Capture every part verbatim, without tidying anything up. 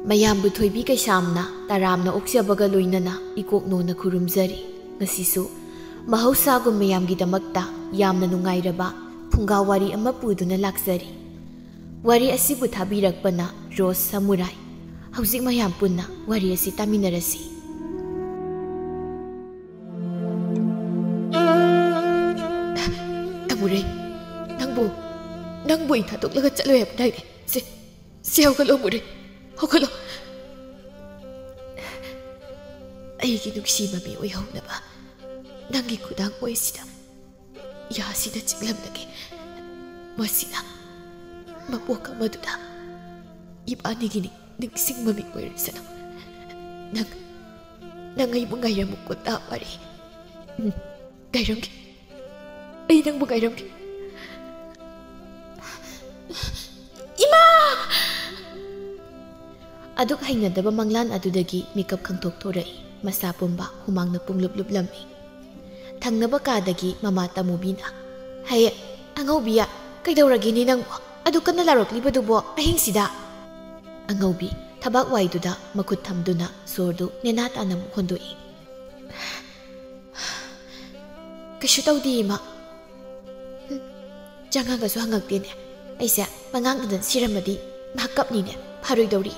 ꯃꯌꯥꯝꯕꯨ ꯊꯣꯏꯕꯤ ꯀꯩꯁꯥꯝꯅ ꯇꯔꯥꯝꯅ ꯑꯣꯛꯆꯕꯒ ꯂꯣꯏꯅꯅ ꯏꯀꯣꯛꯅꯣꯅ ꯈꯨꯔꯨꯝꯖꯔꯤ꯫ ꯉꯁꯤꯁꯨ ꯃꯍꯧꯁꯥꯒꯨꯝ ꯃꯌꯥꯝꯒꯤꯗꯃꯛꯇ ꯌꯥꯝꯅ ꯅꯨꯡꯉꯥꯏꯔꯕ ꯐꯨꯡꯒꯥ ꯋꯥꯔꯤ ꯑꯃ ꯄꯨꯗꯨꯅ ꯂꯥꯛꯆꯔꯤ꯫ ꯋꯥꯔꯤ ꯑꯁꯤꯕꯨ ꯊꯥꯕꯤꯔꯛꯄꯅ ꯔꯣꯁ ꯁꯃꯨꯔꯥꯏ꯫ ꯍꯧꯖꯤꯛ ꯃꯌꯥꯝ ꯄꯨꯟꯅ ꯋꯥꯔꯤ ꯑꯁꯤ ꯇꯥꯃꯤꯟꯅꯔꯁꯤ꯫ ꯁꯃꯨꯔꯥꯏ, ꯅꯪꯕꯨ, ꯅꯪꯕꯨ ꯑꯩ ꯊꯥꯗꯣꯛꯂꯒ ꯆꯠꯂꯣꯏ ꯍꯥꯏꯕꯗꯥꯏꯅꯦ? ꯁꯦ, ꯁꯦ, ꯍꯧꯒꯠꯂꯣ, ꯃꯨꯔꯦ꯫ ꯍꯧꯒꯠꯂꯣ꯫ ꯑꯩꯒꯤ ꯅꯨꯡꯁꯤꯕ ꯃꯤꯑꯣꯏ ꯍꯧꯅꯕ ꯅꯪꯒꯤ ꯈꯨꯗꯥꯡ ꯑꯣꯏꯁꯤꯗ ꯌꯥꯁꯤꯅ ꯆꯤꯛꯂꯝꯂꯒꯦ꯫ ꯃꯁꯤꯅ ꯃꯄꯣꯛ ꯑꯃꯗꯨꯗ ꯏꯕꯥꯅꯤꯒꯤ ꯅꯤꯡ-, ꯅꯤꯡꯁꯤꯡ ꯃꯃꯤꯡ ꯑꯣꯏꯔꯁꯅꯨ꯫ ꯅꯪ, ꯅꯪ ꯑꯩꯕꯨ ꯉꯥꯏꯔꯝꯃꯨꯀꯣ, ꯇꯥꯃꯔꯤ꯫ ꯎꯝ, ꯉꯥꯏꯔꯝꯒꯦ꯫ ꯑꯩ ꯅꯪꯕꯨ ꯉꯥꯏꯔꯝꯒꯦ꯫ ꯏꯃꯥ! ꯑꯗꯨꯛ ꯍꯩꯅꯗꯕ ꯃꯪꯂꯥꯟ ꯑꯗꯨꯗꯒꯤ ꯃꯤꯀꯞ ꯈꯪꯊꯣꯛ ꯊꯣꯔꯛꯏ꯫ ꯃꯁꯥ ꯄꯨꯝꯕ ꯍꯨꯃꯥꯡꯅ ꯄꯨꯡꯂꯨꯞ ꯂꯨꯞꯂꯝꯃꯤ꯫ ꯊꯪꯅꯕ ꯀꯥꯗꯒꯤ ꯃꯃꯥ ꯇꯥꯃꯨꯕꯤꯅ, "ꯍꯩ, ꯑꯉꯧꯕꯤꯌꯥ, ꯀꯩꯗꯧꯔꯒꯦꯅꯦ ꯅꯪꯕꯣ? ꯑꯗꯨ ꯀꯟꯅ ꯂꯥꯎꯔꯛꯂꯤꯕꯗꯨꯕꯣ ꯑꯍꯤꯡꯁꯤꯗ?" ꯑꯉꯧꯕꯤ ꯊꯕꯥꯛ ꯋꯥꯏꯗꯨꯗ ꯃꯈꯨꯠ ꯊꯝꯗꯨꯅ ꯁꯣꯔꯗꯨ ꯅꯦꯅꯥ ꯇꯥꯅ ꯑꯃꯨꯛ ꯍꯣꯟꯗꯣꯛꯏ꯫ "ꯀꯩꯁꯨ ꯇꯧꯗꯦ, ꯏꯃꯥ꯫ ꯍꯨꯝ, ꯆꯪꯉꯒꯁꯨ ꯍꯪꯉꯛꯇꯦꯅꯦ꯫ ꯑꯩꯁꯦ ꯃꯉꯥꯡꯗꯨꯗ ꯁꯤꯔꯝꯃꯗꯤ ꯃꯍꯥꯛ ꯀꯞꯅꯤꯅꯦ, ꯐꯔꯣꯏꯗꯧꯔꯤ꯫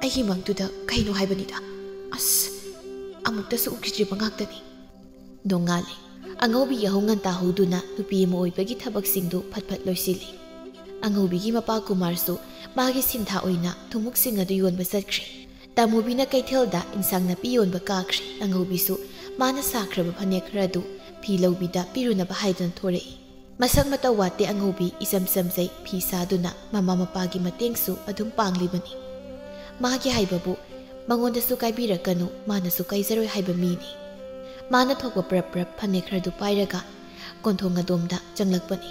ꯑꯩꯒꯤ ꯃꯪꯗꯨꯗ ꯀꯩꯅꯣ ꯍꯥꯏꯕꯅꯤꯗ꯫ ꯑꯁ, ꯑꯃꯨꯛꯇꯁꯨ ꯎꯈꯤꯗ꯭ꯔꯤꯕ ꯉꯥꯛꯇꯅꯤ꯫" ꯅꯣꯡꯉꯥꯜꯂꯦ꯫ ꯑꯉꯧꯕꯤ ꯌꯥꯍꯧ ꯉꯟꯇꯥ ꯍꯧꯗꯨꯅ ꯅꯨꯄꯤ ꯑꯃ ꯑꯣꯏꯕꯒꯤ ꯊꯕꯛꯁꯤꯡꯗꯨ ꯐꯠ ꯐꯠ ꯂꯣꯏꯁꯤꯜꯂꯤ꯫ ꯑꯉꯧꯕꯤꯒꯤ ꯃꯄꯥ ꯀꯨꯃꯥꯔꯁꯨ ꯃꯥꯒꯤ ꯁꯤꯟꯊꯥ ꯑꯣꯏꯅ ꯊꯨꯝꯃꯣꯛꯁꯤꯡ ꯑꯗꯨ ꯌꯣꯟꯕ ꯆꯠꯈ꯭ꯔꯦ꯫ ꯇꯥꯃꯨꯕꯤꯅ ꯀꯩꯊꯦꯜꯗ ꯏꯟꯁꯥꯡ ꯅꯥꯄꯤ ꯌꯣꯟꯕ ꯀꯥꯈ꯭ꯔꯦ꯫ ꯑꯉꯧꯕꯤꯁꯨ ꯃꯥꯅ ꯁꯥꯈ꯭ꯔꯕ ꯐꯅꯦꯛ ꯈꯔꯗꯨ ꯐꯤ ꯂꯧꯕꯤꯗ ꯄꯤꯔꯨꯅꯕ ꯍꯥꯏꯗꯨꯅ ꯊꯣꯔꯛꯏ꯫ ꯃꯁꯛ ꯃꯇꯧ ꯋꯥꯠꯇꯦ ꯑꯉꯧꯕꯤ, ꯏꯆꯝ ꯆꯝꯖꯩ, ꯐꯤ ꯁꯥꯗꯨꯅ ꯃꯃꯥ ꯃꯄꯥꯒꯤ ꯃꯇꯦꯡꯁꯨ ꯑꯗꯨꯝ ꯄꯥꯡꯂꯤꯕꯅꯤ꯫ ꯃꯥꯒꯤ ꯍꯥꯏꯕꯕꯨ ꯃꯉꯣꯟꯗꯁꯨ ꯀꯥꯏꯕꯤꯔꯛꯀꯅꯨ, ꯃꯥꯅꯁꯨ ꯀꯥꯏꯖꯔꯣꯏ ꯍꯥꯏꯕ ꯃꯤꯅꯤ꯫ ꯃꯥꯅ ꯊꯣꯛꯄ ꯄ꯭ꯔꯞ ꯄ꯭ꯔꯞ ꯐꯅꯦꯛ ꯈꯔꯗꯨ ꯄꯥꯏꯔꯒ ꯀꯣꯟꯊꯣꯡ ꯑꯗꯣꯝꯗ ꯆꯪꯂꯛꯄꯅꯤ꯫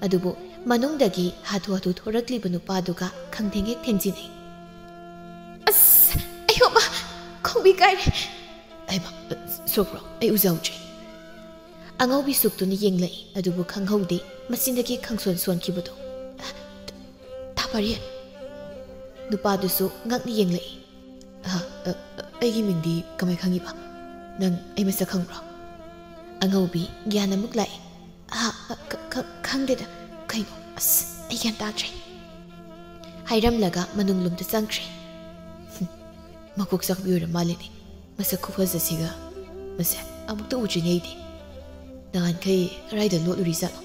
ꯑꯗꯨꯕꯨ ꯃꯅꯨꯡꯗꯒꯤ ꯍꯥꯊꯨ ꯍꯥꯊꯨ ꯊꯣꯔꯛꯂꯤꯕ ꯅꯨꯄꯥꯗꯨꯒ ꯈꯪꯊꯦꯡ ꯍꯦꯛ ꯊꯦꯡꯖꯤꯟꯅꯩ꯫ "ꯑꯁ, ꯑꯌꯣꯃ, ꯈꯣꯡꯕꯤ ꯀꯥꯏꯔꯦ!" "ꯑꯩꯃ, ꯁꯣꯛꯄ꯭ꯔꯣ? ꯑꯩ ꯎꯖꯍꯧꯗ꯭ꯔꯦ꯫" ꯑꯉꯧꯕꯤ ꯁꯨꯛꯇꯨꯅ ꯌꯦꯡꯂꯛꯏ, ꯑꯗꯨꯕꯨ ꯈꯪꯍꯧꯗꯦ ꯃꯆꯤꯟꯗꯒꯤ ꯈꯪꯁꯣꯟ ꯁꯣꯟꯈꯤꯕꯗꯨ꯫ "ꯊꯥꯕꯔꯦꯟ!" ꯅꯨꯄꯥꯗꯨꯁꯨ ꯉꯛꯅ ꯌꯦꯡꯂꯛꯏ꯫ "ꯑ, ꯑ, ꯑ, ꯑꯩꯒꯤ ꯃꯤꯡꯗꯤ ꯀꯃꯥꯏ ꯈꯪꯉꯤꯕ? ꯅꯪ ꯑꯩ ꯃꯁꯛ ꯈꯪꯕ꯭ꯔꯣ?" ꯑꯉꯧꯕꯤ ꯒ꯭ꯌꯥꯟ ꯑꯃꯨꯛ ꯂꯥꯛꯏ꯫ "ꯑ, ꯑ, ꯈ-, ꯈ-, ꯈꯪꯗꯦꯗ꯫ ꯀꯩꯅꯣ? ꯑꯁ, ꯑꯩ ꯒ꯭ꯌꯥꯟ ꯇꯥꯗ꯭ꯔꯦ," ꯍꯥꯏꯔꯝꯂꯒ ꯃꯅꯨꯡ ꯂꯣꯝꯗ ꯆꯪꯈ꯭ꯔꯦ꯫ "ꯍꯨꯝ, ꯃꯀꯣꯛ ꯆꯥꯛꯄꯤ ꯑꯣꯏꯔ ꯃꯥꯜꯂꯦꯅꯦ꯫ ꯃꯁꯛ ꯈꯨꯐꯖꯁꯤꯒ꯫ ꯃꯁꯦ ꯑꯃꯨꯛꯇ ꯎꯗ꯭ꯔꯤꯅꯦ ꯑꯩꯗꯤ꯫ ꯅꯍꯥꯟꯈꯩ ꯀꯗꯥꯏꯗ ꯂꯣꯠꯂꯨꯔꯤꯖꯥꯠꯅꯣ?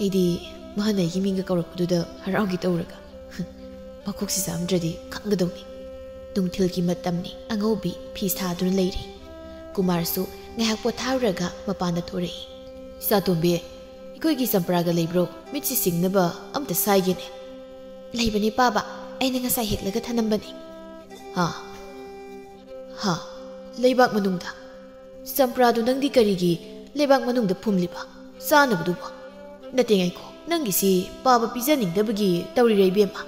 ꯑꯩꯗꯤ ꯃꯥꯅ ꯑꯩꯒꯤ ꯃꯤꯡꯒ ꯀꯧꯔꯛꯄꯗꯨꯗ ꯍꯔꯥꯎꯒꯦ ꯇꯧꯔꯒ꯫ ꯃꯀꯣꯛꯁꯤ ꯆꯥꯝꯗ꯭ꯔꯗꯤ ꯈꯪꯒꯗꯧꯅꯤ꯫" ꯅꯨꯡꯊꯤꯜꯒꯤ ꯃꯇꯝꯅꯤ꯫ ꯑꯉꯧꯕꯤ ꯐꯤ ꯁꯥꯗꯨꯅ ꯂꯩꯔꯤ꯫ ꯀꯨꯃꯥꯔꯁꯨ ꯉꯥꯏꯍꯥꯛ ꯄꯣꯊꯥꯔꯨꯔꯒ ꯃꯄꯥꯟꯗ ꯊꯣꯔꯛꯏ꯫ "ꯏꯆꯥꯇꯣꯝꯕꯤ, ꯑꯩꯈꯣꯏꯒꯤ ꯆꯝꯄ꯭ꯔꯥꯒ ꯂꯩꯕ꯭ꯔꯣ? ꯃꯤꯠꯁꯤ ꯁꯤꯡꯅꯕ ꯑꯝꯇ ꯁꯥꯏꯒꯦꯅꯦ꯫" "ꯂꯩꯕꯅꯦ ꯄꯥꯕ, ꯑꯩꯅ ꯉꯁꯥꯏ ꯍꯦꯛꯂꯒ ꯊꯅꯝꯕꯅꯦ꯫" "ꯍꯥ? ꯍꯥ? ꯂꯩꯕꯥꯛ ꯃꯅꯨꯡꯗ? ꯆꯝꯄ꯭ꯔꯥꯗꯨ ꯅꯪꯗꯤ ꯀꯔꯤꯒꯤ ꯂꯩꯕꯥꯛ ꯃꯅꯨꯡꯗ ꯐꯨꯝꯂꯤꯕ? ꯆꯥꯅꯕꯗꯨꯕꯨ? ꯅꯠꯇꯦ, ꯉꯥꯏꯈꯣ, ꯅꯪꯒꯤꯁꯤ ꯄꯥꯕ ꯄꯤꯖꯅꯤꯡꯗꯕꯒꯤ ꯇꯧꯔꯤꯔ, ꯏꯕꯦꯝꯃ?"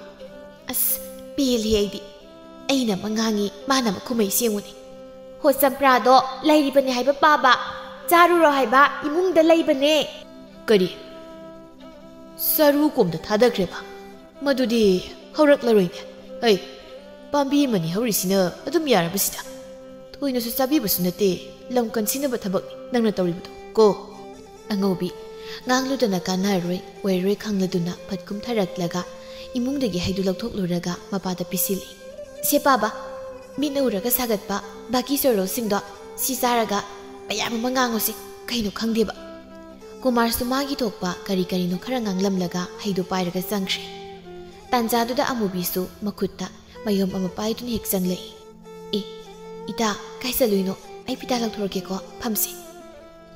"ꯑꯁ, ꯄꯦꯜꯂꯦ ꯑꯩꯗꯤ꯫ ꯑꯩꯅ ꯑꯃ ꯉꯥꯡꯉꯤ, ꯃꯥꯅ ꯑꯃ ꯈꯨꯝꯃꯛꯏ, ꯌꯦꯡꯉꯨꯅꯦ꯫ ꯍꯣ, ꯆꯝꯄ꯭ꯔꯥꯗꯣ ꯂꯩꯔꯤꯕꯅꯦ ꯍꯥꯏꯕ ꯄꯥꯕ, ꯆꯥꯔꯨꯔꯣ ꯍꯥꯏꯕ, ꯏꯃꯨꯡꯗ ꯂꯩꯕꯅꯦ꯫" "ꯀꯔꯤ? ꯆꯔꯨ ꯀꯣꯝꯗ ꯊꯥꯗꯈ꯭ꯔꯦꯕ? ꯃꯗꯨꯗꯤ ꯍꯧꯔꯛꯂꯔꯣꯏꯅꯦ꯫ ꯑꯩ, ꯄꯥꯝꯕꯤ ꯑꯃꯅꯤ ꯍꯧꯔꯤꯁꯤꯅ ꯑꯗꯨꯝ ꯌꯥꯔꯕꯁꯤꯗ꯫ ꯊꯣꯏꯅꯁꯨ ꯆꯥꯕꯤꯕꯁꯨ ꯅꯠꯇꯦ, ꯂꯝ ꯀꯟꯁꯤꯟꯅꯕ ꯊꯕꯛꯅꯤ ꯅꯪꯅ ꯇꯧꯔꯤꯕꯗꯣ ꯀꯣ꯫" ꯑꯉꯧꯕꯤ ꯉꯥꯡꯂꯨꯗꯅ ꯀꯥꯟꯅꯔꯣꯏ ꯑꯣꯏꯔꯣꯏ ꯈꯪꯂꯗꯨꯅ ꯐꯠ ꯀꯨꯝꯊꯔꯛꯂꯒ ꯏꯃꯨꯡꯗꯒꯤ ꯍꯩꯗꯨ ꯂꯧꯊꯣꯛꯂꯨꯔꯒ ꯃꯄꯥꯗ ꯄꯤꯁꯤꯜꯂꯤ꯫ "ꯁꯦ ꯄꯥꯕ, ꯃꯤꯠꯅ ꯎꯔꯒ ꯁꯥꯒꯠꯄ ꯕꯥꯀꯤ ꯆꯣꯔꯣꯜꯁꯤꯡꯗꯣ ꯁꯤ ꯆꯥꯔꯒ ꯃꯌꯥꯝ ꯑꯃ ꯉꯥꯡꯉꯨꯁꯤ, ꯀꯩꯅꯣ ꯈꯪꯗꯦꯕ꯫" ꯀꯨꯃꯥꯔꯁꯨ ꯃꯥꯒꯤ ꯊꯣꯛꯄ ꯀꯔꯤ ꯀꯔꯤꯅꯣ ꯈꯔ ꯉꯥꯡꯂꯝꯂꯒ ꯍꯩꯗꯨ ꯄꯥꯏꯔꯒ ꯆꯪꯈ꯭ꯔꯦ꯫ ꯇꯥꯟꯖꯥꯗꯨꯗ ꯑꯃꯨꯕꯤꯁꯨ ꯃꯈꯨꯠꯇ ꯃꯌꯣꯝ ꯑꯃ ꯄꯥꯏꯗꯨꯅ ꯍꯦꯛ ꯆꯪꯂꯛꯏ꯫ "ꯑꯦ, ꯏꯇꯥ, ꯀꯥꯏ ꯆꯠꯂꯨꯏꯅꯣ? ꯑꯩ ꯐꯤꯗꯥ ꯂꯧꯊꯣꯔꯛꯀꯦꯀꯣ, ꯐꯝꯁꯦ꯫"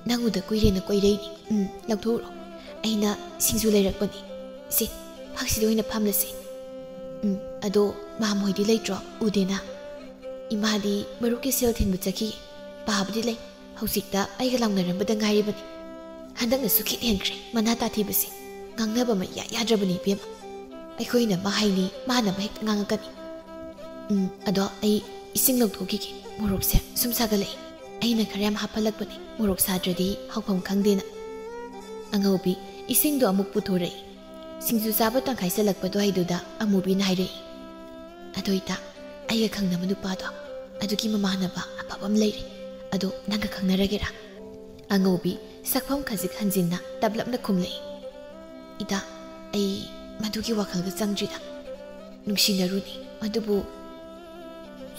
"ꯅꯪ ꯎꯗ ꯀꯨꯏꯔꯦꯅ ꯀꯣꯏꯔꯛꯏꯅꯤ꯫ ꯎꯝ, ꯂꯧꯊꯣꯛꯎꯔꯣ꯫ ꯑꯩꯅ ꯁꯤꯡꯖꯨ ꯂꯩꯔꯛꯄꯅꯤ꯫ ꯁꯦ, ꯐꯛꯁꯤꯗ ꯑꯣꯏꯅ ꯐꯝꯂꯁꯦ꯫ ꯎꯝ, ꯑꯗꯣ ꯃꯥꯝꯍꯣꯏꯗꯤ ꯂꯩꯇ꯭ꯔꯣ? ꯎꯗꯦꯅ?" "ꯏꯃꯥꯗꯤ ꯃꯔꯨꯞꯀꯤ ꯁꯦꯜ ꯊꯤꯟꯕ ꯆꯠꯈꯤ꯫ ꯄꯥꯕꯗꯤ ꯂꯩ꯫ ꯍꯧꯖꯤꯛꯇ ꯑꯩꯒ ꯂꯥꯎꯅꯔꯝꯕꯗ ꯉꯥꯏꯔꯤꯕꯅꯤ꯫ ꯍꯟꯗꯛꯅꯁꯨ ꯈꯤꯠ ꯍꯦꯟꯈ꯭ꯔꯦ, ꯃꯅꯥ ꯇꯥꯊꯤꯕꯁꯦ꯫ ꯉꯥꯡꯅꯕ ꯑꯃ ꯏꯌꯥ ꯌꯥꯗ꯭ꯔꯕꯅꯤ, ꯏꯕꯦꯝꯃ꯫ ꯑꯩꯈꯣꯏꯅ ꯑꯃ ꯍꯥꯏꯅꯤ, ꯃꯥꯅ ꯑꯃ ꯍꯦꯛꯇ ꯉꯥꯡꯉꯛꯀꯅꯤ꯫ ꯎꯝ, ꯑꯗꯣ ꯑꯩ ꯏꯁꯤꯡ ꯂꯧꯊꯣꯛꯈꯤꯒꯦ, ꯃꯣꯔꯣꯛꯁꯦ ꯁꯨꯝ ꯁꯥꯒꯠꯂꯛꯏ꯫ ꯑꯩꯅ ꯈꯔ ꯌꯥꯝ ꯍꯥꯞꯍꯜꯂꯛꯄꯅꯦ, ꯃꯣꯔꯣꯛ ꯁꯥꯗ꯭ꯔꯗꯤ ꯍꯥꯎꯐꯝ ꯈꯪꯗꯦꯅ꯫" ꯑꯉꯧꯕꯤ ꯏꯁꯤꯡꯗꯣ ꯑꯃꯨꯛ ꯄꯨꯊꯣꯔꯛꯏ꯫ ꯁꯤꯡꯖꯨ ꯆꯥꯕ ꯇꯪꯈꯥꯏ ꯆꯜꯂꯛꯄ ꯑꯗꯨꯋꯥꯏꯗꯨꯗ ꯑꯃꯨꯕꯤꯅ ꯍꯥꯏꯔꯛꯏ, "ꯑꯗꯣ ꯏꯇꯥ, ꯑꯩꯒ ꯈꯪꯅꯕ ꯅꯨꯄꯥꯗꯣ, ꯑꯗꯨꯒꯤ ꯃꯃꯥꯟꯅꯕ ꯑꯐꯕ ꯑꯃ ꯂꯩꯔꯦ꯫ ꯑꯗꯣ ꯅꯪꯒ ꯈꯪꯅꯔꯒꯦꯔꯥ?" ꯑꯉꯧꯕꯤ ꯁꯛꯐꯝ ꯈꯖꯤꯛ ꯍꯟꯖꯤꯟꯅ ꯇꯞꯂꯞꯅ ꯈꯨꯝꯂꯛꯏ꯫ "ꯏꯇꯥ, ꯑꯩ ꯃꯗꯨꯒꯤ ꯋꯥꯈꯜꯒ ꯆꯪꯗ꯭ꯔꯤꯗ꯫ ꯅꯨꯡꯁꯤꯅꯔꯨꯅꯤ, ꯑꯗꯨꯕꯨ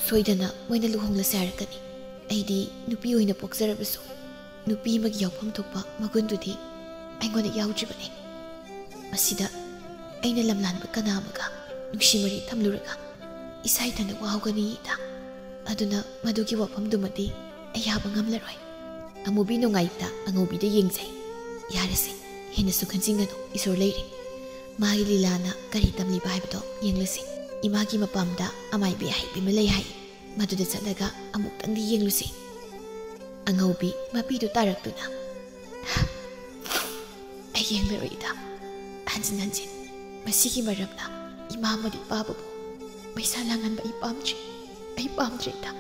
ꯁꯣꯏꯗꯅ ꯃꯣꯏꯅ ꯂꯨꯍꯣꯡꯂꯁꯦ ꯍꯥꯏꯔꯛꯀꯅꯤ꯫ ꯑꯩꯗꯤ ꯅꯨꯄꯤ ꯑꯣꯏꯅ ꯄꯣꯛꯆꯔꯕꯁꯨ ꯅꯨꯄꯤ ꯑꯃꯒꯤ ꯌꯥꯎꯐꯝ ꯊꯣꯛꯄ ꯃꯒꯨꯟꯗꯨꯗꯤ ꯑꯩꯉꯣꯟꯗ ꯌꯥꯎꯗ꯭ꯔꯤꯕꯅꯤ꯫ ꯃꯁꯤꯗ ꯑꯩꯅ ꯂꯝꯂꯥꯟꯕ ꯀꯅꯥ ꯑꯃꯒ ꯅꯨꯡꯁꯤ ꯃꯔꯤ ꯊꯝꯂꯨꯔꯒ ꯏꯁꯥ ꯏꯊꯟꯗ ꯋꯥꯍꯧꯒꯅꯤ ꯏꯇꯥ꯫ ꯑꯗꯨꯅ ꯃꯗꯨꯒꯤ ꯋꯥꯐꯝꯗꯨꯃꯗꯤ ꯑꯩ ꯌꯥꯕ ꯉꯝꯂꯔꯣꯏ꯫" ꯑꯃꯨꯕꯤ ꯅꯨꯡꯉꯥꯏꯇ ꯑꯉꯧꯕꯤꯗ ꯌꯦꯡꯖꯩ꯫ "ꯌꯥꯔꯦꯁꯦ, ꯍꯦꯟꯅꯁꯨ ꯈꯟꯖꯤꯟꯒꯅꯨ, ꯏꯁꯣꯔ ꯂꯩꯔꯤ꯫ ꯃꯥꯒꯤ ꯂꯤꯂꯥꯅ ꯀꯔꯤ ꯇꯝꯂꯤꯕ ꯍꯥꯏꯕꯗꯣ ꯌꯦꯡꯂꯁꯤ꯫ ꯏꯃꯥꯒꯤ ꯃꯄꯥꯝꯗ ꯑꯃꯥꯏꯕꯤ ꯑꯍꯩꯕꯤ ꯑꯃ ꯂꯩ ꯍꯥꯏ, ꯃꯗꯨꯗ ꯆꯠꯂꯒ ꯑꯃꯨꯛꯇꯪꯗꯤ ꯌꯦꯡꯂꯨꯁꯤ꯫" ꯑꯉꯧꯕꯤ ꯃꯄꯤꯗꯨ ꯇꯥꯔꯛꯇꯨꯅ, "ꯑꯩ ꯌꯦꯡꯂꯔꯣꯏ ꯏꯇꯥ꯫ ꯍꯟꯖꯤꯟ ꯍꯟꯖꯤꯟ ꯃꯁꯤꯒꯤ ꯃꯔꯝꯅ ꯏꯃꯥ ꯑꯃꯗꯤ ꯄꯥꯕꯕꯨ ꯃꯩꯁꯥ ꯂꯥꯡꯍꯟꯕ ꯑꯩ ꯄꯥꯝꯗ꯭ꯔꯦ꯫ ꯑꯩ ꯄꯥꯝꯗ꯭ꯔꯦ ꯏꯇꯥ꯫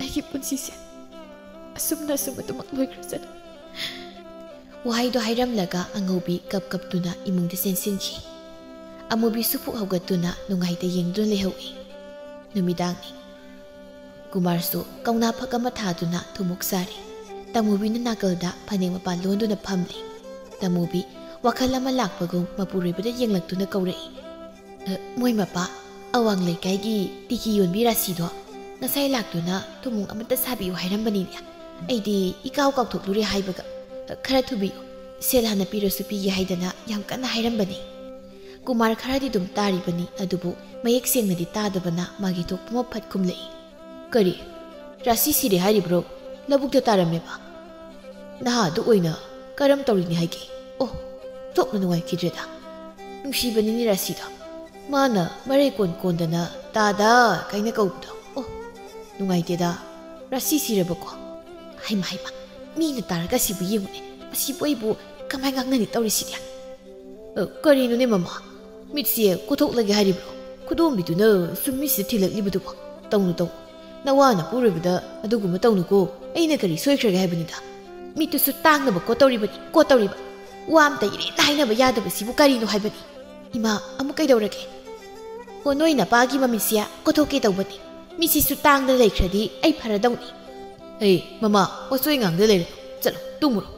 ꯑꯩꯒꯤ ꯄꯨꯟꯁꯤꯁꯦ ꯑꯁꯨꯝꯅ ꯑꯁꯨꯝ ꯑꯗꯨꯃꯛ ꯂꯣꯏꯈ꯭ꯔꯁꯅꯨ꯫" ꯋꯥꯍꯩꯗꯣ ꯍꯥꯏꯔꯝꯂꯒ ꯑꯉꯧꯕꯤ ꯀꯞ ꯀꯞꯇꯨꯅ ꯏꯃꯨꯡꯗ ꯆꯦꯟꯁꯤꯟꯈꯤ꯫ ꯑꯃꯨꯕꯤꯁꯨ ꯐꯨꯛ ꯍꯧꯒꯠꯇꯨꯅ ꯅꯨꯡꯉꯥꯏꯇ ꯌꯦꯡꯗꯨꯅ ꯂꯩꯍꯧꯏ꯫ ꯅꯨꯃꯤꯗꯥꯡꯅꯤ꯫ ꯀꯨꯃꯥꯔꯁꯨ ꯀꯧꯅꯥ ꯐꯛ ꯑꯃ ꯊꯥꯗꯨꯅ ꯊꯨꯝꯃꯣꯛ ꯆꯥꯔꯤ꯫ ꯇꯃꯨꯕꯤꯅ ꯅꯥꯀꯜꯗ ꯐꯅꯦꯛ ꯃꯄꯥꯟ ꯂꯣꯟꯗꯨꯅ ꯐꯝꯂꯤ꯫ ꯇꯃꯨꯕꯤ ꯋꯥꯈꯜ ꯑꯃ ꯂꯥꯛꯄꯒꯨꯝ ꯃꯄꯨꯔꯣꯏꯕꯗ ꯌꯦꯡꯂꯛꯇꯨꯅ ꯀꯧꯔꯛꯏ꯫ "ꯑ, ꯃꯣꯏ ꯃꯄꯥ, ꯑꯋꯥꯡ ꯂꯩꯀꯥꯏꯒꯤ ꯇꯤꯀꯤ ꯌꯣꯟꯕꯤ ꯔꯥꯁꯤꯗꯣ ꯉꯁꯥꯏ ꯂꯥꯛꯇꯨꯅ ꯊꯨꯝꯃꯣꯛ ꯑꯃꯇ ꯁꯥꯕꯤꯌꯨ ꯍꯥꯏꯔꯝꯕꯅꯤꯅꯦ꯫ ꯑꯩꯗꯤ ꯏꯀꯥꯎ ꯀꯥꯎꯊꯣꯛꯂꯨꯔꯦ ꯍꯥꯏꯕꯒ꯫ ꯈꯔ ꯊꯨꯕꯤꯌꯨ, ꯁꯦꯜ ꯍꯥꯟꯅ ꯄꯤꯔꯁꯨ ꯄꯤꯒꯦ ꯍꯥꯏꯗꯅ ꯌꯥꯝ ꯀꯟꯅ ꯍꯥꯏꯔꯝꯕꯅꯤ꯫" ꯀꯨꯃꯥꯔ ꯈꯔꯗꯤ ꯑꯗꯨꯝ ꯇꯥꯔꯤꯕꯅꯤ, ꯑꯗꯨꯕꯨ ꯃꯌꯦꯛ ꯁꯦꯡꯅꯗꯤ ꯇꯥꯗꯕꯅ ꯃꯥꯒꯤ ꯊꯣꯛꯄ ꯑꯃ ꯐꯠ ꯈꯨꯝꯂꯛꯏ꯫ "ꯀꯔꯤ? ꯔꯥꯁꯤ ꯁꯤꯔꯦ ꯍꯥꯏꯔꯤꯕ꯭ꯔꯣ? ꯂꯧꯕꯨꯛꯇ ꯇꯥꯔꯝꯃꯦꯕ? ꯅꯍꯥꯗꯨ ꯑꯣꯏꯅ ꯀꯔꯝ ꯇꯧꯔꯤꯅꯤ ꯍꯥꯏꯒꯦ? ꯑꯣ, ꯊꯣꯛꯅ ꯅꯨꯡꯉꯥꯏꯈꯤꯗ꯭ꯔꯦꯗ꯫ ꯅꯨꯡꯁꯤꯕꯅꯤꯅꯦ ꯔꯥꯁꯤꯗꯣ꯫ ꯃꯥꯅ ꯃꯔꯩ ꯀꯣꯟ ꯀꯣꯟꯗꯅ ꯇꯥꯗ ꯀꯥꯏꯅ ꯀꯧꯕꯗꯣ꯫ ꯑꯣ, ꯅꯨꯡꯉꯥꯏꯇꯦꯗ꯫ ꯔꯥꯁꯤ ꯁꯤꯔꯕꯀꯣ? ꯍꯩꯃ, ꯍꯩꯃ, ꯃꯤꯅ ꯇꯥꯔꯒ ꯁꯤꯕꯨ ꯌꯦꯡꯉꯨꯅꯦ꯫ ꯃꯁꯤꯕꯨ ꯑꯩꯕꯨ ꯀꯃꯥꯏ ꯉꯥꯡꯅꯅꯤ ꯇꯧꯔꯤꯁꯤꯗꯤ?" "ꯑ, ꯀꯔꯤꯅꯣꯅꯦ ꯃꯃꯥ? ꯃꯤꯠꯁꯦ ꯀꯣꯊꯣꯛꯂꯒꯦ ꯍꯥꯏꯔꯤꯕ꯭ꯔꯣ? ꯈꯨꯗꯣꯝꯕꯤꯗꯨꯅ ꯁꯨꯝ ꯃꯤꯠꯁꯤꯗ ꯊꯤꯜꯂꯛꯂꯤꯕꯗꯨꯕꯣ? ꯇꯧꯅꯨ, ꯇꯧꯅꯨ꯫ ꯅꯋꯥ ꯅꯄꯨꯔꯣꯏꯕꯗ ꯑꯗꯨꯒꯨꯝꯕ ꯇꯧꯅꯨꯀꯣ꯫ ꯑꯩꯅ ꯀꯔꯤ ꯁꯣꯏꯈ꯭ꯔꯒꯦ ꯍꯥꯏꯕꯅꯤꯗ? ꯃꯤꯠꯇꯨꯁꯨ ꯇꯥꯡꯅꯕ ꯀꯣꯠ ꯇꯧꯔꯤꯕꯅꯤ, ꯀꯣꯠ ꯇꯧꯔꯤꯕ꯫ ꯋꯥ ꯑꯝꯇ ꯏꯔꯦꯟꯅ ꯍꯥꯏꯅꯕ ꯌꯥꯗꯕꯁꯤꯕꯨ ꯀꯔꯤꯅꯣ ꯍꯥꯏꯕꯅꯤ? ꯏꯃꯥ, ꯑꯃꯨꯛ ꯀꯩꯗꯧꯔꯒꯦ?" ꯍꯣ, ꯅꯣꯏ ꯅꯄꯥꯒꯤ ꯃꯃꯤꯠꯁꯦ ꯀꯣꯊꯣꯛꯀꯦ ꯇꯧꯕꯅꯤ꯫ ꯃꯤꯠꯁꯤꯁꯨ ꯇꯥꯡꯗ ꯂꯩꯈ꯭ꯔꯗꯤ ꯑꯩ ꯐꯔꯗꯧꯅꯤ꯫ ꯑꯦ ꯃꯃꯥ, ꯋꯥꯆꯣꯏ ꯉꯥꯡꯗ ꯂꯩꯔꯅꯨ꯫ ꯆꯠꯂꯣ, ꯇꯨꯝꯃꯨꯔꯣ꯫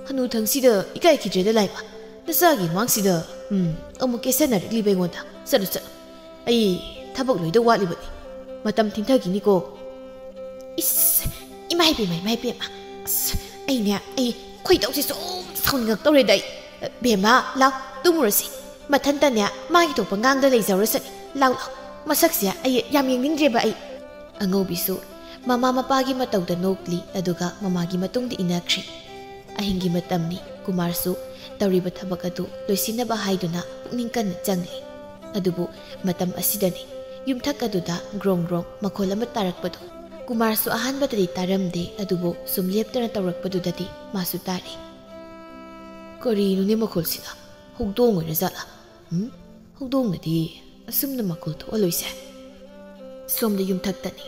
ꯍꯅꯨꯊꯪꯁꯤꯗ ꯏꯀꯥꯏꯈꯤꯗ꯭ꯔꯦꯗ ꯂꯥꯏꯃ꯫ ꯅꯆꯥꯒꯤ ꯃꯥꯡꯁꯤꯗ ꯎꯝ ꯑꯃꯨꯛ ꯀꯦꯁꯟꯅꯔꯛꯂꯤꯕ ꯑꯩꯉꯣꯟꯗ꯫ ꯆꯠꯂꯨ, ꯆꯠꯂꯨ꯫ ꯑꯩ ꯊꯕꯛ ꯂꯣꯏꯗ ꯋꯥꯠꯂꯤꯕꯅꯤ꯫ ꯃꯇꯝ ꯊꯤꯟꯊꯈꯤꯅꯤꯀꯣ꯫ ꯏꯁ, ꯏꯃꯥ ꯏꯕꯦꯝꯃ, ꯏꯃꯥ ꯏꯕꯦꯝꯃ꯫ ꯑꯁ, ꯑꯩꯅꯦ, ꯑꯩ ꯈꯣꯏꯗꯧꯁꯦ ꯁꯨꯝ ꯁꯥꯎꯅꯤꯡꯉꯛꯇꯧꯔꯦꯗ ꯑꯩ꯫ ꯕꯦꯝꯃ, ꯂꯥꯎ, ꯇꯨꯝꯃꯨꯔꯁꯤ꯫ ꯃꯊꯟꯇꯅꯦ ꯃꯥꯒꯤ ꯊꯣꯛꯄ ꯉꯥꯡꯗ ꯂꯩꯖꯔꯁꯅꯤ꯫ ꯂꯥꯎ, ꯂꯥꯎ꯫ ꯃꯁꯛꯁꯦ ꯑꯩ ꯌꯥꯝ ꯌꯦꯡꯅꯤꯡꯗ꯭ꯔꯦꯕ ꯑꯩ꯫ ꯑꯉꯧꯕꯤꯁꯨ ꯃꯃꯥ ꯃꯄꯥꯒꯤ ꯃꯇꯧꯗ ꯅꯣꯛꯂꯤ, ꯑꯗꯨꯒ ꯃꯃꯥꯒꯤ ꯃꯇꯨꯡꯗ ꯏꯟꯅꯈ꯭ꯔꯦ꯫ ꯑꯍꯤꯡꯒꯤ ꯃꯇꯝꯅꯤ꯫ ꯀꯨꯃꯥꯔꯁꯨ ꯇꯧꯔꯤꯕ ꯊꯕꯛ ꯑꯗꯨ ꯂꯣꯏꯁꯤꯟꯅꯕ ꯍꯥꯏꯗꯨꯅ ꯄꯨꯛꯅꯤꯡ ꯀꯟꯅ ꯆꯪꯂꯤ꯫ ꯑꯗꯨꯕꯨ ꯃꯇꯝ ꯑꯁꯤꯗꯅꯤ ꯌꯨꯝꯊꯛ ꯑꯗꯨꯗ ꯒ꯭ꯔꯣꯡ ꯒ꯭ꯔꯣꯡ ꯃꯈꯣꯜ ꯑꯃ ꯇꯥꯔꯛꯄꯗꯨ꯫ ꯀꯨꯃꯥꯔꯁꯨ ꯑꯍꯥꯟꯕꯗꯗꯤ ꯇꯥꯔꯝꯗꯦ, ꯑꯗꯨꯕꯨ ꯁꯨꯝ ꯂꯦꯞꯇꯅ ꯇꯧꯔꯛꯄꯗꯨꯗꯗꯤ ꯃꯥꯁꯨ ꯇꯥꯔꯦ꯫ ꯀꯔꯤꯅꯣꯅꯦ ꯃꯈꯣꯜꯁꯤꯅ? ꯍꯧꯗꯣꯡ ꯑꯣꯏꯔꯖꯥꯠꯂꯥ? ꯎꯝ? ꯍꯧꯗꯣꯡꯅꯗꯤ ꯑꯁꯨꯝꯅ ꯃꯈꯣꯜ ꯊꯣꯛꯍꯜꯂꯣꯏꯁꯦ꯫ ꯁꯣꯝꯗ ꯌꯨꯝꯊꯛꯇꯅꯤ꯫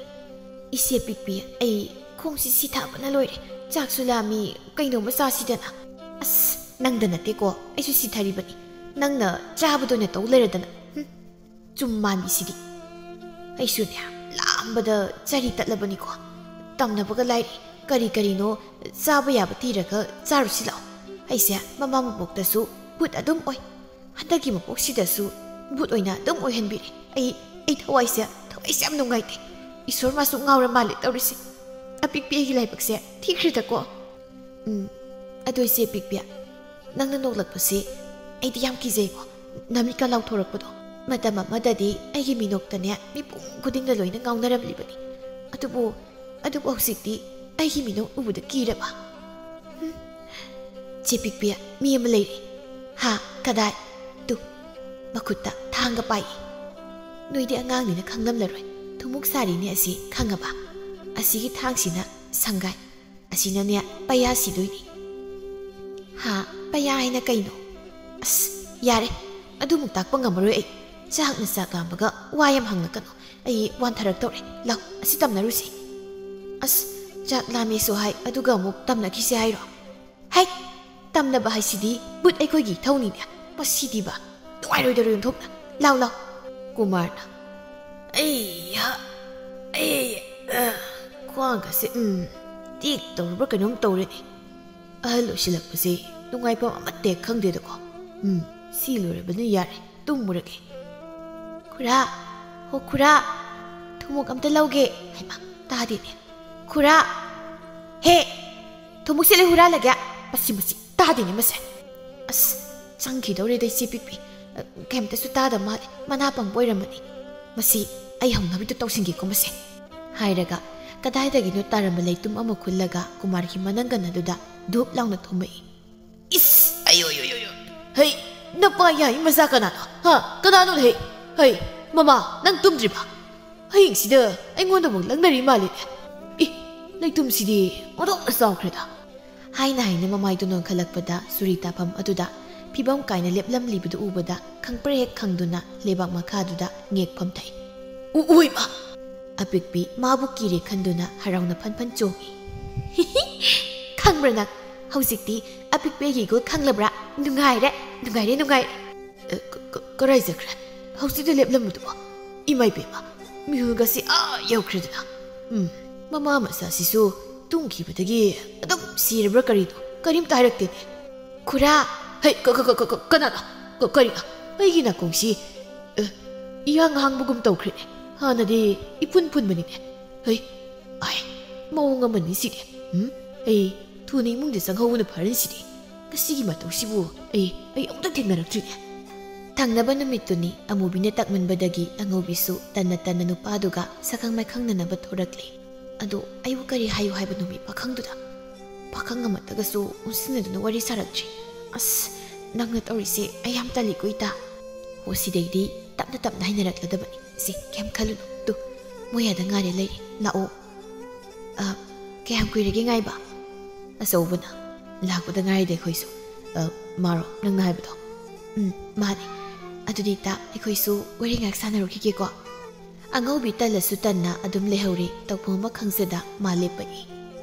ꯏꯆꯦ ꯄꯤꯛꯄꯤ, ꯑꯩ ꯈꯣꯡꯁꯤ ꯁꯤꯊꯕꯅ ꯂꯣꯏꯔꯦ꯫ ꯆꯥꯛꯁꯨ ꯂꯥꯝꯃꯤ, ꯀꯩꯅꯣꯝꯃ ꯆꯥꯁꯤꯗꯅ꯫ ꯑꯁ, ꯅꯪꯗ ꯅꯠꯇꯦꯀꯣ, ꯑꯩꯁꯨ ꯁꯤꯊꯔꯤꯕꯅꯤ꯫ ꯅꯪꯅ ꯆꯥꯕꯗ ꯑꯣꯏꯅ ꯇꯧ ꯂꯩꯔꯗꯅ꯫ ꯍꯨꯝ, ꯆꯨꯝ ꯃꯥꯟꯕꯤꯁꯤꯗꯤ꯫ ꯑꯩꯁꯨꯅꯦ, ꯂꯥꯝꯕꯗ ꯆꯔꯤ ꯇꯠꯂꯕꯅꯤꯀꯣ꯫ ꯇꯝꯅꯕꯒ ꯂꯥꯏꯔꯤ, ꯀꯔꯤ ꯀꯔꯤꯅꯣ ꯆꯥꯕ ꯌꯥꯕ ꯊꯤꯔꯒ ꯆꯥꯔꯨꯁꯤ ꯂꯥꯛꯑꯣ꯫ ꯑꯩꯁꯦ ꯃꯃꯥ ꯃꯄꯣꯛꯇꯁꯨ ꯕꯨꯠ ꯑꯗꯨꯝ ꯑꯣꯏ꯫ ꯍꯟꯗꯛꯀꯤ ꯃꯄꯣꯛꯁꯤꯗꯁꯨ ꯕꯨꯠ ꯑꯣꯏꯅ ꯑꯗꯨꯝ ꯑꯣꯏꯍꯟꯕꯤꯔꯦ꯫ ꯑꯩ, ꯑꯩ ꯊꯋꯥꯏꯁꯦ, ꯊꯋꯥꯏꯁꯦ ꯌꯥꯝ ꯅꯨꯡꯉꯥꯏꯇꯦ꯫ ꯏꯁꯣꯔ ꯃꯥꯁꯨ ꯉꯥꯎꯔ ꯃꯥꯜꯂꯦ ꯇꯧꯔꯤꯁꯦ꯫ ꯑꯄꯤꯛꯄꯤ ꯑꯩꯒꯤ ꯂꯥꯏꯕꯛꯁꯦ ꯊꯤꯈ꯭ꯔꯦꯗꯀꯣ꯫ ꯎꯝ, ꯑꯗꯨ ꯏꯆꯦ ꯄꯤꯛꯄꯤ, ꯅꯪꯅ ꯅꯣꯛꯂꯛꯄꯁꯦ ꯑꯩꯗꯤ ꯌꯥꯝ ꯀꯤꯖꯩꯀꯣ, ꯅꯃꯤꯠꯀ ꯂꯥꯎꯊꯣꯔꯛꯄꯗꯣ꯫ ꯃꯇꯝ ꯑꯃꯗꯗꯤ ꯑꯩꯒꯤ ꯃꯤꯅꯣꯛꯇꯅꯦ ꯃꯤꯄꯨꯝ ꯈꯨꯗꯤꯡꯅ ꯂꯣꯏꯅ ꯉꯥꯎꯅꯔꯝꯂꯤꯕꯅꯤ꯫ ꯑꯗꯨꯕꯨ, ꯑꯗꯨꯕꯨ ꯍꯧꯖꯤꯛꯇꯤ ꯑꯩꯒꯤ ꯃꯤꯅꯣꯛ ꯎꯕꯗ ꯀꯤꯔꯕ꯫ ꯍꯨꯝ꯫ ꯆꯦ ꯄꯤꯛꯄꯤ, ꯃꯤ ꯑꯃ ꯂꯩꯔꯦ꯫ ꯍꯥ, ꯀꯗꯥꯏ? ꯇꯨ, ꯃꯈꯨꯠꯇ ꯊꯥꯡꯒ ꯄꯥꯏ꯫ ꯅꯣꯏꯗꯤ ꯑꯉꯥꯡꯅꯤꯅ ꯈꯪꯂꯝꯂꯔꯣꯏ꯫ ꯊꯨꯝꯃꯨꯛ ꯁꯥꯔꯤꯅꯦ ꯑꯁꯤ, ꯈꯪꯉꯕ? ꯑꯁꯤꯒꯤ ꯊꯥꯡꯁꯤꯅ ꯁꯪꯒꯥꯏ, ꯑꯁꯤꯅꯅꯦ ꯄꯩꯌꯥ ꯁꯤꯗꯣꯏꯅꯤ꯫ ꯍꯥ, ꯄꯩꯌꯥ ꯍꯥꯏꯅ ꯀꯩꯅꯣ? ꯑꯁ, ꯌꯥꯔꯦ, ꯑꯗꯨꯃꯨꯛ ꯇꯥꯛꯄ ꯉꯝꯃꯔꯣꯏ ꯑꯩ꯫ ꯆꯥꯛꯅ ꯆꯥꯛ ꯂꯥꯝꯕꯒ ꯋꯥ ꯌꯥꯝ ꯍꯪꯉꯛꯀꯅꯨ꯫ ꯑꯩ ꯋꯥꯟꯊꯔꯛꯇꯧꯔꯦ꯫ ꯂꯥꯎ, ꯑꯁꯤ ꯇꯝꯅꯔꯨꯁꯤ꯫ ꯑꯁ, ꯆꯥꯛ ꯂꯥꯝꯃꯦꯁꯨ ꯍꯥꯏ, ꯑꯗꯨꯒ ꯑꯃꯨꯛ ꯇꯝꯅꯈꯤꯁꯦ ꯍꯥꯏꯔꯣ? ꯍꯩ, ꯇꯝꯅꯕ ꯍꯥꯏꯁꯤꯗꯤ ꯕꯨꯠ ꯑꯩꯈꯣꯏꯒꯤ ꯏꯊꯧꯅꯤꯅꯦ꯫ ꯃꯁꯤꯗꯤꯕ ꯅꯨꯡꯉꯥꯏꯔꯣꯏꯗꯧꯔꯤ ꯑꯣꯟꯊꯣꯛꯅ꯫ ꯂꯥꯎ, ꯂꯥꯎ꯫ ꯀꯨꯃꯥꯔꯅ, "ꯑꯩ, ꯑꯩ, ꯑ, ꯈ꯭ꯋꯥꯡꯒꯁꯦ, ꯎꯝ, ꯇꯦꯛ ꯇꯧꯔꯕ꯭ꯔꯥ ꯀꯩꯅꯣꯝ ꯇꯧꯔꯦꯅꯦ꯫ ꯑꯍꯜ ꯑꯣꯏꯁꯤꯜꯂꯛꯄꯁꯦ ꯅꯨꯡꯉꯥꯏꯐꯝ ꯑꯃꯠꯇ ꯍꯦꯛ ꯈꯪꯗꯦꯗꯀꯣ꯫ ꯎꯝ, ꯁꯤ ꯂꯣꯏꯔꯕꯅ ꯌꯥꯔꯦ, ꯇꯨꯝꯃꯨꯔꯒꯦ꯫ ꯈꯨꯔꯥ, ꯍꯣ ꯈꯨꯔꯥ, ꯊꯨꯝꯃꯣꯛ ꯑꯝꯇ ꯂꯧꯒꯦ꯫" ꯍꯩꯃꯥ, ꯇꯥꯗꯦꯅꯦ꯫ "ꯈꯨꯔꯥ, ꯍꯦ, ꯊꯨꯝꯃꯣꯛꯁꯦ ꯂꯣꯏ ꯍꯨꯔꯥꯜꯂꯒꯦ꯫" ꯃꯁꯤ, ꯃꯁꯤ, ꯇꯥꯗꯦꯅꯦ ꯃꯁꯦ꯫ ꯑꯁ, ꯆꯪꯈꯤꯗꯧꯔꯦꯗ ꯏꯆꯦ ꯄꯤꯛꯄꯤ꯫ ꯑ, ꯀꯩꯝꯇꯁꯨ ꯇꯥꯗ ꯃꯥꯜꯂꯦ꯫ ꯃꯅꯥ ꯄꯪꯕ ꯑꯣꯏꯔꯝꯃꯅꯤ꯫ ꯃꯁꯤ ꯑꯩ ꯍꯧꯅꯕꯤꯗ ꯇꯧꯁꯤꯟꯒꯦꯀꯣ ꯃꯁꯦ꯫ ꯍꯥꯏꯔꯒ ꯀꯗꯥꯏꯗꯒꯤꯅꯣ ꯇꯥꯔꯝꯕ ꯂꯩꯇꯨꯝ ꯑꯃ ꯈꯨꯜꯂꯒ ꯀꯨꯃꯥꯔꯒꯤ ꯃꯅꯪꯒꯟ ꯑꯗꯨꯗ ꯙꯨꯞ ꯂꯥꯎꯅ ꯊꯣꯝꯃꯛꯏ꯫ "ꯏꯁ! ꯑꯌꯣ, ꯌꯣ, ꯌꯣ, ꯌꯣ! ꯍꯩ, ꯅꯄꯥ ꯌꯥꯏ ꯃꯆꯥ ꯀꯅꯥꯅꯣ? ꯍꯥ? ꯀꯅꯥꯅꯣ? ꯍꯩ, ꯍꯩ, ꯃꯃꯥ, ꯅꯪ ꯇꯨꯝꯗ꯭ꯔꯤꯕ? ꯍꯌꯦꯡꯁꯤꯗ ꯑꯩꯉꯣꯟꯗ ꯑꯃꯨꯛ ꯂꯪꯅꯔꯤ ꯃꯥꯜꯂꯦꯅꯦ꯫ ꯏ, ꯂꯩꯇꯨꯝꯁꯤꯗꯤ ꯑꯣꯟꯊꯣꯛꯅ ꯆꯥꯎꯈ꯭ꯔꯦꯗ꯫" ꯍꯥꯏꯅ ꯍꯥꯏꯅ ꯃꯃꯥꯏꯗꯨ ꯅꯣꯟꯈꯠꯂꯛꯄꯗ ꯆꯨꯔꯤ ꯇꯥꯐꯝ ꯑꯗꯨꯗ ꯐꯤꯕꯝ ꯀꯥꯏꯅ ꯂꯦꯞꯂꯝꯂꯤꯕꯗꯨ ꯎꯕꯗ ꯈꯪꯄ꯭ꯔꯦꯛ ꯍꯦꯛ ꯈꯪꯗꯨꯅ ꯂꯩꯕꯥꯛ ꯃꯈꯥꯗꯨꯗ ꯉꯦꯛ ꯐꯝꯊꯩ꯫ "ꯎ-, ꯎꯏꯃ!" ꯑꯄꯤꯛꯄꯤ ꯃꯥꯕꯨ ꯀꯤꯔꯦ ꯈꯟꯗꯨꯅ ꯍꯔꯥꯎꯅ ꯐꯟ ꯐꯟ ꯆꯣꯡꯏ꯫ "ꯈꯪꯕ꯭ꯔꯥ ꯅꯪ? ꯍꯧꯖꯤꯛꯇꯤ ꯑꯄꯤꯛꯄꯤ ꯑꯩꯒꯤ ꯏꯒꯨꯜ ꯈꯪꯂꯕ꯭ꯔꯥ? ꯅꯨꯡꯉꯥꯏꯔꯦ, ꯅꯨꯡꯉꯥꯏꯔꯦ, ꯅꯨꯡꯉꯥꯏꯔꯦ꯫" "ꯑ, ꯀ-, ꯀ-, ꯀꯔꯥꯏ ꯆꯠꯈ꯭ꯔꯦ? ꯍꯧꯖꯤꯛꯇ ꯂꯦꯞꯂꯝꯕꯗꯨꯕꯣ? ꯏꯃꯥ ꯏꯕꯦꯝꯃ, ꯃꯤꯍꯨꯜꯒꯁꯤ ꯑꯥ ꯌꯧꯈ꯭ꯔꯦꯗꯅ꯫ ꯎꯝ, ꯃꯃꯥ ꯃꯆꯥꯁꯤꯁꯨ ꯇꯨꯝꯈꯤꯕꯗꯒꯤ ꯑꯗꯨꯝ ꯁꯤꯔꯕ꯭ꯔꯥ ꯀꯔꯤꯅꯣ? ꯀꯔꯤꯝꯇ ꯍꯥꯏꯔꯛꯇꯦꯅꯦ꯫" "ꯈꯨꯔꯥ!" "ꯍꯩ, ꯀ-, ꯀ-, ꯀ-, ꯀ-, ꯀ-, ꯀꯅꯥꯅꯣ? ꯀ-, ꯀꯔꯤꯅꯣ? ꯑꯩꯒꯤ ꯅꯥꯀꯣꯡꯁꯤ, ꯑ, ꯏꯍꯥꯡ ꯍꯥꯡꯕꯒꯨꯝ ꯇꯧꯈ꯭ꯔꯦꯅꯦ꯫ ꯍꯥꯟꯅꯗꯤ ꯏꯐꯨꯟ ꯐꯨꯟꯕꯅꯤꯅꯦ꯫ ꯍꯩ, ꯑꯥꯏ, ꯃꯑꯣꯡ ꯑꯃꯅꯤ ꯁꯤꯗꯤ꯫ ꯎꯝ, ꯑꯩ ꯊꯨꯅ ꯏꯃꯨꯡꯗ ꯆꯪꯍꯧꯕꯅ ꯐꯔꯅꯤ ꯁꯤꯗꯤ꯫ ꯉꯁꯤꯒꯤ ꯃꯇꯧꯁꯤꯕꯨ ꯑꯩ, ꯑꯩ ꯑꯃꯨꯛꯇ ꯊꯦꯡꯅꯔꯛꯇ꯭ꯔꯤꯅꯦ꯫" ꯊꯪꯅꯕ ꯅꯨꯃꯤꯠꯇꯨꯅꯤ꯫ ꯑꯃꯨꯕꯤꯅ ꯇꯛꯃꯟꯕꯗꯒꯤ ꯑꯉꯧꯕꯤꯁꯨ ꯇꯟꯅ ꯇꯟꯅ ꯅꯨꯄꯥꯗꯨꯒ ꯁꯛꯈꯪ ꯃꯥꯏꯈꯪꯅꯅꯕ ꯊꯣꯔꯛꯂꯦ꯫ "ꯑꯗꯣ ꯑꯩꯕꯨ ꯀꯔꯤ ꯍꯥꯏꯌꯨ ꯍꯥꯏꯕꯅꯣ ꯃꯤ ꯄꯥꯈꯪꯗꯨꯗ? ꯄꯥꯈꯪ ꯑꯃꯠꯇꯒꯁꯨ ꯑꯣꯟꯁꯤꯟꯅꯗꯨꯅ ꯋꯥꯔꯤ ꯁꯥꯔꯛꯇ꯭ꯔꯤ꯫ ꯑꯁ, ꯅꯪꯅ ꯇꯧꯔꯤꯁꯦ ꯑꯩ ꯌꯥꯝ ꯇꯜꯂꯤꯀꯣ ꯏꯇꯥ꯫ ꯍꯣ, ꯁꯤꯗꯩꯗꯤ ꯇꯞꯅ ꯇꯞꯅ ꯍꯥꯏꯅꯔꯛꯂꯗꯕꯅꯤ꯫ ꯁꯤ, ꯀꯩꯝ ꯈꯜꯂꯨꯅꯨ꯫ ꯇꯨ, ꯃꯣꯏ ꯑꯥꯗ ꯉꯥꯏꯔꯦ ꯂꯩꯔꯦ꯫ ꯂꯥꯛꯑꯣ꯫" "ꯑ, ꯀꯌꯥꯝ ꯀꯨꯏꯔꯒꯦ ꯉꯥꯏꯕ?" "ꯑꯆꯧꯕꯅ, ꯂꯥꯛꯄꯗ ꯉꯥꯏꯔꯤꯗ ꯑꯩꯈꯣꯏꯁꯨ꯫ ꯑ, ꯃꯥꯔꯣ ꯅꯪꯅ ꯍꯥꯏꯕꯗꯣ?" "ꯎꯝ, ꯃꯥꯅꯦ꯫ ꯑꯗꯨꯗꯤ ꯏꯇꯥ, ꯑꯩꯈꯣꯏꯁꯨ ꯋꯥꯔꯤ ꯉꯥꯏꯍꯥꯛ ꯁꯥꯟꯅꯔꯨꯈꯤꯒꯦꯀꯣ꯫" ꯑꯉꯧꯕꯤ ꯇꯜꯂꯁꯨ ꯇꯟꯅ ꯑꯗꯨꯝ ꯂꯩꯍꯧꯔꯦ꯫ ꯇꯧꯐꯝ ꯑꯃ ꯈꯪꯖꯗ ꯃꯥ ꯂꯦꯞꯄꯛꯏ꯫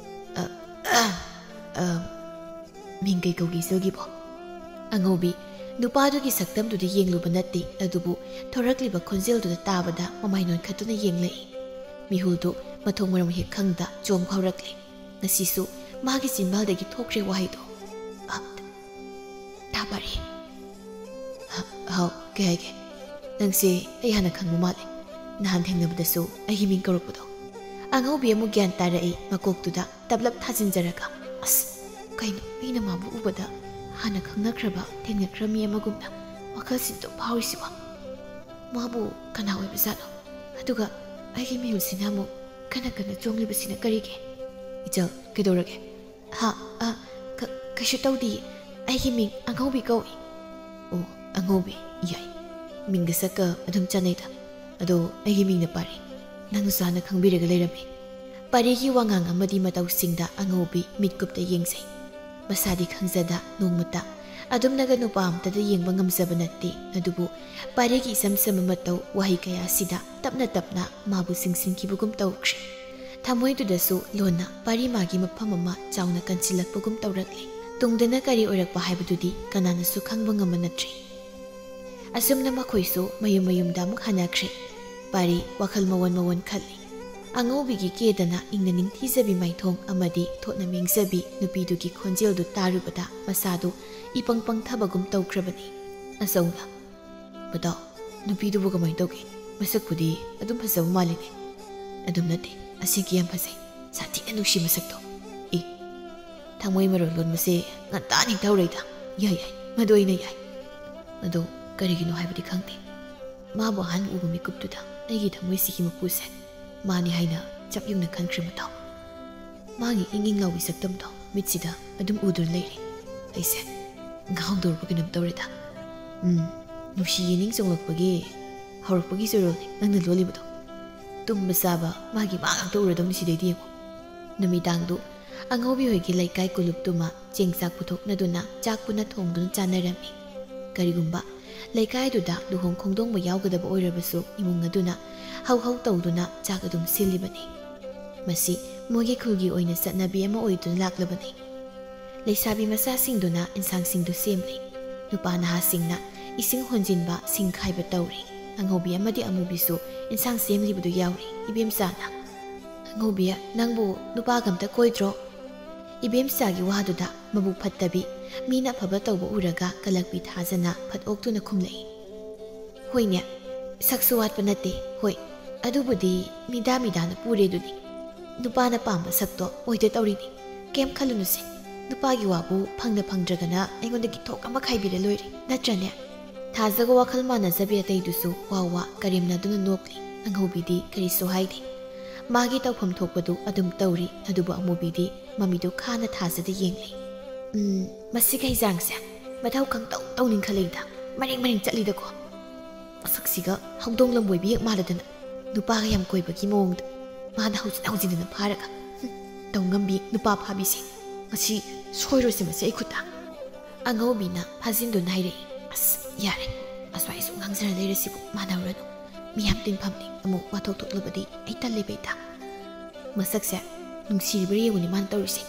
"ꯑ, ꯑ, ꯑ, ꯃꯤꯡ ꯀꯩ ꯀꯧꯒꯦ ꯏꯆꯜꯒꯤꯕꯣ?" ꯑꯉꯧꯕꯤ, ꯅꯨꯄꯥꯗꯨꯒꯤ ꯁꯛꯇꯝꯗꯨꯗ ꯌꯦꯡꯂꯨꯕ ꯅꯠꯇꯦ, ꯑꯗꯨꯕꯨ ꯊꯣꯔꯛꯂꯤꯕ ꯈꯣꯟꯖꯦꯜꯗꯨꯗ ꯇꯥꯕꯗ ꯃꯃꯥꯏ ꯅꯣꯟꯈꯠꯇꯨꯅ ꯌꯦꯡꯂꯛꯏ꯫ ꯃꯤꯍꯨꯜꯗꯨ ꯃꯊꯣꯡ ꯃꯔꯝ ꯍꯦꯛ ꯈꯪꯗ ꯆꯣꯡ ꯍꯧꯔꯛꯂꯦ꯫ ꯉꯁꯤꯁꯨ ꯃꯥꯒꯤ ꯆꯤꯟꯕꯥꯜꯗꯒꯤ ꯊꯣꯛꯈ꯭ꯔꯦ ꯋꯥꯍꯩꯗꯣ꯫ "ꯑꯞ, ꯇꯥ ꯄꯥꯔꯤ?" "ꯍ-, ꯍꯥꯎ, ꯀꯩ ꯍꯥꯏꯒꯦ?" "ꯅꯪꯁꯦ ꯑꯩ ꯍꯥꯟꯅ ꯈꯪꯕ ꯃꯥꯜꯂꯦ꯫ ꯅꯍꯥꯟ ꯊꯦꯡꯅꯕꯗꯁꯨ ꯑꯩꯒꯤ ꯃꯤꯡ ꯀꯧꯔꯛꯄꯗꯣ꯫" ꯑꯉꯧꯕꯤ ꯑꯃꯨꯛ ꯒ꯭ꯌꯥꯟ ꯇꯥꯔꯛꯏ, ꯃꯀꯣꯛꯇꯨꯗ ꯇꯞꯂꯞ ꯊꯥꯖꯤꯟꯖꯔꯒ꯫ "ꯑꯁ, ꯀꯩꯅꯣ, ꯑꯩꯅ ꯃꯥꯕꯨ ꯎꯕꯗ ꯍꯥꯟꯅ ꯈꯪꯅꯈ꯭ꯔꯕ, ꯊꯦꯡꯅꯈ꯭ꯔꯕ ꯃꯤ ꯑꯃꯒꯨꯝꯅ ꯋꯥꯈꯜꯁꯤꯗ ꯑꯗꯨꯝ ꯐꯥꯎꯔꯤꯁꯤꯕꯣ? ꯃꯥꯕꯨ ꯀꯅꯥ ꯑꯣꯏꯕꯖꯥꯠꯅꯣ? ꯑꯗꯨꯒ ꯑꯩꯒꯤ ꯃꯤꯍꯨꯜꯁꯤꯅ ꯑꯃꯨꯛ ꯀꯟꯅ ꯀꯟꯅ ꯆꯣꯡꯂꯤꯕꯁꯤꯅ ꯀꯔꯤꯒꯤ?" "ꯏꯆꯜ, ꯀꯩꯗꯧꯔꯒꯦ?" "ꯍꯥ? ꯑ, ꯀ-, ꯀꯩꯁꯨ ꯇꯧꯗꯤꯌꯦ꯫ ꯑꯩꯒꯤ ꯃꯤꯡ ꯑꯉꯧꯕꯤ ꯀꯧꯏ꯫" "ꯑꯣ, ꯑꯉꯧꯕꯤ, ꯌꯥꯏ꯫ ꯃꯤꯡꯒ ꯁꯛꯀ ꯑꯗꯨꯝ ꯆꯥꯟꯅꯩꯗ꯫ ꯑꯗꯣ ꯑꯩꯒꯤ ꯃꯤꯡꯅ ꯄꯥꯔꯤ꯫ ꯅꯪꯅꯁꯨ ꯍꯥꯟꯅ ꯈꯪꯕꯤꯔꯒ ꯂꯩꯔꯝꯃꯤ꯫" ꯄꯥꯔꯤꯒꯤ ꯋꯥꯉꯥꯡ ꯑꯃꯗꯤ ꯃꯇꯧꯁꯤꯡꯗ ꯑꯉꯧꯕꯤ ꯃꯤꯠꯀꯨꯞꯇ ꯌꯦꯡꯖꯩ꯫ ꯃꯁꯥꯗꯤ ꯈꯪꯖꯗ ꯅꯣꯡꯃꯇ ꯑꯗꯨꯝꯅꯒ ꯅꯨꯄꯥ ꯑꯝꯇꯗ ꯌꯦꯡꯕ ꯉꯝꯖꯕ ꯅꯠꯇꯦ, ꯑꯗꯨꯕꯨ ꯄꯥꯔꯤꯒꯤ ꯏꯆꯝ ꯆꯝꯕ ꯃꯇꯧ, ꯋꯥꯍꯩ ꯀꯌꯥ ꯑꯁꯤꯗ ꯇꯞꯅ ꯇꯞꯅ ꯃꯥꯕꯨ ꯆꯤꯡꯁꯤꯟꯈꯤꯕꯒꯨꯝ ꯇꯧꯈ꯭ꯔꯦ꯫ ꯊꯃꯣꯏꯗꯨꯗꯁꯨ ꯂꯣꯟꯅ ꯄꯥꯔꯤ ꯃꯥꯒꯤ ꯃꯐꯝ ꯑꯃ ꯆꯥꯎꯅ ꯀꯟꯁꯤꯜꯂꯛꯄꯒꯨꯝ ꯇꯧꯔꯛꯂꯦ꯫ ꯇꯨꯡꯗꯅ ꯀꯔꯤ ꯑꯣꯏꯔꯛꯄ ꯍꯥꯏꯕꯗꯨꯗꯤ ꯀꯅꯥꯅꯁꯨ ꯈꯪꯕ ꯉꯝꯕ ꯅꯠꯇ꯭ꯔꯤ꯫ ꯑꯁꯨꯝꯅ ꯃꯈꯣꯏꯁꯨ ꯃꯌꯨꯝ ꯃꯌꯨꯝꯗ ꯑꯃꯨꯛ ꯍꯟꯅꯈ꯭ꯔꯦ꯫ ꯄꯥꯔꯤ ꯋꯥꯈꯜ ꯃꯋꯣꯟ ꯃꯋꯣꯟ ꯈꯜꯂꯤ꯫ ꯑꯉꯧꯕꯤꯒꯤ ꯀꯦꯗꯅ ꯏꯪꯅ ꯅꯤꯡꯊꯤꯖꯕꯤ ꯃꯥꯏꯊꯣꯡ ꯑꯃꯗꯤ ꯊꯣꯠꯅ ꯃꯦꯡꯖꯕꯤ ꯅꯨꯄꯤꯗꯨꯒꯤ ꯈꯣꯟꯖꯦꯜꯗꯨ ꯇꯥꯔꯨꯕꯗ ꯃꯁꯥꯗꯨ ꯏꯄꯪ ꯄꯪꯊꯕꯒꯨꯝ ꯇꯧꯈ꯭ꯔꯕꯅꯤ꯫ ꯑꯆꯧꯅ, "ꯃꯇꯥꯎ, ꯅꯨꯄꯤꯗꯨꯕꯨ ꯀꯃꯥꯏꯅ ꯇꯧꯒꯦ? ꯃꯁꯛꯄꯨꯗꯤ ꯑꯗꯨꯝ ꯐꯖꯕ ꯃꯥꯜꯂꯤꯅꯦ꯫" "ꯑꯗꯨꯝ ꯅꯠꯇꯦ, ꯑꯁꯦꯡꯀꯤ ꯌꯥꯝ ꯐꯖꯩ꯫ ꯁꯥꯊꯤꯅ ꯅꯨꯡꯁꯤ ꯃꯁꯛꯇꯣ꯫ ꯑꯦ, ꯊꯃꯣꯏ ꯃꯔꯣꯜ ꯂꯣꯟꯕꯁꯦ ꯉꯟꯇꯥ ꯅꯤꯡꯊꯧꯔꯩꯗ꯫ ꯌꯥꯏ, ꯌꯥꯏ, ꯃꯗꯨ ꯑꯩꯅ ꯌꯥꯏ꯫ ꯑꯗꯣ ꯀꯔꯤꯒꯤꯅꯣ ꯍꯥꯏꯕꯗꯤ ꯈꯪꯗꯦ, ꯃꯥꯕꯨ ꯑꯍꯥꯟꯕ ꯎꯕ ꯃꯤꯀꯨꯞꯇꯨꯗ ꯑꯩꯒꯤ ꯊꯃꯣꯏꯁꯤꯒꯤ ꯃꯄꯨꯁꯦ ꯃꯥꯅꯤ ꯍꯥꯏꯅ ꯆꯞ ꯌꯨꯡꯅ ꯈꯟꯈ꯭ꯔꯦ ꯃꯇꯥꯎ꯫ ꯃꯥꯒꯤ ꯏꯪ ꯏꯪ ꯂꯥꯎꯕꯤ ꯁꯛꯇꯝꯗꯣ ꯃꯤꯠꯁꯤꯗ ꯑꯗꯨꯝ ꯎꯗꯨꯅ ꯂꯩꯔꯦ꯫ ꯑꯩꯁꯦ ꯉꯥꯎꯗꯧꯔꯕ ꯀꯩꯅꯣꯝ ꯇꯧꯔꯦꯗ꯫ ꯎꯝ, ꯅꯨꯡꯁꯤ ꯌꯦꯅꯤꯡ ꯆꯣꯡꯂꯛꯄꯒꯤ ꯍꯧꯔꯛꯄꯒꯤ ꯆꯣꯏꯔꯣꯜꯅꯤ ꯅꯪꯅ ꯂꯣꯜꯂꯤꯕꯗꯣ꯫ ꯇꯨꯝꯕ ꯆꯥꯕ ꯃꯥꯒꯤ ꯃꯥ ꯉꯥꯛꯇ ꯎꯔꯗꯧꯅꯤ ꯁꯤꯗꯩꯗꯤ ꯌꯦꯡꯉꯣ꯫" ꯅꯨꯃꯤꯗꯥꯡꯗꯨ ꯑꯉꯧꯕꯤ ꯍꯣꯏꯒꯤ ꯂꯩꯀꯥꯏ ꯀꯣꯂꯨꯞꯇꯨꯃ ꯆꯦꯡ ꯆꯥꯛ ꯄꯨꯊꯣꯛꯅꯗꯨꯅ ꯆꯥꯛ ꯄꯨꯟꯅ ꯊꯣꯡꯗꯨꯅ ꯆꯥꯅꯔꯝꯃꯤ꯫ ꯀꯔꯤꯒꯨꯝꯕ ꯂꯩꯀꯥꯏꯗꯨꯗ ꯂꯨꯍꯣꯡ ꯈꯣꯡꯗꯣꯡꯕ ꯌꯥꯎꯒꯗꯕ ꯑꯣꯏꯔꯕꯁꯨ ꯏꯃꯨꯡ ꯑꯗꯨꯅ ꯍꯧ ꯍꯧ ꯇꯧꯗꯨꯅ ꯆꯥꯛ ꯑꯗꯨꯝ ꯁꯤꯜꯂꯤꯕꯅꯤ꯫ ꯃꯁꯤ ꯃꯣꯏꯒꯤ ꯈꯨꯜꯒꯤ ꯑꯣꯏꯅ ꯆꯠꯅꯕꯤ ꯑꯃ ꯑꯣꯏꯗꯨꯅ ꯂꯥꯛꯂꯕꯅꯤ꯫ ꯂꯩꯁꯥꯕꯤ ꯃꯆꯥꯁꯤꯡꯗꯨꯅ ꯏꯟꯁꯥꯡꯁꯤꯡꯗꯨ ꯁꯦꯝꯂꯤ꯫ ꯅꯨꯄꯥ ꯅꯍꯥꯁꯤꯡꯅ ꯏꯁꯤꯡ ꯍꯣꯟꯖꯤꯟꯕ, ꯁꯤꯡ ꯈꯥꯏꯕ ꯇꯧꯔꯤ꯫ ꯑꯉꯧꯕꯤ ꯑꯃꯗꯤ ꯑꯃꯨꯕꯤꯁꯨ ꯏꯟꯁꯥꯡ ꯁꯦꯝꯂꯤꯕꯗꯨ ꯌꯥꯎꯔꯤ꯫ ꯏꯕꯦꯝꯆꯥꯅ, "ꯑꯉꯧꯕꯤ, ꯅꯪꯕꯨ ꯅꯨꯄꯥꯒ ꯑꯝꯇ ꯀꯣꯏꯗ꯭ꯔꯣ?" ꯏꯕꯦꯝꯆꯥꯒꯤ ꯋꯥꯗꯨꯗ ꯃꯕꯨꯛ ꯐꯠꯇꯕꯤ, ꯃꯤꯅ ꯑꯐꯕ ꯇꯧꯕ ꯎꯔꯒ ꯀꯂꯛꯄꯤ ꯊꯥꯖꯅ ꯐꯠ ꯑꯣꯛꯇꯨꯅ ꯈꯨꯝꯂꯛꯏ, "ꯍꯣꯏꯅꯦ, ꯁꯛꯁꯨ ꯋꯥꯠꯄ ꯅꯠꯇꯦ꯫ ꯍꯣꯏ, ꯑꯗꯨꯕꯨꯗꯤ ꯃꯤꯗꯥ ꯃꯤꯗꯥꯅ ꯄꯨꯔꯦ ꯑꯗꯨꯅꯤ꯫ ꯅꯨꯄꯥꯅ ꯄꯥꯝꯕ ꯁꯛꯇꯣ ꯑꯣꯏꯗ ꯇꯧꯔꯤꯅꯤ꯫ ꯀꯩꯝ ꯈꯜꯂꯨꯅꯨꯁꯦ꯫ ꯅꯨꯄꯥꯒꯤ ꯋꯥꯕꯨ ꯐꯪꯅ ꯐꯪꯗ꯭ꯔꯒꯅ ꯑꯩꯉꯣꯟꯗꯒꯤ ꯊꯣꯛ ꯑꯃ ꯈꯥꯏꯕꯤꯔ ꯂꯣꯏꯔꯦ, ꯅꯠꯇ꯭ꯔꯅꯦ?" ꯊꯥꯖꯒ ꯋꯥꯈꯜ ꯃꯥꯟꯅꯖꯕꯤ ꯑꯇꯩꯗꯨꯁꯨ ꯋꯥ ꯋꯥ ꯀꯔꯦꯝꯅꯗꯨꯅ ꯅꯣꯛꯂꯤ꯫ ꯑꯉꯧꯕꯤꯗꯤ ꯀꯔꯤꯁꯨ ꯍꯥꯏꯗꯦ꯫ ꯃꯥꯒꯤ ꯇꯧꯐꯝ ꯊꯣꯛꯄꯗꯨ ꯑꯗꯨꯝ ꯇꯧꯔꯤ꯫ ꯑꯗꯨꯕꯨ ꯑꯃꯨꯕꯤꯗꯤ ꯃꯃꯤꯗꯨ ꯈꯥꯅ ꯊꯥꯖꯗ ꯌꯦꯡꯂꯤ꯫ "ꯎꯝ, ꯃꯁꯤꯒꯤ ꯍꯩꯖꯥꯡꯁꯦ ꯃꯊꯧ ꯈꯪꯇꯧ ꯇꯧꯅꯤꯡꯈꯠꯂꯛꯏꯗ꯫ ꯃꯔꯦꯡ ꯃꯔꯦꯡ ꯆꯠꯂꯤꯗꯀꯣ꯫ ꯃꯁꯛꯁꯤꯒ ꯍꯧꯗꯣꯡ ꯂꯝꯕꯣꯏꯕꯤ ꯍꯦꯛ ꯃꯥꯜꯂꯗꯅ꯫ ꯅꯨꯄꯥꯒ ꯌꯥꯝ ꯀꯣꯏꯕꯒꯤ ꯃꯑꯣꯡꯗ꯫ ꯃꯥꯅ ꯍꯧꯖꯤꯟ ꯍꯧꯖꯤꯟꯗꯅ ꯐꯥꯔꯒ꯫ ꯍꯨꯝ, ꯇꯧ ꯉꯝꯕꯤ ꯅꯨꯄꯥ ꯐꯥꯕꯤꯁꯦ꯫ ꯉꯁꯤ ꯁꯣꯏꯔꯣꯏꯁꯦ ꯃꯁꯤ ꯑꯩ ꯈꯨꯠꯇ꯫" ꯑꯉꯧꯕꯤꯅ ꯐꯥꯖꯤꯟꯗꯨꯅ ꯍꯥꯏꯔꯛꯏ, "ꯑꯁ, ꯌꯥꯔꯦ꯫ ꯑꯁ꯭ꯋꯥꯏ ꯁꯨꯝ ꯉꯥꯡꯖꯔ ꯂꯩꯔꯁꯤꯕꯨ ꯃꯥꯟꯅꯔꯨꯔꯅꯨ꯫ ꯃꯤꯌꯥꯝ ꯇꯤꯟꯐꯝꯅꯤ꯫ ꯑꯃꯨꯛ ꯋꯥꯊꯣꯛ ꯊꯣꯛꯂꯕꯗꯤ ꯑꯩ ꯇꯜꯂꯦꯕ ꯍꯦꯛꯇ꯫ ꯃꯁꯛꯁꯦ ꯅꯨꯡꯁꯤꯔꯤꯕ꯭ꯔꯥ ꯌꯦꯡꯉꯨꯅꯦ ꯃꯥꯅ ꯇꯧꯔꯤꯁꯦ꯫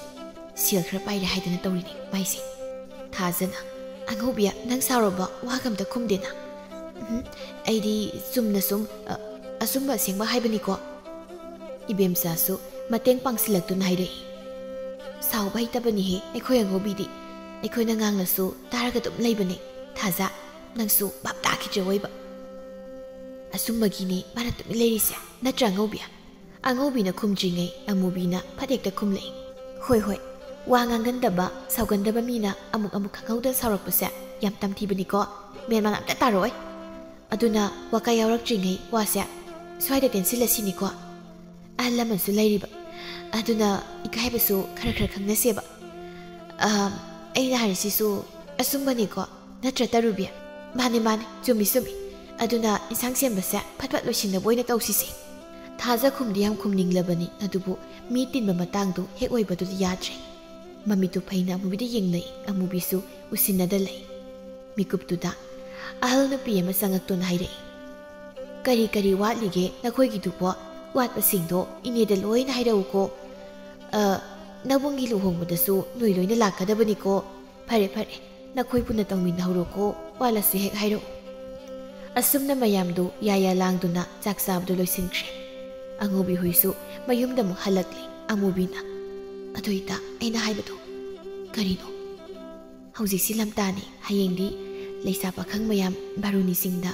ꯁꯦꯜ ꯈꯔ ꯄꯥꯏꯔꯦ ꯍꯥꯏꯗꯅ ꯇꯧꯔꯤꯅꯦ ꯃꯥꯏꯁꯦ꯫" ꯊꯥꯖꯅ, "ꯑꯉꯧꯕꯤ, ꯅꯪ ꯁꯥꯎꯔꯕꯣ? ꯋꯥꯒ ꯑꯝꯇ ꯈꯨꯝꯗꯦꯅ?" "ꯎꯝ, ꯑꯩꯗꯤ ꯆꯨꯝꯅ ꯁꯨꯝ, ꯑ, ꯑꯆꯨꯝꯕ ꯑꯁꯦꯡꯕ ꯍꯥꯏꯕꯅꯤꯀꯣ꯫" ꯏꯕꯦꯝꯆꯥꯁꯨ ꯃꯇꯦꯡ ꯄꯥꯡꯁꯤꯜꯂꯛꯇꯨꯅ ꯍꯥꯏꯔꯛꯏ, "ꯁꯥꯎꯕ ꯍꯩꯇꯕꯅꯤꯍꯦ ꯑꯩꯈꯣꯏ ꯑꯉꯧꯕꯤꯗꯤ꯫ ꯑꯩꯈꯣꯏꯅ ꯉꯥꯡꯂꯁꯨ ꯇꯥꯔꯒ ꯑꯗꯨꯝ ꯂꯩꯕꯅꯦ꯫ ꯊꯥꯖ, ꯅꯪꯁꯨ ꯚꯥꯞ ꯇꯥꯈꯤꯗ꯭ꯔꯦ ꯑꯣꯏꯕ꯫ ꯑꯆꯨꯝꯕꯒꯤꯅꯦ ꯃꯥꯅ ꯇꯨꯃꯤꯟ ꯂꯩꯔꯤꯁꯦ, ꯅꯠꯇ꯭ꯔꯥ ꯑꯉꯧꯕꯤ?" ꯑꯉꯧꯕꯤꯅ ꯈꯨꯝꯗ꯭ꯔꯤꯉꯩ ꯑꯃꯨꯕꯤꯅ ꯐꯠ ꯍꯦꯛꯇ ꯈꯨꯝꯂꯛꯏ, "ꯍꯣꯏ, ꯍꯣꯏ, ꯋꯥ ꯉꯥꯡꯒꯟꯗꯕ, ꯁꯥꯎꯒꯟꯗꯕ ꯃꯤꯅ ꯑꯃꯨꯛ ꯑꯃꯨꯛ ꯈꯪꯍꯧꯗ ꯁꯥꯎꯔꯛꯄꯁꯦ ꯌꯥꯝ ꯇꯝꯊꯤꯕꯅꯤꯀꯣ꯫ ꯃꯦꯟ ꯃꯥꯟ ꯑꯝꯇ ꯇꯥꯔꯛꯑꯣꯏ꯫ ꯑꯗꯨꯅ ꯋꯥꯀꯥ ꯌꯥꯎꯔꯛꯇ꯭ꯔꯤꯉꯩ ꯋꯥꯁꯦ ꯁ꯭ꯋꯥꯏꯗ ꯇꯦꯟꯁꯤꯜꯂꯁꯤꯅꯤꯀꯣ꯫ ꯑꯍꯜ ꯂꯃꯟꯁꯨ ꯂꯩꯔꯤꯕ, ꯑꯗꯨꯅ ꯏꯀꯥꯏꯕꯁꯨ ꯈꯔ ꯈꯔ ꯈꯪꯅꯁꯦꯕ꯫ ꯑꯥ, ꯑꯩꯅ ꯍꯥꯏꯔꯤꯁꯤꯁꯨ ꯑꯆꯨꯝꯕꯅꯤꯀꯣ, ꯅꯠꯇ꯭ꯔ ꯇꯔꯨꯕꯤ?" "ꯃꯥꯅꯦ, ꯃꯥꯅꯦ, ꯆꯨꯝꯃꯤ, ꯆꯨꯝꯃꯤ꯫ ꯑꯗꯨꯅ ꯏꯟꯁꯥꯡ ꯁꯦꯝꯕꯁꯦ ꯐꯠ ꯐꯠ ꯂꯣꯏꯁꯤꯟꯅꯕ ꯑꯣꯏꯅ ꯇꯧꯁꯤꯁꯦ꯫" ꯊꯥꯖ ꯈꯨꯝꯗꯤ ꯌꯥꯝ ꯈꯨꯝꯅꯤꯡꯂꯕꯅꯤ, ꯑꯗꯨꯕꯨ ꯃꯤ ꯇꯤꯟꯕ ꯃꯇꯥꯡꯗꯨ ꯍꯦꯛ ꯑꯣꯏꯕꯗꯨꯗ ꯌꯥꯗ꯭ꯔꯦ꯫ ꯃꯃꯤꯠꯇꯨ ꯐꯩꯅ ꯑꯃꯨꯕꯤꯗ ꯌꯦꯡꯂꯛꯏ, ꯑꯃꯨꯕꯤꯁꯨ ꯎꯁꯤꯟꯅꯗ ꯂꯩ꯫ ꯃꯤꯀꯨꯞꯇꯨꯗ ꯑꯍꯜ ꯅꯨꯄꯤ ꯑꯃ ꯆꯪꯉꯛꯇꯨꯅ ꯍꯥꯏꯔꯛꯏ, "ꯀꯔꯤ ꯀꯔꯤ ꯋꯥꯠꯂꯤꯒꯦ ꯅꯈꯣꯏꯒꯤꯗꯨꯕꯣ? ꯋꯥꯠꯄꯁꯤꯡꯗꯣ ꯏꯅꯦꯗ ꯂꯣꯏꯅ ꯍꯥꯏꯔꯛꯎꯀꯣ꯫ ꯑ, ꯅꯕꯨꯡꯒꯤ ꯂꯨꯍꯣꯡꯕꯗꯁꯨ ꯅꯣꯏ ꯂꯣꯏꯅ ꯂꯥꯛꯀꯗꯕꯅꯤꯀꯣ꯫ ꯐꯔꯦ, ꯐꯔꯦ, ꯅꯈꯣꯏ ꯄꯨꯟꯅ ꯇꯧꯃꯤꯟꯅꯍꯧꯔꯣꯀꯣ, ꯋꯥꯠꯂꯁꯨ ꯍꯦꯛ ꯍꯥꯏꯔꯛꯎ꯫ ꯑꯁꯨꯝꯅ ꯃꯌꯥꯝꯗꯨ ꯌꯥꯌꯥ ꯂꯥꯡꯗꯨꯅ ꯆꯥꯛ ꯆꯥꯕꯗꯨ ꯂꯣꯏꯁꯤꯟꯈ꯭ꯔꯦ꯫ ꯑꯉꯧꯕꯤ ꯍꯣꯏꯁꯨ ꯃꯌꯨꯝꯗ ꯑꯃꯨꯛ ꯍꯜꯂꯛꯂꯦ꯫ ꯑꯃꯨꯕꯤꯅ, "ꯑꯗꯨ ꯏꯇꯥ, ꯑꯩꯅ ꯍꯥꯏꯕꯗꯣ ꯀꯔꯤꯅꯣ?" "ꯍꯧꯖꯤꯛꯁꯤ ꯂꯝꯇꯥꯅꯤ, ꯍꯌꯦꯡꯗꯤ ꯂꯩꯁꯥ ꯄꯥꯈꯪ ꯃꯌꯥꯝ ꯕꯥꯔꯨꯅꯤꯁꯤꯡꯗ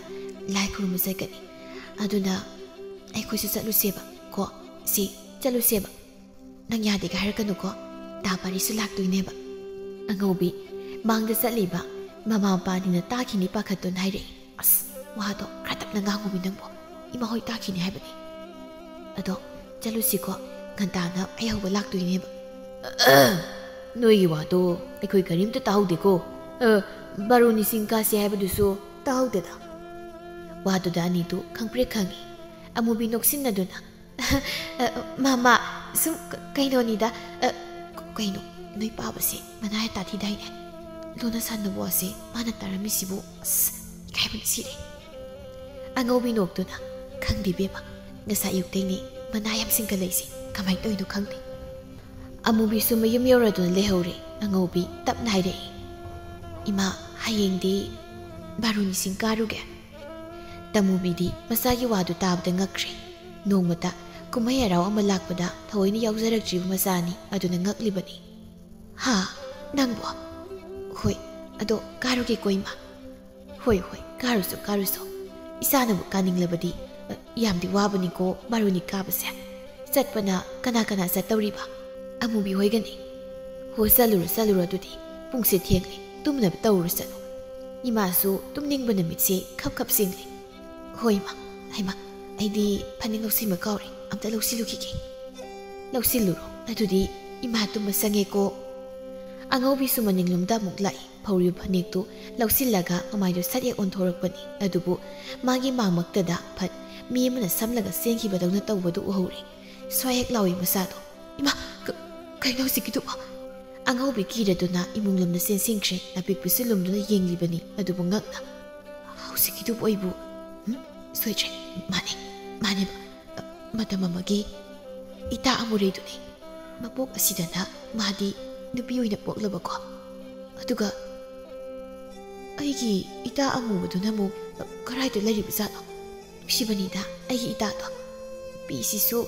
ꯂꯥꯏ ꯈꯨꯔꯨꯝꯕ ꯆꯠꯀꯅꯤ꯫ ꯑꯗꯨꯅ ꯑꯩꯈꯣꯏꯁꯨ ꯆꯠꯂꯨꯁꯦꯕ ꯀꯣ꯫ ꯁꯤ, ꯆꯠꯂꯨꯁꯦꯕ꯫ ꯅꯪ ꯌꯥꯗꯦꯒ ꯍꯥꯏꯔꯛꯀꯅꯨꯀꯣ, ꯇꯥ ꯄꯥꯔꯤꯁꯨ ꯂꯥꯛꯇꯣꯏꯅꯦꯕ꯫" ꯑꯉꯧꯕꯤ ꯃꯥꯡꯗ ꯆꯠꯂꯤꯕ ꯃꯃꯥ ꯃꯄꯥꯅꯤꯅ ꯇꯥꯈꯤꯅꯤ ꯄꯥꯈꯠꯇꯨꯅ ꯍꯥꯏꯔꯛꯏ꯫ "ꯑꯁ, ꯋꯥꯗꯣ ꯈꯔ ꯇꯞꯅ ꯉꯥꯡꯉꯨꯃꯤ ꯅꯪꯕꯣ, ꯏꯃꯥ ꯍꯣꯏ ꯇꯥꯈꯤꯅꯤ ꯍꯥꯏꯕꯅꯤ꯫ ꯑꯗꯣ ꯆꯠꯂꯨꯁꯤꯀꯣ, ꯉꯟꯇꯥꯅ ꯑꯩ ꯍꯧꯕ ꯂꯥꯛꯇꯣꯏꯅꯦꯕ꯫" "ꯅꯣꯏꯒꯤ ꯋꯥꯗꯣ ꯑꯩꯈꯣꯏ ꯀꯔꯤꯝꯇ ꯇꯥꯍꯧꯗꯦꯀꯣ꯫ ꯑ, ꯕꯥꯔꯨꯅꯤ ꯆꯤꯡ ꯀꯥꯁꯦ ꯍꯥꯏꯕꯗꯨꯁꯨ ꯇꯥꯍꯧꯗꯦꯗ꯫" ꯋꯥꯗꯨꯗ ꯑꯅꯤꯗꯨ ꯈꯪꯄ꯭ꯔꯦꯛ ꯈꯪꯉꯤ꯫ ꯑꯃꯨꯕꯤ ꯅꯣꯛꯁꯤꯟꯅꯗꯨꯅ, "ꯑ, ꯃꯥ, ꯃꯥ, ꯁꯨꯝ ꯀ-, ꯀꯩꯅꯣꯅꯤꯗ, ꯑ, ꯀ-, ꯀꯩꯅꯣ, ꯅꯣꯏ ꯄꯥꯕꯁꯦ ꯃꯅꯥ ꯌꯥꯝ ꯇꯥꯊꯤꯗꯥꯏꯅꯦ? ꯂꯣꯟꯅ ꯁꯥꯟꯅꯕ ꯋꯥꯁꯦ ꯃꯥꯅ ꯇꯥꯔꯝꯃꯤꯁꯤꯕꯨ, ꯑꯁ, ꯏꯀꯥꯏꯕꯅ ꯁꯤꯔꯦ꯫" ꯑꯉꯧꯕꯤ ꯅꯣꯛꯇꯨꯅ, "ꯈꯪꯗꯦ ꯏꯕꯦꯝꯃ, ꯉꯁꯥꯏ ꯑꯌꯨꯛꯇꯩꯅꯦ ꯃꯅꯥ ꯌꯥꯝ ꯁꯤꯡꯒꯠꯂꯛꯏꯁꯦ, ꯀꯃꯥꯏꯅ ꯇꯧꯔꯤꯅꯣ ꯈꯪꯗꯦ꯫" ꯑꯃꯨꯕꯤꯁꯨ ꯃꯌꯨꯝ ꯌꯧꯔꯗꯨꯅ ꯂꯩꯍꯧꯔꯦ꯫ ꯑꯉꯧꯕꯤ ꯇꯞꯅ ꯍꯥꯏꯔꯛꯏ, "ꯏꯃꯥ, ꯍꯌꯦꯡꯗꯤ ꯕꯥꯔꯨꯅꯤ ꯆꯤꯡ ꯀꯥꯔꯨꯒꯦ꯫" ꯇꯃꯨꯕꯤꯗꯤ ꯃꯆꯥꯒꯤ ꯋꯥꯗꯨ ꯇꯥꯕꯗ ꯉꯛꯈ꯭ꯔꯦ꯫ ꯅꯣꯡꯃꯇ ꯀꯨꯝꯍꯩ ꯍꯔꯥꯎ ꯑꯃ ꯂꯥꯛꯄꯗ ꯊꯑꯣꯏꯅ ꯌꯥꯎꯖꯔꯛꯇ꯭ꯔꯤꯕ ꯃꯆꯥꯅꯤ, ꯑꯗꯨꯅ ꯉꯛꯂꯤꯕꯅꯤ꯫ "ꯍꯥ? ꯅꯪꯕꯣ?" "ꯍꯣꯏ, ꯑꯗꯣ ꯀꯥꯔꯨꯒꯦꯀꯣ, ꯏꯃꯥ꯫" "ꯍꯣꯏ, ꯍꯣꯏ, ꯀꯥꯔꯨꯁꯣ, ꯀꯥꯔꯨꯁꯣ꯫ ꯏꯆꯥꯅꯕꯨ ꯀꯥꯅꯤꯡꯂꯕꯗꯤ, ꯑ, ꯌꯥꯝꯗꯤ ꯋꯥꯕꯅꯤꯀꯣ ꯕꯥꯔꯨꯅꯤ ꯀꯥꯕꯁꯦ꯫ ꯆꯠꯄꯅ ꯀꯅꯥ ꯀꯅꯥ ꯆꯠꯇꯧꯔꯤꯕ?" "ꯑꯃꯨꯕꯤ ꯍꯣꯏꯒꯅꯤ꯫" "ꯍꯣ, ꯆꯠꯂꯨꯔꯣ, ꯆꯠꯂꯨꯔꯣ ꯑꯗꯨꯗꯤ꯫ ꯄꯨꯡꯁꯦ ꯊꯦꯡꯂꯦ, ꯇꯨꯝꯅꯕ ꯇꯧꯔꯨꯔꯣ, ꯆꯠꯂꯣ꯫" ꯏꯃꯥꯁꯨ ꯇꯨꯝꯅꯤꯡꯕꯅ ꯃꯤꯠꯁꯦ ꯈꯞ ꯈꯞ ꯁꯤꯡꯂꯤ꯫ "ꯍꯣꯏ, ꯏꯃꯥ꯫ ꯍꯩꯃꯥ, ꯑꯩꯗꯤ ꯐꯅꯦꯛ ꯂꯧꯁꯤꯟꯕ ꯀꯥꯎꯔꯦ꯫ ꯑꯝꯇ ꯂꯧꯁꯤꯜꯂꯨꯈꯤꯒꯦ꯫" "ꯂꯧꯁꯤꯜꯂꯨꯔꯣ꯫ ꯑꯗꯨꯗꯤ ꯏꯃꯥ ꯇꯨꯝꯕ ꯆꯪꯉꯦꯀꯣ꯫" ꯑꯉꯧꯕꯤꯁꯨ ꯃꯅꯤꯡꯂꯣꯝꯗ ꯑꯃꯨꯛ ꯂꯥꯛꯏ꯫ ꯐꯧꯔꯤꯕ ꯐꯅꯦꯛꯇꯨ ꯂꯧꯁꯤꯜꯂꯒ ꯃꯃꯥꯏꯗꯨ ꯁꯠ ꯍꯦꯛ ꯑꯣꯟꯊꯣꯔꯛꯄꯅꯤ꯫ ꯑꯗꯨꯕꯨ ꯃꯥꯒꯤ ꯃꯥꯡꯃꯛꯇꯗ ꯐꯠ ꯃꯤ ꯑꯃꯅ ꯁꯝꯂꯒ ꯆꯦꯟꯈꯤꯕꯗꯧꯅ ꯇꯧꯕꯗꯨ ꯎꯍꯧꯔꯦ꯫ ꯁ꯭ꯋꯥꯏ ꯍꯦꯛ ꯂꯥꯎꯏ ꯃꯆꯥꯗꯣ꯫ "ꯏꯃꯥ, ꯀ-, ꯀꯩꯅꯣ ꯍꯧꯖꯤꯛꯀꯤꯗꯨꯕꯣ?" ꯑꯉꯧꯕꯤ ꯀꯤꯔꯗꯨꯅ ꯏꯃꯨꯡꯂꯣꯝꯗ ꯆꯦꯟꯁꯤꯟꯈ꯭ꯔꯦ꯫ ꯑꯄꯤꯛꯄꯁꯨ ꯂꯨꯝꯗꯨꯅ ꯌꯦꯡꯂꯤꯕꯅꯤ, ꯑꯗꯨꯕꯨ ꯉꯛꯅ꯫ "ꯍꯧꯖꯤꯛꯀꯤꯗꯨꯕꯨ ꯑꯩꯕꯨ, ꯎꯝ, ꯁꯣꯏꯗ꯭ꯔꯦ, ꯃꯥꯅꯦ, ꯃꯥꯅꯦꯕ, ꯑ, ꯃꯇꯝ ꯑꯃꯒꯤ ꯏꯇꯥ ꯑꯃꯨꯔꯩꯗꯨꯅꯤ꯫ ꯃꯄꯣꯛ ꯑꯁꯤꯗꯅ ꯃꯥꯗꯤ ꯅꯨꯄꯤ ꯑꯣꯏꯅ ꯄꯣꯛꯂꯕꯀꯣ꯫ ꯑꯗꯨꯒ ꯑꯩꯒꯤ ꯏꯇꯥ ꯑꯃꯨꯕꯗꯨꯅ ꯑꯃꯨꯛ ꯀꯗꯥꯏꯗ ꯂꯩꯔꯤꯕꯖꯥꯠꯅꯣ? ꯅꯨꯡꯁꯤꯕꯅꯤꯗ ꯑꯩꯒꯤ ꯏꯇꯥꯗꯣ꯫ ꯅꯨꯄꯤꯁꯤꯁꯨ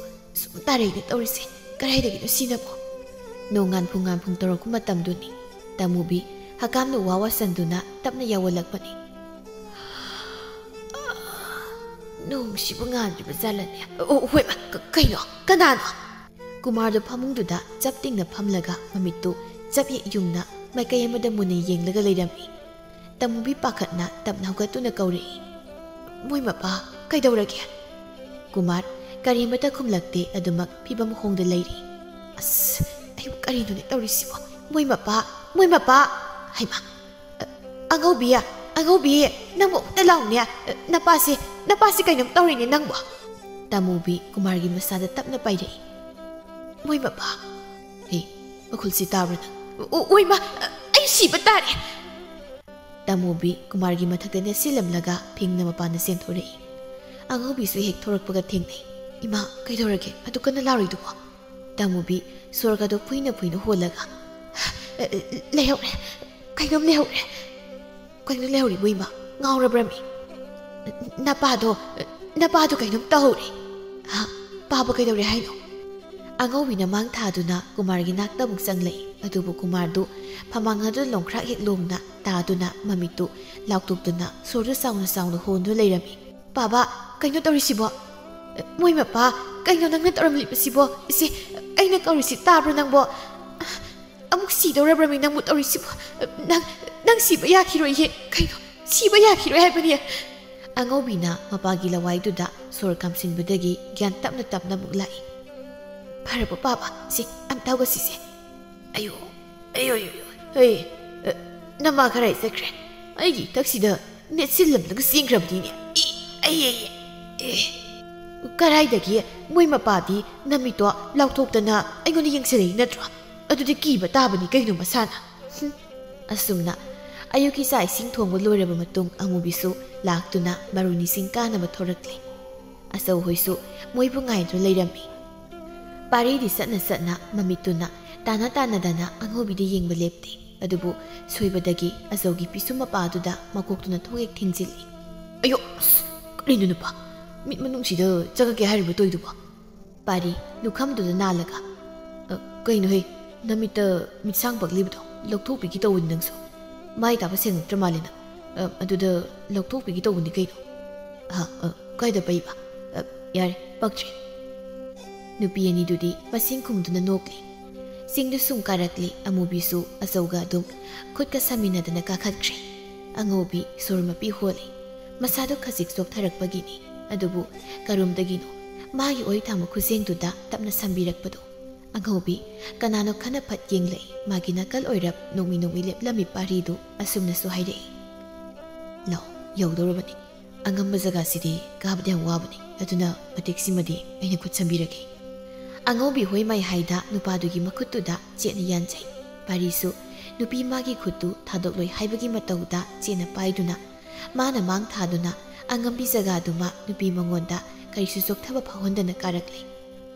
ꯁꯨꯝ ꯇꯥꯔꯩꯅ ꯇꯧꯔꯤꯁꯦ꯫ ꯀꯗꯥꯏꯗꯒꯤꯅꯣ ꯁꯤꯅꯕꯣ? ꯅꯣꯡ ꯉꯥꯟꯐꯨꯡ ꯉꯥꯟꯐꯨꯡ ꯇꯧꯔꯛꯄ ꯃꯇꯝꯗꯨꯅꯤ꯫ ꯇꯃꯨꯕꯤ ꯍꯀꯥꯝꯅ ꯋꯥ ꯋꯥꯁꯟꯗꯨꯅ ꯇꯞꯅ ꯌꯥꯎꯍꯜꯂꯛꯄꯅꯤ꯫ ꯅꯣꯡꯁꯤꯕꯨ ꯉꯥꯟꯗ꯭ꯔꯤꯕ ꯖꯥꯠꯂꯅꯦ? ꯑꯣ, ꯍꯣꯏꯃ, ꯀ-, ꯀꯩꯅꯣ? ꯀꯅꯥꯅꯣ? ꯀꯨꯃꯥꯔꯗꯣ ꯐꯃꯨꯡꯗꯨꯗ ꯆꯞ ꯇꯤꯡꯅ ꯐꯝꯂꯒ ꯃꯃꯤꯠꯇꯨ ꯆꯞ ꯍꯦꯛ ꯌꯨꯡꯅ ꯃꯥꯏꯀꯩ ꯑꯃꯗ ꯃꯨꯟꯅ ꯌꯦꯡꯂꯒ ꯂꯩꯔꯝꯃꯤ꯫ ꯇꯃꯨꯕꯤ ꯄꯥꯈꯠꯅ ꯇꯞꯅ ꯍꯧꯒꯠꯇꯨꯅ ꯀꯧꯔꯛꯏ, "ꯃꯣꯏ ꯃꯄꯥ, ꯀꯩꯗꯧꯔꯒꯦ?" ꯀꯨꯃꯥꯔ ꯀꯔꯤꯃꯇ ꯈꯨꯝꯂꯛꯇꯦ, ꯑꯗꯨꯃꯛ ꯐꯤꯕꯝ ꯍꯣꯡꯗ ꯂꯩꯔꯤ꯫ "ꯑꯁ, ꯑꯩꯕꯨ ꯀꯔꯤꯅꯣꯅꯦ ꯇꯧꯔꯤꯁꯤꯕꯣ? ꯃꯣꯏ ꯃꯄꯥ, ꯃꯣꯏ ꯃꯄꯥ!" ꯍꯩꯃꯥ! "ꯑꯉꯧꯕꯤ, ꯑꯉꯧꯕꯤ, ꯅꯪꯕꯨ ꯑꯃꯨꯛꯇ ꯂꯥꯎꯅꯦ꯫ ꯅꯄꯥꯁꯦ, ꯅꯄꯥꯁꯦ ꯀꯩꯅꯣꯝ ꯇꯧꯔꯤꯅꯦ ꯅꯪꯕꯨ!" ꯇꯃꯨꯕꯤ ꯀꯨꯃꯥꯔꯒꯤ ꯃꯁꯥꯗ ꯇꯞꯅ ꯄꯥꯏꯔꯛꯏ꯫ "ꯃꯣꯏ ꯃꯄꯥ!" "ꯍꯦ, ꯃꯈꯨꯜꯁꯤ ꯇꯥꯕ꯭ꯔꯥ ꯅꯪ?" "ꯑꯣ, ꯑꯣꯏꯃ, ꯑꯩ ꯁꯤꯕ ꯇꯥꯔꯦ!" ꯇꯃꯨꯕꯤ ꯀꯨꯃꯥꯔꯒꯤ ꯃꯊꯛꯇ ꯅꯦꯠꯁꯤꯜꯂꯝꯂꯒ ꯐꯤꯡꯅ ꯃꯄꯥꯟꯗ ꯆꯦꯟꯊꯣꯔꯛꯏ꯫ ꯑꯉꯧꯕꯤꯁꯨ ꯍꯦꯛ ꯊꯣꯔꯛꯄꯒ ꯊꯦꯡꯅꯩ꯫ "ꯏꯃꯥ, ꯀꯩꯗꯧꯔꯒꯦ? ꯑꯗꯨ ꯀꯟꯅ ꯂꯥꯎꯔꯤꯗꯨꯕꯣ?" ꯇꯃꯨꯕꯤ ꯁꯣꯔꯒꯗꯣ ꯐꯨꯏꯅ ꯐꯨꯏꯅ ꯍꯣꯜꯂꯒ, "ꯂꯩꯍꯧꯔꯦ, ꯀꯩꯅꯣꯝ ꯂꯩꯍꯧꯔꯦ!" "ꯀꯩꯅꯣ ꯂꯩꯍꯧꯔꯤꯕꯣ ꯏꯃꯥ? ꯉꯥꯎꯔꯕ꯭ꯔꯃꯤ?" "ꯅꯄꯥꯗꯣ, ꯅꯄꯥꯗꯣ ꯀꯩꯅꯣꯝ ꯇꯧꯍꯧꯔꯦ!" "ꯍꯥ? ꯄꯥꯕ ꯀꯩꯗꯧꯔꯦ ꯍꯥꯏꯅꯣ?" ꯑꯉꯧꯕꯤꯅ ꯃꯥꯡ ꯊꯥꯗꯨꯅ ꯀꯨꯃꯥꯔꯒꯤ ꯅꯥꯛꯇ ꯑꯃꯨꯛ ꯆꯪꯂꯛꯏ꯫ ꯑꯗꯨꯕꯨ ꯀꯨꯃꯥꯔꯗꯨ ꯐꯃꯥꯡ ꯑꯗꯨ ꯂꯣꯡꯈ꯭ꯔꯥꯛ ꯍꯦꯛ ꯂꯣꯡꯅ ꯇꯥꯗꯨꯅ ꯃꯃꯤꯠꯇꯨ ꯂꯥꯎꯊꯣꯛꯇꯨꯅ ꯁꯣꯔꯗꯨ ꯆꯥꯎꯅ ꯆꯥꯎꯅ ꯍꯣꯟꯗꯨꯅ ꯂꯩꯔꯝꯃꯤ꯫ "ꯄꯥꯕ, ꯀꯩꯅꯣ ꯇꯧꯔꯤꯁꯤꯕꯣ? ꯃꯣꯏ ꯃꯄꯥ, ꯀꯩꯅꯣ ꯅꯪꯅ ꯇꯧꯔꯝꯂꯤꯕꯁꯤꯕꯣ? ꯏꯆꯦ, ꯑꯩꯅ ꯀꯧꯔꯤꯁꯤ ꯇꯥꯕ꯭ꯔꯣ ꯅꯪꯕꯣ? ꯑꯃꯨꯛ ꯁꯤꯗꯧꯔꯕ꯭ꯔꯃꯤ ꯅꯪꯕꯨ ꯇꯧꯔꯤꯁꯤꯕꯣ? ꯅꯪ, ꯅꯪ ꯁꯤꯕ ꯌꯥꯈꯤꯔꯣꯏꯌꯦ꯫ ꯀꯩꯅꯣ, ꯁꯤꯕ ꯌꯥꯈꯤꯔꯣꯏ ꯍꯥꯏꯕꯅꯤ!" ꯑꯉꯧꯕꯤꯅ ꯃꯄꯥꯒꯤ ꯂꯋꯥꯏꯗꯨꯗ ꯁꯣꯔ ꯀꯥꯝꯁꯤꯟꯕꯗꯒꯤ ꯒ꯭ꯌꯥꯟ ꯇꯞꯅ ꯇꯞꯅ ꯑꯃꯨꯛ ꯂꯥꯛꯏ꯫ "ꯐꯔꯕꯣ ꯄꯥꯕ? ꯁꯤ ꯑꯝꯇ ꯍꯧꯒꯠꯁꯤꯁꯦ꯫ ꯑꯌꯣ, ꯑꯌꯣ, ꯑꯌꯣ, ꯑꯌꯣ, ꯑꯩ, ꯑ, ꯅꯃꯥ ꯀꯗꯥꯏ ꯆꯠꯈ꯭ꯔꯦ? ꯑꯩꯒꯤ ꯏꯊꯛꯁꯤꯗ ꯅꯦꯠꯁꯤꯜꯂꯝꯂꯒ ꯆꯦꯟꯈ꯭ꯔꯕꯅꯤꯅꯦ꯫ ꯏ, ꯑꯩ, ꯑꯩ, ꯑꯦ, ꯀꯗꯥꯏꯗꯒꯤ ꯃꯣꯏ ꯃꯄꯥꯗꯤ ꯅꯃꯤꯠꯇꯣ ꯂꯥꯎꯊꯣꯛꯇꯅ ꯑꯩꯉꯣꯟꯗ ꯌꯦꯡꯁꯤꯜꯂꯛꯏ ꯅꯠꯇ꯭ꯔꯣ? ꯑꯗꯨꯗꯤ ꯀꯤꯕ ꯇꯥꯕꯅꯤ ꯀꯩꯅꯣ ꯃꯁꯥꯅ꯫" ꯍꯨꯝ꯫ ꯑꯁꯨꯝꯅ ꯑꯌꯨꯛꯀꯤ ꯆꯥꯛ ꯏꯁꯤꯡ ꯊꯣꯡꯕ ꯂꯣꯏꯔꯕ ꯃꯇꯨꯡ ꯑꯃꯨꯕꯤꯁꯨ ꯂꯥꯛꯇꯨꯅ ꯃꯔꯨꯅꯤꯁꯤꯡ ꯀꯥꯅꯕ ꯊꯣꯔꯛꯂꯦ꯫ ꯑꯆꯧ ꯍꯣꯏꯁꯨ ꯃꯣꯏꯕꯨ ꯉꯥꯏꯗꯨꯅ ꯂꯩꯔꯝꯃꯤ꯫ ꯄꯥꯔꯤꯗꯤ ꯆꯠꯅ ꯆꯠꯅ ꯃꯃꯤꯠꯇꯨꯅ ꯇꯥꯅ ꯇꯥꯅꯗꯅ ꯑꯉꯧꯕꯤꯗ ꯌꯦꯡꯕ ꯂꯦꯞꯇꯦ꯫ ꯑꯗꯨꯕꯨ ꯁꯣꯏꯕꯗꯒꯤ ꯑꯆꯧꯒꯤ ꯄꯤꯁꯨꯝ ꯃꯄꯥꯗꯨꯗ ꯃꯀꯣꯛꯇꯨꯅ ꯊꯣꯛ ꯍꯦꯛ ꯊꯤꯟꯖꯤꯜꯂꯤ꯫ "ꯑꯌꯣ! ꯑꯁ, ꯀꯔꯤꯅꯣ ꯅꯨꯄꯥ? ꯃꯤꯠ ꯃꯅꯨꯡꯁꯤꯗ ꯆꯪꯉꯛꯀꯦ ꯍꯥꯏꯔꯤꯕ ꯇꯣꯏꯗꯨꯕꯣ?" ꯄꯥꯔꯤ ꯂꯨꯈꯝꯗꯨꯗ ꯅꯥꯜꯂꯒ, "ꯑ, ꯀꯩꯅꯣꯍꯦ, ꯅꯃꯤꯠꯇ ꯃꯤꯠꯁꯥꯡ ꯄꯛꯂꯤꯕꯗꯣ ꯂꯧꯊꯣꯛꯄꯤꯒꯦ ꯇꯧꯕꯅꯤ ꯅꯪꯁꯨ꯫ ꯃꯥꯏ ꯇꯥꯕ ꯁꯦꯡꯉꯛꯇ꯭ꯔ ꯃꯥꯜꯂꯦ ꯅꯪ꯫ ꯑ, ꯑꯗꯨꯗ ꯂꯧꯊꯣꯛꯄꯤꯒꯦ ꯇꯧꯕꯅꯤ ꯀꯩꯅꯣ꯫ ꯑ, ꯑ, ꯀꯥꯏꯗ ꯄꯩꯕ? ꯑ, ꯌꯥꯔꯦ, ꯄꯛꯇ꯭ꯔꯦ꯫" ꯅꯨꯄꯤ ꯑꯅꯤꯗꯨꯗꯤ ꯃꯁꯤꯡ ꯈꯨꯝꯗꯨꯅ ꯅꯣꯛꯂꯤ꯫ ꯆꯤꯡꯗꯨ ꯁꯨꯝ ꯀꯥꯔꯛꯂꯤ꯫ ꯑꯃꯨꯕꯤꯁꯨ ꯑꯆꯧꯒ ꯑꯗꯨꯝ ꯈꯨꯠꯀ ꯁꯝꯃꯤꯟꯅꯗꯅ ꯀꯥꯈꯠꯈ꯭ꯔꯦ꯫ ꯑꯉꯧꯕꯤ ꯁꯣꯔ ꯃꯄꯤ ꯍꯣꯜꯂꯤ꯫ ꯃꯁꯥꯗꯨ ꯈꯖꯤꯛ ꯆꯣꯛꯊꯔꯛꯄꯒꯤꯅꯤ꯫ ꯑꯗꯨꯕꯨ ꯀꯔꯣꯝꯗꯒꯤꯅꯣ ꯃꯥꯒꯤ ꯑꯣꯏ ꯊꯥꯡꯕ ꯈꯨꯖꯦꯡꯗꯨꯗ ꯇꯞꯅ ꯁꯝꯕꯤꯔꯛꯄꯗꯨ꯫ ꯑꯉꯧꯕꯤ ꯀꯅꯥꯅꯣ ꯈꯟꯅ ꯐꯠ ꯌꯦꯡꯂꯛꯏ꯫ ꯃꯥꯒꯤ ꯅꯥꯀꯜ ꯑꯣꯏꯔꯞ ꯅꯣꯡꯃꯤ ꯅꯣꯡꯃꯤ ꯂꯦꯞꯂꯝꯃꯤ ꯄꯥꯔꯤꯗꯨ ꯑꯁꯨꯝꯅꯁꯨ ꯍꯥꯏꯔꯛꯏ, "ꯂꯥꯛꯑꯣ, ꯌꯧꯗꯧꯔꯕꯅꯤ꯫ ꯑꯉꯝꯕ ꯖꯒꯥꯁꯤꯗꯤ ꯀꯥꯕꯗ ꯌꯥꯝ ꯋꯥꯕꯅꯤ, ꯑꯗꯨꯅ ꯃꯇꯦꯛꯁꯤꯃꯗꯤ ꯑꯩꯅ ꯈꯨꯠ ꯁꯝꯕꯤꯔꯒꯦ꯫" ꯑꯉꯧꯕꯤ ꯍꯣꯏ ꯃꯥꯏ ꯍꯥꯏꯗ ꯅꯨꯄꯥꯗꯨꯒꯤ ꯃꯈꯨꯠꯇꯨꯗ ꯆꯦꯠꯅ ꯌꯥꯟꯖꯩ꯫ ꯄꯥꯔꯤꯁꯨ ꯅꯨꯄꯤ ꯃꯥꯒꯤ ꯈꯨꯠꯇꯨ ꯊꯥꯗꯣꯛꯂꯣꯏ ꯍꯥꯏꯕꯒꯤ ꯃꯇꯧꯗ ꯆꯦꯠꯅ ꯄꯥꯏꯗꯨꯅ, ꯃꯥꯅ ꯃꯥꯡ ꯊꯥꯗꯨꯅ ꯑꯉꯝꯕꯤ ꯖꯒꯥꯗꯨꯃ ꯅꯨꯄꯤ ꯃꯉꯣꯟꯗ ꯀꯔꯤꯁꯨ ꯆꯣꯛꯊꯕ ꯐꯥꯎꯍꯟꯗꯅ ꯀꯥꯔꯛꯂꯤ꯫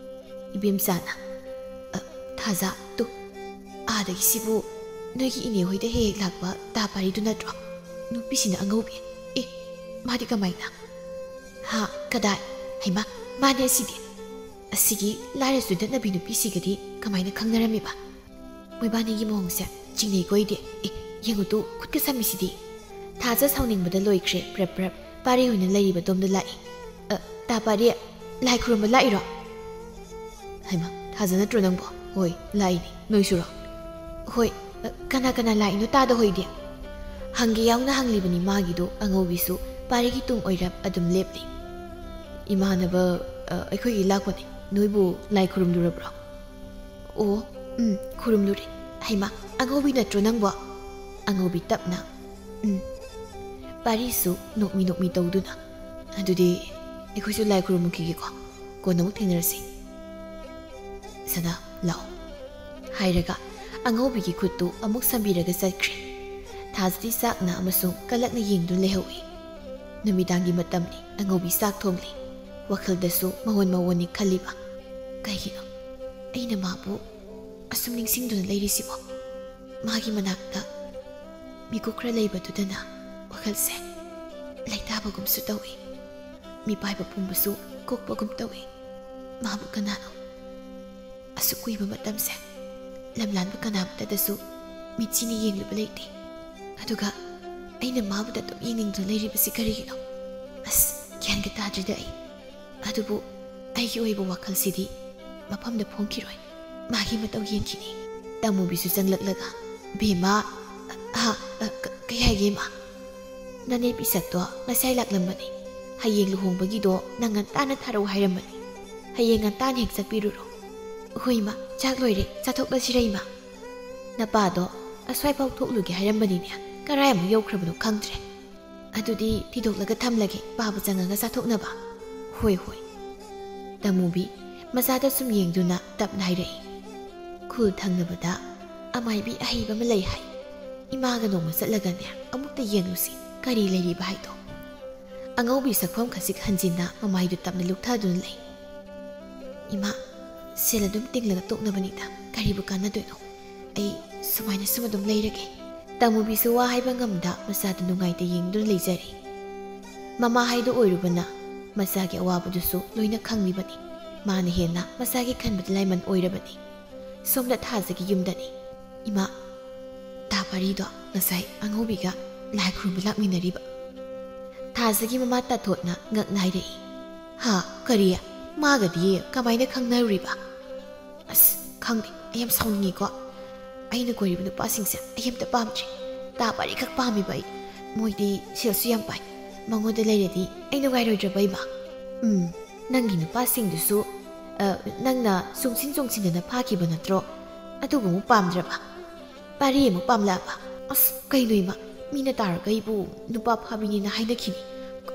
ꯏꯕꯦꯝꯆꯥꯅ, "ꯑ, ꯊꯥꯖ, ꯇꯨ, ꯑꯥꯗꯒꯤ ꯁꯤꯕꯨ ꯅꯣꯏꯒꯤ ꯏꯅꯦ ꯍꯣꯏꯗ ꯍꯦꯛ ꯍꯦꯛ ꯂꯥꯛꯄ ꯇꯥ ꯄꯥꯔꯤꯗꯨ ꯅꯠꯇ꯭ꯔꯣ? ꯅꯨꯄꯤꯁꯤꯅ ꯑꯉꯧꯕꯤ꯫ ꯑꯦ, ꯃꯥꯗꯤ ꯀꯃꯥꯏꯅ?" "ꯍꯥ, ꯀꯗꯥꯏ? ꯍꯩꯃꯥ, ꯃꯥꯅꯦ ꯑꯁꯤꯗꯤ꯫ ꯑꯁꯤꯒꯤ ꯂꯥꯏꯔ ꯆꯨꯗꯠꯅꯕꯤ ꯅꯨꯄꯤꯁꯤꯒꯗꯤ ꯀꯃꯥꯏꯅ ꯈꯪꯅꯔꯝꯃꯤꯕ?" ꯃꯣꯏꯕꯥꯅꯤꯒꯤ ꯃꯑꯣꯡꯁꯦ ꯆꯤꯡꯅꯩꯀꯣ ꯑꯩꯗꯤ꯫ ꯑꯦ, ꯌꯦꯡꯉꯨ ꯇꯨ, ꯈꯨꯠꯀ ꯁꯝꯃꯤꯁꯤꯗꯤ꯫ ꯊꯥꯖ ꯁꯥꯎꯅꯤꯡꯕꯗ ꯂꯣꯏꯈ꯭ꯔꯦ, ꯄ꯭ꯔꯞ ꯄ꯭ꯔꯞ ꯄꯥꯔꯤ ꯍꯣꯏꯅ ꯂꯩꯔꯤꯕ ꯑꯗꯣꯝꯗ ꯂꯥꯛꯏ꯫ "ꯑ, ꯇꯥ ꯄꯥꯔꯤ, ꯂꯥꯏ ꯈꯨꯔꯨꯝꯕ ꯂꯥꯛꯏꯔꯣ?" "ꯍꯩꯃꯥ, ꯊꯥꯖ ꯅꯠꯇ꯭ꯔꯣ ꯅꯪꯕꯣ?" "ꯍꯣꯏ, ꯂꯥꯛꯏꯅꯤ꯫ ꯅꯣꯏꯁꯨꯔꯣ?" "ꯍꯣꯏ, ꯑ, ꯀꯅꯥ ꯀꯅꯥ ꯂꯥꯛꯏꯅꯣ ꯇꯥꯗ ꯍꯣꯏꯗꯤ?" ꯍꯪꯒꯦ ꯌꯥꯎꯅ ꯍꯪꯂꯤꯕꯅꯤ ꯃꯥꯒꯤꯗꯨ꯫ ꯑꯉꯧꯕꯤꯁꯨ ꯄꯥꯔꯤꯒꯤ ꯇꯨꯡ ꯑꯣꯏꯔꯞ ꯑꯗꯨꯝ ꯂꯦꯞꯂꯤ꯫ "ꯏꯃꯥꯟꯅꯕ, ꯑ, ꯑꯩꯈꯣꯏꯒꯤ ꯂꯥꯛꯄꯅꯤ꯫ ꯅꯣꯏꯕꯨ ꯂꯥꯏ ꯈꯨꯔꯨꯝꯂꯨꯔꯕ꯭ꯔꯣ?" "ꯑꯣ, ꯎꯝ, ꯈꯨꯔꯨꯝꯂꯨꯔꯦ꯫ ꯍꯩꯃꯥ, ꯑꯉꯧꯕꯤ ꯅꯠꯇ꯭ꯔꯣ ꯅꯪꯕꯣ?" ꯑꯉꯧꯕꯤ ꯇꯞꯅ, "ꯎꯝ꯫" ꯄꯥꯔꯤꯁꯨ ꯅꯣꯛꯃꯤ ꯅꯣꯛꯃꯤ ꯇꯧꯗꯨꯅ, "ꯑꯗꯨꯗꯤ ꯑꯩꯈꯣꯏꯁꯨ ꯂꯥꯏ ꯈꯨꯔꯨꯝꯃꯨꯈꯤꯒꯦꯀꯣ, ꯀꯣꯟꯅ ꯑꯃꯨꯛ ꯊꯦꯡꯅꯔꯁꯤ꯫" "ꯁꯅꯥ, ꯂꯥꯛꯑꯣ," ꯍꯥꯏꯔꯒ ꯑꯉꯧꯕꯤꯒꯤ ꯈꯨꯠꯇꯨ ꯑꯃꯨꯛ ꯁꯝꯕꯤꯔꯒ ꯆꯠꯈ꯭ꯔꯦ꯫ ꯊꯥꯖꯗꯤ ꯆꯥꯛꯅ ꯑꯃꯁꯨꯡ ꯀꯂꯛꯅ ꯌꯦꯡꯗꯨꯅ ꯂꯩꯍꯧꯏ꯫ ꯅꯨꯃꯤꯗꯥꯡꯒꯤ ꯃꯇꯝꯅꯤ꯫ ꯑꯉꯧꯕꯤ ꯆꯥꯛ ꯊꯣꯡꯂꯤ꯫ ꯋꯥꯈꯜꯗꯁꯨ ꯃꯋꯣꯟ ꯃꯋꯣꯟꯅꯤ ꯈꯜꯂꯤꯕ꯫ ꯀꯩꯒꯤꯅꯣ ꯑꯩꯅ ꯃꯥꯕꯨ ꯑꯁꯨꯝ ꯅꯤꯡꯁꯤꯡꯗꯨꯅ ꯂꯩꯔꯤꯁꯤꯕꯣ? ꯃꯥꯒꯤ ꯃꯅꯥꯛꯇ ꯃꯤꯀꯨꯞ ꯈꯔ ꯂꯩꯕꯗꯨꯗꯅ ꯋꯥꯈꯜꯁꯦ ꯂꯩꯇꯥꯕꯒꯨꯝꯁꯨ ꯇꯧꯏ꯫ ꯃꯤꯄꯥꯏꯕ ꯄꯨꯝꯕꯁꯨ ꯀꯣꯛꯄꯒꯨꯝ ꯇꯧꯏ꯫ ꯃꯥꯕꯨ ꯀꯅꯥꯅꯣ? ꯑꯁꯨꯛ ꯀꯨꯏꯕ ꯃꯇꯝꯁꯦ ꯂꯝꯂꯥꯟꯕ ꯀꯅꯥꯃꯠꯇꯗꯁꯨ ꯃꯤꯠꯁꯤꯅ ꯌꯦꯡꯂꯨꯕ ꯂꯩꯇꯦ꯫ ꯑꯗꯨꯒ ꯑꯩꯅ ꯃꯥꯕꯨꯗ ꯑꯗꯨꯝ ꯌꯦꯡꯅꯤꯡꯗꯨꯅ ꯂꯩꯔꯤꯕꯁꯤ ꯀꯔꯤꯒꯤꯅꯣ? ꯑꯁ, ꯒ꯭ꯌꯥꯟꯒ ꯇꯥꯗ꯭ꯔꯤꯗ ꯑꯩ꯫ ꯑꯗꯨꯕꯨ ꯑꯩꯒꯤ ꯑꯣꯏꯕ ꯋꯥꯈꯜꯁꯤꯗꯤ ꯃꯐꯝꯗ ꯐꯣꯡꯈꯤꯔꯣꯏ꯫ ꯃꯥꯒꯤ ꯃꯇꯧ ꯌꯦꯡꯈꯤꯅꯤ꯫ ꯇꯥꯃꯨꯕꯤꯁꯨ ꯆꯪꯂꯛꯂꯒ, "ꯕꯦꯝꯃ, ꯑ, ꯑ, ꯀ-, ꯀꯩ ꯍꯥꯏꯒꯦ, ꯏꯃꯥ?" "ꯅꯅꯦ ꯄꯤꯁꯛꯇꯣ ꯉꯁꯥꯏ ꯂꯥꯛꯂꯝꯕꯅꯤ꯫ ꯍꯌꯦꯡ ꯂꯨꯍꯣꯡꯕꯒꯤꯗꯣ ꯅꯪ ꯉꯟꯇꯥꯅ ꯊꯥꯔꯛꯎ ꯍꯥꯏꯔꯝꯕꯅꯤ꯫ ꯍꯌꯦꯡ ꯉꯟꯇꯥꯅ ꯍꯦꯛ ꯆꯠꯄꯤꯔꯨꯔꯣ꯫" "ꯍꯣꯏ, ꯏꯃꯥ, ꯆꯥꯛ ꯂꯣꯏꯔꯦ, ꯆꯥꯊꯣꯛꯂꯁꯤꯔ, ꯏꯃꯥ?" "ꯅꯄꯥꯗꯣ ꯑꯁ꯭ꯋꯥꯏꯐꯥꯎ ꯊꯣꯛꯂꯨꯒꯦ ꯍꯥꯏꯔꯝꯕꯅꯤꯅꯦ, ꯀꯔꯥꯏ ꯑꯃꯨꯛ ꯌꯧꯈ꯭ꯔꯕꯅꯣ ꯈꯪꯗ꯭ꯔꯦ꯫ ꯑꯗꯨꯗꯤ ꯊꯤꯗꯣꯛꯂꯒ ꯊꯝꯂꯒꯦ, ꯄꯥꯕ ꯆꯪꯉꯒ ꯆꯥꯊꯣꯛꯅꯕ꯫" "ꯍꯣꯏ, ꯍꯣꯏ꯫" ꯇꯥꯃꯨꯕꯤ ꯃꯆꯥꯗ ꯁꯨꯝ ꯌꯦꯡꯗꯨꯅ ꯇꯞꯅ ꯍꯥꯏꯔꯛꯏ꯫ ꯈꯨꯜ ꯊꯪꯅꯕꯗ ꯑꯃꯥꯏꯕꯤ ꯑꯍꯩꯕ ꯑꯃ ꯂꯩ ꯍꯥꯏ꯫ ꯏꯃꯥꯒ ꯅꯣꯡꯃ ꯆꯠꯂꯒꯅꯦ, ꯑꯃꯨꯛꯇ ꯌꯦꯡꯂꯨꯁꯤ ꯀꯔꯤ ꯂꯩꯔꯤꯕ ꯍꯥꯏꯗꯣ꯫ ꯑꯉꯧꯕꯤ ꯁꯛꯐꯝ ꯈꯖꯤꯛ ꯍꯟꯖꯤꯟꯅ ꯃꯃꯥꯏꯗꯨ ꯇꯞꯅ ꯂꯨꯛꯊꯗꯨꯅ ꯂꯩ꯫ "ꯏꯃꯥ, ꯁꯦꯜ ꯑꯗꯨꯝ ꯇꯤꯡꯂꯒ ꯇꯣꯛꯅꯕꯅꯤꯗ, ꯀꯔꯤꯕꯨ ꯀꯥꯟꯅꯗꯣꯏꯅꯣ? ꯑꯩ ꯁꯨꯃꯥꯏꯅ ꯁꯨꯝ ꯑꯗꯨꯝ ꯂꯩꯔꯒꯦ꯫" ꯇꯥꯃꯨꯕꯤꯁꯨ ꯋꯥ ꯍꯥꯏꯕ ꯉꯝꯗ ꯃꯆꯥꯗꯨ ꯅꯨꯡꯉꯥꯏꯇ ꯌꯦꯡꯗꯨꯅ ꯂꯩꯖꯔꯤ꯫ ꯃꯃꯥ ꯍꯥꯏꯗꯨ ꯑꯣꯏꯔꯨꯕꯅ ꯃꯆꯥꯒꯤ ꯑꯋꯥꯕꯗꯨꯁꯨ ꯂꯣꯏꯅ ꯈꯪꯂꯤꯕꯅꯤ꯫ ꯃꯥꯅ ꯍꯦꯟꯅ ꯃꯆꯥꯒꯤ ꯈꯟꯕꯗ ꯂꯥꯏꯃꯟ ꯑꯣꯏꯔꯕꯅꯤ꯫ ꯁꯣꯝꯗ ꯊꯥꯖꯒꯤ ꯌꯨꯝꯗꯅꯤ꯫ "ꯏꯃꯥ, ꯇꯥ ꯄꯥꯔꯤꯗꯣ ꯉꯁꯥꯏ ꯑꯉꯧꯕꯤꯒ ꯂꯥꯏ ꯈꯨꯔꯨꯝꯕ ꯂꯥꯛꯃꯤꯟꯅꯔꯤꯕ꯫" ꯊꯥꯖꯒꯤ ꯃꯃꯥ ꯇꯥꯊꯣꯠꯅ ꯉꯛꯅ ꯍꯥꯏꯔꯛꯏ꯫ "ꯍꯥ? ꯀꯔꯤ? ꯃꯥꯒꯗꯤ ꯀꯃꯥꯏꯅ ꯈꯪꯅꯔꯨꯔꯤꯕ?" "ꯑꯁ, ꯈꯪꯗꯦ, ꯑꯩ ꯌꯥꯝ ꯁꯥꯎꯅꯤꯡꯉꯤꯀꯣ꯫ ꯑꯩꯅ ꯀꯣꯏꯔꯤꯕ ꯅꯨꯄꯥꯁꯤꯡꯁꯦ ꯑꯩ ꯑꯝꯇ ꯄꯥꯝꯗ꯭ꯔꯦ꯫ ꯇꯥ ꯄꯥꯔꯤ ꯈꯛ ꯄꯥꯝꯃꯤꯕ ꯑꯩ꯫ ꯃꯣꯏꯗꯤ ꯁꯦꯜꯁꯨ ꯌꯥꯝ ꯄꯥꯏ꯫ ꯃꯉꯣꯟꯗ ꯂꯩꯔꯗꯤ ꯑꯩ ꯅꯨꯡꯉꯥꯏꯔꯣꯏꯗ꯭ꯔꯕ, ꯏꯃꯥ?" "ꯎꯝ, ꯅꯪꯒꯤ ꯅꯨꯄꯥꯁꯤꯡꯗꯨꯁꯨ, ꯑ, ꯅꯪꯅ ꯆꯣꯡꯁꯤꯟ ꯆꯣꯡꯁꯤꯟꯗꯅ ꯐꯥꯈꯤꯕ ꯅꯠꯇ꯭ꯔꯣ? ꯑꯗꯨꯕꯨ ꯑꯃꯨꯛ ꯄꯥꯝꯗ꯭ꯔꯕ? ꯄꯥꯔꯤ ꯑꯃꯨꯛ ꯄꯥꯝꯂꯛꯑꯕ? ꯑꯁ, ꯀꯩꯅꯣ ꯏꯃꯥ, ꯃꯤꯅ ꯇꯥꯔꯒ ꯑꯩꯕꯨ ꯅꯨꯄꯥ ꯐꯥꯕꯤꯅꯤꯅ ꯍꯥꯏꯅꯈꯤꯅꯤ꯫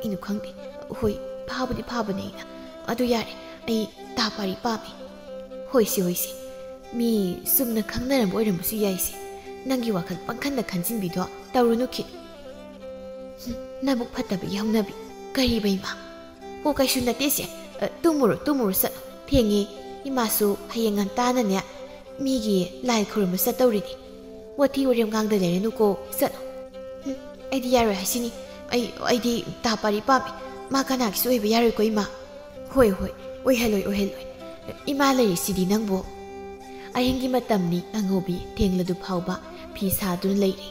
ꯀꯩꯅꯣ ꯈꯪꯗꯦ꯫ ꯍꯣꯏ, ꯐꯥꯕꯨꯗꯤ ꯐꯥꯕꯅꯦ ꯑꯩꯅ꯫ ꯑꯗꯨ ꯌꯥꯔꯦ, ꯑꯩ ꯇꯥ ꯄꯥꯔꯤ ꯄꯥꯝꯃꯤ꯫" "ꯍꯣꯏꯁꯦ, ꯍꯣꯏꯁꯦ꯫ ꯃꯤ ꯆꯨꯝꯅ ꯈꯪꯅꯔꯝꯕ ꯑꯣꯏꯔꯝꯕꯁꯨ ꯌꯥꯏꯁꯦ꯫ ꯅꯪꯒꯤ ꯋꯥꯈꯜ ꯄꯪꯈꯟꯗ ꯈꯟꯖꯤꯟꯕꯤꯗꯣ ꯇꯧꯔꯨꯅꯨ ꯈꯤꯠ꯫ ꯍꯨꯝ, ꯅꯕꯨꯛ ꯐꯠꯇꯕꯒꯤ ꯍꯧꯅꯕꯤ꯫ ꯀꯔꯤꯕ, ꯏꯃꯥ?" "ꯑꯣ, ꯀꯩꯁꯨ ꯅꯠꯇꯦꯁꯦ꯫ ꯑ, ꯇꯨꯝꯃꯨꯔꯣ, ꯇꯨꯝꯃꯨꯔꯣ, ꯆꯠꯂꯣ꯫ ꯊꯦꯡꯉꯦ꯫ ꯏꯃꯥꯁꯨ ꯍꯌꯦꯡ ꯉꯟꯇꯥꯅꯅꯦ ꯃꯤꯒꯤ ꯂꯥꯏ ꯈꯨꯔꯨꯝꯕ ꯆꯠꯇꯧꯔꯤꯅꯤ꯫ ꯋꯥꯊꯤ ꯋꯥꯔꯦꯝ ꯉꯥꯡꯗ ꯂꯩꯔꯅꯨꯀꯣ, ꯆꯠꯂꯣ꯫ ꯍꯨꯝ, ꯑꯩꯗꯤ ꯌꯥꯔꯣꯏ ꯍꯥꯏꯁꯤꯅꯤ꯫ ꯑꯩ, ꯑꯩꯗꯤ ꯇꯥ ꯄꯥꯔꯤ ꯄꯥꯝꯃꯤ꯫ ꯃꯥ ꯀꯅꯥꯒꯤꯁꯨ ꯑꯣꯏꯕ ꯌꯥꯔꯣꯏꯀꯣ, ꯏꯃꯥ꯫ ꯍꯣꯏ, ꯍꯣꯏ, ꯑꯣꯏꯍꯜꯂꯣꯏ, ꯑꯣꯏꯍꯜꯂꯣꯏ꯫ ꯏꯃꯥ ꯂꯩꯔꯤꯁꯤꯗꯤ ꯅꯪꯕꯨ꯫ ꯑꯍꯤꯡꯒꯤ ꯃꯇꯝꯅꯤ, ꯑꯉꯧꯕꯤ ꯊꯦꯡꯂꯗꯨ ꯐꯥꯎꯕ ꯐꯤ ꯁꯥꯗꯨꯅ ꯂꯩꯔꯤ꯫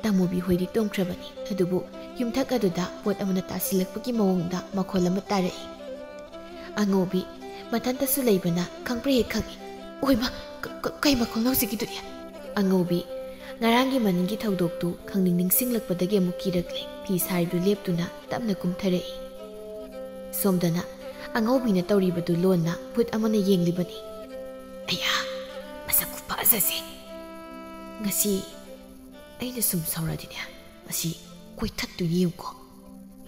ꯇꯥꯃꯨꯕꯤ ꯍꯣꯏꯗꯤ ꯇꯨꯝꯈ꯭ꯔꯕꯅꯤ, ꯑꯗꯨꯕꯨ ꯌꯨꯝꯊꯛ ꯑꯗꯨꯗ ꯄꯣꯠ ꯑꯃꯅ ꯇꯥꯁꯤꯜꯂꯛꯄꯒꯤ ꯃꯑꯣꯡꯗ ꯃꯈꯣꯜ ꯑꯃ ꯇꯥꯔꯛꯏ꯫ ꯑꯉꯧꯕꯤ ꯃꯊꯟꯇꯁꯨ ꯂꯩꯕꯅ ꯈꯪꯄ꯭ꯔꯦꯛ ꯍꯦꯛ ꯈꯪꯏ꯫ "ꯑꯣꯏꯃ, ꯀ-, ꯀ-, ꯀꯩ ꯃꯈꯣꯜꯅꯣ ꯍꯧꯖꯤꯛꯀꯤꯗꯨꯗꯤ?" ꯑꯉꯧꯕꯤ ꯉꯔꯥꯡꯒꯤ ꯃꯅꯤꯡꯒꯤ ꯊꯧꯗꯣꯛꯇꯨ ꯈꯪꯅꯤꯡ ꯅꯤꯡꯁꯤꯡꯂꯛꯄꯗꯒꯤ ꯑꯃꯨꯛ ꯀꯤꯔꯛꯂꯦ꯫ ꯐꯤ ꯁꯥꯔꯤꯗꯨ ꯂꯦꯞꯇꯨꯅ ꯇꯞꯅ ꯀꯨꯝꯊꯔꯛꯏ꯫ ꯁꯣꯝꯗꯅ ꯑꯉꯧꯕꯤꯅ ꯇꯧꯔꯤꯕꯗꯨ ꯂꯣꯟꯅ ꯚꯨꯠ ꯑꯃꯅ ꯌꯦꯡꯂꯤꯕꯅꯤ꯫ "ꯑꯌꯥ, ꯃꯁꯛ ꯈꯨꯐꯖꯁꯦ! ꯉꯁꯤ ꯑꯩꯅ ꯁꯨꯝ ꯁꯥꯎꯔꯗꯤꯅꯦ, ꯃꯁꯤ ꯀꯣꯏꯊꯠꯇꯣꯏꯅꯤ ꯌꯦꯡꯉꯨꯀꯣ꯫"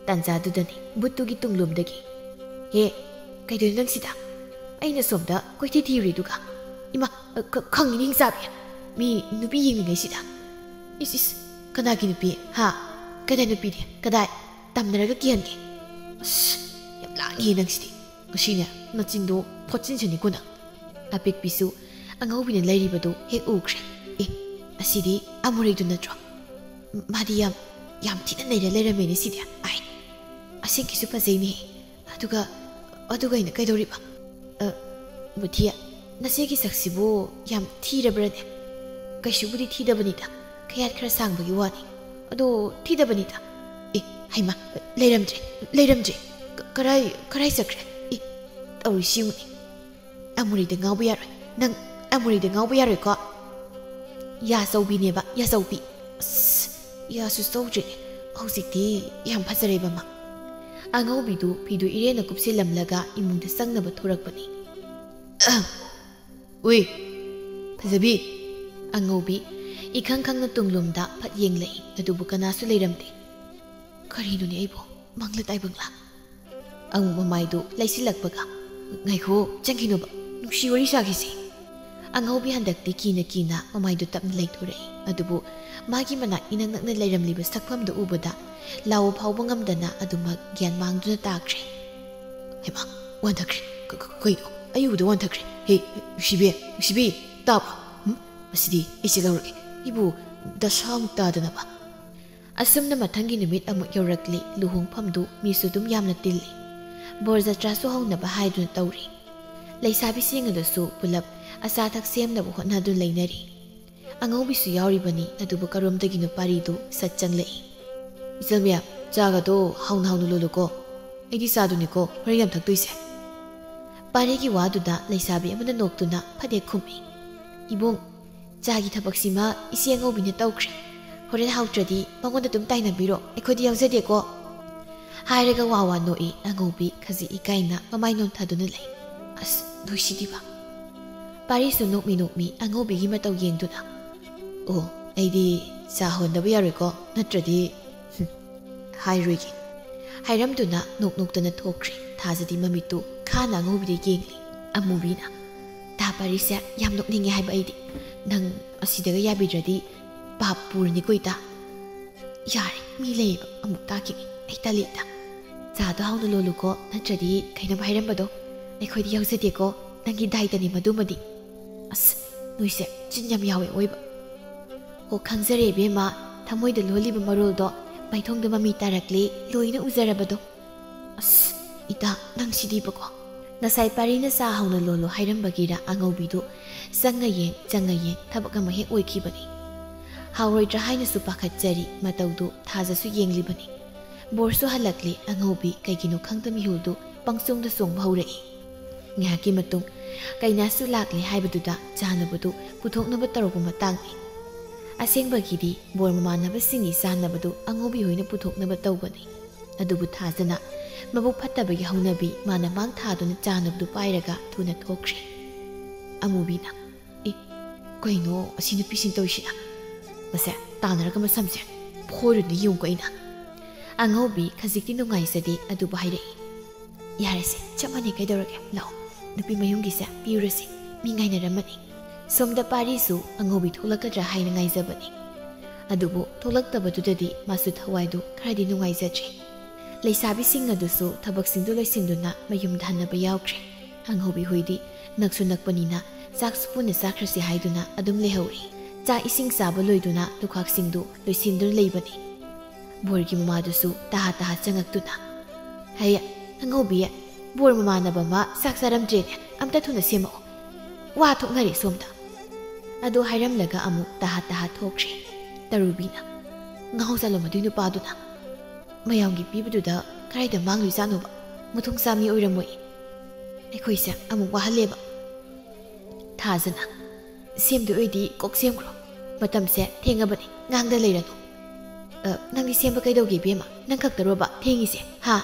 ꯇꯥꯟꯖꯥꯗꯨꯗꯅꯤ ꯚꯨꯠꯇꯨꯒꯤ ꯇꯨꯡꯂꯣꯝꯗꯒꯤ, "ꯍꯦ, ꯀꯩꯗꯧꯔꯤꯅꯣ ꯅꯪ ꯁꯤꯗ? ꯑꯩꯅ ꯁꯣꯝꯗ ꯀꯣꯏꯊꯤ ꯊꯤꯔꯨꯔꯤꯗꯨꯒ꯫ ꯏꯃꯥ, ꯑ, ꯈ-, ꯈꯪꯉꯤꯅꯤ ꯍꯤꯡꯆꯥꯕꯤ꯫ ꯃꯤ ꯅꯨꯄꯤ ꯌꯦꯡꯂꯤꯉꯩꯁꯤꯗ꯫" "ꯏꯁ, ꯏꯁ, ꯀꯅꯥꯒꯤ ꯅꯨꯄꯤ? ꯍꯥ? ꯀꯗꯥꯏ ꯅꯨꯄꯤꯗꯤ? ꯀꯗꯥꯏ? ꯇꯝꯅꯔꯒ ꯀꯤꯍꯟꯒꯦ꯫" "ꯑꯁ, ꯌꯥꯝ ꯂꯥꯡꯉꯤꯍꯦ ꯅꯪꯁꯤꯗꯤ꯫ ꯉꯁꯤꯅꯦ, ꯅꯆꯤꯟꯗꯣ ꯐꯣꯠꯆꯤꯟꯁꯅꯤꯀꯣ ꯅꯪ꯫" ꯑꯄꯤꯛꯄꯤꯁꯨ ꯑꯉꯧꯕꯤꯅ ꯂꯩꯔꯤꯕꯗꯨ ꯍꯦꯛ ꯎꯈ꯭ꯔꯦ꯫ "ꯑꯦ, ꯑꯁꯤꯗꯤ ꯑꯃꯨꯔꯩꯗꯨ ꯅꯠꯇ꯭ꯔꯣ? ꯃꯥꯗꯤ ꯌꯥꯝ, ꯌꯥꯝ ꯊꯤꯅ ꯅꯩꯔ ꯂꯩꯔꯝꯃꯦꯅꯦ ꯁꯤꯗꯤ꯫ ꯑꯥꯏ, ꯑꯁꯦꯡꯀꯤꯁꯨ ꯐꯖꯩꯅꯦ꯫ ꯑꯗꯨꯒ, ꯑꯗꯨꯒ ꯑꯩꯅ ꯀꯩꯗꯧꯔꯤꯕ? ꯑ, ꯃꯨꯊꯤ, ꯅꯆꯦꯒꯤ ꯁꯛꯁꯤꯕꯨ ꯌꯥꯝ ꯊꯤꯔꯕ꯭ꯔꯅꯦ?" "ꯀꯩꯁꯨꯕꯨꯗꯤ ꯊꯤꯗꯕꯅꯤꯗ, ꯈꯌꯥꯠ ꯈꯔ ꯁꯥꯡꯕꯒꯤ ꯋꯥꯅꯤ꯫ ꯑꯗꯣ ꯊꯤꯗꯕꯅꯤꯗ꯫ ꯑꯦ, ꯍꯩꯃꯥ, ꯂꯩꯔꯝꯗ꯭ꯔꯦ, ꯂꯩꯔꯝꯗ꯭ꯔꯦ꯫ ꯀ-, ꯀꯔꯥꯏ, ꯀꯔꯥꯏ ꯆꯠꯈ꯭ꯔꯦ? ꯑꯦ, ꯇꯧꯔꯤꯁꯤ ꯌꯦꯡꯉꯨꯅꯦ꯫ ꯑꯃꯨꯔꯩꯗ ꯉꯥꯎꯕ ꯌꯥꯔꯣꯏ꯫ ꯅꯪ ꯑꯃꯨꯔꯩꯗ ꯉꯥꯎꯕ ꯌꯥꯔꯣꯏꯀꯣ꯫" ꯌꯥꯆꯧꯕꯤꯅꯦꯕ, ꯌꯥꯆꯧꯕꯤ꯫ ꯑꯁ, ꯌꯥꯁꯨ ꯆꯧꯗ꯭ꯔꯦꯅꯦ꯫ ꯍꯧꯖꯤꯛꯇꯤ ꯌꯥꯝ ꯐꯖꯔꯦꯕ ꯃꯥ꯫ ꯑꯉꯧꯕꯤꯗꯨ ꯐꯤꯗꯨ ꯏꯔꯦꯟꯅ ꯀꯨꯞꯁꯤꯜꯂꯝꯂꯒ ꯏꯃꯨꯡꯗ ꯆꯪꯅꯕ ꯊꯣꯔꯛꯄꯅꯤ꯫ "ꯑꯍꯝ꯫ ꯎꯏ, ꯐꯖꯕꯤ꯫" ꯑꯉꯧꯕꯤ ꯏꯈꯪ ꯈꯪꯅ ꯇꯨꯡꯂꯣꯝꯗ ꯐꯠ ꯌꯦꯡꯂꯛꯏ, ꯑꯗꯨꯕꯨ ꯀꯅꯥꯁꯨ ꯂꯩꯔꯝꯗꯦ꯫ "ꯀꯔꯤꯅꯣꯅꯦ ꯑꯩꯕꯨ, ꯃꯪꯂ ꯇꯥꯏꯕꯪꯂ?" ꯑꯃꯨꯛ ꯃꯃꯥꯏꯗꯨ ꯂꯩꯁꯤꯜꯂꯛꯄꯒ, "ꯉꯥꯏꯈꯣ, ꯆꯪꯈꯤꯅꯣꯕ, ꯅꯨꯡꯁꯤ ꯋꯥꯔꯤ ꯁꯥꯈꯤꯁꯤ꯫" ꯑꯉꯧꯕꯤ ꯍꯟꯗꯛꯇꯤ ꯀꯤꯅ ꯀꯤꯅ ꯃꯃꯥꯏꯗꯨ ꯇꯞꯅ ꯂꯩꯊꯣꯔꯛꯏ꯫ ꯑꯗꯨꯕꯨ ꯃꯥꯒꯤ ꯃꯅꯥꯛ ꯏꯅꯛ ꯅꯛꯅ ꯂꯩꯔꯝꯂꯤꯕ ꯁꯛꯐꯝꯗꯨ ꯎꯕꯗ ꯂꯥꯎꯕ ꯐꯥꯎꯕ ꯉꯝꯗꯅ ꯑꯗꯨꯃꯛ ꯒ꯭ꯌꯥꯟ ꯃꯥꯡꯗꯨꯅ ꯇꯥꯈ꯭ꯔꯦ꯫ "ꯍꯩꯃꯥ, ꯋꯥꯟꯊꯈ꯭ꯔꯦ꯫ ꯀ-, ꯀ-, ꯀꯩꯅꯣ? ꯑꯩ ꯎꯕꯗ ꯋꯥꯟꯊꯈ꯭ꯔꯦ꯫ ꯍꯦ, ꯅꯨꯡꯁꯤꯕꯤ, ꯅꯨꯡꯁꯤꯕꯤ, ꯇꯥꯕ꯭ꯔꯣ? ꯎꯝ? ꯃꯁꯤꯗꯤ ꯑꯩꯁꯦ ꯂꯧꯔꯒꯦ꯫ ꯑꯩꯕꯨ ꯗꯁꯥ ꯑꯃꯨꯛ ꯇꯥꯗꯅꯕ꯫ ꯑꯁꯨꯝꯅ ꯃꯊꯪꯒꯤ ꯅꯨꯃꯤꯠ ꯑꯃꯨꯛ ꯌꯧꯔꯛꯂꯤ꯫ ꯂꯨꯍꯣꯡꯐꯝꯗꯨ ꯃꯤꯁꯨ ꯑꯗꯨꯝ ꯌꯥꯝꯅ ꯇꯤꯜꯂꯤ꯫ ꯕꯣꯔ ꯖꯇ꯭ꯔꯥꯁꯨ ꯍꯧꯅꯕ ꯍꯥꯏꯗꯨꯅ ꯇꯧꯔꯤ꯫ ꯂꯩꯁꯥꯕꯤꯁꯤꯡ ꯑꯗꯨꯁꯨ ꯄꯨꯂꯞ ꯑꯆꯥ ꯑꯊꯛ ꯁꯦꯝꯅꯕ ꯍꯣꯠꯅꯗꯨꯅ ꯂꯩꯅꯔꯤ꯫ ꯑꯉꯧꯕꯤꯁꯨ ꯌꯥꯎꯔꯤꯕꯅꯤ꯫ ꯑꯗꯨꯕꯨ ꯀꯔꯣꯝꯗꯒꯤꯅꯣ ꯄꯥꯔꯤꯗꯨ ꯁꯠ ꯆꯪꯂꯛꯏ꯫ "ꯏꯆꯜ ꯃꯌꯥꯝ, ꯆꯥꯒꯗꯣ ꯍꯥꯎꯅ ꯍꯥꯎꯅ ꯂꯣꯜꯂꯨꯀꯣ꯫ ꯑꯩꯗꯤ ꯆꯥꯗꯨꯅꯤꯀꯣ ꯍꯣꯔꯦꯟ ꯌꯥꯝ ꯊꯛꯇꯣꯏꯁꯦ꯫" ꯄꯥꯔꯤꯒꯤ ꯋꯥꯗꯨꯗ ꯂꯩꯁꯥꯕꯤ ꯑꯃꯅ ꯅꯣꯛꯇꯨꯅ ꯐꯗꯦꯛ ꯈꯨꯝꯃꯤ꯫ "ꯏꯕꯨꯡ, ꯆꯥꯒꯤ ꯊꯕꯛꯁꯤꯃ ꯏꯆꯦ ꯑꯉꯧꯕꯤꯅ ꯇꯧꯈ꯭ꯔꯦ꯫ ꯍꯣꯔꯦꯟ ꯍꯥꯎꯇ꯭ꯔꯗꯤ ꯃꯉꯣꯟꯗ ꯑꯗꯨꯝ ꯇꯥꯏꯅꯕꯤꯔꯣ, ꯑꯩꯈꯣꯏꯗꯤ ꯌꯥꯎꯖꯗꯦꯀꯣ꯫" ꯍꯥꯏꯔꯒ ꯋꯥ ꯋꯥ ꯅꯣꯛꯏ꯫ ꯑꯉꯧꯕꯤ ꯈꯖꯤꯛ ꯏꯀꯥꯏꯅ ꯃꯃꯥꯏ ꯅꯣꯟꯊꯗꯨꯅ ꯂꯩ꯫ "ꯑꯁ, ꯅꯣꯏꯁꯤꯗꯤꯕ꯫" ꯄꯥꯔꯤꯁꯨ ꯅꯣꯛꯃꯤ ꯅꯣꯛꯃꯤ ꯑꯉꯧꯕꯤꯒꯤ ꯃꯇꯧ ꯌꯦꯡꯗꯨꯅ, "ꯑꯣ, ꯑꯩꯗꯤ ꯆꯥ ꯍꯣꯟꯗꯕ ꯌꯥꯔꯣꯏꯀꯣ, ꯅꯠꯇ꯭ꯔꯗꯤ, ꯍꯨꯝ, ꯍꯥꯏꯔꯣꯏꯒꯦ꯫" ꯍꯥꯏꯔꯝꯗꯨꯅ ꯅꯣꯛ ꯅꯣꯛꯇꯅ ꯊꯣꯛꯈ꯭ꯔꯦ꯫ ꯊꯥꯖꯗꯤ ꯃꯃꯤꯠꯇꯨ ꯈꯥꯅ ꯑꯉꯧꯕꯤꯗ ꯌꯦꯡꯂꯤ꯫ ꯑꯃꯨꯕꯤꯅ, "ꯇꯥ ꯄꯥꯔꯤꯁꯦ ꯌꯥꯝ ꯅꯣꯛꯅꯤꯡꯉꯦ ꯍꯥꯏꯕ ꯑꯩꯗꯤ꯫ ꯅꯪ ꯑꯁꯤꯗꯒ ꯌꯥꯕꯤꯗ꯭ꯔꯗꯤ ꯄꯥꯞ ꯄꯨꯔꯅꯤꯀꯣ ꯏꯇꯥ꯫" "ꯌꯥꯔꯦ, ꯃꯤ ꯂꯩꯌꯦꯕ, ꯑꯃꯨꯛ ꯇꯥꯈꯤꯅꯤ꯫ ꯑꯩ ꯇꯜꯂꯤ ꯏꯇꯥ꯫ ꯆꯥꯗꯣ ꯍꯥꯎꯅ ꯂꯣꯜꯂꯨꯀꯣ, ꯅꯠꯇ꯭ꯔꯗꯤ ꯀꯩꯅꯣꯝ ꯍꯥꯏꯔꯝꯕꯗꯣ ꯑꯩꯈꯣꯏꯗꯤ ꯌꯥꯎꯖꯗꯦꯀꯣ꯫ ꯅꯪꯒꯤ ꯗꯥꯏꯇꯅꯤ ꯃꯗꯨꯃꯗꯤ꯫" "ꯑꯁ, ꯅꯣꯏꯁꯦ ꯆꯤꯟ ꯌꯥꯝ ꯌꯥꯎꯋꯦ ꯑꯣꯏꯕ꯫" "ꯑꯣ, ꯈꯪꯖꯔꯦ ꯏꯕꯦꯝꯃ, ꯊꯃꯣꯏꯗ ꯂꯣꯜꯂꯤꯕ ꯃꯔꯣꯜꯗꯣ ꯃꯥꯏꯊꯣꯡꯗ ꯃꯃꯤ ꯇꯥꯔꯛꯂꯦ, ꯂꯣꯏꯅ ꯎꯖꯔꯕꯗꯣ꯫" "ꯑꯁ, ꯏꯇꯥ, ꯅꯪꯁꯤꯗꯤꯕꯀꯣ꯫" ꯉꯁꯥꯏ ꯄꯥꯔꯤꯅ ꯆꯥ ꯍꯥꯎꯅ ꯂꯣꯜꯂꯣ ꯍꯥꯏꯔꯝꯕꯒꯤꯔ ꯑꯉꯧꯕꯤꯗꯨ ꯆꯪꯉ ꯌꯦꯡ, ꯆꯪꯉ ꯌꯦꯡ ꯊꯕꯛ ꯑꯃ ꯍꯦꯛ ꯑꯣꯏꯈꯤꯕꯅꯤ꯫ ꯍꯥꯎꯔꯣꯏꯗ꯭ꯔꯥ ꯍꯥꯏꯅꯁꯨ ꯄꯥꯈꯠꯆꯔꯤ, ꯃꯇꯧꯗꯨ ꯊꯥꯖꯁꯨ ꯌꯦꯡꯂꯤꯕꯅꯤ꯫ ꯕꯣꯔꯁꯨ ꯍꯜꯂꯛꯂꯦ꯫ ꯑꯉꯧꯕꯤ ꯀꯩꯒꯤꯅꯣ ꯈꯪꯗ ꯃꯤꯍꯨꯜꯗꯨ ꯄꯪꯆꯣꯡꯗ ꯆꯣꯡꯕ ꯍꯧꯔꯛꯏ꯫ ꯉꯥꯏꯍꯥꯛꯀꯤ ꯃꯇꯨꯡ ꯀꯩꯅꯥꯁꯨ ꯂꯥꯛꯂꯦ ꯍꯥꯏꯕꯗꯨꯗ ꯆꯥꯅꯕꯗꯨ ꯄꯨꯊꯣꯛꯅꯕ ꯇꯧꯔꯛꯄ ꯃꯇꯥꯡꯅꯤ꯫ ꯑꯁꯦꯡꯕꯒꯤꯗꯤ ꯕꯣꯔ ꯃꯃꯥꯟꯅꯕꯁꯤꯡꯒꯤ ꯆꯥꯅꯕꯗꯨ ꯑꯉꯧꯕꯤ ꯍꯣꯏꯅ ꯄꯨꯊꯣꯛꯅꯕ ꯇꯧꯕꯅꯤ꯫ ꯑꯗꯨꯕꯨ ꯊꯥꯖꯅ ꯃꯕꯨꯛ ꯐꯠꯇꯕꯒꯤ ꯍꯧꯅꯕꯤ ꯃꯥꯅ ꯃꯥꯡ ꯊꯥꯗꯨꯅ ꯆꯥꯅꯕꯗꯨ ꯄꯥꯏꯔꯒ ꯊꯨꯅ ꯊꯣꯛꯈ꯭ꯔꯦ꯫ ꯑꯃꯨꯕꯤꯅ, "ꯑꯦ, ꯀꯩꯅꯣ ꯑꯁꯤ ꯅꯨꯄꯤꯁꯤꯡ ꯇꯧꯔꯤꯁꯤꯅ? ꯃꯁꯦ ꯇꯥꯟꯅꯔꯒ ꯃꯁꯝꯁꯦ ꯐꯣꯏꯔꯨꯅ ꯌꯦꯡꯉꯨꯀꯣ ꯑꯩꯅ꯫" ꯑꯉꯧꯕꯤ ꯈꯖꯤꯛꯇꯤ ꯅꯨꯡꯉꯥꯏꯖꯗꯦ, ꯑꯗꯨꯕꯨ ꯍꯥꯏꯔꯛꯏ, "ꯌꯥꯔꯦꯁꯦ, ꯆꯞ ꯃꯥꯟꯅꯩ, ꯀꯩꯗꯧꯔꯒꯦ? ꯂꯥꯛꯑꯣ, ꯅꯨꯄꯤ ꯃꯌꯨꯝꯒꯤꯁꯦ ꯄꯤꯔꯨꯔꯁꯤ, ꯃꯤ ꯉꯥꯏꯅꯔꯝꯃꯅꯤ꯫" ꯁꯣꯝꯗ ꯄꯥꯔꯤꯁꯨ ꯑꯉꯧꯕꯤ ꯊꯣꯛꯂꯛꯀꯗ꯭ꯔꯥ ꯍꯥꯏꯅ ꯉꯥꯏꯖꯕꯅꯤ꯫ ꯑꯗꯨꯕꯨ ꯊꯣꯛꯂꯛꯇꯕꯗꯨꯗꯗꯤ ꯃꯥꯁꯨ ꯊꯋꯥꯏꯗꯨ ꯈꯔꯗꯤ ꯅꯨꯡꯉꯥꯏꯖꯗ꯭ꯔꯦ꯫ ꯂꯩꯁꯥꯕꯤꯁꯤꯡ ꯑꯗꯨꯁꯨ ꯊꯕꯛꯁꯤꯡꯗꯨ ꯂꯣꯏꯁꯤꯟꯗꯨꯅ ꯃꯌꯨꯝꯗ ꯍꯟꯅꯕ ꯌꯥꯎꯈ꯭ꯔꯦ꯫ ꯑꯉꯧꯕꯤ ꯍꯣꯏꯗꯤ ꯅꯛꯁꯨ ꯅꯛꯄꯅꯤꯅ ꯆꯥꯛꯁꯨ ꯄꯨꯟꯅ ꯆꯥꯈ꯭ꯔꯁꯤ ꯍꯥꯏꯗꯨꯅ ꯑꯗꯨꯝ ꯂꯩꯍꯧꯔꯦ꯫ ꯆꯥꯛ ꯏꯁꯤꯡ ꯆꯥꯕ ꯂꯣꯏꯗꯨꯅ ꯂꯨꯈꯥꯛꯁꯤꯡꯗꯨ ꯂꯣꯏꯁꯤꯟꯗꯨꯅ ꯂꯩꯕꯅꯤ꯫ ꯕꯣꯔꯒꯤ ꯃꯃꯥꯗꯨꯁꯨ ꯇꯍꯥ ꯇꯍꯥ ꯆꯪꯉꯛꯇꯨꯅ, "ꯍꯩ, ꯑꯉꯧꯕꯤ, ꯕꯣꯔ ꯃꯃꯥꯟꯅꯕ ꯑꯃ ꯆꯥꯛ ꯆꯥꯔꯝꯗ꯭ꯔꯦꯅꯦ, ꯑꯝꯇ ꯊꯨꯅ ꯁꯦꯝꯃꯛꯑꯣ꯫ ꯋꯥ ꯊꯣꯛꯅꯔꯦ ꯁꯣꯝꯗ"꯫ ꯑꯗꯨ ꯍꯥꯏꯔꯝꯂꯒ ꯑꯃꯨꯛ ꯇꯍꯥ ꯇꯍꯥ ꯊꯣꯛꯈ꯭ꯔꯦ꯫ ꯇꯔꯨꯕꯤꯅ, "ꯉꯥꯎ ꯆꯠꯂꯣ ꯃꯗꯨꯏ ꯅꯨꯄꯥꯗꯨꯅ꯫ ꯃꯌꯥꯝꯒꯤ ꯄꯤꯕꯗꯨꯗ ꯀꯗꯥꯏꯗ ꯃꯥꯡꯂꯨꯏꯖꯥꯠꯅꯣꯕ? ꯃꯊꯣꯡ ꯆꯥꯃꯤ ꯑꯣꯏꯔꯝꯃꯣꯏ꯫ ꯑꯩꯈꯣꯏꯁꯦ ꯑꯃꯨꯛ ꯋꯥꯍꯜꯂꯦꯕ"꯫ ꯊꯥꯖꯅ, "ꯁꯦꯝꯗꯣꯏ ꯑꯣꯏꯗꯤ ꯀꯣꯛ ꯁꯦꯝꯈ꯭ꯔꯣ꯫ ꯃꯇꯝꯁꯦ ꯊꯦꯡꯉꯕꯅꯤ, ꯉꯥꯡꯗ ꯂꯩꯔꯅꯨ"꯫ "ꯑ, ꯅꯪꯗꯤ ꯁꯦꯝꯕ ꯀꯩꯗꯧꯒꯦ ꯏꯕꯦꯝꯃ? ꯅꯪ ꯈꯛꯇꯔꯣꯕ ꯊꯦꯡꯉꯤꯁꯦ, ꯍꯥ?"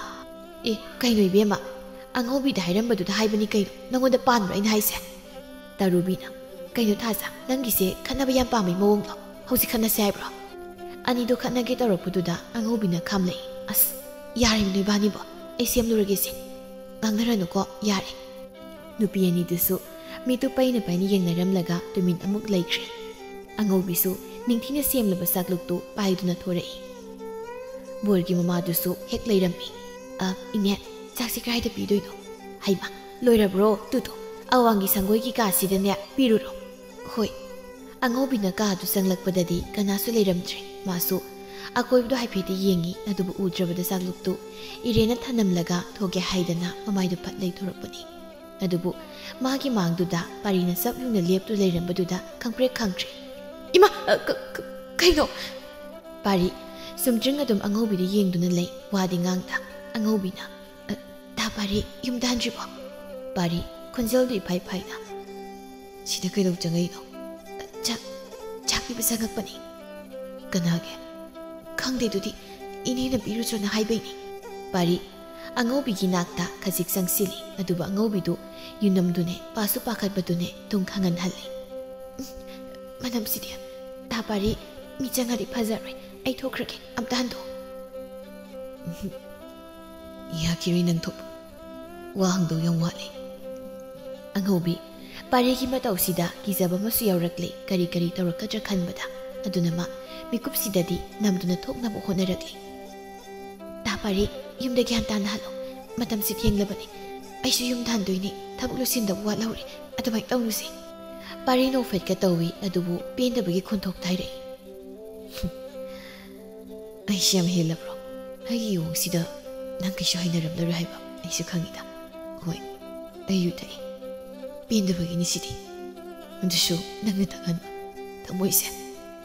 "ꯑꯦ, ꯀꯩꯅꯣ ꯏꯕꯦꯝꯃ, ꯑꯉꯧꯕꯤꯗ ꯍꯥꯏꯔꯝꯕꯗꯨꯗ ꯍꯥꯏꯕꯅꯤ ꯀꯩꯅꯣ, ꯅꯪꯉꯣꯟꯗ ꯄꯥꯟꯕ꯭ꯔꯣ ꯑꯩꯅ ꯍꯥꯏꯁꯦ?" ꯇꯔꯨꯕꯤꯅ, "ꯀꯩꯅꯣ ꯊꯥꯖ, ꯅꯪꯒꯤꯁꯦ ꯈꯠꯅꯕ ꯌꯥꯝ ꯄꯥꯝꯕꯩ ꯃꯑꯣꯡꯂꯣ? ꯍꯧꯖꯤꯛ ꯈꯠꯅꯁꯦ ꯍꯥꯏꯕ꯭ꯔꯣ?" ꯑꯅꯤꯗꯣ ꯈꯠꯅꯒꯦ ꯇꯧꯔꯛꯄꯗꯨꯗ ꯑꯉꯧꯕꯤꯅ ꯈꯥꯝꯂꯛꯏ꯫ "ꯑꯁ, ꯌꯥꯔꯦ ꯅꯣꯏꯕꯥꯅꯤꯕꯣ, ꯑꯩ ꯁꯦꯝꯂꯨꯔꯒꯦꯁꯦ꯫ ꯉꯥꯡꯅꯔꯅꯨꯀꯣ, ꯌꯥꯔꯦ"꯫ ꯅꯨꯄꯤ ꯑꯅꯤꯗꯨꯁꯨ ꯃꯤꯠꯇꯨ ꯄꯩꯅ ꯄꯩꯅ ꯌꯦꯡꯅꯔꯝꯂꯒ ꯇꯨꯃꯤꯟ ꯑꯃꯨꯛ ꯂꯩꯈ꯭ꯔꯦ꯫ ꯑꯉꯧꯕꯤꯁꯨ ꯅꯤꯡꯊꯤꯅ ꯁꯦꯝꯂꯕ ꯆꯥꯛꯂꯨꯛꯇꯨ ꯄꯥꯏꯗꯨꯅ ꯊꯣꯔꯛꯏ꯫ ꯕꯣꯔꯒꯤ ꯃꯃꯥꯗꯨꯁꯨ ꯍꯦꯛ ꯂꯩꯔꯝꯃꯤ꯫ "ꯑ, ꯏꯅꯦ, ꯆꯥꯛꯁꯤ ꯀꯗꯥꯏꯗ ꯄꯤꯗꯣꯏꯅꯣ? ꯍꯩꯃ, ꯂꯣꯏꯔꯕ꯭ꯔꯣ? Two two, ꯑꯋꯥꯡꯒꯤ ꯁꯪꯒꯣꯏꯒꯤ ꯀꯥꯁꯤꯗꯅꯦ ꯄꯤꯔꯨꯔꯣ"꯫ "ꯍꯣꯏ"꯫ ꯑꯉꯧꯕꯤꯅ ꯀꯥꯗꯨ ꯆꯪꯂꯛꯄꯗꯗꯤ ꯀꯅꯥꯁꯨ ꯂꯩꯔꯝꯗ꯭ꯔꯦ꯫ ꯃꯥꯁꯨ ꯑꯀꯣꯏꯕꯗꯣ ꯍꯥꯏꯐꯦꯠꯇꯤ ꯌꯦꯡꯉꯤ, ꯑꯗꯨꯕꯨ ꯎꯗ꯭ꯔꯕꯗ ꯆꯥꯛꯂꯨꯛꯇꯨ ꯏꯔꯦꯟꯅ ꯊꯅꯝꯂꯒ ꯊꯣꯛꯀꯦ ꯍꯥꯏꯗꯅ ꯃꯃꯥꯏꯗꯨ ꯐꯠ ꯂꯩꯊꯣꯔꯛꯄꯅꯤ꯫ ꯑꯗꯨꯕꯨ ꯃꯥꯒꯤ ꯃꯥꯡꯗꯨꯗ ꯄꯥꯔꯤꯅ ꯆꯞ ꯌꯨꯡꯅ ꯂꯦꯞꯇꯨ ꯂꯩꯔꯝꯕꯗꯨꯗ ꯈꯪꯄ꯭ꯔꯦꯛ ꯈꯪꯗ꯭ꯔꯦ꯫ "ꯏꯃꯥ! ꯑ, ꯀ-, ꯀ-, ꯀꯩꯅꯣ?" ꯄꯥꯔꯤ ꯆꯨꯝꯗ꯭ꯔꯤꯡ ꯑꯗꯨꯝ ꯑꯉꯧꯕꯤꯗ ꯌꯦꯡꯗꯨꯅ ꯂꯩ, ꯋꯥꯗꯤ ꯉꯥꯡꯗ꯫ ꯑꯉꯧꯕꯤꯅ, "ꯑ, ꯇꯥ ꯄꯥꯔꯤ, ꯌꯨꯝꯗ ꯍꯟꯗ꯭ꯔꯤꯕꯣ?" ꯄꯥꯔꯤ ꯈꯣꯟꯖꯦꯜꯗꯨ ꯏꯐꯥꯏ ꯐꯥꯏꯅ, "ꯁꯤꯗ ꯀꯩꯗꯧ ꯆꯪꯉꯛꯏꯅꯣ?" "ꯑ, ꯆꯥꯛ, ꯆꯥꯛ ꯄꯤꯕ ꯆꯪꯉꯛꯄꯅꯤ"꯫ "ꯀꯅꯥꯒꯤ?" "ꯈꯪꯗꯦ, ꯑꯗꯨꯗꯤ ꯏꯅꯦꯅ ꯄꯤꯔꯨꯆꯣꯅ ꯍꯥꯏꯕꯩꯅꯤ"꯫ ꯄꯥꯔꯤ ꯑꯉꯧꯕꯤꯒꯤ ꯅꯥꯛꯇ ꯈꯖꯤꯛ ꯆꯪꯁꯤꯜꯂꯤ, ꯑꯗꯨꯕꯨ ꯑꯉꯧꯕꯤꯗꯨ ꯌꯨꯅꯝꯗꯨꯅꯦ, ꯄꯥꯁꯨ ꯄꯥꯈꯠꯄꯗꯨꯅꯦ ꯇꯨꯡ ꯈꯪꯍꯟꯍꯜꯂꯤ꯫ "ꯎꯝ, ꯃꯅꯝꯁꯤꯗꯤ꯫ ꯇꯥ ꯄꯥꯔꯤ, ꯃꯤ ꯆꯪꯉꯗꯤ ꯐꯖꯔꯣꯏ꯫ ꯑꯩ ꯊꯣꯛꯈ꯭ꯔꯒꯦ, ꯑꯝꯇ ꯍꯟꯗꯣꯛꯑꯣ"꯫ "ꯎꯝ, ꯌꯥꯈꯤꯔꯣꯏ ꯅꯪ ꯊꯣꯛꯄ꯫ ꯋꯥ ꯍꯪꯗꯧ ꯌꯥꯝ ꯋꯥꯠꯂꯤ"꯫ ꯑꯉꯧꯕꯤ ꯄꯥꯔꯤꯒꯤ ꯃꯇꯧꯁꯤꯗ ꯀꯤꯖꯕ ꯑꯃꯁꯨ ꯌꯥꯎꯔꯛꯂꯦ, ꯀꯔꯤ ꯀꯔꯤ ꯇꯧꯔꯛꯀꯗ꯭ꯔꯥ ꯈꯟꯕꯗ꯫ ꯑꯗꯨꯅ ꯃꯥ ꯃꯤꯀꯨꯞꯁꯤꯗꯗꯤ ꯅꯝꯗꯨꯅ ꯊꯣꯛꯅꯕ ꯍꯣꯠꯅꯔꯛꯂꯤ꯫ "ꯇꯥ ꯄꯥꯔꯤ, ꯌꯨꯝꯗ ꯒ꯭ꯌꯥꯟ ꯇꯥꯅ ꯍꯜꯂꯣ꯫ ꯃꯇꯝꯁꯤ ꯊꯦꯡꯂꯕꯅꯤ꯫ ꯑꯩꯁꯨ ꯌꯨꯝꯗ ꯍꯟꯗꯣꯏꯅꯤ꯫ ꯊꯕꯛ ꯂꯣꯏꯁꯤꯟꯗꯕ ꯋꯥꯠꯍꯧꯔꯦ꯫ ꯑꯗꯨꯃꯥꯏꯅ ꯇꯧꯔꯨꯁꯦ"꯫ ꯄꯥꯔꯤ ꯅꯣꯛꯐꯦꯠꯀ ꯇꯧꯏ, ꯑꯗꯨꯕꯨ ꯄꯦꯟꯗꯕꯒꯤ ꯈꯣꯟꯊꯣꯛꯇ ꯍꯥꯏꯔꯛꯏ꯫ "ꯑꯩꯁꯤ ꯌꯥꯝ ꯍꯦꯜꯂꯕ꯭ꯔꯣ? ꯑꯩꯒꯤ ꯏꯌꯣꯡꯁꯤꯗ ꯅꯪ ꯀꯩꯁꯨ ꯍꯩꯅꯔꯝꯂꯔꯣꯏ ꯍꯥꯏꯕ ꯑꯩꯁꯨ ꯈꯪꯉꯤꯗ꯫ ꯍꯣꯏ, ꯑꯩ ꯌꯨ ꯊꯛꯏ꯫ ꯄꯦꯟꯗꯕꯒꯤꯅꯤ ꯁꯤꯗꯤ꯫ ꯑꯗꯨꯁꯨ ꯅꯪꯅ ꯊꯛꯍꯟꯕ꯫ ꯊꯃꯣꯏꯁꯦ,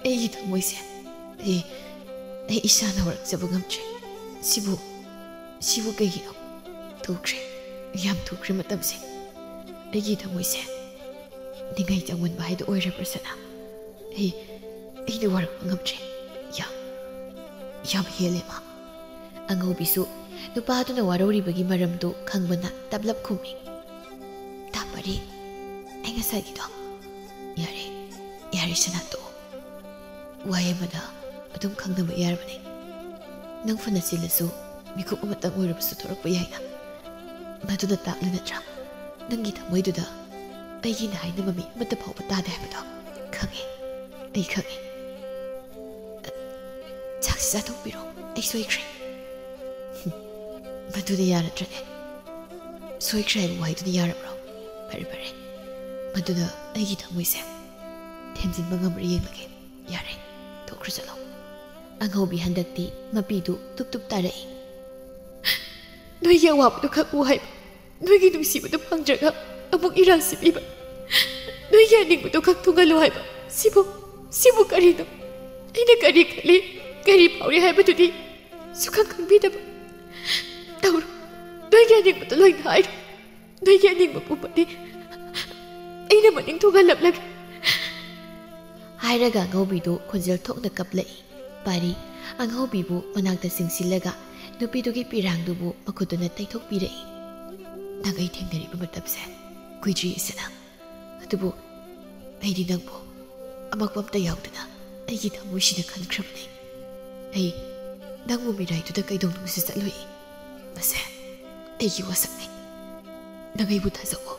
ꯑꯩꯒꯤ ꯊꯃꯣꯏꯁꯦ꯫ ꯑꯩ, ꯑꯩ ꯏꯁꯥꯅ ꯋꯥꯔꯛꯆꯕ ꯉꯝꯗ꯭ꯔꯦ꯫ ꯁꯤꯕꯨ, ꯁꯤꯕꯨ ꯀꯩꯒꯤꯅꯣ? ꯊꯨꯈ꯭ꯔꯦ, ꯌꯥꯝ ꯊꯨꯈ꯭ꯔꯦ ꯃꯇꯝꯁꯦ꯫ ꯑꯩꯒꯤ ꯊꯃꯣꯏꯁꯦ ꯅꯤꯡꯉꯥꯏ ꯆꯥꯎꯃꯟꯕ ꯍꯥꯏꯗꯣ ꯑꯣꯏꯔꯕ꯭ꯔꯥ ꯁꯅꯥ? ꯑꯩ, ꯑꯩꯅ ꯋꯥꯔꯛꯄ ꯉꯝꯗ꯭ꯔꯦ꯫ ꯌꯥꯝ, ꯌꯥꯝ ꯍꯦꯜꯂꯦ ꯃꯥ꯫" ꯑꯉꯧꯕꯤꯁꯨ ꯅꯨꯄꯥꯗꯨꯅ ꯋꯥꯔꯧꯔꯤꯕꯒꯤ ꯃꯔꯝꯗꯨ ꯈꯪꯕꯅ ꯇꯞꯂꯞ ꯈꯨꯝꯃꯤ꯫ "ꯇꯥ ꯄꯥꯔꯤ, ꯑꯩ ꯉꯁꯥꯏꯒꯤꯗꯣ ꯌꯥꯔꯦ, ꯌꯥꯔꯦ ꯁꯅꯥ, ꯇꯣꯛꯑꯣ꯫ ꯋꯥꯍꯩ ꯑꯃꯗ ꯑꯗꯨꯝ ꯈꯪꯅꯕ ꯌꯥꯔꯕꯅꯦ꯫ ꯅꯪ ꯐꯅ ꯆꯤꯜꯂꯁꯨ ꯃꯤꯀꯨꯞ ꯑꯃꯇꯪ ꯑꯣꯏꯔꯕꯁꯨ ꯊꯣꯔꯛꯄ ꯌꯥꯏꯅ꯫ ꯃꯗꯨꯅ ꯇꯥꯛꯂꯤ ꯅꯠꯇ꯭ꯔꯥ? ꯅꯪꯒꯤ ꯊꯃꯣꯏꯗꯨꯗ ꯑꯩꯒꯤꯅ ꯍꯥꯏꯅꯕ ꯃꯤ ꯑꯃꯠꯇ ꯐꯥꯎꯕ ꯇꯥꯗꯦ ꯍꯥꯏꯕꯗꯣ ꯈꯪꯉꯦ, ꯑꯩ ꯈꯪꯉꯦ꯫ ꯆꯥꯛꯁꯤ ꯆꯥꯊꯣꯛꯄꯤꯔꯣ, ꯑꯩ ꯁꯣꯏꯈ꯭ꯔꯦ꯫" "ꯃꯗꯨꯗꯤ ꯌꯥꯔꯗ꯭ꯔꯅꯦ? ꯁꯣꯏꯈ꯭ꯔꯦ ꯍꯥꯏꯕ ꯋꯥꯍꯩꯗꯨꯗꯤ ꯌꯥꯔꯕ꯭ꯔꯣ? ꯐꯔꯦ, ꯐꯔꯦ꯫ ꯃꯗꯨꯗ ꯑꯩꯒꯤ ꯊꯃꯣꯏꯁꯦ ꯊꯦꯝꯖꯤꯟꯕ ꯉꯝꯕ꯭ꯔꯥ ꯌꯦꯡꯂꯒꯦ꯫ ꯌꯥꯔꯦ, ꯊꯣꯛꯈ꯭ꯔꯣ ꯆꯠꯂꯣ꯫" ꯑꯉꯧꯕꯤ ꯍꯟꯗꯛꯇꯤ ꯃꯄꯤꯗꯨ ꯇꯨꯞ ꯇꯨꯞ ꯇꯥꯔꯛꯏ꯫ "ꯅꯣꯏꯒꯤ ꯑꯋꯥꯕꯗꯨ ꯈꯛ ꯎ ꯍꯥꯏꯕ, ꯅꯣꯏꯒꯤ ꯅꯨꯡꯁꯤꯕꯗꯨ ꯐꯪꯗ꯭ꯔꯒ ꯑꯃꯨꯛ ꯏꯔꯥꯡ ꯁꯤꯕꯤꯕ, ꯅꯣꯏꯒꯤ ꯑꯅꯤꯡꯕꯗꯨ ꯈꯛ ꯊꯨꯡꯍꯜꯂꯨ ꯍꯥꯏꯕ, ꯁꯤꯕꯨ, ꯁꯤꯕꯨ ꯀꯔꯤꯅꯣ? ꯑꯩꯅ ꯀꯔꯤ ꯈꯜꯂꯤ, ꯀꯔꯤ ꯐꯥꯎꯔꯤ ꯍꯥꯏꯕꯗꯨꯗꯤ ꯁꯨꯈꯪ ꯈꯪꯕꯤꯗꯕ꯫ ꯇꯧꯔꯣ, ꯅꯣꯏꯒꯤ ꯑꯅꯤꯡꯕꯗꯨ ꯂꯣꯏꯅ ꯍꯥꯏꯔꯣ꯫ ꯅꯣꯏꯒꯤ ꯑꯅꯤꯡꯕ ꯄꯨꯝꯕꯗꯤ ꯑꯩꯅ ꯃꯅꯤꯡ ꯊꯨꯡꯍꯜꯂꯛꯂꯒꯦ꯫" ꯍꯥꯏꯔꯒ ꯑꯉꯧꯕꯤꯗꯨ ꯈꯣꯟꯖꯦꯜ ꯊꯣꯛꯅ ꯀꯞꯂꯛꯏ꯫ ꯄꯥꯔꯤ ꯑꯉꯧꯕꯤꯕꯨ ꯃꯅꯥꯛꯇ ꯆꯤꯡꯁꯤꯜꯂꯒ ꯅꯨꯄꯤꯗꯨꯒꯤ ꯄꯤꯔꯥꯡꯗꯨꯕꯨ ꯃꯈꯨꯠꯇꯨꯅ ꯇꯩꯊꯣꯛꯄꯤꯔꯛꯏ꯫ "ꯅꯪ ꯑꯩ ꯊꯦꯡꯅꯔꯤꯕ ꯃꯇꯝꯁꯦ ꯀꯨꯏꯗ꯭ꯔꯤ ꯏꯆꯦꯅ꯫ ꯑꯗꯨꯕꯨ ꯑꯩꯗꯤ ꯅꯪꯕꯨ ꯑꯃꯛꯄ ꯑꯝꯇ ꯌꯥꯎꯗꯅ ꯑꯩꯒꯤ ꯊꯃꯣꯏꯁꯤꯅ ꯈꯟꯈ꯭ꯔꯕꯅꯤ꯫ ꯑꯩ ꯅꯪꯕꯨ ꯃꯤꯔꯥꯏꯗꯨꯗ ꯀꯩꯗꯧꯅꯨꯡꯁꯨ ꯆꯠꯂꯣꯏ꯫ ꯃꯁꯦ ꯑꯩꯒꯤ ꯋꯥꯁꯛꯅꯤ꯫ ꯅꯪ ꯑꯩꯕꯨ ꯊꯥꯖꯧꯑꯣ꯫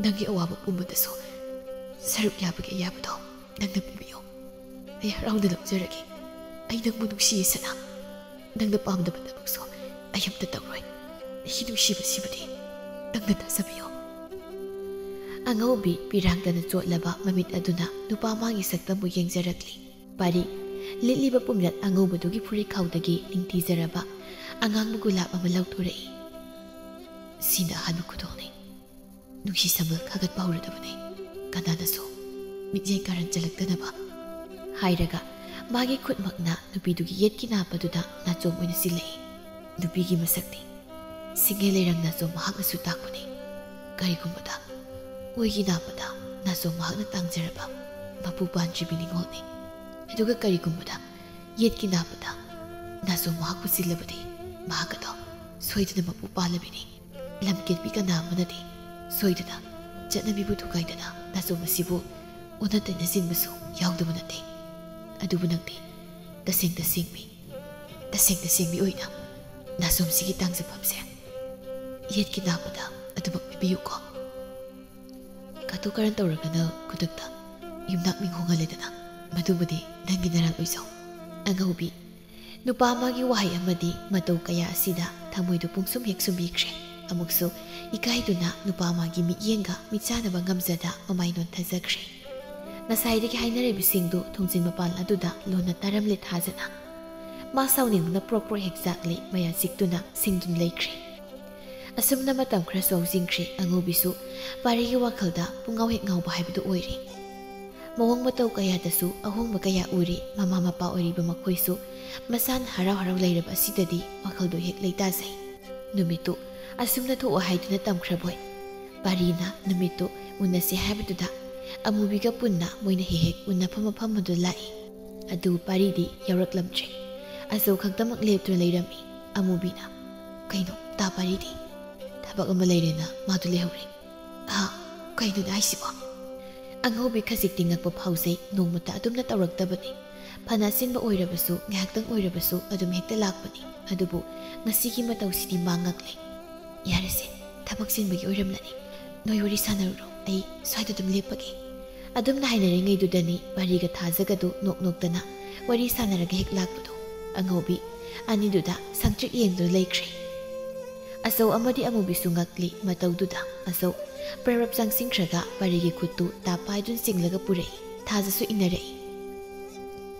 ꯅꯪꯒꯤ ꯑꯋꯥꯕ ꯄꯨꯝꯕꯗꯁꯨ ꯁꯔꯨꯛ ꯌꯥꯕꯒꯤ ꯑꯌꯥꯕꯗꯣ ꯅꯪꯅ ꯄꯤꯕꯤꯌꯨ꯫ ꯑꯩ ꯍꯔꯥꯎꯅ ꯂꯧꯖꯔꯒꯦ꯫ ꯑꯩ ꯅꯪꯕꯨ ꯅꯨꯡꯁꯤꯌꯦ ꯁꯅꯥ꯫ ꯅꯪꯅ ꯄꯥꯝꯗꯕ ꯊꯕꯛꯁꯨ ꯑꯩ ꯑꯝꯇ ꯇꯧꯔꯣꯏ꯫ ꯑꯩꯒꯤ ꯅꯨꯡꯁꯤꯕꯁꯤꯕꯨꯗꯤ ꯅꯪꯅ ꯊꯥꯖꯕꯤꯌꯨ꯫" ꯑꯉꯧꯕꯤ ꯄꯤꯔꯥꯡꯇꯅ ꯆꯣꯠꯂꯕ ꯃꯃꯤꯠ ꯑꯗꯨꯅ ꯅꯨꯄꯥ ꯑꯃꯒꯤ ꯁꯛꯇꯝꯕꯨ ꯌꯦꯡꯖꯔꯛꯂꯤ꯫ ꯄꯥꯔꯤ, ꯂꯤꯠꯂꯤꯕ ꯄꯨꯝꯌꯥꯠ ꯑꯉꯧꯕꯗꯨꯒꯤ ꯐꯨꯔꯤꯠꯈꯥꯎꯗꯒꯤ ꯅꯤꯡꯊꯤꯖꯔꯕ ꯑꯉꯥꯡꯕ ꯒꯨꯂꯥꯞ ꯑꯃ ꯂꯧꯊꯣꯔꯛꯏ꯫ "ꯁꯤꯅ ꯑꯍꯥꯟꯕ ꯈꯨꯗꯣꯜꯅꯤ꯫ ꯅꯨꯡꯁꯤ ꯁꯝꯕꯜ ꯈꯥꯒꯠꯄ ꯍꯧꯔꯗꯕꯅꯤ꯫ ꯀꯅꯥꯅꯁꯨ ꯃꯤꯠꯌꯦꯡ ꯀꯥꯔꯟ ꯆꯠꯂꯛꯇꯅꯕ" ꯍꯥꯏꯔꯒ ꯃꯥꯒꯤ ꯈꯨꯠꯃꯛꯅ ꯅꯨꯄꯤꯗꯨꯒꯤ ꯌꯦꯠꯀꯤ ꯅꯥꯞ ꯑꯗꯨꯗ ꯅꯥꯆꯣꯝ ꯑꯣꯏꯅ ꯁꯤꯜꯂꯛꯏ꯫ ꯅꯨꯄꯤꯒꯤ ꯃꯁꯛꯇꯤ ꯁꯤꯡꯍꯦ ꯂꯩꯔꯪ ꯅꯥꯆꯣꯝ ꯃꯍꯥꯛꯅꯁꯨ ꯇꯥꯛꯄꯅꯤ꯫ ꯀꯔꯤꯒꯨꯝꯕꯗ ꯑꯣꯏꯒꯤ ꯅꯥꯞ ꯑꯗ ꯅꯥꯆꯣꯝ ꯃꯍꯥꯛꯅ ꯇꯥꯡꯖꯔꯕ ꯃꯄꯨ ꯄꯥꯟꯗ꯭ꯔꯤꯕꯤ ꯅꯤꯉꯣꯜꯅꯤ꯫ ꯑꯗꯨꯒ ꯀꯔꯤꯒꯨꯝꯕꯗ ꯌꯦꯠꯀꯤ ꯅꯥꯞ ꯑꯗ ꯅꯥꯆꯣꯝ ꯃꯍꯥꯛꯄꯨ ꯁꯤꯜꯂꯕꯗꯤ, ꯃꯍꯥꯛ ꯑꯗꯣ ꯁꯣꯏꯗꯅ ꯃꯄꯨ ꯄꯥꯜꯂꯕꯤꯅꯤ꯫ ꯂꯝꯀꯦꯠꯄꯤ ꯀꯅꯥ ꯑꯃꯅꯗꯤ ꯁꯣꯏꯗꯅ ꯆꯠꯅꯕꯤꯕꯨ ꯊꯨꯒꯥꯏꯗꯅ ꯅꯥꯆꯣꯝ ꯑꯁꯤꯕꯨ ꯑꯣꯟꯅ ꯇꯩꯅ ꯁꯤꯟꯕꯁꯨ ꯌꯥꯎꯗꯕ ꯅꯠꯇꯦ꯫ ꯑꯗꯨꯕꯨ ꯅꯪꯗꯤ ꯇꯁꯦꯡ ꯇꯁꯦꯡꯕꯤ, ꯇꯁꯦꯡ ꯇꯁꯦꯡꯕꯤ ꯑꯣꯏꯅ ꯅꯥꯆꯣꯝꯁꯤꯒꯤ ꯇꯥꯡꯖꯐꯝꯁꯦ ꯌꯦꯠꯀꯤ ꯅꯥꯞ ꯑꯗ ꯑꯗꯨꯃꯛ ꯄꯤꯕꯤꯌꯨꯀꯣ꯫ ꯀꯇꯨ ꯀꯔꯟ ꯇꯧꯔꯒꯅ ꯈꯨꯗꯛꯇ ꯌꯨꯝꯅꯥꯛ ꯃꯤꯡ ꯍꯣꯡꯍꯜꯂꯦꯗꯅ, ꯃꯗꯨꯕꯨꯗꯤ ꯅꯪꯒꯤ ꯅꯔꯥꯜ ꯑꯣꯏꯖꯧ꯫ ꯑꯉꯧꯕꯤ, ꯅꯨꯄꯥ ꯑꯃꯒꯤ ꯋꯥꯍꯩ ꯑꯃꯗꯤ ꯃꯇꯧ ꯀꯌꯥ ꯑꯁꯤꯗ ꯊꯃꯣꯏꯗꯨ ꯄꯨꯡꯁꯨꯝ ꯍꯦꯛ ꯁꯨꯝꯕꯤꯈ꯭ꯔꯦ꯫ ꯑꯃꯨꯛꯁꯨ ꯏꯀꯥꯏꯗꯨꯅ ꯅꯨꯄꯥ ꯑꯃꯒꯤ ꯃꯤꯠꯌꯦꯡꯒ ꯃꯤꯠꯆꯥꯟꯅꯕ ꯉꯝꯖꯗ ꯃꯃꯥꯏ ꯅꯣꯟꯊꯖꯈ꯭ꯔꯦ꯫ ꯉꯁꯥꯏꯗꯒꯤ ꯍꯥꯏꯅꯔꯤꯕꯁꯤꯡꯗꯨ ꯊꯣꯡꯖꯤꯟ ꯃꯄꯥꯟ ꯑꯗꯨꯗ ꯂꯣꯟꯅ ꯇꯥꯔꯝꯂꯦ ꯊꯥꯖꯅ꯫ ꯃꯥ ꯁꯥꯎꯅꯤꯡꯗꯨꯅ ꯄ꯭ꯔꯣꯛ ꯄ꯭ꯔꯣꯛ ꯍꯦꯛ ꯆꯥꯛꯂꯦ, ꯃꯌꯥ ꯆꯤꯛꯇꯨꯅ ꯁꯤꯡꯗꯨꯅ ꯂꯩꯈ꯭ꯔꯦ꯫ ꯑꯁꯨꯝꯅ ꯃꯇꯝ ꯈꯔꯁꯨ ꯍꯧꯖꯤꯟꯈ꯭ꯔꯦ꯫ ꯑꯉꯧꯕꯤꯁꯨ ꯄꯥꯔꯤꯒꯤ ꯋꯥꯈꯜꯗ ꯄꯨꯡꯉꯥꯎ ꯍꯦꯛ ꯉꯥꯎꯕ ꯍꯥꯏꯕꯗꯨ ꯑꯣꯏꯔꯦ꯫ ꯃꯑꯣꯡ ꯃꯇꯧ ꯀꯌꯥꯗꯁꯨ ꯑꯍꯣꯡꯕ ꯀꯌꯥ ꯎꯔꯦ꯫ ꯃꯃꯥ ꯃꯄꯥ ꯑꯣꯏꯔꯤꯕ ꯃꯈꯣꯏꯁꯨ ꯃꯁꯥꯅ ꯍꯔꯥꯎ ꯍꯔꯥꯎ ꯂꯩꯔꯕ ꯑꯁꯤꯗꯗꯤ ꯋꯥꯈꯜꯗꯣ ꯍꯦꯛ ꯂꯩꯇꯥꯖꯩ꯫ ꯅꯨꯃꯤꯠꯇꯨ ꯑꯁꯨꯝꯅ ꯊꯣꯛꯑꯣ ꯍꯥꯏꯗꯨꯅ ꯇꯝꯈ꯭ꯔꯕꯣꯏ꯫ ꯄꯥꯔꯤꯅ ꯅꯨꯃꯤꯠꯇꯨ ꯎꯅꯁꯦ ꯍꯥꯏꯕꯗꯨꯗ ꯑꯃꯨꯕꯤꯒ ꯄꯨꯟꯅ ꯃꯣꯏꯅ ꯍꯦꯛ ꯍꯦꯛ ꯎꯅꯐꯝ ꯃꯐꯝ ꯑꯗꯨ ꯂꯥꯛꯏ꯫ ꯑꯗꯨ ꯄꯥꯔꯤꯗꯤ ꯌꯥꯎꯔꯛꯂꯝꯗ꯭ꯔꯦ꯫ ꯑꯆꯧ ꯈꯛꯇꯃꯛ ꯂꯦꯞꯇꯨꯅ ꯂꯩꯔꯝꯃꯤ꯫ ꯑꯃꯨꯕꯤꯅ, "ꯀꯩꯅꯣ, ꯇꯥ ꯄꯥꯔꯤꯗꯤ? ꯊꯕꯛ ꯑꯃ ꯂꯩꯔꯦꯅ ꯃꯥꯗꯨ ꯂꯩꯍꯧꯔꯦ꯫ ꯍꯥ? ꯀꯩꯅꯣꯅꯦ ꯍꯥꯏꯁꯤꯕꯣ?" ꯑꯉꯧꯕꯤ ꯈꯖꯤꯛꯇꯤ ꯉꯛꯄ ꯐꯥꯎꯖꯩ꯫ ꯅꯣꯡꯃꯇ ꯑꯗꯨꯝꯅ ꯇꯧꯔꯛꯇꯕꯅꯤ꯫ ꯐꯅ ꯑꯆꯤꯟꯕ ꯑꯣꯏꯔꯕꯁꯨ, ꯉꯥꯏꯍꯥꯛꯇꯪ ꯑꯣꯏꯔꯕꯁꯨ ꯑꯗꯨꯝ ꯍꯦꯛꯇ ꯂꯥꯛꯄꯅꯤ꯫ ꯑꯗꯨꯕꯨ ꯉꯁꯤꯒꯤ ꯃꯇꯧꯁꯤꯗꯤ ꯃꯥ ꯉꯛꯂꯦ꯫ "ꯌꯥꯔꯦꯁꯦ, ꯊꯕꯛ ꯆꯤꯟꯕꯒꯤ ꯑꯣꯏꯔꯝꯂꯅꯤ꯫ ꯅꯣꯏ ꯋꯥꯔꯤ ꯁꯥꯟꯅꯔꯨꯔꯣ, ꯑꯩ ꯁ꯭ꯋꯥꯏꯗ ꯑꯗꯨꯝ ꯂꯦꯞꯄꯒꯦ"꯫ ꯑꯗꯨꯝꯅ ꯍꯥꯏꯅꯔꯤꯉꯩꯗꯨꯗꯅꯤ ꯄꯥꯔꯤꯒ ꯊꯥꯖꯒꯗꯨ ꯅꯣꯛ ꯅꯣꯛꯇꯅ ꯋꯥꯔꯤ ꯁꯥꯟꯅꯔꯒ ꯍꯦꯛ ꯂꯥꯛꯄꯗꯣ꯫ ꯑꯉꯧꯕꯤ ꯑꯅꯤꯗꯨꯗ ꯁꯪꯇ꯭ꯔꯤꯛ ꯌꯦꯡꯗꯨꯅ ꯂꯩꯈ꯭ꯔꯦ꯫ ꯑꯆꯧ ꯑꯃꯗꯤ ꯑꯃꯨꯕꯤꯁꯨ ꯉꯛꯂꯤ ꯃꯇꯧꯗꯨꯗ꯫ ꯑꯆꯧ ꯄ꯭ꯔꯞ ꯄ꯭ꯔꯞ ꯆꯪꯁꯤꯟꯈ꯭ꯔꯒ ꯄꯥꯔꯤꯒꯤ ꯈꯨꯠꯇꯨ ꯇꯥ ꯄꯥꯏꯗꯨꯅ ꯆꯤꯡꯂꯒ ꯄꯨꯔꯛꯏ꯫ ꯊꯥꯖꯁꯨ ꯏꯟꯅꯔꯛꯏ꯫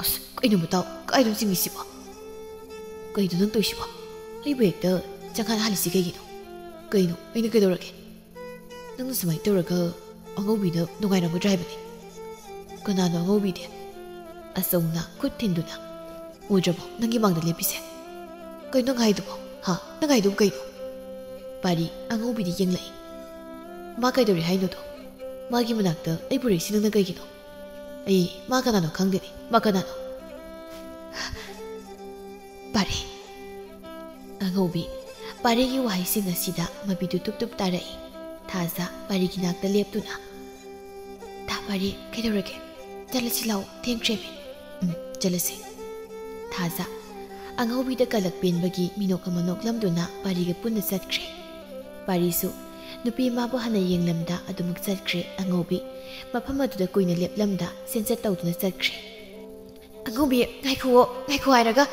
"ꯑꯁ, ꯀꯩꯅꯣ ꯃꯇꯥꯎ, ꯀꯥꯏꯗꯅꯣ ꯆꯤꯡꯉꯤꯁꯤꯕꯣ? ꯀꯩꯅꯣ ꯅꯪ ꯇꯧꯔꯤꯁꯤꯕꯣ? ꯑꯩꯕꯨ ꯍꯦꯛꯇ ꯆꯪꯍꯟ ꯍꯜꯂꯤꯁꯤ ꯀꯩꯒꯤꯅꯣ? ꯀꯩꯅꯣ, ꯑꯩꯅ ꯀꯩꯗꯧꯔꯒꯦ? ꯅꯪꯅ ꯁꯨꯃꯥꯏꯅ ꯇꯧꯔꯒ ꯑꯉꯧꯕꯤꯗ ꯅꯨꯡꯉꯥꯏꯔꯝꯒꯗ꯭ꯔꯥ ꯍꯥꯏꯕꯅꯤ꯫ ꯀꯅꯥꯅꯣ ꯑꯉꯧꯕꯤꯗꯤ?" ꯑꯆꯧꯅ ꯈꯨꯠ ꯊꯤꯟꯗꯨꯅ, "ꯎꯗ꯭ꯔꯕꯣ ꯅꯪꯒꯤ ꯃꯥꯡꯗ ꯂꯦꯞꯄꯤꯁꯦ? ꯀꯩꯅꯣ ꯅꯪ ꯍꯥꯏꯗꯨꯕꯣ? ꯍꯥ? ꯅꯪ ꯍꯥꯏꯗꯨꯕꯨ ꯀꯩꯅꯣ?" ꯄꯥꯔꯤ ꯑꯉꯧꯕꯤꯗ ꯌꯦꯡꯂꯛꯏ꯫ "ꯃꯥ ꯀꯩꯗꯧꯔꯤ ꯍꯥꯏꯅꯣꯗꯣ? ꯃꯥꯒꯤ ꯃꯅꯥꯛꯇ ꯑꯩ ꯄꯨꯔꯛꯏꯁꯤ ꯅꯪꯅ ꯀꯩꯒꯤꯅꯣ? ꯑꯩ ꯃꯥ ꯀꯅꯥꯅꯣ ꯈꯪꯗꯦꯅꯦ꯫ ꯃꯥ ꯀꯅꯥꯅꯣ?" ꯄꯥꯔꯤ꯫ ꯑꯉꯧꯕꯤ꯫ ꯄꯥꯔꯤꯒꯤ ꯋꯥꯍꯩꯁꯤꯡ ꯑꯁꯤꯗ ꯃꯄꯤꯗꯨ ꯇꯨꯞ ꯇꯨꯞ ꯇꯥꯔꯛꯏ꯫ ꯊꯥꯖ ꯄꯥꯔꯤꯒꯤ ꯅꯥꯛꯇ ꯂꯦꯞꯇꯨꯅ, "ꯊꯥ ꯄꯥꯔꯤ, ꯀꯩꯗꯧꯔꯒꯦ? ꯆꯠꯂꯁꯤ ꯂꯥꯛꯑꯣ, ꯊꯦꯡꯈ꯭ꯔꯦꯃꯤ꯫" "ꯎꯝ, ꯆꯠꯂꯁꯤ꯫" ꯊꯥꯖ ꯑꯉꯧꯕꯤꯗ ꯀꯂꯛ ꯄꯦꯟꯕꯒꯤ ꯃꯤꯅꯣꯛ ꯑꯃ ꯅꯣꯛꯂꯝꯗꯨꯅ ꯄꯥꯔꯤꯒ ꯄꯨꯟꯅ ꯆꯠꯈ꯭ꯔꯦ꯫ ꯄꯥꯔꯤꯁꯨ ꯅꯨꯄꯤ ꯃꯥꯕꯨ ꯍꯟꯅ ꯌꯦꯡꯂꯝꯗ ꯑꯗꯨꯃꯛ ꯆꯠꯈ꯭ꯔꯦ꯫ ꯑꯉꯧꯕꯤ ꯃꯐꯝ ꯑꯗꯨꯗ ꯀꯨꯏꯅ ꯂꯦꯞꯂꯝꯗ ꯁꯦꯟꯆꯠ ꯇꯧꯗꯨꯅ ꯆꯠꯈ꯭ꯔꯦ꯫ "ꯑꯉꯧꯕꯤ, ꯉꯥꯏꯈꯨꯑꯣ, ꯉꯥꯏꯈꯣ ꯍꯥꯏꯔꯒ꯫"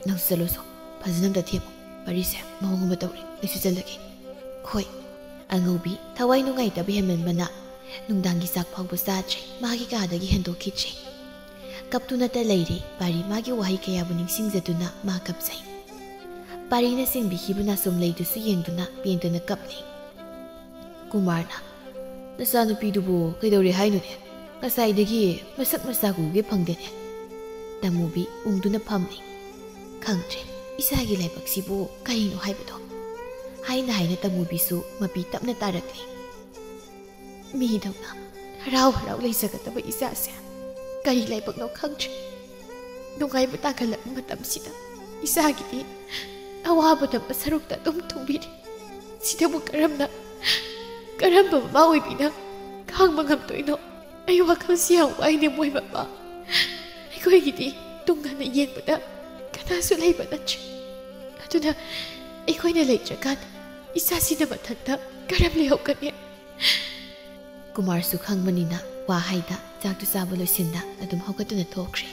"ꯅꯪ ꯆꯠꯂꯣꯁꯣ, ꯐꯖꯅ ꯑꯝꯇ ꯊꯦꯝꯃꯨ꯫ ꯄꯥꯔꯤꯁꯦ ꯃꯑꯣꯡ ꯑꯃ ꯇꯧꯔꯦ, ꯑꯩꯁꯨ ꯆꯠꯂꯒꯦ꯫" "ꯍꯣꯏ꯫" ꯑꯉꯧꯕꯤ ꯊꯋꯥꯏ ꯅꯨꯡꯉꯥꯏꯇꯕ ꯍꯦꯟꯃꯟꯕꯅ ꯅꯨꯡꯗꯥꯡꯒꯤ ꯆꯥꯛ ꯐꯥꯎꯕ ꯆꯥꯗ꯭ꯔꯦ, ꯃꯥꯒꯤ ꯀꯥꯗꯒꯤ ꯍꯦꯟꯗꯣꯛꯈꯤꯗ꯭ꯔꯦ꯫ ꯀꯞꯇꯨꯅꯇ ꯂꯩꯔꯦ꯫ ꯄꯥꯔꯤ ꯃꯥꯒꯤ ꯋꯥꯍꯩ ꯀꯌꯥꯕꯨ ꯅꯤꯡꯁꯤꯡꯖꯗꯨꯅ ꯃꯥ ꯀꯞꯆꯩ꯫ ꯄꯥꯔꯤꯅ ꯆꯤꯡꯕꯤꯈꯤꯕ ꯅꯥꯆꯣꯝ ꯂꯩꯗꯨꯁꯨ ꯌꯦꯡꯗꯨꯅ ꯄꯦꯟꯗꯅ ꯀꯞꯂꯤ꯫ ꯀꯨꯃꯥꯔꯅ, "ꯅꯆꯥꯅꯨꯄꯤꯗꯨꯕꯨ ꯀꯩꯗꯧꯔꯦ ꯍꯥꯏꯅꯣꯅꯦ? ꯉꯁꯥꯏꯗꯒꯤ ꯃꯁꯛ ꯃꯁꯥ ꯎꯒꯦ ꯐꯪꯗꯦꯅꯦ꯫" ꯇꯃꯨꯕꯤ ꯎꯪꯗꯨꯅ ꯐꯝꯂꯤ꯫ "ꯈꯪꯗ꯭ꯔꯦ, ꯏꯆꯥꯒꯤ ꯂꯥꯏꯕꯛꯁꯤꯕꯨ ꯀꯔꯤꯅꯣ ꯍꯥꯏꯕꯗꯣ?" ꯍꯥꯏꯅ ꯍꯥꯏꯅ ꯇꯃꯨꯕꯤꯁꯨ ꯃꯄꯤ ꯇꯞꯅ ꯇꯥꯔꯛꯂꯤ꯫ "ꯃꯤꯗꯧꯅ ꯍꯔꯥꯎ ꯍꯔꯥꯎ ꯂꯩꯖꯒꯗꯕ ꯏꯆꯥꯁꯦ ꯀꯔꯤ ꯂꯥꯏꯕꯛꯅꯣ ꯈꯪꯗ꯭ꯔꯦ꯫ ꯅꯨꯡꯉꯥꯏꯕ ꯇꯥꯡꯈꯠꯂꯛꯄ ꯃꯇꯝꯁꯤꯗ ꯏꯆꯥꯒꯤꯗꯤ ꯑꯋꯥꯕꯗ ꯃꯁꯔꯨꯛꯇ ꯑꯗꯨꯝ ꯊꯨꯡꯕꯤꯔꯤ꯫ ꯁꯤꯗꯕꯨ ꯀꯔꯝꯅ, ꯀꯔꯝꯕ ꯃꯃꯥ ꯑꯣꯏꯕꯤꯅ ꯈꯥꯡꯕ ꯉꯝꯗꯣꯏꯅꯣ? ꯑꯩ ꯋꯥꯈꯜꯁꯤ ꯌꯥꯝ ꯋꯥꯏꯅꯦ ꯃꯣꯏ ꯃꯃꯥ꯫ ꯑꯩꯈꯣꯏꯒꯤꯗꯤ ꯇꯨꯡ ꯍꯟꯅ ꯌꯦꯡꯕꯗ ꯀꯅꯥꯁꯨ ꯂꯩꯕ ꯅꯠꯇ꯭ꯔꯦ꯫ ꯑꯗꯨꯅ ꯑꯩꯈꯣꯏꯅ ꯂꯩꯇ꯭ꯔꯀꯥꯟꯗ ꯏꯆꯥꯁꯤꯅ ꯃꯊꯟꯇ ꯀꯔꯝ ꯂꯩꯍꯧꯒꯅꯤ?" ꯀꯨꯃꯥꯔꯁꯨ ꯈꯪꯕꯅꯤꯅ ꯋꯥ ꯍꯥꯏꯗ ꯆꯥꯛꯇꯨ ꯆꯥꯕ ꯂꯣꯏꯁꯤꯟꯗ ꯑꯗꯨꯝ ꯍꯧꯒꯠꯇꯨꯅ ꯊꯣꯛꯈ꯭ꯔꯦ꯫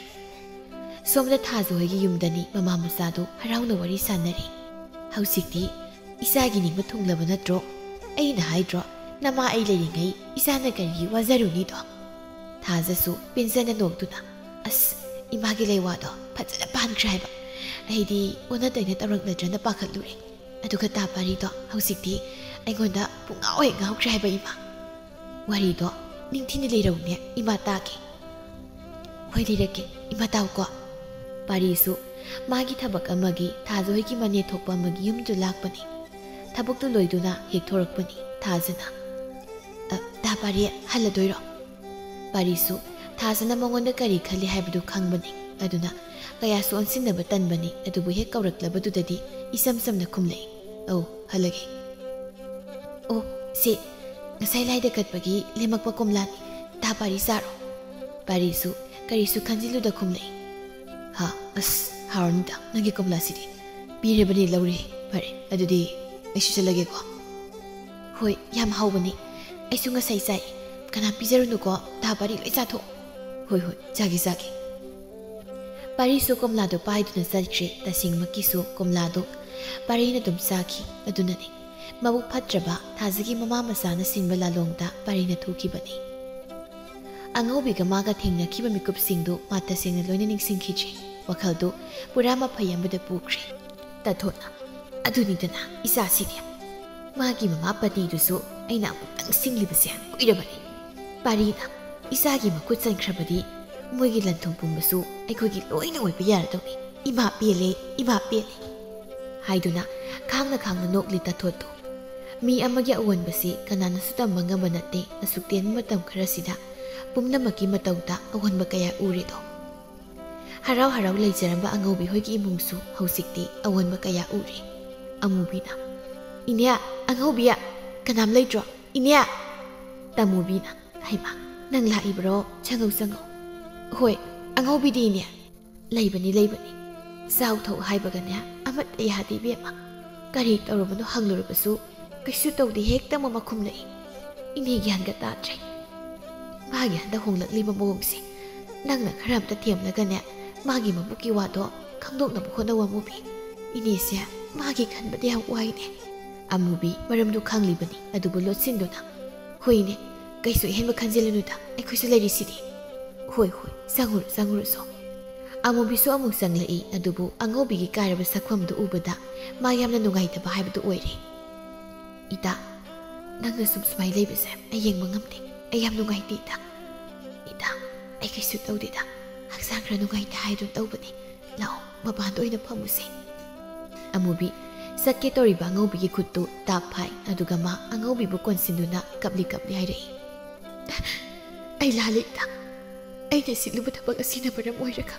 ꯁꯣꯝꯗ ꯊꯥꯖ ꯍꯣꯏꯒꯤ ꯌꯨꯝꯗꯅꯤ ꯃꯃꯥ ꯃꯆꯥꯗꯨ ꯍꯔꯥꯎꯅ ꯋꯥꯔꯤ ꯁꯥꯟꯅꯔꯤ꯫ "ꯍꯧꯖꯤꯛꯇꯤ ꯏꯆꯥꯒꯤ ꯅꯤꯡꯕ ꯊꯨꯡꯂꯕ ꯅꯠꯇ꯭ꯔꯣ?" "ꯑꯩꯅ ꯍꯥꯏꯗ꯭ꯔꯣ, ꯅꯃꯥ ꯑꯩ ꯂꯩꯔꯤꯉꯩ ꯏꯆꯥꯅ ꯀꯔꯤꯒꯤ ꯋꯥꯖꯔꯨꯅꯤꯗꯣ?" ꯊꯥꯖꯁꯨ ꯄꯦꯟꯖꯅ ꯅꯣꯛꯇꯨꯅ, "ꯑꯁ, ꯏꯃꯥꯒꯤ ꯂꯩꯋꯥꯗꯣ ꯐꯖꯅ ꯄꯥꯟꯈ꯭ꯔꯦ ꯍꯥꯏꯕ꯫ ꯑꯩꯗꯤ ꯑꯣꯟꯅ ꯇꯩꯅ ꯇꯧꯔꯛꯅꯗ꯭ꯔꯅ ꯄꯥꯈꯠꯂꯨꯔꯦ꯫ ꯑꯗꯨꯒ ꯇꯥ ꯄꯥꯔꯤꯗꯣ ꯍꯧꯖꯤꯛꯇꯤ ꯑꯩꯉꯣꯟꯗ ꯄꯨꯡꯉꯥꯎ ꯍꯦꯛ ꯉꯥꯎꯈ꯭ꯔꯦ ꯍꯥꯏꯕ ꯏꯃꯥ꯫ ꯋꯥꯔꯤꯗꯣ ꯅꯤꯡꯊꯤꯅ ꯂꯤꯔꯧꯅꯦ ꯏꯃꯥ, ꯇꯥꯒꯦ꯫" "ꯍꯣꯏ, ꯂꯤꯔꯛꯀꯦ ꯏꯃꯥ, ꯇꯥꯎꯀꯣ꯫" ꯄꯥꯔꯤꯁꯨ ꯃꯥꯒꯤ ꯊꯕꯛ ꯑꯃꯒꯤ ꯊꯥꯖ ꯍꯣꯏꯒꯤ ꯃꯅꯦ ꯊꯣꯛꯄ ꯑꯃꯒꯤ ꯌꯨꯝꯗꯨ ꯂꯥꯛꯄꯅꯤ꯫ ꯊꯕꯛꯇꯨ ꯂꯣꯏꯗꯨꯅ ꯍꯦꯛ ꯊꯣꯔꯛꯄꯅꯤ ꯊꯥꯖꯅ꯫ "ꯑ, ꯇꯥ ꯄꯥꯔꯤ, ꯍꯜꯂꯗꯣꯏꯔꯣ?" ꯄꯥꯔꯤꯁꯨ ꯊꯥꯖꯅ ꯃꯉꯣꯟꯗ ꯀꯔꯤ ꯈꯜꯂꯤ ꯍꯥꯏꯕꯗꯨ ꯈꯪꯕꯅꯤ꯫ ꯑꯗꯨꯅ ꯀꯌꯥꯁꯨ ꯑꯣꯟꯁꯤꯟꯅꯕ ꯇꯟꯕꯅꯤ꯫ ꯑꯗꯨꯕꯨ ꯍꯦꯛ ꯀꯧꯔꯛꯂꯕꯗꯨꯗꯗꯤ ꯏꯆꯝ ꯆꯝꯅ ꯈꯨꯝꯂꯛꯏ, "ꯑꯧ, ꯍꯜꯂꯒꯦ꯫" "ꯑꯣ, ꯁꯤ ꯉꯁꯥꯏ ꯂꯥꯏꯗ ꯀꯠꯄꯒꯤ ꯂꯦꯝꯃꯛꯄ ꯀꯣꯝꯂꯥꯅꯤ꯫ ꯇꯥ ꯄꯥꯔꯤ, ꯆꯥꯔꯣ꯫" ꯄꯥꯔꯤꯁꯨ ꯀꯔꯤꯁꯨ ꯈꯟꯖꯤꯜꯂꯨꯗ ꯈꯨꯝꯂꯛꯏ, "ꯍꯥ, ꯑꯁ, ꯍꯥꯎꯔꯅꯤꯗ ꯅꯪꯒꯤ ꯀꯣꯝꯂꯥꯁꯤꯗꯤ꯫ ꯄꯤꯔꯕꯅꯤ, ꯂꯧꯔꯦ꯫ ꯐꯔꯦ, ꯑꯗꯨꯗꯤ ꯑꯩꯁꯨ ꯆꯠꯂꯒꯦꯀꯣ꯫" "ꯍꯣꯏ, ꯌꯥꯝ ꯍꯥꯎꯕꯅꯤ꯫ ꯑꯩꯁꯨ ꯉꯁꯥꯏ ꯆꯥꯏ꯫ ꯀꯅꯥ ꯄꯤꯖꯔꯨꯅꯨꯀꯣ, ꯇꯥ ꯄꯥꯔꯤ ꯂꯣꯏ ꯆꯥꯊꯣꯛ꯫" "ꯍꯣꯏ, ꯍꯣꯏ, ꯆꯥꯒꯦ, ꯆꯥꯒꯦ꯫" ꯄꯥꯔꯤꯁꯨ ꯀꯣꯝꯂꯥꯗꯨ ꯄꯥꯏꯗꯨꯅ ꯆꯠꯈ꯭ꯔꯦ꯫ ꯇꯁꯦꯡꯃꯛꯀꯤꯁꯨ ꯀꯣꯝꯂꯥꯗꯨ ꯄꯥꯔꯤꯅ ꯑꯗꯨꯝ ꯆꯥꯈꯤ꯫ ꯑꯗꯨꯅꯅꯤ ꯃꯕꯨꯛ ꯐꯠꯇ꯭ꯔꯕ ꯊꯥꯖꯒꯤ ꯃꯃꯥ ꯃꯆꯥꯅ ꯁꯤꯟꯕ ꯂꯥꯂꯣꯡꯗ ꯄꯥꯔꯤꯅ ꯊꯣꯛꯈꯤꯕꯅꯤ꯫ ꯑꯉꯧꯕꯤꯒ ꯃꯥꯒ ꯊꯦꯡꯅꯈꯤꯕ ꯃꯤꯀꯨꯞꯁꯤꯡꯗꯨ ꯃꯥ ꯇꯁꯦꯡꯅ ꯂꯣꯏꯅ ꯅꯤꯡꯁꯤꯡꯈꯤꯗ꯭ꯔꯦ꯫ ꯋꯥꯈꯜꯗꯨ ꯄꯨꯔꯥ ꯃꯐꯩ ꯑꯃꯗ ꯄꯨꯈ꯭ꯔꯦ꯫ ꯇꯥꯊꯣꯠꯅ, "ꯑꯗꯨꯅꯤꯗꯅ ꯏꯆꯥꯁꯤꯗꯤ꯫ ꯃꯥꯒꯤ ꯃꯃꯥ ꯄꯇꯤꯗꯨꯁꯨ ꯑꯩꯅ ꯑꯃꯨꯛꯇꯪ ꯁꯤꯡꯂꯤꯕꯁꯦ ꯀꯨꯏꯔꯕꯅꯤ꯫ ꯄꯥꯔꯤꯅ ꯏꯆꯥꯒꯤ ꯃꯈꯨꯠ ꯆꯟꯈ꯭ꯔꯕꯗꯤ ꯃꯣꯏꯒꯤ ꯂꯟ-ꯊꯨꯝ ꯄꯨꯝꯕꯁꯨ ꯑꯩꯈꯣꯏꯒꯤ ꯂꯣꯏꯅ ꯑꯣꯏꯕ ꯌꯥꯔꯗꯧꯅꯤ꯫ ꯏꯃꯥ ꯄꯦꯜꯂꯦ, ꯏꯃꯥ ꯄꯦꯜꯂꯦ" ꯍꯥꯏꯗꯨꯅ ꯈꯥꯡꯅ ꯈꯥꯡꯅ ꯅꯣꯛꯂꯤ ꯇꯥꯊꯣꯠꯇꯨ꯫ ꯃꯤ ꯑꯃꯒꯤ ꯑꯑꯣꯟꯕꯁꯤ ꯀꯅꯥꯅꯁꯨ ꯇꯝꯕ ꯉꯝꯕ ꯅꯠꯇꯦ꯫ ꯑꯁꯨꯛ ꯇꯦꯟꯕ ꯃꯇꯝ ꯈꯔꯁꯤꯗ ꯄꯨꯝꯅꯃꯛꯀꯤ ꯃꯇꯧꯗ ꯑꯑꯣꯟꯕ ꯀꯌꯥ ꯎꯔꯦꯗꯣ꯫ ꯍꯔꯥꯎ ꯍꯔꯥꯎ ꯂꯩꯖꯔꯝꯕ ꯑꯉꯧꯕꯤ ꯍꯣꯏꯒꯤ ꯏꯃꯨꯡꯁꯨ ꯍꯧꯖꯤꯛꯇꯤ ꯑꯑꯣꯟꯕ ꯀꯌꯥ ꯎꯔꯦ꯫ ꯑꯃꯨꯕꯤꯅ, "ꯏꯅꯦ, ꯑꯉꯧꯕꯤ, ꯀꯅꯥꯝ ꯂꯩꯇ꯭ꯔꯣ? ꯏꯅꯦ!" ꯇꯃꯨꯕꯤꯅ, "ꯍꯩꯃꯥ, ꯅꯪ ꯂꯥꯛꯏꯕ꯭ꯔꯣ? ꯆꯪꯉꯧ, ꯆꯪꯉꯧ꯫" "ꯍꯣꯏ, ꯑꯉꯧꯕꯤꯗꯤ ꯏꯅꯦ?" "ꯂꯩꯕꯅꯤ, ꯂꯩꯕꯅꯤ꯫ ꯆꯥꯎ ꯊꯧ ꯍꯥꯏꯕꯒꯅꯦ ꯑꯃꯠꯇ ꯌꯥꯗꯦ ꯏꯕꯦꯝꯃ꯫ ꯀꯔꯤ ꯇꯧꯔꯕꯅꯣ ꯍꯪꯂꯨꯔꯕꯁꯨ ꯀꯩꯁꯨ ꯇꯧꯗꯦ ꯍꯦꯛꯇ ꯃꯃꯥ ꯈꯨꯝꯂꯛꯏ꯫ ꯏꯅꯦ ꯒ꯭ꯌꯥꯟꯒ ꯇꯥꯗ꯭ꯔꯦ꯫ ꯃꯥꯒꯤ ꯍꯟꯗꯛ ꯍꯣꯡꯂꯛꯂꯤꯕ ꯃꯑꯣꯡꯁꯦ ꯅꯪꯅ ꯈꯔ ꯑꯝꯇ ꯊꯦꯝꯂꯒꯅꯦ ꯃꯥꯒꯤ ꯃꯕꯨꯛꯀꯤ ꯋꯥꯗꯣ ꯈꯪꯗꯣꯛꯅꯕ ꯍꯣꯠꯅꯧ ꯑꯃꯨꯕꯤ꯫ ꯏꯅꯦꯁꯦ ꯃꯥꯒꯤ ꯈꯟꯕꯗ ꯌꯥꯝ ꯋꯥꯏꯅꯦ꯫ ꯑꯃꯨꯕꯤ ꯃꯔꯝꯗꯨ ꯈꯪꯂꯤꯕꯅꯤ, ꯑꯗꯨꯕꯨ ꯂꯣꯠꯁꯤꯟꯗꯨꯅ, "ꯍꯣꯏꯅꯦ, ꯀꯩꯁꯨ ꯑꯍꯦꯟꯕ ꯈꯟꯖꯤꯜꯂꯨꯅꯨꯗ, ꯑꯩꯈꯣꯏꯁꯨ ꯂꯩꯔꯤꯁꯤꯗꯤ꯫ ꯍꯣꯏ, ꯍꯣꯏ, ꯆꯪꯉꯨꯔꯣ, ꯆꯪꯉꯨꯔꯣ ꯁꯣ꯫" ꯑꯃꯨꯕꯤꯁꯨ ꯑꯃꯨꯛ ꯆꯪꯂꯛꯏ, ꯑꯗꯨꯕꯨ ꯑꯉꯧꯕꯤꯒꯤ ꯀꯥꯏꯔꯕ ꯁꯛꯐꯝꯗꯨ ꯎꯕꯗ ꯃꯥ ꯌꯥꯝꯅ ꯅꯨꯡꯉꯥꯏꯇꯕ ꯍꯥꯏꯕꯗꯨ ꯑꯣꯏꯔꯦ꯫ "ꯏꯇꯥ, ꯅꯪꯅ ꯁꯨꯝ ꯁꯨꯃꯥꯏꯅ ꯂꯩꯕꯁꯦ ꯑꯩ ꯌꯦꯡꯕ ꯉꯝꯗꯦ꯫ ꯑꯩ ꯌꯥꯝ ꯅꯨꯡꯉꯥꯏꯇꯦ ꯏꯇꯥ꯫ ꯏꯇꯥ, ꯑꯩ ꯀꯩꯁꯨ ꯇꯧꯗꯦꯗ꯫ ꯍꯛꯆꯥꯡ ꯈꯔ ꯅꯨꯡꯉꯥꯏꯇꯦ ꯍꯥꯏꯗꯨꯅ ꯇꯧꯕꯅꯤ꯫ ꯂꯥꯛꯑꯣ, ꯃꯄꯥꯟꯗ ꯑꯣꯏꯅ ꯐꯝꯃꯨꯁꯦ꯫" ꯑꯃꯨꯕꯤ ꯆꯠꯀꯦ ꯇꯧꯔꯤꯕ ꯑꯉꯧꯕꯤꯒꯤ ꯈꯨꯠꯇꯨ ꯇꯥꯞ ꯐꯥꯏ, ꯑꯗꯨꯒ ꯃꯥ ꯑꯉꯧꯕꯤꯕꯨ ꯀꯣꯟꯁꯤꯟꯗꯨꯅ ꯀꯞꯂꯤ ꯀꯞꯂꯤ ꯍꯥꯏꯔꯛꯏ, "ꯑꯩ ꯂꯥꯜꯂꯦ ꯏꯇꯥ꯫ ꯑꯩꯅ ꯁꯤꯠꯂꯨꯕ ꯊꯕꯛ ꯑꯁꯤꯅ ꯃꯔꯝ ꯑꯣꯏꯔꯒ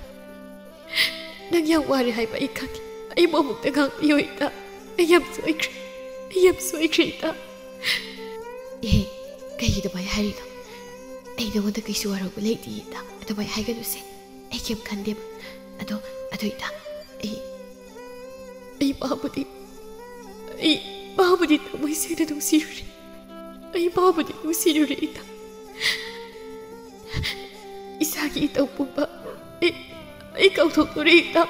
ꯅꯪ ꯌꯥꯝ ꯋꯥꯔꯦ ꯍꯥꯏꯕ ꯑꯩ ꯈꯪꯉꯤ꯫ ꯑꯩꯕꯨ ꯑꯃꯨꯛꯇ ꯉꯥꯛꯄꯤꯌꯨ ꯏꯇꯥ꯫ ꯑꯩ ꯌꯥꯝ ꯁꯣꯏꯈ꯭ꯔꯦ꯫ ꯑꯩ ꯌꯥꯝ ꯁꯣꯏꯈ꯭ꯔꯦ ꯏꯇꯥ꯫" "ꯑꯦ, ꯀꯩꯒꯤ ꯑꯗꯨꯃꯥꯏꯅ ꯍꯥꯏꯔꯤꯅꯣ? ꯑꯩ ꯅꯉꯣꯟꯗ ꯀꯩꯁꯨ ꯋꯥꯔꯧꯕ ꯂꯩꯇꯦ ꯏꯇꯥ꯫ ꯑꯗꯨꯃꯥꯏꯅ ꯍꯥꯏꯒꯅꯨꯁꯦ꯫ ꯑꯩ ꯀꯩꯝ ꯈꯟꯗꯦꯕ꯫ ꯑꯗꯣ, ꯑꯗꯣ ꯏꯇꯥ, ꯑꯩ, ꯑꯩ ꯃꯥꯕꯨꯗꯤ, ꯑꯩ ꯃꯥꯕꯨꯗꯤ ꯊꯃꯣꯏ ꯁꯦꯡꯅ ꯅꯨꯡꯁꯤꯔꯨꯔꯦ꯫ ꯑꯩ ꯃꯥꯕꯨꯗꯤ ꯅꯨꯡꯁꯤꯔꯨꯔꯦ ꯏꯇꯥ꯫ ꯏꯁꯥꯒꯤ ꯏꯇꯧ ꯄꯨꯝꯕ ꯑꯩ, ꯑꯩ ꯀꯥꯎꯊꯣꯛꯂꯨꯔꯦ ꯏꯇꯥ꯫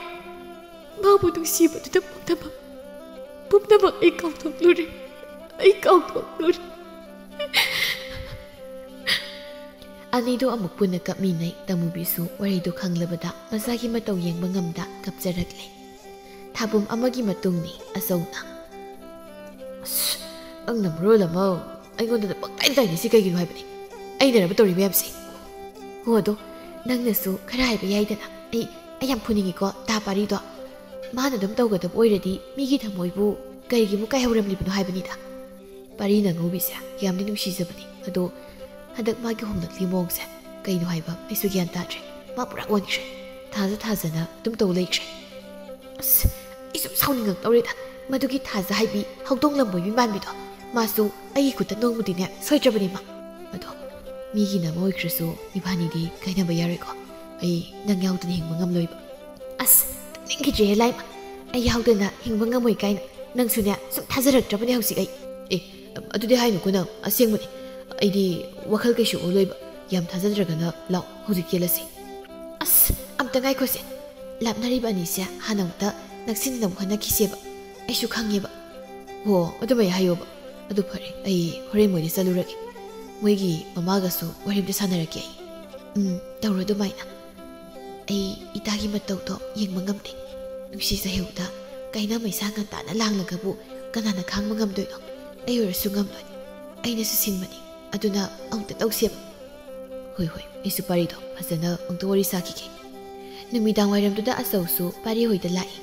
ꯃꯥꯕꯨ ꯅꯨꯡꯁꯤꯕꯗꯨꯗ ꯄꯨꯝꯅꯃꯛ, ꯄꯨꯝꯅꯃꯛ ꯑꯩ ꯀꯥꯎꯊꯣꯛꯂꯨꯔꯦ꯫ ꯑꯩ ꯀꯥꯎꯊꯣꯛꯂꯨꯔꯦ꯫" ꯑꯅꯤꯗꯨ ꯑꯃꯨꯛ ꯄꯨꯟꯅ ꯀꯞꯃꯤꯟꯅꯩ꯫ ꯇꯃꯨꯕꯤꯁꯨ ꯋꯥꯔꯤꯗꯨ ꯈꯪꯂꯕꯗ ꯃꯆꯥꯒꯤ ꯃꯇꯧ ꯌꯦꯡꯕ ꯉꯝꯗ ꯀꯞꯆꯔꯛꯂꯦ꯫ ꯊꯥꯕꯨꯝ ꯑꯃꯒꯤ ꯃꯇꯨꯡꯅꯤ꯫ ꯑꯆꯧꯅ, "ꯑꯁ, ꯅꯪꯅ ꯃꯔꯣꯜ ꯑꯃ ꯑꯩꯉꯣꯟꯗ ꯄꯪꯇꯥꯏ ꯇꯥꯏꯅꯤꯁꯤ ꯀꯩꯒꯤꯅꯣ ꯍꯥꯏꯕꯅꯤ? ꯑꯩꯅꯔꯕ ꯇꯧꯔꯤ ꯃꯌꯥꯝꯁꯦ?" "ꯍꯣ, ꯑꯗꯣ ꯅꯪꯅꯁꯨ ꯈꯔ ꯍꯥꯏꯕ ꯌꯥꯏꯗꯅ꯫ ꯑꯩ, ꯑꯩ ꯌꯥꯝ ꯐꯨꯅꯤꯡꯉꯤꯀꯣ ꯇꯥ ꯄꯥꯔꯤꯗꯣ꯫ ꯃꯥꯅ ꯑꯗꯨꯝ ꯇꯧꯒꯗꯕ ꯑꯣꯏꯔꯗꯤ ꯃꯤꯒꯤ ꯊꯃꯣꯏꯕꯨ ꯀꯔꯤꯒꯤ ꯑꯃꯨꯛ ꯀꯥꯏꯍꯧꯔꯝꯂꯤꯕꯅꯣ ꯍꯥꯏꯕꯅꯤꯗ꯫ ꯄꯥꯔꯤꯅ ꯉꯧꯕꯤꯁꯦ ꯌꯥꯝꯗꯤ ꯅꯨꯡꯁꯤꯖꯕꯅꯤ, ꯑꯗꯣ ꯍꯟꯗꯛ ꯃꯥꯒꯤ ꯍꯣꯡꯂꯛꯂꯤ ꯃꯑꯣꯡꯁꯦ ꯀꯩꯅꯣ ꯍꯥꯏꯕ ꯑꯩꯁꯨ ꯒ꯭ꯌꯥꯟ ꯇꯥꯗ꯭ꯔꯦ꯫ ꯃꯥ ꯄꯨꯔꯥ ꯑꯣꯟꯈ꯭ꯔꯦ꯫ ꯊꯥꯖ ꯊꯥꯖꯅ ꯑꯗꯨꯝ ꯇꯧ ꯂꯩꯈ꯭ꯔꯦ꯫ ꯑꯁ, ꯑꯩ ꯁꯨꯝ ꯁꯥꯎꯅꯤꯡꯉꯛꯇꯧꯔꯦꯗ꯫ ꯃꯗꯨꯒꯤ ꯊꯥꯖ ꯍꯥꯏꯕꯤ ꯍꯧꯗꯣꯡ ꯂꯝꯕꯣꯏꯕꯤ ꯃꯥꯟꯕꯤꯗꯣ, ꯃꯥꯁꯨ ꯑꯩꯒꯤ ꯈꯨꯠꯇ ꯅꯣꯡꯃꯗꯤꯅꯦ ꯁꯣꯏꯗ꯭ꯔꯕꯅꯤ ꯃꯥ꯫ ꯑꯗꯣ ꯃꯤꯒꯤꯅ ꯑꯃ ꯑꯣꯏꯈ꯭ꯔꯁꯨ ꯏꯕꯥꯅꯤꯗꯤ ꯀꯥꯏꯅꯕ ꯌꯥꯔꯣꯏꯀꯣ꯫ ꯑꯩ ꯅꯪ ꯌꯥꯎꯗꯅ ꯍꯤꯡꯕ ꯉꯝꯂꯣꯏꯕ꯫ ꯑꯁ, ꯇꯥꯅꯤꯡꯈꯤꯗ꯭ꯔꯦꯍꯦ ꯂꯥꯏꯃ꯫ ꯑꯩ ꯌꯥꯎꯗꯅ ꯍꯤꯡꯕ ꯉꯝꯃꯣꯏ ꯀꯥꯏꯅ꯫ ꯅꯪꯁꯨꯅꯦ ꯁꯨꯝ ꯊꯥꯖꯔꯛꯇ꯭ꯔꯕꯅꯦ ꯍꯧꯖꯤꯛ ꯑꯩ꯫ ꯑꯦ, ꯑꯗꯨꯗꯤ ꯍꯥꯏꯅꯨꯀꯣ ꯅꯪ, ꯑꯁꯦꯡꯕꯅꯦ꯫ ꯑꯩꯗꯤ ꯋꯥꯈꯜ ꯀꯩꯁꯨ ꯑꯣꯜꯂꯣꯏꯕ꯫ ꯌꯥꯝ ꯊꯥꯖꯗ꯭ꯔꯒꯅ ꯂꯥꯛꯑꯣ, ꯍꯧꯖꯤꯛ ꯆꯦꯜꯂꯁꯤ꯫ ꯑꯁ, ꯑꯝꯇ ꯉꯥꯏꯈꯣꯁꯦ꯫ ꯂꯥꯞꯅꯔꯤꯕ ꯑꯅꯤꯁꯦ ꯍꯥꯟꯅ ꯑꯃꯨꯛꯇ ꯅꯛꯁꯤꯟꯅꯅꯕ ꯍꯣꯠꯅꯈꯤꯁꯦꯕ꯫ ꯑꯩꯁꯨ ꯈꯪꯉꯦꯕ꯫ ꯍꯣ, ꯑꯗꯨꯃꯥꯏ ꯍꯥꯏꯌꯣꯕ꯫ ꯑꯗꯨ ꯐꯔꯦ, ꯑꯩ ꯍꯣꯔꯦꯟ ꯃꯣꯏꯗ ꯆꯠꯂꯨꯔꯒꯦ꯫ ꯃꯣꯏꯒꯤ ꯃꯃꯥꯒꯁꯨ ꯋꯥꯔꯤ ꯑꯝꯇ ꯁꯥꯟꯅꯔꯛꯀꯦ ꯑꯩ꯫ ꯎꯝ, ꯇꯧꯔꯣ ꯑꯗꯨꯃꯥꯏꯅ꯫ ꯑꯩ ꯏꯇꯥꯒꯤ ꯃꯇꯧꯗꯣ ꯌꯦꯡꯕ ꯉꯝꯗꯦ꯫ ꯅꯨꯡꯁꯤ ꯆꯩꯍꯧꯗ ꯀꯩꯅꯥ ꯃꯩꯁꯥ ꯉꯟꯇꯥꯅ ꯂꯥꯡꯂꯒꯕꯨ ꯀꯅꯥꯅ ꯈꯥꯡꯕ ꯉꯝꯗꯣꯏꯅꯣ? ꯑꯩ ꯑꯣꯏꯔꯁꯨ ꯉꯝꯂꯣꯏ꯫ ꯑꯩꯅꯁꯨ ꯁꯤꯟꯕꯅꯤ꯫ ꯑꯗꯨꯅ ꯑꯃꯨꯛꯇ ꯇꯧꯁꯦꯕ꯫ ꯍꯣꯏ, ꯍꯣꯏ, ꯑꯩꯁꯨ ꯄꯥꯔꯤꯗꯣ ꯐꯖꯅ ꯑꯃꯨꯛꯇ ꯋꯥꯔꯤ ꯁꯥꯈꯤꯒꯦ꯫ ꯅꯨꯃꯤꯗꯥꯡ ꯋꯥꯏꯔꯝꯗꯨꯗ ꯑꯆꯧꯁꯨ ꯄꯥꯔꯤ ꯍꯣꯏꯗ ꯂꯥꯛꯏ꯫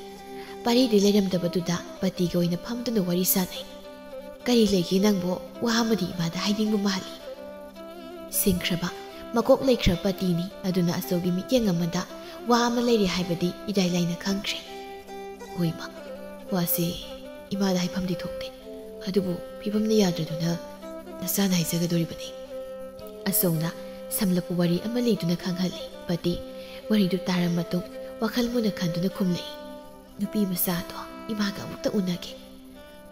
ꯄꯥꯔꯤꯗꯤ ꯂꯩꯔꯝꯗꯕꯗꯨꯗ ꯄꯇꯤꯒ ꯑꯣꯏꯅ ꯐꯝꯗꯨꯅ ꯋꯥꯔꯤ ꯁꯥꯟꯅꯩ꯫ "ꯀꯔꯤ ꯂꯩꯒꯦ ꯅꯪꯕꯨ? ꯋꯥ ꯑꯃꯗꯤ ꯏꯃꯥꯗ ꯍꯥꯏꯅꯤꯡꯕ ꯃꯥꯜꯂꯤ꯫" ꯁꯤꯡꯈ꯭ꯔꯕ, ꯃꯀꯣꯛ ꯂꯩꯈ꯭ꯔꯕ ꯄꯇꯤꯅꯤ꯫ ꯑꯗꯨꯅ ꯑꯆꯧꯒꯤ ꯃꯤꯠꯌꯦꯡ ꯑꯃꯗ ꯋꯥ ꯑꯃ ꯂꯩꯔꯦ ꯍꯥꯏꯕꯗꯤ ꯏꯔꯥꯏ ꯂꯥꯏꯅ ꯈꯪꯈ꯭ꯔꯦ꯫ "ꯍꯣꯏ ꯏꯃꯥ, ꯋꯥꯁꯦ ꯏꯃꯥꯗ ꯍꯥꯏꯐꯝꯗꯤ ꯊꯣꯛꯇꯦ꯫ ꯑꯗꯨꯕꯨ ꯐꯤꯕꯝꯅ ꯌꯥꯗ꯭ꯔꯗꯨꯅ ꯅꯆꯥꯅ ꯍꯥꯏꯖꯒꯗꯣꯔꯤꯕꯅꯤ꯫" ꯑꯆꯧꯅ ꯁꯝꯂꯞꯄ ꯋꯥꯔꯤ ꯑꯃ ꯂꯤꯗꯨꯅ ꯈꯪꯍꯜꯂꯤ꯫ ꯄꯇꯤ ꯋꯥꯔꯤꯗꯨ ꯇꯥꯔ ꯃꯇꯨꯡ ꯋꯥꯈꯜ ꯃꯨꯟꯅ ꯈꯟꯗꯨꯅ ꯈꯨꯝꯂꯛꯏ꯫ "ꯅꯨꯄꯤ ꯃꯆꯥꯗꯣ ꯏꯃꯥꯒ ꯑꯃꯨꯛꯇ ꯎꯅꯒꯦ꯫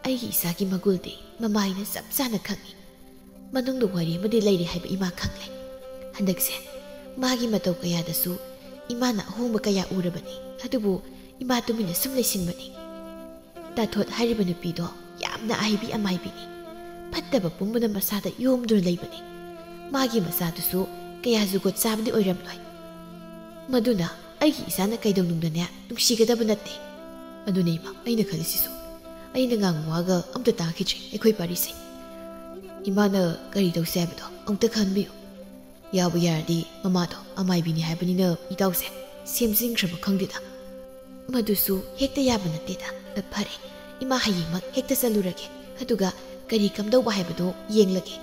ꯑꯩꯒꯤ ꯏꯆꯥꯒꯤ ꯃꯒꯨꯜꯗꯤ ꯃꯃꯥꯏꯅ ꯆꯞ ꯆꯥꯅ ꯈꯪꯏ꯫ ꯃꯅꯨꯡꯗ ꯋꯥꯔꯤ ꯑꯃꯗꯤ ꯂꯩꯔꯤ ꯍꯥꯏꯕ ꯏꯃꯥ ꯈꯪꯂꯦ꯫ ꯍꯟꯗꯛꯁꯦ ꯃꯥꯒꯤ ꯃꯇꯧ ꯀꯌꯥꯗꯁꯨ ꯏꯃꯥꯅ ꯑꯍꯣꯡꯕ ꯀꯌꯥ ꯎꯔꯕꯅꯤ꯫ ꯑꯗꯨꯕꯨ ꯏꯃꯥ ꯇꯨꯃꯤꯟꯅ ꯁꯨꯝ ꯂꯩꯁꯤꯟꯕꯅꯤ꯫ ꯇꯥꯊꯣꯠ ꯍꯥꯏꯔꯤꯕ ꯅꯨꯄꯤꯗꯣ ꯌꯥꯝꯅ ꯑꯍꯩꯕꯤ ꯑꯃꯥꯏꯕꯤꯅꯤ꯫ ꯐꯠꯇꯕ ꯄꯨꯝꯕꯅ ꯃꯁꯥꯗ ꯌꯣꯝꯗꯨꯅ ꯂꯩꯕꯅꯤ꯫ ꯃꯥꯒꯤ ꯃꯆꯥꯗꯨꯁꯨ ꯀꯌꯥ ꯖꯨꯒꯣꯠ ꯆꯥꯕꯗꯤ ꯑꯣꯏꯔꯝꯂꯣꯏ꯫ ꯃꯗꯨꯅ ꯑꯩꯒꯤ ꯏꯆꯥꯅ ꯀꯩꯗꯧꯅꯨꯡꯗꯅꯦ ꯅꯨꯡꯁꯤꯒꯗꯕ ꯅꯠꯇꯦ꯫" "ꯑꯗꯨꯅꯦ ꯏꯃꯥ, ꯑꯩꯅ ꯈꯜꯂꯤꯁꯤꯁꯨ꯫ ꯑꯩꯅ ꯉꯥꯡꯕ ꯋꯥꯒ ꯑꯝꯇ ꯇꯥꯈꯤꯗ꯭ꯔꯦ ꯑꯩꯈꯣꯏ ꯄꯥꯔꯤꯁꯦ꯫ ꯏꯃꯥꯅ ꯀꯔꯤ ꯇꯧꯁꯦ ꯍꯥꯏꯕꯗꯣ ꯑꯃꯨꯛꯇ ꯈꯟꯕꯤꯌꯨ꯫ ꯌꯥꯕꯨ ꯌꯥꯔꯗꯤ ꯃꯃꯥꯗꯣ ꯑꯃꯥꯏꯕꯤꯅꯤ ꯍꯥꯏꯕꯅꯤꯅ ꯏꯇꯥꯎꯁꯦ ꯁꯦꯝꯖꯤꯟꯈ꯭ꯔꯕ ꯈꯪꯗꯦꯗ꯫" "ꯃꯗꯨꯁꯨ ꯍꯦꯛꯇ ꯌꯥꯕ ꯅꯠꯇꯦꯗ꯫ ꯐꯔꯦ, ꯏꯃꯥ ꯍꯌꯦꯡꯃꯛ ꯍꯦꯛꯇ ꯆꯠꯂꯨꯔꯒꯦ꯫ ꯑꯗꯨꯒ ꯀꯔꯤ ꯀꯝꯗꯧꯕ ꯍꯥꯏꯕꯗꯣ ꯌꯦꯡꯂꯒꯦ꯫"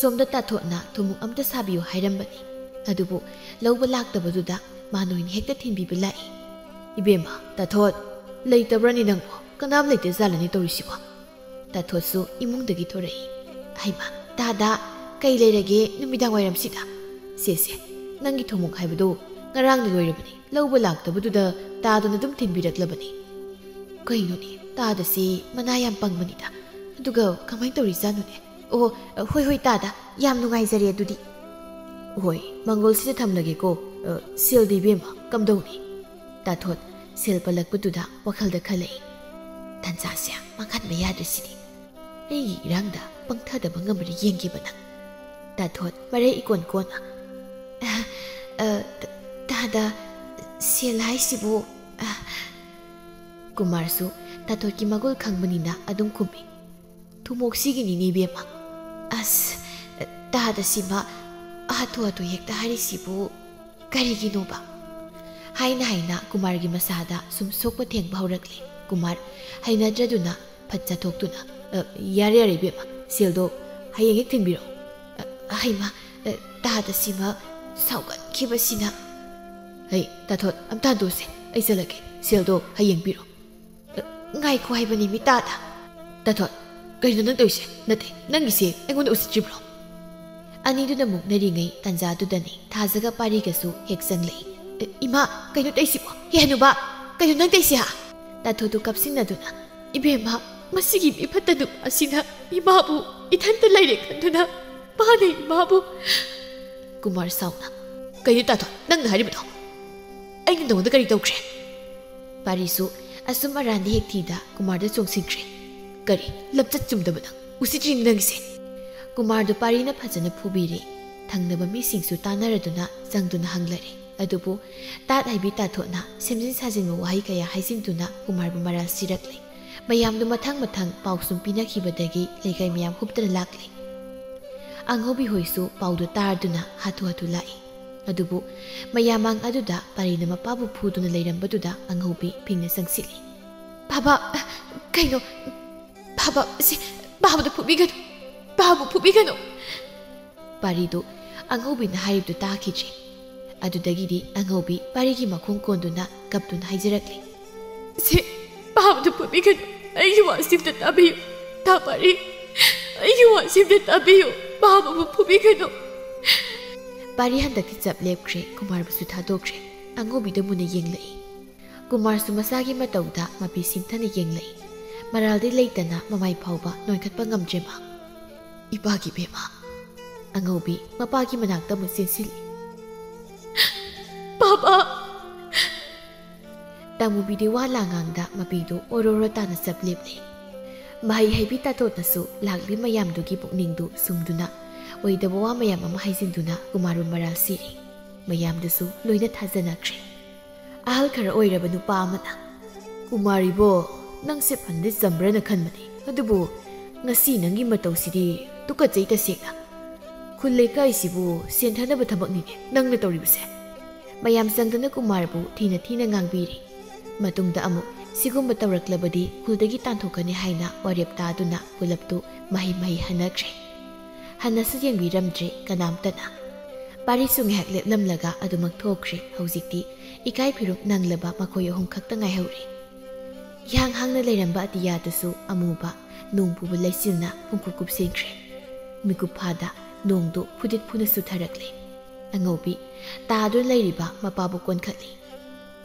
ꯁꯣꯝꯗ ꯇꯥꯊꯣꯠꯅ ꯊꯨꯝꯃꯣꯛ ꯑꯝꯇ ꯁꯥꯕꯤꯌꯨ ꯍꯥꯏꯔꯝꯕꯅꯤ꯫ ꯑꯗꯨꯕꯨ ꯂꯧꯕ ꯂꯥꯛꯇꯕꯗꯨꯗ ꯃꯥꯅ ꯑꯣꯏꯅ ꯍꯦꯛꯇ ꯊꯤꯟꯕꯤꯕ ꯂꯥꯛꯏ꯫ "ꯏꯕꯦꯝꯃ, ꯇꯥꯊꯣꯠ, ꯂꯩꯇꯕ꯭ꯔꯅꯤ ꯅꯪꯕꯣ? ꯀꯅꯥꯝ ꯂꯩꯇ ꯖꯥꯠꯂꯅꯤ ꯇꯧꯔꯤꯁꯤꯕꯣ?" ꯇꯥꯊꯣꯠꯁꯨ ꯏꯃꯨꯡꯗꯒꯤ ꯊꯣꯔꯛꯏ꯫ "ꯍꯩꯃꯥ, ꯇꯥꯗ, ꯀꯩ ꯂꯩꯔꯒꯦ ꯅꯨꯃꯤꯗꯥꯡ ꯋꯥꯏꯔꯝꯁꯤꯗ? ꯁꯦ, ꯁꯦ, ꯅꯪꯒꯤ ꯊꯨꯝꯃꯣꯛ ꯍꯥꯏꯕꯗꯣ ꯉꯔꯥꯡꯅ ꯂꯣꯏꯔꯕꯅꯤ꯫ ꯂꯧꯕ ꯂꯥꯛꯇꯕꯗꯨꯗ ꯇꯥꯗꯅ ꯑꯗꯨꯝ ꯊꯤꯟꯕꯤꯔꯛꯂꯕꯅꯤ꯫" "ꯀꯩꯅꯣꯅꯦ, ꯇꯥꯗꯁꯤ ꯃꯅꯥ ꯌꯥꯝ ꯄꯪꯕꯅꯤꯗ꯫ ꯑꯗꯨꯒ ꯀꯃꯥꯏꯅ ꯇꯧꯔꯤꯖꯥꯠꯅꯣꯅꯦ? ꯑꯣ, ꯍꯣꯏ, ꯍꯣꯏ, ꯇꯥꯗ, ꯌꯥꯝ ꯅꯨꯡꯉꯥꯏꯖꯔꯦ ꯑꯗꯨꯗꯤ꯫" "ꯍꯣꯏ, ꯃꯪꯒꯣꯜꯁꯤꯗ ꯊꯝꯂꯒꯦꯀꯣ꯫ ꯑ, ꯁꯦꯜꯗꯤ ꯏꯕꯦꯝꯃ, ꯀꯝꯗꯧꯅꯤ?" ꯇꯥꯊꯣꯠ ꯁꯦꯜ ꯄꯜꯂꯛꯄꯗꯨꯗ ꯋꯥꯈꯜꯗ ꯈꯜꯂꯛꯏ꯫ "ꯇꯟꯖꯥꯁꯦ ꯃꯥꯡꯍꯟꯕ ꯌꯥꯗ꯭ꯔꯤꯁꯤꯗꯤ꯫ ꯑꯩꯒꯤ ꯏꯔꯥꯡꯗ ꯄꯪꯊꯗꯕ ꯉꯝꯕ꯭ꯔꯥ ꯌꯦꯡꯒꯦꯕ ꯅꯪ?" ꯇꯥꯊꯣꯠ ꯃꯔꯩ ꯏꯀꯣꯟ ꯀꯣꯟꯅ, "ꯑ, ꯑ, ꯇ-, ꯇꯥꯗ, ꯁꯦꯜ ꯍꯥꯏꯁꯤꯕꯨ?" ꯑ, ꯀꯨꯃꯥꯔꯁꯨ ꯇꯥꯊꯣꯠꯀꯤ ꯃꯒꯨꯜ ꯈꯪꯕꯅꯤꯅ ꯑꯗꯨꯝ ꯈꯨꯝꯃꯤ, "ꯊꯨꯃꯣꯛꯁꯤꯒꯤꯅꯤꯅꯦ ꯏꯕꯦꯝꯃ꯫ ꯑꯁ, ꯇꯥꯗ ꯁꯤꯃ ꯍꯥꯊꯨ ꯍꯥꯊꯨ ꯍꯦꯛꯇ ꯍꯥꯏꯔꯤꯁꯤꯕꯨ ꯀꯔꯤꯒꯤꯅꯣꯕ?" ꯍꯥꯏꯅ ꯍꯥꯏꯅ ꯀꯨꯃꯥꯔꯒꯤ ꯃꯁꯥꯗ ꯁꯨꯝ ꯁꯣꯛꯄ ꯊꯦꯡꯕ ꯍꯧꯔꯛꯂꯦ꯫ ꯀꯨꯃꯥꯔ ꯍꯩꯅꯗ꯭ꯔꯗꯨꯅ ꯐꯠ ꯆꯠꯊꯣꯛꯇꯨꯅ, "ꯑ, ꯌꯥꯔꯦ, ꯌꯥꯔꯦ ꯏꯕꯦꯝꯃ, ꯁꯦꯜꯗꯣ ꯍꯌꯦꯡ ꯍꯦꯛ ꯊꯤꯟꯕꯤꯔꯛꯑꯣ꯫" "ꯑ, ꯍꯩꯃ, ꯑ, ꯇꯥꯗ ꯁꯤꯃ ꯁꯥꯎꯒꯠꯈꯤꯕꯁꯤꯅ꯫" "ꯍꯩ, ꯇꯥꯊꯣꯠ, ꯑꯝꯇ ꯍꯟꯗꯣꯛꯁꯦ, ꯑꯩ ꯆꯠꯂꯒꯦ, ꯁꯦꯜꯗꯣ ꯍꯌꯦꯡ ꯄꯤꯔꯣ꯫" "ꯑ, ꯉꯥꯏꯈꯣ ꯍꯥꯏꯕꯅꯤ ꯃꯤ ꯇꯥꯗ꯫" "ꯇꯥꯊꯣꯠ, ꯀꯩꯅꯣ ꯅꯪ ꯇꯧꯔꯤꯁꯦ? ꯅꯠꯇꯦ, ꯅꯪꯒꯤꯁꯦ ꯑꯩꯉꯣꯟꯗ ꯎꯁꯤꯠꯇ꯭ꯔꯤꯕ꯭ꯔꯣ?" ꯑꯅꯤꯗꯨꯅ ꯃꯨꯛꯅꯔꯤꯉꯩ ꯇꯥꯟꯖꯥꯗꯨꯗꯅꯤ ꯊꯥꯖꯒ ꯄꯥꯔꯤꯒꯁꯨ ꯍꯦꯛ ꯆꯪꯂꯛꯏ꯫ "ꯑꯦ, ꯏꯃꯥ, ꯀꯩꯅꯣ ꯇꯧꯏꯁꯤꯕꯣ? ꯍꯦ ꯍꯅꯨꯕ, ꯀꯩꯅꯣ ꯅꯪ ꯇꯧꯏꯁꯤ ꯍꯥ?" ꯇꯥꯊꯣꯠꯇꯨ ꯀꯞꯁꯤꯟꯅꯗꯨꯅ, "ꯏꯕꯦꯝꯃ, ꯃꯁꯤꯒꯤ ꯃꯤꯐꯠꯇ ꯅꯨꯄꯥ ꯑꯁꯤꯅ ꯏꯃꯥꯕꯨ ꯏꯊꯟꯇ ꯂꯩꯔꯦ ꯈꯟꯗꯨꯅ ꯃꯥꯅ ꯏꯃꯥꯕꯨ꯫" ꯀꯨꯃꯥꯔ ꯁꯥꯎꯅ, "ꯀꯩꯅꯣ ꯇꯥꯊꯣꯠ ꯅꯪꯅ ꯍꯥꯏꯔꯤꯕꯗꯣ? ꯑꯩꯅ ꯅꯉꯣꯟꯗ ꯀꯔꯤ ꯇꯧꯈ꯭ꯔꯦ?" ꯄꯥꯔꯤꯁꯨ ꯑꯆꯨꯝ ꯑꯔꯥꯟꯗ ꯍꯦꯛ ꯊꯤꯗ ꯀꯨꯃꯥꯔꯗ ꯆꯣꯡꯁꯤꯟꯈ꯭ꯔꯦ꯫ "ꯀꯔꯤ ꯂꯝꯆꯠ ꯆꯨꯝꯗꯕ ꯅꯪ? ꯎꯁꯤꯠꯇ꯭ꯔꯤꯅꯤ ꯅꯪꯒꯤꯁꯦ!" ꯀꯨꯃꯥꯔꯗꯨ ꯄꯥꯔꯤꯅ ꯐꯖꯅ ꯐꯨꯕꯤꯔꯦ꯫ ꯊꯪꯅꯕ ꯃꯤꯁꯤꯡꯁꯨ ꯇꯥꯟꯅꯔꯗꯨꯅ ꯆꯪꯗꯨꯅ ꯍꯪꯂꯔꯦ꯫ ꯑꯗꯨꯕꯨ ꯇꯥꯠ ꯍꯥꯏꯕꯤ ꯇꯥꯊꯣꯠꯅ ꯁꯦꯝꯖꯤꯟ ꯁꯥꯖꯤꯟꯕ ꯋꯥꯍꯩ ꯀꯌꯥ ꯍꯥꯏꯖꯤꯟꯗꯨꯅ ꯀꯨꯃꯥꯔꯕꯨ ꯃꯔꯥꯜ ꯁꯤꯔꯛꯂꯦ꯫ ꯃꯌꯥꯝꯗꯨ ꯃꯊꯪ ꯃꯊꯪ ꯄꯥꯎ ꯁꯨꯝ ꯄꯤꯅꯈꯤꯕꯗꯒꯤ ꯂꯩꯀꯥꯏ ꯃꯌꯥꯝ ꯍꯨꯞꯇꯅ ꯂꯥꯛꯂꯦ꯫ ꯑꯉꯧꯕꯤ ꯍꯣꯏꯁꯨ ꯄꯥꯎꯗꯨ ꯇꯥꯔꯗꯨꯅ ꯍꯥꯊꯨ ꯍꯥꯊꯨ ꯂꯥꯛꯏ꯫ ꯑꯗꯨꯕꯨ ꯃꯌꯥꯝꯃꯥꯡ ꯑꯗꯨꯗ ꯄꯥꯔꯤꯅ ꯃꯄꯥꯕꯨ ꯐꯨꯗꯨꯅ ꯂꯩꯔꯝꯕꯗꯨꯗ ꯑꯉꯧꯕꯤ ꯐꯤꯡꯅ ꯆꯪꯁꯤꯜꯂꯤ꯫ "ꯕꯥꯕꯥ, ꯀꯩꯅꯣ? ꯕꯥꯕꯥ, ꯁꯤ ꯕꯥꯕꯥꯗ ꯐꯨꯕꯤꯒꯅꯨ! ꯕꯥꯕꯨ ꯐꯨꯕꯤꯒꯅꯨ!" ꯄꯥꯔꯤꯗꯨ ꯑꯉꯧꯕꯤꯅ ꯍꯥꯏꯔꯤꯕꯗꯨ ꯇꯥꯈꯤꯗ꯭ꯔꯦ꯫ ꯑꯗꯨꯗꯒꯤꯗꯤ ꯑꯉꯧꯕꯤ ꯄꯥꯔꯤꯒꯤ ꯃꯈꯣꯡ ꯀꯣꯟꯗꯨꯅ ꯀꯞꯇꯨꯅ ꯍꯥꯏꯖꯔꯛꯂꯦ꯫ "ꯁꯤ ꯕꯥꯕꯗꯨ ꯐꯨꯕꯤꯒꯅꯨ꯫ ꯑꯩꯒꯤ ꯋꯥꯁꯤꯝꯇ ꯇꯥꯕꯤꯌꯨ꯫ ꯇꯥ ꯄꯥꯔꯤ, ꯑꯩꯒꯤ ꯋꯥꯁꯤꯝꯇ ꯇꯥꯕꯤꯌꯨ꯫ ꯕꯥꯕꯕꯨ ꯐꯨꯕꯤꯒꯅꯨ꯫" ꯄꯥꯔꯤ ꯍꯟꯗꯛꯇꯤ ꯆꯞ ꯂꯦꯞꯈ꯭ꯔꯦ, ꯀꯨꯃꯥꯔꯕꯨꯁꯨ ꯊꯥꯗꯣꯛꯈ꯭ꯔꯦ꯫ ꯑꯉꯧꯕꯤꯗ ꯃꯨꯟꯅ ꯌꯦꯡꯂꯛꯏ꯫ ꯀꯨꯃꯥꯔꯁꯨ ꯃꯁꯥꯒꯤ ꯃꯇꯧꯗ ꯃꯄꯤ ꯁꯤꯝꯊꯅ ꯌꯦꯡꯂꯛꯏ꯫ ꯃꯔꯥꯜꯗꯤ ꯂꯩꯇꯅ ꯃꯃꯥꯏ ꯐꯥꯎꯕ ꯅꯣꯏꯈꯠꯄ ꯉꯝꯗ꯭ꯔꯦ ꯃꯥ꯫ "ꯏꯄꯥꯒꯤ ꯏꯕꯦꯝꯃ꯫" ꯑꯉꯧꯕꯤ ꯃꯄꯥꯒꯤ ꯃꯅꯥꯛꯇ ꯑꯃꯨꯛ ꯆꯦꯟꯁꯤꯜꯂꯤ꯫ "ꯄꯥꯄꯥ!" ꯇꯃꯨꯕꯤꯗꯤ ꯋꯥ ꯂꯥꯡꯉꯥꯡꯗ ꯃꯄꯤꯗꯨ ꯑꯣꯔꯣꯔꯣ ꯇꯥꯅ ꯆꯞ ꯂꯦꯞꯂꯤ꯫ ꯃꯍꯩ ꯍꯩꯕꯤ ꯇꯥꯇꯣꯟꯅꯁꯨ ꯂꯥꯛꯂꯤ ꯃꯌꯥꯝꯗꯨꯒꯤ ꯄꯨꯛꯅꯤꯡꯗꯨ ꯁꯨꯝꯗꯨꯅ ꯑꯣꯏꯗꯕ ꯋꯥ ꯃꯌꯥꯝ ꯑꯃ ꯍꯥꯏꯖꯤꯟꯗꯨꯅ ꯀꯨꯃꯥꯔꯕꯨ ꯃꯔꯥꯜ ꯁꯤꯔꯤ꯫ ꯃꯌꯥꯝꯗꯨꯁꯨ ꯂꯣꯏꯅ ꯊꯥꯖꯅꯈ꯭ꯔꯦ꯫ ꯑꯍꯜ ꯈꯔ ꯑꯣꯏꯔꯕ ꯅꯨꯄꯥ ꯑꯃꯅ, "ꯀꯨꯃꯥꯔꯤꯕꯣ, ꯅꯪꯁꯦ ꯐꯅꯗꯤ ꯆꯝꯕ꯭ꯔꯅ ꯈꯟꯕꯅꯤ, ꯑꯗꯨꯕꯨ ꯉꯁꯤ ꯅꯪꯒꯤ ꯃꯇꯧꯁꯤꯗꯤ ꯇꯨꯀꯠꯆꯩ ꯇꯁꯦꯡꯅ꯫ ꯈꯨꯜ ꯂꯩꯀꯥꯏꯁꯤꯕꯨ ꯁꯦꯟꯊꯅꯕ ꯊꯕꯛꯅꯤꯅꯦ ꯅꯪꯅ ꯇꯧꯔꯤꯕꯁꯦ"꯫ ꯃꯌꯥꯝ ꯆꯪꯗꯨꯅ ꯀꯨꯃꯥꯔꯕꯨ ꯊꯤꯅ ꯊꯤꯅ ꯉꯥꯡꯕꯤꯔꯤ꯫ ꯃꯇꯨꯡꯗ ꯑꯃꯨꯛ ꯁꯤꯒꯨꯝꯕ ꯇꯧꯔꯛꯂꯕꯗꯤ ꯈꯨꯜꯗꯒꯤ ꯇꯥꯟꯊꯣꯛꯀꯅꯤ ꯍꯥꯏꯅ ꯋꯥꯔꯦꯞ ꯇꯥꯗꯨꯅ ꯄꯨꯂꯞꯇꯨ ꯃꯍꯩ ꯃꯍꯩ ꯍꯟꯅꯈ꯭ꯔꯦ꯫ ꯍꯟꯅꯁꯨ ꯌꯦꯡꯕꯤꯔꯝꯗ꯭ꯔꯦ ꯀꯅꯥꯝꯇꯅ꯫ ꯄꯥꯔꯤꯁꯨ ꯉꯥꯏꯍꯥꯛ ꯂꯦꯞꯂꯝꯂꯒ ꯑꯗꯨꯃꯛ ꯊꯣꯛꯈ꯭ꯔꯦ꯫ ꯍꯧꯖꯤꯛꯇꯤ ꯏꯀꯥꯏ ꯐꯤꯔꯨꯛ ꯅꯪꯂꯕ ꯃꯈꯣꯏ ꯑꯍꯨꯝ ꯈꯛꯇ ꯉꯥꯏꯍꯧꯔꯦ꯫ ꯏꯍꯥꯡ ꯍꯥꯡꯅ ꯂꯩꯔꯝꯕ ꯑꯇꯤꯌꯥꯗꯨꯁꯨ ꯑꯃꯨꯕ ꯅꯣꯡ ꯄꯨꯕ ꯂꯩꯆꯤꯜꯅ ꯄꯨꯡꯀꯨꯞ ꯀꯨꯞꯁꯤꯟꯈ꯭ꯔꯦ꯫ ꯃꯤꯀꯨꯞ ꯐꯥꯗ ꯅꯣꯡꯗꯨ ꯐꯨꯗꯤꯠ ꯐꯨꯅ ꯆꯨꯊꯔꯛꯂꯦ꯫ ꯑꯉꯧꯕꯤ ꯇꯥꯗꯨꯅ ꯂꯩꯔꯤꯕ ꯃꯄꯥꯕꯨ ꯀꯣꯟꯈꯠꯂꯤ꯫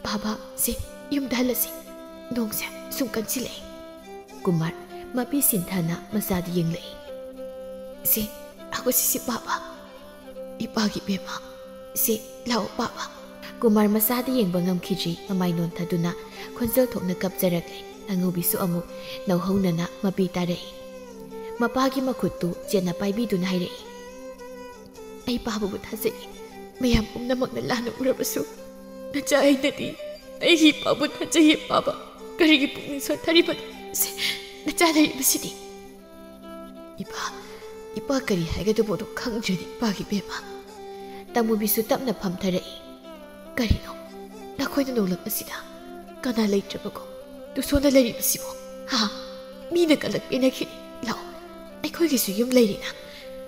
"ꯕꯥꯕꯥ, ꯁꯦ, ꯌꯨꯝꯗ ꯍꯜꯂꯁꯤ꯫ ꯅꯣꯡꯁꯦ ꯁꯨꯝ ꯀꯟꯁꯤꯜꯂꯛꯑꯦ"꯫ ꯀꯨꯃꯥꯔ ꯃꯄꯤ ꯁꯤꯟꯊꯥꯅ ꯃꯆꯥꯗ ꯌꯦꯡꯂꯛꯏ꯫ "ꯁꯦ, ꯍꯧꯒꯠꯁꯤꯁꯦ ꯕꯥꯕꯥ꯫ ꯏꯄꯥꯒꯤ ꯕꯦꯝꯃ꯫ ꯁꯦ, ꯂꯥꯛꯑꯣ ꯕꯥꯕꯥ"꯫ ꯀꯨꯃꯥꯔ ꯃꯆꯥꯗ ꯌꯦꯡꯕ ꯉꯝꯈꯤꯗ꯭ꯔꯤ, ꯃꯃꯥꯏ ꯅꯣꯟꯊꯗꯨꯅ ꯈꯣꯟꯖꯦꯜ ꯊꯣꯛꯅ ꯀꯞꯆꯔꯛꯂꯦ꯫ ꯑꯉꯧꯕꯤꯁꯨ ꯑꯃꯨꯛ ꯅꯧꯍꯧꯅꯅ ꯃꯄꯤ ꯇꯥꯔꯛꯏ꯫ ꯃꯄꯥꯒꯤ ꯃꯈꯨꯠꯇꯨ ꯆꯦꯠꯅ ꯄꯥꯏꯕꯤꯗꯨꯅ ꯍꯥꯏꯔꯛꯏ꯫ "ꯑꯩ ꯄꯥꯕꯕꯨ ꯊꯥꯖꯩ꯫ ꯃꯌꯥꯝ ꯄꯨꯝꯅꯃꯛꯅ ꯂꯥꯟꯅ ꯎꯔꯕꯁꯨ ꯅꯆꯥ ꯑꯩꯅꯗꯤ ꯑꯩꯒꯤ ꯏꯄꯥꯕꯨ ꯊꯥꯖꯩꯌꯦ ꯄꯥꯕ꯫ ꯀꯔꯤꯒꯤ ꯄꯨꯛꯅꯤꯡ ꯁꯣꯟꯊꯔꯤꯕꯅꯣ? ꯁꯦ, ꯅꯆꯥ ꯂꯩꯔꯤꯕꯁꯤꯗꯤ"꯫ "ꯏꯄꯥ, ꯏꯄꯥ ꯀꯔꯤ ꯍꯥꯏꯒꯗꯕꯅꯣ ꯈꯪꯗ꯭ꯔꯦꯅꯦ ꯏꯄꯥꯒꯤ ꯕꯦꯝꯃ"꯫ ꯇꯃꯨꯕꯤꯁꯨ ꯇꯞꯅ ꯐꯝꯊꯔꯛꯏ꯫ "ꯀꯔꯤꯅꯣ? ꯅꯈꯣꯏꯅ ꯅꯣꯡꯂꯛ ꯑꯁꯤꯗ ꯀꯅꯥ ꯂꯩꯇ꯭ꯔꯕꯒꯣ? ꯇꯨꯁꯣꯟꯗ ꯂꯩꯔꯤꯕꯁꯤꯕꯣ? ꯍꯥ? ꯃꯤꯅ ꯀꯂꯛ ꯄꯦꯟꯅꯈꯤꯅꯤ꯫ ꯂꯥꯛꯑꯣ, ꯑꯩꯈꯣꯏꯒꯤꯁꯨ ꯌꯨꯝ ꯂꯩꯔꯤꯅ꯫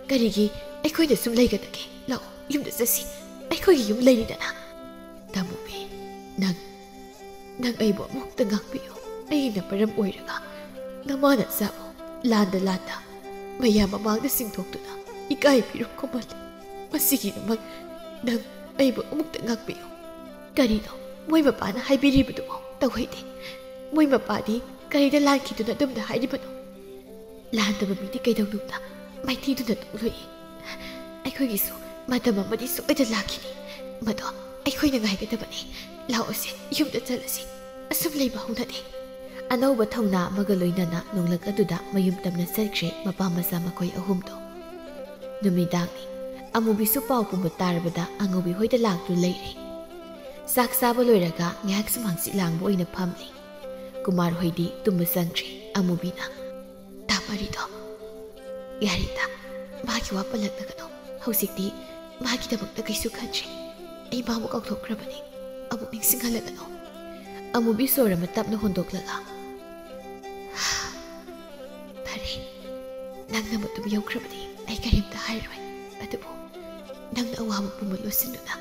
ꯀꯔꯤꯒꯤ ꯑꯩꯈꯣꯏꯗ ꯁꯨꯝ ꯂꯩꯒꯗꯒꯦ? ꯂꯥꯛꯑꯣ, ꯌꯨꯝꯗ ꯆꯠꯁꯤ꯫ ꯑꯩꯈꯣꯏꯒꯤ ꯌꯨꯝ ꯂꯩꯔꯤꯗꯅ"꯫ "ꯇꯃꯨꯕꯤ, ꯅꯪ, ꯅꯪ ꯑꯩꯕꯨ ꯑꯃꯨꯛꯇ ꯉꯥꯛꯄꯤꯌꯨ꯫ ꯑꯩꯅ ꯃꯔꯝ ꯑꯣꯏꯔꯒ ꯅꯃꯥ ꯅꯆꯥꯕꯨ ꯂꯥꯟꯗ ꯂꯥꯟꯗ ꯃꯌꯥꯝ ꯃꯃꯥꯡꯗ ꯆꯤꯡꯊꯣꯛꯇꯨꯅ ꯏꯀꯥꯏ ꯐꯤꯔꯨꯛ ꯈꯨꯝꯍꯜꯂꯤ꯫ ꯃꯁꯤꯒꯤꯗꯃꯛ ꯅꯪ ꯑꯩꯕꯨ ꯑꯃꯨꯛꯇ ꯉꯥꯛꯄꯤꯌꯨ"꯫ "ꯀꯔꯤꯅꯣ ꯃꯣꯏ ꯃꯄꯥꯅ ꯍꯥꯏꯕꯤꯔꯤꯕꯗꯨꯕꯣ? ꯇꯧꯍꯩꯗꯦ꯫ ꯃꯣꯏ ꯃꯄꯥꯗꯤ ꯀꯔꯤꯗ ꯂꯥꯟꯈꯤꯗꯨꯅ ꯑꯗꯨꯝꯅ ꯍꯥꯏꯔꯤꯕꯅꯣ?" "ꯂꯥꯟꯗꯕ ꯃꯤꯗꯤ ꯀꯩꯗꯧꯅꯨꯡꯗ ꯃꯥꯏꯊꯤꯗꯨꯅ ꯇꯣꯛꯂꯣꯏ꯫ ꯑꯩꯈꯣꯏꯒꯤꯁꯨ ꯃꯇꯝ ꯑꯃꯗꯤ ꯁꯣꯏꯗ ꯂꯥꯛꯈꯤꯅꯤ꯫ ꯃꯗꯣ ꯑꯩꯈꯣꯏꯅ ꯉꯥꯏꯒꯗꯕꯅꯤ꯫ ꯂꯥꯛꯑꯣꯁꯦ, ꯌꯨꯝꯗ ꯆꯠꯂꯁꯤ꯫ ꯑꯁꯨꯝ ꯂꯩꯕ ꯍꯧꯅꯗꯦ꯫ ꯑꯅꯧꯕ ꯊꯧꯅꯥ ꯑꯃꯒ ꯂꯣꯏꯅꯅ ꯅꯣꯡꯂꯛ ꯑꯗꯨꯗ ꯃꯌꯨꯝ ꯇꯝꯅ ꯆꯠꯈ꯭ꯔꯦ ꯃꯄꯥ ꯃꯆꯥ ꯃꯈꯣꯏ ꯑꯍꯨꯝꯗꯣ꯫ ꯅꯨꯃꯤꯗꯥꯡꯅꯤ꯫ ꯑꯃꯨꯕꯤꯁꯨ ꯄꯥꯎ ꯄꯨꯝꯕ ꯇꯥꯔꯕꯗ ꯑꯉꯧꯕꯤ ꯍꯣꯏꯗ ꯂꯥꯛꯇꯨꯅ ꯂꯩꯔꯦ꯫ ꯆꯥꯛ ꯆꯥꯕ ꯂꯣꯏꯔꯒ ꯉꯥꯏꯍꯥꯛ ꯁꯨꯝ ꯍꯪꯆꯤꯠ ꯂꯥꯡꯕ ꯑꯣꯏꯅ ꯐꯝꯂꯤ꯫ ꯀꯨꯃꯥꯔ ꯍꯣꯏꯗꯤ ꯇꯨꯝꯕ ꯆꯪꯈ꯭ꯔꯦ꯫ ꯑꯃꯨꯕꯤꯅ, "ꯇꯥ ꯄꯔꯤꯗꯣ, ꯌꯥꯔꯦꯗ, ꯃꯥꯒꯤ ꯋꯥ ꯄꯜꯂꯛꯂꯒꯅꯨ꯫ ꯍꯧꯖꯤꯛꯇꯤ ꯃꯥꯒꯤꯗꯃꯛꯇ ꯀꯩꯁꯨ ꯈꯟꯗ꯭ꯔꯦ꯫ ꯑꯩ ꯃꯥꯕꯨ ꯀꯥꯎꯊꯣꯛꯈ꯭ꯔꯕꯅꯤ꯫ ꯑꯃꯨꯛ ꯅꯤꯡꯁꯤꯡꯍꯜꯂꯒꯅꯨ꯫" ꯑꯃꯨꯕꯤ ꯁꯣꯔ ꯑꯃ ꯇꯞꯅ ꯍꯣꯟꯗꯣꯛꯂꯒ, "ꯐꯔꯦ, ꯅꯪꯅ ꯃꯇꯨꯝ ꯌꯧꯈ꯭ꯔꯕꯗꯤ ꯑꯩ ꯀꯔꯤꯝꯇ ꯍꯥꯏꯔꯣꯏ꯫ ꯑꯗꯨꯕꯨ ꯅꯪꯅ ꯑꯋꯥꯕ ꯄꯨꯝꯕ ꯂꯣꯠꯁꯤꯟꯗꯨꯅ,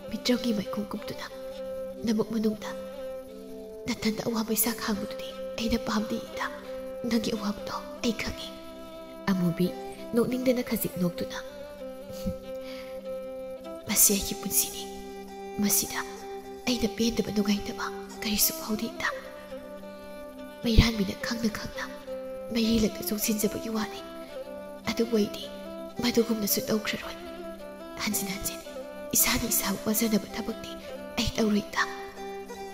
ꯃꯤꯇ꯭ꯔꯪꯒꯤ ꯃꯩꯈꯨ ꯀꯨꯞꯇꯨꯅ, ꯅꯕꯨꯛ ꯃꯅꯨꯡꯗ ꯅꯊꯟꯗ ꯑꯋꯥ ꯃꯩꯁꯥ ꯈꯥꯡꯕꯗꯨꯗꯤ ꯑꯩꯅ ꯄꯥꯝꯗꯦ ꯏꯇꯥ꯫ ꯅꯪꯒꯤ ꯑꯋꯥꯕꯗꯣ ꯑꯩ ꯈꯪꯉꯤ꯫" ꯑꯃꯨꯕꯤ ꯅꯣꯛꯅꯤꯡꯗꯅ ꯈꯖꯤꯛ ꯅꯣꯛꯇꯨꯅ, "ꯃꯁꯤ ꯑꯩꯒꯤ ꯄꯨꯟꯁꯤꯅꯤ꯫ ꯃꯁꯤꯗ ꯑꯩꯅ ꯄꯦꯟꯗꯕ ꯅꯨꯡꯉꯥꯏꯇꯕ ꯀꯔꯤꯁꯨ ꯐꯥꯎꯗꯦ ꯏꯇꯥ꯫ ꯃꯩꯔꯥꯟꯕꯤꯅ ꯈꯪꯅ ꯈꯪꯅ ꯃꯩꯔꯤꯂꯛꯇ ꯆꯣꯡꯁꯤꯟꯖꯕꯒꯤ ꯋꯥꯅꯤ꯫ ꯑꯗꯨꯕꯨ ꯑꯩꯗꯤ ꯃꯗꯨꯒꯨꯝꯅꯁꯨ ꯇꯧꯈ꯭ꯔꯔꯣꯏ꯫ ꯍꯟꯖꯤꯟ ꯍꯟꯖꯤꯟ ꯏꯁꯥꯅ ꯏꯁꯥꯕꯨ ꯋꯥꯖꯅꯕ ꯊꯕꯛꯇꯤ ꯑꯩ ꯇꯧꯔꯣꯏꯗ꯫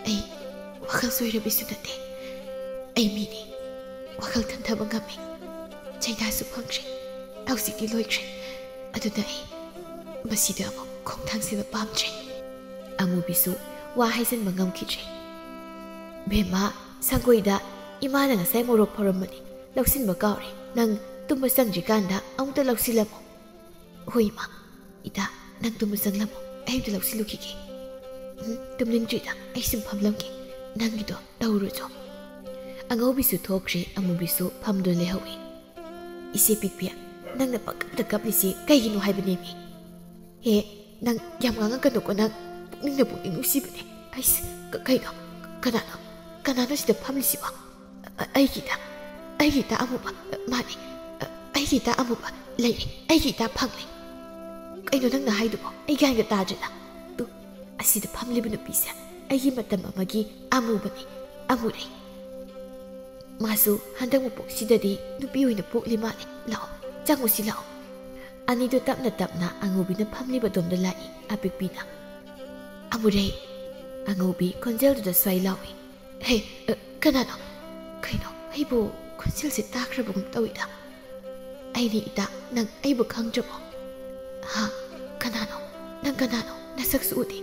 ꯑꯩ ꯋꯥꯈꯜ ꯆꯣꯏꯔꯕꯤꯁꯨ ꯅꯠꯇꯦ꯫ ꯑꯩ ꯃꯤꯅꯤ꯫ ꯋꯥꯈꯜ ꯊꯟꯊꯕ ꯉꯝꯃꯤ꯫ ꯆꯩꯅꯥꯁꯨ ꯐꯪꯈ꯭ꯔꯦ꯫ ꯍꯧꯖꯤꯛꯇꯤ ꯂꯣꯏꯈ꯭ꯔꯦ꯫ ꯑꯗꯨꯅ ꯑꯩ ꯃꯁꯤꯗ ꯑꯃꯨꯛ ꯈꯣꯡꯊꯥꯡꯁꯤꯕ ꯄꯥꯝꯗ꯭ꯔꯦ꯫" ꯑꯃꯨꯕꯤꯁꯨ ꯋꯥ ꯍꯥꯏꯖꯤꯟꯕ ꯉꯝꯈꯤꯗ꯭ꯔꯦ꯫ "ꯕꯦꯝꯃ, ꯁꯪꯒꯣꯏꯗ ꯏꯃꯥꯅ ꯉꯁꯥꯏ ꯃꯣꯔꯣꯛ ꯐꯧꯔꯝꯕꯅꯤ, ꯂꯧꯁꯤꯟꯕ ꯀꯥꯎꯔꯦ꯫ ꯅꯪ ꯇꯨꯝꯕ ꯆꯪꯗ꯭ꯔꯤꯀꯥꯟꯗ ꯑꯃꯨꯛꯇ ꯂꯧꯁꯤꯜꯂꯝꯃꯨ꯫" "ꯍꯣꯏ, ꯏꯃꯥ꯫ ꯏꯇꯥ, ꯅꯪ ꯇꯨꯝꯕ ꯆꯪꯂꯝꯃꯨ, ꯑꯩ ꯑꯝꯇ ꯂꯧꯁꯤꯜꯂꯨꯈꯤꯒꯦ꯫" "ꯎꯝ, ꯇꯨꯝꯅꯤꯡꯗ꯭ꯔꯤꯗ, ꯑꯩ ꯁꯨꯝ ꯐꯝꯂꯝꯒꯦ꯫ ꯅꯪꯒꯤꯗꯣ ꯇꯧꯔꯨꯆꯣ꯫" ꯑꯉꯧꯕꯤꯁꯨ ꯊꯣꯛꯈ꯭ꯔꯦ, ꯑꯃꯨꯕꯤꯁꯨ ꯐꯝꯗꯨꯅ ꯂꯩꯍꯧꯏ꯫ "ꯏꯆꯦ ꯄꯤꯛꯄꯤ, ꯅꯪꯅ ꯄꯪꯀꯞꯇ ꯀꯞꯂꯤꯁꯤ ꯀꯩꯒꯤꯅꯣ ꯍꯥꯏꯕꯅꯦꯃꯤ?" "ꯍꯦ, ꯅꯪ ꯌꯥꯝ ꯉꯥꯡꯉꯛꯀꯅꯨꯀꯣ, ꯅꯪ ꯄꯨꯛꯅꯤꯡꯅ ꯄꯨꯛꯅꯤꯡ ꯅꯨꯡꯁꯤꯕꯅꯦ꯫" "ꯑꯩꯁ, ꯀ-, ꯀꯩꯅꯣ? ꯀꯅꯥꯅꯣ? ꯀꯅꯥꯅꯣ ꯁꯤꯗ ꯐꯝꯂꯤꯁꯤꯕꯣ?" "ꯑ-, ꯑꯩꯒꯤ ꯏꯇꯥ, ꯑꯩꯒꯤ ꯏꯇꯥ ꯑꯃꯨꯕ, ꯑ, ꯃꯥꯅꯤ, ꯑ, ꯑꯩꯒꯤ ꯏꯇꯥ ꯑꯃꯨꯕ ꯂꯩꯔꯦ, ꯑꯩꯒꯤ ꯏꯇꯥ ꯐꯪꯂꯦ꯫" "ꯀꯩꯅꯣ ꯅꯪꯅ ꯍꯥꯏꯗꯨꯕꯣ? ꯑꯩ ꯒ꯭ꯌꯥꯟꯒ ꯇꯥꯗ꯭ꯔꯦꯗ꯫" "ꯇꯨ, ꯑꯁꯤꯗ ꯐꯝꯂꯤꯕ ꯅꯨꯄꯤꯁꯦ ꯑꯩꯒꯤ ꯃꯇꯝ ꯑꯃꯒꯤ ꯑꯃꯨꯕꯅꯤ, ꯑꯃꯨꯔꯩ꯫ ꯃꯥꯁꯨ ꯍꯟꯗꯛ ꯃꯄꯣꯛꯁꯤꯗꯗꯤ ꯅꯨꯄꯤ ꯑꯣꯏꯅ ꯄꯣꯛꯂꯤ ꯃꯥꯜꯂꯦ꯫ ꯂꯥꯛꯑꯣ, ꯆꯪꯉꯨꯁꯤ ꯂꯥꯛꯑꯣ꯫" ꯑꯅꯤꯗꯨ ꯇꯞꯅ ꯇꯞꯅ ꯑꯉꯧꯕꯤꯅ ꯐꯝꯂꯤꯕꯗꯣꯝꯗ ꯂꯥꯛꯏ꯫ ꯑꯄꯤꯛꯄꯤꯅ, "ꯑꯃꯨꯔꯩ, ꯑꯉꯧꯕꯤ ꯈꯣꯟꯖꯦꯜꯗꯨꯗ ꯁ꯭ꯋꯥꯏ ꯂꯥꯎꯏ꯫ "ꯍꯦ, ꯑ, ꯀꯅꯥꯅꯣ? ꯀꯩꯅꯣ, ꯑꯩꯕꯨ ꯈꯣꯟꯖꯦꯜꯁꯦ ꯇꯥꯈ꯭ꯔꯕꯒꯨꯝ ꯇꯧꯏꯗ꯫ ꯑꯩꯅꯤ ꯏꯇꯥ, ꯅꯪ ꯑꯩꯕꯨ ꯈꯪꯗ꯭ꯔꯕꯣ? ꯍꯥ? ꯀꯅꯥꯅꯣ? ꯅꯪ ꯀꯅꯥꯅꯣ? ꯅꯁꯛꯁꯨ ꯎꯗꯦ꯫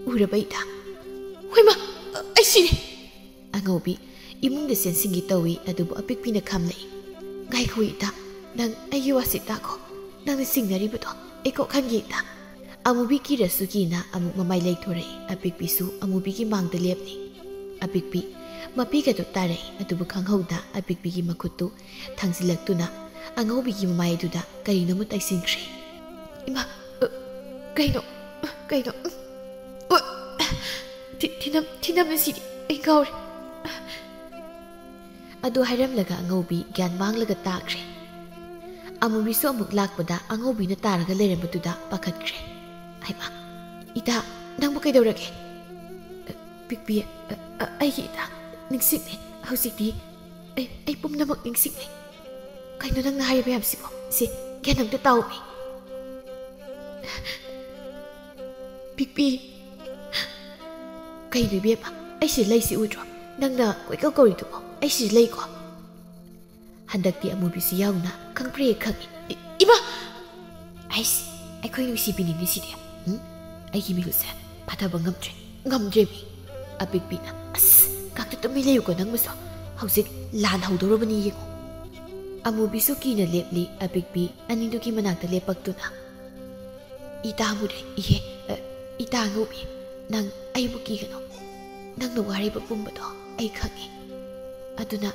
ꯎꯔꯕ ꯏꯇꯥ?" "ꯍꯣꯏꯃ, ꯑ, ꯑꯩ ꯁꯤꯔꯦ!" ꯑꯉꯧꯕꯤ ꯏꯃꯨꯡꯗ ꯆꯦꯟꯁꯤꯟꯒꯦ ꯇꯧꯏ, ꯑꯗꯨꯕꯨ ꯑꯄꯤꯛꯄꯤꯅ ꯈꯥꯝꯂꯛꯏ꯫ "ꯉꯥꯏꯈꯣ ꯏꯇꯥ, ꯅꯪ ꯑꯩꯒꯤ ꯋꯥꯁꯤ ꯇꯥꯈꯣ꯫ ꯅꯪꯅ ꯆꯤꯡꯅꯔꯤꯕꯗꯣ ꯑꯩ ꯀꯣꯛꯍꯟꯒꯦ ꯏꯇꯥ꯫" ꯑꯃꯨꯕꯤ ꯀꯤꯔꯁꯨ ꯀꯤꯅ ꯑꯃꯨꯛ ꯃꯃꯥꯏ ꯂꯩꯊꯣꯔꯛꯏ꯫ ꯑꯄꯤꯛꯄꯤꯁꯨ ꯑꯃꯨꯕꯤꯒꯤ ꯃꯥꯡꯗ ꯂꯦꯞꯂꯤ꯫ ꯑꯄꯤꯛꯄꯤ ꯃꯄꯤꯒꯗꯨ ꯇꯥꯔꯛꯏ, ꯑꯗꯨꯕꯨ ꯈꯪꯍꯧꯗ ꯑꯄꯤꯛꯄꯤꯒꯤ ꯃꯈꯨꯠꯇꯨ ꯊꯥꯡꯖꯤꯜꯂꯛꯇꯨꯅ ꯑꯉꯧꯕꯤꯒꯤ ꯃꯃꯥꯏ ꯑꯗꯨꯗ ꯀꯔꯤꯅꯣꯃ ꯇꯩꯁꯤꯟꯈ꯭ꯔꯦ꯫ "ꯏꯃꯥ, ꯑ, ꯀꯩꯅꯣ? ꯀꯩꯅꯣ? ꯎ, ꯊꯤ-, ꯊꯤꯅꯝ-, ꯊꯤꯅꯝꯅ ꯁꯤꯗꯤ꯫ ꯑꯩ ꯉꯥꯎꯔꯦ꯫" ꯑꯗꯨ ꯍꯥꯏꯔꯝꯂꯒ ꯑꯉꯧꯕꯤ ꯒ꯭ꯌꯥꯟ ꯃꯥꯡꯂꯒ ꯇꯥꯈ꯭ꯔꯦ꯫ ꯑꯃꯨꯕꯤꯁꯨ ꯑꯃꯨꯛ ꯂꯥꯛꯄꯗ ꯑꯉꯧꯕꯤꯅ ꯇꯥꯔꯒ ꯂꯩꯔꯝꯕꯗꯨꯗ ꯄꯥꯈꯠꯈ꯭ꯔꯦ꯫ "ꯍꯩꯃꯥ, ꯏꯇꯥ, ꯅꯪꯕꯨ ꯀꯩꯗꯧꯔꯒꯦ?" "ꯑ, ꯄꯤꯛꯄꯤ, ꯑ, ꯑ, ꯑꯩꯒꯤ ꯏꯇꯥ, ꯅꯤꯡꯁꯤꯡꯉꯦ꯫ ꯍꯧꯖꯤꯛꯇꯤ ꯑꯩ, ꯑꯩ ꯄꯨꯝꯅꯃꯛ ꯅꯤꯡꯁꯤꯡꯉꯦ꯫ ꯀꯩꯅꯣ ꯅꯪꯅ ꯍꯥꯏꯔꯤꯕ ꯃꯌꯥꯝꯁꯤꯕꯣ? ꯁꯦ, ꯒ꯭ꯌꯥꯟ ꯑꯝꯇ ꯇꯥꯎꯃꯤ꯫" "ꯄꯤꯛꯄꯤ꯫" "ꯀꯩꯅꯣ ꯏꯕꯦꯝꯃ, ꯑꯩ ꯁꯤꯗ ꯂꯩꯁꯤ ꯎꯗ꯭ꯔꯣ? ꯅꯪꯅ ꯀꯣꯏꯀꯧ ꯀꯧꯔꯤꯗꯨꯕꯣ? ꯑꯩ ꯁꯤꯗ ꯂꯩꯀꯣ꯫" ꯍꯟꯗꯛꯇꯤ ꯑꯃꯨꯕꯤꯁꯨ ꯌꯥꯎꯅ ꯈꯪꯄ꯭ꯔꯦ ꯈꯪꯉꯤ꯫ "ꯏ-, ꯏꯃꯥ!" "ꯑꯩꯁ, ꯑꯩꯈꯣꯏ ꯅꯨꯡꯁꯤꯕꯤꯅꯤꯅꯦ ꯁꯤꯗꯤ꯫ ꯎꯝ? ꯑꯩꯒꯤ ꯃꯤꯍꯨꯠꯁꯦ ꯐꯥꯊꯕ ꯉꯝꯗ꯭ꯔꯦ, ꯉꯝꯗ꯭ꯔꯦꯃꯤ꯫" ꯑꯄꯤꯛꯄꯤꯅ, "ꯑꯁ, ꯉꯥꯛꯇ ꯇꯨꯃꯤꯟ ꯂꯩꯌꯨꯀꯣ ꯅꯪꯕꯨꯁꯨ꯫ ꯍꯧꯖꯤꯛ ꯂꯥꯟ ꯍꯧꯗꯧꯔꯕꯅꯤ ꯌꯦꯡꯉꯨ꯫" ꯑꯃꯨꯕꯤꯁꯨ ꯀꯤꯅ ꯂꯦꯞꯂꯤ꯫ ꯑꯄꯤꯛꯄꯤ ꯑꯅꯤꯗꯨꯒꯤ ꯃꯅꯥꯛꯇ ꯂꯦꯞꯄꯛꯇꯨꯅ, "ꯏꯇꯥ ꯃꯨꯔꯩ, ꯏꯍꯦ, ꯑ, ꯏꯇꯥ ꯉꯧꯕꯤ, ꯅꯪ ꯑꯩꯕꯨ ꯀꯤꯒꯅꯨ꯫ ꯅꯪꯅ ꯋꯥꯔꯤꯕ ꯄꯨꯝꯕꯗꯣ ꯑꯩ ꯈꯪꯉꯤ꯫ ꯑꯗꯨꯅ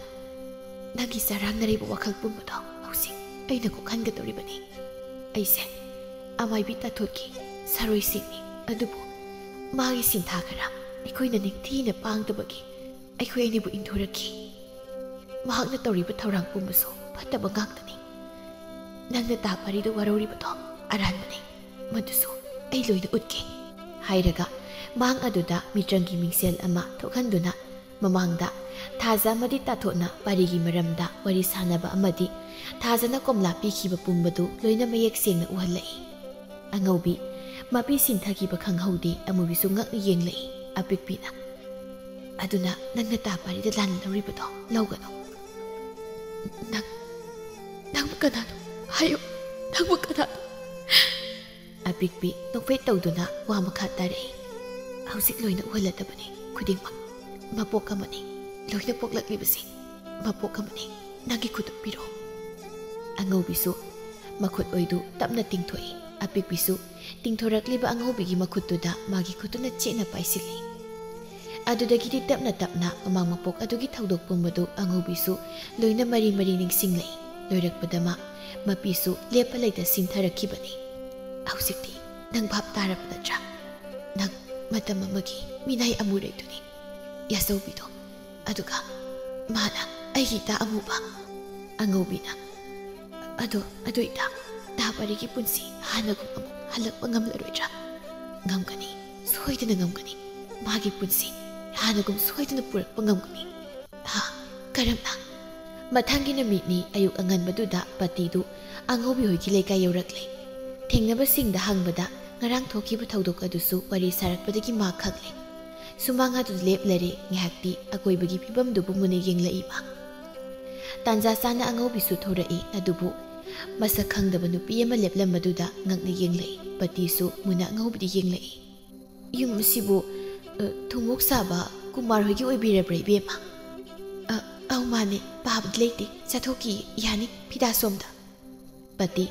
ꯅꯪꯒꯤ ꯆꯔꯥꯡꯅꯔꯤꯕ ꯋꯥꯈꯜ ꯄꯨꯝꯕꯗꯣ ꯍꯧꯖꯤꯛ ꯑꯩꯅ ꯀꯣꯛꯍꯟꯒꯗꯧꯔꯤꯕꯅꯤ꯫ ꯑꯩꯁꯦ ꯑꯃꯥꯏꯕꯤ ꯇꯥꯊꯣꯠꯀꯤ ꯁꯥꯔꯣꯏꯁꯤꯡꯅꯤ, ꯑꯗꯨꯕꯨ ꯃꯥꯒꯤ ꯁꯤꯟꯊꯥ ꯈꯔ ꯑꯩꯈꯣꯏꯅ ꯅꯤꯡꯊꯤꯅ ꯄꯥꯡꯗꯕꯒꯤ ꯑꯩꯈꯣꯏ ꯑꯅꯤꯕꯨ ꯏꯟꯊꯣꯔꯛꯈꯤ꯫ ꯃꯍꯥꯛꯅ ꯇꯧꯔꯤꯕ ꯊꯧꯔꯥꯡ ꯄꯨꯝꯕꯁꯨ ꯐꯠꯇꯕ ꯉꯥꯛꯇꯅꯤ꯫ ꯅꯪꯅ ꯇꯥ ꯄꯥꯔꯤꯗ ꯋꯥꯔꯧꯔꯤꯕꯗꯣ ꯑꯔꯥꯟꯕꯅꯤ꯫ ꯃꯗꯨꯁꯨ ꯑꯩ ꯂꯣꯏꯅ ꯎꯠꯀꯦ꯫" ꯍꯥꯏꯔꯒ ꯃꯥꯡ ꯑꯗꯨꯗ ꯃꯤꯇ꯭ꯔꯪꯒꯤ ꯃꯤꯡꯁꯦꯜ ꯑꯃ ꯊꯣꯛꯍꯟꯗꯨꯅ ꯃꯃꯥꯡꯗ ꯊꯥꯖ ꯑꯃꯗꯤ ꯇꯥꯊꯣꯠꯅ ꯄꯥꯔꯤꯒꯤ ꯃꯔꯝꯗ ꯋꯥꯔꯤ ꯁꯥꯅꯕ ꯑꯃꯗꯤ ꯊꯥꯖꯅ ꯀꯣꯝꯂꯥ ꯄꯤꯈꯤꯕ ꯄꯨꯝꯕꯗꯨ ꯂꯣꯏꯅ ꯃꯌꯦꯛ ꯁꯦꯡꯅ ꯎꯍꯜꯂꯛꯏ꯫ ꯑꯉꯧꯕꯤ ꯃꯄꯤ ꯁꯤꯟꯊꯈꯤꯕ ꯈꯪꯍꯧꯗꯦ꯫ ꯑꯃꯨꯕꯤꯁꯨ ꯉꯛꯅ ꯌꯦꯡꯂꯛꯏ꯫ ꯑꯄꯤꯛꯄꯤꯅ, "ꯑꯗꯨꯅ ꯅꯪꯅ ꯇꯥ ꯄꯥꯔꯤꯗ ꯂꯥꯟꯅ ꯂꯧꯔꯤꯕꯗꯣ ꯂꯧꯒꯅꯨ꯫ ꯅꯪ, ꯅꯪꯕꯨ ꯀꯅꯥꯅꯣ? ꯍꯥꯏꯌꯨ, ꯅꯪꯕꯨ ꯀꯅꯥꯅꯣ?" ꯑꯄꯤꯛꯄꯤ ꯅꯣꯛꯐꯦꯠ ꯇꯧꯗꯨꯅ ꯋꯥ ꯃꯈꯥ ꯇꯥꯔꯛꯏ, "ꯍꯧꯖꯤꯛ ꯂꯣꯏꯅ ꯎꯍꯜꯂꯗꯕꯅꯤ ꯈꯨꯗꯤꯡꯃꯛ꯫ ꯃꯄꯣꯛ ꯑꯃꯅꯤ, ꯂꯣꯏꯅ ꯄꯣꯛꯂꯛꯂꯤꯕꯁꯤ ꯃꯄꯣꯛ ꯑꯃꯅꯤ꯫ ꯅꯪꯒꯤ ꯈꯨꯠꯇꯨ ꯄꯤꯔꯛꯑꯣ꯫" ꯑꯉꯧꯕꯤꯁꯨ ꯃꯈꯨꯠ ꯑꯣꯏꯗꯨ ꯇꯞꯅ ꯇꯤꯡꯊꯣꯛꯏ꯫ ꯑꯄꯤꯛꯄꯤꯁꯨ ꯇꯤꯡꯊꯣꯔꯛꯂꯤꯕ ꯑꯉꯧꯕꯤꯒꯤ ꯃꯈꯨꯠꯇꯨꯗ ꯃꯥꯒꯤ ꯈꯨꯠꯇꯨꯅ ꯆꯦꯠꯅ ꯄꯥꯏꯁꯤꯜꯂꯤ꯫ ꯑꯗꯨꯗꯒꯤꯗꯤ ꯇꯞꯅ ꯇꯞꯅ ꯃꯃꯥꯡ ꯃꯄꯣꯛ ꯑꯗꯨꯒꯤ ꯊꯧꯗꯣꯛ ꯄꯨꯝꯕꯗꯨ ꯑꯉꯧꯕꯤꯁꯨ ꯂꯣꯏꯅ ꯃꯔꯤ ꯃꯔꯤ ꯅꯤꯡꯁꯤꯡꯂꯛꯏ꯫ ꯂꯣꯏꯔꯛꯄꯗ ꯃꯥ ꯃꯄꯤꯁꯨ ꯂꯦꯞꯄ ꯂꯩꯇ ꯁꯤꯡꯊꯔꯛꯈꯤꯕꯅꯤ꯫ "ꯍꯧꯖꯤꯛꯇꯤ ꯅꯪ ꯚꯥꯞ ꯇꯥꯔꯕ ꯅꯠꯇ꯭ꯔꯥ? ꯅꯪ ꯃꯇꯝ ꯑꯃꯒꯤ ꯃꯤꯅꯥꯏ ꯑꯃꯨꯔꯩꯗꯨꯅꯤ, ꯌꯥꯆꯧꯕꯤꯗꯣ꯫ ꯑꯗꯨꯒ ꯃꯥꯅ ꯑꯩꯒꯤ ꯏꯇꯥ ꯑꯃꯨꯕ꯫" ꯑꯉꯧꯕꯤꯅ, "ꯑꯗꯣ, ꯑꯗꯨ ꯏꯇꯥ, ꯇꯥ ꯄꯥꯔꯤꯒꯤ ꯄꯨꯟꯁꯤ ꯍꯥꯟꯅꯒꯨꯝ ꯑꯃꯨꯛ ꯍꯜꯂꯛꯄ ꯉꯝꯂꯔꯣꯏꯗ꯭ꯔꯥ?" "ꯉꯝꯒꯅꯤ, ꯁꯣꯏꯗꯅ ꯉꯝꯒꯅꯤ꯫ ꯃꯥꯒꯤ ꯄꯨꯟꯁꯤ ꯍꯥꯟꯅꯒꯨꯝ ꯁꯣꯏꯗꯅ ꯄꯨꯔꯛꯄ ꯉꯝꯒꯅꯤ꯫" "ꯍꯥ? ꯀꯔꯝꯅ?" ꯃꯊꯪꯒꯤ ꯅꯨꯃꯤꯠꯅꯤ ꯑꯌꯨꯛ ꯑꯉꯟꯕꯗꯨꯗ ꯄꯇꯤꯗꯨ ꯑꯉꯧꯕꯤ ꯍꯣꯏꯒꯤ ꯂꯩꯀꯥꯏ ꯌꯧꯔꯛꯂꯦ꯫ ꯊꯦꯡꯅꯕꯁꯤꯡꯗ ꯍꯪꯕꯗ ꯉꯔꯥꯡ ꯊꯣꯛꯈꯤꯕ ꯊꯧꯗꯣꯛ ꯑꯗꯨꯁꯨ ꯋꯥꯔꯤ ꯁꯥꯔꯛꯄꯗꯒꯤ ꯃꯥ ꯈꯪꯂꯦ꯫ ꯁꯨꯃꯥꯡ ꯑꯗꯨꯗ ꯂꯦꯞꯂꯔꯦ꯫ ꯉꯥꯏꯍꯥꯛꯇꯤ ꯑꯀꯣꯏꯕꯒꯤ ꯐꯤꯕꯝꯗꯨꯕꯨ ꯃꯨꯟꯅ ꯌꯦꯡꯂꯛꯏ ꯃꯥ꯫ ꯇꯥꯟꯖꯥ ꯆꯥꯅ ꯑꯉꯧꯕꯤꯁꯨ ꯊꯣꯔꯛꯏ, ꯑꯗꯨꯕꯨ ꯃꯁꯛ ꯈꯪꯗꯕ ꯅꯨꯄꯤ ꯑꯃ ꯂꯦꯞꯂꯝꯕꯗꯨꯗ ꯉꯛꯅ ꯌꯦꯡꯂꯛꯏ꯫ ꯄꯇꯤꯁꯨ ꯃꯨꯟꯅ ꯑꯉꯧꯕꯤꯗ ꯌꯦꯡꯂꯛꯏ꯫ "ꯌꯨꯝ ꯑꯁꯤꯕꯨ, ꯑ, ꯊꯨꯝꯃꯣꯛ ꯁꯥꯕ ꯀꯨꯃꯥꯔ ꯍꯣꯏꯒꯤ ꯑꯣꯏꯕꯤꯔꯕ꯭ꯔꯥ, ꯏꯕꯦꯝꯃ?" "ꯑ, ꯑꯧ, ꯃꯥꯅꯦ꯫ ꯄꯥꯕꯗꯤ ꯂꯩꯇꯦ, ꯆꯠꯊꯣꯛꯈꯤ꯫ ꯌꯥꯅꯤ, ꯐꯤꯗꯥ ꯁꯣꯝꯗ꯫" ꯄꯇꯤ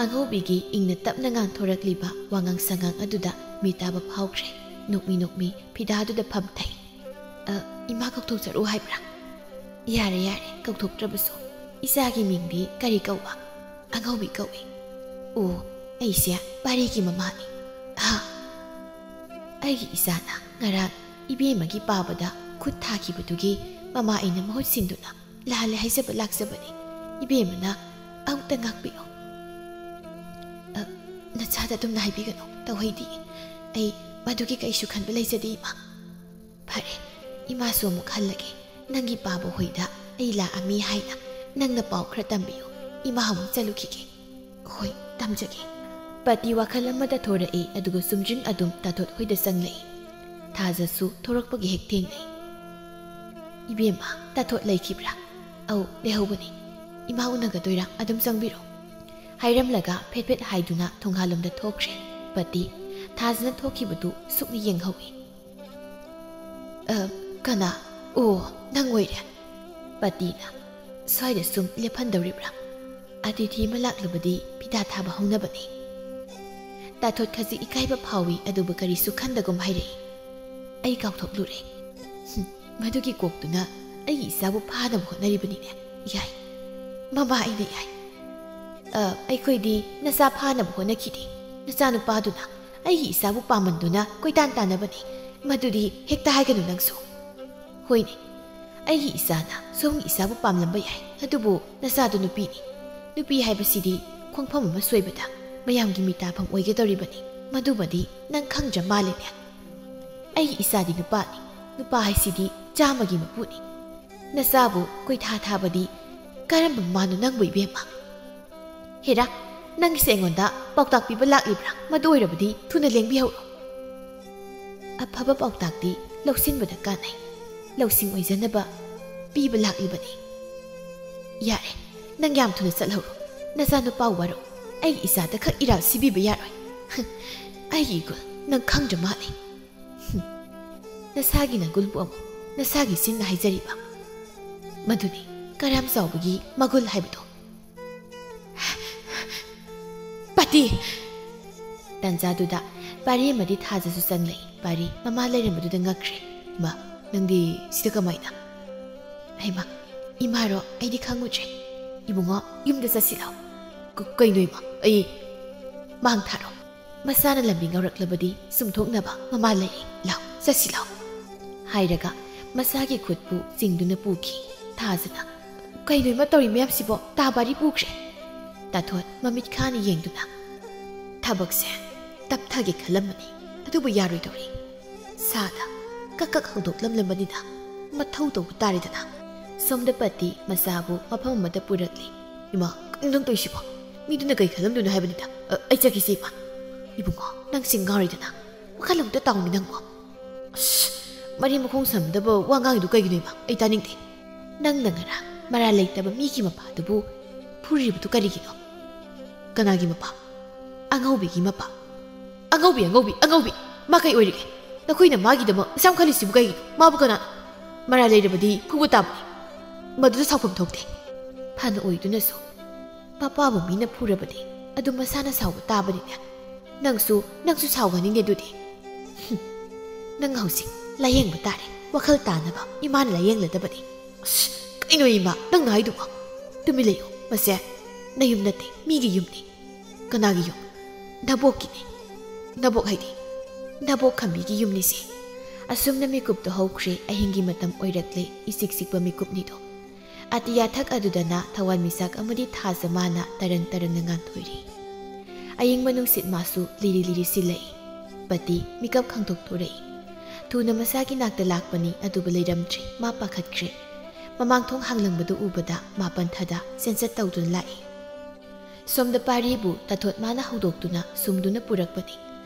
ꯑꯉꯧꯕꯤꯒꯤ ꯏꯪꯅ ꯇꯞꯅ ꯉꯥꯡꯊꯣꯔꯛꯂꯤꯕ ꯋꯥꯉꯥꯡ ꯁꯉꯥꯡ ꯑꯗꯨꯗ ꯃꯤꯇꯥꯕ ꯐꯥꯎꯈ꯭ꯔꯦ꯫ ꯅꯣꯛꯃꯤ ꯅꯣꯛꯃꯤ ꯐꯤꯗꯥꯗꯨꯗ ꯐꯝꯊꯩ꯫ "ꯑ, ꯏꯃꯥ ꯀꯧꯊꯣꯛꯆꯔꯛꯎ ꯍꯥꯏꯕ꯭ꯔꯥ?" "ꯌꯥꯔꯦ, ꯌꯥꯔꯦ, ꯀꯧꯊꯣꯛꯇ꯭ꯔꯕꯁꯨ꯫ ꯏꯆꯥꯒꯤ ꯃꯤꯡꯗꯤ ꯀꯔꯤ ꯀꯧꯕ?" "ꯑꯉꯧꯕꯤ ꯀꯧꯏ꯫" "ꯑꯣ, ꯑꯩꯁꯦ ꯄꯥꯔꯤꯒꯤ ꯃꯃꯥꯅꯤ꯫" "ꯍꯥ?" "ꯑꯩꯒꯤ ꯏꯆꯥꯅ ꯉꯔꯥꯡ ꯏꯕꯦꯝꯃꯒꯤ ꯄꯥꯕꯗ ꯈꯨꯠ ꯊꯥꯈꯤꯕꯗꯨꯒꯤ ꯃꯃꯥ ꯑꯩꯅ ꯃꯍꯨꯠ ꯁꯤꯟꯗꯨꯅ ꯂꯥꯜꯂꯦ ꯍꯥꯏꯖꯕ ꯂꯥꯛꯆꯕꯅꯤ꯫ ꯏꯕꯦꯝꯃꯅ ꯑꯃꯨꯛꯇ ꯉꯥꯛꯄꯤꯌꯨ꯫" "ꯑ, ꯅꯆꯥꯗ ꯑꯗꯨꯝꯅ ꯍꯥꯏꯕꯤꯒꯅꯨ, ꯇꯧꯍꯩꯗꯦ꯫ ꯑꯩ ꯃꯗꯨꯒꯤ ꯀꯩꯁꯨ ꯈꯟꯕ ꯂꯩꯖꯗꯦ, ꯏꯃꯥ꯫" "ꯐꯔꯦ, ꯏꯃꯥꯁꯨ ꯑꯃꯨꯛ ꯍꯜꯂꯒꯦ꯫ ꯅꯪꯒꯤ ꯄꯥꯕ ꯍꯣꯏꯗ ꯑꯩ ꯂꯥꯛꯑꯝꯃꯤ ꯍꯥꯏꯅ ꯅꯪꯅ ꯄꯥꯎ ꯈꯔ ꯇꯝꯕꯤꯌꯨ꯫ ꯏꯃꯥ ꯑꯃꯨꯛ ꯆꯠꯂꯨꯈꯤꯒꯦ꯫" "ꯍꯣꯏ, ꯇꯝꯖꯒꯦ꯫" ꯄꯇꯤ ꯋꯥꯈꯜ ꯑꯃꯗ ꯊꯣꯔꯛꯏ, ꯑꯗꯨꯒ ꯁꯨꯝꯖꯤꯟ ꯑꯗꯨꯝ ꯇꯥꯊꯣꯠ ꯍꯣꯏꯗ ꯆꯪꯂꯛꯏ꯫ ꯊꯥꯖꯁꯨ ꯊꯣꯔꯛꯄꯒꯤ ꯍꯦꯛ ꯊꯦꯡꯅꯩ꯫ "ꯏꯕꯦꯝꯃ, ꯇꯥꯊꯣꯠ ꯂꯩꯈꯤꯕ꯭ꯔꯥ?" "ꯑꯧ, ꯂꯩꯍꯧꯕꯅꯤ꯫ ꯏꯃꯥ ꯎꯅꯒꯗꯣꯏꯔꯥ? ꯑꯗꯨꯝ ꯆꯪꯕꯤꯔꯣ" ꯍꯥꯏꯔꯝꯂꯒ ꯐꯦꯠ ꯐꯦꯠ ꯍꯥꯏꯗꯨꯅ ꯊꯣꯡꯒꯥꯜꯂꯣꯝꯗ ꯊꯣꯛꯈ꯭ꯔꯦ꯫ ꯄꯇꯤ ꯊꯥꯖꯅ ꯊꯣꯛꯈꯤꯕꯗꯨ ꯁꯨꯛꯅ ꯌꯦꯡꯍꯧꯏ꯫ "ꯑ, ꯀꯅꯥ? ꯑꯣ, ꯅꯪ ꯑꯣꯏꯔꯦ꯫" ꯄꯇꯤꯅ, "ꯁ꯭ꯋꯥꯏꯗ ꯁꯨꯝ ꯂꯦꯞꯍꯟꯗꯧꯔꯤꯕ꯭ꯔꯥ? ꯑꯇꯤꯊꯤ ꯑꯃ ꯂꯥꯛꯂꯕꯗꯤ ꯐꯤꯗꯥ ꯊꯥꯕ ꯍꯧꯅꯕꯅꯤ꯫" ꯇꯥꯊꯣꯠ ꯈꯖꯤꯛ ꯏꯀꯥꯏꯕ ꯐꯥꯎꯏ, ꯑꯗꯨꯕꯨ ꯀꯔꯤꯁꯨ ꯈꯟꯗꯒꯨꯝ ꯍꯥꯏꯔꯛꯏ꯫ "ꯑꯩ ꯀꯥꯎꯊꯣꯛꯂꯨꯔꯦ꯫ ꯍꯨꯝ, ꯃꯗꯨꯒꯤ ꯀꯣꯛꯇꯨꯅ ꯑꯩꯒꯤ ꯏꯆꯥꯕꯨ ꯐꯥꯅꯕ ꯍꯣꯠꯅꯔꯤꯕꯅꯤꯅꯦ꯫ ꯌꯥꯏ, ꯃꯃꯥ ꯑꯩꯅ ꯌꯥꯏ꯫ ꯑ, ꯑꯩꯈꯣꯏꯗꯤ ꯅꯆꯥ ꯐꯥꯅꯕ ꯍꯣꯠꯅꯈꯤꯗꯦ꯫ ꯅꯆꯥꯅꯨꯄꯥꯗꯨꯅ ꯑꯩꯒꯤ ꯏꯆꯥꯕꯨ ꯄꯥꯝꯃꯟꯗꯨꯅ ꯀꯣꯏꯇꯥꯟ ꯇꯥꯟꯅꯕꯅꯤ꯫ ꯃꯗꯨꯗꯤ ꯍꯦꯛꯇ ꯍꯥꯏꯒꯅꯨ ꯅꯪꯁꯨ꯫" "ꯍꯣꯏꯅꯦ, ꯑꯩꯒꯤ ꯏꯆꯥꯅ ꯁꯣꯝꯒꯤ ꯏꯆꯥꯕꯨ ꯄꯥꯝꯂꯝꯕ ꯌꯥꯏ, ꯑꯗꯨꯕꯨ ꯅꯆꯥꯗꯨ ꯅꯨꯄꯤꯅꯤ꯫ ꯅꯨꯄꯤ ꯍꯥꯏꯕꯁꯤꯗꯤ ꯈꯣꯡꯐꯝ ꯑꯃ ꯁꯣꯏꯕꯗ ꯃꯌꯥꯝꯒꯤ ꯃꯤꯇꯥꯐꯝ ꯑꯣꯏꯒꯗꯧꯔꯤꯕꯅꯤ꯫ ꯃꯗꯨꯃꯗꯤ ꯅꯪ ꯈꯪꯗ꯭ꯔ ꯃꯥꯜꯂꯦꯅꯦ꯫ ꯑꯩꯒꯤ ꯏꯆꯥꯗꯤ ꯅꯨꯄꯥꯅꯤ꯫ ꯅꯨꯄꯥ ꯍꯥꯏꯁꯤꯗꯤ ꯆꯥꯝꯃꯒꯤ ꯃꯄꯨꯅꯤ꯫ ꯅꯆꯥꯕꯨ ꯀꯣꯏꯊꯥ ꯊꯥꯕꯗꯤ ꯀꯔꯝꯕ ꯃꯃꯥꯅꯣ ꯅꯪꯕꯨ, ꯏꯕꯦꯝꯃ? ꯍꯦꯔꯥ, ꯅꯪꯒꯤꯁꯦ ꯑꯩꯉꯣꯟꯗ ꯄꯥꯎꯇꯥꯛ ꯄꯤꯕ ꯂꯥꯛꯂꯤꯕ꯭ꯔꯥ? ꯃꯗꯨ ꯑꯣꯏꯔꯕꯗꯤ ꯊꯨꯅ ꯂꯦꯡꯕꯤꯍꯧꯔꯣ꯫" "ꯑꯐꯕ ꯄꯥꯎꯇꯥꯛꯇꯤ ꯂꯧꯁꯤꯟꯕꯗ ꯀꯥꯟꯅꯩ꯫ ꯂꯧꯁꯤꯡ ꯑꯣꯏꯖꯅꯕ ꯄꯤꯕ ꯂꯥꯛꯂꯤꯕꯅꯤ꯫" "ꯌꯥꯔꯦ, ꯅꯪ ꯌꯥꯝ ꯊꯨꯅ ꯆꯠꯍꯧꯔꯣ꯫ ꯅꯆꯥꯅꯨꯄꯥ ꯋꯥꯔꯧ꯫ ꯑꯩꯒꯤ ꯏꯆꯥꯗ ꯈꯛ ꯏꯔꯥꯜ ꯁꯤꯕꯤꯕ ꯌꯥꯔꯣꯏ꯫ ꯑꯩꯒꯤ ꯏꯒꯨꯜ ꯅꯪ ꯈꯪꯗ꯭ꯔ ꯃꯥꯜꯂꯦ꯫ ꯍꯨꯝ, ꯅꯁꯥꯒꯤ ꯅꯒꯨꯜꯕꯨ ꯑꯃꯨꯛ ꯅꯁꯥꯒꯤ ꯆꯤꯟꯅ ꯍꯥꯏꯖꯔꯤꯕ꯫ ꯃꯗꯨꯅꯤ ꯀꯔꯥꯝ ꯆꯥꯎꯕꯒꯤ ꯃꯒꯨꯜ ꯍꯥꯏꯕꯗꯣ꯫" "ꯄꯥꯇꯤ!" ꯇꯟꯖꯥꯗꯨꯗ ꯄꯥꯔꯤ ꯑꯃꯗꯤ ꯊꯥꯖꯁꯨ ꯆꯪꯂꯛꯏ꯫ ꯄꯥꯔꯤ ꯃꯃꯥ ꯂꯩꯔꯝꯕꯗꯨꯗ ꯉꯛꯈ꯭ꯔꯦ꯫ "ꯏꯃꯥ, ꯅꯪꯗꯤ ꯁꯤꯗ ꯀꯃꯥꯏꯅ?" "ꯍꯩꯃꯥ, ꯏꯃꯥꯔꯣ? ꯑꯩꯗꯤ ꯈꯪꯉꯨꯗ꯭ꯔꯦ꯫" "ꯏꯕꯨꯡꯉꯣ, ꯌꯨꯝꯗ ꯆꯠꯁꯤ ꯂꯥꯎ꯫" "ꯀ-, ꯀꯩꯅꯣ ꯏꯃꯥ? ꯑꯩ..." "ꯃꯥꯡ ꯊꯥꯔꯣ꯫ ꯃꯁꯥꯅ ꯂꯝꯕꯤ ꯉꯧꯔꯛꯂꯕꯗꯤ ꯆꯨꯝꯊꯣꯛꯅꯕ ꯃꯃꯥ ꯂꯩꯔꯤ꯫ ꯂꯥꯎ, ꯆꯠꯁꯤ ꯂꯥꯎ꯫" ꯍꯥꯏꯔꯒ ꯃꯁꯥꯒꯤ ꯈꯨꯠꯄꯨ ꯆꯤꯡꯗꯨꯅ ꯄꯨꯈꯤ꯫ ꯊꯥꯖꯅ, "ꯀꯩꯅꯣ ꯏꯃꯥ ꯇꯧꯔꯤ ꯃꯌꯥꯝꯁꯤꯕꯣ? ꯇꯥ ꯕꯥꯔꯤ ꯄꯨꯈ꯭ꯔꯦ꯫" ꯇꯥꯊꯣꯠ ꯃꯃꯤꯠ ꯈꯥꯅ ꯌꯦꯡꯗꯨꯅ, "ꯊꯕꯛꯁꯦ ꯇꯞꯊꯒꯦ ꯈꯜꯂꯝꯕꯅꯤ, ꯑꯗꯨꯕꯨ ꯌꯥꯔꯣꯏꯗꯧꯔꯤ꯫ ꯁꯥꯗ ꯀꯛ ꯀꯛ ꯍꯧꯗꯣꯛꯂꯝꯂꯕꯅꯤꯅ ꯃꯊꯧ ꯇꯧꯕ ꯇꯥꯔꯦꯗꯅ꯫" ꯁꯣꯝꯗ ꯄꯇꯤ ꯃꯆꯥꯕꯨ ꯃꯐꯝ ꯑꯃꯗ ꯄꯨꯔꯛꯂꯤ꯫ "ꯏꯃꯥ, ꯀꯩꯅꯣ ꯅꯪ ꯇꯧꯔꯤꯁꯤꯕꯣ? ꯃꯤꯗꯨꯅ ꯀꯩ ꯈꯜꯂꯝꯗꯣꯏꯅꯣ ꯍꯥꯏꯕꯅꯤꯗ꯫ ꯑ, ꯑꯩ ꯆꯠꯈꯤꯁꯤ, ꯏꯃꯥ꯫" "ꯏꯕꯨꯡꯉꯣ, ꯅꯪꯁꯤ ꯉꯥꯎꯔꯤꯗꯅ꯫ ꯋꯥꯈꯜ ꯑꯃꯨꯛꯇ ꯇꯥꯎꯅꯤ ꯅꯪꯕꯣ꯫" ꯑꯁ, ꯃꯔꯤ ꯃꯈꯣꯡ ꯁꯝꯗꯕ ꯋꯥ ꯉꯥꯡꯉꯤꯗꯨ ꯀꯩꯒꯤꯅꯣ ꯏꯃꯥ? ꯑꯩ ꯇꯥꯅꯤꯡꯗꯦ꯫ ꯅꯪꯅ ꯉꯔꯥꯡ ꯃꯔꯥꯜ ꯂꯩꯇꯕ ꯃꯤꯒꯤ ꯃꯄꯥꯗꯨꯕꯨ ꯐꯨꯔꯤꯕꯗꯨ ꯀꯔꯤꯒꯤꯅꯣ? ꯀꯅꯥꯒꯤ ꯃꯄꯥ? ꯑꯉꯧꯕꯤꯒꯤ ꯃꯄꯥ꯫ ꯑꯉꯧꯕꯤ, ꯑꯉꯧꯕꯤ, ꯑꯉꯧꯕꯤ! ꯃꯥ ꯀꯩ ꯑꯣꯏꯔꯤꯒꯦ? ꯅꯈꯣꯏꯅ ꯃꯥꯒꯤꯗꯃꯛ ꯑꯁꯨꯛ ꯌꯥꯝ ꯈꯜꯂꯤꯁꯤꯕꯨ ꯀꯩꯒꯤꯅꯣ? ꯃꯥꯕꯨ ꯀꯅꯥꯅꯣ? ꯃꯔꯥꯜ ꯂꯩꯔꯕꯗꯤ ꯐꯨꯕ ꯇꯥꯕꯅꯤ꯫ ꯃꯗꯨꯗ ꯁꯥꯎꯐꯝ ꯊꯣꯛꯇꯦ꯫ ꯐꯅ ꯑꯣꯏꯗꯨꯅꯁꯨ ꯃꯄꯥꯕꯨ ꯃꯤꯅ ꯐꯨꯔꯕꯗꯤ ꯑꯗꯨ ꯃꯁꯥꯅ ꯁꯥꯎꯕ ꯇꯥꯕꯅꯤꯅꯦ꯫ ꯅꯪꯁꯨ, ꯅꯪꯁꯨ ꯁꯥꯎꯒꯅꯤꯅꯦ ꯑꯗꯨꯗꯤ꯫ ꯍꯨꯝ꯫ ꯅꯪ ꯍꯧꯖꯤꯛ ꯂꯥꯌꯦꯡꯕ ꯇꯥꯔꯦ꯫ ꯋꯥꯈꯜ ꯇꯥꯅꯕ ꯏꯃꯥꯅ ꯂꯥꯌꯦꯡꯂꯗꯕꯅꯤ꯫ ꯑꯁ, ꯀꯩꯅꯣ ꯏꯃꯥ, ꯅꯪꯅ ꯍꯥꯏꯗꯨꯕꯣ? ꯇꯨꯃꯤꯟ ꯂꯩꯌꯨ꯫ ꯃꯁꯦ ꯅꯌꯨꯝ ꯅꯠꯇꯦ, ꯃꯤꯒꯤ ꯌꯨꯝꯅꯤ꯫ ꯀꯅꯥꯒꯤ ꯌꯨꯝ? ꯅꯕꯣꯛꯀꯤꯅꯤ꯫ ꯅꯕꯣꯛ ꯍꯥꯏꯗꯤ? ꯅꯕꯣꯛ ꯈꯝꯕꯤꯒꯤ ꯌꯨꯝꯅꯤꯁꯦ꯫ ꯑꯁꯨꯝꯅ ꯃꯤꯀꯨꯞꯇꯣ ꯍꯧꯈ꯭ꯔꯦ꯫ ꯑꯍꯤꯡꯒꯤ ꯃꯇꯝ ꯑꯣꯏꯔꯛꯂꯦ꯫ ꯏꯆꯤꯛ ꯆꯤꯛꯄ ꯃꯤꯀꯨꯞꯅꯤꯗꯣ꯫ ꯑꯇꯤꯌꯥꯊꯛ ꯑꯗꯨꯗꯅ ꯊꯋꯥꯟꯃꯤꯆꯥꯛ ꯑꯃꯗꯤ ꯊꯥꯖ ꯃꯥꯅ ꯇꯔꯪ ꯇꯔꯪꯅ ꯉꯥꯟꯊꯣꯏꯔꯤ꯫ ꯑꯌꯤꯡꯕ ꯅꯨꯡꯁꯤꯠ ꯃꯥꯁꯨ ꯂꯤꯔꯤ ꯂꯤꯔꯤ ꯁꯤꯜꯂꯛꯏ꯫ ꯄꯇꯤ ꯃꯤꯀꯞ ꯈꯪꯗꯣꯛꯊꯣꯔꯛꯏ꯫ ꯊꯨꯅ ꯃꯁꯥꯒꯤ ꯅꯥꯛꯇ ꯂꯥꯛꯄꯅꯤ, ꯑꯗꯨꯕꯨ ꯂꯩꯔꯝꯗ꯭ꯔꯦ꯫ ꯃꯥ ꯄꯥꯈꯠꯈ꯭ꯔꯦ꯫ ꯃꯃꯥꯡ ꯊꯣꯡ ꯍꯥꯡꯂꯝꯕꯗꯨ ꯎꯕꯗ ꯃꯥ ꯄꯟꯊꯗ ꯆꯦꯟꯆꯠ ꯇꯧꯗꯨꯅ ꯂꯥꯛꯏ꯫ ꯁꯣꯝꯗ ꯄꯥꯔꯤꯕꯨ ꯇꯥꯊꯣꯠ ꯃꯥꯅ ꯍꯧꯗꯣꯛꯇꯨꯅ ꯁꯨꯝꯗꯨꯅ ꯄꯨꯔꯛꯄꯅꯤ꯫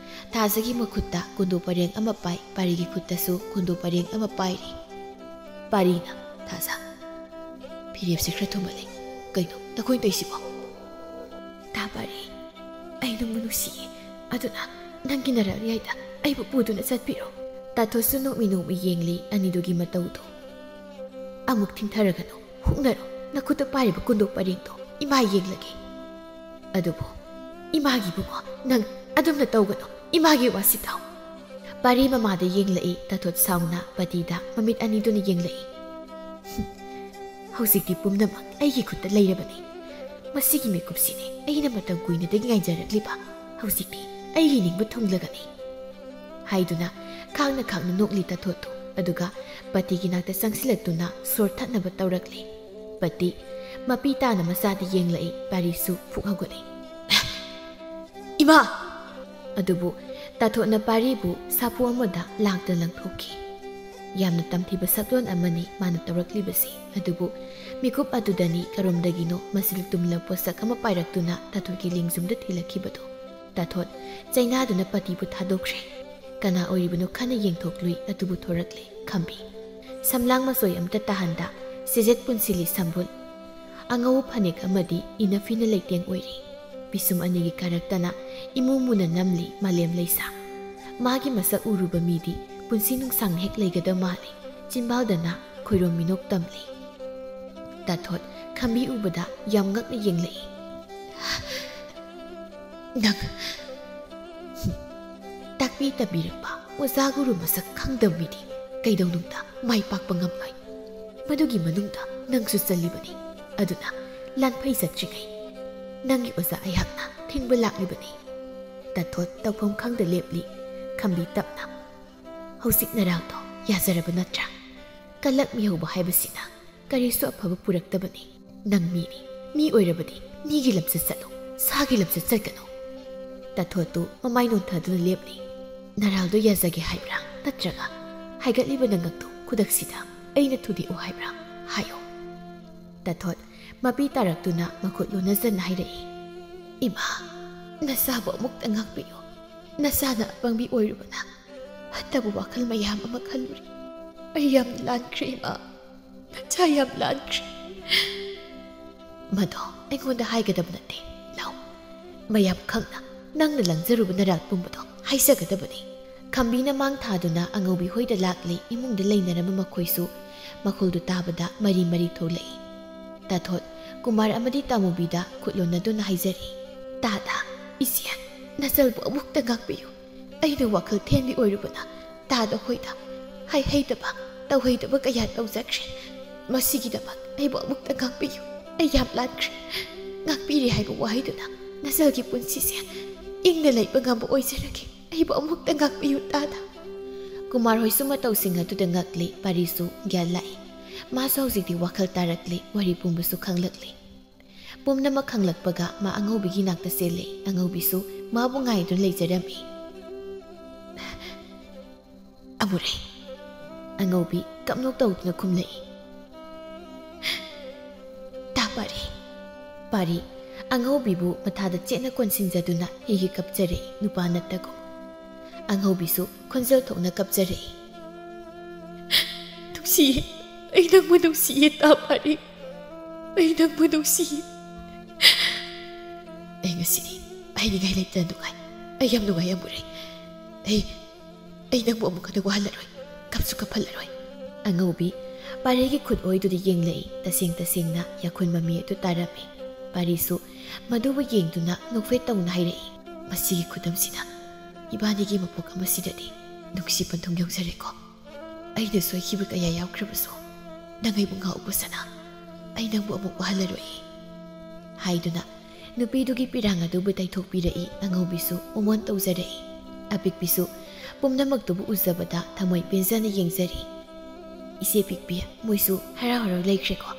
ꯊꯥꯖꯒꯤ ꯃꯈꯨꯠꯇ ꯀꯨꯟꯗꯣ ꯄꯔꯦꯡ ꯑꯃ ꯄꯥꯏ, ꯄꯥꯔꯤꯒꯤ ꯈꯨꯠꯇꯁꯨ ꯀꯨꯟꯗꯣ ꯄꯔꯦꯡ ꯑꯃ ꯄꯥꯏꯔꯤ꯫ ꯄꯥꯔꯤꯅ, "ꯊꯥꯖ, ꯐꯤꯔꯦꯞꯁꯦ ꯈꯔ ꯊꯨꯝꯃꯜꯂꯦ꯫ ꯀꯩꯅꯣ ꯅꯈꯣꯏꯅ ꯇꯧꯔꯤꯁꯤꯕꯣ?" "ꯇꯥ ꯄꯥꯔꯤ, ꯑꯩ ꯅꯪꯕꯨ ꯅꯨꯡꯁꯤꯌꯦ, ꯑꯗꯨꯅ ꯅꯪꯒꯤ ꯅꯔꯛ ꯌꯥꯏꯗ ꯑꯩꯕꯨ ꯄꯨꯗꯨꯅ ꯆꯠꯄꯤꯔꯣ꯫" ꯇꯥꯊꯣꯠꯁꯨ ꯅꯣꯛꯃꯤ ꯅꯣꯛꯃꯤ ꯌꯦꯡꯂꯤ ꯑꯅꯤꯗꯨꯒꯤ ꯃꯇꯧꯗꯣ꯫ "ꯑꯃꯨꯛ ꯊꯤꯡꯊꯔꯒꯅꯨ, ꯍꯨꯛꯅꯔꯣ, ꯅꯈꯨꯠꯇ ꯄꯥꯏꯔꯤꯕ ꯀꯨꯟꯗꯣ ꯄꯔꯦꯡꯗꯣ ꯏꯃꯥ ꯌꯦꯡꯂꯒꯦ꯫" "ꯑꯗꯨꯕꯨ ꯏꯃꯥꯒꯤ ꯏꯕꯨꯡꯉꯣ, ꯅꯪ ꯑꯗꯨꯝꯅ ꯇꯧꯒꯅꯨ, ꯏꯃꯥꯒꯤ ꯋꯥꯁꯤ ꯇꯥꯎ꯫" ꯄꯥꯔꯤ ꯃꯃꯥꯗ ꯌꯦꯡꯂꯛꯏ, ꯇꯥꯊꯣꯠ ꯁꯥꯎꯅ ꯄꯇꯤꯗ ꯃꯃꯤꯠ ꯑꯅꯤꯗꯨꯅ ꯌꯦꯡꯂꯛꯏ꯫ "ꯍꯨꯝ, ꯍꯧꯖꯤꯛꯇꯤ ꯄꯨꯝꯅꯃꯛ ꯑꯩꯒꯤ ꯈꯨꯠꯇ ꯂꯩꯔꯕꯅꯤ꯫ ꯃꯁꯤꯒꯤ ꯃꯤꯀꯨꯞꯁꯤꯅꯤ ꯑꯩꯅ ꯃꯇꯝ ꯀꯨꯏꯅꯗꯒꯤ ꯉꯥꯏꯖꯔꯛꯂꯤꯕ꯫ ꯍꯧꯖꯤꯛꯇꯤ ꯑꯩꯒꯤ ꯅꯤꯡꯕ ꯊꯨꯡꯂꯒꯅꯤ꯫" ꯍꯥꯏꯗꯨꯅ ꯈꯥꯡꯅ ꯈꯥꯡꯅ ꯅꯣꯛꯂꯤ ꯇꯥꯊꯣꯠꯇꯨ, ꯑꯗꯨꯒ ꯄꯇꯤꯒꯤ ꯅꯥꯛꯇ ꯆꯪꯁꯤꯜꯂꯛꯇꯨꯅ ꯁꯣꯔ ꯊꯠꯅꯕ ꯇꯧꯔꯛꯂꯤ꯫ ꯄꯇꯤ ꯃꯄꯤ ꯇꯥꯅ ꯃꯆꯥꯗ ꯌꯦꯡꯂꯛꯏ꯫ ꯄꯥꯔꯤꯁꯨ ꯐꯨꯛ ꯍꯧꯒꯠꯂꯤ꯫ "ꯏꯃꯥ!" ꯑꯗꯨꯕꯨ ꯇꯥꯊꯣꯠꯅ ꯄꯥꯔꯤꯕꯨ ꯁꯥꯐꯨ ꯑꯃꯗ ꯂꯥꯛꯇ ꯂꯪꯊꯣꯛꯈꯤ꯫ ꯌꯥꯝꯅ ꯇꯝꯊꯤꯕ ꯁꯛꯂꯣꯟ ꯑꯃꯅꯤ ꯃꯥꯅ ꯇꯧꯔꯛꯂꯤꯕꯁꯤ, ꯑꯗꯨꯕꯨ ꯃꯤꯀꯨꯞ ꯑꯗꯨꯗꯅꯤ ꯀꯔꯣꯝꯗꯒꯤꯅꯣ ꯃꯁꯤꯜ ꯇꯨꯝꯂꯕ ꯄꯣꯠꯁꯛ ꯑꯃ ꯄꯥꯏꯔꯛꯇꯨꯅ ꯇꯥꯊꯣꯠꯀꯤ ꯂꯦꯡꯖꯨꯝꯗ ꯊꯤꯜꯂꯛꯈꯤꯕꯗꯨ꯫ ꯇꯥꯊꯣꯠ ꯆꯩꯅꯥꯗꯨꯅ ꯄꯇꯤꯕꯨ ꯊꯥꯗꯣꯛꯈ꯭ꯔꯦ꯫ ꯀꯅꯥ ꯑꯣꯏꯔꯤꯕꯅꯣ ꯈꯟꯅ ꯌꯦꯡꯊꯣꯛꯂꯨꯏ, ꯑꯗꯨꯕꯨ ꯊꯣꯔꯛꯂꯦ ꯈꯝꯕꯤ꯫ ꯁꯝꯂꯥꯡ ꯃꯆꯣꯏ ꯑꯝꯇ ꯇꯥꯍꯟꯗ ꯁꯤꯖꯦꯠ ꯄꯨꯟꯁꯤꯜꯂꯤ ꯁꯝꯕꯨꯜ꯫ ꯑꯉꯧꯕ ꯐꯅꯦꯛ ꯑꯃꯗꯤ ꯏꯅꯐꯤꯅ ꯂꯩꯇꯦꯡ ꯑꯣꯏꯔꯤ꯫ ꯄꯤꯁꯨꯝ ꯑꯅꯤꯒꯤ ꯀꯥꯔꯛꯇꯅ ꯏꯃꯨ ꯃꯨꯅ ꯅꯝꯂꯤ ꯃꯥꯂꯦꯝ ꯂꯩꯁꯥ꯫ ꯃꯥꯒꯤ ꯃꯁꯛ ꯎꯔꯨꯕ ꯃꯤꯗꯤ ꯄꯨꯟꯁꯤ ꯅꯨꯡꯁꯥꯡꯅ ꯍꯦꯛ ꯂꯩꯒꯗꯕ ꯃꯥꯜꯂꯤ꯫ ꯆꯤꯝꯕꯥꯜꯗꯅ ꯈꯣꯏꯔꯣꯝ ꯃꯤꯅꯣꯛ ꯇꯝꯂꯤ꯫ ꯇꯥꯊꯣꯠ ꯈꯝꯕꯤ ꯎꯕꯗ ꯌꯥꯝ ꯉꯛꯅ ꯌꯦꯡꯂꯛꯏ꯫ "ꯅꯪ ꯇꯥꯛꯄꯤ ꯇꯝꯕꯤꯔꯛꯄ ꯑꯣꯖꯥ ꯒꯨꯔꯨ ꯃꯁꯛ ꯈꯪꯗꯕ ꯃꯤꯗꯤ ꯀꯩꯗꯧꯅꯨꯡꯗ ꯃꯥꯏ ꯄꯥꯛꯄ ꯉꯝꯂꯣꯏ꯫ ꯃꯗꯨꯒꯤ ꯃꯅꯨꯡꯗ ꯅꯪꯁꯨ ꯆꯜꯂꯤꯕꯅꯤ꯫ ꯑꯗꯨꯅ ꯂꯥꯟꯐꯩ ꯆꯠꯇ꯭ꯔꯤꯉꯩ ꯅꯪꯒꯤ ꯑꯣꯖꯥ ꯑꯩꯍꯥꯛꯅ ꯊꯤꯡꯕ ꯂꯥꯛꯂꯤꯕꯅꯤ꯫" ꯇꯥꯊꯣꯠ ꯇꯧꯐꯝ ꯈꯪꯗ ꯂꯦꯞꯂꯤ꯫ ꯈꯝꯕꯤ ꯇꯞꯅ, "ꯍꯧꯖꯤꯛ ꯅꯔꯥꯡꯗꯣ ꯌꯥꯖꯔꯕ ꯅꯠꯇ꯭ꯔꯥ? ꯀꯜꯂꯛ ꯃꯤꯍꯧꯕ ꯍꯥꯏꯕꯁꯤꯅ ꯀꯔꯤꯁꯨ ꯑꯐꯕ ꯄꯨꯔꯛꯇꯕꯅꯤ꯫ ꯅꯪ ꯃꯤꯅꯤ, ꯃꯤ ꯑꯣꯏꯔꯕꯗꯤ ꯃꯤꯒꯤ ꯂꯝꯆꯠ ꯆꯠꯂꯨ, ꯁꯥꯒꯤ ꯂꯝꯆꯠ ꯆꯠꯀꯅꯨ꯫" ꯇꯥꯊꯣꯠꯇꯨ ꯃꯃꯥꯏ ꯅꯣꯟꯊꯗꯨꯅ ꯂꯦꯞꯂꯤ꯫ "ꯅꯔꯥꯜꯗꯣ ꯌꯥꯖꯒꯦ ꯍꯥꯏꯕ꯭ꯔꯥ, ꯅꯠꯇ꯭ꯔꯒ ꯍꯥꯏꯒꯠꯂꯤꯕ ꯅꯉꯛꯇꯨ ꯈꯨꯗꯛꯁꯤꯗ ꯑꯩꯅ ꯊꯨꯗꯦꯛꯎ ꯍꯥꯏꯕ꯭ꯔꯥ? ꯍꯥꯏꯌꯨ꯫" ꯇꯥꯊꯣꯠ ꯃꯄꯤ ꯇꯥꯔꯛꯇꯨꯅ ꯃꯈꯨꯠ ꯂꯣꯟꯅꯖꯅ ꯍꯥꯏꯔꯛꯏ꯫ "ꯏꯃꯥ, ꯅꯆꯥꯕꯨ ꯑꯃꯨꯛꯇ ꯉꯥꯛꯄꯤꯌꯨ꯫ ꯅꯆꯥꯅ ꯑꯄꯪꯕꯤ ꯑꯣꯏꯔꯨꯕꯅ ꯐꯠꯇꯕ ꯋꯥꯈꯜ ꯃꯌꯥꯝ ꯑꯃ ꯈꯜꯂꯨꯔꯦ꯫ ꯑꯩ ꯌꯥꯝꯅ ꯂꯥꯟꯈ꯭ꯔꯦ ꯏꯃꯥ꯫ ꯅꯆꯥ ꯌꯥꯝ ꯂꯥꯟꯈ꯭ꯔꯦ꯫" "ꯃꯗꯣ ꯑꯩꯉꯣꯟꯗ ꯍꯥꯏꯒꯗꯕ ꯅꯠꯇꯦ꯫ ꯂꯥꯎ, ꯃꯌꯥꯝ ꯈꯪꯅ ꯅꯪꯅ ꯂꯪꯖꯔꯨꯕ ꯅꯔꯥꯜ ꯄꯨꯝꯕꯗꯣ ꯍꯥꯏꯖꯒꯗꯕꯅꯤ꯫" ꯈꯝꯕꯤꯅ ꯃꯥꯡ ꯊꯥꯗꯨꯅ ꯑꯉꯧꯕꯤ ꯍꯣꯏꯗ ꯂꯥꯛꯂꯤ꯫ ꯏꯃꯨꯡꯗ ꯂꯩꯅꯔꯝꯕ ꯃꯈꯣꯏꯁꯨ ꯃꯈꯣꯜꯗꯨ ꯇꯥꯕꯗ ꯃꯔꯤ ꯃꯔꯤ ꯊꯣꯛꯂꯛꯏ꯫ ꯇꯥꯊꯣꯠ ꯀꯨꯃꯥꯔ ꯑꯃꯗꯤ ꯇꯥꯃꯨꯕꯤꯗ ꯈꯨꯠ ꯂꯣꯟꯅꯗꯨꯅ ꯍꯥꯏꯖꯔꯤ, "ꯇꯥꯗ, ꯏꯆꯦ, ꯅꯆꯜꯕꯨ ꯑꯃꯨꯛꯇ ꯉꯥꯛꯄꯤꯌꯨ꯫ ꯑꯩꯅ ꯋꯥꯈꯜ ꯊꯦꯟꯕꯤ ꯑꯣꯏꯔꯨꯕꯅ ꯇꯥꯗ ꯍꯣꯏꯗ ꯍꯥꯏꯍꯩꯗꯕ, ꯇꯧꯍꯩꯗꯕ ꯀꯌꯥ ꯇꯧꯖꯈ꯭ꯔꯦ꯫ ꯃꯁꯤꯒꯤꯗꯃꯛ ꯑꯩꯕꯨ ꯑꯃꯨꯛꯇ ꯉꯥꯛꯄꯤꯌꯨ꯫ ꯑꯩ ꯌꯥꯝ ꯂꯥꯟꯈ꯭ꯔꯦ꯫ ꯉꯥꯛꯄꯤꯔꯦ ꯍꯥꯏꯕ ꯋꯥꯍꯩꯗꯨꯅ ꯅꯆꯜꯒꯤ ꯄꯨꯟꯁꯤꯁꯦ ꯏꯪꯅ ꯂꯩꯕ ꯉꯝꯕ ꯑꯣꯏꯖꯔꯒꯦ꯫ ꯑꯩꯕꯨ ꯑꯃꯨꯛꯇ ꯉꯥꯛꯄꯤꯌꯨ ꯇꯥꯗ꯫" ꯀꯨꯃꯥꯔ ꯍꯣꯏꯁꯨ ꯃꯇꯧꯁꯤꯡ ꯑꯗꯨꯗ ꯉꯛꯂꯤ꯫ ꯄꯥꯔꯤꯁꯨ ꯒ꯭ꯌꯥꯟ ꯂꯥꯛꯏ꯫ ꯃꯥꯁꯨ ꯍꯧꯖꯤꯛꯇꯤ ꯋꯥꯈꯜ ꯇꯥꯔꯛꯂꯤ꯫ ꯋꯥꯔꯤ ꯄꯨꯝꯕꯁꯨ ꯈꯪꯂꯛꯂꯤ꯫ ꯄꯨꯝꯅꯃꯛ ꯈꯪꯂꯛꯄꯒ ꯃꯥ ꯑꯉꯧꯕꯤꯒꯤ ꯅꯥꯛꯇ ꯆꯦꯜꯂꯦ꯫ ꯑꯉꯧꯕꯤꯁꯨ ꯃꯥꯕꯨ ꯉꯥꯏꯗꯨꯅ ꯂꯩꯖꯔꯝꯃꯤ꯫ "ꯑꯃꯨꯔꯩ꯫" ꯑꯉꯧꯕꯤ ꯀꯞꯅꯣꯛ ꯇꯧꯗꯨꯅ ꯈꯨꯝꯂꯛꯏ꯫ "ꯇꯥ ꯄꯥꯔꯤ꯫" ꯄꯥꯔꯤ ꯑꯉꯧꯕꯤꯕꯨ ꯃꯊꯥꯗ ꯆꯦꯠꯅ ꯀꯣꯟꯁꯤꯟꯖꯗꯨꯅ ꯍꯤꯒꯤ ꯀꯞꯆꯔꯛꯏ ꯅꯨꯄꯥ ꯅꯠꯇꯒꯨꯝ꯫ ꯑꯉꯧꯕꯤꯁꯨ ꯈꯣꯟꯖꯦꯜ ꯊꯣꯛꯅ ꯀꯞꯆꯔꯛꯏ꯫ "ꯅꯨꯡꯁꯤꯌꯦ, ꯑꯩ ꯅꯪꯕꯨ ꯅꯨꯡꯁꯤꯌꯦ ꯇꯥ ꯄꯥꯔꯤ, ꯑꯩ ꯅꯪꯕꯨ ꯅꯨꯡꯁꯤꯌꯦ꯫ ꯑꯩ ꯉꯁꯤꯗꯤ ꯍꯥꯏꯅꯤꯡꯉꯥꯏ ꯂꯩꯇꯅ ꯅꯨꯡꯉꯥꯏ꯫ ꯑꯩ ꯌꯥꯝ ꯅꯨꯡꯉꯥꯏ, ꯌꯥꯝ ꯎꯔꯦ꯫ ꯑꯩ, ꯑꯩ ꯅꯪꯕꯨ ꯑꯃꯨꯛ ꯍꯟꯅ ꯋꯥꯍꯜꯂꯔꯣꯏ, ꯀꯞꯁꯨ ꯀꯞꯍꯜꯂꯔꯣꯏ꯫" ꯑꯉꯧꯕꯤ ꯄꯥꯔꯤꯒꯤ ꯈꯨꯠ ꯑꯣꯏꯗꯨꯗ ꯌꯦꯡꯂꯛꯏ꯫ ꯇꯁꯦꯡ ꯇꯁꯦꯡꯅ ꯌꯥꯈꯨꯟ ꯃꯃꯤ ꯑꯗꯨ ꯇꯥꯔꯝꯃꯤ꯫ ꯄꯥꯔꯤꯁꯨ ꯃꯗꯨꯕꯨ ꯌꯦꯡꯗꯨꯅ ꯅꯣꯛꯐꯦꯠ ꯇꯧꯅ ꯍꯥꯏꯔꯛꯏ, "ꯃꯁꯤꯒꯤ ꯈꯨꯗꯝꯁꯤꯅ ꯏꯕꯥꯅꯤꯒꯤ ꯃꯄꯣꯛ ꯑꯃꯁꯤꯗꯗꯤ ꯅꯨꯡꯁꯤ ꯄꯟꯊꯨꯡ ꯌꯧꯖꯔꯦꯀꯣ꯫ ꯑꯩꯅ ꯁꯣꯏꯈꯤꯕ ꯀꯌꯥ ꯌꯥꯎꯈ꯭ꯔꯕꯁꯨ ꯅꯪ ꯑꯩꯕꯨ ꯉꯥꯎꯕ ꯁꯅꯥ, ꯑꯩ ꯅꯪꯕꯨ ꯑꯃꯨꯛ ꯋꯥꯍꯜꯂꯔꯣꯏ" ꯍꯥꯏꯗꯨꯅ ꯅꯨꯄꯤꯗꯨꯒꯤ ꯄꯤꯔꯥꯡ ꯑꯗꯨꯕꯨ ꯇꯩꯊꯣꯛꯄꯤꯔꯛꯏ꯫ ꯑꯉꯧꯕꯤꯁꯨ ꯃꯃꯣꯟ ꯇꯧꯖꯔꯛꯏ꯫ ꯑꯄꯤꯛꯄꯤꯁꯨ ꯄꯨꯝꯅꯃꯛꯇꯨꯕꯨ ꯎꯖꯕꯗ ꯊꯃꯣꯏ ꯄꯦꯟꯖꯅ ꯌꯦꯡꯖꯔꯤ꯫ "ꯏꯆꯦ ꯄꯤꯛꯄꯤ, ꯃꯣꯏꯁꯨ ꯍꯔꯥꯎ ꯍꯔꯥꯎ ꯂꯩꯈ꯭ꯔꯦꯀꯣ꯫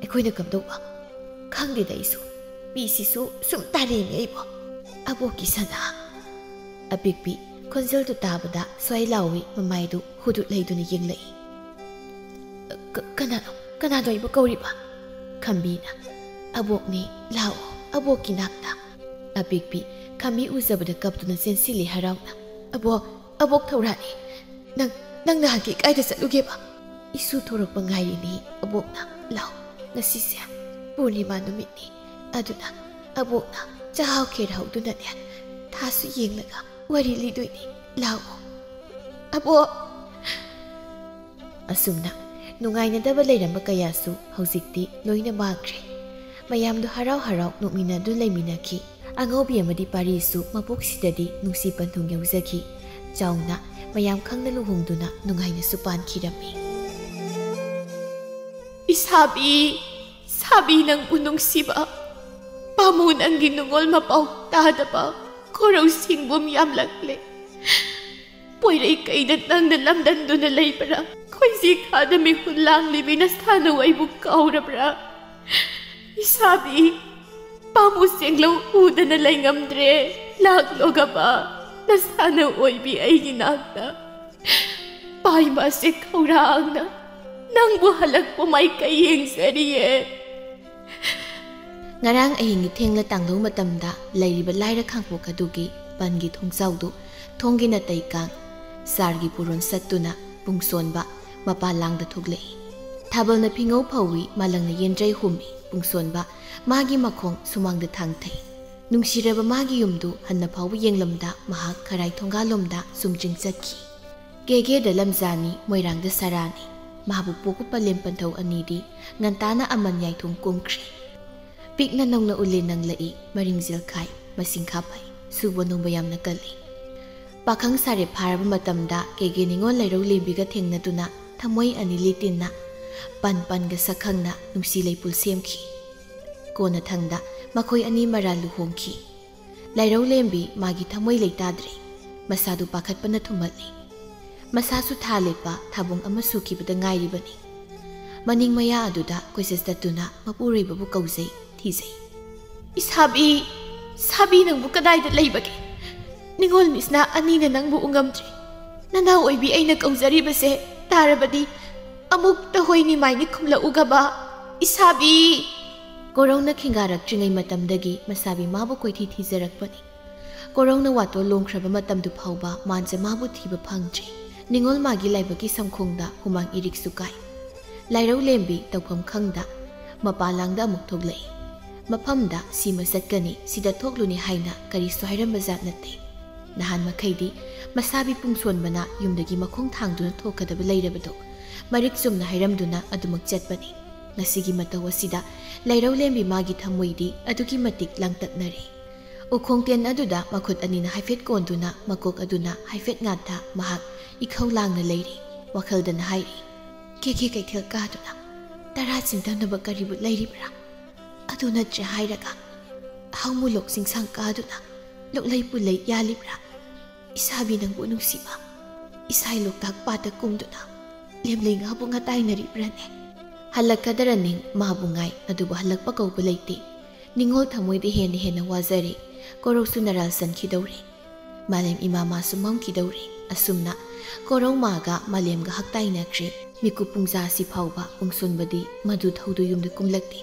ꯑꯩꯈꯣꯏꯅ ꯀꯝꯗꯧꯕ? ꯈꯪꯗꯦꯗ ꯑꯩꯁꯨ꯫ ꯄꯤꯁꯤꯁꯨ ꯁꯨꯝ ꯇꯥꯔꯦꯅꯦ ꯑꯩꯕꯣ꯫ ꯑꯕꯣꯛꯀꯤ ꯁꯅꯥ꯫" ꯑꯄꯤꯛꯄꯤ ꯈꯣꯟꯖꯦꯜꯗꯨ ꯇꯥꯕꯗ ꯁ꯭ꯋꯥꯏ ꯂꯥꯎꯏ, ꯃꯃꯥꯏꯗꯨ ꯍꯨꯗꯨꯠ ꯂꯩꯗꯨꯅ ꯌꯦꯡꯂꯛꯏ꯫ "ꯀ-, ꯀꯅꯥꯅꯣ? ꯀꯅꯥꯅꯣ ꯑꯩꯕꯨ ꯀꯧꯔꯤꯕ?" ꯈꯝꯕꯤꯅ, "ꯑꯕꯣꯛꯅꯦ, ꯂꯥꯛꯑꯣ, ꯑꯕꯣꯛꯀꯤ ꯅꯥꯛꯇ꯫" ꯑꯄꯤꯛꯄꯤ ꯈꯝꯕꯤ ꯎꯖꯕꯗ ꯀꯞꯇꯨꯅ ꯆꯦꯟꯁꯤꯜꯂꯤ ꯍꯔꯥꯎꯅ꯫ "ꯑꯕꯣꯛ, ꯑꯕꯣꯛ ꯊꯧꯔꯥꯅꯤ, ꯅꯪ, ꯅꯪ ꯅꯍꯥꯟꯒꯤ ꯀꯥꯏꯗ ꯆꯠꯂꯨꯒꯦꯕ?" "ꯏꯁꯨ ꯊꯣꯔꯛꯄ ꯉꯥꯏꯔꯤꯅꯤ ꯑꯕꯣꯛꯅ꯫ ꯂꯥꯛꯑꯣ, ꯉꯁꯤꯁꯦ ꯄꯨꯔꯅꯤꯃꯥ ꯅꯨꯃꯤꯠꯅꯤ, ꯑꯗꯨꯅ ꯑꯕꯣꯛꯅ ꯆꯥꯛꯍꯥꯎ ꯈꯦꯔ ꯍꯧꯗꯨꯅꯅꯦ, ꯊꯥꯁꯨ ꯌꯦꯡꯂꯒ ꯋꯥꯔꯤ ꯂꯤꯗꯣꯏꯅꯤ꯫ ꯂꯥꯛꯑꯣ ꯑꯕꯣꯛ꯫" ꯑꯁꯨꯝꯅ ꯅꯨꯡꯉꯥꯏꯅꯗꯕ ꯂꯩꯔꯝꯕ ꯀꯌꯥꯁꯨ ꯍꯧꯖꯤꯛꯇꯤ ꯂꯣꯏꯅ ꯃꯥꯡꯈ꯭ꯔꯦ꯫ ꯃꯌꯥꯝꯗꯨ ꯍꯔꯥꯎ ꯍꯔꯥꯎ ꯅꯣꯛꯃꯤꯟꯅꯗꯨꯅ ꯂꯩꯃꯤꯟꯅꯈꯤ꯫ ꯑꯉꯧꯕꯤ ꯑꯃꯗꯤ ꯄꯥꯔꯤꯁꯨ ꯃꯄꯣꯛꯁꯤꯗꯗꯤ ꯅꯨꯡꯁꯤ ꯄꯟꯊꯨꯡ ꯌꯧꯖꯈꯤ꯫ ꯆꯥꯎꯅ ꯃꯌꯥꯝ ꯈꯪꯅ ꯂꯨꯍꯣꯡꯗꯨꯅ ꯅꯨꯡꯉꯥꯏꯅꯁꯨ ꯄꯥꯟꯈꯤꯔꯝꯃꯤ꯫ "ꯏꯁꯥꯕꯤ, ꯁꯥꯕꯤ ꯅꯪꯕꯨ ꯅꯨꯡꯁꯤꯕ, ꯄꯥꯝꯃꯨ ꯅꯪꯒꯤ ꯅꯨꯡꯉꯣꯜ ꯃꯄꯥꯎ ꯇꯥꯗꯕ, ꯈꯣꯔꯧ ꯁꯤꯡꯕꯨꯝ ꯌꯥꯝꯂꯛꯂꯦ꯫ ꯄꯣꯏꯔꯩ ꯀꯩꯗ ꯅꯪꯅ ꯂꯝꯗꯟꯗꯨꯅ ꯂꯩꯕ꯭ꯔꯥ? ꯈꯣꯏꯖꯤ ꯈꯥꯗ ꯃꯤꯍꯨꯟ ꯂꯥꯡꯂꯤꯕꯤ ꯅꯁꯥꯅꯧ ꯑꯩꯕꯨ ꯀꯥꯎꯔꯕ꯭ꯔꯥ? ꯏꯁꯥꯕꯤ, ꯄꯥꯝꯃꯨ ꯆꯦꯡꯂꯧ ꯎꯗꯅ ꯂꯩꯉꯝꯗ꯭ꯔꯦ꯫ ꯂꯥꯛꯂꯣꯒꯕ, ꯅꯁꯥꯅꯧ ꯑꯣꯏꯕꯤ ꯑꯩꯒꯤ ꯅꯥꯛꯇ꯫ ꯄꯥꯏꯃꯁꯦ ꯈꯧꯔꯥꯡꯅ ꯅꯪꯕꯨ ꯍꯜꯂꯛꯄ ꯃꯥꯏꯀꯩ ꯌꯦꯡꯖꯔꯤꯌꯦ꯫" ꯉꯔꯥꯡ ꯑꯍꯤꯡꯒꯤ ꯊꯦꯡꯂ ꯇꯥꯡꯂꯧ ꯃꯇꯝꯗ ꯂꯩꯔꯤꯕ ꯂꯥꯏꯔ ꯈꯥꯡꯄꯣꯛ ꯑꯗꯨꯒꯤ ꯄꯟꯒꯤ ꯊꯣꯡꯖꯥꯎꯗꯨ ꯊꯣꯡꯒꯤ ꯅꯥꯇꯩ ꯀꯥꯡ, ꯆꯥꯔꯒꯤ ꯄꯨꯔꯣꯟ ꯁꯠꯇꯨꯅ ꯄꯨꯡꯁꯣꯟꯕ ꯃꯄꯥ ꯂꯥꯡꯗ ꯊꯣꯛꯂꯛꯏ꯫ ꯊꯥꯕꯜꯅ ꯐꯤꯉꯧ ꯐꯧꯏ, ꯃꯥꯂꯪꯅ ꯌꯦꯟꯗ꯭ꯔꯩ ꯍꯨꯝꯃꯤ, ꯄꯨꯡꯁꯣꯟꯕ ꯃꯥꯒꯤ ꯃꯈꯣꯡ ꯁꯨꯃꯥꯡꯗ ꯊꯥꯡꯊꯩ꯫ ꯅꯨꯡꯁꯤꯔꯕ ꯃꯥꯒꯤ ꯌꯨꯝꯗꯨ ꯍꯟꯅ ꯐꯥꯎꯕ ꯌꯦꯡꯂꯝꯗ ꯃꯍꯥꯛ ꯈꯔꯥꯏ ꯊꯣꯡꯒꯥꯜꯂꯣꯝꯗ ꯁꯨꯝ ꯆꯤꯡ ꯆꯠꯈꯤ꯫ ꯀꯦꯒꯦꯗ ꯂꯝꯖꯥꯅꯤ, ꯃꯣꯏꯔꯥꯡꯗ ꯁꯔꯥꯅꯤ꯫ ꯃꯍꯥꯛꯄꯨ ꯄꯣꯛꯄ ꯄꯂꯦꯝ ꯄꯟꯊꯧ ꯑꯅꯤꯗꯤ ꯉꯟꯇꯥꯅ ꯑꯃꯟ ꯌꯥꯏꯊꯣꯡ ꯀꯨꯝꯈ꯭ꯔꯦ꯫ ꯄꯤꯛꯅ ꯅꯧꯅ ꯎꯂꯦꯟ ꯅꯪꯂꯛꯏ, ꯃꯔꯤꯡ ꯖꯦꯜꯈꯥꯏ, ꯃꯁꯤꯡ ꯈꯥ ꯐꯩ, ꯁꯨꯕ ꯅꯣꯝꯕ ꯌꯥꯝꯅ ꯀꯜꯂꯤ꯫ ꯄꯥꯈꯪ ꯁꯥꯔꯦ ꯐꯥꯔꯕ ꯃꯇꯝꯗ ꯀꯦꯒꯦ ꯅꯤꯉꯣꯜ ꯂꯩꯔꯧ ꯂꯦꯝꯕꯤꯒ ꯊꯦꯡꯅꯗꯨꯅ ꯊꯃꯣꯏ ꯑꯅꯤ ꯂꯤꯇꯤꯟꯅ ꯄꯟ ꯄꯟꯒ ꯁꯛꯈꯪꯅ ꯅꯨꯡꯁꯤ ꯂꯩꯄꯨꯜ ꯁꯦꯝꯈꯤ꯫ ꯀꯣꯟꯅ ꯊꯪꯗ ꯃꯈꯣꯏ ꯑꯅꯤ ꯃꯔꯥꯜ ꯂꯨꯍꯣꯡꯈꯤ꯫ ꯂꯩꯔꯧ ꯂꯦꯝꯕꯤ ꯃꯥꯒꯤ ꯊꯃꯣꯏ ꯂꯩꯇꯥꯗ꯭ꯔꯦ꯫ ꯃꯁꯥꯗꯨ ꯄꯥꯈꯠꯄꯅ ꯊꯨꯝꯍꯠꯂꯤ꯫ ꯃꯁꯥꯁꯨ ꯊꯥ ꯂꯦꯞꯄ ꯊꯥꯕꯨꯡ ꯑꯃ ꯁꯨꯈꯤꯕꯗ ꯉꯥꯏꯔꯤꯕꯅꯤ꯫ ꯃꯅꯤꯡ ꯃꯌꯥ ꯑꯗꯨꯗ ꯀꯣꯏꯆꯠ ꯆꯠꯇꯨꯅ ꯃꯄꯨꯔꯣꯏꯕꯕꯨ ꯀꯧꯖꯩ, ꯊꯤꯖꯩ꯫ "ꯏꯁꯥꯕꯤ, ꯁꯥꯕꯤ ꯅꯪꯕꯨ ꯀꯗꯥꯏꯗ ꯂꯩꯕꯒꯦ? ꯅꯤꯉꯣꯜ ꯃꯤꯁꯅꯥ ꯑꯅꯤꯅ ꯅꯪꯕꯨ ꯎꯉꯝꯗ꯭ꯔꯦ꯫ ꯅꯅꯥꯎ ꯑꯣꯏꯕꯤ ꯑꯩꯅ ꯀꯧꯖꯔꯤꯕꯁꯦ ꯇꯥꯔꯕꯗꯤ ꯑꯃꯨꯛꯇ ꯍꯣꯏ ꯅꯤꯃꯥꯏꯅꯤ ꯈꯨꯝꯂꯛꯎꯒꯕ, ꯏꯁꯥꯕꯤ!" ꯀꯣꯔꯧꯅ ꯈꯤꯡꯒꯥꯔꯛꯇ꯭ꯔꯤꯉꯩ ꯃꯇꯝꯗꯒꯤ ꯃꯁꯥꯕꯤ ꯃꯥꯕꯨ ꯀꯣꯏꯊꯤ ꯊꯤꯖꯔꯛꯄꯅꯤ꯫ ꯀꯣꯔꯧꯅ ꯋꯥꯇꯣꯜ ꯂꯣꯡꯈ꯭ꯔꯕ ꯃꯇꯝꯗꯨ ꯐꯥꯎꯕ ꯃꯥꯟꯖ ꯃꯥꯕꯨ ꯊꯤꯕ ꯐꯪꯗ꯭ꯔꯤ꯫ ꯅꯤꯉꯣꯜ ꯃꯥꯒꯤ ꯂꯥꯏꯕꯛꯀꯤ ꯁꯝꯈꯣꯡꯗ ꯍꯨꯃꯥꯡ ꯏꯔꯤꯛꯁꯨ ꯀꯥꯏ꯫ ꯂꯥꯏꯔꯧ ꯂꯦꯝꯕꯤ ꯇꯧꯐꯝ ꯈꯪꯗ ꯃꯄꯥ ꯂꯥꯡꯗ ꯑꯃꯨꯛ ꯊꯣꯛꯂꯛꯏ꯫ ꯃꯐꯝꯗ ꯁꯤꯃ ꯆꯠꯀꯅꯤ, ꯁꯤꯗ ꯊꯣꯛꯂꯨꯅꯤ ꯍꯥꯏꯅ ꯀꯔꯤꯁꯨ ꯍꯥꯏꯔꯝꯕ ꯖꯥꯠ ꯅꯠꯇꯦ꯫ ꯅꯍꯥꯟ ꯃꯈꯩꯗꯤ ꯃꯁꯥꯕꯤ ꯄꯨꯡꯁꯣꯟꯕꯅ ꯌꯨꯝꯗꯒꯤ ꯃꯈꯣꯡ ꯊꯥꯡꯗꯨꯅ ꯊꯣꯛꯀꯗꯕ ꯂꯩꯔꯕꯗꯣ ꯃꯔꯤꯛ ꯆꯨꯝꯅ ꯍꯥꯏꯔꯝꯗꯨꯅ ꯑꯗꯨꯃꯛ ꯆꯠꯄꯅꯤ꯫ ꯉꯁꯤꯒꯤ ꯃꯇꯧ ꯑꯁꯤꯗ ꯂꯩꯔꯧ ꯂꯦꯝꯕꯤ ꯃꯥꯒꯤ ꯊꯃꯣꯏꯗꯤ ꯑꯗꯨꯛꯀꯤ ꯃꯇꯤꯛ ꯂꯥꯡꯇꯛꯅꯔꯦ꯫ ꯎꯈꯣꯡ ꯇꯦꯟ ꯑꯗꯨꯗ ꯃꯈꯨꯠ ꯑꯅꯤꯅ ꯍꯥꯏꯐꯦꯠ ꯀꯣꯟꯗꯨꯅ ꯃꯀꯣꯛ ꯑꯗꯨꯅ ꯍꯥꯏꯐꯦꯠ ꯉꯥꯊ ꯃꯍꯥꯛ ꯏꯈꯧ ꯂꯥꯡꯅ ꯂꯩꯔꯤ꯫ ꯋꯥꯈꯜꯗꯅ ꯍꯥꯏꯔꯤ, "ꯀꯦꯀꯦ ꯀꯩꯊꯦꯜ ꯀꯥꯗꯨꯅ ꯇꯔꯥ ꯆꯤꯡꯊꯅꯕ ꯀꯔꯤꯕꯨ ꯂꯩꯔꯤꯕ꯭ꯔꯥ? ꯑꯗꯨ ꯅꯠꯇ꯭ꯔꯦ ꯍꯥꯏꯔꯒ ꯍꯥꯎꯃꯨꯂꯣꯛ ꯆꯤꯡꯁꯥꯡ ꯀꯥꯗꯨꯅ ꯂꯣꯛꯂꯩ ꯄꯨꯜꯂꯩ ꯌꯥꯜꯂꯤꯕ꯭ꯔꯥ? ꯏꯁꯥꯕꯤ ꯅꯪꯕꯨ ꯅꯨꯡꯁꯤꯕ ꯏꯁꯥꯏ ꯂꯣꯛꯇꯥꯛ ꯄꯥꯠꯇ ꯀꯨꯝꯗꯨꯅ ꯂꯦꯝꯂꯩ ꯉꯥꯕꯨ ꯉꯇꯥꯏꯅꯔꯤꯕ꯭ꯔꯥꯅꯦ?" ꯍꯜꯂꯛꯀꯗꯔꯅꯤ ꯃꯥꯕꯨ ꯉꯥꯏ, ꯑꯗꯨꯕꯨ ꯍꯜꯂꯛꯄ ꯀꯧꯕ ꯂꯩꯇꯦ꯫ ꯅꯤꯡꯉꯣꯜ ꯊꯃꯣꯏꯗ ꯍꯦꯟꯅ ꯍꯦꯟꯅ ꯋꯥꯖꯔꯦ꯫ ꯀꯣꯔꯧꯁꯨ ꯅꯔꯥꯜ ꯁꯟꯈꯤꯗꯧꯔꯦ꯫ ꯃꯥꯂꯦꯝ ꯏꯃꯥ ꯃꯥꯁꯨ ꯃꯝꯈꯤꯗꯧꯔꯦ꯫ ꯑꯁꯨꯝꯅ ꯀꯣꯔꯧ ꯃꯥꯒ ꯃꯥꯂꯦꯝꯒ ꯍꯛꯇꯥꯏꯅꯈ꯭ꯔꯦ꯫ ꯃꯤꯀꯨꯞ ꯄꯨꯡꯖꯥꯁꯤ ꯐꯥꯎꯕ ꯄꯨꯡꯁꯨꯟꯕꯗꯤ ꯃꯗꯨ ꯊꯧꯗꯨ ꯌꯨꯝꯗ ꯀꯨꯝꯂꯛꯇꯦ꯫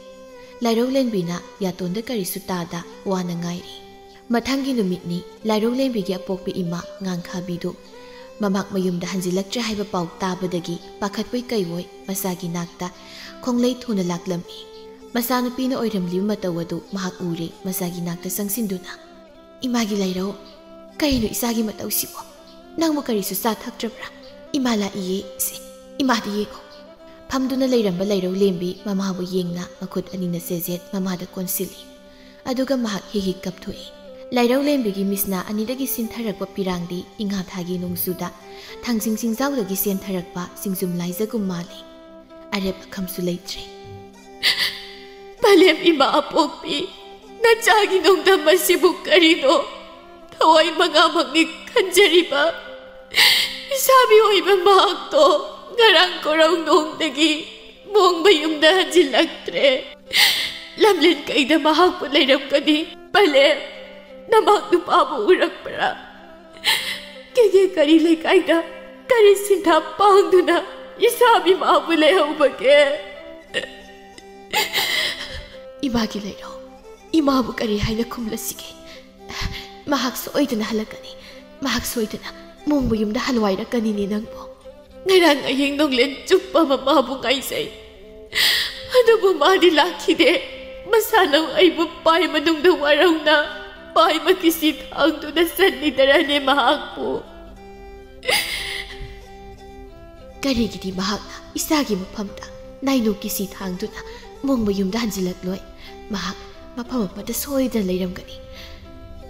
ꯂꯥꯏꯔꯧ ꯂꯦꯟꯕꯤꯅ ꯌꯥꯇꯣꯟꯗ ꯀꯔꯤꯁꯨ ꯇꯥꯗ ꯋꯥꯅ ꯉꯥꯏꯔꯤ꯫ ꯃꯊꯪꯒꯤ ꯅꯨꯃꯤꯠꯅꯤ꯫ ꯂꯥꯏꯔꯧꯂꯦꯝꯕꯤꯒꯤ ꯑꯄꯣꯛꯄꯤ ꯏꯃꯥ ꯉꯥꯡꯈꯥꯕꯤꯗꯨ ꯃꯃꯥꯛ ꯃꯌꯨꯝꯗ ꯍꯟꯖꯤꯜꯂꯛꯇ꯭ꯔꯦ ꯍꯥꯏꯕ ꯄꯥꯎ ꯇꯥꯕꯗꯒꯤ ꯄꯥꯈꯠꯄꯣꯏ ꯀꯩꯑꯣꯏ ꯃꯆꯥꯒꯤ ꯅꯥꯛꯇ ꯈꯣꯡꯂꯩ ꯊꯨꯅ ꯂꯥꯛꯂꯝꯃꯤ꯫ ꯃꯆꯥꯅꯨꯄꯤꯅ ꯑꯣꯏꯔꯝꯂꯤꯕ ꯃꯇꯧ ꯑꯗꯨ ꯃꯍꯥꯛ ꯎꯔꯦ꯫ ꯃꯆꯥꯒꯤ ꯅꯥꯛꯇ ꯆꯪꯁꯤꯟꯗꯨꯅ, "ꯏꯃꯥꯒꯤ ꯂꯥꯏꯔꯧ, ꯀꯔꯤꯅꯣ ꯏꯆꯥꯒꯤ ꯃꯇꯧꯁꯤꯕꯣ? ꯅꯪꯕꯨ ꯀꯔꯤꯁꯨ ꯆꯥ ꯊꯛꯇ꯭ꯔꯕ꯭ꯔꯥ? ꯏꯃꯥ ꯂꯥꯛꯏꯌꯦ, ꯁꯦ, ꯏꯃꯥꯗ ꯌꯦꯡꯉꯣ꯫" ꯐꯝꯗꯨꯅ ꯂꯩꯔꯝꯕ ꯂꯥꯏꯔꯧꯂꯦꯝꯕꯤ ꯃꯃꯥꯕꯨ ꯌꯦꯡꯅ ꯃꯈꯨꯠ ꯑꯅꯤꯅ ꯆꯦꯖꯦꯠ ꯃꯃꯥꯗ ꯀꯣꯟꯁꯤꯜꯂꯤ꯫ ꯑꯗꯨꯒ ꯃꯍꯥꯛ ꯍꯤꯛ ꯍꯤꯛ ꯀꯞꯊꯣꯛꯏ꯫ ꯂꯥꯏꯔꯧꯂꯦꯝꯕꯤꯒꯤ ꯃꯤꯠꯁꯅꯥ ꯑꯅꯤꯗꯒꯤ ꯁꯤꯟꯊꯔꯛꯄ ꯄꯤꯔꯥꯡꯗꯤ ꯏꯉꯥ ꯊꯥꯒꯤ ꯅꯣꯡꯖꯨꯗ ꯊꯥꯡꯖꯤꯡ ꯆꯤꯡꯖꯥꯎꯗꯒꯤ ꯆꯦꯟꯊꯔꯛꯄ ꯆꯤꯡꯖꯨꯝ ꯂꯥꯏꯖꯒꯨꯝ ꯃꯥꯜꯂꯤ꯫ ꯑꯔꯦꯞ ꯑꯈꯝꯁꯨ ꯂꯩꯇ꯭ꯔꯦ꯫ "ꯄꯂꯦꯝ ꯏꯃꯥ ꯑꯄꯣꯛꯄꯤ, ꯅꯆꯥꯒꯤ ꯅꯣꯡꯗꯝ ꯑꯁꯤꯕꯨ ꯀꯔꯤꯅꯣ? ꯊꯋꯥꯏ ꯃꯉꯥꯃꯛꯅꯤ ꯈꯟꯖꯔꯤꯕ ꯏꯁꯥꯕꯤ ꯑꯣꯏꯕ ꯃꯍꯥꯛꯇꯣ ꯉꯔꯥꯡ ꯀꯣꯔꯧ ꯅꯣꯡꯗꯒꯤ ꯃꯣꯡꯕ ꯌꯨꯝꯗ ꯍꯟꯖꯤꯜꯂꯛꯇ꯭ꯔꯦ꯫ ꯂꯝꯂꯦꯟ ꯀꯩꯗ ꯃꯍꯥꯛꯄꯨ ꯂꯩꯔꯝꯒꯅꯤ꯫ ꯄꯂꯦꯝ, ꯅꯃꯥꯛ ꯅꯨꯄꯥꯕꯨ ꯎꯔꯛꯄ꯭ꯔꯥ? ꯀꯦꯒꯦ ꯀꯔꯤ ꯂꯩꯀꯥꯏꯗ ꯀꯔꯤ ꯁꯤꯟꯊꯥ ꯄꯥꯡꯗꯨꯅ ꯏꯁꯥꯕꯤ ꯃꯥꯕꯨ ꯂꯩꯍꯧꯕꯒꯦ?" "ꯏꯃꯥꯒꯤ ꯂꯩꯔꯧ, ꯏꯃꯥꯕꯨ ꯀꯔꯤ ꯍꯥꯏꯅ ꯈꯨꯝꯂꯁꯤꯒꯦ? ꯃꯍꯥꯛ ꯁꯣꯏꯗꯅ ꯍꯜꯂꯛꯀꯅꯤ꯫ ꯃꯍꯥꯛ ꯁꯣꯏꯗꯅ ꯃꯣꯡꯕ ꯌꯨꯝꯗ ꯍꯜꯋꯥꯏꯔꯛꯀꯅꯤꯅꯦ ꯅꯪꯕꯨ꯫ ꯉꯔꯥꯡ ꯑꯍꯤꯡ ꯅꯣꯡꯂꯦꯟ ꯆꯨꯞꯄ ꯑꯃ ꯃꯥꯕꯨ ꯉꯥꯏꯖꯩ꯫ ꯑꯗꯨꯕꯨ ꯃꯥꯗꯤ ꯂꯥꯛꯈꯤꯗꯦ꯫ ꯃꯁꯥꯅꯧ ꯑꯩꯕꯨ ꯄꯥꯏ ꯃꯅꯨꯡꯗ ꯋꯥꯔꯧꯅ ꯄꯥꯏ ꯃꯀꯤꯁꯤ ꯊꯥꯡꯗꯨꯅ ꯆꯠꯂꯤꯗꯔꯅꯦ ꯃꯍꯥꯛꯄꯨ?" "ꯀꯔꯤꯒꯤꯗꯤ ꯃꯍꯥꯛꯅ ꯏꯆꯥꯒꯤ ꯃꯐꯝꯗ ꯅꯥꯏꯅꯣ ꯀꯤꯁꯤ ꯊꯥꯡꯗꯨꯅ ꯃꯣꯡꯕ ꯌꯨꯝꯗ ꯍꯟꯖꯤꯜꯂꯛꯂꯣꯏ? ꯃꯍꯥꯛ ꯃꯐꯝ ꯑꯃꯗ ꯁꯣꯏꯗꯅ ꯂꯩꯔꯝꯒꯅꯤ꯫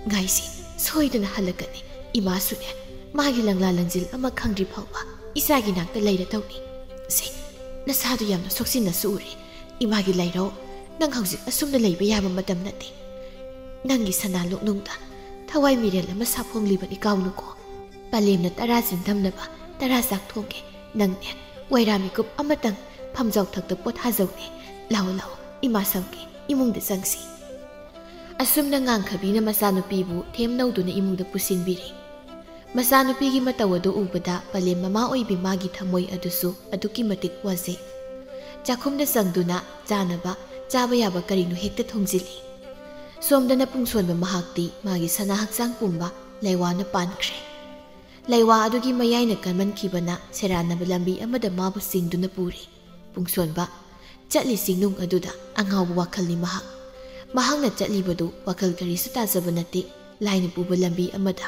ꯉꯥꯏꯁꯤ, ꯁꯣꯏꯗꯅ ꯍꯜꯂꯛꯀꯅꯤ꯫ ꯏꯃꯥꯁꯨꯅꯦ, ꯃꯥꯒꯤ ꯂꯪꯂꯥ ꯂꯪꯖꯤꯜ ꯑꯃ ꯈꯪꯗ꯭ꯔꯤ ꯐꯥꯎꯕ ꯏꯆꯥꯒꯤ ꯅꯥꯛꯇ ꯂꯩꯔꯗꯧꯅꯤ꯫ ꯁꯦ, ꯅꯁꯥꯗꯨ ꯌꯥꯝꯅ ꯁꯣꯛꯆꯤꯟꯅꯁꯨ ꯎꯔꯦ꯫ ꯏꯃꯥꯒꯤ ꯂꯥꯏꯔꯧ, ꯅꯪ ꯍꯧꯖꯤꯛ ꯑꯁꯨꯝꯅ ꯂꯩꯕ ꯌꯥꯕ ꯃꯇꯝ ꯅꯠꯇꯦ꯫ ꯅꯪꯒꯤ ꯁꯅꯥ ꯂꯨꯛꯅꯨꯡꯗ ꯊꯋꯥꯏ ꯃꯤꯔꯦꯜ ꯑꯃ ꯁꯥꯐꯣꯡꯂꯤꯕꯅꯤ, ꯀꯥꯎꯅꯨꯀꯣ꯫ ꯄꯂꯦꯝꯅ ꯇꯔꯥ ꯆꯤꯟꯗꯝꯅꯕ ꯇꯔꯥ ꯆꯥꯛ ꯊꯣꯡꯒꯦ꯫ ꯅꯪꯅꯦ, ꯋꯥꯏꯔꯥ ꯃꯤꯀꯨꯞ ꯑꯃꯇꯪ ꯐꯝꯖꯥꯎ ꯊꯛꯇ ꯄꯣꯊꯥꯖꯧꯅꯦ꯫ ꯂꯥꯛꯑꯣ, ꯂꯥꯛꯑꯣ, ꯏꯃꯥ ꯁꯝꯒꯦ, ꯏꯃꯨꯡꯗ ꯆꯪꯁꯤ꯫" ꯑꯁꯨꯝꯅ ꯉꯥꯡꯈꯕꯤꯅ ꯃꯆꯥꯅꯨꯄꯤꯕꯨ ꯊꯦꯝꯅꯧꯗꯨꯅ ꯏꯃꯨꯡꯗ ꯄꯨꯁꯤꯟꯕꯤꯔꯦ꯫ ꯃꯆꯥꯅꯨꯄꯤꯒꯤ ꯃꯇꯧ ꯑꯗꯨ ꯎꯕꯗ ꯄꯂꯦꯝ ꯃꯃꯥ ꯑꯣꯏꯕꯤ ꯃꯥꯒꯤ ꯊꯃꯣꯏ ꯑꯗꯨꯁꯨ ꯑꯗꯨꯛꯀꯤ ꯃꯇꯤꯛ ꯋꯥꯖꯩ꯫ ꯆꯥꯛꯈꯨꯝꯗ ꯆꯪꯗꯨꯅ ꯆꯥꯅꯕ, ꯆꯥꯕ ꯌꯥꯕ ꯀꯔꯤꯅꯣ ꯍꯦꯛꯇ ꯊꯣꯡꯖꯤꯜꯂꯤ꯫ ꯁꯣꯝꯗꯅ ꯄꯨꯡꯁꯣꯟꯕ ꯃꯍꯥꯛꯇꯤ ꯃꯥꯒꯤ ꯁꯅꯥ ꯍꯛꯆꯥꯡ ꯄꯨꯝꯕ ꯂꯩꯋꯥꯅ ꯄꯥꯟꯈ꯭ꯔꯦ꯫ ꯂꯩꯋꯥ ꯑꯗꯨꯒꯤ ꯃꯌꯥꯏꯅ ꯀꯟꯃꯟꯈꯤꯕꯅ ꯁꯦꯔꯥꯟꯅꯕ ꯂꯝꯕꯤ ꯑꯃꯗ ꯃꯥꯕꯨ ꯆꯤꯡꯗꯨꯅ ꯄꯨꯔꯤ꯫ ꯄꯨꯡꯁꯣꯟꯕ ꯆꯠꯂꯤ ꯆꯤꯡꯅꯨꯡ ꯑꯗꯨꯗ ꯑꯉꯥꯎꯕ ꯋꯥꯈꯜꯅꯤ ꯃꯍꯥꯛ꯫ ꯃꯍꯥꯛꯅ ꯆꯠꯂꯤꯕꯗꯨ ꯋꯥꯈꯜ ꯀꯔꯤꯁꯨ ꯇꯥꯖꯕ ꯅꯠꯇꯦ꯫ ꯂꯥꯏꯅ ꯄꯨꯕ ꯂꯝꯕꯤ ꯑꯃꯗ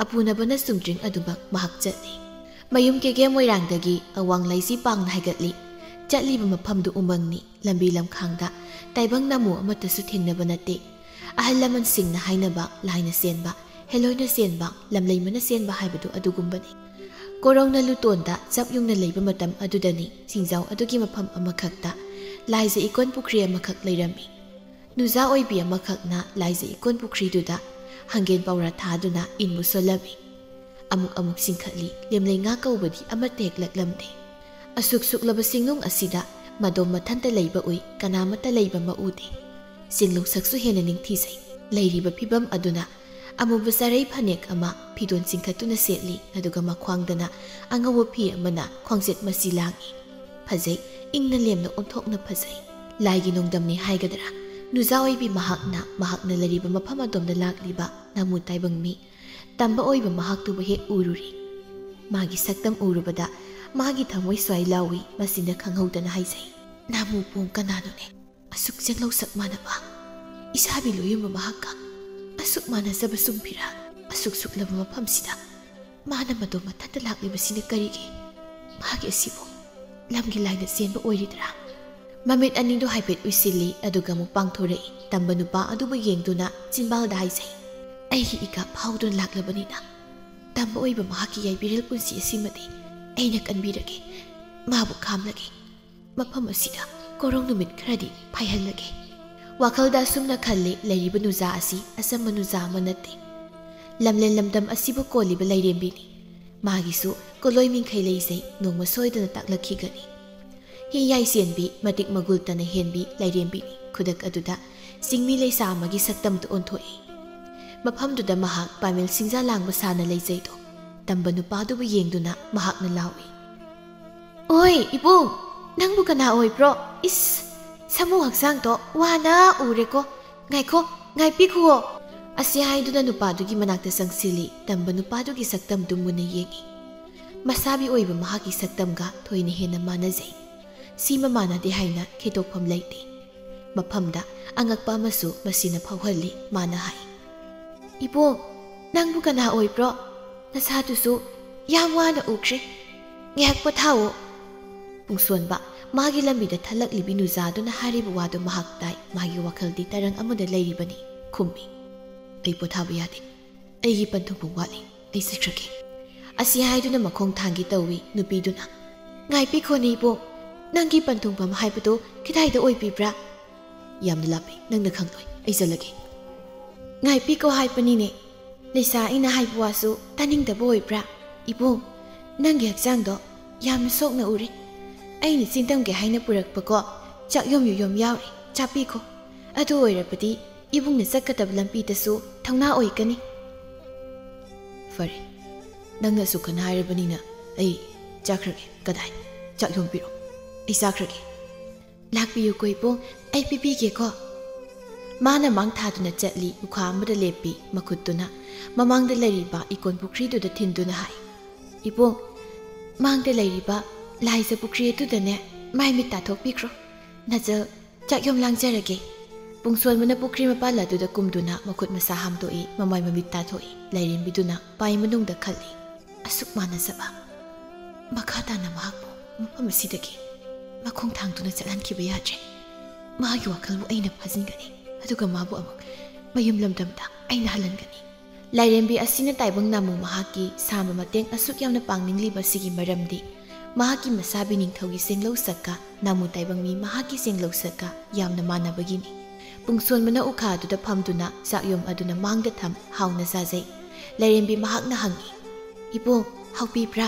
ꯑꯄꯨꯅꯕꯅ ꯆꯨꯝꯗ꯭ꯔꯤꯡ ꯑꯗꯨꯃꯛ ꯃꯍꯥꯛ ꯆꯠꯂꯤ꯫ ꯃꯌꯨꯝ ꯀꯦꯒꯦ ꯃꯣꯏꯔꯥꯡꯗꯒꯤ ꯑꯋꯥꯡ ꯂꯩꯆꯤ ꯄꯥꯡꯅ ꯍꯥꯏꯒꯠꯂꯤ꯫ ꯆꯠꯂꯤꯕ ꯃꯐꯝꯗꯨ ꯎꯃꯪꯅꯤ꯫ ꯂꯝꯕꯤ ꯂꯝꯈꯥꯡꯗ ꯇꯥꯏꯕꯪ ꯅꯥꯃꯨ ꯑꯃꯠꯇꯁꯨ ꯊꯦꯡꯅꯕ ꯅꯠꯇꯦ꯫ ꯑꯍꯜ ꯂꯃꯟꯁꯤꯡꯅ ꯍꯥꯏꯅꯕ ꯂꯥꯏꯅ ꯆꯦꯟꯕ, ꯍꯦꯂꯣꯏꯅ ꯆꯦꯟꯕ, ꯂꯝꯂꯩꯃꯅ ꯆꯦꯟꯕ ꯍꯥꯏꯕꯗꯨ ꯑꯗꯨꯒꯨꯝꯕꯅꯤ꯫ ꯀꯣꯔꯧꯅ ꯂꯨꯇꯣꯟꯗ ꯆꯞ ꯌꯨꯡꯅ ꯂꯩꯕ ꯃꯇꯝ ꯑꯗꯨꯗꯅꯤ ꯁꯤꯡꯖꯥꯎ ꯑꯗꯨꯒꯤ ꯃꯐꯝ ꯑꯃꯈꯛꯇ ꯂꯥꯏꯖ ꯏꯀꯣꯟ ꯄꯨꯈ꯭ꯔꯤ ꯑꯃꯈꯛ ꯂꯩꯔꯝꯃꯤ꯫ ꯅꯨꯖꯥ ꯑꯣꯏꯕꯤ ꯑꯃꯈꯛꯅ ꯂꯥꯏꯖ ꯏꯀꯣꯟ ꯄꯨꯈ꯭ꯔꯤꯗꯨꯗ ꯍꯪꯒꯦꯟ ꯄꯧꯔꯥ ꯊꯥꯗꯨꯅ ꯏꯟꯕꯨ ꯁꯣꯜꯂꯝꯃꯤ꯫ ꯑꯃꯨꯛ ꯑꯃꯨꯛ ꯆꯤꯡꯈꯠꯂꯤ, ꯂꯦꯝꯂꯩ ꯉꯥ ꯀꯧꯕꯗꯤ ꯑꯃꯠꯇ ꯍꯦꯛ ꯂꯛꯂꯝꯗꯦ꯫ ꯑꯁꯨꯛ ꯁꯨꯛꯂꯕ ꯆꯤꯡꯅꯨꯡ ꯑꯁꯤꯗ ꯃꯗꯣꯝ ꯃꯊꯟꯇ ꯂꯩꯕ ꯎꯏ, ꯀꯅꯥꯃꯠꯇ ꯂꯩꯕ ꯃꯎꯗꯦ꯫ ꯆꯤꯡꯂꯨꯡꯁꯛꯁꯨ ꯍꯦꯟꯅ ꯅꯤꯡꯊꯤꯖꯩ꯫ ꯂꯩꯔꯤꯕ ꯐꯤꯕꯝ ꯑꯗꯨꯅ ꯑꯃꯨꯕ ꯆꯥꯔꯩ ꯐꯅꯦꯛ ꯑꯃ ꯐꯤꯗꯣꯟ ꯆꯤꯡꯈꯠꯇꯨꯅ ꯁꯦꯠꯂꯤ, ꯑꯗꯨꯒ ꯃꯈ꯭ꯋꯥꯡꯗꯅ ꯑꯉꯧꯕ ꯐꯤ ꯑꯃꯅ ꯈ꯭ꯋꯥꯡꯆꯦꯠ ꯃꯆꯤ ꯂꯥꯡꯏ꯫ ꯐꯖꯩ, ꯏꯪꯅ ꯂꯦꯝꯅ ꯑꯣꯟꯊꯣꯛꯅ ꯐꯖꯩ꯫ ꯂꯥꯏꯒꯤ ꯅꯣꯡꯗꯝꯅꯤ ꯍꯥꯏꯒꯗ꯭ꯔꯥ? ꯅꯨꯖꯥ ꯑꯣꯏꯕꯤ ꯃꯍꯥꯛꯅ, ꯃꯍꯥꯛꯅ ꯂꯩꯔꯤꯕ ꯃꯐꯝ ꯑꯗꯣꯝꯗ ꯂꯥꯛꯂꯤꯕ ꯅꯥꯃꯨ ꯇꯥꯏꯕꯪ ꯃꯤ ꯇꯝꯕ ꯑꯣꯏꯕ ꯃꯍꯥꯛꯇꯨꯕꯨ ꯍꯦꯛ ꯎꯔꯨꯔꯦ꯫ ꯃꯥꯒꯤ ꯁꯛꯇꯝ ꯎꯔꯨꯕꯗ ꯃꯥꯒꯤ ꯊꯃꯣꯏ ꯁ꯭ꯋꯥꯏ ꯂꯥꯎꯏ꯫ ꯃꯁꯤꯅ ꯈꯪꯍꯧꯗꯅ ꯍꯥꯏꯖꯩ, "ꯅꯥꯃꯨ ꯄꯣꯡ ꯀꯅꯥꯅꯣꯅꯦ? ꯑꯁꯨꯛ ꯆꯦꯡꯂꯧ ꯁꯛ ꯃꯥꯟꯅꯕ, ꯏꯁꯥꯕꯤ ꯂꯣꯌꯨꯝꯕ ꯃꯍꯥꯛꯀ ꯑꯁꯨꯛ ꯃꯥꯟꯅꯖꯕ ꯆꯨꯝꯕꯤꯔꯥ? ꯑꯁꯨꯛ ꯁꯨꯛꯂꯕ ꯃꯐꯝꯁꯤꯗ ꯃꯥꯅ ꯃꯗꯣꯝ ꯃꯊꯟꯇ ꯂꯥꯛꯂꯤꯕꯁꯤꯅ ꯀꯔꯤꯒꯤ? ꯃꯥꯒꯤ ꯑꯁꯤꯕꯨ ꯂꯝꯒꯤ ꯂꯥꯏꯅ ꯆꯦꯟꯕ ꯑꯣꯏꯔꯤꯗ꯭ꯔꯥ?" ꯃꯃꯤꯠ ꯑꯅꯤꯗꯨ ꯍꯥꯏꯐꯦꯠ ꯎꯏꯁꯤꯜꯂꯤ, ꯑꯗꯨꯒ ꯑꯃꯨꯛ ꯄꯥꯡꯊꯣꯔꯛꯏ꯫ ꯇꯝꯕ ꯅꯨꯄꯥ ꯑꯗꯨꯕꯨ ꯌꯦꯡꯗꯨꯅ ꯆꯤꯟꯕꯥꯜꯗ ꯍꯥꯏꯖꯩ, "ꯑꯩꯒꯤ ꯏꯀꯥ ꯐꯥꯎꯗꯨꯅ ꯂꯥꯛꯂꯕꯅꯤꯅ ꯇꯝꯕ ꯑꯣꯏꯕ ꯃꯍꯥꯛꯀꯤ ꯌꯥꯏꯕꯤꯔꯦꯜ ꯄꯨꯟꯁꯤ ꯑꯁꯤꯃꯗꯤ ꯑꯩꯅ ꯀꯟꯕꯤꯔꯒꯦ꯫ ꯃꯥꯕꯨ ꯈꯥꯝꯂꯒꯦ꯫ ꯃꯐꯝ ꯑꯁꯤꯗ ꯀꯣꯔꯧ ꯅꯨꯃꯤꯠ ꯈꯔꯗꯤ ꯐꯥꯏꯍꯜꯂꯒꯦ꯫" ꯋꯥꯈꯜꯗ ꯑꯁꯨꯝꯅ ꯈꯜꯂꯤ꯫ ꯂꯩꯔꯤꯕ ꯅꯨꯖꯥ ꯑꯁꯤ ꯑꯆꯝꯕ ꯅꯨꯖꯥ ꯑꯃ ꯅꯠꯇꯦ꯫ ꯂꯝꯂꯦꯟ ꯂꯝꯗꯝ ꯑꯁꯤꯕꯨ ꯀꯣꯜꯂꯤꯕ ꯂꯥꯏꯔꯦꯝꯕꯤꯅꯤ꯫ ꯃꯥꯒꯤꯁꯨ ꯀꯣꯂꯣꯏ ꯃꯤꯡꯈꯩ ꯂꯩꯖꯩ, ꯅꯣꯡꯃ ꯁꯣꯏꯗꯅ ꯇꯥꯛꯂꯛꯈꯤꯒꯅꯤ꯫ ꯍꯤ ꯌꯥꯏ ꯆꯦꯟꯕꯤ, ꯃꯇꯤꯛ ꯃꯒꯨꯜ ꯇꯅ ꯍꯦꯟꯕꯤ ꯂꯥꯏꯔꯦꯝꯕꯤꯅꯤ꯫ ꯈꯨꯗꯛ ꯑꯗꯨꯗ ꯆꯤꯡꯃꯤ ꯂꯩꯁꯥ ꯑꯃꯒꯤ ꯁꯛꯇꯝꯗꯨ ꯑꯣꯟꯊꯣꯛꯏ꯫ ꯃꯐꯝꯗꯨꯗ ꯃꯍꯥꯛ ꯄꯥꯃꯦꯜ ꯁꯤꯡꯖꯥ ꯂꯥꯡꯕ ꯁꯥꯅ ꯂꯩꯖꯩꯗꯣ꯫ ꯇꯝꯕ ꯅꯨꯄꯥꯗꯨꯕꯨ ꯌꯦꯡꯗꯨꯅ ꯃꯍꯥꯛꯅ ꯂꯥꯎꯏ, "ꯑꯣꯏ ꯏꯕꯨꯡ, ꯅꯪꯕꯨ ꯀꯅꯥ ꯑꯣꯏꯕ꯭ꯔꯣ? ꯏꯁ, ꯁꯥꯃꯨ ꯍꯛꯆꯥꯡꯗꯣ ꯋꯥꯅ ꯎꯔꯦꯀꯣ꯫ ꯉꯥꯏꯈꯣ, "ꯉꯥꯏꯕꯤꯈꯨꯋꯣ!" ꯑꯁꯤ ꯍꯥꯏꯗꯨꯅ ꯅꯨꯄꯥꯗꯨꯒꯤ ꯃꯅꯥꯛꯇ ꯆꯪꯁꯤꯜꯂꯤ꯫ ꯇꯝꯕ ꯅꯨꯄꯥꯗꯨꯒꯤ ꯁꯛꯇꯝꯗꯨ ꯃꯨꯟꯅ ꯌꯦꯡꯏ꯫ ꯃꯁꯥꯕꯤ ꯑꯣꯏꯕ ꯃꯍꯥꯛꯀꯤ ꯁꯛꯇꯝꯒ ꯊꯣꯏꯅ ꯍꯦꯟꯅ ꯃꯥꯟꯅꯖꯩ꯫ ꯁꯤꯃ ꯃꯥꯟꯅꯗꯦ ꯍꯥꯏꯅ ꯈꯦꯗꯣꯛꯐꯝ ꯂꯩꯇꯦ꯫ ꯃꯐꯝꯗ ꯑꯉꯛꯄ ꯑꯃꯁꯨ ꯃꯁꯤꯅ ꯐꯥꯎꯍꯜꯂꯤ꯫ ꯃꯥꯅ ꯍꯥꯏ, "ꯏꯕꯨꯡ, ꯅꯪꯕꯨ ꯀꯅꯥ ꯑꯣꯏꯕ꯭ꯔꯣ? ꯅꯁꯥꯗꯨꯁꯨ ꯌꯥꯝ ꯋꯥꯅ ꯎꯈ꯭ꯔꯦ꯫ ꯉꯥꯏꯍꯥꯛ ꯄꯣꯊꯥꯑꯣ꯫" ꯄꯨꯡꯁꯣꯟꯕ ꯃꯥꯒꯤ ꯂꯝꯕꯤꯗ ꯊꯠꯂꯛꯂꯤꯕꯤ ꯅꯨꯖꯥꯗꯨꯅ ꯍꯥꯏꯔꯤꯕ ꯋꯥꯗꯨ ꯃꯍꯥꯛ ꯇꯥꯏ꯫ ꯃꯥꯒꯤ ꯋꯥꯈꯜꯗꯤ ꯇꯔꯪ ꯑꯃꯗ ꯂꯩꯔꯤꯕꯅꯤ꯫ ꯈꯨꯝꯃꯤ, "ꯑꯩ ꯄꯣꯊꯥꯕ ꯌꯥꯗꯦ꯫ ꯑꯩꯒꯤ ꯄꯟꯊꯨꯡꯐꯝ ꯋꯥꯠꯂꯤ꯫ ꯑꯩ ꯆꯠꯈ꯭ꯔꯒꯦ꯫" ꯑꯁꯤ ꯍꯥꯏꯗꯨꯅ ꯃꯈꯣꯡ ꯊꯥꯡꯒꯦ ꯇꯧꯏ꯫ ꯅꯨꯄꯤꯗꯨꯅ, "ꯉꯥꯏꯕꯤꯈꯣꯅꯦ ꯏꯕꯨꯡ, ꯅꯪꯒꯤ ꯄꯟꯊꯨꯡꯐꯝ ꯍꯥꯏꯕꯗꯨ ꯀꯗꯥꯏꯗ ꯑꯣꯏꯕꯤꯕ꯭ꯔꯥ?" "ꯌꯥꯝꯅ ꯂꯥꯞꯄꯤ, ꯅꯪꯅ ꯈꯪꯂꯣꯏ꯫ ꯑꯩ ꯆꯠꯂꯒꯦ꯫" "ꯉꯥꯏꯕꯤꯈꯣ ꯍꯥꯏꯕꯅꯤꯅꯦ꯫ ꯂꯩꯁꯥ ꯑꯩꯅ ꯍꯥꯏꯕ ꯋꯥꯁꯨ ꯇꯥꯅꯤꯡꯗꯕ ꯑꯣꯏꯕ꯭ꯔꯥ? ꯏꯕꯨꯡ, ꯅꯪꯒꯤ ꯍꯛꯆꯥꯡꯗꯣ ꯌꯥꯝꯅ ꯁꯣꯛꯅ ꯎꯔꯦ꯫ ꯑꯩꯅ ꯆꯤꯟꯗꯝꯒꯦ ꯍꯥꯏꯅ ꯄꯨꯔꯛꯄꯀꯣ ꯆꯥꯛꯌꯣꯝ ꯌꯨꯌꯣꯝ ꯌꯥꯎꯔꯤ, ꯆꯥꯕꯤꯈꯣ꯫ ꯑꯗꯨ ꯑꯣꯏꯔꯕꯗꯤ ꯏꯕꯨꯡꯅ ꯆꯠꯀꯗꯕ ꯂꯝꯕꯤꯗꯁꯨ ꯊꯧꯅꯥ ꯑꯣꯏꯒꯅꯤ꯫" "ꯐꯔꯦ, ꯅꯪꯅ ꯑꯁꯨꯛ ꯀꯟꯅ ꯍꯥꯏꯔꯕꯅꯤꯅ ꯑꯩ ꯆꯥꯈ꯭ꯔꯒꯦ꯫ ꯀꯗꯥꯏ? ꯆꯥꯛ ꯌꯣꯝꯕꯤꯔꯣ꯫ ꯑꯩ ꯆꯥꯈ꯭ꯔꯒꯦ꯫" "ꯂꯥꯛꯄꯤꯌꯨꯀꯣ ꯏꯕꯨꯡ, ꯑꯩ ꯄꯤꯕꯤꯒꯦꯀꯣ꯫" ꯃꯥꯅ ꯃꯥꯡ ꯊꯥꯗꯨꯅ ꯆꯠꯂꯤ꯫ ꯎꯈꯥ ꯑꯃꯗ ꯂꯦꯞꯄꯤ꯫ ꯃꯈꯨꯠꯇꯨꯅ ꯃꯃꯥꯡꯗ ꯂꯩꯔꯤꯕ ꯏꯀꯣꯟ ꯄꯨꯈ꯭ꯔꯤꯗꯨꯗ ꯊꯤꯟꯗꯨꯅ ꯍꯥꯏ, "ꯏꯕꯨꯡ, ꯃꯥꯡꯗ ꯂꯩꯔꯤꯕ ꯂꯥꯏꯖ ꯄꯨꯈ꯭ꯔꯤ ꯑꯗꯨꯗꯅꯦ ꯃꯥꯏ ꯃꯤꯠ ꯇꯥꯊꯣꯛꯄꯤꯈ꯭ꯔꯣ꯫ ꯅꯖꯜ, ꯆꯥꯛꯌꯣꯝ ꯂꯥꯡꯖꯔꯒꯦ꯫" ꯄꯨꯡꯁꯣꯟꯕꯅ ꯄꯨꯈ꯭ꯔꯤ ꯃꯄꯥꯜ ꯑꯗꯨꯗ ꯀꯨꯝꯗꯨꯅ ꯃꯈꯨꯠ ꯃꯁꯥ ꯍꯥꯝꯗꯣꯛꯏ, ꯃꯃꯥꯏ ꯃꯃꯤꯠ ꯇꯥꯊꯣꯛꯏ꯫ ꯂꯥꯏꯔꯦꯝꯕꯤꯗꯨꯅ ꯄꯥꯏ ꯃꯅꯨꯡꯗ ꯈꯜꯂꯤ꯫ ꯑꯁꯨꯛ ꯃꯥꯟꯅꯖꯕ꯫ ꯃꯈꯥ ꯇꯥꯅ ꯃꯍꯥꯛꯄꯨ ꯃꯐꯝ ꯑꯁꯤꯗꯒꯤ ꯃꯈꯣꯡ ꯊꯥꯡꯗꯨꯅ ꯆꯠꯍꯟꯈꯤꯕ ꯌꯥꯗ꯭ꯔꯦ꯫ ꯃꯍꯥꯛꯀꯤ ꯋꯥꯈꯜꯕꯨ ꯑꯩꯅ ꯐꯥꯖꯤꯟꯒꯅꯤ, ꯑꯗꯨꯒ ꯃꯥꯕꯨ ꯑꯃꯨꯛ ꯃꯌꯨꯝ ꯂꯝꯗꯝꯗ ꯑꯩꯅ ꯍꯜꯍꯟꯒꯅꯤ꯫ ꯂꯥꯏꯔꯦꯝꯕꯤ ꯑꯁꯤꯅ ꯇꯥꯏꯕꯪ ꯅꯥꯃꯨ ꯃꯍꯥꯛꯀꯤ ꯁꯥꯝꯕ ꯃꯇꯦꯡ ꯑꯁꯨꯛ ꯌꯥꯝꯅ ꯄꯥꯡꯅꯤꯡꯂꯤꯕ ꯑꯁꯤꯒꯤ ꯃꯔꯝꯗꯤ ꯃꯍꯥꯛꯀꯤ ꯃꯁꯥꯕꯤ ꯅꯤꯡꯊꯧꯒꯤ ꯆꯦꯡꯂꯧ ꯁꯛꯀ ꯅꯥꯃꯨ ꯇꯥꯏꯕꯪ ꯃꯤ ꯃꯍꯥꯛꯀꯤ ꯆꯦꯡꯂꯧ ꯁꯛꯀ ꯌꯥꯝꯅ ꯃꯥꯟꯅꯕꯒꯤꯅꯤ꯫ ꯄꯨꯡꯁꯣꯟꯕꯅ ꯎꯈꯥ ꯑꯗꯨꯗ ꯐꯝꯗꯨꯅ ꯆꯥꯛꯌꯣꯝ ꯑꯗꯨꯅ ꯃꯥꯡꯗ ꯊꯝ ꯍꯥꯎꯅ ꯆꯥꯖꯩ꯫ ꯂꯥꯏꯔꯦꯝꯕꯤ ꯃꯍꯥꯛꯅ ꯍꯪꯉꯤ, "ꯏꯕꯨꯡ, ꯍꯥꯎꯕꯤꯕ꯭ꯔꯥ?"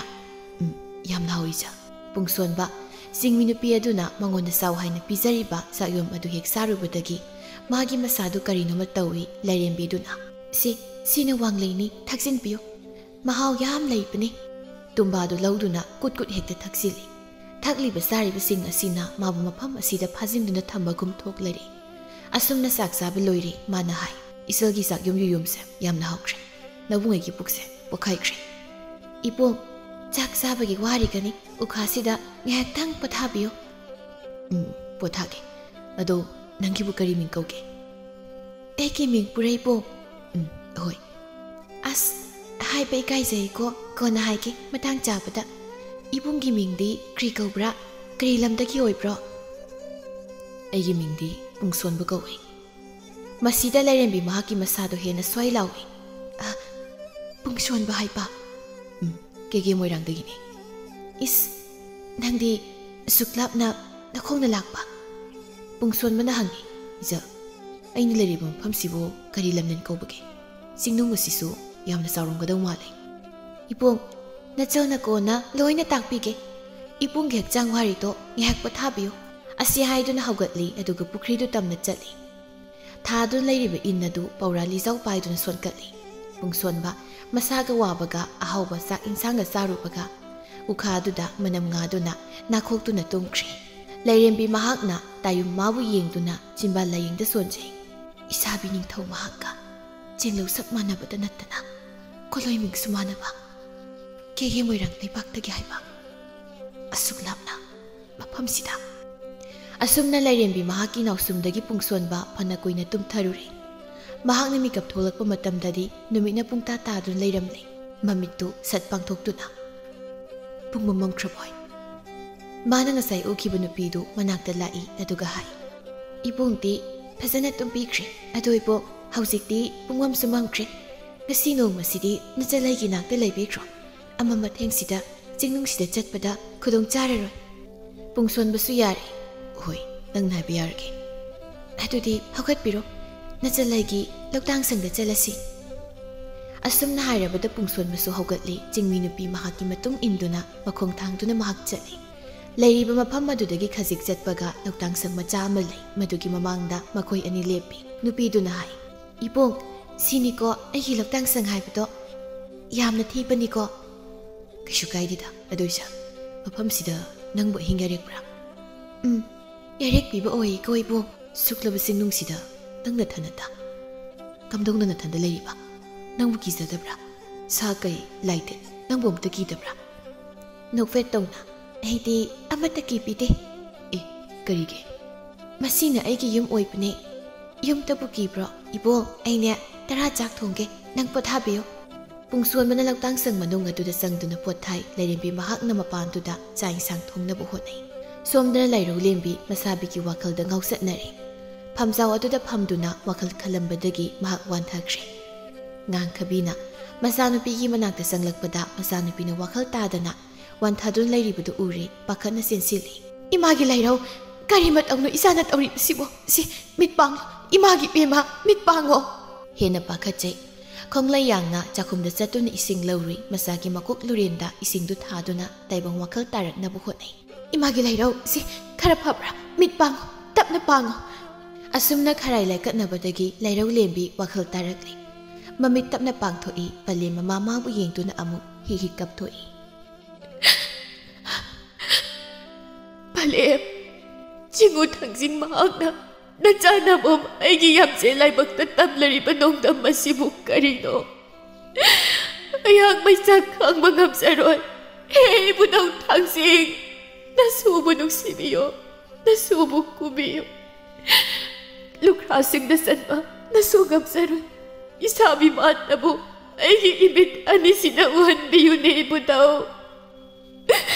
"ꯎꯝ, ꯌꯥꯝꯅ ꯍꯥꯎꯏ ꯏꯆꯥ꯫" ꯄꯨꯡꯁꯣꯟꯕ, ꯆꯤꯡꯃꯤ ꯅꯨꯄꯤ ꯑꯗꯨꯅ ꯃꯉꯣꯟꯗ ꯆꯥꯎ ꯍꯥꯏꯅ ꯄꯤꯖꯔꯤꯕ ꯆꯥꯛꯌꯣꯝ ꯑꯗꯨ ꯍꯦꯛ ꯆꯥꯔꯨꯕꯗꯒꯤ ꯃꯥꯒꯤ ꯃꯁꯥꯗꯨ ꯀꯔꯤꯅꯣꯃ ꯇꯧꯏ꯫ ꯂꯥꯏꯔꯦꯝꯕꯤꯗꯨꯅ, "ꯁꯤ, ꯁꯤꯅ ꯋꯥꯡꯂꯩꯅꯤ, ꯊꯛꯆꯤꯟꯕꯤꯌꯨ꯫ ꯃꯍꯥꯎ ꯌꯥꯝ ꯂꯩꯕꯅꯤ꯫" ꯇꯨꯝꯕꯥꯗꯨ ꯂꯧꯗꯨꯅ ꯀꯨꯠ ꯀꯨꯠ ꯍꯦꯛꯇ ꯊꯛꯆꯤꯜꯂꯤ꯫ ꯊꯛꯂꯤꯕ ꯆꯥꯔꯤꯕꯁꯤꯡ ꯑꯁꯤꯅ ꯃꯥꯕꯨ ꯃꯐꯝ ꯑꯁꯤꯗ ꯐꯥꯖꯤꯟꯗꯨꯅ ꯊꯝꯕꯒꯨꯝ ꯊꯣꯛꯂꯔꯦ꯫ ꯑꯁꯨꯝꯅ ꯆꯥꯛ ꯆꯥꯕ ꯂꯣꯏꯔꯦ꯫ ꯃꯥꯅ ꯍꯥꯏ, "ꯏꯆꯜꯒꯤ ꯆꯥꯛ ꯌꯨꯝ ꯌꯨꯌꯨꯝꯁꯦ ꯌꯥꯝꯅ ꯍꯥꯎꯈ꯭ꯔꯦ꯫ ꯅꯕꯨꯡ ꯑꯩꯒꯤ ꯄꯨꯛꯁꯦ ꯄꯣꯛꯈꯥꯏꯈ꯭ꯔꯦ꯫ ꯏꯕꯨꯡ, ꯆꯥꯛ ꯆꯥꯕꯒꯤ ꯋꯥꯔꯤꯒꯅꯤ ꯎꯈꯥꯁꯤꯗ ꯉꯥꯏꯍꯥꯛꯇꯪ ꯄꯣꯊꯥꯕꯤꯌꯨ꯫" "ꯎꯝ, ꯄꯣꯊꯥꯒꯦ꯫ ꯑꯗꯣ ꯅꯪꯒꯤꯕꯨ ꯀꯔꯤ ꯃꯤꯡ ꯀꯧꯒꯦ?" "ꯑꯩꯒꯤ ꯃꯤꯡ ꯄꯨꯔꯩꯕꯣ꯫" "ꯎꯝ, ꯍꯣꯏ꯫" "ꯑꯁ, ꯍꯥꯏꯕ ꯏꯀꯥꯏꯖꯩꯀꯣ, ꯀꯣꯟꯅ ꯍꯥꯏꯒꯦ ꯃꯇꯥꯡ ꯆꯥꯕꯗ꯫ ꯏꯕꯨꯡꯒꯤ ꯃꯤꯡꯗꯤ ꯀꯔꯤ ꯀꯧꯕ꯭ꯔꯥ? ꯀꯔꯤ ꯂꯝꯗꯒꯤ ꯑꯣꯏꯕ꯭ꯔꯣ?" "ꯑꯩꯒꯤ ꯃꯤꯡꯗꯤ ꯄꯨꯡꯁꯣꯟꯕ ꯀꯧꯏ꯫" ꯃꯁꯤꯗ ꯂꯥꯏꯔꯦꯝꯕꯤ ꯃꯍꯥꯛꯀꯤ ꯃꯁꯥꯗꯣ ꯍꯦꯟꯅ ꯁ꯭ꯋꯥꯏ ꯂꯥꯎꯏ꯫ "ꯑ, ꯄꯨꯡꯁꯣꯟꯕ ꯍꯥꯏꯕ?" "ꯎꯝ, ꯀꯦꯒꯦ ꯃꯣꯏꯔꯥꯡꯗꯒꯤꯅꯤ꯫" "ꯏꯁ, ꯅꯪꯗꯤ ꯑꯁꯨꯛ ꯂꯥꯞꯅ ꯅꯈꯣꯡꯅ ꯂꯥꯛꯄ?" ꯄꯨꯡꯁꯣꯟꯕꯅ ꯍꯪꯉꯤ꯫ "ꯏꯆꯜ, ꯑꯩꯅ ꯂꯩꯔꯤꯕ ꯃꯐꯝꯁꯤꯕꯨ ꯀꯔꯤ ꯂꯝꯅꯦꯟ ꯀꯧꯕꯒꯦ? ꯆꯤꯡꯅꯨꯡ ꯑꯁꯤꯁꯨ ꯌꯥꯝꯅ ꯆꯥꯎꯔꯝꯒꯗꯧ ꯃꯥꯜꯂꯦ꯫" "ꯏꯕꯨꯡ, ꯅꯆꯜꯅ ꯀꯣꯟꯅ ꯂꯣꯏꯅ ꯇꯥꯛꯄꯤꯒꯦ꯫ ꯏꯕꯨꯡꯒꯤ ꯍꯛꯆꯥꯡ ꯋꯥꯔꯤꯗꯣ ꯉꯥꯏꯍꯥꯛ ꯄꯣꯊꯥꯕꯤꯌꯨ꯫" ꯑꯁꯤ ꯍꯥꯏꯗꯨꯅ ꯍꯧꯒꯠꯂꯤ, ꯑꯗꯨꯒ ꯄꯨꯈ꯭ꯔꯤꯗꯨ ꯇꯝꯅ ꯆꯠꯂꯤ꯫ ꯊꯥꯗꯨꯅ ꯂꯩꯔꯤꯕ ꯏꯟ ꯑꯗꯨ ꯄꯧꯔꯥ ꯂꯤꯖꯥꯎ ꯄꯥꯏꯗꯨꯅ ꯁꯣꯟꯀꯠꯂꯤ꯫ ꯄꯨꯡꯁꯣꯟꯕ ꯃꯁꯥꯒ ꯋꯥꯕꯒ ꯑꯍꯥꯎꯕ ꯆꯥꯛ ꯏꯟꯁꯥꯡꯒ ꯆꯥꯔꯨꯕꯒ ꯎꯈꯥꯗꯨꯗ ꯃꯅꯝ ꯉꯥꯗꯨꯅ ꯅꯥꯈꯣꯛꯇꯨꯅ ꯇꯨꯝꯈ꯭ꯔꯦ꯫ ꯂꯥꯏꯔꯦꯝꯕꯤ ꯃꯍꯥꯛꯅ ꯇꯥꯌꯨꯝ ꯃꯥꯕꯨ ꯌꯦꯡꯗꯨꯅ ꯆꯤꯟꯕꯥꯜ ꯂꯥꯌꯦꯡꯗ ꯁꯣꯟꯖꯩ꯫ ꯏꯁꯥꯕꯤ ꯅꯤꯡꯊꯧ ꯃꯍꯥꯛꯀ ꯆꯦꯡꯂꯧ ꯁꯛ ꯃꯥꯟꯅꯕꯇ ꯅꯠꯇꯅ ꯀꯣꯂꯣꯏ ꯃꯤꯡꯁꯨ ꯃꯥꯟꯅꯕ꯫ ꯀꯦꯒꯦ ꯃꯣꯏꯔꯥꯡ ꯂꯩꯕꯥꯛꯇꯒꯤ ꯍꯥꯏꯕ꯫ ꯑꯁꯨꯛ ꯂꯥꯞꯅ ꯃꯐꯝꯁꯤꯗ꯫ ꯑꯁꯨꯝꯅ ꯂꯥꯏꯔꯦꯝꯕꯤ ꯃꯍꯥꯛꯀꯤ ꯅꯥꯎꯁꯨꯝꯗꯒꯤ ꯄꯨꯡꯁꯣꯟꯕ ꯐꯅ ꯀꯨꯏꯅ ꯇꯨꯝꯊꯔꯨꯔꯦ꯫ ꯃꯍꯥꯛꯅ ꯃꯤꯀꯞ ꯊꯣꯛꯂꯛꯄ ꯃꯇꯝꯗꯗꯤ ꯅꯨꯃꯤꯠꯅ ꯄꯨꯡꯇꯥ ꯇꯥꯗꯨꯅ ꯂꯩꯔꯝꯂꯦ꯫ ꯃꯃꯤꯠꯇꯨ ꯁꯠ ꯄꯥꯡꯊꯣꯛꯇꯨꯅ, "ꯄꯨꯝꯕ ꯃꯝꯈ꯭ꯔꯕꯣꯏ?" ꯃꯥꯅ ꯉꯁꯥꯏ ꯎꯈꯤꯕ ꯅꯨꯄꯤꯗꯨ ꯃꯅꯥꯛꯇ ꯂꯥꯛꯏ, ꯑꯗꯨꯒ ꯍꯥꯏ, "ꯏꯕꯨꯡꯗꯤ ꯐꯖꯅ ꯇꯨꯝꯕꯤꯈ꯭ꯔꯦ꯫ ꯑꯗꯣ ꯏꯕꯣꯛ, ꯍꯧꯖꯤꯛꯇꯤ ꯄꯨꯡꯃꯝꯁꯨ ꯃꯝꯈ꯭ꯔꯦ꯫ ꯉꯁꯤ ꯅꯣꯡꯃꯁꯤꯗꯤ ꯅꯆꯜꯂꯩꯒꯤ ꯅꯥꯛꯇ ꯂꯩꯕꯤꯈ꯭ꯔꯣ꯫ ꯑꯃꯝ ꯑꯊꯦꯡꯁꯤꯗ ꯆꯤꯡꯅꯨꯡꯁꯤꯗ ꯆꯠꯄꯗ ꯈꯨꯗꯣꯡ ꯆꯥꯔꯔꯣꯏ꯫" ꯄꯨꯡꯁꯣꯟꯕꯁꯨ ꯌꯥꯔꯦ꯫ "ꯍꯣꯏ, ꯅꯪꯅ ꯍꯥꯏꯕ ꯌꯥꯔꯒꯦ꯫ ꯑꯗꯨꯗꯤ ꯍꯧꯒꯠꯄꯤꯔꯣ, ꯅꯆꯜꯂꯩꯒꯤ ꯂꯧꯇꯥꯡ ꯁꯪꯗ ꯆꯠꯂꯁꯤ꯫" ꯑꯁꯨꯝꯅ ꯍꯥꯏꯔꯕꯗ ꯄꯨꯡꯁꯣꯟꯕꯁꯨ ꯍꯧꯒꯠꯂꯤ꯫ ꯆꯤꯡꯃꯤ ꯅꯨꯄꯤ ꯃꯍꯥꯛꯀꯤ ꯃꯇꯨꯡ ꯏꯟꯗꯨꯅ ꯃꯈꯣꯡ ꯊꯥꯡꯗꯨꯅ ꯃꯍꯥꯛ ꯆꯠꯂꯤ꯫ ꯂꯩꯔꯤꯕ ꯃꯐꯝ ꯑꯗꯨꯗꯒꯤ ꯈꯖꯤꯛ ꯆꯠꯄꯒ ꯂꯧꯇꯥꯡ ꯁꯪ ꯃꯆꯥ ꯑꯃ ꯂꯩ꯫ ꯃꯗꯨꯒꯤ ꯃꯃꯥꯡꯗ ꯃꯈꯣꯏ ꯑꯅꯤ ꯂꯦꯞꯄꯤ꯫ ꯅꯨꯄꯤꯗꯨꯅ ꯍꯥꯏ, "ꯏꯕꯣꯛ, ꯁꯤꯅꯤꯀꯣ ꯑꯩꯒꯤ ꯂꯧꯇꯥꯡ ꯁꯪ ꯍꯥꯏꯕꯗꯣ꯫ ꯌꯥꯝꯅ ꯊꯤꯕꯅꯤꯀꯣ꯫" "ꯀꯩꯁꯨ ꯀꯥꯏꯗꯦꯗ꯫ ꯑꯗꯨ ꯏꯆꯜ, ꯃꯐꯝꯁꯤꯗ ꯅꯪꯕꯨ ꯑꯍꯤꯡ ꯌꯥꯔꯦꯛꯄ꯭ꯔꯥ?" "ꯎꯝ, ꯌꯥꯔꯦꯛꯄꯤꯕ ꯑꯣꯏꯌꯦꯀꯣ ꯏꯕꯣꯛ꯫ ꯁꯨꯛꯂꯕ ꯆꯤꯡꯅꯨꯡꯁꯤꯗ ꯅꯪ ꯅꯊꯟ ꯅꯊꯥ꯫ ꯀꯝꯗꯧꯅ ꯅꯊꯟꯗ ꯂꯩꯔꯤꯕ? ꯅꯪꯕꯨ ꯀꯤꯖꯗꯕ꯭ꯔꯥ? ꯁꯥ ꯀꯩ, ꯂꯥꯏ ꯇꯤꯟ, ꯅꯪꯕꯨ ꯑꯝꯇ ꯀꯤꯗꯕ꯭ꯔꯥ? ꯅꯣꯛꯐꯦꯠ ꯇꯧꯅ, "ꯑꯩꯗꯤ ꯑꯃꯠꯇ ꯀꯤꯕꯤꯗꯦ꯫" "ꯑꯦ, ꯀꯔꯤꯒꯤ?" "ꯃꯁꯤꯅ ꯑꯩꯒꯤ ꯌꯨꯝ ꯑꯣꯏꯕꯅꯦ꯫" "ꯌꯨꯝꯗꯕꯨ ꯀꯤꯕ꯭ꯔꯣ? ꯏꯕꯣ, ꯑꯩꯅꯦ ꯇꯔꯥ ꯆꯥꯛ ꯊꯣꯡꯒꯦ, ꯅꯪ ꯄꯣꯊꯥꯕꯤꯌꯨ꯫" ꯄꯨꯡꯁꯣꯟꯕꯅ ꯂꯧꯇꯥꯡꯁꯪ ꯃꯅꯨꯡ ꯑꯗꯨꯗ ꯆꯪꯗꯨꯅ ꯄꯣꯠ ꯊꯥꯏ꯫ ꯂꯥꯏꯔꯦꯝꯕꯤ ꯃꯍꯥꯛꯅ ꯃꯄꯥꯟꯗꯨꯗ ꯆꯥꯛ ꯏꯟꯁꯥꯡ ꯊꯣꯡꯅꯕ ꯍꯣꯠꯅꯩ꯫ ꯁꯣꯝꯗꯅ ꯂꯥꯏꯔꯧ ꯂꯦꯝꯕꯤ ꯃꯁꯥꯕꯤꯒꯤ ꯋꯥꯈꯜꯗ ꯉꯥꯎꯆꯠꯅꯔꯦ꯫ ꯐꯝꯖꯥꯎ ꯑꯗꯨꯗ ꯐꯝꯗꯨꯅ ꯋꯥꯈꯜ ꯈꯜꯂꯝꯕꯗꯒꯤ ꯃꯍꯥꯛ ꯋꯥꯟꯊꯈ꯭ꯔꯦ꯫ ꯉꯥꯡꯈꯕꯤꯅ ꯃꯆꯥꯅꯨꯄꯤꯒꯤ ꯃꯅꯥꯛꯇ ꯆꯪꯂꯛꯄꯗ ꯃꯆꯥꯅꯨꯄꯤꯅ ꯋꯥꯈꯜ ꯇꯥꯗꯅ ꯋꯥꯟꯊꯗꯨꯅ ꯂꯩꯔꯤꯕꯗꯨ ꯎꯔꯦ꯫ ꯄꯥꯈꯠꯅ ꯆꯦꯟꯁꯤꯜꯂꯤ꯫ "ꯏꯃꯥꯒꯤ ꯂꯥꯏꯔꯧ, ꯀꯔꯤ ꯃꯇꯧꯅꯣ ꯏꯆꯥꯅ ꯇꯧꯔꯤꯕꯁꯤꯕꯣ? ꯁꯤ, ꯃꯤꯠ ꯄꯥꯡꯂꯣ, ꯏꯃꯥꯒꯤ ꯏꯕꯦꯝꯃ, ꯃꯤꯠ ꯄꯥꯡꯉꯣ!" ꯍꯦꯟꯅ ꯄꯥꯈꯠꯆꯩ꯫ ꯈꯣꯡꯂꯩ ꯌꯥꯡꯅ ꯆꯥꯛꯈꯨꯝꯗ ꯆꯠꯇꯨꯅ ꯏꯁꯤꯡ ꯂꯧꯔꯨꯏ꯫ ꯃꯆꯥꯒꯤ ꯃꯀꯣꯛ ꯂꯨꯔꯦꯟꯗ ꯏꯁꯤꯡꯗꯨ ꯊꯥꯗꯨꯅ ꯇꯥꯏꯕꯪ ꯋꯥꯈꯜ ꯇꯥꯔꯛꯅꯕ ꯍꯣꯠꯅꯩ꯫ "ꯏꯃꯥꯒꯤ ꯂꯥꯏꯔꯧ, ꯁꯤ ꯈꯔ ꯐꯕ꯭ꯔꯥ? ꯃꯤꯠ ꯄꯥꯡꯉꯣ, ꯇꯞꯅ ꯄꯥꯡꯉꯣ꯫" ꯑꯁꯨꯝꯅ ꯈꯔꯥꯏ ꯂꯥꯏꯀꯠꯅꯕꯗꯒꯤ ꯂꯥꯏꯔꯧ ꯂꯦꯝꯕꯤ ꯋꯥꯈꯜ ꯇꯥꯔꯛꯂꯤ꯫ ꯃꯃꯤꯠ ꯇꯞꯅ ꯄꯥꯡꯊꯣꯛꯏ꯫ ꯄꯂꯦꯝ ꯃꯃꯥ ꯃꯥꯕꯨ ꯌꯦꯡꯗꯨꯅ ꯑꯃꯨꯛ ꯍꯤꯛ ꯍꯤꯛ ꯀꯞꯊꯣꯛꯏ꯫ "ꯄꯂꯦꯝ, ꯆꯤꯡꯉꯨ ꯊꯥꯡꯖꯤꯡ ꯃꯍꯥꯛꯅ ꯅꯆꯥ ꯅꯃꯣꯝ ꯑꯩꯒꯤ ꯌꯥꯝꯆꯦ ꯂꯥꯏꯕꯛꯇ ꯇꯝꯂꯔꯤꯕ ꯅꯣꯡꯗꯝ ꯑꯁꯤꯕꯨ ꯀꯔꯤꯅꯣ? ꯑꯩꯍꯥꯛ ꯃꯩꯆꯥꯛ ꯈꯥꯡꯕ ꯉꯝꯖꯔꯣꯏ꯫ ꯍꯦ ꯏꯕꯨꯙꯧ ꯊꯥꯡꯖꯤꯡ, ꯅꯁꯨꯕꯨ ꯅꯨꯡꯁꯤꯕꯤꯌꯨ, ꯅꯁꯨꯕꯨ ꯀꯨꯕꯤꯌꯨ꯫ ꯂꯨꯈ꯭ꯔꯥꯁꯤꯡꯗ ꯆꯟꯕ ꯅꯁꯨ ꯉꯝꯖꯔꯣꯏ꯫ ꯏꯁꯥ ꯃꯤꯃꯥꯟꯅꯕꯨ ꯑꯩꯒꯤ ꯏꯃꯤꯠ ꯑꯅꯤꯁꯤꯅ ꯎꯍꯟꯕꯤꯌꯨꯅꯦ ꯏꯕꯨꯙꯧ꯫"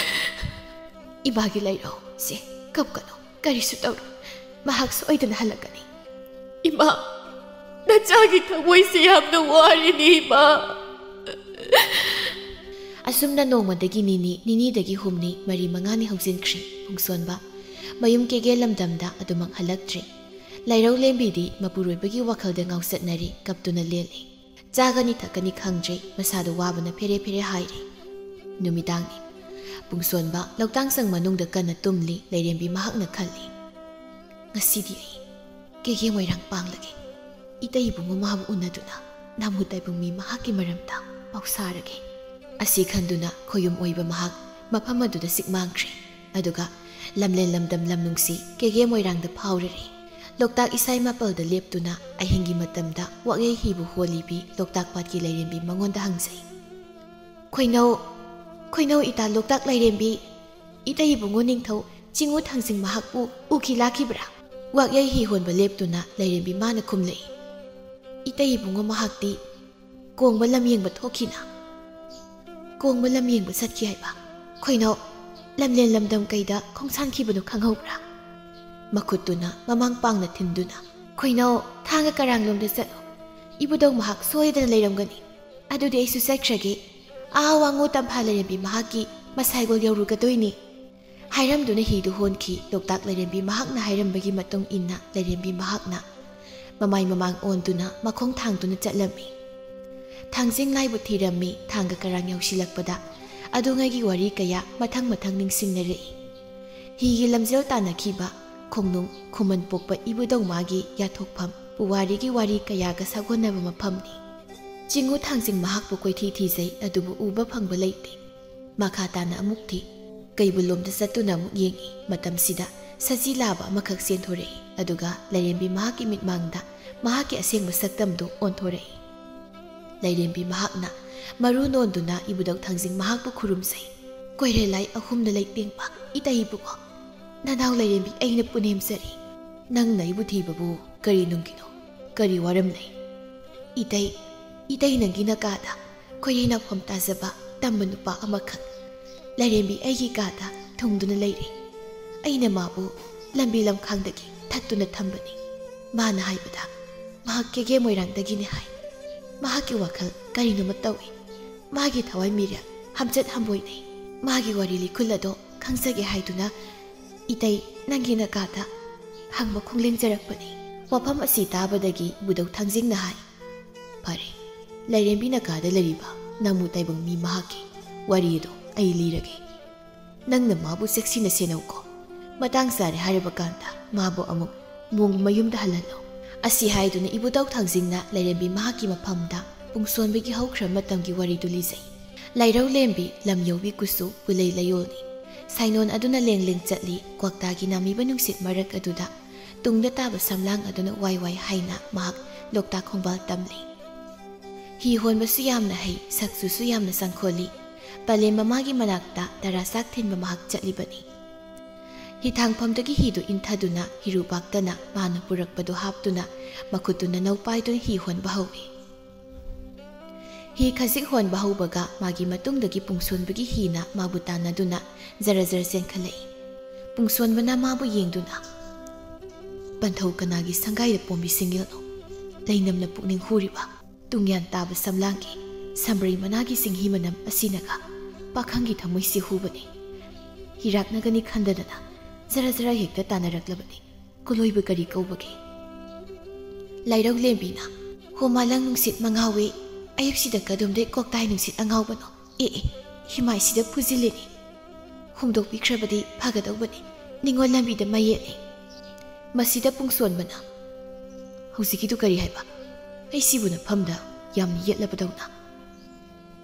"ꯏꯃꯥꯒꯤ ꯂꯥꯏꯔꯧ, ꯁꯦ, ꯀꯞꯀꯅꯨ, ꯀꯔꯤꯁꯨ ꯇꯧꯔꯣꯏ꯫ ꯃꯍꯥꯛ ꯁꯣꯏꯗꯅ ꯍꯜꯂꯛꯀꯅꯤ꯫" "ꯏꯃꯥ, ꯅꯆꯥꯒꯤ ꯊꯃꯣꯏꯁꯦ ꯌꯥꯝꯅ ꯋꯥꯔꯤꯅꯤ, ꯏꯃꯥ꯫" ꯑꯁꯨꯝꯅ ꯅꯣꯡꯃꯗꯒꯤ ꯅꯤꯅꯤ, ꯅꯤꯅꯤꯗꯒꯤ ꯍꯨꯝꯅꯤ, ꯃꯔꯤ ꯃꯉꯥꯅꯤ ꯍꯧꯖꯤꯟꯈ꯭ꯔꯦ꯫ ꯄꯨꯡꯁꯣꯟꯕ ꯃꯌꯨꯝ ꯀꯦꯒꯦ ꯂꯝꯗꯝꯗ ꯑꯗꯨꯃꯛ ꯍꯜꯂꯛꯇ꯭ꯔꯦ꯫ ꯂꯥꯏꯔꯧ ꯂꯦꯝꯕꯤꯗꯤ ꯃꯄꯨꯔꯣꯏꯕꯒꯤ ꯋꯥꯈꯜꯗ ꯉꯥꯎꯆꯠꯅꯔꯤ, ꯀꯞꯇꯨꯅ ꯂꯦꯜꯂꯤ꯫ ꯆꯥꯒꯅꯤ ꯊꯛꯀꯅꯤ ꯈꯪꯗ꯭ꯔꯦ, ꯃꯁꯥꯗꯣ ꯋꯥꯕꯅ ꯐꯦꯔꯦ ꯐꯦꯔꯦ ꯍꯥꯏꯔꯦ꯫ ꯅꯨꯃꯤꯗꯥꯡꯅꯤ꯫ ꯄꯨꯡꯁꯣꯟꯕ ꯂꯧꯇꯥꯡꯁꯪ ꯃꯅꯨꯡꯗ ꯀꯟꯅ ꯇꯨꯝꯂꯤ꯫ ꯂꯩꯔꯦꯝꯕꯤ ꯃꯍꯥꯛꯅ ꯈꯜꯂꯤ, "ꯉꯁꯤꯗꯤ ꯑꯩ ꯀꯦꯒꯦ ꯃꯣꯏꯔꯥꯡ ꯄꯥꯡꯂꯒꯦ꯫ ꯏꯇꯩ ꯏꯕꯨꯡꯉꯣ ꯃꯥꯕꯨ ꯎꯅꯗꯨꯅ ꯅꯥꯃꯨ ꯇꯥꯏꯕꯪ ꯃꯤ ꯃꯍꯥꯛꯀꯤ ꯃꯔꯝꯗ ꯄꯥꯎ ꯁꯥꯔꯒꯦ꯫" ꯑꯁꯤ ꯈꯟꯗꯨꯅ ꯈꯣꯌꯨꯝ ꯑꯣꯏꯕ ꯃꯍꯥꯛ ꯃꯐꯝ ꯑꯗꯨꯗ ꯁꯤꯛ ꯃꯥꯡꯈ꯭ꯔꯦ꯫ ꯑꯗꯨꯒ ꯂꯝꯂꯦꯟ ꯂꯝꯗꯝ ꯂꯝ ꯅꯨꯡꯁꯤ ꯀꯦꯒꯦ ꯃꯣꯏꯔꯥꯡꯗ ꯐꯥꯎꯔꯔꯦ꯫ ꯂꯣꯛꯇꯥꯛ ꯏꯁꯥꯏ ꯃꯥꯄꯜꯗ ꯂꯦꯞꯇꯨꯅ ꯑꯍꯤꯡꯒꯤ ꯃꯇꯝꯗ ꯋꯥꯛꯌꯩ ꯍꯤꯕꯨ ꯍꯣꯜꯂꯤꯕꯤ ꯂꯣꯛꯇꯥꯛ ꯄꯥꯠꯀꯤ ꯂꯥꯏꯔꯦꯝꯕꯤ ꯃꯉꯣꯟꯗ ꯍꯪꯖꯩ꯫ "ꯈꯣꯏꯅꯧ, ꯈꯣꯏꯅꯧ ꯏꯇꯥ ꯂꯣꯛꯇꯥꯛ ꯂꯥꯏꯔꯦꯝꯕꯤ, ꯏꯇꯩ ꯏꯕꯨꯡꯉꯣ ꯅꯤꯡꯊꯧ ꯆꯤꯡꯉꯨ ꯊꯥꯡꯖꯤꯡ ꯃꯍꯥꯛꯄꯨ ꯎꯈꯤ ꯂꯥꯛꯈꯤꯕ꯭ꯔꯥ?" ꯋꯥꯛꯌꯩ ꯍꯤ ꯍꯣꯟꯕ ꯂꯦꯞꯇꯨꯅ ꯂꯥꯏꯔꯦꯝꯕꯤ ꯃꯥꯅ ꯈꯨꯝꯂꯛꯏ꯫ "ꯏꯇꯩ ꯏꯕꯨꯡꯉꯣ ꯃꯍꯥꯛꯇꯤ ꯀꯣꯡꯕ ꯂꯝ ꯌꯦꯡꯕ ꯊꯣꯛꯈꯤꯅ꯫" "ꯀꯣꯡꯕ ꯂꯝ ꯌꯦꯡꯕ ꯆꯠꯈꯤ ꯍꯥꯏꯕ? ꯈꯣꯏꯅꯧ, ꯂꯝꯂꯦꯟ ꯂꯝꯗꯝ ꯀꯩꯗ ꯈꯣꯡꯁꯥꯟꯈꯤꯕꯅꯣ ꯈꯪꯍꯧꯕ꯭ꯔꯥ?" ꯃꯈꯨꯠꯇꯨꯅ ꯃꯃꯥꯡ ꯄꯥꯡꯅ ꯊꯤꯟꯗꯨꯅ, "ꯈꯣꯏꯅꯧ, ꯊꯥꯡꯒ ꯀꯔꯥꯡꯂꯣꯝꯗ ꯆꯠꯂꯣ꯫ ꯏꯕꯨꯙꯧ ꯃꯍꯥꯛ ꯁꯣꯏꯗꯅ ꯂꯩꯔꯝꯒꯅꯤ꯫ ꯑꯗꯨꯗꯤ ꯑꯩꯁꯨ ꯆꯠꯈ꯭ꯔꯒꯦ꯫ ꯑꯥ ꯋꯥꯉꯨ ꯇꯝꯐꯥ ꯂꯩꯔꯦꯝꯕꯤ ꯃꯍꯥꯛꯀꯤ ꯃꯁꯥꯏꯒꯣꯜ ꯌꯧꯔꯨꯒꯗꯣꯏꯅꯤ꯫" ꯍꯥꯏꯔꯝꯗꯨꯅ ꯍꯤꯗꯨ ꯍꯣꯟꯈꯤ꯫ ꯂꯣꯛꯇꯥꯛ ꯂꯥꯏꯔꯦꯝꯕꯤ ꯃꯍꯥꯛꯅ ꯍꯥꯏꯔꯝꯕꯒꯤ ꯃꯇꯨꯡ ꯏꯟꯅ ꯂꯥꯏꯔꯦꯝꯕꯤ ꯃꯍꯥꯛꯅ ꯃꯃꯥꯏ ꯃꯃꯥꯡ ꯑꯣꯟꯗꯨꯅ ꯃꯈꯣꯡ ꯊꯥꯡꯗꯨꯅ ꯆꯠꯂꯝꯃꯤ꯫ ꯊꯥꯡꯖꯤꯡ ꯂꯥꯏꯕꯨ ꯊꯤꯔꯝꯃꯤ꯫ ꯊꯥꯡꯒ ꯀꯔꯥꯡ ꯌꯧꯁꯤꯜꯂꯛꯄꯗ ꯑꯗꯨꯉꯩꯒꯤ ꯋꯥꯔꯤ ꯀꯌꯥ ꯃꯊꯪ ꯃꯊꯪ ꯅꯤꯡꯁꯤꯡꯅꯔꯛꯏ꯫ ꯍꯤꯒꯤ ꯂꯝꯖꯦꯜ ꯇꯥꯟꯅꯈꯤꯕ ꯈꯣꯡꯅꯨꯡ ꯈꯨꯃꯟ ꯄꯣꯛꯄ ꯏꯕꯨꯙꯧ ꯃꯥꯒꯤ ꯌꯥꯊꯣꯛꯐꯝ, ꯄꯨꯋꯥꯔꯤꯒꯤ ꯋꯥꯔꯤ ꯀꯌꯥꯒ ꯁꯥꯒꯣꯟꯅꯕ ꯃꯐꯝꯅꯤ꯫ ꯆꯤꯡꯉꯨ ꯊꯥꯡꯖꯤꯡ ꯃꯍꯥꯛꯄꯨ ꯀꯣꯏꯊꯤ ꯊꯤꯖꯩ, ꯑꯗꯨꯕꯨ ꯎꯕ ꯐꯪꯕ ꯂꯩꯇꯦ꯫ ꯃꯈꯥ ꯇꯥꯅ ꯑꯃꯨꯛ ꯊꯤ꯫ ꯀꯩꯕꯨꯜꯂꯣꯝꯗ ꯆꯠꯇꯨꯅ ꯑꯃꯨꯛ ꯌꯦꯡꯉꯤ꯫ ꯃꯇꯝꯁꯤꯗ ꯁꯖꯤ ꯂꯥꯕ ꯑꯃꯈꯛ ꯆꯦꯟꯊꯣꯔꯛꯏ, ꯑꯗꯨꯒ ꯂꯥꯏꯔꯦꯝꯕꯤ ꯃꯍꯥꯛꯀꯤ ꯃꯤꯠꯃꯥꯡꯗ ꯃꯍꯥꯛꯀꯤ ꯑꯁꯦꯡꯕ ꯁꯛꯇꯝꯗꯨ ꯑꯣꯟꯊꯣꯔꯛꯏ꯫ ꯂꯥꯏꯔꯦꯝꯕꯤ ꯃꯍꯥꯛꯅ ꯃꯔꯨ ꯅꯣꯟꯗꯨꯅ ꯏꯕꯨꯙꯧ ꯊꯥꯡꯖꯤꯡ ꯃꯍꯥꯛꯄꯨ ꯈꯨꯔꯨꯝꯖꯩ꯫ "ꯀꯣꯏꯔꯦꯜ ꯂꯥꯏ ꯑꯍꯨꯝꯗ ꯂꯩꯇꯦꯡꯕ ꯏꯇꯩ ꯏꯕꯨꯡꯉꯣ, ꯅꯅꯥꯎ ꯂꯥꯏꯔꯦꯝꯕꯤ ꯑꯩꯅ ꯄꯨꯅꯦꯝꯖꯔꯤ꯫ ꯅꯪꯅ ꯑꯩꯕꯨ ꯊꯤꯕꯕꯨ ꯀꯔꯤ ꯅꯨꯡꯒꯤꯅꯣ? ꯀꯔꯤ ꯋꯥꯔꯝ ꯂꯩ?" "ꯏꯇꯩ, ꯏꯇꯩ ꯅꯪꯒꯤ ꯅꯀꯥꯗ ꯈꯣꯏꯔꯤ ꯅꯥꯎꯐꯝ ꯇꯥꯖꯕ ꯇꯝꯕ ꯅꯨꯄꯥ ꯑꯃꯈꯛ ꯂꯥꯏꯔꯦꯝꯕꯤ ꯑꯩꯒꯤ ꯀꯥꯗ ꯊꯨꯡꯗꯨꯅ ꯂꯩꯔꯦ꯫ ꯑꯩꯅ ꯃꯥꯕꯨ ꯂꯝꯕꯤ ꯂꯝꯈꯥꯡꯗꯒꯤ ꯊꯠꯇꯨꯅ ꯊꯝꯕꯅꯤ꯫ ꯃꯥꯅ ꯍꯥꯏꯕꯗ ꯃꯍꯥꯛ ꯀꯦꯒꯦ ꯃꯣꯏꯔꯥꯡꯗꯒꯤꯅꯤ ꯍꯥꯏ꯫ ꯃꯍꯥꯛꯀꯤ ꯋꯥꯈꯜ ꯀꯔꯤꯅꯣꯃ ꯇꯧꯏ꯫ ꯃꯥꯒꯤ ꯊꯋꯥꯏ ꯃꯤꯔꯦꯜ ꯍꯝꯆꯠ ꯍꯝꯕꯣꯏꯅꯩ꯫ ꯃꯥꯒꯤ ꯋꯥꯔꯤ ꯂꯤꯈꯨꯜ ꯑꯗꯣ ꯈꯪꯖꯒꯦ ꯍꯥꯏꯗꯨꯅ ꯏꯇꯩ ꯅꯪꯒꯤ ꯅꯀꯥꯗ ꯍꯪꯕ ꯈꯣꯡꯂꯦꯡꯖꯔꯛꯄꯅꯤ꯫" ꯋꯥꯐꯝ ꯑꯁꯤ ꯇꯥꯕꯗꯒꯤ ꯏꯕꯨꯙꯧ ꯊꯥꯡꯖꯤꯡꯅ ꯍꯥꯏ, "ꯐꯔꯦ, ꯂꯥꯏꯔꯦꯝꯕꯤ ꯅꯀꯥꯗ ꯂꯩꯔꯤꯕ ꯅꯃꯨ ꯇꯥꯏꯕꯪ ꯃꯤ ꯃꯍꯥꯛꯀꯤ ꯋꯥꯔꯤ ꯑꯗꯨ ꯑꯩ ꯂꯤꯔꯒꯦ꯫ ꯅꯪꯅ ꯃꯥꯕꯨ ꯆꯦꯛꯁꯤꯟꯅ ꯁꯦꯟꯅꯧꯀꯣ꯫ ꯃꯇꯥꯡ ꯆꯥꯔꯦ ꯍꯥꯏꯔꯕ ꯀꯥꯟꯗ ꯃꯥꯕꯨ ꯑꯃꯨꯛ ꯃꯣꯡ ꯃꯌꯨꯝꯗ ꯍꯜꯍꯜꯂꯣ꯫" ꯑꯁꯤ ꯍꯥꯏꯗꯨꯅ ꯏꯕꯨꯙꯧ ꯊꯥꯡꯖꯤꯡꯅ ꯂꯥꯏꯔꯦꯝꯕꯤ ꯃꯍꯥꯛꯀꯤ ꯃꯐꯝꯗ ꯄꯨꯡꯁꯣꯟꯕꯒꯤ ꯍꯧꯈ꯭ꯔ ꯃꯇꯝꯒꯤ ꯋꯥꯔꯤꯗꯨ ꯂꯤꯖꯩ꯫ ꯂꯥꯏꯔꯧ ꯂꯦꯝꯕꯤ, ꯂꯝ ꯌꯧꯕꯤ ꯀꯨꯆꯨ, ꯄꯨꯂꯩ ꯂꯌꯣꯜꯅꯤ꯫ ꯁꯥꯏꯅꯣꯟ ꯑꯗꯨꯅ ꯂꯦꯡ ꯂꯦꯡ ꯆꯠꯂꯤ꯫ ꯀ꯭ꯋꯥꯛꯇꯥꯒꯤ ꯅꯥꯃꯤꯕ ꯅꯨꯡꯁꯤꯠ ꯃꯔꯛ ꯑꯗꯨꯗ ꯇꯨꯡꯗ ꯇꯥꯕ ꯁꯝꯂꯥꯡ ꯑꯗꯨꯅ ꯋꯥꯏ ꯋꯥꯏ ꯍꯥꯏꯅ ꯃꯍꯥꯛ ꯂꯣꯛꯇꯥꯛ ꯈꯣꯡꯕꯥꯜ ꯇꯝꯂꯤ꯫ ꯍꯤ ꯍꯣꯟꯕꯁꯨ ꯌꯥꯝꯅ ꯍꯩ, ꯁꯛꯁꯨꯁꯨ ꯌꯥꯝꯅ ꯁꯪꯈꯣꯜꯂꯤ꯫ ꯄꯂꯦꯝ ꯃꯃꯥꯒꯤ ꯃꯅꯥꯛꯇ ꯇꯔꯥ ꯆꯥꯛ ꯊꯤꯟꯕ ꯃꯍꯥꯛ ꯆꯠꯂꯤꯕꯅꯤ꯫ ꯍꯤꯊꯥꯡꯐꯝꯗꯒꯤ ꯍꯤꯗꯨ ꯏꯟꯊꯗꯨꯅ ꯍꯤꯔꯨꯕꯥꯛꯇꯅ ꯃꯥꯅ ꯄꯨꯔꯛꯄꯗꯨ ꯍꯥꯞꯇꯨꯅ ꯃꯈꯨꯠꯇꯨꯅ ꯅꯧ ꯄꯥꯏꯗꯨꯅ ꯍꯤ ꯍꯣꯟꯕ ꯍꯧꯏ꯫ ꯍꯤ ꯈꯖꯤꯛ ꯍꯣꯟꯕ ꯍꯧꯕꯒ ꯃꯥꯒꯤ ꯃꯇꯨꯡꯗꯒꯤ ꯄꯨꯡꯁꯣꯟꯕꯒꯤ ꯍꯤꯅ ꯃꯥꯕꯨ ꯇꯥꯟꯅꯗꯨꯅ ꯖꯔ ꯖꯔ ꯆꯦꯟꯈꯠꯂꯛꯏ꯫ ꯄꯨꯡꯁꯣꯟꯕꯅ ꯃꯥꯕꯨ ꯌꯦꯡꯗꯨꯅ, "ꯄꯟꯊꯧ ꯀꯅꯥꯒꯤ ꯁꯪꯒꯥꯏꯗ ꯄꯣꯝꯕꯤ ꯁꯤꯡꯒꯦꯜꯅꯣ? ꯂꯩꯅꯝꯅ ꯄꯨꯛꯅꯤꯡ ꯍꯨꯔꯤꯕ ꯇꯨꯡꯌꯥꯟ ꯇꯥꯕ ꯁꯝꯂꯥꯡꯒꯤ ꯁꯝꯕ꯭ꯔꯩ ꯃꯅꯥꯒꯤ ꯆꯤꯡꯍꯤ ꯃꯅꯝ ꯑꯁꯤꯅꯒ ꯄꯥꯈꯪꯒꯤ ꯊꯃꯣꯏꯁꯤ ꯍꯨꯕꯅꯤ꯫ ꯍꯤꯔꯥꯛꯅꯒꯅꯤ ꯈꯟꯗꯗꯅ ꯖꯔ ꯖꯔ ꯍꯦꯛꯇ ꯇꯥꯟꯅꯔꯛꯂꯕꯅꯤ꯫ ꯀꯣꯂꯣꯏꯕ ꯀꯔꯤ ꯀꯧꯕꯒꯦ?" ꯂꯥꯏꯔꯧ ꯂꯦꯝꯕꯤꯅ, "ꯍꯣ ꯃꯥꯂꯪ ꯅꯨꯡꯁꯤꯠ ꯃꯉꯥꯎꯋꯦ, ꯑꯌꯨꯛꯁꯤꯗ ꯀꯗꯣꯝꯗꯩ ꯀꯣꯛꯇꯥꯏ ꯅꯨꯡꯁꯤꯠ ꯑꯉꯥꯎꯕꯅꯣ? ꯑꯦ ꯑꯦ, ꯍꯤꯃꯥꯏꯁꯤꯗ ꯐꯨꯖꯤꯜꯂꯤꯅꯦ꯫ ꯍꯨꯝꯗꯣꯛꯄꯤꯈ꯭ꯔꯕꯗꯤ ꯐꯒꯗꯧꯕꯅꯤ, ꯅꯤꯡꯉꯣꯜ ꯂꯝꯕꯤꯗ ꯃꯌꯦꯠꯂꯦ꯫ ꯃꯁꯤꯗ ꯄꯨꯡꯁꯣꯟꯕꯅ, ꯍꯧꯖꯤꯛꯀꯤꯗꯨ ꯀꯔꯤ ꯍꯥꯏꯕ? ꯑꯩ ꯁꯤꯕꯨ ꯅꯐꯝꯗ ꯌꯥꯝꯅ ꯌꯦꯠꯂꯕꯗꯧꯅ꯫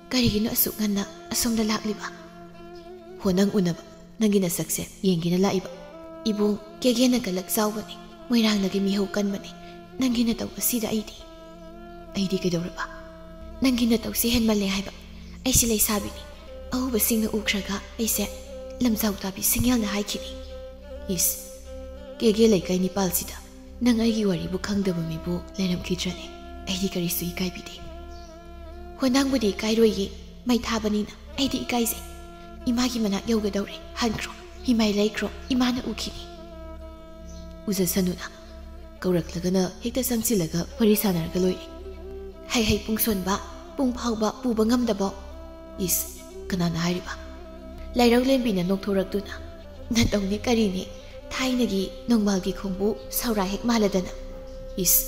ꯀꯔꯤꯒꯤꯅꯣ ꯑꯁꯨꯛ ꯉꯟꯅ ꯑꯁꯣꯝꯗ ꯂꯥꯛꯂꯤꯕ? ꯍꯣ ꯅꯪ ꯎꯅꯕ, ꯅꯪꯒꯤ ꯅꯁꯛꯁꯦ ꯌꯦꯡꯒꯦꯅ ꯂꯥꯛꯏꯕ꯫ ꯏꯕꯨꯡ, ꯀꯦꯒꯦꯅ ꯀꯂꯛ ꯆꯥꯎꯕꯅꯤ, ꯃꯣꯏꯔꯥꯡꯅꯒꯤ ꯃꯤꯍꯧ ꯀꯟꯕꯅꯤ꯫ ꯅꯪꯒꯤ ꯅꯇꯧ ꯑꯁꯤꯗ ꯑꯩꯗꯤ, ꯑꯩꯗꯤ ꯀꯩꯗꯧꯔꯕ? ꯅꯪꯒꯤ ꯅꯇꯧꯁꯦ ꯍꯦꯟꯃꯜꯂꯦ ꯍꯥꯏꯕ꯫ ꯑꯩꯁꯦ ꯂꯩꯁꯥꯕꯤꯅꯤ, ꯑꯎꯕꯁꯤꯡꯅ ꯎꯈ꯭ꯔꯒ ꯑꯩꯁꯦ ꯂꯝꯖꯥꯎ ꯇꯥꯕꯤ ꯁꯤꯡꯒꯦꯜꯅ ꯍꯥꯏꯈꯤꯅꯤ꯫ ꯏꯁ, ꯀꯦꯒꯦ ꯂꯩꯀꯥꯏ ꯅꯤꯄꯥꯜꯁꯤꯗ ꯅꯪ ꯑꯩꯒꯤ ꯋꯥꯔꯤꯕꯨ ꯈꯪꯗꯕ ꯃꯤꯕꯨ ꯂꯩꯔꯝꯈꯤꯗ꯭ꯔꯅꯦ? ꯑꯩꯗꯤ ꯀꯔꯤꯁꯨ ꯏꯀꯥꯏꯕꯤꯗꯦ꯫ ꯍꯣ ꯅꯪꯕꯨꯗꯤ ꯏꯀꯥꯏꯔꯣꯏꯌꯦ, ꯃꯩ ꯊꯥꯕꯅꯤꯅ꯫ ꯑꯩꯗꯤ ꯏꯀꯥꯏꯖꯩ꯫ ꯏꯃꯥꯒꯤ ꯃꯅꯥꯛ ꯌꯧꯒꯗꯧꯔꯦ, ꯍꯟꯈ꯭ꯔꯣ, ꯍꯤꯃꯥꯏ ꯂꯩꯈ꯭ꯔꯣ, ꯏꯃꯥꯅ ꯎꯈꯤꯅꯤ꯫" ꯎꯖꯁꯅꯨꯅ꯫ ꯀꯧꯔꯛꯂꯒꯅ ꯍꯦꯛꯇ ꯆꯪꯁꯤꯜꯂꯒ ꯋꯥꯔꯤ ꯁꯥꯟꯅꯔꯒ ꯂꯣꯏꯔꯦ꯫ "ꯍꯩ ꯍꯩ ꯄꯨꯡ ꯁꯣꯟꯕ, ꯄꯨꯡ ꯐꯥꯎꯕ ꯄꯨꯕ ꯉꯝꯗꯕꯣ?" ꯏꯁ, ꯀꯅꯥꯅ ꯍꯥꯏꯔꯤꯕ? ꯂꯥꯏꯔꯧ ꯂꯦꯝꯕꯤꯅ ꯅꯣꯛꯊꯣꯔꯛꯇꯨꯅ, "ꯅꯇꯧꯅꯦ ꯀꯔꯤꯅꯦ? ꯊꯥꯏꯅꯒꯤ ꯅꯣꯡꯃꯥꯜꯒꯤ ꯈꯣꯡꯕꯨ ꯁꯧꯔꯥ ꯍꯦꯛ ꯃꯥꯜꯂꯗꯅ꯫" ꯏꯁ,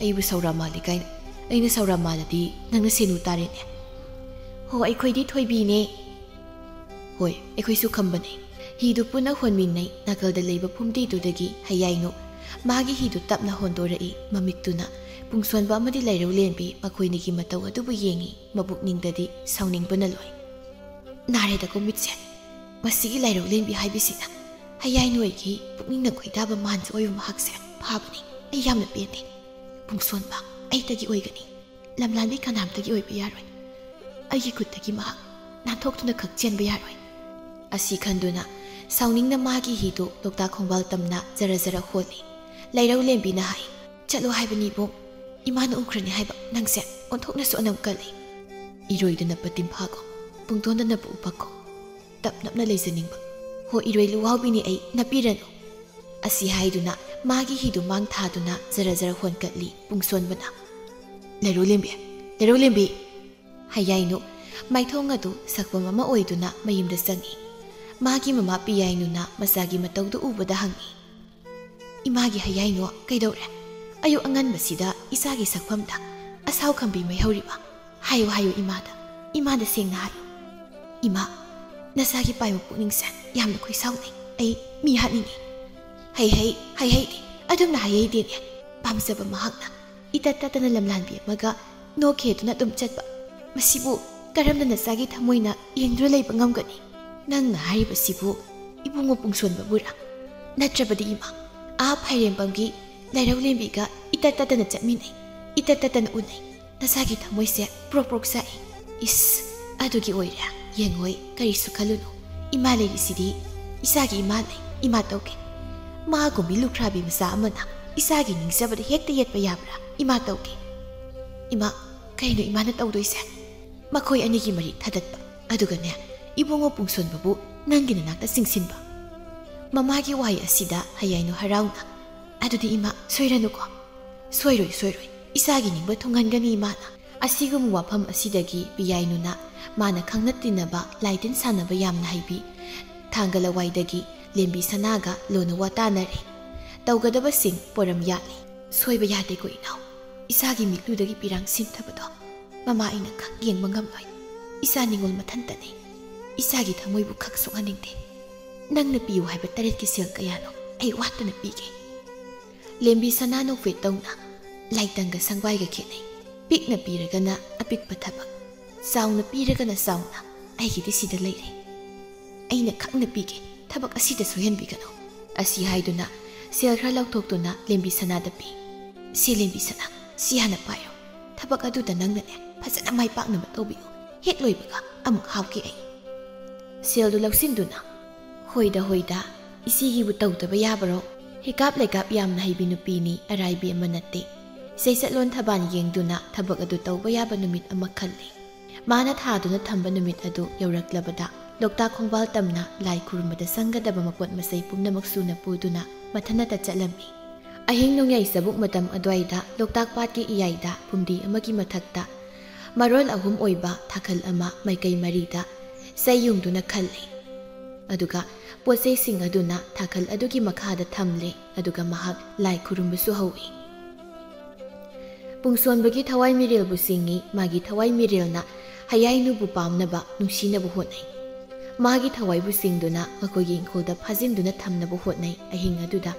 ꯑꯩꯕꯨ ꯁꯧꯔꯥ ꯃꯥꯜꯂꯤ ꯀꯥꯏꯅ? ꯑꯩꯅ ꯁꯧꯔꯥ ꯃꯥꯜꯂꯗꯤ ꯅꯪꯅ ꯁꯦꯅꯨ ꯇꯥꯔꯦꯅꯦ꯫ "ꯍꯣ, ꯑꯩꯈꯣꯏꯗꯤ ꯊꯣꯏꯕꯤꯅꯦ꯫" "ꯍꯣꯏ, ꯑꯩꯈꯣꯏꯁꯨ ꯈꯝꯕꯅꯦ꯫" ꯍꯤꯗꯨ ꯄꯨꯟꯅ ꯍꯣꯟꯃꯤꯟꯅꯩ꯫ ꯅꯥꯀꯜꯗ ꯂꯩꯕ ꯐꯨꯝꯗꯤꯗꯨꯗꯒꯤ ꯍꯌꯥꯏꯅꯨ ꯃꯥꯒꯤ ꯍꯤꯗꯨ ꯇꯞꯅ ꯍꯣꯟꯗꯣꯔꯛꯏ꯫ ꯃꯃꯤꯠꯇꯨꯅ ꯄꯨꯡꯁꯣꯟꯕ ꯑꯃꯗꯤ ꯂꯥꯏꯔꯧ ꯂꯦꯝꯕꯤ ꯃꯈꯣꯏꯅꯤꯒꯤ ꯃꯇꯧ ꯑꯗꯨꯕꯨ ꯌꯦꯡꯏ꯫ ꯃꯕꯨꯛꯅꯤꯡꯗꯗꯤ ꯁꯥꯎꯅꯤꯡꯕꯅ ꯂꯣꯏ꯫ "ꯅꯥꯔꯦꯗꯀꯣ ꯃꯤꯠꯁꯦ, ꯃꯁꯤꯒꯤ ꯂꯥꯏꯔꯧ ꯂꯦꯝꯕꯤ ꯍꯥꯏꯕꯤꯁꯤꯅ꯫ ꯍꯌꯥꯏꯅꯣꯏꯒꯤ ꯄꯨꯛꯅꯤꯡꯅ ꯈꯣꯏꯗꯥꯕ ꯃꯥꯟꯁꯨ ꯑꯣꯏꯕ ꯃꯍꯥꯛꯁꯦ ꯐꯥꯕꯅꯤ꯫ ꯑꯩ ꯌꯥꯝꯅ ꯄꯦꯟꯗꯦ꯫ ꯄꯨꯡꯁꯣꯟꯕ ꯑꯩꯇꯒꯤ ꯑꯣꯏꯒꯅꯤ꯫ ꯂꯝꯂꯥꯟꯕꯤ ꯀꯅꯥꯝꯇꯒꯤ ꯑꯣꯏꯕ ꯌꯥꯔꯣꯏ꯫ ꯑꯩꯒꯤ ꯈꯨꯠꯇꯒꯤ ꯃꯍꯥꯛ ꯅꯥꯟꯊꯣꯛꯇꯨꯅ ꯈꯛ ꯆꯦꯟꯕ ꯌꯥꯔꯣꯏ꯫ ꯑꯁꯤ ꯈꯟꯗꯨꯅ ꯁꯥꯎꯅꯤꯡꯅ ꯃꯥꯒꯤ ꯍꯤꯗꯨ ꯂꯣꯛꯇꯥꯛ ꯈꯣꯡꯕꯥꯜ ꯇꯝꯅ ꯖꯔ ꯖꯔ ꯍꯣꯜꯂꯤ꯫ ꯂꯩꯔꯧ ꯂꯦꯝꯕꯤꯅ ꯍꯥꯏ, "ꯆꯠꯂꯣ ꯍꯥꯏꯕꯅꯤ ꯏꯕꯨꯡ꯫ ꯏꯃꯥꯅ ꯎꯈ꯭ꯔꯅꯤ ꯍꯥꯏꯕ ꯅꯪꯁꯦ ꯑꯣꯟꯊꯣꯛꯅꯁꯨ ꯑꯅꯝ ꯀꯜꯂꯤ꯫ ꯏꯔꯣꯏꯗꯨꯅ ꯄꯇꯤꯝ ꯐꯥꯈꯣ, ꯄꯨꯡꯗꯣꯟꯗꯅ ꯄꯨ ꯎꯄꯛꯈꯣ꯫ ꯇꯞ ꯅꯞꯅ ꯂꯩꯖꯅꯤꯡꯕ꯫ ꯍꯣ ꯏꯔꯣꯏ ꯂꯨꯋꯥꯎꯕꯤꯅꯤ ꯑꯩ, ꯅꯞꯄꯤꯔꯅꯨ"꯫ ꯑꯁꯤ ꯍꯥꯏꯗꯨꯅ ꯃꯥꯒꯤ ꯍꯤꯗꯨ ꯃꯥꯡ ꯊꯥꯗꯨꯅ ꯖꯔ ꯖꯔ ꯍꯣꯟꯀꯠꯂꯤ ꯄꯨꯡꯁꯣꯟꯕꯅ꯫ "ꯂꯩꯔꯧ ꯂꯦꯝꯕꯤ, ꯂꯩꯔꯧ ꯂꯦꯝꯕꯤ!" ꯍꯌꯥꯏꯅꯨ ꯃꯥꯏꯊꯣꯡ ꯑꯗꯨ ꯁꯛꯐꯝ ꯑꯃ ꯑꯣꯏꯗꯨꯅ ꯃꯌꯨꯝꯗ ꯆꯪꯏ꯫ ꯃꯥꯒꯤ ꯃꯃꯥ ꯄꯤꯌꯥꯏꯅꯨꯅ ꯃꯆꯥꯒꯤ ꯃꯇꯧꯗꯨ ꯎꯕꯗ ꯍꯪꯏ, "ꯏꯃꯥꯒꯤ ꯍꯌꯥꯏꯅꯨ ꯀꯩꯗꯧꯔꯦ? ꯑꯌꯨꯛ ꯑꯉꯟꯕꯁꯤꯗ ꯏꯆꯥꯒꯤ ꯁꯛꯐꯝꯗ ꯑꯁꯥꯎ ꯈꯝꯕꯤ ꯃꯩꯍꯧꯔꯤꯕ? ꯍꯥꯏꯌꯨ, ꯍꯥꯏꯌꯨ ꯏꯃꯥꯗ, ꯏꯃꯥꯗ ꯁꯦꯡꯅ ꯍꯥꯏꯌꯨ꯫ ꯏꯃꯥ, ꯅꯆꯥꯒꯤ ꯄꯥꯏꯕ ꯄꯨꯛꯅꯤꯡꯁꯦ ꯌꯥꯝꯅ ꯈꯣꯏꯁꯥꯎꯅꯩ꯫ ꯑꯩ ꯃꯤ ꯍꯥꯠꯅꯤꯡꯉꯤ"꯫ "ꯍꯩ ꯍꯩ, ꯍꯩ ꯍꯩꯗꯦ, ꯑꯗꯨꯝꯅ ꯍꯩ ꯍꯩꯗꯦꯅꯦ꯫ ꯄꯥꯝꯖꯕ ꯃꯍꯥꯛꯅ ꯏꯇꯠ ꯇꯠꯇꯅ ꯂꯝꯂꯥꯟꯕꯤ ꯑꯃꯒ ꯅꯣꯛꯈꯦꯗꯨꯅ ꯑꯗꯨꯝ ꯆꯠꯄ꯫ ꯃꯁꯤꯕꯨ ꯀꯔꯝꯅ ꯅꯆꯥꯒꯤ ꯊꯃꯣꯏꯅ ꯌꯦꯡꯗꯨꯅ ꯂꯩꯕ ꯉꯝꯒꯅꯤ? ꯅꯪꯅ ꯍꯥꯏꯔꯤꯕꯁꯤꯕꯨ ꯏꯕꯨꯡꯉꯣ ꯄꯨꯡꯁꯣꯟꯕꯕꯨꯔꯥ? ꯅꯠꯇ꯭ꯔꯕꯗꯤ ꯏꯃꯥ, ꯑꯥ ꯐꯥꯏꯔꯦꯝꯕꯝꯒꯤ ꯂꯩꯔꯧ ꯂꯦꯝꯕꯤꯒ ꯏꯇꯠ ꯇꯠꯇꯅ ꯆꯠꯃꯤꯟꯅꯩ, ꯏꯇꯠ ꯇꯠꯇꯅ ꯎꯅꯩ꯫ ꯅꯆꯥꯒꯤ ꯊꯃꯣꯏꯁꯦ ꯄ꯭ꯔꯣꯛ ꯄ꯭ꯔꯣꯛ ꯆꯥꯛꯏ꯫ ꯏꯁ, ꯑꯗꯨꯒꯤ ꯑꯣꯏꯔꯦ꯫ ꯌꯦꯡꯉꯣꯏ, ꯀꯔꯤꯁꯨ ꯈꯜꯂꯨꯅꯨ꯫ ꯏꯃꯥ ꯂꯩꯔꯤꯁꯤꯗꯤ꯫ ꯏꯆꯥꯒꯤ ꯏꯃꯥ ꯂꯩ, ꯏꯃꯥ ꯇꯧꯒꯦ꯫ ꯃꯥꯒꯨꯝꯕꯤ ꯂꯨꯈ꯭ꯔꯥꯕꯤ ꯃꯆꯥ ꯑꯃꯅ ꯏꯆꯥꯒꯤ ꯅꯤꯡꯖꯕꯗ ꯍꯦꯛꯇ ꯌꯦꯠꯄ ꯌꯥꯕ꯭ꯔꯥ? ꯏꯃꯥ ꯇꯧꯒꯦ"꯫ "ꯏꯃꯥ, ꯀꯩꯅꯣ ꯏꯃꯥꯅ ꯇꯧꯗꯣꯏꯁꯦ? ꯃꯈꯣꯏ ꯑꯅꯤꯒꯤ ꯃꯔꯤ ꯊꯗꯠꯄ, ꯑꯗꯨꯒꯅꯦ, ꯏꯕꯨꯡꯉꯣ ꯄꯨꯡꯁꯣꯟꯕꯕꯨ ꯅꯪꯒꯤ ꯅꯅꯥꯛꯇ ꯆꯤꯡꯁꯤꯟꯕ"꯫ ꯃꯃꯥꯒꯤ ꯋꯥꯍꯩ ꯑꯁꯤꯗ ꯍꯌꯥꯏꯅꯨ ꯍꯔꯥꯎꯅ, "ꯑꯗꯨꯗꯤ ꯏꯃꯥ, ꯁꯣꯏꯔꯅꯨꯀꯣ"꯫ "ꯁꯣꯏꯔꯣꯏ, ꯁꯣꯏꯔꯣꯏ꯫ ꯏꯆꯥꯒꯤ ꯅꯤꯡꯕ ꯊꯨꯡꯍꯟꯒꯅꯤ ꯏꯃꯥꯅ"꯫ ꯑꯁꯤꯒꯨꯝꯕ ꯋꯥꯐꯝ ꯑꯁꯤꯗꯒꯤ ꯄꯤꯌꯥꯏꯅꯨꯅ ꯃꯥꯅ ꯈꯪꯅ ꯇꯤꯟꯅꯕ ꯂꯥꯏꯇꯤꯟ ꯁꯥꯟꯅꯕ ꯌꯥꯝꯅ ꯍꯩꯕꯤ ꯊꯥꯡꯒ ꯂꯋꯥꯏꯗꯒꯤ ꯂꯦꯝꯕꯤ ꯁꯅꯥꯒ ꯂꯣꯟꯅ ꯋꯥ ꯇꯥꯅꯔꯦ꯫ ꯇꯧꯒꯗꯕꯁꯤꯡ ꯄꯣꯔꯝ ꯌꯥꯠꯂꯤ꯫ "ꯁꯣꯏꯕ ꯌꯥꯗꯦꯀꯣ ꯏꯅꯥꯎ꯫ ꯏꯆꯥꯒꯤ ꯃꯤꯠꯂꯨꯗꯒꯤ ꯄꯤꯔꯥꯡ ꯁꯤꯟꯊꯕꯗꯣ ꯃꯃꯥ ꯑꯩꯅ ꯈꯛ ꯌꯦꯡꯕ ꯉꯝꯂꯣꯏ꯫ ꯏꯆꯥ ꯅꯤꯉꯣꯜ ꯃꯊꯟꯇꯅꯤ꯫ ꯏꯆꯥꯒꯤ ꯊꯃꯣꯏꯕꯨ ꯈꯛ ꯁꯣꯛꯍꯟꯅꯤꯡꯗꯦ꯫ ꯅꯪꯅ ꯄꯤꯌꯨ ꯍꯥꯏꯕ ꯇꯔꯦꯠꯀꯤ ꯁꯦꯜ ꯀꯌꯥꯅꯣ ꯑꯩ ꯋꯥꯠꯇꯅ ꯄꯤꯒꯦ"꯫ ꯂꯦꯝꯕꯤ ꯁꯅꯥ ꯅꯣꯛꯐꯦꯠ ꯇꯧꯅ, "ꯂꯥꯏꯇꯪꯒ ꯁꯪꯕꯥꯏꯒ ꯈꯦꯠꯅꯩ꯫ ꯄꯤꯛꯅ ꯄꯤꯔꯒꯅ ꯑꯄꯤꯛꯄ ꯊꯕꯛ, ꯆꯥꯎꯅ ꯄꯤꯔꯒꯅ ꯆꯥꯎꯅ꯫ ꯑꯩꯒꯤꯗꯤ ꯁꯤꯗ ꯂꯩꯔꯦ꯫ ꯑꯩꯅ ꯈꯪꯅ ꯄꯤꯒꯦ꯫ ꯊꯕꯛ ꯑꯁꯤꯗ ꯁꯣꯏꯍꯟꯕꯤꯒꯅꯨ꯫ ꯑꯁꯤ ꯍꯥꯏꯗꯨꯅ ꯁꯦꯜ ꯈꯔ ꯂꯧꯊꯣꯛꯇꯨꯅ ꯂꯦꯝꯕꯤ ꯁꯅꯥꯗ ꯄꯤ꯫ "ꯁꯤ ꯂꯦꯝꯕꯤ ꯁꯅꯥ, ꯁꯤ ꯍꯥꯟꯅ ꯄꯥꯏꯌꯨ꯫ ꯊꯕꯛ ꯑꯗꯨꯗ ꯅꯪꯅꯅꯦ ꯐꯖꯅ ꯃꯥꯏ ꯄꯥꯛꯅꯕ ꯇꯧꯕꯤꯌꯨ꯫ ꯍꯦꯛ ꯂꯣꯏꯕꯒ ꯑꯃꯨꯛ ꯍꯥꯞꯀꯦ ꯑꯩ꯫" ꯁꯦꯜꯗꯨ ꯂꯧꯁꯤꯟꯗꯨꯅ, "ꯍꯣꯏꯗ ꯍꯣꯏꯗ, ꯏꯆꯦꯒꯤꯕꯨ ꯇꯧꯗꯕ ꯌꯥꯕꯔꯣ? ꯍꯤꯀꯥꯞ ꯂꯩꯀꯥꯞ ꯌꯥꯝꯅ ꯍꯩꯕꯤ ꯅꯨꯄꯤꯅꯤ, ꯑꯔꯥꯏꯕꯤ ꯑꯃ ꯅꯠꯇꯦ꯫" ꯆꯩꯆꯠꯂꯣꯟ ꯊꯕꯥꯟ ꯌꯦꯡꯗꯨꯅ ꯊꯕꯛ ꯑꯗꯨ ꯇꯧꯕ ꯌꯥꯕ ꯅꯨꯃꯤꯠ ꯑꯃ ꯈꯜꯂꯤ꯫ ꯃꯥꯅ ꯊꯥꯗꯨꯅ ꯊꯝꯕ ꯅꯨꯃꯤꯠ ꯑꯗꯨ ꯌꯧꯔꯛꯂꯕꯗ ꯂꯣꯛꯇꯥꯛ ꯈꯣꯡꯕꯥꯜ ꯇꯝꯅ ꯂꯥꯏ ꯈꯨꯔꯨꯝꯕꯗ ꯆꯪꯒꯗꯕ ꯃꯄꯣꯠ ꯃꯆꯩ ꯄꯨꯝꯅꯃꯛ ꯁꯨꯅ ꯄꯨꯗꯨꯅ ꯃꯊꯟꯅꯇ ꯆꯠꯂꯝꯃꯤ꯫ ꯑꯍꯤꯡ ꯅꯣꯡꯌꯥꯏ ꯆꯕꯨꯛ ꯃꯇꯝ ꯑꯗꯨꯋꯥꯏꯗ ꯂꯣꯛꯇꯥꯛ ꯄꯥꯠꯀꯤ ꯏꯌꯥꯏꯗ ꯐꯨꯝꯗꯤ ꯑꯃꯒꯤ ꯃꯊꯛꯇ ꯃꯔꯣꯜ ꯑꯍꯨꯝ ꯑꯣꯏꯕ ꯊꯥꯈꯜ ꯑꯃ ꯃꯥꯏꯀꯩ ꯃꯔꯤꯗ ꯆꯩ ꯌꯨꯡꯗꯨꯅ ꯈꯜꯂꯤ꯫ ꯑꯗꯨꯒ ꯄꯣꯠ ꯆꯩꯁꯤꯡ ꯑꯗꯨꯅ ꯊꯥꯈꯜ ꯑꯗꯨꯒꯤ ꯃꯈꯥꯗ ꯊꯝꯂꯦ꯫ ꯑꯗꯨꯒ ꯃꯍꯥꯛ ꯂꯥꯏ ꯈꯨꯔꯨꯝꯕꯁꯨ ꯍꯧꯏ꯫ ꯄꯨꯡꯁꯣꯟꯕꯒꯤ ꯊꯋꯥꯏ ꯃꯤꯔꯦꯜꯕꯨ ꯆꯤꯡꯏ꯫ ꯃꯥꯒꯤ ꯊꯋꯥꯏ ꯃꯤꯔꯦꯜꯅ ꯍꯌꯥꯏꯅꯨꯕꯨ ꯄꯥꯝꯅꯕ, ꯅꯨꯡꯁꯤꯅꯕ ꯍꯣꯠꯅꯩ꯫ ꯃꯥꯒꯤ ꯊꯋꯥꯏꯕꯨ ꯆꯤꯡꯗꯨꯅ ꯃꯈꯣꯏꯒꯤ ꯏꯪꯈꯣꯜꯗ ꯐꯥꯖꯤꯟꯗꯨꯅ ꯊꯝꯅꯕ ꯍꯣꯠꯅꯩ꯫ ꯑꯍꯤꯡ ꯑꯗꯨꯗ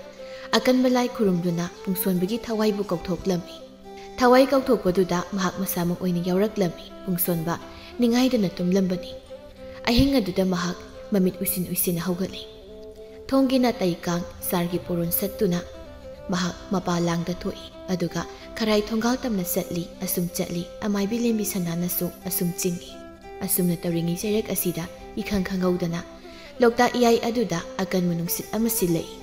ꯑꯀꯟꯕ ꯂꯥꯏ ꯈꯨꯔꯨꯝꯗꯨꯅ ꯄꯨꯡꯁꯣꯟꯕꯒꯤ ꯊꯋꯥꯏꯕꯨ ꯀꯧꯊꯣꯛꯂꯝꯃꯤ꯫ ꯊꯋꯥꯏ ꯀꯧꯊꯣꯛꯄꯗꯨꯗ ꯃꯍꯥꯛ ꯃꯁꯥꯃꯛ ꯑꯣꯏꯅ ꯌꯥꯎꯔꯛꯂꯝꯃꯤ꯫ ꯄꯨꯡꯁꯣꯟꯕ ꯅꯤꯡꯉꯥꯏꯗꯅ ꯇꯨꯝꯂꯝꯕꯅꯤ꯫ ꯑꯍꯤꯡ ꯑꯗꯨꯗ ꯃꯍꯥꯛ ꯃꯃꯤꯠ ꯎꯏꯁꯤꯟ ꯎꯏꯁꯤꯟ ꯍꯧꯒꯠꯂꯤ꯫ ꯊꯣꯡꯒꯤ ꯅꯥꯇꯩ ꯀꯥꯡ ꯆꯥꯔꯒꯤ ꯄꯣꯔꯣꯟ ꯁꯠꯇꯨꯅ ꯃꯍꯥꯛ ꯃꯄꯥ ꯂꯥꯡꯗ ꯊꯣꯛꯏ꯫ ꯑꯗꯨꯒ ꯈꯔꯥꯏ ꯊꯣꯡꯒꯥꯜ ꯇꯝꯅ ꯆꯠꯂꯤ꯫ ꯑꯁꯨꯝ ꯆꯠꯂꯤ꯫ ꯑꯃꯥꯏꯕꯤ ꯂꯦꯝꯕꯤ ꯁꯅꯥꯅꯁꯨ ꯑꯁꯨꯝ ꯆꯤꯡꯏ꯫ ꯑꯁꯨꯝꯅ ꯇꯧꯔꯤꯉꯩ ꯆꯩꯔꯛ ꯑꯁꯤꯗ ꯏꯈꯪ ꯈꯪꯍꯧꯗꯅ ꯂꯣꯛꯇꯥꯛ ꯏꯌꯥꯏ ꯑꯗꯨꯗ ꯑꯀꯟꯕ ꯅꯨꯡꯁꯤꯠ ꯑꯃ ꯁꯤꯜꯂꯛꯏ꯫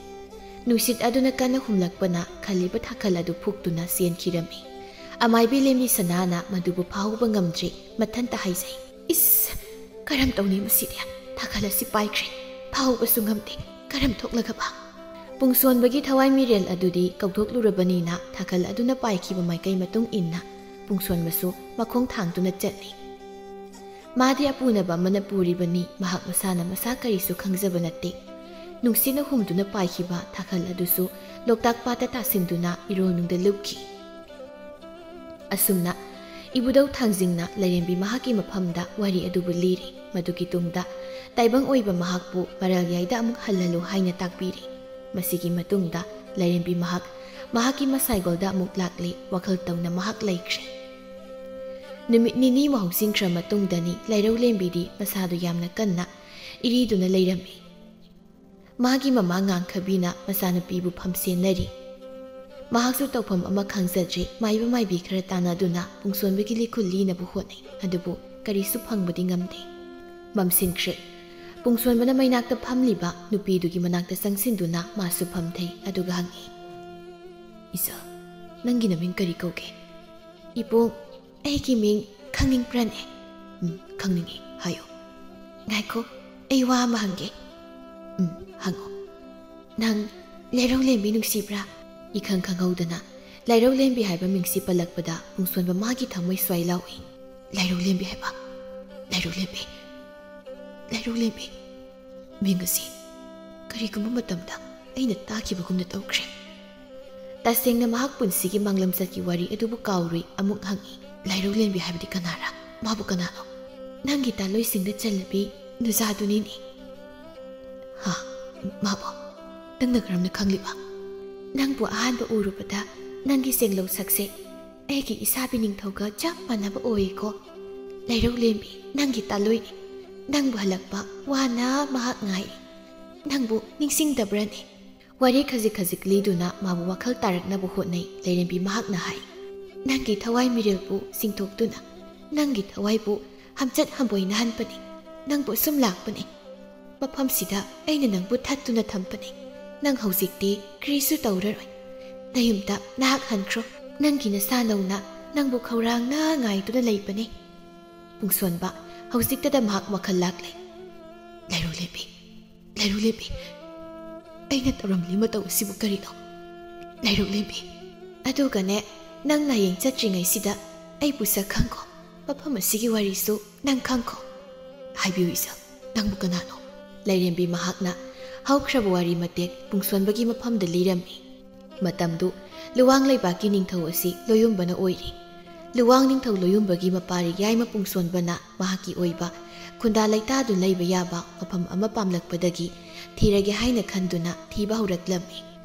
ꯅꯨꯡꯁꯤꯠ ꯑꯗꯨꯅ ꯀꯟꯅ ꯍꯨꯝꯂꯛꯄꯅ ꯈꯜꯂꯤꯕ ꯊꯥꯈꯜ ꯑꯗꯨ ꯐꯨꯛꯇꯨꯅ ꯆꯦꯟꯈꯤꯔꯝꯃꯤ꯫ ꯑꯃꯥꯏꯕꯤ ꯂꯦꯝꯕꯤ ꯁꯅꯥꯅ ꯃꯗꯨꯕꯨ ꯐꯥꯍꯧꯕ ꯉꯝꯗ꯭ꯔꯤ꯫ ꯃꯊꯟꯇ ꯍꯥꯏꯖꯩ, "ꯏꯁ, ꯀꯔꯝ ꯇꯧꯅꯤ ꯃꯁꯤꯗꯤ? ꯊꯥꯈꯜ ꯑꯁꯤ ꯄꯥꯏꯈ꯭ꯔꯦ, ꯐꯥꯍꯧꯕꯁꯨ ꯉꯝꯗꯦ꯫ ꯀꯔꯝ ꯊꯣꯛꯂꯒꯕ?" ꯄꯨꯡꯁꯣꯟꯕꯒꯤ ꯊꯋꯥꯏ ꯃꯤꯔꯦꯜ ꯑꯗꯨꯗꯤ ꯀꯧꯊꯣꯛꯂꯨꯔꯕꯅꯤꯅ ꯊꯥꯈꯜ ꯑꯗꯨꯅ ꯄꯥꯏꯈꯤꯕ ꯃꯥꯏꯀꯩ ꯃꯇꯨꯡ ꯏꯟꯅ ꯄꯨꯡꯁꯣꯟꯕꯁꯨ ꯃꯈꯣꯡ ꯊꯥꯡꯗꯨꯅ ꯆꯠꯂꯤ꯫ ꯃꯥꯗꯤ ꯑꯄꯨꯅꯕ ꯑꯃꯅ ꯄꯨꯔꯤꯕꯅꯤ, ꯃꯍꯥꯛ ꯃꯁꯥꯅ ꯃꯁꯥ ꯀꯔꯤꯁꯨ ꯈꯪꯖꯕ ꯅꯠꯇꯦ꯫ ꯅꯨꯡꯁꯤꯠꯅ ꯍꯨꯝꯗꯨꯅ ꯄꯥꯏꯈꯤꯕ ꯊꯥꯈꯜ ꯑꯗꯨꯁꯨ ꯂꯣꯛꯇꯥꯛ ꯄꯥꯠꯇ ꯇꯥꯁꯤꯟꯗꯨꯅ ꯏꯔꯣꯜꯅꯨꯡꯗ ꯂꯨꯞꯈꯤ꯫ ꯑꯁꯨꯝꯅ ꯏꯕꯨꯙꯧ ꯊꯥꯡꯖꯤꯡꯅ ꯂꯥꯏꯔꯦꯝꯕꯤ ꯃꯍꯥꯛꯀꯤ ꯃꯐꯝꯗ ꯋꯥꯔꯤ ꯑꯗꯨꯕꯨ ꯂꯤꯔꯤ꯫ ꯃꯗꯨꯒꯤ ꯇꯨꯡꯗ ꯇꯥꯏꯕꯪ ꯑꯣꯏꯕ ꯃꯍꯥꯛꯄꯨ ꯃꯔꯥꯜꯌꯥꯏꯗ ꯑꯃꯨꯛ ꯍꯜꯍꯜꯂꯨ ꯍꯥꯏꯅ ꯇꯥꯛꯄꯤꯔꯤ꯫ ꯃꯁꯤꯒꯤ ꯃꯇꯨꯡꯗ ꯂꯥꯏꯔꯦꯝꯕꯤ ꯃꯍꯥꯛ ꯃꯍꯥꯛꯀꯤ ꯃꯁꯥꯏꯒꯣꯜꯗ ꯑꯃꯨꯛ ꯂꯥꯛꯂꯦ꯫ ꯋꯥꯈꯜ ꯇꯧꯅ ꯃꯍꯥꯛ ꯂꯩꯈ꯭ꯔꯦ꯫ ꯅꯨꯃꯤꯠ ꯅꯤꯅꯤꯃꯨꯛ ꯍꯧꯁꯤꯟꯈ꯭ꯔ ꯃꯇꯨꯡꯗꯅꯤ ꯂꯥꯏꯔꯧ ꯂꯦꯝꯕꯤꯗꯤ ꯃꯁꯥꯗꯨ ꯌꯥꯝꯅ ꯀꯟꯅ ꯏꯔꯤꯗꯨꯅ ꯂꯩꯔꯝꯃꯤ꯫ ꯃꯥꯒꯤ ꯃꯃꯥ ꯉꯥꯡꯈꯕꯤꯅ ꯃꯆꯥꯅꯨꯄꯤꯕꯨ ꯐꯝꯁꯦꯟꯅꯔꯤ꯫ ꯃꯍꯥꯛꯁꯨ ꯇꯧꯐꯝ ꯑꯃ ꯈꯪꯖꯗ꯭ꯔꯦ꯫ ꯃꯥꯏꯕ ꯃꯥꯏꯕꯤ ꯈꯔ ꯇꯥꯟꯅꯗꯨꯅ ꯄꯨꯡꯁꯣꯟꯕꯒꯤ ꯂꯤꯈꯨꯜ ꯂꯤꯅꯕ ꯍꯣꯠꯅꯩ, ꯑꯗꯨꯕꯨ ꯀꯔꯤꯁꯨ ꯐꯪꯕꯗꯤ ꯉꯝꯗꯦ꯫ ꯃꯝꯁꯤꯟꯈ꯭ꯔꯦ꯫ ꯄꯨꯡꯁꯣꯟꯕꯅ ꯃꯩꯅꯥꯛꯇ ꯐꯝꯂꯤꯕ ꯅꯨꯄꯤꯗꯨꯒꯤ ꯃꯅꯥꯛꯇ ꯆꯪꯁꯤꯟꯗꯨꯅ ꯃꯥꯁꯨ ꯐꯝꯊꯩ, ꯑꯗꯨꯒ ꯍꯪꯉꯤ, "ꯏꯆꯥ, ꯅꯪꯒꯤ ꯅꯃꯤꯡ ꯀꯔꯤ ꯀꯧꯒꯦ?" "ꯏꯕꯨꯡ, ꯑꯩꯒꯤ ꯃꯤꯡ ꯈꯪꯅꯤꯡꯕ꯭ꯔꯅꯦ?" "ꯎꯝ, ꯈꯪꯅꯤꯡꯉꯤ, ꯍꯥꯏꯌꯨ꯫" "ꯉꯥꯏꯈꯣ, ꯑꯩ ꯋꯥ ꯑꯃ ꯍꯪꯒꯦ꯫" "ꯎꯝ, ꯍꯪꯉꯣ꯫" "ꯅꯪ ꯂꯩꯔꯧ ꯂꯦꯝꯕꯤ ꯅꯨꯡꯁꯤꯕ꯭ꯔꯥ?" ꯏꯈꯪ ꯈꯪꯍꯧꯗꯅ ꯂꯩꯔꯧ ꯂꯦꯝꯕꯤ ꯍꯥꯏꯕ ꯃꯤꯡꯁꯤ ꯄꯜꯂꯛꯄꯗ ꯄꯨꯡꯁꯣꯟꯕ ꯃꯥꯒꯤ ꯊꯃꯣꯏ ꯁ꯭ꯋꯥꯏ ꯂꯥꯎꯏ꯫ "ꯂꯩꯔꯧ ꯂꯦꯝꯕꯤ ꯍꯥꯏꯕ? ꯂꯩꯔꯧ ꯂꯦꯝꯕꯤ? ꯂꯩꯔꯧ ꯂꯦꯝꯕꯤ?" ꯃꯤꯡ ꯑꯁꯤ ꯀꯔꯤꯒꯨꯝꯕ ꯃꯇꯝꯗ ꯑꯩꯅ ꯇꯥꯈꯤꯕꯒꯨꯝꯅ ꯇꯧꯈ꯭ꯔꯦ꯫ ꯇꯁꯦꯡꯅ ꯃꯍꯥꯛ ꯄꯨꯟꯁꯤꯒꯤ ꯃꯥꯡꯂꯝꯆꯠꯀꯤ ꯋꯥꯔꯤ ꯑꯗꯨꯕꯨ ꯀꯥꯎꯔꯨꯏ꯫ ꯑꯃꯨꯛ ꯍꯪꯉꯤ, "ꯂꯩꯔꯧ ꯂꯦꯝꯕꯤ ꯍꯥꯏꯕꯗꯤ ꯀꯅꯥꯔ? ꯃꯥꯕꯨ ꯀꯅꯥꯅꯣ?" "ꯅꯪꯒꯤ ꯇꯥꯂꯣꯏꯁꯤꯡꯗ ꯆꯜꯂꯕꯤ ꯅꯨꯖꯥꯗꯨꯅꯤꯅꯦ꯫" "ꯍꯥ, ꯃꯥꯕꯨ ꯅꯪꯅ ꯀꯔꯝꯅ ꯈꯪꯂꯤꯕ?" "ꯅꯪꯕꯨ ꯑꯍꯥꯟꯕ ꯎꯔꯨꯕꯗ ꯅꯪꯒꯤ ꯁꯦꯡꯂꯧ ꯁꯛꯁꯦ ꯑꯩꯒꯤ ꯏꯁꯥꯕꯤ ꯅꯤꯡꯊꯧꯒ ꯆꯞ ꯃꯥꯟꯅꯕ ꯑꯣꯏꯀꯣ꯫ ꯂꯩꯔꯧ ꯂꯦꯝꯕꯤ, ꯅꯪꯒꯤ ꯇꯥꯂꯣꯏꯅꯤ꯫ ꯅꯪꯕꯨ ꯍꯜꯂꯛꯄ ꯋꯥꯅ ꯃꯍꯥꯛ ꯉꯥꯏꯔꯤ꯫ ꯅꯪꯕꯨ ꯅꯤꯡꯁꯤꯡꯗꯕ꯭ꯔꯅꯦ?" ꯋꯥꯔꯤ ꯈꯖꯤꯛ ꯈꯖꯤꯛ ꯂꯤꯗꯨꯅ ꯃꯥꯕꯨ ꯋꯥꯈꯜ ꯇꯥꯔꯛꯅꯕ ꯍꯣꯠꯅꯩ ꯂꯩꯔꯦꯝꯕꯤ꯫ ꯃꯍꯥꯛꯅ ꯍꯥꯏ, "ꯅꯪꯒꯤ ꯊꯋꯥꯏ ꯃꯤꯔꯦꯜꯕꯨ ꯆꯤꯡꯊꯣꯛꯇꯨꯅ ꯅꯪꯒꯤ ꯊꯋꯥꯏꯕꯨ ꯍꯝꯆꯠ ꯍꯝꯕꯣꯏꯅꯍꯟꯕꯅꯤ꯫ ꯅꯪꯕꯨ ꯑꯁꯨꯝ ꯂꯥꯛꯄꯅꯤ꯫ ꯃꯐꯝꯁꯤꯗ ꯑꯩꯅ ꯅꯪꯕꯨ ꯊꯠꯇꯨꯅ ꯊꯝꯕꯅꯤ꯫ ꯅꯪ ꯍꯧꯖꯤꯛꯇꯤ ꯀꯔꯤꯁꯨ ꯇꯧꯔꯔꯣꯏ꯫ ꯅꯌꯨꯝꯗ ꯅꯍꯥꯛ ꯍꯟꯈ꯭ꯔꯣ꯫ ꯅꯪꯒꯤ ꯅꯁꯥ ꯅꯧꯅ ꯅꯪꯕꯨ ꯈꯧꯔꯥꯡꯅ ꯉꯥꯏꯗꯨꯅ ꯂꯩꯕꯅꯤ꯫" ꯄꯨꯡꯁꯣꯟꯕ ꯍꯧꯖꯤꯛꯇꯗ ꯃꯍꯥꯛ ꯋꯥꯈꯜ ꯂꯥꯛꯂꯦ꯫ "ꯂꯩꯔꯧ ꯂꯦꯝꯕꯤ, ꯂꯩꯔꯧ ꯂꯦꯝꯕꯤ, ꯑꯩꯅ ꯇꯧꯔꯝꯂꯤ ꯃꯇꯧ ꯑꯁꯤꯕꯨ ꯀꯔꯤꯅꯣ? ꯂꯩꯔꯧ ꯂꯦꯝꯕꯤ, ꯑꯗꯨꯒꯅꯦ, ꯅꯪ ꯍꯌꯦꯡ ꯆꯠꯇ꯭ꯔꯤꯉꯩꯁꯤꯗ ꯑꯩꯕꯨ ꯁꯛ ꯈꯪꯈꯣ꯫ ꯃꯐꯝ ꯑꯁꯤꯒꯤ ꯋꯥꯔꯤꯁꯨ ꯅꯪ ꯈꯪꯈꯣ꯫ ꯍꯥꯏꯕꯤꯌꯨ ꯏꯆꯥ, ꯅꯪꯕꯨ ꯀꯅꯥꯅꯣ?" ꯂꯩꯔꯦꯝꯕꯤ ꯃꯍꯥꯛꯅ ꯍꯧꯈ꯭ꯔꯕ ꯋꯥꯔꯤ ꯃꯇꯦꯛ ꯄꯨꯡꯁꯣꯟꯕꯒꯤ ꯃꯐꯝꯗ ꯂꯤꯔꯝꯃꯤ꯫ ꯃꯇꯝꯗꯨ ꯂꯨꯋꯥꯡ ꯂꯩꯕꯥꯛꯀꯤ ꯅꯤꯡꯊꯧ ꯑꯁꯤ ꯂꯣꯌꯨꯝꯕꯅ ꯑꯣꯏꯔꯤ꯫ ꯂꯨꯋꯥꯡ ꯅꯤꯡꯊꯧ ꯂꯣꯌꯨꯝꯕꯒꯤ ꯃꯄꯥꯔꯤ ꯌꯥꯏꯃ ꯄꯨꯡꯁꯣꯟꯕꯅ ꯃꯍꯥꯛꯀꯤ ꯑꯣꯏꯕ ꯈꯨꯟꯗꯥ ꯂꯩꯇꯥꯗꯨ ꯂꯩꯕ ꯌꯥꯕ ꯃꯐꯝ ꯑꯃ ꯄꯥꯝꯂꯛꯄꯗꯒꯤ ꯊꯤꯔꯒꯦ ꯍꯥꯏꯅ ꯈꯟꯗꯨꯅ ꯊꯤꯕ ꯍꯧꯔꯛꯂꯝꯃꯤ꯫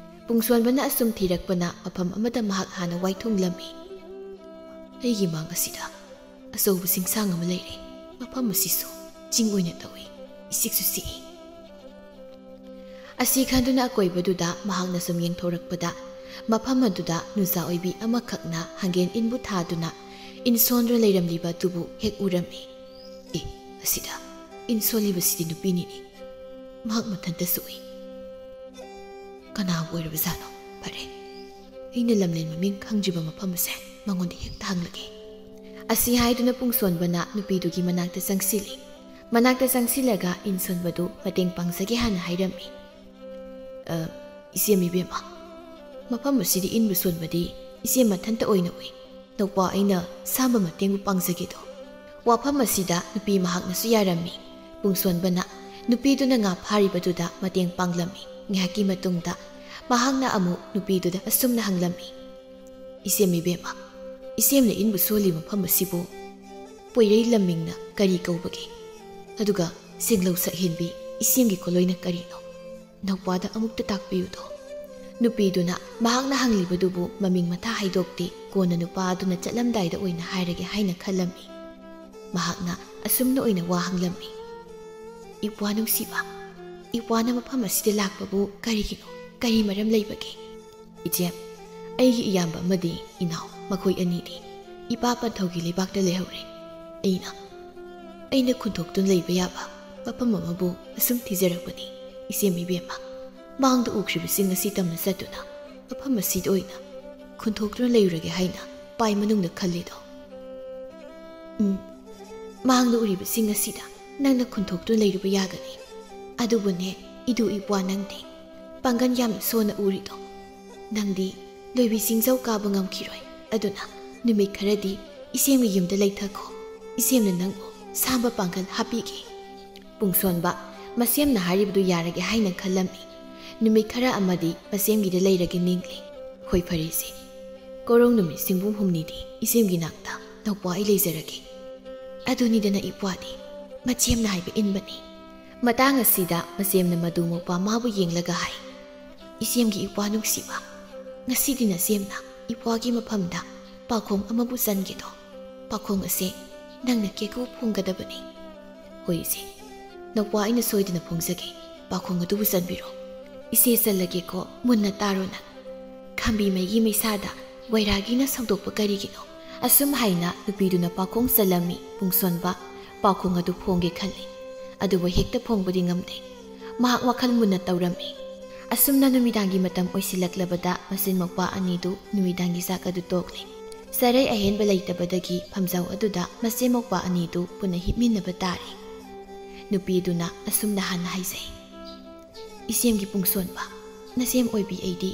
ꯄꯨꯡꯁꯣꯟꯕꯅ ꯑꯁꯨꯝ ꯊꯤꯔꯛꯄꯅ ꯃꯐꯝ ꯑꯃꯗ ꯃꯍꯥꯛ ꯍꯥꯟꯅ ꯋꯥꯏꯊꯨꯡꯂꯝꯃꯤ꯫ "ꯑꯩꯒꯤ ꯃꯥꯡ ꯑꯁꯤꯗ ꯑꯆꯧꯕ ꯆꯤꯡꯁꯥꯡ ꯑꯃ ꯂꯩꯔꯦ꯫ ꯃꯐꯝ ꯑꯁꯤꯁꯨ ꯆꯤꯡ ꯑꯣꯏꯅ ꯇꯧꯏ꯫ ꯏꯆꯤꯛꯁꯨ ꯆꯤꯛꯏ꯫" ꯑꯁꯤ ꯈꯟꯗꯨꯅ ꯑꯀꯣꯏꯕꯗꯨꯗ ꯃꯍꯥꯛꯅ ꯁꯨꯝ ꯌꯦꯡꯊꯣꯔꯛꯄꯗ, ꯃꯐꯝ ꯑꯗꯨꯗ ꯅꯨꯡꯖꯥ ꯑꯣꯏꯕꯤ ꯑꯃꯈꯛꯅ ꯍꯪꯒꯦꯟ ꯏꯟꯕꯨ ꯊꯥꯗꯨꯅ ꯏꯟꯁꯣꯟꯗꯨꯅ ꯂꯩꯔꯝꯂꯤꯕ ꯑꯗꯨꯕꯨ ꯍꯦꯛ ꯎꯔꯝꯃꯤ꯫ "ꯑꯦ, ꯑꯁꯤꯗ ꯏꯟꯁꯣꯜꯂꯤꯕꯁꯤꯗꯤ ꯅꯨꯄꯤꯅꯤꯅꯦ꯫ ꯃꯍꯥꯛ ꯃꯊꯟꯇꯁꯨ ꯎꯏ꯫ ꯀꯅꯥꯕꯨ ꯑꯣꯏꯔꯕꯖꯥꯠꯅꯣ? ꯐꯔꯦ, ꯑꯩꯅ ꯂꯝꯂꯦꯟ ꯃꯃꯤꯡ ꯈꯪꯗ꯭ꯔꯤꯕ ꯃꯐꯝ ꯑꯁꯦ ꯃꯉꯣꯟꯗ ꯍꯦꯛꯇ ꯍꯪꯂꯒꯦ"꯫ ꯑꯁꯤ ꯍꯥꯏꯗꯨꯅ ꯄꯨꯡꯁꯣꯟꯕꯅ ꯅꯨꯄꯤꯗꯨꯒꯤ ꯃꯅꯥꯛꯇ ꯆꯪꯁꯤꯜꯂꯤ꯫ ꯃꯅꯥꯛꯇ ꯆꯪꯁꯤꯜꯂꯒ ꯏꯟꯁꯣꯟꯕꯗꯨ ꯃꯇꯦꯡ ꯄꯥꯡꯖꯒꯦ ꯍꯥꯏꯅ ꯍꯥꯏꯔꯝꯃꯤ꯫ "ꯑ, ꯏꯆꯦ ꯏꯕꯦꯝꯃ, ꯃꯐꯝ ꯑꯁꯤꯗ ꯏꯟꯕ ꯁꯣꯟꯕꯗꯤ ꯏꯆꯦ ꯃꯊꯟꯇ ꯑꯣꯏꯅ ꯎꯏ꯫ ꯅꯧꯄꯥ ꯑꯩꯅ ꯁꯥꯝꯕ ꯃꯇꯦꯡꯕꯨ ꯄꯥꯡꯖꯒꯦꯗꯣ"꯫ ꯋꯥꯐꯝ ꯑꯁꯤꯗ ꯅꯨꯄꯤ ꯃꯍꯥꯛꯅꯁꯨ ꯌꯥꯔꯝꯃꯤ꯫ ꯄꯨꯡꯁꯣꯟꯕꯅ ꯅꯨꯄꯤꯗꯨꯅ ꯉꯥ ꯐꯥꯔꯤꯕꯗꯨꯗ ꯃꯇꯦꯡ ꯄꯥꯡꯂꯝꯃꯤ꯫ ꯉꯥꯏꯍꯥꯛꯀꯤ ꯃꯇꯨꯡꯗ ꯃꯍꯥꯛꯅ ꯑꯃꯨꯛ ꯅꯨꯄꯤꯗꯨꯗ ꯑꯁꯨꯝꯅ ꯍꯪꯂꯝꯃꯤ, "ꯏꯆꯦꯝ ꯏꯕꯦꯝꯃ, ꯏꯆꯦꯝꯅ ꯏꯟꯕꯨ ꯁꯣꯜꯂꯤ ꯃꯐꯝ ꯑꯁꯤꯕꯨ ꯄꯣꯏꯔꯩ ꯂꯝꯃꯤꯡꯅ ꯀꯔꯤ ꯀꯧꯕꯒꯦ? ꯑꯗꯨꯒ ꯁꯦꯡꯂꯧ ꯁꯛꯍꯦꯟꯕꯤ ꯏꯆꯦꯝꯒꯤ ꯈꯨꯂꯣꯏꯅ ꯀꯔꯤꯅꯣ?" ꯅꯧꯄꯥꯗ ꯑꯃꯨꯛꯇ ꯇꯥꯛꯄꯤꯌꯨꯗꯣ꯫ ꯅꯨꯄꯤꯗꯨꯅ ꯃꯍꯥꯛꯅ ꯍꯪꯂꯤꯕꯗꯨꯕꯨ ꯃꯃꯤꯡ ꯃꯊꯥ ꯍꯥꯏꯗꯣꯛꯇꯦ꯫ ꯀꯣꯟꯅ ꯅꯨꯄꯥ ꯑꯗꯨꯅ ꯆꯠꯂꯝꯗꯥꯏꯗ ꯑꯣꯏꯅ ꯍꯥꯏꯔꯒꯦ ꯍꯥꯏꯅ ꯈꯜꯂꯝꯃꯤ꯫ ꯃꯍꯥꯛꯅ ꯑꯁꯨꯝꯅ ꯑꯣꯏꯅ ꯋꯥ ꯍꯪꯂꯝꯃꯤ, "ꯏꯄ꯭ꯋꯥ ꯅꯨꯡꯁꯤꯕ, ꯏꯄ꯭ꯋꯥꯅ ꯃꯐꯝ ꯑꯁꯤꯗ ꯂꯥꯛꯄꯕꯨ ꯀꯔꯤꯒꯤꯅꯣ? ꯀꯔꯤ ꯃꯔꯝ ꯂꯩꯕꯒꯦ?" "ꯏꯆꯦ, ꯑꯩꯒꯤ ꯏꯌꯥꯝꯕ ꯑꯃꯗꯤ ꯏꯅꯥꯎ, ꯃꯈꯣꯏ ꯑꯅꯤꯗꯤ ꯏꯄꯥ ꯄꯟꯊꯧꯒꯤ ꯂꯩꯕꯥꯛꯇ ꯂꯩꯍꯧꯔꯦ꯫ ꯑꯩꯅ, ꯑꯩꯅ ꯈꯨꯟꯊꯣꯛꯇꯨꯅ ꯂꯩꯕ ꯌꯥꯕ ꯃꯐꯝ ꯑꯃꯕꯨ ꯑꯁꯨꯝ ꯊꯤꯖꯔꯛꯄꯅꯤ, ꯏꯆꯦꯝ ꯏꯕꯦꯝꯃ꯫ ꯃꯥꯡꯗ ꯎꯈ꯭ꯔꯤꯕꯁꯤꯡ ꯑꯁꯤ ꯇꯝꯅ ꯆꯠꯇꯨꯅ ꯃꯐꯝ ꯑꯁꯤꯗ ꯑꯣꯏꯅ ꯈꯨꯟꯊꯣꯛꯇꯨꯅ ꯂꯩꯔꯨꯔꯒꯦ ꯍꯥꯏꯅ ꯄꯥꯏ ꯃꯅꯨꯡꯗ ꯈꯜꯂꯤꯗꯣ"꯫ "ꯎꯝ, ꯃꯥꯡꯗ ꯎꯔꯤꯕꯁꯤꯡ ꯑꯁꯤꯗ ꯅꯪꯅ ꯈꯨꯟꯊꯣꯛꯇꯨꯅ ꯂꯩꯔꯨꯕ ꯌꯥꯒꯅꯤ꯫ ꯑꯗꯨꯕꯨꯅꯦ, ꯏꯗꯨ ꯏꯄ꯭ꯋꯥ ꯅꯪꯗꯤ ꯄꯥꯡꯒꯜ ꯌꯥꯝꯅ ꯁꯣꯟꯅ ꯎꯔꯤꯗꯣ꯫ ꯅꯪꯗꯤ ꯂꯣꯏꯕꯤ ꯆꯤꯡꯖꯧ ꯀꯥꯕ ꯉꯝꯈꯤꯔꯣꯏ꯫ ꯑꯗꯨꯅ ꯅꯨꯃꯤꯠ ꯈꯔꯗꯤ ꯏꯆꯦꯝꯒꯤ ꯌꯨꯝꯗ ꯂꯩꯊꯈꯣ꯫ ꯏꯆꯦꯝꯅ ꯅꯪꯕꯨ ꯁꯥꯝꯕ ꯄꯥꯡꯒꯜ ꯍꯥꯞꯄꯤꯒꯦ"꯫ ꯄꯨꯡꯁꯣꯟꯕ ꯃꯁꯦꯝꯅ ꯍꯥꯏꯔꯤꯕꯗꯨ ꯌꯥꯔꯒꯦ ꯍꯥꯏꯅ ꯈꯜꯂꯝꯃꯤ꯫ ꯅꯨꯃꯤꯠ ꯈꯔ ꯑꯃꯗꯤ ꯃꯁꯦꯝꯒꯤꯗ ꯂꯩꯔꯒꯦ ꯅꯤꯡꯂꯤ꯫ "ꯍꯣꯏ, ꯐꯔꯦ ꯏꯆꯦ꯫ ꯀꯣꯔꯧ ꯅꯨꯃꯤꯠ ꯁꯤꯡꯕꯨꯝ ꯍꯨꯝꯅꯤꯗꯤ ꯏꯆꯦꯝꯒꯤ ꯅꯥꯛꯇ ꯅꯧꯄꯥ ꯑꯩ ꯂꯩꯖꯔꯒꯦ"꯫ ꯑꯗꯨꯅꯤꯗꯅ ꯏꯄ꯭ꯋꯥꯗꯤ ꯃꯆꯦꯝꯅ ꯍꯥꯏꯕ ꯏꯟꯕꯅꯤ꯫ ꯃꯇꯥꯡ ꯑꯁꯤꯗ ꯃꯆꯦꯝꯅ ꯃꯗꯨ ꯃꯧꯄ꯭ꯋꯥ ꯃꯥꯕꯨ ꯌꯦꯡꯂꯒ ꯍꯥꯏ, "ꯏꯆꯦꯝꯒꯤ ꯏꯄ꯭ꯋꯥ ꯅꯨꯡꯁꯤꯕ, ꯉꯁꯤꯗꯤ ꯅꯆꯦꯝꯅ ꯏꯄ꯭ꯋꯥꯒꯤ ꯃꯐꯝꯗ ꯄꯥꯈꯣꯡ ꯑꯃꯕꯨ ꯆꯟꯒꯦꯗꯣ꯫ ꯄꯥꯈꯣꯡ ꯑꯁꯦ ꯅꯪꯅ ꯀꯦꯀꯨ ꯐꯣꯡꯒꯗꯕꯅꯤ"꯫ "ꯍꯣꯏ ꯏꯆꯦ, ꯅꯧꯄ꯭ꯋꯥ ꯑꯩꯅ ꯁꯣꯏꯗꯅ ꯐꯣꯡꯖꯒꯦ꯫ ꯄꯥꯈꯣꯡ ꯑꯗꯨꯕꯨ ꯆꯟꯕꯤꯔꯣ"꯫ "ꯏꯆꯦ, ꯆꯠꯂꯒꯦꯀꯣ, ꯃꯨꯟꯅ ꯇꯥꯔꯣ ꯅꯪ꯫ ꯈꯥꯝꯕꯤ ꯃꯩꯒꯤ ꯃꯩꯁꯥꯗ ꯋꯩꯔꯥꯒꯤꯅ ꯁꯧꯗꯣꯛꯄ ꯀꯔꯤꯒꯤꯅꯣ?" ꯑꯁꯨꯝ ꯍꯥꯏꯅ ꯅꯨꯄꯤꯗꯨꯅ ꯄꯥꯎꯈꯣꯡ ꯆꯜꯂꯝꯃꯤ꯫ ꯄꯨꯡꯁꯣꯟꯕ ꯄꯥꯎꯈꯣꯡ ꯑꯗꯨ ꯐꯣꯡꯒꯦ ꯈꯜꯂꯤ, ꯑꯗꯨꯕꯨ ꯍꯦꯛꯇ ꯐꯣꯡꯕꯗꯤ ꯉꯝꯗꯦ꯫ ꯃꯍꯥꯛ ꯋꯥꯈꯜ ꯃꯨꯟꯅ ꯇꯧꯔꯝꯃꯤ꯫ ꯑꯁꯨꯝꯅ ꯅꯨꯃꯤꯗꯥꯡꯒꯤ ꯃꯇꯝ ꯑꯣꯏꯁꯤꯜꯂꯛꯂꯕꯗ ꯃꯆꯤꯟ ꯃꯧꯄ꯭ꯋꯥ ꯑꯅꯤꯗꯨ ꯅꯨꯃꯤꯗꯥꯡꯒꯤ ꯆꯥꯛ ꯑꯗꯨ ꯇꯣꯛꯂꯦ꯫ ꯆꯔꯩ ꯑꯍꯦꯟꯕ ꯂꯩꯇꯕꯗꯒꯤ ꯐꯝꯖꯥꯎ ꯑꯗꯨꯗ ꯃꯆꯤꯟ ꯃꯧꯄ꯭ꯋꯥ ꯑꯅꯤꯗꯨ ꯄꯨꯟꯅ ꯍꯤꯞꯃꯤꯟꯅꯕ ꯇꯥꯔꯦ꯫ ꯅꯨꯄꯤꯗꯨꯅ ꯑꯁꯨꯝꯅ ꯍꯥꯟꯅ ꯍꯥꯏꯖꯩ, "ꯏꯆꯦꯝꯒꯤ ꯄꯨꯡꯁꯣꯟꯕ, ꯅꯆꯦꯝ ꯑꯣꯏꯕꯤ ꯑꯩꯗꯤ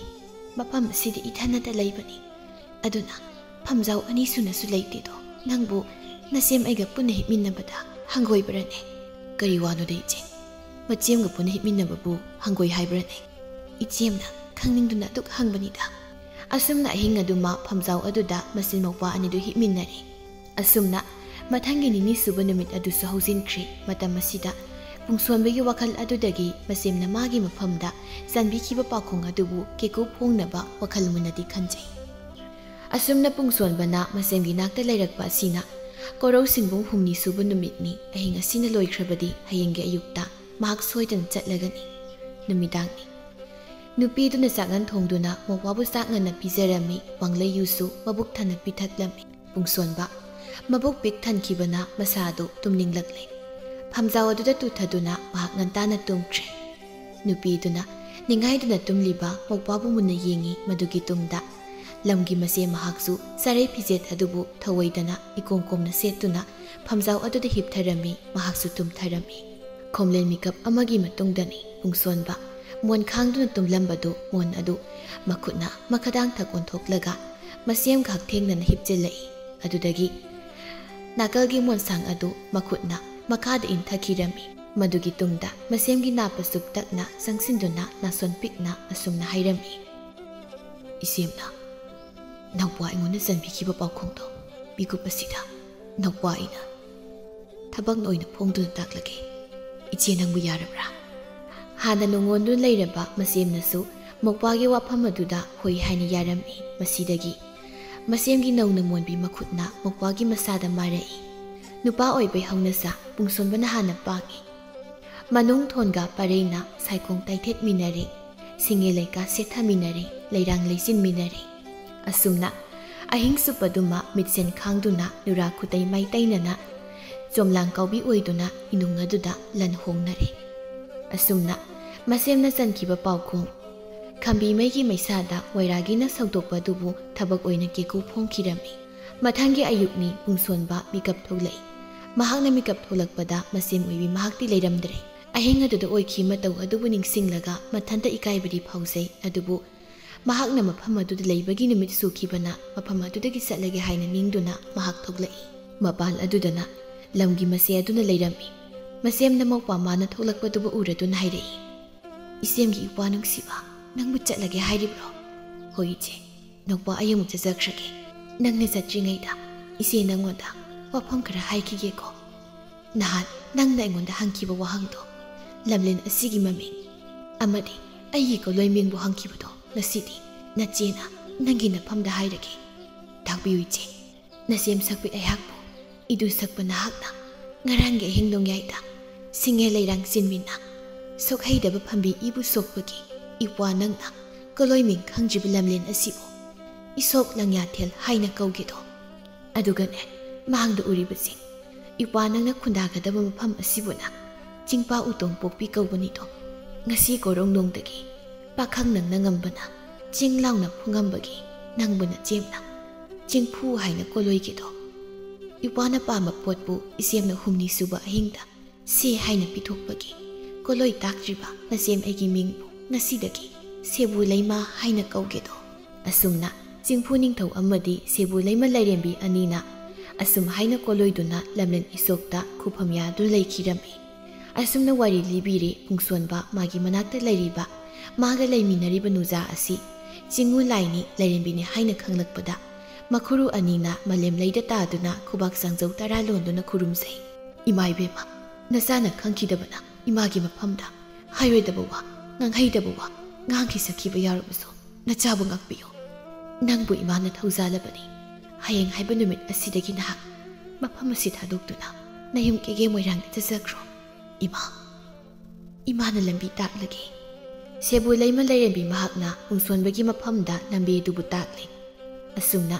ꯃꯐꯝ ꯑꯁꯤꯗ ꯏꯊꯟꯅꯇ ꯂꯩꯕꯅꯤ꯫ ꯑꯗꯨꯅ ꯐꯝꯖꯥꯎ ꯑꯅꯤ ꯁꯨꯅꯁꯨ ꯂꯩꯇꯦꯗꯣ꯫ ꯅꯪꯕꯨ ꯅꯆꯦꯝ ꯑꯩꯒ ꯄꯨꯟꯅ ꯍꯤꯞꯃꯤꯟꯅꯕꯗ ꯍꯪꯒꯣꯏꯕ꯭ꯔꯅꯦ?" "ꯀꯔꯤ ꯋꯥꯅꯣꯗ ꯏꯆꯦ? ꯃꯆꯦꯝꯒ ꯄꯨꯟꯅ ꯍꯤꯞꯃꯤꯟꯅꯕꯕꯨ ꯍꯪꯒꯣꯏ ꯍꯥꯏꯕ꯭ꯔꯅꯦ? ꯏꯆꯦꯝꯅ ꯈꯪꯅꯤꯡꯗꯨꯅ ꯑꯗꯨꯛ ꯍꯪꯕꯅꯤꯗ꯫" ꯑꯁꯨꯝꯅ ꯑꯍꯤꯡ ꯑꯗꯨꯃ ꯐꯝꯖꯥꯎ ꯑꯗꯨꯗ ꯃꯆꯤꯟ ꯃꯧꯄ꯭ꯋꯥ ꯑꯅꯤꯗꯨ ꯍꯤꯞꯃꯤꯟꯅꯔꯦ꯫ ꯑꯁꯨꯝꯅ ꯃꯊꯪꯒꯤ ꯅꯤꯅꯤ ꯁꯨꯕ ꯅꯨꯃꯤꯠ ꯑꯗꯨꯁꯨ ꯍꯧꯖꯤꯟꯈ꯭ꯔꯦ꯫ ꯃꯇꯝ ꯑꯁꯤꯗ ꯄꯨꯡꯁꯣꯟꯕꯒꯤ ꯋꯥꯈꯜ ꯑꯗꯨꯗꯒꯤ ꯃꯆꯦꯝꯅ ꯃꯥꯒꯤ ꯃꯐꯝꯗ ꯆꯟꯕꯤꯈꯤꯕ ꯄꯥꯎꯈꯣꯡ ꯑꯗꯨꯕꯨ ꯀꯦꯀꯨ ꯐꯣꯡꯅꯕ ꯋꯥꯈꯜ ꯃꯨꯟꯅꯗꯤ ꯈꯟꯖꯩ꯫ ꯑꯁꯨꯝꯅ ꯄꯨꯡꯁꯣꯟꯕꯅ ꯃꯆꯦꯝꯒꯤ ꯅꯥꯛꯇ ꯂꯩꯔꯛꯄ ꯑꯁꯤꯅ ꯀꯣꯔꯧ ꯁꯤꯡꯕꯨꯡ ꯍꯨꯝꯅꯤ ꯁꯨꯕ ꯅꯨꯃꯤꯠꯅꯤ꯫ ꯑꯍꯤꯡ ꯑꯁꯤꯅ ꯂꯣꯏꯈ꯭ꯔꯕꯗꯤ ꯍꯌꯦꯡꯒꯤ ꯑꯌꯨꯛꯇ ꯃꯍꯥꯛ ꯁꯣꯏꯗꯅ ꯆꯠꯂꯒꯅꯤ꯫ ꯅꯨꯃꯤꯗꯥꯡꯅꯤ꯫ ꯅꯨꯄꯤꯗꯨꯅ ꯆꯥꯛꯉꯟ ꯊꯣꯡꯗꯨꯅ ꯃꯧꯄ꯭ꯋꯥꯕꯨ ꯆꯥꯛ ꯉꯟꯅ ꯄꯤꯖꯔꯝꯃꯤ꯫ ꯋꯥꯡꯂꯩꯌꯨꯁꯨ ꯃꯕꯨꯛ ꯊꯟꯅ ꯄꯤꯊꯛꯂꯝꯃꯤ꯫ ꯄꯨꯡꯁꯣꯟꯕ ꯃꯕꯨꯛ ꯄꯤꯛ ꯊꯟꯈꯤꯕꯅ ꯃꯁꯥ ꯑꯗꯨ ꯇꯨꯝꯅꯤꯡꯂꯛꯂꯦ꯫ ꯐꯝꯖꯥꯎ ꯑꯗꯨꯗ ꯇꯨꯊꯗꯨꯅ ꯃꯍꯥꯛ ꯉꯟꯇꯥꯅ ꯇꯨꯝꯈ꯭ꯔꯦ꯫ ꯅꯨꯄꯤꯗꯨꯅ ꯅꯤꯡꯉꯥꯏꯗꯨꯅ ꯇꯨꯝꯂꯤꯕ ꯃꯧꯄ꯭ꯋꯥꯕꯨ ꯃꯨꯟꯅ ꯌꯦꯡꯉꯤ꯫ ꯃꯗꯨꯒꯤ ꯇꯨꯡꯗ ꯂꯝꯒꯤ ꯃꯆꯦ ꯃꯍꯥꯛꯁꯨ ꯆꯔꯩ ꯐꯤꯖꯦꯠ ꯑꯗꯨꯕꯨ ꯊꯧꯑꯣꯏꯗꯅ ꯏꯀꯣꯝ ꯀꯣꯝꯅ ꯁꯦꯠꯇꯨꯅ ꯐꯝꯖꯥꯎ ꯑꯗꯨꯗ ꯍꯤꯞꯊꯔꯝꯃꯤ꯫ ꯃꯍꯥꯛꯁꯨ ꯇꯨꯝꯊꯔꯝꯃꯤ꯫ ꯈꯣꯝꯂꯦꯟ ꯃꯤꯀꯞ ꯑꯃꯒꯤ ꯃꯇꯨꯡꯗꯅꯤ ꯄꯨꯡꯁꯣꯟꯕ ꯃꯣꯟ ꯈꯥꯡꯗꯨꯅ ꯇꯨꯝꯂꯝꯕꯗꯨ ꯃꯣꯟ ꯑꯗꯨ ꯃꯈꯨꯠꯅ ꯃꯈꯥꯗꯥꯡꯊꯛ ꯑꯣꯟꯊꯣꯛꯂꯒ ꯃꯆꯦꯝꯒ ꯍꯛꯊꯦꯡꯅꯅ ꯍꯤꯞꯆꯤꯜꯂꯛꯏ꯫ ꯑꯗꯨꯗꯒꯤ ꯅꯥꯀꯜꯒꯤ ꯃꯣꯟꯁꯥꯡ ꯑꯗꯨ ꯃꯈꯨꯠꯅ ꯃꯈꯥꯗ ꯏꯟꯊꯈꯤꯔꯝꯃꯤ꯫ ꯃꯗꯨꯒꯤ ꯇꯨꯡꯗ ꯃꯆꯦꯝꯒꯤ ꯅꯥꯞ ꯄꯁꯨꯞ ꯇꯛꯅ ꯆꯪꯁꯤꯟꯗꯨꯅ ꯅꯥꯁꯣꯟ ꯄꯤꯛꯅ ꯑꯁꯨꯝꯅ ꯍꯥꯏꯔꯝꯃꯤ, "ꯏꯆꯦꯝꯅ ꯅꯧꯄ꯭ꯋꯥ ꯑꯩꯉꯣꯟꯗ ꯆꯟꯕꯤꯈꯤꯕ ꯄꯥꯎꯈꯣꯡꯗꯣ ꯃꯤꯀꯨꯞ ꯑꯁꯤꯗ ꯅꯧꯄ꯭ꯋꯥ ꯑꯩꯅ ꯊꯕꯛꯅ ꯑꯣꯏꯅ ꯐꯣꯡꯗꯨꯅ ꯇꯥꯛꯂꯒꯦ꯫ ꯏꯆꯦ, ꯅꯪꯕꯨ ꯌꯥꯔꯕ꯭ꯔꯥ?" ꯍꯥꯟꯅ ꯅꯣꯡꯉꯣꯟꯗꯨꯅ ꯂꯩꯔꯕ ꯃꯆꯦꯝꯅꯁꯨ ꯃꯧꯄ꯭ꯋꯥꯒꯤ ꯋꯥꯐꯝ ꯑꯗꯨꯗ ꯍꯣꯏ ꯍꯥꯏꯅ ꯌꯥꯔꯝꯃꯤ꯫ ꯃꯁꯤꯗꯒꯤ ꯃꯆꯦꯝꯒꯤ ꯅꯧꯅ ꯃꯣꯟꯕꯤ ꯃꯈꯨꯠꯅ ꯃꯧꯄ꯭ꯋꯥꯒꯤ ꯃꯁꯥꯗ ꯃꯥꯔꯛꯏ꯫ ꯅꯨꯄꯥ ꯑꯣꯏꯕꯩ ꯍꯧꯅꯁꯥ ꯄꯨꯡꯁꯣꯟꯕꯅ ꯍꯥꯟꯅ ꯄꯥꯡꯏ꯫ ꯃꯅꯨꯡ ꯊꯣꯟꯒ ꯄꯔꯩꯅ ꯁꯥꯏꯈꯣꯡ ꯇꯩꯊꯦꯠꯃꯤꯟꯅꯔꯦ꯫ ꯁꯤꯡꯉꯦ ꯂꯩꯀꯥ ꯁꯦꯠꯊꯃꯤꯟꯅꯔꯦ, ꯂꯩꯔꯥꯡ ꯂꯩꯆꯤꯟꯃꯤꯟꯅꯔꯦ꯫ ꯑꯁꯨꯝꯅ ꯑꯍꯤꯡ ꯆꯨꯞꯄꯗꯨꯃ ꯃꯤꯠꯁꯦꯟ ꯈꯥꯡꯗꯨꯅ ꯅꯨꯔꯥ ꯈꯨꯇꯩ ꯃꯥꯏꯇꯩꯅꯅ ꯆꯣꯝꯂꯥꯡ ꯀꯥꯎꯕꯤ ꯑꯣꯏꯗꯨꯅ ꯏꯅꯨꯡ ꯑꯗꯨꯗ ꯂꯟ ꯍꯣꯡꯅꯔꯦ꯫ ꯑꯁꯨꯝꯅ ꯃꯁꯦꯝꯅ ꯆꯟꯈꯤꯕ ꯄꯥꯎꯈꯣꯡ ꯈꯝꯕꯤ ꯃꯩꯒꯤ ꯃꯩꯁꯥꯗ ꯋꯥꯏꯔꯥꯒꯤꯅ ꯁꯧꯗꯣꯛꯄ ꯑꯗꯨꯕꯨ ꯊꯕꯛ ꯑꯣꯏꯅ ꯀꯦꯀꯨ ꯐꯣꯡꯈꯤꯔꯝꯃꯤ꯫ ꯃꯊꯪꯒꯤ ꯑꯌꯨꯛꯅꯤ ꯄꯨꯡꯁꯣꯟꯕ ꯃꯤꯀꯞ ꯊꯣꯛꯂꯛꯏ꯫ ꯃꯍꯥꯛꯅ ꯃꯤꯀꯞ ꯊꯣꯛꯂꯛꯄꯗ ꯃꯁꯦꯝ ꯑꯣꯏꯕꯤ ꯃꯍꯥꯛꯇꯤ ꯂꯩꯔꯝꯗ꯭ꯔꯦ꯫ ꯑꯍꯤꯡ ꯑꯗꯨꯗ ꯑꯣꯏꯈꯤ ꯃꯇꯧ ꯑꯗꯨꯕꯨ ꯅꯤꯡꯁꯤꯡꯂꯒ ꯃꯊꯟꯇ ꯏꯀꯥꯏꯕꯗꯤ ꯐꯥꯎꯖꯩ, ꯑꯗꯨꯕꯨ ꯃꯍꯥꯛꯅ ꯃꯐꯝ ꯑꯗꯨꯗ ꯂꯩꯕꯒꯤ ꯅꯨꯃꯤꯠ ꯁꯨꯈꯤꯕꯅ ꯃꯐꯝ ꯑꯗꯨꯗꯒꯤ ꯆꯠꯂꯒꯦ ꯍꯥꯏꯅ ꯅꯤꯡꯗꯨꯅ ꯃꯍꯥꯛ ꯊꯣꯛꯂꯛꯏ꯫ ꯃꯄꯥꯟ ꯑꯗꯨꯗꯅ ꯂꯝꯒꯤ ꯃꯆꯦ ꯑꯗꯨꯅ ꯂꯩꯔꯝꯃꯤ꯫ ꯃꯁꯦꯝꯅ ꯃꯧꯄ꯭ꯋꯥ ꯃꯥꯅ ꯊꯣꯛꯂꯛꯄꯗꯨꯕꯨ ꯎꯔꯗꯨꯅ ꯍꯥꯏꯔꯛꯏ, "ꯏꯆꯦꯝꯒꯤ ꯏꯄ꯭ꯋꯥ ꯅꯨꯡꯁꯤꯕ, ꯅꯪꯕꯨ ꯆꯠꯂꯒꯦ ꯍꯥꯏꯔꯤꯕ꯭ꯔꯣ?" "ꯍꯣꯏ ꯏꯆꯦ, ꯅꯧꯄꯥ ꯑꯩ ꯑꯃꯨꯛ ꯆꯠꯆꯈ꯭ꯔꯒꯦ꯫ ꯅꯪꯅ ꯆꯠꯇ꯭ꯔꯤꯉꯩꯗ ꯏꯆꯦ ꯅꯪꯉꯣꯟꯗ ꯋꯥꯐꯝ ꯈꯔ ꯍꯥꯏꯈꯤꯒꯦꯀꯣ꯫ ꯅꯍꯥꯟ ꯅꯪꯅ ꯑꯩꯉꯣꯟꯗ ꯍꯪꯈꯤꯕ ꯋꯥꯍꯪꯗꯣ, ꯂꯝꯂꯦꯟ ꯑꯁꯤꯒꯤ ꯃꯃꯤꯡ ꯑꯃꯗꯤ ꯑꯩꯒꯤ ꯀꯣꯂꯣꯏ ꯃꯤꯡꯕꯨ ꯍꯪꯈꯤꯕꯗꯣ, ꯉꯁꯤꯗꯤ ꯅꯆꯦꯅ ꯅꯪꯒꯤ ꯅꯐꯝꯗ ꯍꯥꯏꯔꯒꯦ꯫ ꯇꯥꯛꯄꯤꯌꯨ ꯏꯆꯦ, ꯅꯆꯦꯝ ꯁꯛꯄꯤ ꯑꯩꯍꯥꯛꯄꯨ ꯏꯗꯨ ꯁꯛꯄ ꯅꯍꯥꯛꯅ ꯉꯔꯥꯡꯒꯤ ꯑꯍꯤꯡ ꯅꯣꯡꯌꯥꯏꯗ ꯁꯤꯡꯉꯦ ꯂꯩꯔꯥꯡ ꯆꯤꯟꯃꯤꯟꯅ ꯁꯣꯛꯍꯩꯗꯕ ꯐꯝꯕꯤ ꯏꯕꯨ ꯁꯣꯛꯄꯒꯤ ꯏꯄ꯭ꯋꯥ ꯅꯪꯅ ꯀꯣꯂꯣꯏ ꯃꯤꯡ ꯈꯪꯗ꯭ꯔꯤꯕ ꯂꯝꯂꯦꯟ ꯑꯁꯤꯕꯨ ꯏꯁꯣꯛ ꯂꯪꯌꯥꯊꯦꯜ ꯍꯥꯏꯅ ꯀꯧꯒꯦꯗꯣ꯫ ꯑꯗꯨꯒꯅꯦ, ꯃꯥꯡꯗ ꯎꯔꯤꯕꯁꯤꯡ ꯏꯄ꯭ꯋꯥ ꯅꯪꯅ ꯈꯨꯟꯗꯥꯒꯗꯕ ꯃꯐꯝ ꯑꯁꯤꯕꯨꯅ ꯆꯤꯡꯄꯥ ꯎꯇꯣꯡ ꯄꯣꯛꯄꯤ ꯀꯧꯕꯅꯤꯗꯣ꯫ ꯉꯁꯤ ꯀꯣꯔꯣꯡꯅꯣꯡꯗꯒꯤ ꯄꯥꯈꯪ ꯅꯪꯅ ꯉꯝꯕꯅ ꯆꯤꯡ ꯂꯥꯎꯅ ꯐꯨꯉꯝꯕꯒꯤ ꯅꯪꯕꯨ ꯅꯆꯦꯝꯅ ꯆꯤꯡꯐꯨ ꯍꯥꯏꯅ ꯀꯣꯂꯣꯏꯒꯦꯗꯣ꯫ ꯏꯄ꯭ꯋꯥꯅ ꯄꯥꯝꯕ ꯄꯣꯠꯄꯨ ꯏꯆꯦꯝꯅ ꯍꯨꯝꯅꯤ ꯁꯨꯕ ꯑꯍꯤꯡꯗ ꯁꯦ ꯍꯥꯏꯅ ꯄꯤꯊꯣꯛꯄꯒꯤ ꯀꯣꯂꯣꯏ ꯇꯥꯛꯇ꯭ꯔꯤꯕ ꯅꯆꯦꯝ ꯑꯩꯒꯤ ꯃꯤꯡꯕꯨ ꯉꯁꯤꯗꯒꯤ ꯁꯦꯕꯨ ꯂꯩꯃ ꯍꯥꯏꯅ ꯀꯧꯒꯦꯗꯣ꯫ ꯑꯁꯨꯝꯅ ꯆꯤꯡꯐꯨ ꯅꯤꯡꯊꯧ ꯑꯃꯗꯤ ꯁꯦꯕꯨ ꯂꯩꯃ ꯂꯥꯏꯔꯦꯝꯕꯤ ꯑꯅꯤꯅ ꯑꯁꯨꯝ ꯍꯥꯏꯅ ꯀꯣꯂꯣꯏꯗꯨꯅ ꯂꯝꯂꯦꯟ ꯏꯁꯣꯛꯇ ꯈꯨꯐꯝ ꯌꯥꯗꯨꯅ ꯂꯩꯈꯤꯔꯝꯃꯤ꯫ ꯑꯁꯨꯝꯅ ꯋꯥꯔꯤ ꯂꯤꯕꯤꯔꯦ ꯄꯨꯡꯁꯣꯟꯕ ꯃꯥꯒꯤ ꯃꯅꯥꯛꯇ ꯂꯩꯔꯤꯕ ꯃꯥꯒ ꯂꯩꯃꯤꯟꯅꯔꯤꯕ ꯅꯨꯖꯥ ꯑꯁꯤ ꯆꯤꯡꯉꯨ ꯂꯥꯏꯅꯤ ꯂꯥꯏꯔꯦꯝꯕꯤꯅꯤ ꯍꯥꯏꯅ ꯈꯪꯂꯛꯄꯗ ꯃꯈꯨꯔꯨ ꯑꯅꯤꯅ ꯃꯥꯂꯦꯝ ꯂꯩꯗ ꯇꯥꯗꯨꯅ ꯈꯨꯕꯥꯛ ꯆꯥꯡꯖꯧ ꯇꯔꯥ ꯂꯣꯟꯗꯨꯅ ꯈꯨꯔꯨꯝꯖꯩ꯫ "ꯏꯃꯥ ꯏꯕꯦꯝꯃ, ꯅꯆꯥꯅ ꯈꯪꯈꯤꯗꯕꯅ ꯏꯃꯥꯒꯤ ꯃꯐꯝꯗ ꯍꯥꯏꯔꯣꯏꯗꯕ ꯋꯥ, ꯉꯥꯡꯍꯩꯗꯕ ꯋꯥ ꯉꯥꯡꯈꯤ ꯁꯛꯈꯤꯕ ꯌꯥꯎꯔꯕꯁꯨ ꯅꯆꯥꯕꯨ ꯉꯥꯛꯄꯤꯌꯨ꯫ ꯅꯪꯕꯨ ꯏꯃꯥꯅ ꯊꯧꯖꯥꯜꯂꯕꯅꯤ꯫ ꯍꯌꯦꯡ ꯍꯥꯏꯕ ꯅꯨꯃꯤꯠ ꯑꯁꯤꯗꯒꯤ ꯅꯍꯥꯛ ꯃꯐꯝ ꯑꯁꯤ ꯊꯥꯗꯣꯛꯇꯨꯅ ꯅꯌꯨꯝ ꯀꯦꯒꯦ ꯃꯣꯏꯔꯥꯡꯗ ꯆꯠꯆꯈ꯭ꯔꯣ꯫ ꯏꯃꯥ, ꯏꯃꯥꯅ ꯂꯝꯕꯤ ꯇꯥꯛꯂꯒꯦ꯫ ꯁꯦꯕꯨ ꯂꯩꯃ ꯂꯥꯏꯔꯦꯝꯕꯤ ꯃꯍꯥꯛꯅ ꯄꯨꯡꯁꯣꯟꯕꯒꯤ ꯃꯐꯝꯗ ꯂꯝꯕꯤ ꯑꯗꯨꯕꯨ ꯇꯥꯛꯂꯤ꯫ ꯑꯁꯨꯝꯅ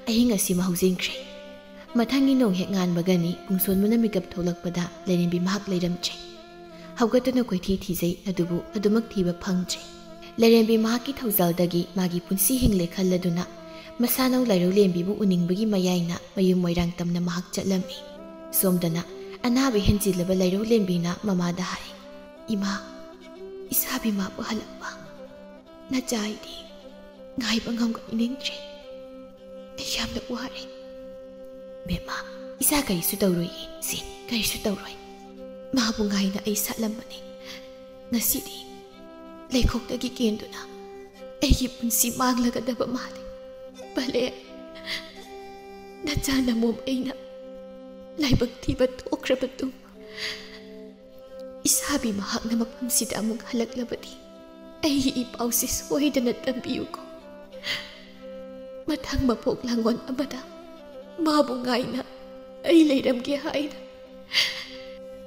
ꯑꯍꯤꯡ ꯑꯁꯤꯃ ꯍꯧꯖꯤꯟꯈ꯭ꯔꯦ꯫ ꯃꯊꯪꯒꯤ ꯅꯣꯡ ꯍꯦꯛ ꯉꯥꯟꯕꯒꯅꯤ ꯄꯨꯡꯁꯣꯟꯕꯅ ꯃꯤꯀꯞ ꯊꯣꯛꯂꯛꯄꯗ ꯂꯥꯏꯔꯦꯝꯕꯤ ꯃꯍꯥꯛ ꯂꯩꯔꯝꯗ꯭ꯔꯦ꯫ ꯍꯧꯒꯠꯇꯨꯅ ꯀꯣꯏꯊꯤ ꯊꯤꯖꯩ, ꯑꯗꯨꯕꯨ ꯑꯗꯨꯃꯛ ꯊꯤꯕ ꯐꯪꯗ꯭ꯔꯦ꯫ ꯂꯥꯏꯔꯦꯝꯕꯤ ꯃꯍꯥꯛꯀꯤ ꯊꯧꯖꯥꯜꯗꯒꯤ ꯃꯥꯒꯤ ꯄꯨꯟꯁꯤ ꯍꯤꯡꯂꯦ ꯈꯜꯂꯗꯨꯅ ꯃꯁꯥꯅꯧ ꯂꯥꯏꯔꯧꯂꯦꯝꯕꯤꯕꯨ ꯎꯅꯤꯡꯕꯒꯤ ꯃꯌꯥꯏꯅ ꯃꯌꯨꯝ ꯃꯣꯏꯔꯥꯡ ꯇꯝꯅ ꯃꯍꯥꯛ ꯆꯠꯂꯝꯃꯤ꯫ ꯁꯣꯝꯗꯅ ꯑꯅꯥꯕ ꯍꯦꯟꯖꯤꯜꯂꯕ ꯂꯥꯏꯔꯧꯂꯦꯝꯕꯤꯅ ꯃꯃꯥꯗ ꯍꯥꯏ, "ꯏꯃꯥ, ꯏꯁꯥꯕꯤ ꯃꯥꯕꯨ ꯍꯜꯂꯛꯄ꯫ ꯅꯆꯥ ꯑꯩꯗꯤ ꯉꯥꯏꯕ ꯉꯝꯒꯅꯤ ꯅꯤꯡꯗ꯭ꯔꯦ꯫ ꯑꯩ ꯌꯥꯝꯅ ꯋꯥꯔꯦ꯫" "ꯕꯦꯝꯃ, ꯏꯆꯥ ꯀꯔꯤꯁꯨ ꯇꯧꯔꯣꯏꯌꯦ꯫ ꯁꯤ ꯀꯔꯤꯁꯨ ꯇꯧꯔꯣꯏ꯫ ꯃꯥꯕꯨ ꯉꯥꯏꯅ ꯑꯩ ꯁꯥꯠꯂꯝꯕꯅꯤ꯫ ꯉꯁꯤꯗꯤ ꯂꯩꯈꯣꯛꯇꯒꯤ ꯀꯦꯟꯗꯨꯅ ꯑꯩꯒꯤ ꯄꯨꯟꯁꯤ ꯃꯥꯡꯂꯒꯗꯕ ꯃꯥꯜꯂꯤ꯫ ꯄꯂꯦ, ꯅꯆꯥ ꯅꯃꯣꯝ ꯑꯩꯅ ꯂꯥꯏꯕꯛ ꯊꯤꯕ ꯊꯣꯛꯈ꯭ꯔꯕ ꯇꯨꯡ ꯏꯁꯥꯕꯤ ꯃꯍꯥꯛꯅ ꯃꯐꯝꯁꯤꯗ ꯑꯃꯨꯛ ꯍꯜꯂꯛꯂꯕꯗꯤ ꯑꯩꯒꯤ ꯏ ꯄꯥꯎꯁꯤ ꯁꯣꯏꯗꯅ ꯇꯝꯕꯤꯌꯨꯀꯣ꯫ ꯃꯊꯪ ꯃꯄꯣꯛ ꯂꯥꯡꯑꯣꯟ ꯑꯃꯗ ꯃꯥꯕꯨ ꯉꯥꯏꯅ ꯑꯩ ꯂꯩꯔꯝꯒꯦ ꯍꯥꯏꯅ꯫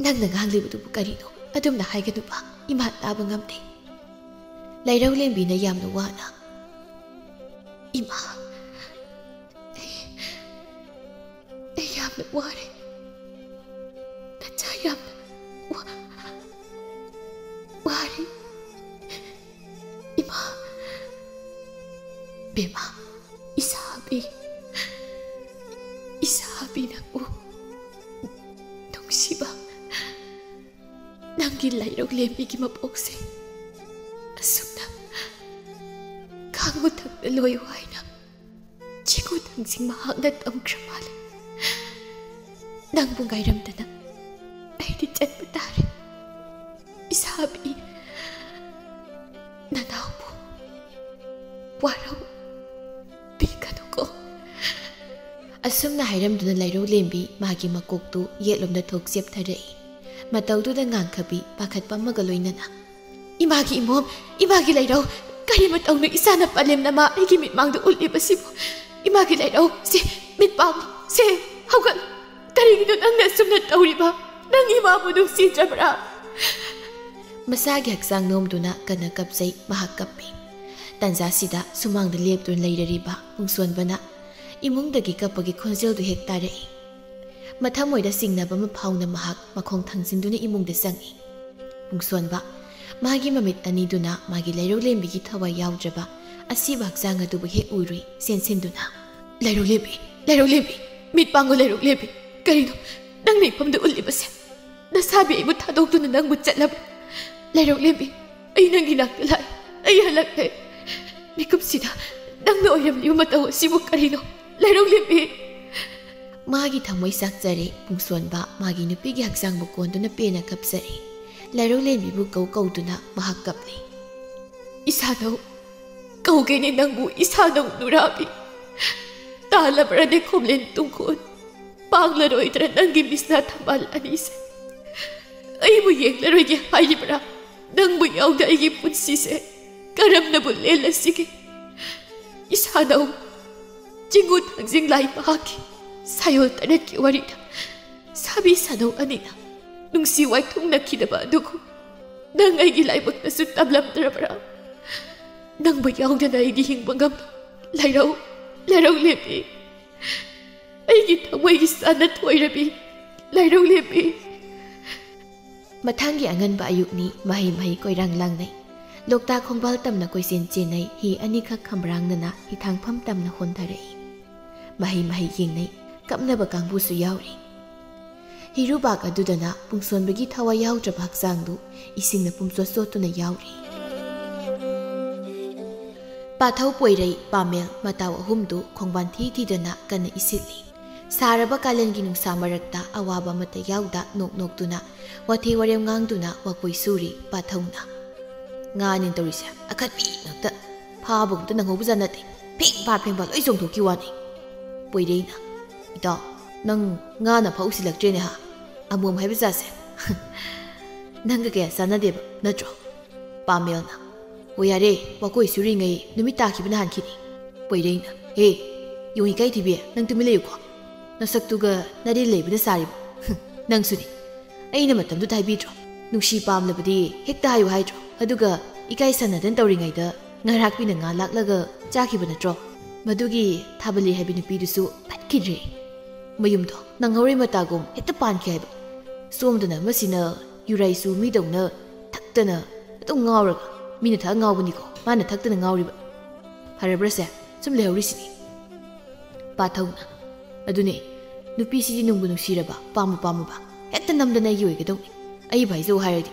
ꯅꯪꯅ ꯉꯥꯡꯂꯤꯕꯗꯨꯕꯨ ꯀꯔꯤꯅꯣ? ꯑꯗꯨꯝꯅ ꯍꯥꯏꯒꯅꯨꯕ, ꯏꯃꯥ ꯇꯥꯕ ꯉꯝꯗꯦ꯫" ꯂꯥꯏꯔꯧꯂꯦꯝꯕꯤꯅ ꯌꯥꯝꯅ ꯋꯥꯅ, "ꯏꯃꯥ, ꯑꯩ, ꯑꯩ ꯌꯥꯝꯅ ꯋꯥꯔꯦ꯫ ꯅꯆꯥ ꯌꯥꯝꯅ ꯋꯥ-, ꯋꯥꯔꯦ꯫ ꯏꯃꯥ, ꯕꯦꯝꯃ, ꯏꯁꯥꯕꯤ, ꯏꯁꯥꯕꯤ ꯅꯪꯕꯨ ꯅꯨꯡꯁꯤꯕ ꯅꯪꯒꯤ ꯂꯥꯏꯔꯧꯂꯦꯝꯕꯤꯒꯤ ꯃꯄꯣꯛꯁꯦ ꯑꯁꯨꯝꯅ ꯈꯥꯡꯕ ꯊꯛꯇ ꯂꯣꯏꯌꯨ ꯍꯥꯏꯅ ꯆꯤꯡꯉꯨ ꯊꯥꯡꯖꯤꯡ ꯃꯍꯥꯛꯅ ꯇꯝꯈ꯭ꯔ ꯃꯥꯜꯂꯦ꯫ ꯅꯪꯕꯨ ꯉꯥꯏꯔꯝꯗꯅ ꯑꯩꯗꯤ ꯆꯠꯄ ꯇꯥꯔꯦ꯫ ꯏꯁꯥꯕꯤ, ꯅꯅꯥꯎꯕꯨ ꯋꯥꯔꯧ ꯕꯤꯒꯅꯨꯀꯣ꯫" ꯑꯁꯨꯝꯅ ꯍꯥꯏꯔꯝꯗꯨꯅ ꯂꯥꯏꯔꯧꯂꯦꯝꯕꯤ ꯃꯥꯒꯤ ꯃꯀꯣꯛꯇꯨ ꯌꯦꯠꯂꯣꯝꯗ ꯊꯣꯛ ꯆꯦꯞꯊꯔꯛꯏ꯫ ꯃꯇꯧꯗꯨꯗ ꯉꯥꯡꯈꯕꯤ ꯄꯥꯈꯠꯄ ꯑꯃꯒ ꯂꯣꯏꯅꯅ, "ꯏꯃꯥꯒꯤ ꯏꯃꯣꯝ, ꯏꯃꯥꯒꯤ ꯂꯥꯏꯔꯧ, ꯀꯔꯤ ꯃꯇꯧꯅꯣ ꯏꯆꯥꯅ ꯄꯂꯦꯝꯅ ꯃꯥ ꯑꯩꯒꯤ ꯃꯤꯠꯃꯥꯡꯗ ꯎꯠꯂꯤꯕꯁꯤꯕꯨ? ꯏꯃꯥꯒꯤ ꯂꯥꯏꯔꯧ, ꯁꯦ, ꯃꯤꯠ ꯄꯥꯡꯉꯨ, ꯁꯦ, ꯍꯧꯒꯠꯂꯨ꯫ ꯀꯔꯤꯒꯤꯅꯣ ꯅꯪꯅ ꯑꯁꯨꯝꯅ ꯇꯧꯔꯤꯕ? ꯅꯪ ꯏꯃꯥꯕꯨ ꯅꯨꯡꯁꯤꯗ꯭ꯔꯕ꯭ꯔꯥ?" ꯃꯁꯥꯒꯤ ꯍꯛꯆꯥꯡ ꯅꯣꯝꯗꯨꯅ ꯀꯟꯅ ꯀꯞꯆꯩ꯫ ꯃꯍꯥꯛ ꯀꯞꯄꯤ꯫ ꯇꯥꯟꯖꯥꯁꯤꯗ ꯁꯨꯃꯥꯡꯗ ꯂꯦꯞꯇꯨꯅ ꯂꯩꯔꯔꯤꯕ ꯄꯨꯡꯁꯣꯟꯕꯅ ꯏꯃꯨꯡꯗꯒꯤ ꯀꯞꯄꯒꯤ ꯈꯣꯟꯖꯦꯜꯗꯨ ꯍꯦꯛ ꯇꯥꯔꯛꯏ꯫ ꯃꯊꯃꯣꯏꯗ ꯆꯤꯡꯅꯕ ꯑꯃ ꯐꯥꯎꯅ ꯃꯍꯥꯛ ꯃꯈꯣꯡ ꯊꯥꯡꯖꯤꯟꯗꯨꯅ ꯏꯃꯨꯡꯗ ꯆꯪꯏ꯫ ꯄꯨꯡꯁꯣꯟꯕ, ꯃꯥꯒꯤ ꯃꯃꯤꯠ ꯑꯅꯤꯗꯨꯅ ꯃꯥꯒꯤ ꯂꯩꯔꯧꯂꯦꯝꯕꯤꯒꯤ ꯊꯋꯥꯏ ꯌꯥꯎꯗ꯭ꯔꯕ ꯑꯁꯤꯕ ꯍꯛꯆꯥꯡ ꯑꯗꯨꯕꯨ ꯍꯦꯛ ꯎꯔꯨꯏ ꯆꯦꯟꯁꯤꯟꯗꯨꯅ꯫ "ꯂꯩꯔꯧꯂꯦꯝꯕꯤ, ꯂꯩꯔꯧꯂꯦꯝꯕꯤ, ꯃꯤꯠ ꯄꯥꯡꯉꯨ ꯂꯩꯔꯧꯂꯦꯝꯕꯤ, ꯀꯔꯤꯅꯣ ꯅꯪꯅ ꯏꯐꯝꯗ ꯎꯠꯂꯤꯕꯁꯦ? ꯅꯁꯥꯕꯤ ꯑꯩꯕꯨ ꯊꯥꯗꯣꯛꯇꯨꯅ ꯅꯪꯕꯨ ꯆꯠꯂꯕ꯭ꯔꯥ? ꯂꯩꯔꯧꯂꯦꯝꯕꯤ, ꯑꯩ ꯅꯪꯒꯤ ꯅꯥꯛꯇ ꯂꯥꯛꯏ, ꯑꯩ ꯍꯜꯂꯛꯂꯦ꯫ ꯃꯤꯀꯨꯞꯁꯤꯗ ꯅꯪꯅ ꯑꯣꯏꯔꯝꯂꯤꯕ ꯃꯇꯧ ꯑꯁꯤꯕꯨ ꯀꯔꯤꯅꯣ? ꯂꯩꯔꯧꯂꯦꯝꯕꯤ!" ꯃꯥꯒꯤ ꯊꯃꯣꯏ ꯆꯥꯛꯆꯔꯦ꯫ ꯄꯨꯡꯁꯣꯟꯕ ꯃꯥꯒꯤ ꯅꯨꯄꯤꯒꯤ ꯍꯛꯆꯥꯡꯕꯨ ꯀꯣꯟꯗꯨꯅ ꯄꯦꯟꯅ ꯀꯞꯆꯔꯦ꯫ ꯂꯩꯔꯧꯂꯦꯝꯕꯤꯕꯨ ꯀꯧ ꯀꯧꯗꯨꯅ ꯃꯍꯥꯛ ꯀꯞꯂꯤ꯫ "ꯏꯁꯥꯅꯧ, ꯀꯧꯒꯦꯅꯦ ꯅꯪꯕꯨ, ꯏꯁꯥꯅꯧ ꯅꯨꯔꯥꯕꯤ꯫ ꯇꯥꯜꯂꯕ꯭ꯔꯅꯦ ꯈꯣꯝꯂꯦꯟ ꯇꯨꯡꯈꯣꯟ? ꯄꯥꯡꯂꯔꯣꯏꯗ꯭ꯔꯥ ꯅꯪꯒꯤ ꯃꯤꯁꯅꯥ ꯊꯝꯕꯥꯜ ꯑꯅꯤꯁꯦ? ꯑꯩꯕꯨ ꯌꯦꯡꯂꯔꯣꯏꯒꯦ ꯍꯥꯏꯔꯤꯕ꯭ꯔꯥ? ꯅꯪꯕꯨ ꯌꯥꯎꯗ ꯑꯩꯒꯤ ꯄꯨꯟꯁꯤꯁꯦ ꯀꯔꯝꯅꯕꯨ ꯂꯦꯜꯂꯁꯤꯒꯦ? ꯏꯁꯥꯅꯧ, ꯆꯤꯡꯉꯨ ꯊꯥꯡꯖꯤꯡ ꯂꯥꯏ ꯃꯍꯥꯛꯀꯤ ꯁꯥꯌꯣꯜ ꯇꯔꯦꯠꯀꯤ ꯋꯥꯔꯤꯗ ꯁꯥꯕꯤ ꯁꯥꯅꯧ ꯑꯅꯤꯅ ꯅꯨꯡꯁꯤ ꯋꯥꯏꯊꯨꯡꯅꯈꯤꯗꯕ ꯑꯗꯨꯒꯨꯝ ꯅꯪ ꯑꯩꯒꯤ ꯂꯥꯏꯕꯛꯇꯁꯨ ꯇꯝꯂꯝꯗ꯭ꯔꯕ꯭ꯔꯥ? ꯅꯪꯕꯨ ꯌꯥꯎꯗꯅ ꯑꯩꯗꯤ ꯍꯤꯡꯕ ꯉꯝꯂꯣꯏ꯫ ꯂꯩꯔꯧ, ꯂꯩꯔꯧꯂꯦꯝꯕꯤ, ꯑꯩꯒꯤ ꯊꯃꯣꯏꯒꯤ ꯆꯥꯅ ꯊꯣꯏꯔꯕꯤ ꯂꯩꯔꯧꯂꯦꯝꯕꯤ!" ꯃꯊꯪꯒꯤ ꯑꯉꯟꯕ ꯑꯌꯨꯛꯅꯤ꯫ ꯃꯍꯩ ꯃꯍꯩ ꯀꯣꯏꯔꯥꯡ ꯂꯥꯡꯅꯩ꯫ ꯂꯣꯛꯇꯥꯛ ꯈꯣꯡꯕꯥꯜ ꯇꯝꯅ ꯀꯣꯏꯆꯦꯟ ꯆꯦꯟꯅꯩ꯫ ꯍꯤ ꯑꯅꯤꯈꯛ ꯈꯝꯕ꯭ꯔꯥꯡꯅꯅ ꯍꯤꯊꯥꯡꯐꯝ ꯇꯝꯅ ꯍꯣꯟꯊꯔꯛꯏ꯫ ꯃꯍꯩ ꯃꯍꯩ ꯌꯦꯡꯅꯩ꯫ ꯀꯞꯅꯕ ꯀꯥꯡꯕꯨꯁꯨ ꯌꯥꯎꯔꯤ꯫ ꯍꯤꯔꯨꯕꯥꯛ ꯑꯗꯨꯗꯅ ꯄꯨꯡꯁꯣꯟꯕꯒꯤ ꯊꯋꯥꯏ ꯌꯥꯎꯗ꯭ꯔꯕ ꯍꯛꯆꯥꯡꯗꯨ ꯏꯁꯤꯡꯅ ꯄꯨꯝꯆꯣꯠ ꯆꯣꯠꯇꯨꯅ ꯌꯥꯎꯔꯤ꯫ ꯄꯥꯊꯧ ꯄꯣꯏꯔꯩ ꯄꯥꯃꯦꯜ ꯃꯇꯥꯎ ꯑꯍꯨꯝꯗꯨ ꯈꯣꯡꯕꯥꯟ ꯊꯤ ꯊꯤꯗꯅ ꯀꯟꯅ ꯏꯁꯤꯠꯂꯤ꯫ ꯁꯥꯔꯕ ꯀꯥꯂꯦꯟꯒꯤ ꯅꯨꯡꯁꯥ ꯃꯔꯛꯇ ꯑꯋꯥꯕ ꯑꯃꯠꯇ ꯌꯥꯎꯗ ꯅꯣꯛ ꯅꯣꯛꯇꯨꯅ ꯋꯥꯊꯤ ꯋꯥꯔꯦꯝ ꯉꯥꯡꯗꯨꯅ ꯋꯥꯀꯣꯏ ꯁꯨꯔꯤ ꯄꯥꯊꯧꯅ꯫ "ꯉꯥꯅꯦꯅ ꯇꯧꯔꯤꯁꯦ ꯑꯈꯠꯄꯤ ꯉꯥꯛꯇ꯫ ꯐꯥꯕꯒ ꯑꯝꯇ ꯅꯪꯍꯧꯕꯖꯥꯠ ꯅꯠꯇꯦ꯫ ꯐꯦꯡ ꯐꯥ ꯐꯦꯡ ꯐꯥ ꯂꯣꯏ ꯆꯣꯡꯊꯣꯛꯈꯤ ꯋꯥꯅꯤ꯫" ꯄꯣꯏꯔꯩꯅ, "ꯏꯇꯥꯎ, ꯅꯪ ꯉꯥꯅ ꯐꯥꯎ ꯎꯁꯤꯜꯂꯛꯇ꯭ꯔꯦꯅꯦ ꯍꯥ? ꯑꯃꯣꯝ ꯍꯥꯏꯕ ꯖꯥꯠꯁꯦ ꯅꯪꯒ ꯀꯌꯥ ꯆꯥꯟꯅꯗꯦꯕ ꯅꯠꯇ꯭ꯔꯣ?" ꯄꯥꯃꯦꯜꯅ, "ꯍꯣ ꯌꯥꯔꯦ, ꯋꯥꯀꯣꯏ ꯁꯨꯔꯤꯉꯩ ꯅꯨꯃꯤꯠ ꯇꯥꯈꯤꯕ ꯅꯍꯥꯟꯈꯤꯅꯤ꯫" ꯄꯣꯏꯔꯩꯅ, "ꯍꯦ, ꯌꯣꯡ ꯏꯀꯥꯏ ꯊꯤꯕꯤ, ꯅꯪ ꯇꯨꯃꯤꯟ ꯂꯩꯌꯨꯀꯣ꯫ ꯅꯁꯛꯇꯨꯒ ꯅꯔꯦꯜ ꯂꯩꯕꯅ ꯁꯥꯔꯤꯕ꯫ ꯅꯪꯁꯨꯅꯤ꯫ ꯑꯩꯅ ꯃꯇꯝꯗꯨꯗ ꯍꯥꯏꯕꯤꯗ꯭ꯔꯣ? ꯅꯨꯡꯁꯤ ꯄꯥꯝꯂꯕꯗꯤ ꯍꯦꯛꯇ ꯍꯥꯏꯌꯨ ꯍꯥꯏꯗ꯭ꯔꯣ? ꯑꯗꯨꯒ ꯏꯀꯥꯏ ꯁꯥꯟꯅꯗꯅ ꯇꯧꯔꯤꯉꯩꯗ ꯉꯥꯔꯥꯛꯄꯤꯅ ꯉꯥ ꯂꯥꯛꯂꯒ ꯆꯥꯈꯤꯕ ꯅꯠꯇ꯭ꯔꯣ? ꯃꯗꯨꯒꯤ ꯊꯥꯕꯜꯂꯤ ꯍꯥꯏꯕꯤ ꯅꯨꯄꯤꯗꯨꯁꯨ ꯐꯠꯈꯤꯗ꯭ꯔꯦ꯫ ꯃꯌꯨꯝꯗꯣ ꯅꯪꯍꯧꯔꯣꯏ ꯃꯇꯥꯒꯨꯝ ꯍꯦꯛꯇ ꯄꯥꯟꯈꯤ ꯍꯥꯏꯕ꯫ ꯁꯣꯝꯗꯅ ꯑꯃꯁꯤꯅ ꯌꯨꯔꯥꯏꯁꯨ ꯃꯤꯗꯧꯅ ꯊꯛꯇꯅ ꯑꯗꯨꯝ ꯉꯥꯎꯔꯒ, ꯃꯤꯅ ꯊꯛꯑ ꯉꯥꯎꯕꯅꯤꯀꯣ, ꯃꯥꯅ ꯊꯛꯇꯅ ꯉꯥꯎꯔꯤꯕ꯫ ꯐꯔꯕ꯭ꯔꯥꯁꯦ? ꯁꯨꯝ ꯂꯩꯍꯧꯔꯤꯁꯤꯗꯤ꯫ ꯄꯥꯊꯧꯅ, ꯑꯗꯨꯅꯦ, ꯅꯨꯄꯤꯁꯤꯗꯤ ꯅꯨꯡꯕꯨ ꯅꯨꯡꯁꯤꯔꯕ, ꯄꯥꯝꯕꯨ ꯄꯥꯝꯃꯕ, ꯍꯦꯛꯇ ꯅꯝꯗꯅ ꯑꯩꯒꯤ ꯑꯣꯏꯒꯗꯧꯅꯤ꯫ ꯑꯩꯕꯨ ꯍꯥꯏꯖꯧ ꯍꯥꯏꯔꯗꯤ,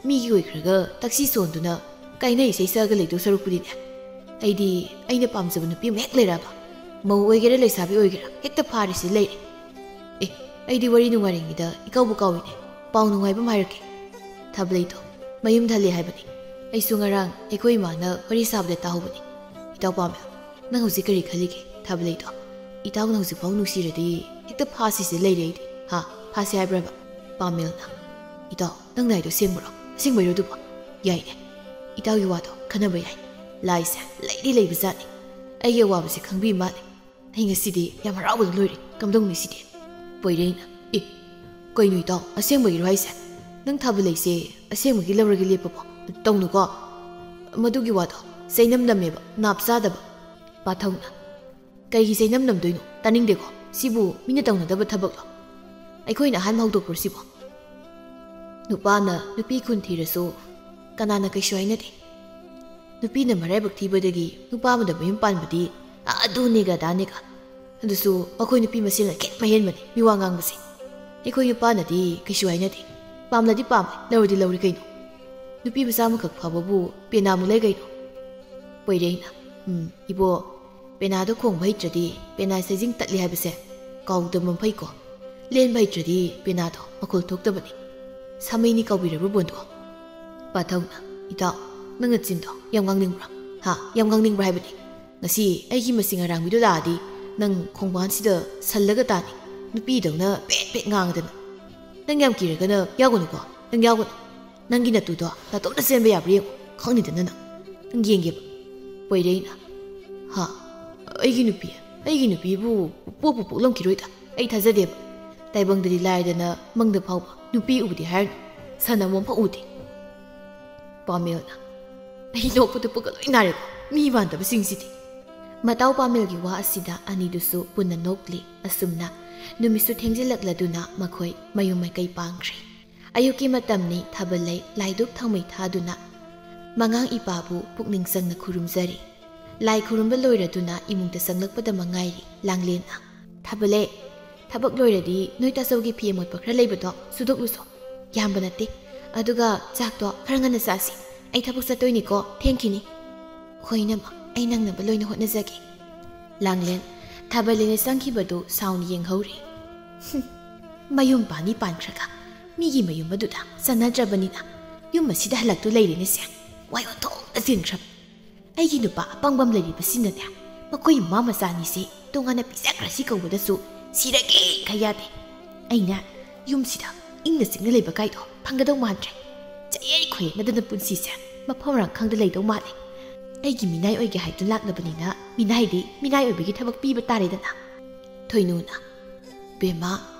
ꯃꯤꯒꯤ ꯑꯣꯏꯈ꯭ꯔꯒ ꯇꯛꯁꯤ ꯁꯣꯟꯗꯨꯅ ꯀꯥꯏꯅ ꯏꯁꯩ ꯁꯛꯑꯒ ꯂꯩꯗꯧ ꯁꯔꯨꯛꯄꯨꯗꯤꯅꯦ, ꯑꯩꯗꯤ ꯑꯩꯅ ꯄꯥꯝꯖꯕ ꯅꯨꯄꯤ ꯑꯃ ꯍꯦꯛ ꯂꯩꯔꯛꯑꯕ, ꯃꯧ ꯑꯣꯏꯒꯦꯔꯥ ꯂꯩꯁꯥꯕꯤ ꯑꯣꯏꯒꯦꯔꯥ, ꯍꯦꯛꯇ ꯐꯥꯔꯤꯁꯤ ꯂꯩꯔꯦ꯫ ꯑꯦ, ꯑꯩꯗꯤ ꯋꯥꯔꯤ ꯅꯨꯡꯉꯥꯏꯔꯤꯉꯩꯗ ꯏꯀꯥꯎꯕꯨ ꯀꯥꯎꯏꯅꯦ꯫ ꯄꯥꯎ ꯅꯨꯡꯉꯥꯏꯕ ꯑꯃ ꯍꯥꯏꯔꯛꯀꯦ꯫ ꯊꯥꯕꯂꯩꯗꯣ ꯃꯌꯨꯝꯗ ꯍꯜꯂꯦ ꯍꯥꯏꯕꯅꯤ꯫ ꯑꯩꯁꯨ ꯉꯔꯥꯡ ꯑꯩꯈꯣꯏ ꯏꯃꯥꯅ ꯋꯥꯔꯤ ꯁꯥꯕꯗ ꯇꯥꯍꯧꯕꯅꯤ꯫ ꯏꯇꯥꯎ ꯄꯥꯝꯃꯦ, ꯅꯪ ꯍꯧꯖꯤꯛ ꯀꯔꯤ ꯈꯜꯂꯤꯒꯦ? ꯊꯥꯕꯂꯩꯗꯣ, ꯏꯇꯥꯎꯅ ꯍꯧꯖꯤꯛꯐꯥꯎ ꯅꯨꯡꯁꯤꯔꯗꯤ ꯍꯦꯛꯇ ꯐꯥꯁꯤꯁꯦ ꯂꯩꯔꯦ ꯑꯩꯗꯤ꯫ ꯍꯥ? ꯐꯥꯁꯦ ꯍꯥꯏꯕ꯭ꯔꯕ? ꯄꯥꯃꯦꯜꯅ, ꯏꯇꯥꯎ, ꯅꯪꯅ ꯍꯥꯏꯗꯣ ꯑꯁꯦꯡꯕꯔꯣ? ꯑꯁꯦꯡꯕꯩꯔꯣ ꯑꯗꯨꯕꯣ? ꯌꯥꯏꯅꯦ, ꯏꯇꯥꯎꯒꯤ ꯋꯥꯗꯣ ꯈꯟꯅꯕ ꯌꯥꯏ꯫ ꯂꯥꯏꯁꯦ ꯂꯩꯗꯤ ꯂꯩꯕꯖꯥꯠꯅꯤ꯫ ꯑꯩꯒꯤ ꯑꯋꯥꯕꯁꯦ ꯈꯪꯕꯤ ꯃꯥꯜꯂꯦ꯫ ꯑꯩ ꯉꯁꯤꯗꯤ ꯌꯥꯝ ꯍꯔꯥꯎꯕꯗ ꯂꯣꯏꯔꯦ꯫ ꯀꯝꯗꯧꯅꯤ ꯁꯤꯗꯤ? ꯄꯣꯏꯔꯩꯅ, ꯑꯦ, ꯀꯩꯅꯣ ꯏꯇꯥꯎ, ꯑꯁꯦꯡꯕꯒꯤꯔꯣ ꯍꯥꯏꯁꯦ? ꯅꯪ ꯊꯥꯕꯂꯩꯁꯦ ꯑꯁꯦꯡꯕꯒꯤ ꯂꯧꯔꯒꯦ ꯂꯦꯞꯄꯕꯣ? ꯇꯧꯅꯨꯀꯣ꯫ ꯃꯗꯨꯒꯤ ꯋꯥꯗꯣ ꯆꯩꯅꯝ ꯅꯝꯃꯦꯕ, ꯅꯥꯞ ꯆꯥꯗꯕ꯫ ꯄꯥꯊꯧꯅ, ꯀꯩꯒꯤ ꯆꯩꯅꯝ ꯅꯝꯗꯣꯏꯅꯣ? ꯇꯥꯅꯤꯡꯗꯦꯀꯣ꯫ ꯁꯤꯕꯨ ꯃꯤꯅ ꯇꯧꯅꯗꯕ ꯊꯕꯛꯂꯣ? ꯑꯩꯈꯣꯏꯅ ꯑꯍꯥꯟꯕ ꯍꯧꯗꯣꯛꯄ꯭ꯔꯣ ꯁꯤꯕꯣ? ꯅꯨꯄꯥꯅ ꯅꯨꯄꯤ ꯈꯨꯟ ꯊꯤꯔꯁꯨ ꯀꯅꯥꯅ ꯀꯩꯁꯨ ꯍꯥꯏꯅꯗꯦ꯫ ꯅꯨꯄꯤꯅ ꯃꯔꯥꯏꯕꯛ ꯊꯤꯕꯗꯒꯤ ꯅꯨꯄꯥ ꯑꯃꯗ ꯃꯌꯨꯝ ꯄꯥꯟꯕꯗꯤ ꯑꯗꯨꯅꯦꯒ ꯑꯗꯥꯅꯦꯒ꯫ ꯑꯗꯨꯁꯨ ꯑꯩꯈꯣꯏ ꯅꯨꯄꯤ ꯃꯁꯦꯜꯅ ꯈꯦꯠ ꯃꯍꯦꯟꯕꯅꯤ ꯃꯤꯋꯥ ꯉꯥꯡꯕꯁꯦ꯫ ꯑꯩꯈꯣꯏ ꯅꯨꯄꯥꯅꯗꯤ ꯀꯩꯁꯨ ꯍꯥꯏꯅꯗꯦ꯫ ꯄꯥꯝꯂꯗꯤ ꯄꯥꯝꯃꯦ, ꯂꯧꯔꯗꯤ ꯂꯧꯔꯦ ꯀꯩꯅꯣ꯫ ꯅꯨꯄꯤ ꯃꯆꯥ ꯑꯃꯈꯛ ꯐꯕꯕꯨ ꯄꯦꯅꯥꯃꯨꯛ ꯂꯩ ꯀꯩꯅꯣ꯫ ꯄꯣꯏꯔꯩꯅ, ꯎꯝ, ꯏꯕꯣ, ꯄꯦꯅꯥꯗꯣ ꯈꯣꯡꯕ ꯍꯩꯇ꯭ꯔꯗꯤ ꯄꯦꯅꯥ ꯁꯩꯖꯤꯡ ꯇꯠꯂꯤ ꯍꯥꯏꯕꯁꯦ ꯀꯥꯎꯗꯕ ꯐꯩꯀꯣ꯫ ꯂꯦꯟꯕ ꯍꯩꯇ꯭ꯔꯗꯤ ꯄꯦꯅꯥꯗꯣ ꯃꯈꯣꯜ ꯊꯣꯛꯇꯕꯅꯤ꯫ ꯁꯥꯃꯩꯅꯤ ꯀꯥꯎꯕꯤꯔꯕ꯭ꯔꯣ ꯕꯣꯟꯗꯣ? ꯄꯥꯊꯧꯅ, ꯏꯇꯥꯎ, ꯅꯪ ꯅꯆꯤꯟꯗꯣ ꯌꯥꯝ ꯉꯥꯡꯅꯤꯡꯕ꯭ꯔꯥ? ꯍꯥ? ꯌꯥꯝ ꯉꯥꯡꯅꯤꯡꯕ꯭ꯔꯥ ꯍꯥꯏꯕꯅꯤ? ꯉꯁꯤ ꯑꯩꯒꯤ ꯃꯁꯤꯡ ꯑꯔꯥꯡꯕꯤꯗꯣ ꯂꯥꯛꯑꯗꯤ ꯅꯪ ꯈꯣꯡꯕꯥꯟꯁꯤꯗ ꯁꯜꯂꯒ ꯇꯥꯅꯤ꯫ ꯅꯨꯄꯤꯗꯧꯅ ꯄꯦꯠ ꯄꯦꯠ ꯉꯥꯡꯗꯅ꯫ ꯅꯪ ꯌꯥꯝ ꯀꯤꯔꯒꯅ ꯌꯥꯎꯒꯅꯨꯀꯣ, ꯅꯪ ꯌꯥꯎꯒꯅꯨ꯫ ꯅꯪꯒꯤ ꯅꯇꯨꯗꯣ ꯅꯇꯣꯝꯇ ꯆꯦꯟꯕ ꯌꯥꯕ꯭ꯔꯥ ꯌꯦꯡꯉꯨ, ꯈꯪꯅꯤꯗꯅ ꯅꯪ꯫ ꯅꯪ ꯌꯦꯡꯒꯦꯕ꯫ ꯄꯣꯏꯔꯩꯅ, ꯍꯥ? ꯑꯩꯒꯤ ꯅꯨꯄꯤ, ꯑꯩꯒꯤ ꯅꯨꯄꯤꯕꯨ ꯄꯣꯛꯄꯨ ꯄꯣꯛꯂꯝꯈꯤꯔꯣꯏꯗ꯫ ꯑꯩ ꯊꯥꯖꯗꯦꯕ꯫ ꯇꯥꯏꯕꯪꯗꯗꯤ ꯂꯥꯏꯔꯗꯅ ꯃꯪꯗ ꯐꯥꯎꯕ ꯅꯨꯄꯤ ꯎꯕꯗꯤ ꯍꯥꯏꯔꯅꯨ꯫ ꯁꯥꯟꯅꯕ ꯑꯃꯐꯥꯎ ꯎꯗꯦ꯫ ꯄꯥꯃꯦꯜꯅ, "ꯑꯩ ꯅꯣꯛꯄꯗ ꯄꯨꯛꯀ ꯂꯣꯏ ꯅꯥꯔꯦꯀꯣ, ꯃꯤ ꯃꯥꯟꯗꯕꯁꯤꯡꯁꯤꯗꯤ"꯫ ꯃꯇꯥꯎ ꯄꯥꯃꯦꯜꯒꯤ ꯋꯥ ꯑꯁꯤꯗ ꯑꯅꯤꯗꯨꯁꯨ ꯄꯨꯟꯅ ꯅꯣꯛꯂꯤ꯫ ꯑꯁꯨꯝꯅ ꯅꯨꯃꯤꯠꯁꯨ ꯊꯦꯡꯖꯤꯜꯂꯛꯂꯗꯨꯅ ꯃꯈꯣꯏ ꯃꯌꯨꯝ ꯃꯥꯏꯀꯩ ꯄꯥꯡꯈ꯭ꯔꯦ꯫ ꯑꯌꯨꯛꯀꯤ ꯃꯇꯝꯅꯤ꯫ ꯊꯥꯕꯜꯂꯩ ꯂꯥꯏꯗꯨꯛ ꯊꯥꯎꯃꯩ ꯊꯥꯗꯨꯅ ꯃꯉꯥꯡ ꯏꯄꯥꯕꯨ ꯄꯨꯛꯅꯤꯡ ꯆꯪꯅ ꯈꯨꯔꯨꯝꯖꯔꯤ꯫ ꯂꯥꯏ ꯈꯨꯔꯨꯝꯕ ꯂꯣꯏꯔꯗꯨꯅ ꯏꯃꯨꯡꯗ ꯆꯪꯂꯛꯄꯗ ꯃꯉꯥꯏꯔꯤ ꯂꯥꯡꯂꯦꯟꯅ, "ꯊꯥꯕꯜꯂꯩ, ꯊꯕꯛ ꯂꯣꯏꯔꯗꯤ ꯅꯣꯏ ꯇꯥꯆꯧꯒꯤ ꯐꯤ ꯑꯃꯣꯠꯄ ꯈꯔ ꯂꯩꯕꯗꯣ ꯁꯨꯗꯣꯛꯂꯨꯁꯣ꯫ ꯌꯥꯝꯕ ꯅꯠꯇꯦ꯫ ꯑꯗꯨꯒ ꯆꯥꯛꯇꯣ ꯈꯔ ꯉꯟꯅ ꯆꯥꯁꯤ꯫ ꯑꯩ ꯊꯕꯛ ꯆꯠꯇꯣꯏꯅꯤꯀꯣ, ꯊꯦꯡꯈꯤꯅꯤ"꯫ "ꯍꯣꯏ ꯏꯅꯝꯃ, ꯑꯩ ꯅꯪꯅꯕ ꯂꯣꯏꯅ ꯍꯣꯠꯅꯖꯒꯦ"꯫ ꯂꯥꯡꯂꯦꯟ ꯊꯥꯕꯜꯂꯩꯅ ꯆꯪꯈꯤꯕꯗꯨ ꯁꯥꯎꯅ ꯌꯦꯡꯍꯧꯔꯤ꯫ "ꯍꯨꯝ, ꯃꯌꯨꯝ ꯄꯥꯟꯅꯤ ꯄꯥꯟꯈ꯭ꯔꯒ ꯃꯤꯒꯤ ꯃꯌꯨꯝ ꯑꯗꯨꯗ ꯆꯟꯅꯗ꯭ꯔꯕꯅꯤꯅ ꯌꯨꯝ ꯑꯁꯤꯗ ꯍꯜꯂꯛꯇꯨ ꯂꯩꯔꯦꯅꯦꯁꯦ꯫ ꯋꯥꯏ ꯑꯣꯟꯊꯣꯛꯅ ꯆꯤꯟꯈ꯭ꯔꯕ꯫ ꯑꯩꯒꯤ ꯅꯨꯄꯥ ꯑꯄꯪꯕ ꯑꯃ ꯂꯩꯔꯤꯕꯁꯤꯅꯅꯦ, ꯃꯈꯣꯏ ꯃꯃꯥ ꯃꯆꯥ ꯑꯅꯤꯁꯦ ꯇꯣꯉꯥꯟꯅ ꯄꯤꯖꯈ꯭ꯔꯁꯤ ꯀꯧꯕꯗꯁꯨ ꯁꯤꯔꯒꯦ ꯈ ꯌꯥꯗꯦ꯫ ꯑꯩꯅ ꯌꯨꯝꯁꯤꯗ ꯏꯪꯅ ꯆꯤꯛꯅ ꯂꯩꯕ ꯀꯥꯏꯗꯣ ꯐꯪꯒꯗꯧ ꯃꯥꯟꯗ꯭ꯔꯦ꯫ ꯆꯌꯦꯠ ꯈꯣꯏꯌꯦꯠꯅꯗꯅ ꯄꯨꯟꯁꯤꯁꯦ ꯃꯐꯝ ꯃꯔꯥꯡ ꯈꯪꯗ ꯂꯩꯗꯧ ꯃꯥꯜꯂꯦ꯫ ꯑꯩꯒꯤ ꯃꯤꯅꯥꯏ ꯑꯣꯏꯒꯦ ꯍꯥꯏꯗꯨꯅ ꯂꯥꯛꯂꯕꯅꯤꯅ ꯃꯤꯅꯥꯏꯗꯤ ꯃꯤꯅꯥꯏ ꯑꯣꯏꯕꯒꯤ ꯊꯕꯛ ꯄꯤꯕ ꯇꯥꯔꯦꯗꯅ"꯫ ꯊꯣꯏꯅꯨꯅ, "ꯕꯦꯝꯃ,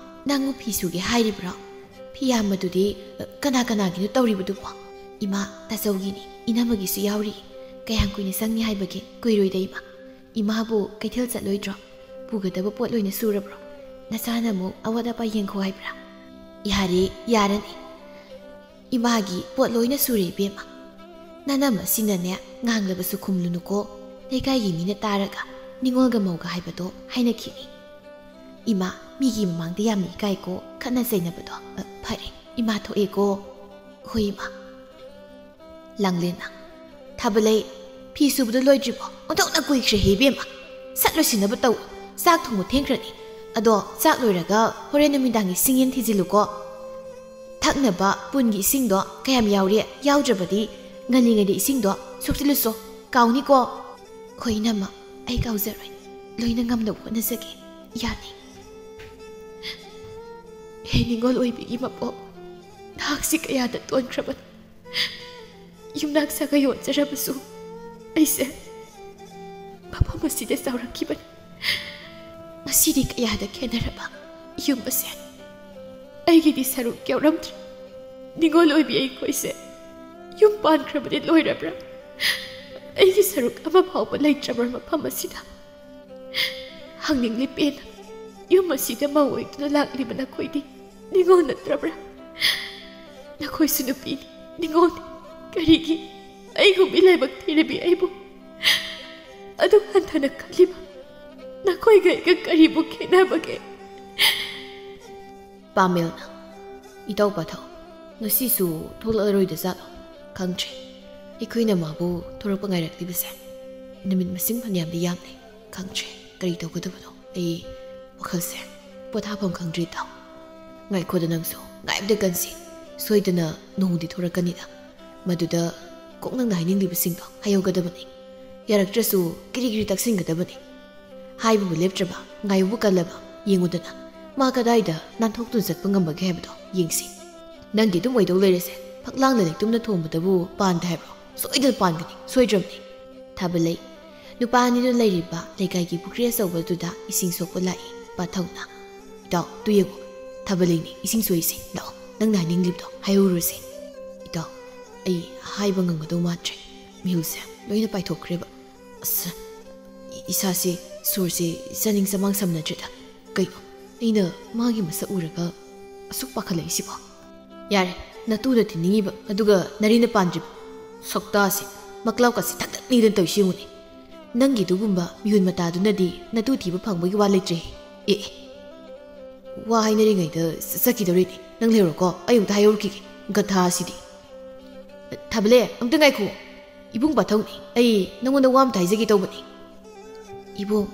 ꯅꯪꯕꯨ ꯐꯤ ꯁꯨꯒꯦ ꯍꯥꯏꯔꯤꯕ꯭ꯔꯣ? ꯐꯤ ꯌꯥꯝꯕꯗꯨꯗꯤ, ꯑ, ꯀꯅꯥ ꯀꯅꯥꯒꯤꯅꯣ ꯇꯧꯔꯤꯕꯗꯨꯕꯣ?" "ꯏꯃꯥ, ꯇꯥꯆꯧꯒꯤꯅꯤ, ꯏꯅꯝꯃꯒꯤꯁꯨ ꯌꯥꯎꯔꯤ꯫ ꯀꯌꯥꯝ ꯀꯨꯏꯅ ꯆꯪꯅꯤ ꯍꯥꯏꯕꯒꯦ? ꯀꯨꯏꯔꯣꯏꯗ ꯏꯃꯥ꯫ ꯏꯃꯥꯕꯨ ꯀꯩꯊꯦꯜ ꯆꯠꯂꯣꯏꯗ꯭ꯔꯣ? ꯄꯨꯒꯗꯕ ꯄꯣꯠ ꯂꯣꯏꯅ ꯁꯨꯔꯕ꯭ꯔꯣ? ꯅꯆꯥꯅ ꯑꯃꯨꯛ ꯑꯋꯥꯠ ꯑꯄꯥ ꯌꯦꯡꯈꯣ ꯍꯥꯏꯕ꯭ꯔꯥ?" "ꯌꯥꯔꯦ, ꯌꯥꯔꯅꯤ꯫ ꯏꯃꯥꯒꯤ ꯄꯣꯠ ꯂꯣꯏꯅ ꯁꯨꯔꯦ ꯏꯕꯦꯝꯃ꯫ ꯅꯅꯝ ꯑꯁꯤꯅꯅꯦ ꯉꯥꯡꯂꯕꯁꯨ ꯈꯨꯝꯂꯨꯅꯨꯀꯣ꯫ ꯂꯩꯀꯥꯏꯒꯤ ꯃꯤꯅ ꯇꯥꯔꯒ ꯅꯤꯉꯣꯜꯒ ꯃꯧꯒ ꯍꯥꯏꯕꯗꯣ ꯍꯥꯏꯅꯈꯤꯅꯤ꯫ ꯏꯃꯥ, ꯃꯤꯒꯤ ꯃꯃꯥꯡꯗ ꯌꯥꯝꯅ ꯏꯀꯥꯏꯀꯣ, ꯈꯠꯅ ꯆꯩꯅꯕꯗꯣ꯫ ꯑ, ꯐꯔꯦ, ꯏꯃꯥ ꯊꯣꯛꯑꯦꯀꯣ"꯫ "ꯍꯣꯏ ꯏꯃꯥ"꯫ ꯂꯥꯡꯂꯦꯟꯅ, "ꯊꯥꯕꯂꯩ, ꯐꯤ ꯁꯨꯕꯗꯣ ꯂꯣꯏꯗ꯭ꯔꯤꯕꯣ? ꯑꯣꯟꯊꯣꯛꯅ ꯀꯨꯏꯈ꯭ꯔꯦꯍꯦ ꯏꯕꯦꯝꯃ꯫ ꯁꯠ ꯂꯣꯏꯁꯤꯟꯅꯕ ꯇꯧ꯫ ꯆꯥꯛ ꯊꯣꯡꯕ ꯊꯦꯡꯈ꯭ꯔꯅꯤ꯫ ꯑꯗꯣ ꯆꯥꯛ ꯂꯣꯏꯔꯒ ꯍꯣꯔꯦꯟ ꯅꯨꯃꯤꯗꯥꯡꯒꯤ ꯁꯤꯡꯌꯦꯟ ꯊꯤꯖꯤꯜꯂꯨꯀꯣ꯫ ꯊꯛꯅꯕ ꯄꯨꯟꯒꯤ ꯏꯁꯤꯡꯗꯣ ꯀꯌꯥꯝ ꯌꯥꯎꯔꯤ? ꯌꯥꯎꯗ꯭ꯔꯕꯗꯤ ꯉꯜꯂꯤꯉꯩꯗ ꯏꯁꯤꯡꯗꯣ ꯁꯣꯛꯆꯤꯜꯂꯨꯁꯣ꯫ ꯀꯥꯎꯅꯤꯀꯣ"꯫ "ꯍꯣꯏ ꯏꯅꯝꯃ, ꯑꯩ ꯀꯥꯎꯖꯔꯣꯏ꯫ ꯂꯣꯏꯅ ꯉꯝꯅꯕ ꯍꯣꯠꯅꯖꯒꯦ꯫ ꯌꯥꯅꯤ"꯫ ꯍꯦ ꯅꯤꯉꯣꯜ ꯑꯣꯏꯕꯤꯒꯤ ꯃꯄꯣꯛ, ꯅꯍꯥꯛꯁꯤ ꯀꯌꯥꯗ ꯇꯣꯟꯈ꯭ꯔꯕꯅꯣ꯫ ꯌꯨꯝꯅꯥꯛ ꯁꯥꯒꯩ ꯑꯣꯟꯖꯔꯕꯁꯨ ꯑꯩꯁꯦ ꯃꯐꯝ ꯑꯁꯤꯗ ꯆꯥꯎꯔꯛꯈꯤꯕꯅꯤ꯫ ꯉꯁꯤꯗꯤ ꯀꯌꯥꯗ ꯈꯦꯠꯅꯔꯕ ꯌꯨꯝ ꯑꯁꯦ꯫ ꯑꯩꯒꯤꯗꯤ ꯁꯔꯨꯛ ꯌꯥꯎꯔꯝꯗ꯭ꯔꯦ꯫ ꯅꯤꯉꯣꯜ ꯑꯣꯏꯕꯤ ꯑꯩꯈꯣꯏꯁꯦ ꯌꯨꯝ ꯄꯥꯟꯈ꯭ꯔꯕꯗꯤ ꯂꯣꯏꯔꯕ꯭ꯔꯥ? ꯑꯩꯒꯤ ꯁꯔꯨꯛ ꯑꯃ ꯐꯥꯎꯕ ꯂꯩꯇ꯭ꯔꯕ꯭ꯔꯥ ꯃꯐꯝ ꯑꯁꯤꯗ? ꯍꯪꯅꯤꯡꯂꯤ ꯄꯦꯟꯅ꯫ ꯌꯨꯝ ꯑꯁꯤꯗ ꯃꯧ ꯑꯣꯏꯗꯨꯅ ꯂꯥꯛꯂꯤꯕ ꯅꯈꯣꯏꯗꯤ ꯅꯤꯉꯣꯜ ꯅꯠꯇ꯭ꯔꯕ꯭ꯔꯥ? ꯅꯈꯣꯏꯁꯨ ꯅꯨꯄꯤꯅꯤ, ꯅꯤꯉꯣꯜꯅꯤ꯫ ꯀꯔꯤꯒꯤ ꯑꯩꯒꯨꯝꯕꯤ ꯂꯥꯏꯕꯛ ꯊꯤꯔꯕꯤ ꯑꯩꯕꯨ ꯑꯗꯨꯛ ꯍꯟꯊꯅ ꯈꯜꯂꯤꯕ? ꯅꯈꯣꯏꯒ ꯑꯩꯒ ꯀꯔꯤꯕꯨ ꯈꯦꯠꯅꯕꯒꯦ? ꯄꯥꯃꯦꯜꯅ, "ꯏꯇꯥꯎ ꯄꯥꯊꯧ, ꯉꯁꯤꯁꯨ ꯊꯣꯛꯂꯛꯂꯔꯣꯏꯗ ꯖꯥꯠꯂꯣ? ꯈꯪꯗ꯭ꯔꯦ꯫ ꯑꯩꯈꯣꯏꯅ ꯃꯥꯕꯨ ꯊꯣꯔꯛꯄ ꯉꯥꯏꯔꯛꯂꯤꯕꯁꯦ ꯅꯨꯃꯤꯠ ꯃꯁꯤꯡ ꯐꯅꯌꯥꯝꯗꯤ ꯌꯥꯝꯂꯦ꯫ ꯈꯪꯗ꯭ꯔꯦ, ꯀꯔꯤ ꯇꯧꯒꯗꯕꯅꯣ? ꯑꯩ ꯋꯥꯈꯜꯁꯦ ꯄꯣꯊꯥꯐꯝ ꯈꯪꯗ꯭ꯔꯦ ꯏꯇꯥꯎ꯫" "ꯉꯥꯏꯈꯣꯗ ꯅꯪꯁꯨ, ꯉꯥꯏꯕꯗ ꯀꯟꯁꯤ꯫ ꯁꯣꯏꯗꯅ ꯅꯣꯡꯃꯗꯤ ꯊꯣꯔꯛꯀꯅꯤꯗ꯫ ꯃꯗꯨꯗ ꯀꯣꯛ ꯅꯪꯅ ꯍꯥꯏꯅꯤꯡꯂꯤꯕꯁꯤꯡꯗꯣ ꯍꯥꯏꯍꯧꯒꯗꯕꯅꯤ꯫ ꯌꯥꯔꯛꯇ꯭ꯔꯁꯨ ꯀꯤꯔꯤ ꯀꯤꯔꯤ ꯇꯛꯁꯤꯟꯒꯗꯕꯅꯤ꯫ ꯍꯥꯏꯕꯕꯨ ꯂꯦꯞꯇ꯭ꯔꯕ, ꯉꯥꯏꯕꯕꯨ ꯀꯜꯂꯕ, ꯌꯦꯡꯉꯨꯗꯅ ꯃꯥ ꯀꯗꯥꯏꯗ ꯅꯥꯟꯊꯣꯛꯇꯨꯅ ꯆꯠꯄ ꯉꯝꯕꯒꯦ ꯍꯥꯏꯕꯗꯣ ꯌꯦꯡꯁꯤ꯫ ꯅꯪꯗꯤ ꯑꯗꯨꯝ ꯑꯣꯏꯗꯧ ꯂꯩꯔꯁꯦ꯫ ꯐꯛꯂꯥꯡꯗ ꯂꯩꯇꯨꯝꯅ ꯊꯣꯡꯕꯗꯕꯨ ꯄꯥꯟꯗꯦ ꯍꯥꯏꯕ꯭ꯔꯣ? ꯁꯣꯏꯗꯅ ꯄꯥꯟꯒꯅꯤ, ꯁꯣꯏꯗ꯭ꯔꯕꯅꯤ꯫" ꯊꯥꯕꯂꯩ, ꯅꯨꯄꯥ ꯑꯅꯤꯗꯨꯅ ꯂꯩꯔꯤꯕ ꯂꯩꯀꯥꯏꯒꯤ ꯄꯨꯈ꯭ꯔꯤ ꯑꯆꯧꯕꯗꯨꯗ ꯏꯁꯤꯡ ꯁꯣꯛꯄ ꯂꯥꯛꯏ꯫ ꯄꯥꯊꯧꯅ, "ꯏꯇꯥꯎ, ꯇꯨ ꯌꯦꯡꯉꯨ, ꯊꯥꯕꯂꯩꯅꯤ ꯏꯁꯤꯡ ꯁꯣꯛꯏꯁꯦ꯫ ꯂꯥꯛꯑꯣ, ꯅꯪꯅ ꯍꯥꯏꯅꯤꯡꯂꯤꯕꯗꯣ ꯍꯥꯏꯍꯧꯔꯨꯔꯁꯦ꯫" "ꯏꯇꯥꯎ, ꯑꯩ ꯍꯥꯏꯕ ꯉꯝꯒꯗꯧ ꯃꯥꯟꯗ꯭ꯔꯦ꯫ ꯃꯤꯍꯨꯜꯁꯦ ꯂꯣꯏꯅ ꯄꯥꯏꯊꯣꯛꯈ꯭ꯔꯦꯕ꯫ ꯑꯁ, ꯏ-, ꯏꯁꯥꯁꯦ, ꯁꯣꯔꯁꯦ ꯆꯥꯅꯤꯡ ꯆꯃꯥꯡ ꯁꯝꯅꯗ꯭ꯔꯦꯗ꯫ ꯀꯩꯅꯣ, ꯑꯩꯅ ꯃꯥꯒꯤ ꯃꯁꯛ ꯎꯔꯒ ꯑꯁꯨꯛ ꯄꯥꯈꯠꯂꯛꯏꯁꯤꯕꯣ?" "ꯌꯥꯔꯦ, ꯅꯇꯨꯅ ꯊꯤꯅꯤꯡꯉꯤꯕ, ꯑꯗꯨꯒ ꯅꯔꯤꯅ ꯄꯥꯟꯗ꯭ꯔꯤꯕ꯫ ꯁꯛꯇꯥꯁꯦ, ꯃꯀ꯭ꯂꯥꯎꯀꯁꯦ ꯊꯛ ꯊꯛ ꯅꯤꯛꯇꯅ ꯇꯧꯏꯁꯤ ꯌꯦꯡꯉꯨꯅꯦ꯫ ꯅꯪꯒꯤꯗꯨꯒꯨꯝꯕ ꯃꯤꯍꯨꯟ ꯃꯇꯥꯗꯨꯅꯗꯤ ꯅꯇꯨ ꯊꯤꯕ ꯐꯪꯕꯒꯤ ꯋꯥ ꯂꯩꯇ꯭ꯔꯦꯍꯦ꯫ ꯑꯦ, ꯑꯦ꯫ ꯋꯥ ꯍꯥꯏꯅꯔꯤꯉꯩꯗ ꯆ-, ꯆꯠꯈꯤꯗꯧꯔꯤꯅꯦ꯫ ꯅꯪ ꯂꯩꯍꯧꯔꯣꯀꯣ, ꯑꯩ ꯑꯃꯨꯛꯇ ꯍꯥꯏꯍꯧꯔꯨꯈꯤꯒꯦ꯫ ꯒꯙꯥꯁꯤꯗꯤ꯫" "ꯊꯥꯕꯂꯦ, ꯑꯝꯇ ꯉꯥꯏꯈꯣ꯫ ꯏꯕꯨꯡ ꯄꯥꯊꯧꯅꯤ, ꯑꯩ ꯅꯉꯣꯟꯗ ꯋꯥ ꯑꯝꯇ ꯍꯥꯏꯖꯒꯦ ꯇꯧꯕꯅꯤ꯫" "ꯏꯕꯨꯡ,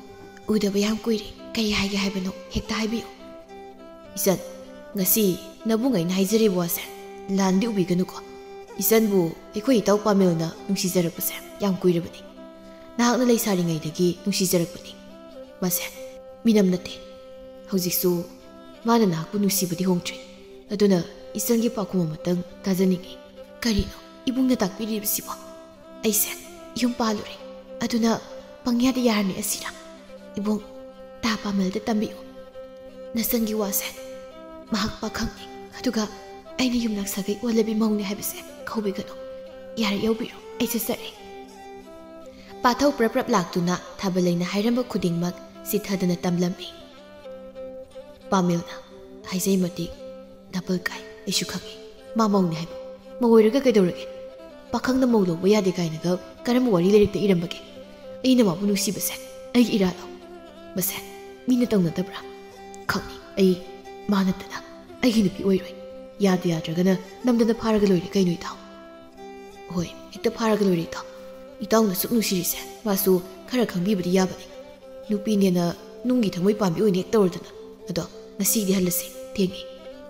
ꯎꯗꯕ ꯌꯥꯝ ꯀꯨꯏꯔꯦ, ꯀꯔꯤ ꯍꯥꯏꯒꯦ ꯍꯥꯏꯕꯅꯣ? ꯍꯦꯛꯇ ꯍꯥꯏꯕꯤꯌꯨ꯫" "ꯏꯆꯟ, ꯉꯁꯤ ꯅꯕꯨꯡ ꯑꯩꯅ ꯍꯥꯏꯖꯔꯤꯕ ꯋꯥꯁꯦ ꯂꯥꯟꯗꯤ ꯎꯕꯤꯒꯅꯨꯀꯣ꯫ ꯏꯆꯟꯕꯨ ꯑꯩꯈꯣꯏ ꯏꯇꯥꯎ ꯄꯥꯃꯦꯜꯅ ꯅꯨꯡꯁꯤꯖꯔꯛꯄꯁꯦ ꯌꯥꯝ ꯀꯨꯏꯔꯕꯅꯤ꯫ ꯅꯍꯥꯛꯅ ꯂꯩꯁꯥꯔꯤꯉꯩꯗꯒꯤ ꯅꯨꯡꯁꯤꯖꯔꯛꯄꯅꯤ꯫ ꯃꯥꯁꯦ ꯃꯤꯅꯝ ꯅꯠꯇꯦ꯫ ꯍꯧꯖꯤꯛꯁꯨ ꯃꯥꯅ ꯅꯍꯥꯛꯄꯨ ꯅꯨꯡꯁꯤꯕꯗꯤ ꯍꯣꯡꯗ꯭ꯔꯤ꯫ ꯑꯗꯨꯅ ꯏꯆꯟꯒꯤ ꯄꯥꯎꯈꯨꯝ ꯑꯃꯇꯪ ꯇꯥꯖꯅꯤꯡꯉꯤ꯫" "ꯀꯔꯤꯅꯣ ꯏꯕꯨꯡꯅ ꯇꯥꯛꯄꯤꯔꯤꯕꯁꯤꯕꯣ? ꯑꯩꯁꯦ ꯌꯨꯝ ꯄꯥꯜꯂꯨꯔꯦ, ꯑꯗꯨꯅ ꯄꯪꯌꯥꯗ ꯌꯥꯔꯝꯃꯤ ꯑꯁꯤꯔꯥ? ꯏꯕꯨꯡ, ꯇꯥ ꯄꯥꯃꯦꯜꯗ ꯇꯝꯕꯤꯌꯨ꯫ ꯅꯆꯟꯒꯤ ꯋꯥꯁꯦ ꯃꯍꯥꯛ ꯄꯥꯈꯪꯅꯤ, ꯑꯗꯨꯒ ꯑꯩꯅ ꯌꯨꯝꯅꯥꯛ ꯁꯥꯒꯩ ꯑꯣꯜꯂꯕꯤ ꯃꯧꯅꯤ ꯍꯥꯏꯕꯁꯦ ꯀꯧꯕꯤꯒꯅꯨ꯫ ꯌꯥꯔꯦ, ꯌꯧꯕꯤꯔꯣ, ꯑꯩ ꯆꯠꯆꯔꯦ꯫ ꯄꯥꯊꯧ ꯄ꯭ꯔꯞ ꯄ꯭ꯔꯞ ꯂꯥꯛꯇꯨꯅ ꯊꯥꯕꯂꯩꯅ ꯍꯥꯏꯔꯝꯕ ꯈꯨꯗꯤꯡꯃꯛ ꯆꯤꯠꯊꯗꯅ ꯇꯝꯂꯝꯃꯤ꯫ ꯄꯥꯃꯦꯜꯅ ꯍꯥꯏꯖꯩ ꯃꯇꯤꯛ ꯗꯕꯜ ꯀꯥꯏ꯫ ꯑꯩꯁꯨ ꯈꯪꯉꯤ ꯃꯥ ꯃꯧꯅꯤ ꯍꯥꯏꯕ꯫ ꯃꯧ ꯑꯣꯏꯔꯒ ꯀꯩꯗꯧꯔꯒꯦ? ꯄꯥꯈꯪꯅ ꯃꯧ ꯂꯧꯕ ꯌꯥꯗꯦ ꯀꯥꯏꯅꯒ ꯀꯔꯝꯕ ꯋꯥꯔꯤ ꯂꯥꯏꯔꯤꯛꯇ ꯏꯔꯝꯕꯒꯦ? ꯑꯩꯅ ꯃꯥꯕꯨ ꯅꯨꯡꯁꯤꯕꯁꯦ ꯑꯩꯒꯤ ꯏꯔꯥꯜꯂꯣ? ꯃꯁꯦ ꯃꯤꯅ ꯇꯧꯅꯗꯕ꯭ꯔꯥ? ꯈꯪꯉꯤ ꯑꯩ ꯃꯥ ꯅꯠꯇꯅ ꯑꯩꯒꯤ ꯅꯨꯄꯤ ꯑꯣꯏꯔꯣꯏ꯫ ꯌꯥꯗ ꯌꯥꯗ꯭ꯔꯒꯅ ꯅꯝꯗꯅ ꯐꯥꯔꯒ ꯂꯣꯏꯔꯦ ꯀꯩꯅꯣ ꯏꯇꯥꯎ? ꯍꯣꯏ, ꯍꯦꯛꯇ ꯐꯥꯔꯒ ꯂꯣꯏꯔꯦ ꯏꯇꯥꯎ꯫ ꯏꯇꯥꯎꯅ ꯁꯨꯛ ꯅꯨꯡꯁꯤꯔꯤꯁꯦ ꯃꯥꯁꯨ ꯈꯔ ꯈꯪꯕꯤꯕꯗꯤ ꯌꯥꯕꯅꯤ꯫ ꯅꯨꯄꯤꯅꯦꯅ ꯅꯨꯡꯒꯤ ꯊꯃꯣꯏ ꯄꯥꯝꯕꯤ ꯑꯣꯏꯅ ꯍꯦꯛ ꯇꯧꯔꯗꯅ꯫ ꯑꯗꯣ ꯉꯁꯤꯗꯤ ꯍꯜꯂꯁꯤ, ꯊꯦꯡꯉꯤ꯫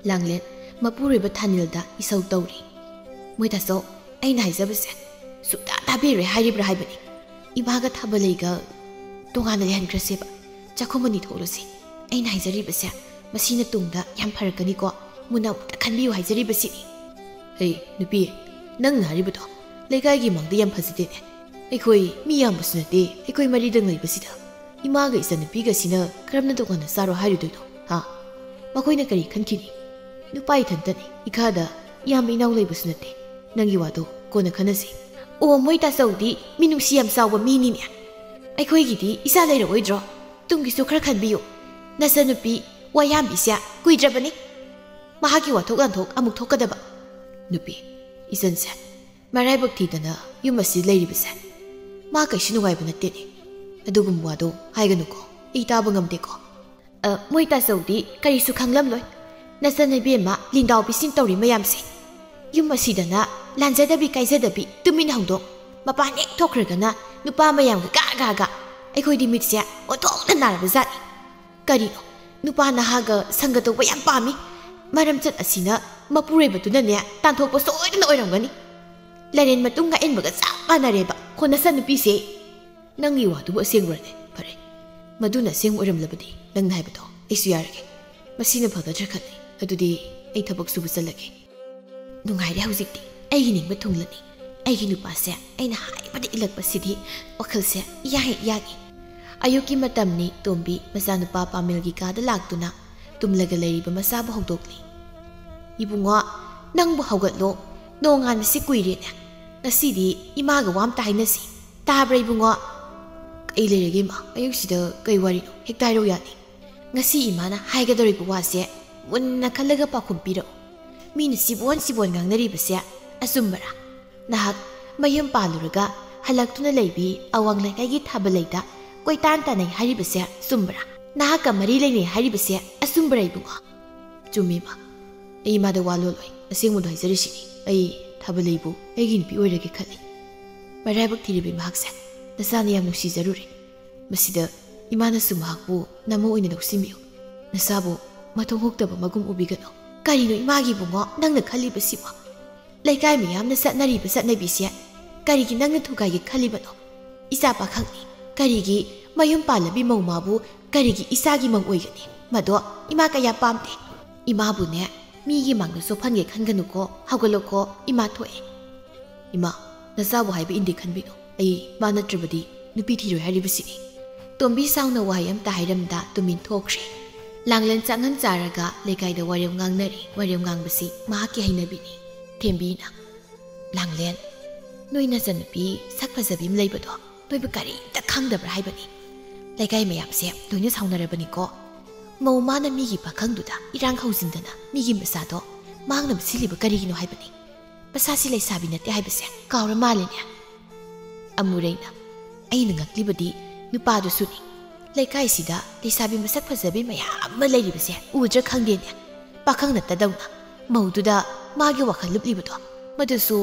ꯂꯥꯡꯂꯦꯟ ꯃꯄꯨꯔꯣꯏꯕ ꯊꯥꯅꯤꯜꯗ ꯏꯁꯧ ꯇꯧꯔꯤ꯫ ꯃꯣꯏ ꯇꯥꯆꯧ, ꯑꯩꯅ ꯍꯥꯏꯖꯕꯁꯦ ꯁꯨꯛꯇꯥ ꯇꯥꯕꯤꯔꯣꯏ ꯍꯥꯏꯔꯤꯕ꯭ꯔꯥ ꯍꯥꯏꯕꯅꯤ꯫ ꯏꯃꯥꯒ ꯊꯥꯕꯂꯩꯒ ꯇꯣꯉꯥꯟꯅ ꯂꯩꯍꯟꯈ꯭ꯔꯁꯦꯕ꯫ ꯆꯥꯛꯈꯨꯝ ꯑꯅꯤ ꯊꯣꯛꯂꯁꯤ꯫ ꯑꯩꯅ ꯍꯥꯏꯖꯔꯤꯕꯁꯦ ꯃꯁꯤꯅ ꯇꯨꯡꯗ ꯌꯥꯝ ꯐꯔꯛꯀꯅꯤꯀꯣ꯫ ꯃꯨꯟꯅ ꯑꯃꯨꯛꯇ ꯈꯟꯕꯤꯌꯨ ꯍꯥꯏꯖꯔꯤꯕꯁꯤꯅꯤ꯫ ꯍꯩ, ꯅꯨꯄꯤ, ꯅꯪꯅ ꯍꯥꯏꯔꯤꯕꯗꯣ ꯂꯩꯀꯥꯏꯒꯤ ꯃꯥꯡꯗ ꯌꯥꯝ ꯐꯖꯗꯦꯅꯦ꯫ ꯑꯩꯈꯣꯏ ꯃꯤ ꯌꯥꯝꯕꯁꯨ ꯅꯠꯇꯦ, ꯑꯩꯈꯣꯏ ꯃꯔꯤꯗꯪ ꯂꯩꯕꯁꯤꯗ ꯏꯃꯥꯒ ꯏꯆꯟꯅꯨꯄꯤꯒꯁꯤꯅ ꯀꯔꯝꯅ ꯇꯣꯉꯥꯟꯅ ꯆꯥꯔꯣ ꯍꯥꯏꯔꯨꯗꯣꯏꯅꯣ, ꯍꯥ? ꯃꯈꯣꯏꯅ ꯀꯔꯤ ꯈꯟꯈꯤꯅꯤ? ꯅꯨꯄꯥ ꯏꯊꯟꯇꯅꯤ, ꯏꯈꯥꯗ ꯏꯌꯥꯝꯕ ꯏꯅꯥꯎ ꯂꯩꯕꯁꯨ ꯅꯠꯇꯦ꯫ ꯅꯪꯒꯤ ꯋꯥꯗꯣ ꯀꯣꯟꯅ ꯈꯟꯅꯁꯤ꯫ ꯑꯣ, ꯃꯣꯏ ꯇꯥꯆꯧꯗꯤ ꯃꯤꯅꯨꯡꯁꯤ ꯌꯥꯝ ꯆꯥꯎꯕ ꯃꯤꯅꯤꯅꯦ꯫ ꯑꯩꯈꯣꯏꯒꯤꯗꯤ ꯏꯆꯥ ꯂꯩꯔꯛꯑꯣꯏꯗ꯭ꯔꯣ? ꯇꯨꯡꯒꯤꯁꯨ ꯈꯔ ꯈꯟꯕꯤꯌꯨ꯫ ꯅꯆꯟꯅꯨꯄꯤ ꯋꯥꯌꯥꯝꯕꯤꯁꯦ ꯀꯨꯏꯗ꯭ꯔꯕꯅꯤ꯫ ꯃꯍꯥꯛꯀꯤ ꯋꯥꯊꯣꯛ ꯂꯥꯟꯊꯣꯛ ꯑꯃꯨꯛ ꯊꯣꯛꯀꯗꯕ꯫ ꯅꯨꯄꯤ, ꯏꯆꯟꯁꯦ ꯃꯔꯥꯏꯕꯛ ꯊꯤꯗꯅ ꯌꯨꯝ ꯑꯁꯤ ꯂꯩꯔꯤꯕꯁꯦ ꯃꯥ ꯀꯩꯁꯨ ꯅꯨꯡꯉꯥꯏꯕ ꯅꯠꯇꯦꯅꯦ꯫ ꯑꯗꯨꯒꯨꯝꯕ ꯋꯥꯗꯣ ꯍꯥꯏꯒꯅꯨꯀꯣ, ꯑꯩ ꯇꯥꯕ ꯉꯝꯗꯦꯀꯣ꯫ ꯑ, ꯃꯣꯏ ꯇꯥꯆꯧꯗꯤ ꯀꯔꯤꯁꯨ ꯈꯪꯂꯝꯂꯣꯏ꯫ ꯅꯆꯟ ꯏꯕꯦꯝꯃ ꯂꯤꯟꯗꯥꯎꯕꯤꯁꯤꯡ ꯇꯧꯔꯤ ꯃꯌꯥꯝꯁꯦ꯫ ꯌꯨꯝ ꯑꯁꯤꯗꯅ ꯂꯥꯟꯖꯗꯕꯤ ꯀꯥꯏꯖꯗꯕꯤ ꯇꯨꯃꯤꯟ ꯍꯧꯗꯣꯡ ꯃꯄꯥꯟ ꯍꯦꯛ ꯊꯣꯛꯈ꯭ꯔꯒꯅ ꯅꯨꯄꯥ ꯃꯌꯥꯝꯒ ꯒꯥ ꯒꯥ ꯒꯥ꯫ ꯑꯩꯈꯣꯏꯗꯤ ꯃꯤꯠꯁꯦ ꯑꯣꯟꯊꯣꯛꯅ ꯅꯥꯔꯕ ꯖꯥꯠꯅꯤ꯫ ꯀꯔꯤꯅꯣ? ꯅꯨꯄꯥ ꯅꯍꯥꯒ ꯁꯪꯒ ꯇꯧꯕ ꯌꯥꯝ ꯄꯥꯝꯃꯤ꯫ ꯃꯔꯝꯆꯠ ꯑꯁꯤꯅ ꯃꯄꯨꯔꯣꯏꯕꯗꯨꯅꯅꯦ ꯇꯥꯟꯊꯣꯛꯄ ꯁꯣꯏꯗꯅ ꯑꯣꯏꯔꯝꯒꯅꯤ꯫ ꯂꯥꯏꯔꯦꯟ ꯃꯇꯨꯡ ꯉꯛꯏꯟꯕꯒ ꯆꯞ ꯃꯥꯟꯅꯔꯦꯕ꯫ ꯍꯣ, ꯅꯆꯟꯅꯨꯄꯤꯁꯦ꯫ ꯅꯪꯒꯤ ꯋꯥꯗꯨꯕꯨ ꯑꯁꯦꯡꯕ꯭ꯔꯅꯦ? ꯐꯔꯦ, ꯃꯗꯨꯅ ꯑꯁꯦꯡꯕ ꯑꯣꯏꯔꯝꯂꯕꯗꯤ ꯅꯪꯅ ꯍꯥꯏꯕꯗꯣ ꯑꯩꯁꯨ ꯌꯥꯔꯒꯦ꯫ ꯃꯁꯤꯅ ꯐꯒꯗ꯭ꯔꯥ ꯈꯜꯂꯤ꯫ ꯑꯗꯨꯗꯤ ꯑꯩ ꯊꯕꯛ ꯁꯨꯕ ꯆꯠꯂꯒꯦ꯫ ꯅꯨꯡꯉꯥꯏꯔꯦ ꯍꯧꯖꯤꯛꯇꯤ꯫ ꯑꯩꯒꯤ ꯅꯤꯡꯕ ꯊꯨꯡꯂꯅꯤ꯫ ꯑꯩꯒꯤ ꯅꯨꯄꯥꯁꯦ ꯑꯩꯅ ꯍꯥꯏꯕꯗ ꯏꯜꯂꯛꯄꯁꯤꯗꯤ ꯋꯥꯈꯜꯁꯦ ꯏꯌꯥ ꯍꯦꯛ ꯌꯥꯡꯏ꯫ ꯑꯌꯨꯛꯀꯤ ꯃꯇꯝꯅꯤ꯫ ꯇꯣꯝꯕꯤ ꯃꯆꯥꯅꯨꯄꯥ ꯄꯥꯃꯦꯜꯒꯤ ꯀꯥꯗ ꯂꯥꯛꯇꯨꯅ ꯇꯨꯝꯂꯒ ꯂꯩꯔꯤꯕ ꯃꯆꯥꯕꯨ ꯍꯧꯗꯣꯛꯂꯤ꯫ "ꯏꯕꯨꯡꯉꯣ, ꯅꯪꯕꯨ ꯍꯧꯒꯠꯂꯣ꯫ ꯅꯣꯡꯉꯥꯟꯕꯁꯤ ꯀꯨꯏꯔꯦꯅꯦ꯫ ꯉꯁꯤꯗꯤ ꯏꯃꯥꯒ ꯋꯥ ꯑꯝꯇ ꯍꯥꯏꯅꯁꯤ꯫ ꯇꯥꯕ꯭ꯔꯥ ꯏꯕꯨꯡꯉꯣ?" "ꯀꯩ ꯂꯩꯔꯒꯦ ꯏꯃꯥ? ꯑꯌꯨꯛꯁꯤꯗ ꯀꯩ ꯋꯥꯔꯤꯅꯣ? ꯍꯦꯛꯇ ꯍꯥꯏꯔꯧ ꯌꯥꯅꯤ꯫ ꯉꯁꯤ ꯏꯃꯥꯅ ꯍꯥꯏꯒꯗꯧꯔꯤꯕ ꯋꯥꯁꯦ ꯃꯨꯟꯅ ꯈꯜꯂꯒ ꯄꯥꯎꯈꯨꯝ ꯄꯤꯔꯛꯎ꯫ ꯃꯤꯅ ꯆꯤꯕꯣꯟ ꯆꯤꯕꯣꯟ ꯉꯥꯡꯅꯔꯤꯕꯁꯦ ꯑꯆꯨꯝꯕꯔꯥ? ꯅꯍꯥꯛ ꯃꯌꯨꯝ ꯄꯥꯜꯂꯨꯔꯒ ꯍꯜꯂꯛꯇꯨꯅ ꯂꯩꯕꯤ ꯑꯋꯥꯡ ꯂꯩꯀꯥꯏꯒꯤ ꯊꯥꯕꯜ ꯂꯩꯗ ꯀꯣꯏꯇꯥꯟ ꯇꯥꯟꯅꯩ ꯍꯥꯏꯔꯤꯕꯁꯦ ꯆꯨꯝꯕꯔꯥ? ꯅꯍꯥꯛꯀ ꯃꯔꯤ ꯂꯩꯅꯩ ꯍꯥꯏꯔꯤꯕꯁꯦ ꯑꯆꯨꯝꯕꯔꯥ ꯏꯕꯨꯡꯉꯣ?" "ꯆꯨꯝꯃꯤ ꯏꯃꯥ꯫ ꯑꯩ ꯏꯃꯥꯗ ꯋꯥ ꯂꯣꯜꯂꯣꯏ꯫ ꯑꯁꯦꯡꯕꯗꯣ ꯍꯥꯏꯖꯔꯤꯁꯤꯅꯤ꯫ ꯑꯩ ꯊꯥꯕꯜ ꯂꯩꯕꯨ ꯑꯩꯒꯤ ꯅꯨꯄꯤ ꯑꯣꯏꯔꯒꯦ ꯈꯜꯂꯤ꯫ ꯃꯔꯥꯏꯕꯛ ꯊꯤꯔꯤꯕꯤ ꯃꯍꯥꯛꯁꯦ ꯅꯆꯥꯅ ꯌꯥꯝ ꯅꯨꯡꯁꯤꯖꯔꯨꯔꯦ꯫ ꯃꯁꯤꯗ ꯏꯃꯥꯅꯁꯨ ꯃꯍꯥꯛꯄꯨ ꯅꯃꯧ ꯑꯣꯏꯅ ꯂꯧꯁꯤꯟꯕꯤꯌꯨ꯫ ꯅꯆꯥꯕꯨ ꯃꯊꯣꯡ ꯍꯨꯛꯇꯕ ꯃꯒꯨꯝ ꯎꯕꯤꯒꯅꯨ꯫" "ꯀꯔꯤꯅꯣ ꯏꯃꯥꯒꯤ ꯏꯕꯨꯡꯉꯣ ꯅꯪꯅ ꯈꯜꯂꯤꯕꯁꯤꯕꯣ? ꯂꯩꯀꯥꯏ ꯃꯤꯌꯥꯝꯅ ꯆꯠꯅꯔꯤꯕ ꯆꯠꯅꯕꯤꯁꯦ ꯀꯔꯤꯒꯤ ꯅꯪꯅ ꯊꯨꯒꯥꯏꯒꯦ ꯈꯜꯂꯤꯕꯅꯣ? ꯏꯆꯥ ꯄꯥꯈꯪꯅꯤ꯫ ꯀꯔꯤꯒꯤ ꯃꯌꯨꯝ ꯄꯥꯜꯂꯕꯤ ꯃꯧ ꯃꯥꯕꯨ ꯀꯔꯤꯒꯤ ꯏꯆꯥꯒꯤ ꯃꯧ ꯑꯣꯏꯒꯅꯤ? ꯃꯗꯣ ꯏꯃꯥ ꯀꯌꯥ ꯄꯥꯝꯗꯦ꯫ ꯏꯃꯥꯕꯨꯅꯦ ꯃꯤꯒꯤ ꯃꯥꯡꯗ ꯆꯣꯞꯍꯟꯒꯦ ꯈꯟꯒꯅꯨꯀꯣ꯫ ꯍꯧꯒꯠꯂꯣꯀꯣ, ꯏꯃꯥ ꯊꯣꯛꯑꯦ꯫" "ꯏꯃꯥ, ꯅꯆꯥꯕꯨ ꯍꯥꯏꯕ ꯏꯟꯗꯦ ꯈꯟꯕꯤꯅꯨ꯫ ꯑꯩ ꯃꯥ ꯅꯠꯇ꯭ꯔꯕꯗꯤ ꯅꯨꯄꯤ ꯊꯤꯔꯣꯏ ꯍꯥꯏꯔꯤꯕꯁꯤꯅꯤ꯫" ꯇꯣꯝꯕꯤ ꯁꯥꯎꯅ ꯋꯥꯍꯩ ꯑꯃꯇ ꯍꯥꯏꯔꯝꯗ ꯇꯨꯃꯤꯟ ꯊꯣꯛꯈ꯭ꯔꯦ꯫ ꯂꯥꯡꯂꯦꯟ ꯆꯥꯛꯍꯟ ꯆꯥꯔꯒ ꯂꯩꯀꯥꯏꯗ ꯋꯥꯔꯦꯝ ꯉꯥꯡꯅꯔꯤ꯫ ꯋꯥꯔꯦꯝ ꯉꯥꯡꯕꯁꯤ ꯃꯍꯥꯛꯀꯤ ꯍꯩꯅꯕꯤꯅꯤ꯫ ꯊꯦꯝꯕꯤꯅ, "ꯂꯥꯡꯂꯦꯟ, ꯅꯣꯏ ꯅꯆꯟꯅꯨꯄꯤ ꯁꯛ ꯐꯖꯕꯤ ꯑꯃ ꯂꯩꯕꯗꯣ ꯅꯣꯏꯕꯨ ꯀꯔꯤꯝꯇ ꯈꯪꯗꯕ꯭ꯔꯥ ꯍꯥꯏꯕꯅꯤ꯫ ꯂꯩꯀꯥꯏ ꯃꯌꯥꯝꯁꯦ ꯂꯣꯏꯅ ꯁꯥꯎꯅꯔꯕꯅꯤꯀꯣ꯫ ꯃꯧ ꯃꯥꯅ ꯃꯤꯒꯤ ꯄꯥꯈꯪꯗꯨꯗ ꯏꯔꯥꯡ ꯍꯧꯖꯤꯟꯗꯅ ꯃꯤꯒꯤ ꯃꯆꯥꯗꯣ ꯃꯥꯡꯅꯕ ꯁꯤꯜꯂꯤꯕ ꯀꯔꯤꯒꯤꯅꯣ ꯍꯥꯏꯕꯅꯤ꯫ ꯃꯁꯥꯁꯤ ꯂꯩꯁꯥꯕꯤ ꯅꯠꯇꯦ ꯍꯥꯏꯕꯁꯦ ꯀꯥꯎꯔ ꯃꯥꯜꯂꯦꯅꯦ꯫" ꯑꯃꯨꯔꯩꯅ, "ꯑꯩꯅ ꯉꯛꯂꯤꯕꯗꯤ ꯅꯨꯄꯥꯗꯨꯁꯨꯅꯤ꯫ ꯂꯩꯀꯥꯏꯁꯤꯗ ꯂꯩꯁꯥꯕꯤ ꯃꯁꯛ ꯐꯖꯕꯤ ꯃꯌꯥꯝ ꯑꯃ ꯂꯩꯔꯤꯕꯁꯦ ꯎꯗ꯭ꯔꯥ ꯈꯪꯗꯦꯅꯦ꯫ ꯄꯥꯈꯪ ꯅꯠꯇꯗꯧꯅ ꯃꯧꯗꯨꯗ ꯃꯥꯒꯤ ꯋꯥꯈꯜ ꯂꯨꯞꯂꯤꯕꯗꯣ, ꯃꯗꯨꯁꯨ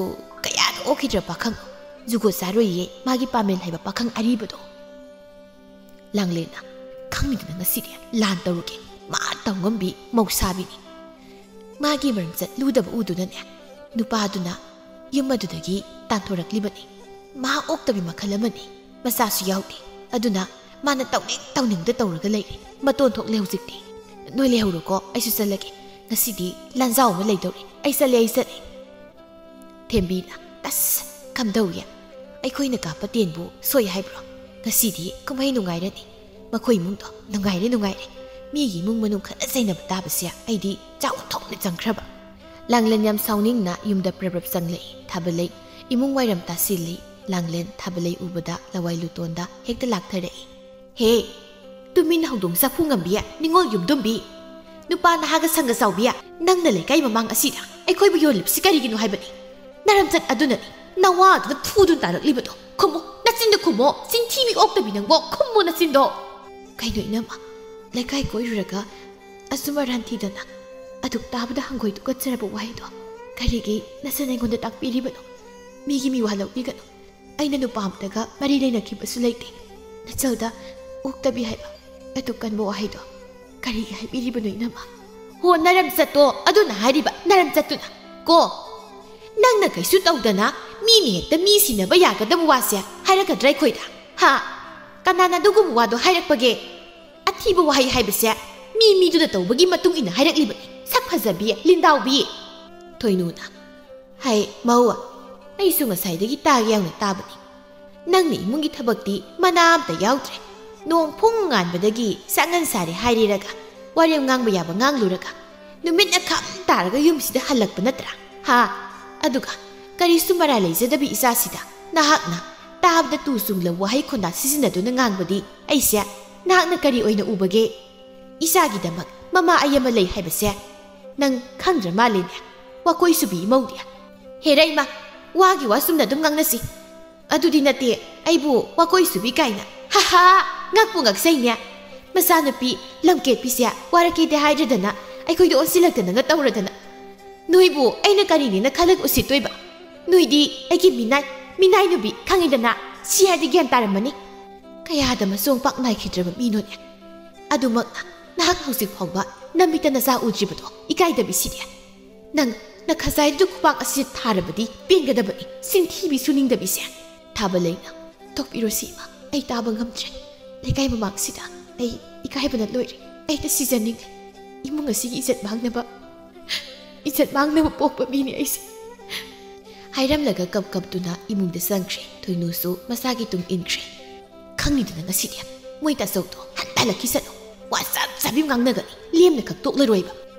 ꯀꯌꯥꯗ ꯑꯣꯛꯈꯤꯗ꯭ꯔ ꯄꯥꯈꯪ꯫ ꯖꯨꯒꯣꯠ ꯆꯥꯔꯣꯏꯌꯦ ꯃꯥꯒꯤ ꯄꯥꯃꯦꯜ ꯍꯥꯏꯕ ꯄꯥꯈꯪ ꯑꯔꯤꯕꯗꯣ꯫" ꯂꯥꯡꯂꯦꯟꯅ, "ꯈꯪꯅꯤꯡꯗꯅ ꯉꯁꯤꯗꯤ ꯂꯥꯟ ꯇꯧꯔꯨꯒꯦ꯫ ꯃꯥ ꯇꯧꯉꯝꯕꯤ ꯃꯧꯁꯥꯕꯤꯅꯤ꯫ ꯃꯥꯒꯤ ꯃꯔꯝꯆꯠ ꯂꯨꯗꯕ ꯎꯗꯨꯅꯅꯦ ꯅꯨꯄꯥꯗꯨꯅ ꯌꯨꯝ ꯑꯗꯨꯗꯒꯤ ꯇꯥꯟꯊꯣꯔꯛꯂꯤꯕꯅꯤ꯫ ꯃꯥ ꯑꯣꯛꯇꯕꯤ ꯃꯈꯜ ꯑꯃꯅꯤ꯫ ꯃꯆꯥꯁꯨ ꯌꯥꯎꯗꯦ꯫ ꯑꯗꯨꯅ ꯃꯥꯅ ꯇꯧꯅꯤꯡ ꯇꯧꯅꯤꯡꯕꯗ ꯇꯧꯔꯒ ꯂꯩꯔꯦ꯫ ꯃꯇꯣꯟ ꯊꯣꯛꯂꯦ ꯍꯧꯖꯤꯛꯇꯤ꯫ ꯅꯣꯏ ꯂꯩꯍꯧꯔꯣꯀꯣ, ꯑꯩꯁꯨ ꯆꯠꯂꯒꯦ꯫ ꯉꯁꯤꯗꯤ ꯂꯥꯟꯖꯥꯎ ꯑꯃ ꯂꯩꯗꯧꯔꯤ꯫ ꯑꯩ ꯆꯠꯂꯦ, ꯑꯩ ꯆꯠꯂꯦ꯫" ꯊꯦꯝꯕꯤꯅ, "ꯑꯁ, ꯀꯝꯗꯧꯏ? ꯑꯩꯈꯣꯏꯅ ꯀꯥꯞꯄ ꯇꯦꯟꯕꯨ ꯁꯣꯏ ꯍꯥꯏꯕ꯭ꯔꯣ? ꯉꯁꯤꯗꯤ ꯀꯨꯝꯍꯩ ꯅꯨꯡꯉꯥꯏꯔꯅꯤ꯫ ꯃꯈꯣꯏ ꯏꯃꯨꯡꯗꯣ ꯅꯨꯡꯉꯥꯏꯔꯦ, ꯅꯨꯡꯉꯥꯏꯔꯦ꯫ ꯃꯤꯒꯤ ꯏꯃꯨꯡ ꯃꯅꯨꯡ ꯈꯠꯅ ꯆꯩꯅꯕ ꯇꯥꯕꯁꯦ ꯑꯩꯗꯤ ꯆꯥꯛ ꯑꯣꯟꯊꯣꯛꯅ ꯆꯪꯈ꯭ꯔꯕ꯫" ꯂꯥꯡꯂꯦꯟ ꯌꯥꯝ ꯁꯥꯎꯅꯤꯡꯅ ꯌꯨꯝꯗ ꯄ꯭ꯔꯞ ꯄ꯭ꯔꯞ ꯆꯪꯂꯛꯏ꯫ ꯊꯥꯕꯂꯩ ꯏꯃꯨꯡ ꯋꯥꯏꯔꯝ ꯇꯥꯁꯤꯜꯂꯤ꯫ ꯂꯥꯡꯂꯦꯟ ꯊꯥꯕꯂꯩ ꯎꯕꯗ ꯂꯋꯥꯏ ꯂꯨꯇꯣꯟꯗ ꯍꯦꯛꯇ ꯂꯥꯛꯊꯔꯛꯏ꯫ "ꯍꯦ, ꯇꯨꯃꯤꯟ ꯍꯧꯗꯣꯡ ꯆꯐꯨ ꯉꯝꯕꯤ, ꯅꯤꯉꯣꯜ ꯌꯨꯝꯗꯨꯝꯕꯤ, ꯅꯨꯄꯥ ꯅꯍꯥꯒ ꯁꯪꯒ ꯆꯥꯎꯕꯤ, ꯅꯪꯅ ꯂꯩꯀꯥꯏ ꯃꯃꯥꯡ ꯑꯁꯤꯗ ꯑꯩꯈꯣꯏꯕꯨ ꯌꯣꯜꯂꯤꯕꯁꯤ ꯀꯔꯤꯒꯤꯅꯣ ꯍꯥꯏꯕꯅꯤ? ꯅꯔꯝꯆꯠ ꯑꯗꯨꯅꯅꯤ ꯅꯋꯥꯗꯨꯅ ꯐꯨꯗꯨꯅ ꯇꯥꯔꯛꯂꯤꯕꯗꯣ꯫ ꯈꯨꯝꯃꯣ, ꯅꯆꯤꯟꯗꯣ ꯈꯨꯝꯃꯣ, ꯆꯤꯟꯊꯤꯕꯤ ꯑꯣꯛꯇꯕꯤ ꯅꯪꯕꯣ, ꯈꯨꯝꯃꯣ ꯅꯆꯤꯟꯗꯣ!" "ꯀꯩꯅꯣ ꯏꯅꯝꯃ, ꯂꯩꯀꯥꯏ ꯀꯣꯏꯔꯨꯔꯒ ꯑꯆꯨꯝ ꯑꯔꯥꯟ ꯊꯤꯗꯅ ꯑꯗꯨꯛ ꯇꯥꯕꯗ ꯍꯪꯒꯣꯏ ꯇꯨꯀꯠꯆꯔꯕ ꯋꯥꯍꯩꯗꯣ ꯀꯔꯤꯒꯤ ꯅꯆꯟ ꯑꯩꯉꯣꯟꯗ ꯇꯥꯛꯄꯤꯔꯤꯕꯅꯣ? ꯃꯤꯒꯤ ꯃꯤꯋꯥ ꯂꯧꯕꯤꯒꯅꯨ꯫ ꯑꯩꯅ ꯅꯨꯄꯥ ꯑꯃꯇꯒ ꯃꯔꯤ ꯂꯩꯅꯈꯤꯕꯁꯨ ꯂꯩꯇꯦ꯫ ꯅꯆꯜꯗ ꯑꯣꯛꯇꯕꯤ ꯍꯥꯏꯕ ꯑꯗꯨꯛ ꯀꯟꯕ ꯋꯥꯍꯩꯗꯣ ꯀꯔꯤꯒꯤ ꯍꯥꯏꯕꯤꯔꯤꯕꯅꯣ ꯏꯅꯝꯃ?" "ꯍꯣ, ꯅꯔꯝꯆꯠꯇꯣ ꯑꯗꯨꯅ ꯍꯥꯏꯔꯤꯕ, ꯅꯔꯝꯆꯠꯇꯨꯅ꯫ ꯀꯣ, ꯅꯪꯅ ꯀꯩꯁꯨ ꯇꯧꯗꯅ ꯃꯤꯅ ꯍꯦꯛꯇ ꯃꯤ ꯁꯤꯟꯅꯕ ꯌꯥꯒꯗꯕ ꯋꯥꯁꯦ ꯍꯥꯏꯔꯛꯀꯗ꯭ꯔꯥ ꯑꯩꯈꯣꯏꯗ? ꯍꯥ? ꯀꯅꯥꯅ ꯑꯗꯨꯒꯨꯝꯕ ꯋꯥꯗꯣ ꯍꯥꯏꯔꯛꯄꯒꯦ? ꯑꯊꯤꯕ ꯋꯥꯍꯩ ꯍꯥꯏꯕꯁꯦ ꯃꯤ ꯃꯤꯗꯨꯅ ꯇꯧꯕꯒꯤ ꯃꯇꯨꯡ ꯏꯟꯅ ꯍꯥꯏꯔꯛꯂꯤꯕꯅꯤ, ꯁꯛ ꯐꯖꯕꯤ, ꯂꯤꯟꯗꯥꯎꯕꯤ꯫" ꯊꯣꯏꯅꯨꯅ, "ꯍꯥꯏ, ꯃꯧ, ꯑꯩꯁꯨ ꯉꯁꯥꯏꯗꯒꯤ ꯇꯥꯒꯦ ꯌꯥꯎꯅ ꯇꯥꯕꯅꯤ꯫ ꯅꯪꯅ ꯏꯃꯨꯡꯒꯤ ꯊꯕꯛꯇꯤ ꯃꯅꯥ ꯑꯝꯇ ꯌꯥꯎꯗ꯭ꯔꯦ꯫ ꯅꯣꯡ ꯐꯨꯡ ꯉꯥꯟꯕꯗꯒꯤ ꯆꯥꯛꯉꯟ ꯁꯥꯔꯦ ꯍꯥꯏꯔꯦꯔꯒ, ꯋꯥꯔꯦꯝ ꯉꯥꯡꯕ ꯌꯥꯕ ꯉꯥꯡꯂꯨꯔꯒ, ꯅꯨꯃꯤꯠꯅ ꯈꯝ ꯇꯥꯔꯒ ꯌꯨꯝꯁꯤꯗ ꯍꯜꯂꯛꯄ ꯅꯠꯇ꯭ꯔꯥ? ꯍꯥ? ꯑꯗꯨꯒ ꯀꯔꯤꯁꯨ ꯃꯔꯥꯜ ꯂꯩꯖꯗꯕꯤ ꯏꯆꯥꯁꯤꯗ ꯅꯍꯥꯛꯅ ꯇꯥꯕꯗ ꯇꯨ ꯆꯨꯡꯂꯕ ꯋꯥꯍꯩ ꯈꯣꯟꯗꯥ ꯁꯤꯖꯤꯟꯅꯗꯨꯅ ꯉꯥꯡꯕꯗꯤ ꯑꯩꯁꯦ ꯅꯍꯥꯛꯅ ꯀꯔꯤ ꯑꯣꯏꯅ ꯎꯕꯒꯦ? ꯏꯆꯥꯒꯤꯗꯃꯛ ꯃꯃꯥ ꯑꯩ ꯑꯃ ꯂꯩ ꯍꯥꯏꯕꯁꯦ ꯅꯪ ꯈꯪꯗ꯭ꯔ ꯃꯥꯜꯂꯦꯅꯦ, ꯋꯥꯀꯣꯏ ꯁꯨꯕꯤ ꯏꯃꯧꯗꯤ꯫ ꯍꯦꯔꯩꯃ, ꯋꯥꯒꯤ ꯋꯥ ꯆꯨꯝꯅ ꯑꯗꯨꯝ ꯉꯥꯡꯅꯁꯤ꯫ ꯑꯗꯨꯗꯤ ꯅꯠꯇꯦ, ꯑꯩꯕꯨ ꯋꯥꯀꯣꯏ ꯁꯨꯕꯤ ꯀꯥꯏꯅ꯫ ꯍꯥ ꯍꯥ, ꯉꯛꯄꯨ ꯉꯛꯆꯩꯅꯦ꯫ ꯃꯆꯥꯅꯨꯄꯤ ꯂꯝꯀꯦꯠꯄꯤꯁꯦ ꯋꯥꯔꯛꯀꯦꯗꯤ ꯍꯥꯏꯗ꯭ꯔꯗꯅ ꯑꯩꯈꯣꯏꯗ ꯑꯣꯟꯁꯤꯜꯂꯛꯇꯅꯒ ꯇꯧꯔꯗꯅ꯫ ꯅꯣꯏꯕꯨ ꯑꯩꯅ ꯀꯔꯤꯅꯦꯅ ꯈꯜꯂꯒ ꯎꯁꯤꯠꯇꯣꯏꯕ? ꯅꯣꯏꯗꯤ ꯑꯩꯒꯤ ꯃꯤꯅꯥꯏ, ꯃꯤꯅꯥꯏ ꯅꯨꯄꯤ ꯈꯪꯉꯤꯗꯅ, ꯁꯤ ꯍꯥꯏꯗꯤ ꯒ꯭ꯌꯥꯟ ꯇꯥꯔꯝꯃꯅꯤ꯫ ꯀꯌꯥꯗ ꯃꯆꯣꯡ ꯄꯥꯛ ꯅꯥꯏꯈꯤꯗ꯭ꯔꯕ ꯃꯤꯅꯣꯅꯦ꯫ ꯑꯗꯨꯃꯛꯅ ꯅꯍꯥꯛ ꯍꯧꯖꯤꯛ ꯐꯥꯎꯕ ꯅꯃꯤꯠꯇ ꯅꯆꯥ ꯎꯗ꯭ꯔꯤꯕꯗꯣ ꯏꯀꯥꯏꯗꯕꯤꯁꯤꯗꯤ꯫ ꯅꯪ ꯅꯈꯖꯥꯏꯗꯨ ꯈꯨꯕꯥꯛ ꯑꯁꯤ ꯊꯥꯔꯕꯗꯤ ꯄꯦꯟꯒꯗꯕꯅꯤ, ꯆꯤꯟꯊꯤꯕꯤ ꯁꯨꯅꯤꯡꯗꯕꯤꯁꯦ꯫ ꯊꯥꯕ ꯂꯩꯅ, "ꯇꯣꯛꯄꯤꯔꯣ ꯁꯤ ꯏꯃꯥ, ꯑꯩ ꯇꯥꯕ ꯉꯝꯗ꯭ꯔꯦ꯫ ꯂꯩꯀꯥꯏ ꯃꯃꯥꯡꯁꯤꯗ ꯑꯩ ꯏꯀꯥꯏꯕꯅ ꯂꯣꯏꯔꯦ꯫ ꯑꯩ ꯍꯦꯛꯇ ꯁꯤꯖꯅꯤꯡꯉꯦ꯫ ꯏꯃꯨꯡ ꯑꯁꯤꯒꯤ ꯏꯖꯠ ꯃꯥꯡꯅꯕ, ꯏꯖꯠ ꯃꯥꯡꯅꯕ ꯄꯣꯛꯄ ꯃꯤꯅꯤ ꯑꯩꯁꯦ꯫" ꯍꯥꯏꯔꯝꯂꯒ ꯀꯞ ꯀꯞꯇꯨꯅ ꯏꯃꯨꯡꯗ ꯆꯪꯈ꯭ꯔꯦ꯫ ꯊꯣꯏꯅꯨꯁꯨ ꯃꯆꯥꯒꯤ ꯇꯨꯡ ꯏꯟꯈ꯭ꯔꯦ꯫ "ꯈꯪꯅꯤꯗꯅ ꯉꯁꯤꯗꯤ ꯃꯣꯏ ꯇꯥꯆꯧꯗꯣ ꯍꯟꯊ ꯍꯜꯂꯛꯈꯤꯁꯅꯨ꯫ ꯋꯥ ꯆꯞ ꯆꯥꯕꯤ ꯑꯃ ꯉꯥꯡꯅꯒꯅꯤ꯫ ꯂꯦꯝꯅ ꯈꯛ ꯇꯣꯛꯂꯔꯣꯏꯕ꯫"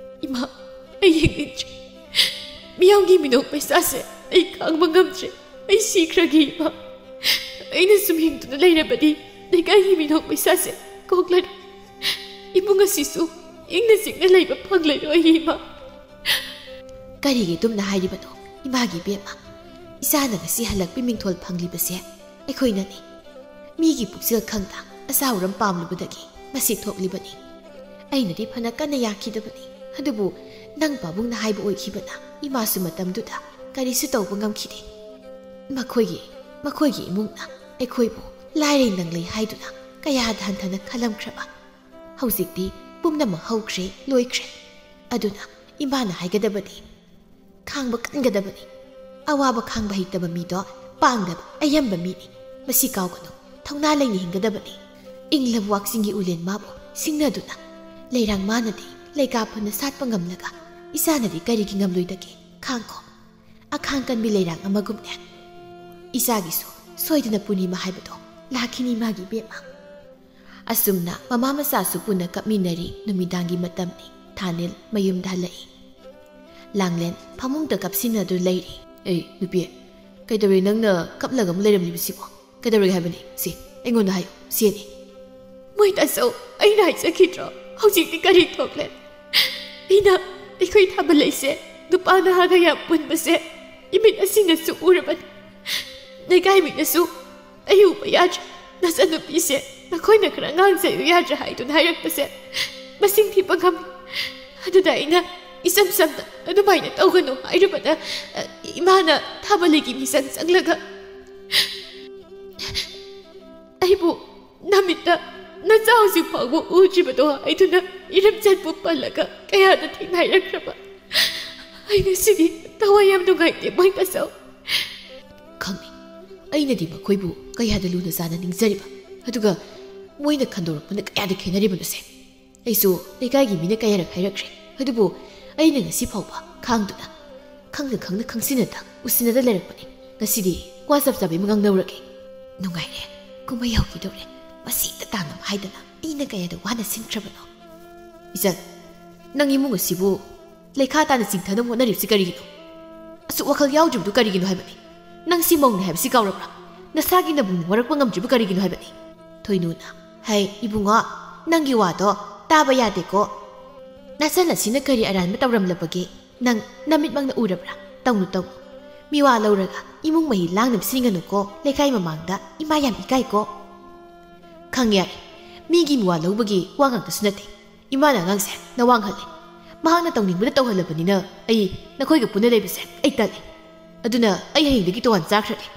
"ꯏꯃꯥ, ꯑꯩ ꯌꯦꯡꯅꯤꯡꯗ꯭ꯔꯦ꯫ ꯃꯤꯌꯥꯝꯒꯤ ꯃꯤꯅꯣꯛ ꯃꯩꯁꯥꯁꯦ ꯑꯩ ꯈꯥꯡꯕ ꯉꯝꯗ꯭ꯔꯦ꯫ ꯑꯩ ꯁꯤꯈ꯭ꯔꯒꯦ, ꯏꯃꯥ꯫ ꯑꯩꯅ ꯁꯨꯝ ꯍꯤꯡꯗꯨꯅ ꯂꯩꯔꯕꯗꯤ ꯂꯩꯀꯥꯏꯒꯤ ꯃꯤꯅꯣꯛ ꯃꯩꯁꯥꯁꯦ ꯀꯣꯛꯂꯔꯣꯏ꯫ ꯏꯃꯨꯡ ꯑꯁꯤꯁꯨ ꯏꯪꯅ ꯆꯤꯛꯅ ꯂꯩꯕ ꯐꯪꯂꯔꯣꯏ, ꯏꯃꯥ꯫ ꯀꯔꯤꯒꯤ ꯑꯗꯨꯝꯅ ꯍꯥꯏꯔꯤꯕꯅꯣ, ꯏꯃꯥꯒꯤ ꯏꯕꯦꯝꯃ? ꯏꯆꯥꯅ ꯉꯁꯤ ꯍꯜꯂꯛꯄꯤ ꯃꯤꯡꯊꯣꯜ ꯐꯪꯂꯤꯕꯁꯦ ꯑꯩꯈꯣꯏꯅꯅꯤ꯫ ꯃꯤꯒꯤ ꯄꯨꯛꯆꯦꯜ ꯈꯪꯗ ꯑꯆꯥ ꯑꯔꯝ ꯄꯥꯝꯂꯨꯕꯗꯒꯤ ꯃꯁꯤ ꯊꯣꯛꯂꯤꯕꯅꯤ꯫ ꯑꯩꯅꯗꯤ ꯐꯅ ꯀꯟꯅ ꯌꯥꯈꯤꯗꯕꯅꯤ, ꯑꯗꯨꯕꯨ ꯅꯪ ꯄꯥꯕꯨꯡꯅ ꯍꯥꯏꯕ ꯑꯣꯏꯈꯤꯕꯅ ꯏꯃꯥꯁꯨ ꯃꯇꯝꯗꯨꯗ ꯀꯔꯤꯁꯨ ꯇꯧꯕ ꯉꯝꯈꯤꯗꯦ꯫ ꯃꯈꯣꯏꯒꯤ, ꯃꯈꯣꯏꯒꯤ ꯏꯃꯨꯡꯅ ꯑꯩꯈꯣꯏꯕꯨ ꯂꯥꯏꯔꯩ ꯅꯪꯂꯩ ꯍꯥꯏꯗꯨꯅ ꯀꯌꯥꯗ ꯍꯟꯊꯅ ꯈꯜꯂꯝꯈ꯭ꯔꯕ꯫ ꯍꯧꯖꯤꯛꯇꯤ ꯄꯨꯝꯅꯃꯛ ꯍꯧꯈ꯭ꯔꯦ, ꯂꯣꯏꯈ꯭ꯔꯦ꯫ ꯑꯗꯨꯅ ꯏꯃꯥꯅ ꯍꯥꯏꯒꯗꯕꯗꯤ, ꯈꯥꯡꯕ ꯀꯟꯒꯗꯕꯅꯤ꯫ ꯑꯋꯥꯕ ꯈꯥꯡꯕ ꯍꯩꯇꯕ ꯃꯤꯗꯣ ꯄꯥꯡꯗꯕ, ꯑꯌꯝꯕ ꯃꯤꯅꯤ꯫ ꯃꯁꯤ ꯀꯥꯎꯒꯅꯨ꯫ ꯊꯧꯅꯥ ꯂꯩꯅ ꯍꯤꯡꯒꯗꯕꯅꯤ꯫ ꯏꯪꯂꯕ ꯋꯥꯛꯆꯤꯡꯒꯤ ꯎꯂꯦꯟ ꯃꯥꯕꯨ ꯁꯤꯡꯅꯗꯨꯅ, ꯂꯩꯔꯥꯡ ꯃꯥꯅꯗꯤ ꯂꯩꯀꯥ ꯐꯅ ꯁꯥꯠꯄ ꯉꯝꯂꯒ ꯏꯆꯥꯅꯗꯤ ꯀꯔꯤꯒꯤ ꯉꯝꯂꯣꯏꯗꯒꯦ? ꯈꯥꯡꯈꯣ꯫ ꯑꯈꯥꯡ ꯀꯟꯕꯤ ꯂꯩꯔꯥꯡ ꯑꯃꯒꯨꯝꯅꯦ꯫ ꯏꯆꯥꯒꯤꯁꯨ ꯁꯣꯏꯗꯅ ꯄꯨꯔꯅꯤꯃꯥ ꯍꯥꯏꯕꯗꯣ ꯂꯥꯛꯈꯤꯅꯤ, ꯏꯃꯥꯒꯤ ꯏꯕꯦꯝꯃ꯫ ꯑꯁꯨꯝꯅ ꯃꯃꯥ ꯃꯆꯥꯁꯨ ꯄꯨꯟꯅ ꯀꯞꯃꯤꯟꯅꯔꯤ꯫ ꯅꯨꯃꯤꯗꯥꯡꯒꯤ ꯃꯇꯝꯅꯤ꯫ ꯊꯥꯅꯤꯜ ꯃꯌꯨꯝꯗ ꯍꯜꯂꯛꯏ꯫ ꯂꯥꯡꯂꯦꯟ ꯐꯃꯨꯡꯗ ꯀꯞꯁꯤꯟꯅꯗꯨ ꯂꯩꯔꯤ꯫ "ꯑꯦ, ꯅꯨꯄꯤ, ꯀꯩꯗꯧꯔꯦ ꯅꯪꯅ ꯀꯞꯂꯒ ꯑꯃꯨꯛ ꯂꯩꯔꯝꯂꯤꯕꯁꯤꯕꯣ? ꯀꯩꯗꯧꯔꯒꯦ ꯍꯥꯏꯕꯅꯤ? ꯁꯤ, ꯑꯩꯉꯣꯟꯗ ꯍꯥꯏꯌꯨ, ꯁꯤꯅꯤ꯫" "ꯃꯣꯏ ꯇꯥꯆꯧ, ꯑꯩꯅ ꯍꯥꯏꯖꯈꯤꯗ꯭ꯔꯣ? ꯍꯧꯖꯤꯛꯇꯤ ꯀꯔꯤ ꯊꯣꯛꯂꯦ? ꯑꯩꯅ ꯑꯩꯈꯣꯏ ꯊꯥꯕ ꯂꯩꯁꯦ ꯅꯨꯄꯥ ꯅꯍꯥ ꯀꯌꯥ ꯄꯨꯟꯕꯁꯦ ꯏꯃꯤꯠ ꯑꯁꯤꯅꯁꯨ ꯎꯔꯕꯅꯤ꯫ ꯂꯩꯀꯥꯏ ꯃꯤꯅꯁꯨ ꯑꯩ ꯎꯕ ꯌꯥꯗ꯭ꯔꯦ꯫ ꯅꯆꯟꯅꯨꯄꯤꯁꯦ ꯅꯈꯣꯏꯅ ꯈꯔ ꯉꯥꯡꯖꯌꯨ ꯌꯥꯗ꯭ꯔꯦ ꯍꯥꯏꯗꯨꯅ ꯍꯥꯏꯔꯛꯄꯁꯦ ꯃꯁꯤꯡ ꯊꯤꯕ ꯉꯝꯃꯤ꯫ ꯑꯗꯨꯗ ꯑꯩꯅ ꯏꯆꯝ ꯆꯝꯅ ꯑꯗꯨꯃꯥꯏꯅ ꯇꯧꯒꯅꯨ ꯍꯥꯏꯔꯨꯕꯗ, ꯑ, ꯏꯃꯥꯅ ꯊꯥꯕꯂꯤꯒꯤ ꯃꯤꯆꯪ ꯆꯪꯂꯒ ꯑꯩꯕꯨ ꯅꯃꯤꯠꯇ ꯅꯆꯥ ꯍꯧꯖꯤꯛ ꯐꯥꯎꯕ ꯎꯗ꯭ꯔꯤꯕꯗꯣ ꯍꯥꯏꯗꯨꯅ ꯏꯔꯝꯆꯠꯄꯨ ꯄꯜꯂꯒ ꯀꯌꯥꯗ ꯊꯦꯡꯅ ꯍꯥꯏꯔꯛꯈ꯭ꯔꯕ꯫ ꯑꯩ ꯉꯁꯤꯗꯤ ꯊꯋꯥꯏ ꯌꯥꯝ ꯅꯨꯡꯉꯥꯏꯇꯦ, ꯃꯣꯏ ꯇꯥꯆꯧ꯫" ꯈꯪꯉꯤ꯫ ꯑꯩꯅꯗꯤ ꯃꯈꯣꯏꯕꯨ ꯀꯌꯥꯗ ꯂꯨꯅ ꯆꯥꯟꯅ ꯅꯤꯡꯖꯔꯤꯕ, ꯑꯗꯨꯒ ꯃꯣꯏꯅ ꯈꯟꯗꯣꯔꯛꯄꯅ ꯀꯌꯥꯗ ꯈꯦꯠꯅꯔꯤꯕꯅꯣꯁꯦ꯫ ꯑꯩꯁꯨ ꯂꯩꯀꯥꯏꯒꯤ ꯃꯤꯅ ꯀꯌꯥꯔꯛ ꯍꯥꯏꯔꯛꯈ꯭ꯔꯦ, ꯑꯗꯨꯕꯨ ꯑꯩꯅ ꯉꯁꯤ ꯐꯥꯎꯕ ꯈꯥꯡꯗꯨꯅ, ꯈꯪꯅ ꯈꯪꯅ ꯈꯪꯁꯤꯟꯅꯗ ꯎꯁꯤꯟꯅꯗ ꯂꯩꯔꯛꯄꯅꯤ꯫ ꯉꯁꯤꯗꯤ ꯋꯥ ꯆꯞ ꯆꯥꯕꯤ ꯑꯃ ꯉꯥꯡꯅꯧꯔꯒꯦ꯫ ꯅꯨꯡꯉꯥꯏꯔꯦ, ꯀꯨꯝꯍꯩ ꯍꯧꯈꯤꯗꯧꯔꯦ꯫ ꯃꯁꯤꯗ ꯇꯥꯡꯉꯝ ꯍꯥꯏꯗꯅ ꯑꯩꯅ ꯀꯌꯥꯗ ꯋꯥꯅ ꯁꯤꯟꯈ꯭ꯔꯕꯅꯣ꯫ ꯏꯆꯟ, ꯅꯪ ꯏꯃꯨꯡ ꯑꯁꯤꯕꯨ ꯂꯩꯈꯥ ꯇꯥꯅ ꯆꯤꯡꯊꯅꯕ ꯍꯣꯠꯅꯔꯤꯕꯁꯤ ꯀꯔꯤꯒꯤꯅꯣ? ꯑꯁꯨꯛ ꯋꯥꯈꯜ ꯌꯥꯎꯗ꯭ꯔꯤꯕꯗꯨ ꯀꯔꯤꯒꯤꯅꯣ ꯍꯥꯏꯕꯅꯤ? ꯅꯪ ꯁꯤ ꯃꯧꯅꯤ ꯍꯥꯏꯕꯁꯤ ꯀꯥꯎꯔꯕ꯭ꯔꯥ? ꯅꯁꯥꯒꯤ ꯅꯕꯨꯡ ꯋꯥꯔꯛꯄ ꯉꯝꯗ꯭ꯔꯤꯕ ꯀꯔꯤꯒꯤꯅꯣ ꯍꯥꯏꯕꯅꯤ?" ꯊꯣꯏꯅꯨꯅ, "ꯍꯩ, ꯏꯕꯨꯡꯉꯣ, ꯅꯪꯒꯤ ꯋꯥꯗꯣ ꯇꯥꯕ ꯌꯥꯗꯦꯀꯣ꯫ ꯅꯆꯟ ꯑꯁꯤꯅ ꯀꯔꯤ ꯑꯔꯥꯟꯕ ꯇꯧꯔꯝꯂꯕꯒꯦ? ꯅꯪ ꯅꯃꯤꯠꯃꯛꯅ ꯎꯔꯕ꯭ꯔꯥ? ꯇꯧꯅꯨ, ꯇꯧꯅꯨ꯫ ꯃꯤꯋꯥ ꯂꯧꯔꯒ ꯏꯃꯨꯡ ꯃꯍꯤ ꯂꯥꯡꯅꯕ ꯁꯤꯟꯒꯅꯨꯀꯣ, ꯂꯩꯀꯥꯏ ꯃꯃꯥꯡꯗ꯫ ꯏꯃꯥ ꯌꯥꯝ ꯏꯀꯥꯏꯀꯣ꯫" "ꯈꯪꯉꯦ, ꯌꯥꯔꯦ꯫ ꯃꯤꯒꯤ ꯃꯤꯋꯥ ꯂꯧꯕꯒꯤ ꯋꯥ ꯉꯥꯛꯇꯁꯨ ꯅꯠꯇꯦ꯫ ꯏꯃꯥꯅ ꯑꯉꯥꯡꯁꯦ ꯅꯋꯥꯡꯍꯜꯂꯦ꯫ ꯃꯍꯥꯛꯅ ꯇꯧꯅꯤꯡꯕꯗ ꯇꯧꯍꯜꯂꯕꯅꯤꯅ ꯑꯩ ꯅꯈꯣꯏꯒ ꯄꯨꯟꯅ ꯂꯩꯕꯁꯦ ꯑꯩ ꯇꯜꯂꯦ꯫ ꯑꯗꯨꯅ ꯑꯩ ꯍꯌꯦꯡꯗꯒꯤ ꯇꯣꯉꯥꯟ ꯆꯥꯈ꯭ꯔꯒꯦ꯫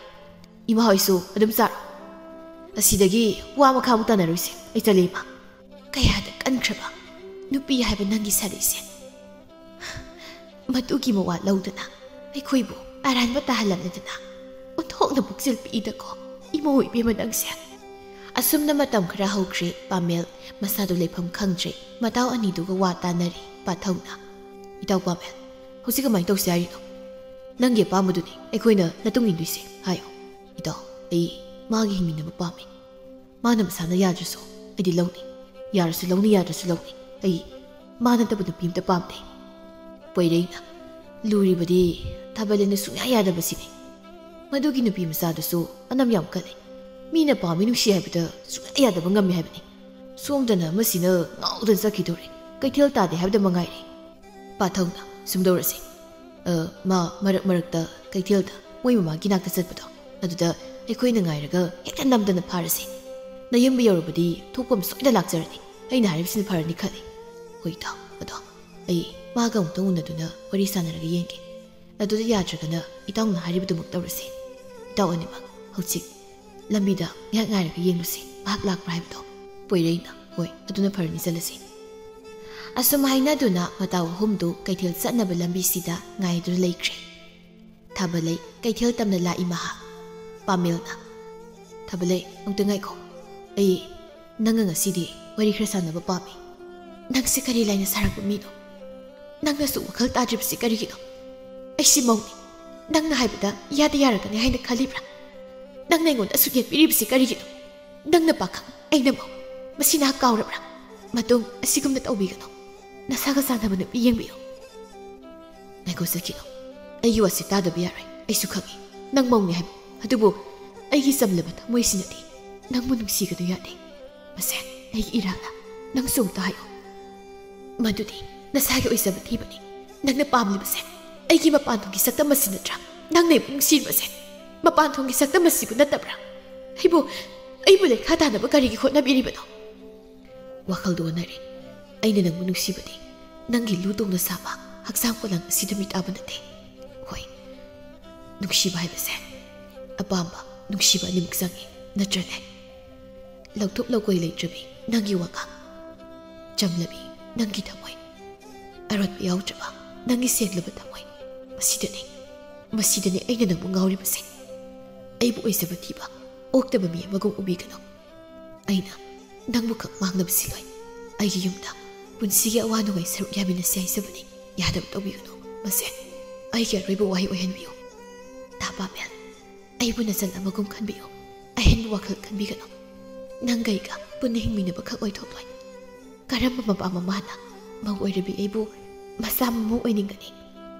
ꯏꯃꯥ ꯍꯣꯏꯁꯨ ꯑꯗꯨꯝ ꯆꯥꯔꯣ꯫ ꯑꯁꯤꯗꯒꯤ ꯋꯥ ꯃꯈꯥꯃꯨꯛ ꯇꯥꯟꯅꯔꯣꯏꯁꯦ꯫ ꯑꯩ ꯆꯠꯂꯦ, ꯏꯃꯥ꯫" ꯀꯌꯥꯗ ꯀꯟꯈ꯭ꯔꯕ ꯅꯨꯄꯤ ꯍꯥꯏꯕ ꯅꯪꯒꯤ ꯁꯥꯔꯤꯁꯦ꯫ ꯃꯗꯨꯒꯤ ꯃꯋꯥ ꯂꯧꯗꯅ ꯑꯩꯈꯣꯏꯕꯨ ꯑꯔꯥꯟꯕ ꯇꯥꯍꯜꯂꯝꯂꯗꯅ ꯑꯣꯟꯊꯣꯛꯅ ꯄꯨꯛꯆꯦꯜ ꯄꯤꯛꯏꯗꯀꯣ, ꯏꯃꯧ ꯏꯕꯦꯝꯃ ꯅꯪꯁꯦ꯫ ꯑꯁꯨꯝꯅ ꯃꯇꯝ ꯈꯔ ꯍꯧꯈ꯭ꯔꯦ꯫ ꯄꯥꯃꯦꯜ ꯃꯁꯥꯗꯨ ꯂꯩꯐꯝ ꯈꯪꯗ꯭ꯔꯦ꯫ ꯃꯇꯥꯎ ꯑꯅꯤꯗꯨꯒ ꯋꯥ ꯇꯥꯅꯔꯤ꯫ ꯄꯥꯊꯧꯅ, "ꯏꯇꯥꯎ ꯄꯥꯃꯦꯜ, ꯍꯧꯖꯤꯛ ꯀꯃꯥꯏꯅ ꯇꯧꯁꯤ ꯍꯥꯏꯔꯤꯅꯣ?" "ꯅꯪꯒꯤ ꯑꯄꯥꯝꯕꯗꯨꯅꯤ ꯑꯩꯈꯣꯏꯅ ꯅꯇꯨꯡ ꯏꯟꯗꯣꯏꯁꯦ꯫ ꯍꯥꯏꯌꯣ꯫" "ꯏꯇꯥꯎ, ꯑꯩ ꯃꯥꯒꯤ ꯍꯤꯡꯃꯤꯟꯅꯕ ꯄꯥꯝꯃꯤ꯫ ꯃꯥꯅ ꯃꯁꯥꯅ ꯌꯥꯗ꯭ꯔꯁꯨ ꯑꯩꯗꯤ ꯂꯧꯅꯤ꯫ ꯌꯥꯔꯁꯨ ꯂꯧꯅꯤ, ꯌꯥꯗ꯭ꯔꯁꯨ ꯂꯧꯅꯤ꯫ ꯑꯩ ꯃꯥ ꯅꯠꯇꯕ ꯅꯨꯄꯤ ꯑꯝꯇ ꯄꯥꯝꯗꯦ꯫" ꯄꯣꯏꯔꯩꯅ, "ꯂꯨꯔꯤꯕꯗꯤ ꯊꯥꯕꯂꯦꯟꯅ ꯁꯨꯡꯌꯥ ꯌꯥꯗꯕꯁꯤꯅꯤ꯫ ꯃꯗꯨꯒꯤ ꯅꯨꯄꯤ ꯃꯆꯥꯗꯨꯁꯨ ꯑꯅꯝ ꯌꯥꯝ ꯀꯜꯂꯤ꯫ ꯃꯤꯅ ꯄꯥꯝꯃꯤ ꯅꯨꯡꯁꯤ ꯍꯥꯏꯕꯗ ꯁꯨꯡꯌꯥ ꯌꯥꯗꯕ ꯉꯝꯃꯤ ꯍꯥꯏꯕꯅꯤ꯫ ꯁꯣꯝꯗꯅ ꯑꯃꯁꯤꯅ ꯉꯥꯎꯗꯅ ꯆꯠꯈꯤꯗꯧꯔꯦ꯫ ꯀꯩꯊꯦꯜ ꯇꯥꯗꯦ ꯍꯥꯏꯕꯗ ꯃꯉꯥꯏꯔꯦ꯫" ꯄꯥꯊꯧꯅ, "ꯁꯨꯝ ꯇꯧꯔꯁꯤ꯫ ꯑ, ꯃꯥ ꯃꯔꯛ ꯃꯔꯛꯇ ꯀꯩꯊꯦꯜꯗ ꯃꯣꯏ ꯃꯃꯥꯒꯤ ꯅꯥꯛꯇ ꯆꯠꯄꯗꯣ, ꯑꯗꯨꯗ ꯑꯩꯈꯣꯏꯅ ꯉꯥꯏꯔꯒ ꯍꯦꯛꯇ ꯅꯝꯗꯅ ꯐꯥꯔꯁꯤ꯫ ꯅꯌꯨꯝꯕ ꯌꯧꯔꯕꯗꯤ ꯊꯣꯛꯐꯝ ꯁꯣꯏꯗ ꯂꯥꯛꯆꯔꯅꯤ꯫ ꯑꯩꯅ ꯍꯥꯏꯔꯤꯕꯁꯤꯅ ꯐꯔꯅꯤ ꯈꯜꯂꯤ꯫" "ꯍꯣꯏ ꯏꯇꯥꯎ, ꯑꯗꯣ ꯑꯩ ꯃꯥꯒ ꯑꯃꯨꯛꯇꯪ ꯎꯅꯗꯨꯅ ꯋꯥꯔꯤ ꯁꯥꯟꯅꯔꯒ ꯌꯦꯡꯒꯦ꯫ ꯑꯗꯨꯗ ꯌꯥꯗ꯭ꯔꯒꯅ ꯏꯇꯥꯎꯅ ꯍꯥꯏꯔꯤꯕꯗꯨꯃꯛ ꯇꯧꯔꯁꯤ꯫ ꯏꯇꯥꯎ ꯑꯅꯤꯃꯛ ꯍꯧꯖꯤꯛ ꯂꯝꯕꯤꯗ ꯉꯥꯏꯍꯥꯛ ꯉꯥꯏꯔꯒ ꯌꯦꯡꯂꯨꯁꯤ, ꯃꯍꯥꯛ ꯂꯥꯛꯄ꯭ꯔꯥ ꯍꯥꯏꯕꯗꯣ꯫" ꯄꯣꯏꯔꯩꯅ, "ꯍꯣꯏ, ꯑꯗꯨꯅ ꯐꯔꯅꯤ, ꯆꯠꯂꯁꯤ꯫" ꯑꯁꯨꯝ ꯍꯥꯏꯅꯗꯨꯅ ꯃꯇꯥꯎ ꯑꯍꯨꯝꯗꯨ ꯀꯩꯊꯦꯜ ꯆꯠꯅꯕ ꯂꯝꯕꯤꯁꯤꯗ ꯉꯥꯏꯗꯨꯅ ꯂꯩꯈ꯭ꯔꯦ꯫ ꯊꯥꯕꯂꯩ ꯀꯩꯊꯦꯜ ꯇꯝꯅ ꯂꯥꯛꯏ ꯃꯍꯥꯛ꯫ ꯄꯥꯃꯦꯜꯅ, "ꯊꯥꯕꯂꯩ, ꯑꯃꯨꯛꯇ ꯉꯥꯏꯈꯣ꯫ ꯑꯩ ꯅꯪꯒ ꯉꯁꯤꯗꯤ ꯋꯥꯔꯤ ꯈꯔ ꯁꯥꯟꯅꯕ ꯄꯥꯝꯃꯤ꯫" "ꯅꯪꯁꯦ ꯀꯔꯤ ꯂꯥꯏꯅ ꯁꯥꯔꯛꯄ ꯃꯤꯅꯣ? ꯅꯪꯅꯁꯨ ꯋꯥꯈꯜ ꯇꯥꯗ꯭ꯔꯤꯕꯁꯤ ꯀꯔꯤꯒꯤꯅꯣ? ꯑꯩꯁꯤ ꯃꯧꯅꯤ꯫ ꯅꯪꯅ ꯍꯥꯏꯕꯗ ꯏꯌꯥꯗ ꯌꯥꯔꯛꯀꯅꯤ ꯍꯥꯏꯅ ꯈꯜꯂꯤꯕ꯭ꯔꯥ? ꯅꯪꯅ ꯑꯩꯉꯣꯟꯗ ꯑꯁꯨꯛ ꯌꯦꯠꯄꯤꯔꯤꯕꯁꯤ ꯀꯔꯤꯒꯤꯅꯣ? ꯅꯪꯅ ꯄꯥꯈꯪ, ꯑꯩꯅ ꯃꯧ꯫ ꯃꯁꯤ ꯅꯍꯥꯛ ꯀꯥꯎꯔꯕ꯭ꯔꯥ? ꯃꯇꯨꯡ ꯑꯁꯤꯒꯨꯝꯅ ꯇꯧꯕꯤꯒꯅꯨ꯫ ꯅꯁꯥꯒ ꯆꯥꯟꯅꯕ ꯅꯨꯄꯤ ꯌꯦꯡꯕꯤꯌꯨ꯫" "ꯉꯥꯏꯈꯣ, ꯆꯠꯈꯤꯅꯨ꯫ ꯑꯩꯒꯤ ꯋꯥꯁꯦ ꯇꯥꯗꯕ ꯌꯥꯔꯣꯏ꯫ ꯑꯩꯁꯨ ꯈꯪꯏ ꯅꯪ ꯃꯧꯅꯤ ꯍꯥꯏꯕ꯫ ꯑꯗꯨꯕꯨ ꯑꯩꯒꯤ ꯆꯝꯂꯕ ꯊꯃꯣꯏꯁꯤꯅꯗꯤ ꯅꯪꯕꯨ ꯅꯨꯡꯁꯤꯒꯅꯨ ꯌꯥꯗꯦ꯫ ꯃꯁꯦ, ꯑꯩꯒꯤ ꯏꯔꯥꯜꯂ꯫ ꯅꯪꯁꯨ ꯑꯃꯨꯛꯇ ꯍꯥꯏꯌꯨ꯫ ꯃꯗꯨꯗꯤ ꯅꯁꯥꯒꯤ ꯑꯣꯏꯖꯕ ꯊꯤꯕꯅꯤ꯫ ꯅꯪꯅ ꯄꯥꯝꯂꯤꯕꯁꯦ ꯑꯩꯒꯤ ꯃꯄꯥꯟ ꯊꯣꯡꯒꯤ ꯁꯛꯇꯝ ꯑꯁꯤ ꯅꯠꯇ꯭ꯔꯥ? ꯅꯪꯅ ꯑꯩꯕꯨ ꯅꯨꯡꯁꯤꯔꯤꯕꯁꯦ ꯃꯄꯥꯟ ꯊꯣꯡꯒꯤ ꯁꯛꯇꯝ ꯑꯁꯤꯕꯨ ꯅꯠꯇꯕ꯭ꯔꯥ? ꯑꯩꯕꯨ, ꯑꯩꯕꯨ ꯂꯩꯈꯥ ꯇꯥꯅꯕ ꯀꯔꯤꯒꯤ ꯍꯣꯠꯅꯕꯤꯔꯤꯕꯅꯣ? ꯋꯥꯈꯜꯗꯨ ꯑꯣꯟꯅꯔꯦ꯫ ꯑꯩꯅ ꯅꯪꯕꯨ ꯅꯨꯡꯁꯤꯕꯗꯤ ꯅꯪꯒꯤ ꯂꯨ ꯇꯣꯡꯅ ꯁꯥꯕ ꯍꯛꯆꯥꯡ ꯄꯣꯂꯥꯡ ꯑꯁꯤꯗ ꯃꯤꯇꯥꯕ ꯅꯠꯇꯦ꯫ ꯍꯣꯏ, ꯅꯨꯡꯁꯤꯕ ꯍꯥꯏꯕꯁꯦ ꯑꯄꯥꯝꯕ, ꯅꯨꯡꯁꯤꯕ ꯑꯅꯤꯃꯛ ꯆꯪꯏ, ꯅꯠꯇ꯭ꯔꯅꯦ? ꯂꯧꯊꯣꯛ ꯂꯧꯀꯣꯏ ꯂꯩꯇ꯭ꯔꯕꯤ ꯅꯪꯒꯤ ꯋꯥꯉꯥꯡ, ꯆꯝꯂꯕꯤ ꯅꯪꯒꯤ ꯊꯃꯣꯏ, ꯑꯔꯣꯠꯄ ꯌꯥꯎꯗ꯭ꯔꯕ ꯅꯪꯒꯤ ꯁꯦꯡꯂꯕ ꯊꯃꯣꯏ, ꯃꯁꯤꯗꯅꯤ, ꯃꯁꯤꯗꯅꯤ ꯑꯩꯅ ꯅꯪꯕꯨ ꯉꯥꯎꯔꯤꯕꯁꯦ꯫ ꯑꯩꯕꯨ ꯑꯣꯏꯖꯕ ꯊꯤꯕ, ꯑꯣꯛꯇꯕ ꯃꯤ ꯑꯃꯒꯨꯝ ꯎꯕꯤꯒꯅꯨ꯫ ꯑꯩꯅ ꯅꯪꯕꯨ ꯈꯛ ꯃꯥꯡꯅꯕ ꯁꯤꯜꯂꯣꯏ꯫ ꯑꯩꯒꯤ ꯌꯨꯝꯗ ꯄꯨꯟꯁꯤꯒꯤ ꯑꯋꯥ ꯅꯨꯡꯉꯥꯏ ꯁꯔꯨꯛ ꯌꯥꯃꯤꯟꯅꯁꯤ ꯍꯥꯏꯖꯕꯅꯤ꯫ ꯌꯥꯗꯕ ꯇꯧꯕꯤꯒꯅꯨ꯫ ꯃꯁꯦ ꯑꯩꯒꯤ ꯑꯔꯣꯏꯕ ꯋꯥꯍꯩ ꯑꯣꯏꯍꯟꯕꯤꯌꯨ꯫ ꯇꯥ ꯄꯥꯃꯦꯜ, ꯑꯩꯕꯨ ꯅꯆꯟ ꯑꯃꯒꯨꯝ ꯈꯟꯕꯤꯌꯨ꯫ ꯑꯍꯦꯟꯕ ꯋꯥꯈꯜ ꯈꯟꯕꯤꯒꯅꯨ꯫ ꯅꯪꯒ ꯑꯩꯒ ꯄꯨꯟꯅ ꯍꯤꯡꯃꯤꯟꯅꯕ ꯈꯛ ꯑꯣꯏꯊꯣꯛꯂꯣꯏ꯫ ꯀꯔꯝꯕ ꯃꯄꯥ ꯃꯃꯥꯅ ꯃꯧ ꯑꯣꯏꯔꯕꯤ ꯑꯩꯕꯨ ꯃꯆꯥ ꯃꯃꯧ ꯑꯣꯏꯅꯤꯡꯒꯅꯤ?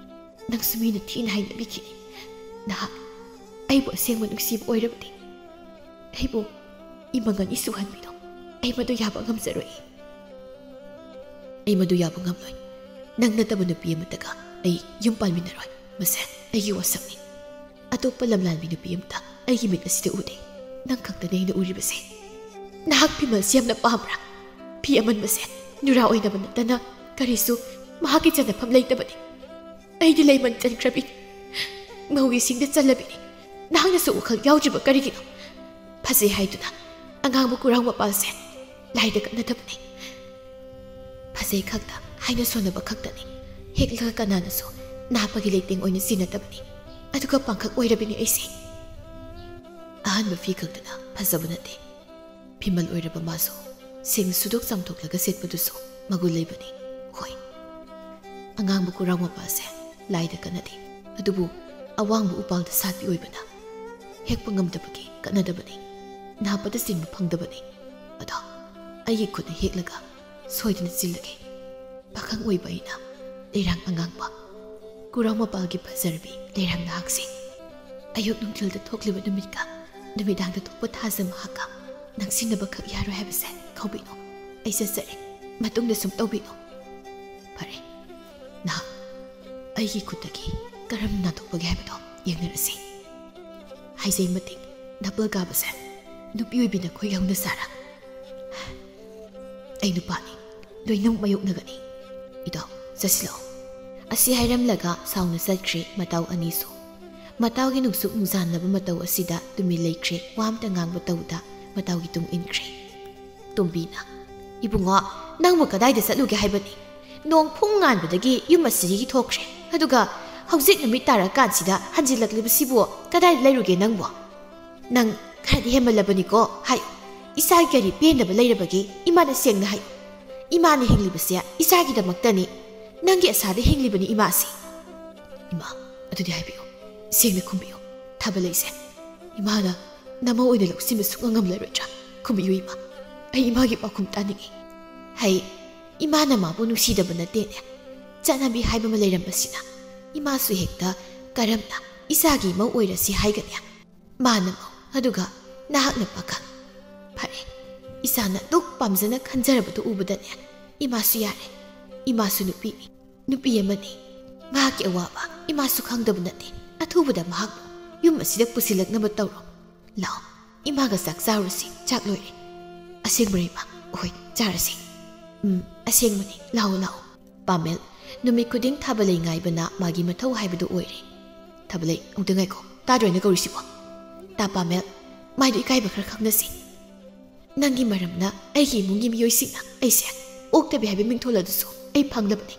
ꯅꯪꯁꯨ ꯃꯤꯅ ꯊꯤꯅ ꯍꯥꯏꯅꯕꯤꯈꯤꯅꯤ꯫ ꯅꯍꯥꯛ ꯑꯩꯕꯨ ꯑꯁꯦꯡꯕ ꯅꯨꯡꯁꯤꯕ ꯑꯣꯏꯔꯕꯗꯤ ꯑꯩꯕꯨ ꯏꯃꯪ ꯑꯅꯤ ꯁꯨꯍꯟꯕꯤꯔꯣ꯫ ꯑꯩ ꯃꯗꯨ ꯌꯥꯕ ꯉꯝꯖꯔꯣꯏ꯫ ꯑꯩ ꯃꯗꯨ ꯌꯥꯕ ꯉꯝꯂꯣꯏ꯫ ꯅꯪ ꯅꯠꯇꯕ ꯅꯨꯄꯤ ꯑꯃꯠꯇꯒ ꯑꯩ ꯌꯨꯝ ꯄꯥꯟꯃꯤꯟꯅꯔꯣꯏ꯫ ꯃꯁꯦ ꯑꯩꯒꯤ ꯋꯥꯁꯛꯅꯤ꯫ ꯑꯇꯣꯞꯄ ꯂꯝꯂꯥꯟꯕꯤ ꯅꯨꯄꯤ ꯑꯃꯠꯇ ꯑꯩꯒꯤ ꯃꯤꯠ ꯑꯁꯤꯗ ꯎꯗꯦ꯫ ꯅꯪ ꯈꯛꯇꯅꯦ ꯑꯩꯅ ꯎꯔꯤꯕꯁꯦ꯫ ꯅꯍꯥꯛ ꯐꯤꯃꯜꯁꯤ ꯌꯥꯝꯅ ꯄꯥꯝꯕ꯭ꯔꯥ? ꯐꯤ ꯑꯃꯟꯕꯁꯦ ꯅꯨꯔꯥ ꯑꯣꯏꯅꯕ ꯅꯠꯇꯅ ꯀꯔꯤꯁꯨ ꯃꯍꯥꯛꯀꯤ ꯆꯟꯅꯐꯝ ꯂꯩꯇꯕꯅꯤ꯫ ꯑꯩꯗꯤ ꯂꯩꯃꯟ ꯆꯟꯈ꯭ꯔꯕꯤꯅꯤ꯫ ꯃꯧꯒꯤ ꯁꯤꯡꯗ ꯆꯜꯂꯕꯤꯅꯤ꯫ ꯅꯍꯥꯛꯅꯁꯨ ꯋꯥꯈꯜ ꯌꯥꯎꯗ꯭ꯔꯤꯕ ꯀꯔꯤꯒꯤꯅꯣ? ꯐꯖꯩ ꯍꯥꯏꯗꯨꯅ ꯑꯉꯥꯡꯕ ꯀꯨꯔꯥꯎ ꯃꯄꯥꯜꯁꯦ ꯂꯥꯏꯗ ꯀꯠꯅꯗꯕꯅꯤ꯫ ꯐꯖꯩ ꯈꯛꯇ ꯍꯥꯏꯅ ꯁꯣꯟꯅꯕ ꯈꯛꯇꯅꯤ꯫ ꯍꯦꯛꯂꯒ ꯀꯅꯥꯅꯁꯨ ꯅꯥꯞꯄꯒꯤ ꯂꯩꯇꯦꯡ ꯑꯣꯏꯅ ꯁꯤꯖꯤꯟꯅꯗꯕꯅꯤ꯫ ꯑꯗꯨꯒ ꯄꯥꯡꯈꯛ ꯑꯣꯏꯔꯕꯤꯅꯤ ꯑꯩꯁꯦ꯫ ꯑꯍꯟꯕ ꯐꯤ ꯈꯛꯇꯅ ꯐꯖꯕ ꯅꯠꯇꯦ꯫ ꯐꯤꯃꯜ ꯑꯣꯏꯔꯕ ꯃꯥꯁꯨ ꯁꯦꯡꯅ ꯁꯨꯗꯣꯛ ꯆꯥꯝꯊꯣꯛꯂꯒ ꯁꯦꯠꯄꯗꯨꯁꯨ ꯃꯒꯨꯟ ꯂꯩꯕꯅꯤ꯫ ꯍꯣꯏ, ꯑꯉꯥꯡꯕ ꯀꯨꯔꯥꯎ ꯃꯄꯥꯁꯦ ꯂꯥꯏꯗ ꯀꯠꯅꯗꯦ, ꯑꯗꯨꯕꯨ ꯑꯋꯥꯡꯕ ꯎꯄꯥꯜꯗ ꯁꯥꯠꯄꯤ ꯑꯣꯏꯕꯅ ꯍꯦꯛꯄ ꯉꯝꯗꯕꯒꯤ ꯀꯠꯅꯗꯕꯅꯤ꯫ ꯅꯥꯞꯄꯗ ꯆꯤꯟꯕ ꯐꯪꯗꯕꯅꯤ꯫ ꯑꯗꯣ ꯑꯩꯒꯤ ꯈꯨꯠꯅ ꯍꯦꯛꯂꯒ ꯁꯣꯏꯗꯅ ꯆꯤꯜꯂꯒꯦ꯫ ꯄꯥꯈꯪ ꯑꯣꯏꯕ ꯑꯩꯅ ꯂꯩꯔꯥꯡ ꯑꯉꯥꯡꯕ ꯀꯨꯔꯧ ꯃꯄꯥꯜꯒꯤ ꯐꯖꯔꯕꯤ ꯂꯩꯔꯝ ꯅꯍꯥꯛꯁꯦ꯫ ꯑꯌꯨꯛ ꯅꯨꯡꯊꯤꯜꯗ ꯊꯣꯛꯂꯤꯕ ꯅꯨꯃꯤꯠꯀ ꯅꯨꯃꯤꯗꯥꯡꯗ ꯊꯣꯛꯄ ꯊꯥꯖ ꯃꯍꯥꯛꯀ ꯅꯪꯁꯤꯟꯅꯕꯈꯛ ꯌꯥꯔꯣꯏ ꯍꯥꯏꯕꯁꯦ ꯈꯪꯕꯤꯅꯣ꯫ ꯑꯩ ꯆꯠꯆꯔꯦ꯫ ꯃꯇꯨꯡꯗ ꯁꯨꯝ ꯇꯧꯕꯤꯅꯣ꯫ ꯐꯔꯦ, ꯅꯍꯥꯛ ꯑꯩꯒꯤ ꯈꯨꯠꯇꯒꯤ ꯀꯔꯝ ꯅꯥꯟꯊꯣꯛꯄꯒꯦ ꯍꯥꯏꯕꯗꯣ ꯌꯦꯡꯅꯔꯁꯤ꯫ ꯍꯥꯏꯖꯩ ꯃꯇꯤꯛ ꯅꯥꯄꯜ ꯀꯥꯕꯁꯦ ꯅꯨꯄꯤ ꯑꯣꯏꯕꯤ ꯅꯈꯣꯏꯒꯤ ꯍꯧꯅ ꯁꯥꯔ꯫ ꯑꯩ ꯅꯨꯄꯥꯅꯤ, ꯂꯣꯏꯅꯃꯛ ꯃꯥꯌꯣꯛꯅꯒꯅꯤ꯫ ꯏꯇꯥꯎ, ꯆꯠꯁꯤꯜꯂꯛꯑꯣ꯫ ꯑꯁꯤ ꯍꯥꯏꯔꯝꯂꯒ ꯁꯥꯎꯅ ꯆꯠꯈ꯭ꯔꯦ ꯃꯇꯥꯎ ꯑꯅꯤꯁꯨ꯫ ꯃꯇꯥꯎꯒꯤ ꯅꯨꯡꯁꯨꯛ ꯅꯨꯡꯖꯥꯟꯅꯕ ꯃꯇꯧ ꯑꯁꯤꯗ ꯇꯨꯃꯤꯟ ꯂꯩꯈ꯭ꯔꯦ, ꯋꯥ ꯑꯝꯇ ꯉꯥꯡꯕ ꯇꯧꯗ ꯃꯇꯥꯎꯒꯤ ꯇꯨꯡ ꯏꯟꯈ꯭ꯔꯦ꯫ ꯇꯣꯝꯕꯤꯅ, "ꯏꯕꯨꯡꯉꯣ, ꯅꯪꯕꯨ ꯀꯗꯥꯏꯗ ꯆꯠꯂꯨꯒꯦ ꯍꯥꯏꯕꯅꯤ? ꯅꯣꯡ ꯐꯨꯡ ꯉꯥꯟꯕꯗꯒꯤ ꯌꯨꯝ ꯑꯁꯤꯗꯒꯤ ꯊꯣꯛꯈ꯭ꯔꯦ, ꯑꯗꯨꯒ ꯍꯧꯖꯤꯛ ꯅꯨꯃꯤꯠ ꯇꯥꯔꯀꯥꯟꯁꯤꯗ ꯍꯟꯖꯤꯜꯂꯛꯂꯤꯕꯁꯤꯕꯨ ꯀꯗꯥꯏꯗ ꯂꯩꯔꯨꯒꯦ ꯅꯪꯕꯨ? ꯅꯪ ꯈꯔꯗꯤ ꯍꯦꯟꯃꯜꯂꯕꯅꯤꯀꯣ, ꯍꯥꯏꯌꯨ꯫ ꯏꯆꯥꯒꯤ ꯀꯔꯤ ꯄꯦꯟꯗꯕ ꯂꯩꯔꯕꯒꯦ? ꯏꯃꯥꯗ ꯁꯦꯡꯅ ꯍꯥꯏꯌꯨ꯫ ꯏꯃꯥꯅ ꯍꯤꯡꯂꯤꯕꯁꯦ ꯏꯆꯥꯒꯤꯗꯃꯛꯇꯅꯤ꯫ ꯅꯪꯒꯤ ꯑꯁꯥꯗ ꯍꯤꯡꯂꯤꯕꯅꯤ ꯏꯃꯥꯁꯦ꯫" "ꯏꯃꯥ, ꯑꯗꯨꯗꯤ ꯍꯥꯏꯕꯤꯌꯨ, ꯁꯦꯡꯅ ꯈꯨꯝꯕꯤꯌꯨ꯫ ꯊꯥꯕꯂꯩꯁꯦ ꯏꯃꯥꯅ ꯅꯃꯧ ꯑꯣꯏꯅ ꯂꯧꯁꯤꯟꯕ ꯁꯨꯛꯉꯝ ꯉꯝꯂꯔꯣꯏꯗ꯭ꯔꯥ? ꯈꯨꯝꯕꯤꯌꯨ ꯏꯃꯥ, ꯑꯩ ꯏꯃꯥꯒꯤ ꯄꯥꯎꯈꯨꯝ ꯇꯥꯅꯤꯡꯏ꯫" "ꯍꯩ, ꯏꯃꯥꯅ ꯃꯥꯕꯨ ꯅꯨꯡꯁꯤꯗꯕ ꯅꯠꯇꯦꯅꯦ꯫ ꯆꯠꯅꯕꯤ ꯍꯥꯏꯕ ꯑꯃ ꯂꯩꯔꯝꯕꯁꯤꯅ ꯏꯃꯥꯁꯨ ꯍꯦꯛꯇ ꯀꯔꯝꯅ ꯏꯆꯥꯒꯤ ꯏꯃꯧ ꯑꯣꯏꯔꯁꯤ ꯍꯥꯏꯒꯅꯤ? ꯃꯥꯅ ꯃꯧ, ꯑꯗꯨꯒ ꯅꯍꯥꯛꯅ ꯄꯥꯈꯪ꯫ ꯐꯔꯦ, ꯏꯆꯥꯅ ꯑꯗꯨꯛ ꯄꯥꯝꯖꯅ ꯈꯟꯖꯔꯕꯗꯨ ꯎꯕꯗꯅꯦ ꯏꯃꯥꯁꯨ ꯌꯥꯔꯦ꯫ ꯏꯃꯥꯁꯨ ꯅꯨꯄꯤꯅꯤ, ꯅꯨꯄꯤ ꯑꯃꯅꯤ꯫ ꯃꯍꯥꯛꯀꯤ ꯑꯋꯥꯕ ꯏꯃꯥꯁꯨ ꯈꯪꯗꯕ ꯅꯠꯇꯦ꯫ ꯑꯊꯨꯕꯗ ꯃꯍꯥꯛꯄꯨ ꯌꯨꯝ ꯑꯁꯤꯗ ꯄꯨꯁꯤꯜꯂꯛꯅꯕ ꯇꯧꯔꯣ꯫ ꯂꯥꯛꯑꯣ, ꯏꯃꯥꯒ ꯆꯥꯛ ꯆꯥꯔꯨꯔꯁꯤ꯫ ꯆꯥꯛ ꯂꯣꯏꯔꯦ꯫" "ꯑꯁꯦꯡꯕꯔ ꯏꯃꯥ?" "ꯍꯣꯏ, ꯆꯥꯔꯁꯤ꯫" "ꯎꯝ, ꯑꯁꯦꯡꯕꯅꯤ꯫ ꯂꯥꯛꯑꯣ, ꯂꯥꯛꯑꯣ꯫" ꯄꯥꯃꯦꯜ, ꯅꯨꯃꯤꯠ ꯈꯨꯗꯤꯡ ꯊꯥꯕꯂꯩ ꯉꯥꯏꯕꯅ ꯃꯥꯒꯤ ꯃꯊꯧ ꯍꯥꯏꯕꯗꯨ ꯑꯣꯏꯔꯦ꯫ "ꯊꯥꯕꯂꯩ, ꯑꯃꯨꯛꯇ ꯉꯥꯏꯈꯣ꯫ ꯇꯥꯗ꯭ꯔꯣ ꯑꯩꯅ ꯀꯧꯔꯤꯁꯤꯕꯣ? ꯇꯥ ꯄꯥꯃꯦꯜ, ꯃꯥꯏꯗꯣ ꯏꯀꯥꯏꯕ ꯈꯔ ꯈꯪꯅꯁꯤ꯫ ꯅꯪꯒꯤ ꯃꯔꯝꯅ ꯑꯩꯒꯤ ꯏꯃꯨꯡꯒꯤ ꯃꯤꯑꯣꯏꯁꯤꯡꯅ ꯑꯩꯁꯦ ꯑꯣꯛꯇꯕꯤ ꯍꯥꯏꯕ ꯃꯤꯡꯊꯣꯜ ꯑꯗꯨꯁꯨ ꯑꯩ ꯐꯪꯂꯕꯅꯤ꯫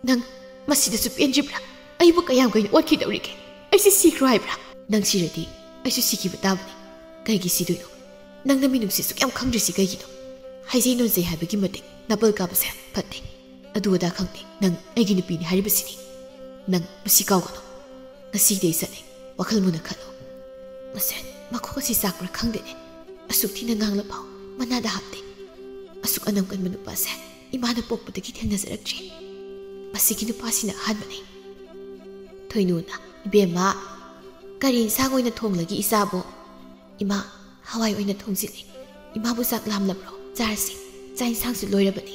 ꯅꯪ ꯃꯁꯤꯗꯁꯨ ꯄꯦꯟꯗ꯭ꯔꯤꯕ꯭ꯔꯥ? ꯑꯩꯕꯨ ꯀꯌꯥꯝ ꯀꯨꯏꯅ ꯑꯣꯠꯈꯤꯗꯧꯔꯤꯒꯦ? ꯑꯩꯁꯦ ꯁꯤꯈ꯭ꯔꯣ ꯍꯥꯏꯕ꯭ꯔꯥ? ꯅꯪ ꯁꯤꯔꯗꯤ ꯑꯩꯁꯨ ꯁꯤꯈꯤꯕ ꯇꯥꯕꯅꯤ꯫ ꯀꯩꯒꯤ ꯁꯤꯗꯣꯏꯅꯣ? ꯅꯪꯅ ꯃꯤꯅꯨꯡꯁꯤ ꯑꯁꯨꯛ ꯌꯥꯝ ꯈꯪꯗ꯭ꯔꯤꯁꯤ ꯀꯩꯒꯤꯅꯣ? ꯍꯥꯏꯖꯩ ꯅꯣꯟꯖꯩ ꯍꯥꯏꯕꯒꯤ ꯃꯇꯤꯛ ꯅꯥꯄꯜ ꯀꯥꯕꯁꯦ ꯐꯠꯇꯦ꯫ ꯑꯗꯨ ꯑꯗꯥ ꯈꯪꯗꯦ, ꯅꯪ ꯑꯩꯒꯤ ꯅꯨꯄꯤꯅꯤ ꯍꯥꯏꯔꯤꯕꯁꯤꯅꯤ꯫ ꯅꯪ ꯃꯁꯤ ꯀꯥꯎꯒꯅꯨ꯫ ꯉꯁꯤꯗꯤ ꯑꯩ ꯆꯠꯂꯦ, ꯋꯥꯈꯜ ꯃꯨꯟꯅ ꯈꯜꯂꯨ꯫" ꯃꯁꯦ, ꯃꯈꯣꯡ ꯑꯁꯤ ꯆꯥꯛꯄ꯭ꯔꯥ ꯈꯪꯗꯦꯅꯦ꯫ ꯑꯁꯨꯛ ꯊꯤꯅ ꯉꯥꯡꯂꯐꯥꯎ ꯃꯅꯥꯗ ꯍꯥꯞꯇꯦ꯫ ꯑꯁꯨꯛ ꯑꯅꯝ ꯀꯟꯕ ꯅꯨꯄꯥꯁꯦ ꯏꯃꯥꯅ ꯄꯣꯛꯄꯗꯒꯤ ꯊꯦꯡꯅꯖꯔꯛꯇ꯭ꯔꯤ꯫ ꯃꯁꯤꯒꯤ ꯅꯨꯄꯥꯁꯤꯅ ꯑꯍꯥꯟꯕꯅꯤ꯫ ꯊꯣꯏꯅꯨꯅ, "ꯏꯕꯦꯝꯃ, ꯀꯔꯤ ꯏꯟꯁꯥꯡ ꯑꯣꯏꯅ ꯊꯣꯡꯂꯒꯦ ꯏꯆꯥꯕꯨ?" "ꯏꯃꯥ, ꯍꯋꯥꯏ ꯑꯣꯏꯅ ꯊꯣꯡꯖꯤꯜꯂꯤ꯫ ꯏꯃꯥꯕꯨ ꯆꯥꯛ ꯂꯥꯝꯂꯕ꯭ꯔꯣ? ꯆꯥꯔꯁꯤ, ꯆꯥꯛ ꯏꯟꯁꯥꯡꯁꯨ ꯂꯣꯏꯔꯕꯅꯤ꯫"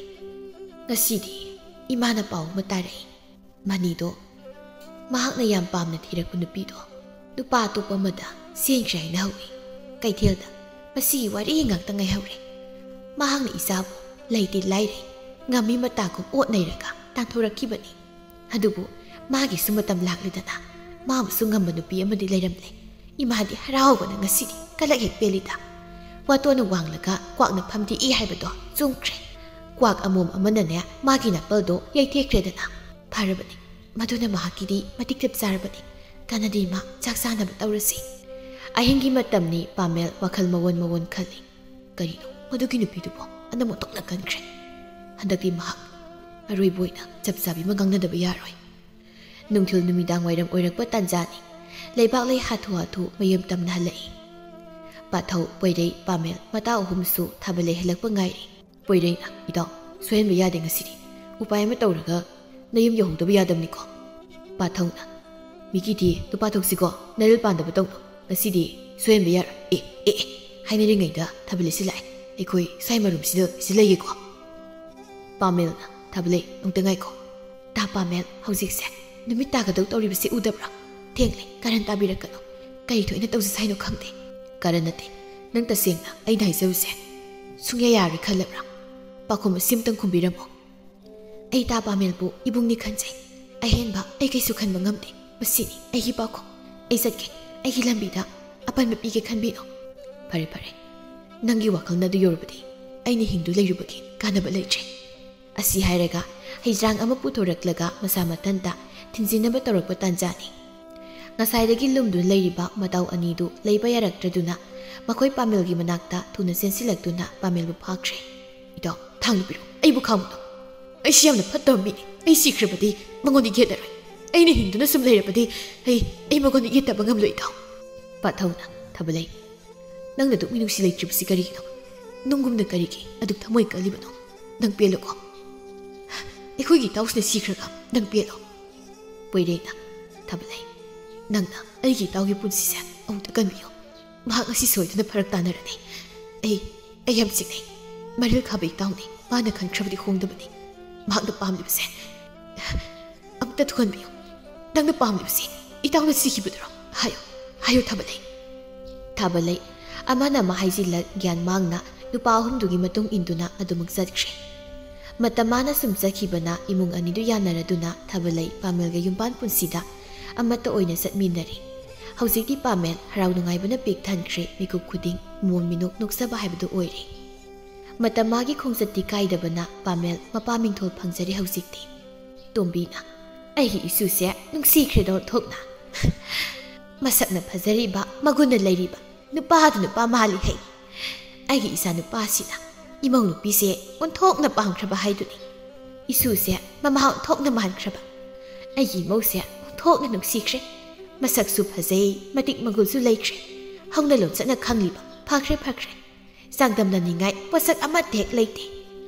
ꯉꯁꯤꯗꯤ ꯏꯃꯥꯅ ꯄꯥꯎ ꯑꯃ ꯇꯥꯔꯛꯏ꯫ ꯃꯅꯤꯗꯣ, ꯃꯍꯥꯛꯅ ꯌꯥꯝ ꯄꯥꯝꯅ ꯊꯤꯔꯛꯄ ꯅꯨꯄꯤꯗꯣ ꯅꯨꯄꯥ ꯑꯇꯣꯞꯄ ꯑꯃꯗ ꯆꯦꯟꯈ꯭ꯔꯦ ꯍꯥꯏꯅ ꯍꯧꯏ꯫ ꯀꯩꯊꯦꯜꯗ ꯃꯁꯤꯒꯤ ꯋꯥꯔꯤ ꯉꯥꯛꯇ ꯉꯥꯏꯍꯧꯔꯦ꯫ ꯃꯍꯥꯛꯅ ꯏꯆꯥꯕꯨ ꯂꯩꯇꯦ ꯂꯥꯏꯔꯦ, ꯉꯝꯃꯤ ꯃꯇꯥꯒꯨꯝ ꯑꯣꯠ ꯅꯩꯔꯒ ꯇꯥꯟꯊꯣꯔꯛꯈꯤꯕꯅꯤ꯫ ꯑꯗꯨꯕꯨ ꯃꯥꯒꯤꯁꯨ ꯃꯇꯝ ꯂꯥꯛꯂꯤꯗꯅ, ꯃꯥꯕꯨꯁꯨ ꯉꯝꯕ ꯅꯨꯄꯤ ꯑꯃꯗꯤ ꯂꯩꯔꯝꯂꯦ꯫ ꯏꯃꯥꯗꯤ ꯍꯔꯥꯎꯕꯅ ꯉꯁꯤꯗꯤ ꯀꯂꯛ ꯍꯦꯛ ꯄꯦꯜꯂꯤꯗ꯫ ꯋꯥꯇꯣꯟꯅ ꯋꯥꯡꯂꯒ ꯀ꯭ꯋꯥꯛꯅ ꯐꯝꯗꯦꯛꯏ ꯍꯥꯏꯕꯗꯣ ꯆꯨꯝꯈ꯭ꯔꯦ꯫ ꯀ꯭ꯋꯥꯛ ꯑꯃꯣꯝ ꯑꯃꯅꯅꯦ ꯃꯥꯒꯤ ꯅꯥꯄꯜꯗꯣ ꯌꯩꯊꯦꯛꯈ꯭ꯔꯦꯗꯅ꯫ ꯐꯔꯕꯅꯤ, ꯃꯗꯨꯅ ꯃꯍꯥꯛꯀꯤꯗꯤ ꯃꯇꯤꯛ ꯆꯞ ꯆꯥꯔꯕꯅꯤ꯫ ꯀꯥꯟꯅꯗꯦ ꯏꯃꯥ, ꯆꯥꯛ ꯆꯥꯅꯕ ꯇꯧꯔꯁꯤ꯫ ꯑꯍꯤꯡꯒꯤ ꯃꯇꯝꯅꯤ꯫ ꯄꯥꯃꯦꯜ ꯋꯥꯈꯜ ꯃꯋꯣꯟ ꯃꯋꯣꯟ ꯈꯜꯂꯤ꯫ ꯀꯔꯤꯅꯣ ꯃꯗꯨꯒꯤ ꯅꯨꯄꯤꯗꯨꯕꯨ ꯑꯅꯝ ꯑꯣꯟꯊꯣꯛꯅ ꯀꯟꯈ꯭ꯔꯦ꯫ ꯍꯟꯗꯛꯇꯤ ꯃꯍꯥꯛ ꯑꯔꯣꯏꯕ ꯑꯣꯏꯅ ꯆꯞ ꯆꯥꯕꯤ ꯑꯃ ꯉꯥꯡꯅꯗꯕ ꯌꯥꯔꯣꯏ꯫ ꯅꯨꯡꯊꯤꯜ ꯅꯨꯃꯤꯗꯥꯡ ꯋꯥꯏꯔꯝ ꯑꯣꯏꯔꯛꯄ ꯇꯥꯟꯖꯥꯅꯤ꯫ ꯂꯩꯕꯥꯛ ꯂꯩ ꯍꯥꯊꯨ ꯍꯥꯊꯨ ꯃꯌꯨꯝ ꯇꯝꯅ ꯍꯜꯂꯛꯏ꯫ ꯄꯥꯊꯧ, ꯄꯣꯏꯔꯩ, ꯄꯥꯃꯦꯜ ꯃꯇꯥꯎ ꯑꯍꯨꯝꯁꯨ ꯊꯥꯕꯜ ꯂꯩ ꯍꯜꯂꯛꯄ ꯉꯥꯏꯔꯤ꯫ ꯄꯣꯏꯔꯩꯅ, "ꯏꯇꯥꯎ, ꯁꯣꯏꯍꯟꯕ ꯌꯥꯗꯦ ꯉꯁꯤꯗꯤ꯫ ꯎꯄꯥꯏ ꯑꯃ ꯇꯧꯔꯒ ꯅꯌꯨꯝ ꯌꯧꯍꯧꯗꯕ ꯌꯥꯗꯕꯅꯤꯀꯣ꯫" ꯄꯥꯊꯧꯅ, "ꯃꯤꯒꯤꯗꯤ ꯅꯨꯄꯥ ꯊꯣꯛꯁꯤꯀꯣ, ꯅꯔꯤꯜ ꯄꯥꯟꯗꯕ ꯇꯧꯅꯨ꯫ ꯉꯁꯤꯗꯤ ꯁꯣꯏꯍꯟꯕ ꯌꯥꯔꯣꯏ꯫ ꯑꯦ, ꯑꯦ, ꯑꯦ, ꯍꯥꯏꯅꯔꯤꯉꯩꯗ ꯊꯥꯕꯜ ꯂꯩꯁꯤ ꯂꯥꯛꯑꯦ꯫ ꯑꯩꯈꯣꯏ ꯁ꯭ꯋꯥꯏ ꯃꯔꯨꯝꯁꯤꯗ ꯂꯩꯁꯤ ꯂꯩꯒꯦꯀꯣ꯫" ꯄꯥꯃꯦꯜꯅ, "ꯊꯥꯕꯜ ꯂꯩ, ꯑꯃꯨꯛꯇ ꯉꯥꯏꯈꯣ꯫ ꯇꯥ ꯄꯥꯃꯦꯜ, ꯍꯧꯖꯤꯛꯁꯦ ꯅꯨꯃꯤꯠ ꯇꯥꯒꯗꯧ ꯇꯧꯔꯤꯕꯁꯤ ꯎꯗꯕ꯭ꯔꯥ? ꯊꯦꯡꯂꯦ, ꯀꯥꯔꯟ ꯇꯥꯕꯤꯔꯛꯀꯅꯨ꯫ ꯀꯔꯤ ꯊꯣꯛꯏꯅ ꯇꯧꯁꯤ ꯍꯥꯏꯅꯣ ꯈꯪꯗꯦ꯫" "ꯀꯥꯔꯟ ꯅꯠꯇꯦ, ꯅꯪ ꯇꯁꯦꯡꯅ ꯑꯩꯅ ꯍꯥꯏꯖꯕꯁꯦ ꯁꯨꯡꯌꯥ ꯌꯥꯔꯣꯏ ꯈꯜꯂꯕ꯭ꯔꯥ? ꯄꯥꯎꯈꯨꯝ ꯑꯁꯤ ꯑꯃꯇꯪ ꯈꯨꯝꯕꯤꯔꯝꯃꯨ꯫" "ꯑꯩ ꯇꯥ ꯄꯥꯃꯦꯜꯕꯨ ꯏꯕꯨꯡꯅꯤ ꯈꯟꯖꯩ꯫ ꯑꯍꯦꯟꯕ ꯑꯩ ꯀꯩꯁꯨ ꯈꯟꯕ ꯉꯝꯗꯦ꯫ ꯃꯁꯤꯅꯤ ꯑꯩꯒꯤ ꯄꯥꯎꯈꯨꯝ꯫ ꯑꯩ ꯆꯠꯀꯦ꯫ ꯑꯩꯒꯤ ꯂꯝꯕꯤꯗ ꯑꯄꯟꯕ ꯄꯤꯒꯦ ꯈꯟꯕꯤꯅꯨ꯫" "ꯐꯔꯦ, ꯐꯔꯦ꯫ ꯅꯪꯒꯤ ꯋꯥꯈꯜꯅ ꯑꯗꯨ ꯌꯧꯔꯕꯗꯤ ꯑꯩꯅ ꯍꯤꯡꯗꯨ ꯂꯩꯔꯨꯕꯒꯤ ꯀꯥꯟꯅꯕ ꯂꯩꯇ꯭ꯔꯦ꯫" ꯑꯁꯤ ꯍꯥꯏꯔꯒ ꯍꯩꯖ꯭ꯔꯥꯡ ꯑꯃ ꯄꯨꯊꯣꯔꯛꯂꯒ ꯃꯁꯥ ꯃꯊꯟꯇ ꯊꯤꯟꯖꯤꯟꯅꯕ ꯇꯧꯔꯛꯄ ꯇꯥꯟꯖꯥꯅꯤ꯫ ꯉꯁꯥꯏꯗꯒꯤ ꯂꯨꯝꯗꯨꯅ ꯂꯩꯔꯤꯕ ꯃꯇꯥꯎ ꯑꯅꯤꯗꯨ ꯂꯩꯕ ꯌꯥꯔꯛꯇ꯭ꯔꯗꯨꯅ ꯃꯈꯣꯏ ꯄꯥꯃꯦꯜꯒꯤ ꯃꯅꯥꯛꯇ ꯊꯨꯅ ꯆꯦꯟꯁꯤꯜꯂꯛꯇꯨꯅ ꯄꯥꯃꯦꯜꯕꯨ ꯐꯥꯈ꯭ꯔꯦ꯫ "ꯏꯇꯥꯎ, ꯊꯥꯡꯗꯨ ꯄꯤꯔꯛꯎ, ꯑꯩꯕꯨ ꯈꯥꯝꯃꯨ ꯏꯇꯥꯎ꯫ ꯑꯩꯁꯤ ꯌꯥꯝꯅ ꯐꯠꯇꯕ ꯃꯤꯅꯤ꯫ ꯑꯩ ꯁꯤꯈ꯭ꯔꯕꯗꯤ ꯃꯉꯣꯟꯗ ꯌꯦꯠꯂꯔꯣꯏ꯫ ꯑꯩꯅ ꯍꯤꯡꯗꯨꯅ ꯁꯨꯝ ꯂꯩꯔꯕꯗꯤ ꯑꯩ, ꯑꯩ ꯃꯉꯣꯟꯗ ꯌꯦꯠꯇꯕ ꯉꯝꯂꯣꯏ ꯏꯇꯥꯎ꯫" ꯄꯥꯊꯧꯅ, "ꯊꯥꯕꯜꯂꯩ, ꯅꯪꯅ ꯑꯗꯨꯛ ꯃꯤꯅꯨꯡꯁꯤ ꯂꯩꯇ꯭ꯔꯤꯕꯁꯤ ꯀꯔꯤꯒꯤꯅꯣ? ꯅꯨꯡꯒꯨꯝꯅ ꯀꯔꯤꯒꯤ ꯑꯗꯨꯛ ꯊꯃꯣꯏ ꯀꯜꯂꯤꯕꯅꯣ? ꯅꯪ ꯄꯦꯜꯂꯨꯀꯣ꯫ ꯑꯩꯈꯣꯏꯒꯤ ꯏꯇꯥꯎꯁꯤꯅ ꯁꯤꯈ꯭ꯔꯒ ꯅꯪ ꯄꯦꯜꯂꯣ꯫" ꯄꯣꯏꯔꯩꯅ, "ꯊꯥꯕꯂꯩ, ꯅꯪꯅ ꯑꯩꯒꯤ ꯏꯇꯥꯎꯒꯤ ꯄꯨꯟꯁꯤꯁꯦ ꯑꯃꯨꯛꯇ ꯀꯟꯕꯤꯌꯨ꯫ ꯃꯍꯥꯛ ꯉꯁꯤ ꯁꯣꯏꯗꯅ ꯐꯔꯛ ꯇꯥꯅꯔꯅꯤ꯫ ꯑꯩ, ꯑꯩ ꯌꯥꯝ ꯆꯤꯡꯅꯩ꯫ ꯃꯔꯤꯜ ꯈꯥꯕ ꯏꯇꯥꯎꯅꯤ꯫ ꯃꯥꯅ ꯈꯟꯈ꯭ꯔꯕꯗꯤ ꯍꯣꯡꯗꯕꯅꯤ꯫ ꯃꯍꯥꯛꯅ ꯄꯥꯝꯂꯤꯕꯁꯦ ꯑꯃꯨꯛꯇ ꯊꯨꯡꯍꯟꯕꯤꯌꯨ꯫ ꯅꯪꯅ ꯄꯥꯝꯂꯤꯕꯁꯤ ꯏꯇꯥꯎꯅ ꯁꯤꯈꯤꯕꯗꯨꯔꯣ? ꯍꯥꯏꯌꯨ, ꯍꯥꯏꯌꯨ ꯊꯥꯕꯂꯩ꯫" ꯊꯥꯕꯂꯩ ꯑꯃꯅ ꯑꯃ ꯍꯥꯏꯖꯤꯜꯂꯛ ꯒ꯭ꯌꯥꯟ ꯃꯥꯡꯅ ꯅꯨꯄꯥ ꯑꯍꯨꯝꯗꯨꯒꯤ ꯃꯇꯨꯡ ꯏꯟꯗꯨꯅ ꯑꯗꯨꯃꯛ ꯆꯠꯈ꯭ꯔꯦ꯫ ꯃꯇꯝ ꯃꯥꯅ ꯁꯨꯝ ꯆꯠꯈꯤꯕꯅ ꯏꯃꯨꯡ ꯑꯅꯤꯗꯨ ꯌꯥꯅꯔꯗꯨꯅ ꯊꯥꯕꯂꯩ ꯄꯥꯃꯦꯜꯒ ꯌꯨꯝꯕꯥꯟ ꯄꯨꯟꯁꯤꯗ ꯑꯃꯠꯇ ꯑꯣꯏꯅ ꯆꯠꯃꯤꯟꯅꯔꯦ꯫ ꯍꯧꯖꯤꯛꯇꯤ ꯄꯥꯃꯦꯜ ꯍꯔꯥꯎ ꯅꯨꯡꯉꯥꯏꯕꯅ ꯄꯤꯛ ꯊꯟꯈ꯭ꯔꯦ, ꯃꯤꯀꯨꯞ ꯈꯨꯗꯤꯡ ꯃꯣꯟ ꯃꯤꯅꯣꯛ ꯅꯣꯛꯆꯕ ꯍꯥꯏꯕꯗꯨ ꯑꯣꯏꯔꯦ꯫ ꯃꯇꯝ ꯃꯥꯒꯤ ꯈꯣꯡꯆꯠꯇꯤ ꯀꯥꯏꯗꯕꯅ ꯄꯥꯃꯦꯜ ꯃꯄꯥ ꯃꯤꯡꯊꯣꯜ ꯐꯪꯖꯔꯦ ꯍꯧꯖꯤꯛꯇꯤ꯫ ꯇꯣꯝꯕꯤꯅ, "ꯑꯩꯒꯤ ꯏꯁꯨꯁꯦ ꯅꯨꯡꯁꯤꯈ꯭ꯔꯦꯗ ꯑꯣꯟꯊꯣꯛꯅ꯫ ꯃꯁꯛꯅ ꯐꯖꯔꯤꯕ, ꯃꯒꯨꯟꯅ ꯂꯩꯔꯤꯕ, ꯅꯨꯄꯥꯗꯨ ꯅꯨꯄꯥ ꯃꯥꯜꯂꯤ ꯍꯩ꯫ ꯑꯩꯒꯤ ꯏꯆꯥ ꯅꯨꯄꯥꯁꯤꯅ ꯏꯃꯧ ꯅꯨꯄꯤꯁꯦ ꯑꯣꯟꯊꯣꯛꯅ ꯄꯥꯝꯈ꯭ꯔꯕ ꯍꯥꯏꯗꯨꯅꯤ꯫ ꯏꯁꯨꯁꯦ ꯃꯃꯥ ꯑꯣꯟꯊꯣꯛꯅ ꯃꯥꯟꯈ꯭ꯔꯕ꯫ ꯑꯩꯒꯤ ꯏꯃꯧꯁꯦ ꯑꯣꯟꯊꯣꯛꯅ ꯅꯨꯡꯁꯤꯈ꯭ꯔꯦ꯫ ꯃꯁꯛꯁꯨ ꯐꯖꯩ, ꯃꯇꯤꯛ ꯃꯒꯨꯜꯁꯨ ꯂꯩꯈ꯭ꯔꯦ꯫ ꯍꯧꯅ ꯂꯣꯟꯆꯠꯅ ꯈꯪꯂꯤꯕ꯫ ꯐꯈ꯭ꯔꯦ, ꯐꯈ꯭ꯔꯦ꯫ ꯆꯥꯡꯗꯝꯅꯅꯤꯡꯉꯥꯏ ꯄꯣꯠꯁꯛ ꯑꯃꯠꯇ ꯍꯦꯛ ꯂꯩꯇꯦ꯫"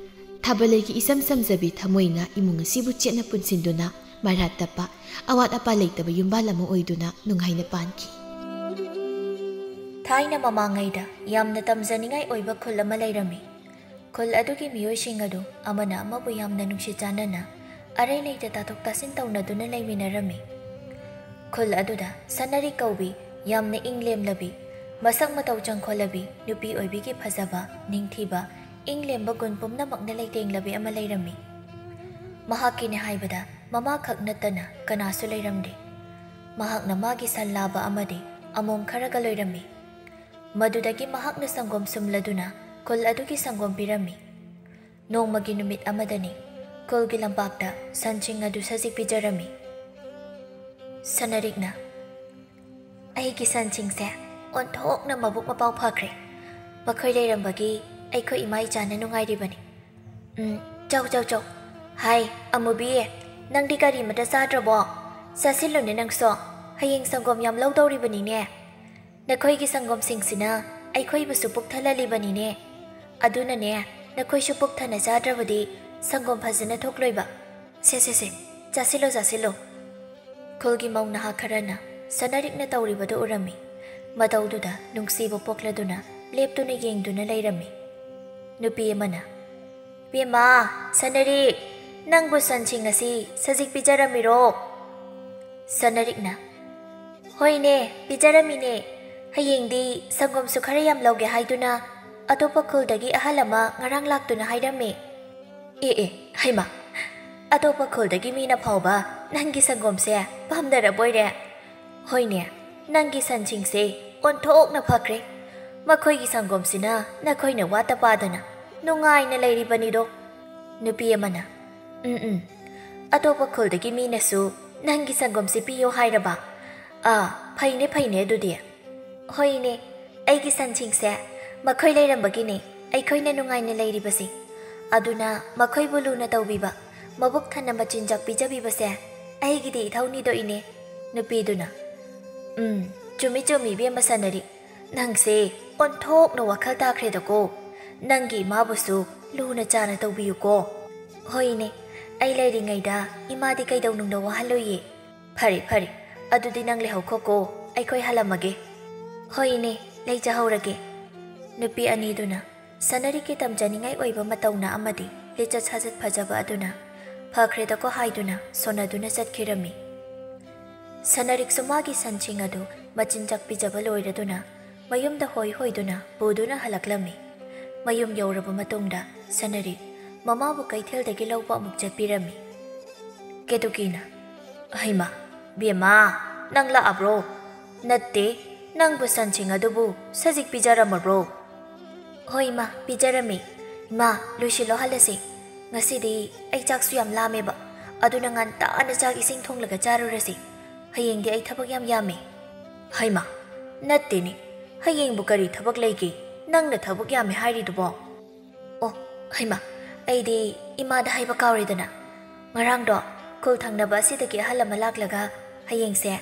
ꯊꯥꯕꯂꯩꯒꯤ ꯏꯆꯝ ꯆꯝꯖꯕꯤ ꯊꯃꯣꯏꯅ ꯏꯃꯨꯡ ꯑꯁꯤꯕꯨ ꯆꯦꯠꯅ ꯄꯨꯟꯁꯤꯟꯗꯨꯅ ꯃꯔꯥ ꯇꯞꯄ, ꯑꯋꯥꯠ ꯑꯄꯥ ꯂꯩꯇꯕ ꯌꯨꯝꯕꯥꯜ ꯑꯃ ꯑꯣꯏꯗꯨꯅ ꯅꯨꯡꯉꯥꯏꯅ ꯄꯥꯟꯈꯤ꯫ ꯊꯥꯏꯅ ꯃꯃꯥꯡꯉꯩꯗ ꯌꯥꯝꯅ ꯇꯝꯖꯅꯤꯡꯉꯥꯏ ꯑꯣꯏꯕ ꯈꯨꯜ ꯑꯃ ꯂꯩꯔꯝꯃꯤ꯫ ꯈꯨꯜ ꯑꯗꯨꯒꯤ ꯃꯤꯑꯣꯏꯁꯤꯡ ꯑꯗꯨ ꯑꯃꯅ ꯑꯃꯕꯨ ꯌꯥꯝꯅ ꯅꯨꯡꯁꯤ ꯆꯥꯟꯅꯅ, ꯑꯔꯩ ꯂꯩꯇ ꯇꯥꯊꯣꯛ ꯇꯥꯁꯤꯟ ꯇꯧꯅꯗꯨꯅ ꯂꯩꯃꯤꯟꯅꯔꯝꯃꯤ꯫ ꯈꯨꯜ ꯑꯗꯨꯗ ꯁꯅꯔꯤꯛ ꯀꯧꯕꯤ, ꯌꯥꯝꯅ ꯏꯪ ꯂꯦꯝꯂꯕꯤ, ꯃꯁꯛ ꯃꯇꯧ ꯆꯪꯈꯣꯜꯂꯕꯤ, ꯅꯨꯄꯤ ꯑꯣꯏꯕꯤꯒꯤ ꯐꯖꯕ, ꯅꯤꯡꯊꯤꯕ, ꯏꯪ ꯂꯦꯝꯕ ꯒꯨꯟ ꯄꯨꯝꯅꯃꯛꯅ ꯂꯩꯇꯦꯡꯂꯕꯤ ꯑꯃ ꯂꯩꯔꯝꯃꯤ꯫ ꯃꯍꯥꯛꯀꯤꯅꯦ ꯍꯥꯏꯕꯗ ꯃꯃꯥꯈꯛ ꯅꯠꯇꯅ ꯀꯅꯥꯁꯨ ꯂꯩꯔꯝꯗꯦ꯫ ꯃꯍꯥꯛꯅ ꯃꯥꯒꯤ ꯁꯟ ꯂꯥꯕ ꯑꯃꯗꯤ ꯑꯃꯣꯝ ꯈꯔꯒ ꯂꯣꯏꯔꯝꯃꯤ꯫ ꯃꯗꯨꯗꯒꯤ ꯃꯍꯥꯛꯅ ꯁꯪꯒꯣꯝ ꯁꯨꯝꯂꯗꯨꯅ ꯈꯨꯜ ꯑꯗꯨꯒꯤ ꯁꯪꯒꯣꯝ ꯄꯤꯔꯝꯃꯤ꯫ ꯅꯣꯡꯃꯒꯤ ꯅꯨꯃꯤꯠ ꯑꯃꯗꯅꯤ ꯈꯨꯜꯒꯤ ꯂꯝꯄꯥꯛꯇ ꯁꯟꯁꯤꯡ ꯑꯗꯨ ꯁꯖꯤꯛ ꯄꯤꯖꯔꯝꯃꯤ꯫ ꯁꯅꯔꯤꯛꯅ, "ꯑꯩꯒꯤ ꯁꯟꯁꯤꯡꯁꯦ ꯑꯣꯟꯊꯣꯛꯅ ꯃꯕꯨꯛ ꯃꯄꯥꯎ ꯐꯈ꯭ꯔꯦ꯫ ꯃꯈꯣꯏ ꯂꯩꯔꯝꯕꯒꯤ ꯑꯩꯈꯣꯏ ꯏꯃꯥ ꯏꯆꯥꯅ ꯅꯨꯡꯉꯥꯏꯔꯤꯕꯅꯤ꯫ ꯎꯝ, ꯆꯧ, ꯆꯧ, ꯆꯧ꯫ ꯍꯥꯏ, ꯑꯃꯨꯕꯤ, ꯅꯪꯗꯤ ꯀꯔꯤꯃꯇ ꯆꯥꯗ꯭ꯔꯕꯣ? ꯆꯥꯁꯤꯜꯂꯨꯅꯦ ꯅꯪꯁꯨ꯫ ꯍꯌꯦꯡ ꯁꯪꯒꯣꯝ ꯌꯥꯝ ꯂꯧꯗꯧꯔꯤꯕꯅꯤꯅꯦ꯫ ꯅꯈꯣꯏꯒꯤ ꯁꯪꯒꯣꯝꯁꯤꯡꯁꯤꯅ ꯑꯩꯈꯣꯏꯕꯨꯁꯨ ꯄꯨꯛ ꯊꯜꯍꯜꯂꯤꯕꯅꯤꯅꯦ꯫ ꯑꯗꯨꯅꯅꯦ, ꯅꯈꯣꯏꯁꯨ ꯄꯨꯛ ꯊꯟꯅ ꯆꯥꯗ꯭ꯔꯕꯗꯤ ꯁꯪꯒꯣꯝ ꯐꯖꯅ ꯊꯣꯛꯂꯣꯏꯕ꯫ ꯁꯦ, ꯁꯦ, ꯁꯦ, ꯆꯥꯁꯤꯜꯂꯣ, ꯆꯥꯁꯤꯜꯂꯣ꯫" ꯈꯨꯜꯒꯤ ꯃꯧ ꯅꯍꯥ ꯈꯔꯅ ꯁꯅꯔꯤꯛꯅ ꯇꯧꯔꯤꯕꯗꯨ ꯎꯔꯝꯃꯤ꯫ ꯃꯇꯧꯗꯨꯗ ꯅꯨꯡꯁꯤꯕ ꯄꯣꯛꯂꯗꯨꯅ ꯂꯦꯞꯇꯨꯅ ꯌꯦꯡꯗꯨꯅ ꯂꯩꯔꯝꯃꯤ꯫ ꯅꯨꯄꯤ ꯑꯃꯅ, "ꯕꯦꯝꯃ, ꯁꯅꯔꯤꯛ, ꯅꯪꯕꯨ ꯁꯟꯁꯤꯡ ꯑꯁꯤ ꯁꯖꯤꯛ ꯄꯤꯖꯔꯝꯃꯤꯔꯣ?" ꯁꯅꯔꯤꯛꯅ, "ꯍꯣꯏꯅꯦ, ꯄꯤꯖꯔꯝꯃꯤꯅꯦ꯫ ꯍꯌꯦꯡꯗꯤ ꯁꯪꯒꯣꯝꯁꯨ ꯈꯔ ꯌꯥꯝ ꯂꯧꯒꯦ ꯍꯥꯏꯗꯨꯅ ꯑꯇꯣꯞꯄ ꯈꯨꯜꯗꯒꯤ ꯑꯍꯜ ꯑꯃ ꯉꯔꯥꯡ ꯂꯥꯛꯇꯨꯅ ꯍꯥꯏꯔꯝꯃꯤ꯫" "ꯑꯦ ꯑꯦ, ꯍꯩꯃꯥ, ꯑꯇꯣꯞꯄ ꯈꯨꯜꯗꯒꯤ ꯃꯤꯅ ꯐꯥꯎꯕ ꯅꯪꯒꯤ ꯁꯪꯒꯣꯝꯁꯦ ꯄꯥꯝꯅꯔꯕꯣꯏꯔꯦ?" "ꯍꯣꯏꯅꯦ, ꯅꯪꯒꯤ ꯁꯟꯁꯤꯡꯁꯦ ꯑꯣꯟꯊꯣꯛꯅ ꯐꯈ꯭ꯔꯦ꯫ ꯃꯈꯣꯏꯒꯤ ꯁꯪꯒꯣꯝꯁꯤꯅ ꯅꯈꯣꯏꯅ ꯋꯥꯠꯇ ꯄꯥꯗꯅ ꯅꯨꯡꯉꯥꯏꯅ ꯂꯩꯔꯤꯕꯅꯤꯗꯣ꯫" ꯅꯨꯄꯤ ꯑꯃꯅ, "ꯎꯝ ꯎꯝ, ꯑꯇꯣꯞꯄ ꯈꯨꯜꯗꯒꯤ ꯃꯤꯅꯁꯨ ꯅꯪꯒꯤ ꯁꯪꯒꯣꯝꯁꯤ ꯄꯤꯌꯣ ꯍꯥꯏꯔꯕ? ꯑꯥ, ꯐꯩꯅꯦ ꯐꯩꯅꯦ ꯑꯗꯨꯗꯤ꯫" "ꯍꯣꯏꯅꯦ, ꯑꯩꯒꯤ ꯁꯟꯁꯤꯡꯁꯦ ꯃꯈꯣꯏ ꯂꯩꯔꯝꯕꯒꯤꯅꯦ ꯑꯩꯈꯣꯏꯅ ꯅꯨꯡꯉꯥꯏꯅ ꯂꯩꯔꯤꯕꯁꯦ꯫ ꯑꯗꯨꯅ ꯃꯈꯣꯏꯕꯨ ꯂꯨꯅ ꯇꯧꯕꯤꯕ, ꯃꯕꯨꯛ ꯊꯟꯅ ꯃꯆꯤꯟꯖꯥꯛ ꯄꯤꯖꯕꯤꯕꯁꯦ ꯑꯩꯒꯤꯗꯤ ꯏꯊꯧꯅꯤꯗꯣ ꯏꯅꯦ꯫" ꯅꯨꯄꯤꯗꯨꯅ, "ꯎꯝ, ꯆꯨꯝꯃꯤ ꯆꯨꯝꯃꯤ ꯏꯕꯦꯝꯃ ꯁꯅꯔꯤ, ꯅꯪꯁꯦ ꯑꯣꯟꯊꯣꯛꯅ ꯋꯥꯈꯜ ꯇꯥꯈ꯭ꯔꯦꯗꯀꯣ꯫ ꯅꯪꯒꯤ ꯏꯃꯥꯕꯨꯁꯨ ꯂꯨꯅ ꯆꯥꯅ ꯇꯧꯕꯤꯌꯨꯀꯣ꯫" "ꯍꯣꯏ ꯏꯅꯦ, ꯑꯩ ꯂꯩꯔꯤꯉꯩꯗ ꯏꯃꯥꯗꯤ ꯀꯩꯗꯧꯅꯨꯡꯗ ꯋꯥꯍꯜꯂꯣꯏꯌꯦ꯫" "ꯐꯔꯦ ꯐꯔꯦ, ꯑꯗꯨꯗꯤ ꯅꯪ ꯂꯩꯍꯧꯈꯣꯀꯣ, ꯑꯩꯈꯣꯏ ꯍꯜꯂꯝꯃꯒꯦ꯫" "ꯍꯣꯏ ꯏꯅꯦ, ꯂꯩꯖꯍꯧꯔꯒꯦ꯫" ꯅꯨꯄꯤ ꯑꯅꯤꯗꯨꯅ ꯁꯅꯔꯤꯛꯀꯤ ꯇꯝꯖꯅꯤꯡꯉꯥꯏ ꯑꯣꯏꯕ ꯃꯇꯧꯅ ꯑꯃꯗꯤ ꯂꯤꯆꯠ ꯁꯥꯖꯠ ꯐꯖꯕ ꯑꯗꯨꯅ "ꯐꯈ꯭ꯔꯦꯗꯀꯣ" ꯍꯥꯏꯗꯨꯅ ꯁꯣꯟꯅꯗꯨꯅ ꯆꯠꯈꯤꯔꯝꯃꯤ꯫ ꯁꯅꯔꯤꯛꯁꯨ ꯃꯥꯒꯤ ꯁꯟꯁꯤꯡ ꯑꯗꯨ ꯃꯆꯤꯟꯖꯥꯛ ꯄꯤꯖꯕ ꯂꯣꯏꯔꯗꯨꯅ ꯃꯌꯨꯝꯗ ꯍꯣꯏ ꯍꯣꯏꯗꯨꯅ ꯄꯨꯗꯨꯅ ꯍꯜꯂꯛꯂꯝꯃꯤ꯫ ꯃꯌꯨꯝ ꯌꯧꯔꯕ ꯃꯇꯨꯡꯗ ꯁꯅꯔꯤꯛ ꯃꯃꯥꯕꯨ ꯀꯩꯊꯦꯜꯗꯒꯤ ꯂꯧꯕ ꯑꯃꯨꯛ ꯆꯠꯄꯤꯔꯝꯃꯤ꯫ ꯀꯦꯇꯨꯀꯤꯅ, "ꯍꯩꯃꯥ, ꯕꯦꯝꯃ, ꯅꯪ ꯂꯥꯛꯑꯕ꯭ꯔꯣ? ꯅꯠꯇꯦ, ꯅꯪꯕꯨ ꯁꯟꯁꯤꯡ ꯑꯗꯨꯕꯨ ꯁꯖꯤꯛ ꯄꯤꯖꯔꯝꯃꯕ꯭ꯔꯣ?" "ꯍꯣꯏ ꯏꯃꯥ, ꯄꯤꯖꯔꯝꯃꯤ꯫ ꯏꯃꯥ, ꯂꯣꯏꯁꯤꯜꯂꯣ, ꯍꯜꯂꯁꯤ꯫ ꯉꯁꯤꯗꯤ ꯑꯩ ꯆꯥꯛꯁꯨ ꯌꯥꯝ ꯂꯥꯝꯃꯦꯕ, ꯑꯗꯨꯅ ꯉꯟꯇꯥꯅ ꯆꯥꯛ ꯏꯁꯤꯡ ꯊꯣꯡꯂꯒ ꯆꯥꯔꯨꯔꯁꯤ꯫ ꯍꯌꯦꯡꯗꯤ ꯑꯩ ꯊꯕꯛ ꯌꯥꯝ ꯌꯥꯝꯃꯦ꯫" "ꯍꯩꯃꯥ, ꯅꯠꯇꯦꯅꯦ, ꯍꯌꯦꯡꯕꯨ ꯀꯔꯤ ꯊꯕꯛ ꯂꯩꯒꯦ? ꯅꯪꯅ ꯊꯕꯛ ꯌꯥꯝꯃꯦ ꯍꯥꯏꯔꯤꯗꯨꯕꯣ?" "ꯑꯣ, ꯍꯩꯃꯥ, ꯑꯩꯗꯤ ꯏꯃꯥꯗ ꯍꯥꯏꯕ ꯀꯥꯎꯔꯦꯗꯅ꯫ ꯉꯔꯥꯡꯗꯣ ꯈꯨꯜ ꯊꯪꯅꯕ ꯑꯁꯤꯗꯒꯤ ꯑꯍꯜ ꯑꯃ ꯂꯥꯛꯂꯒ ꯍꯌꯦꯡꯁꯦ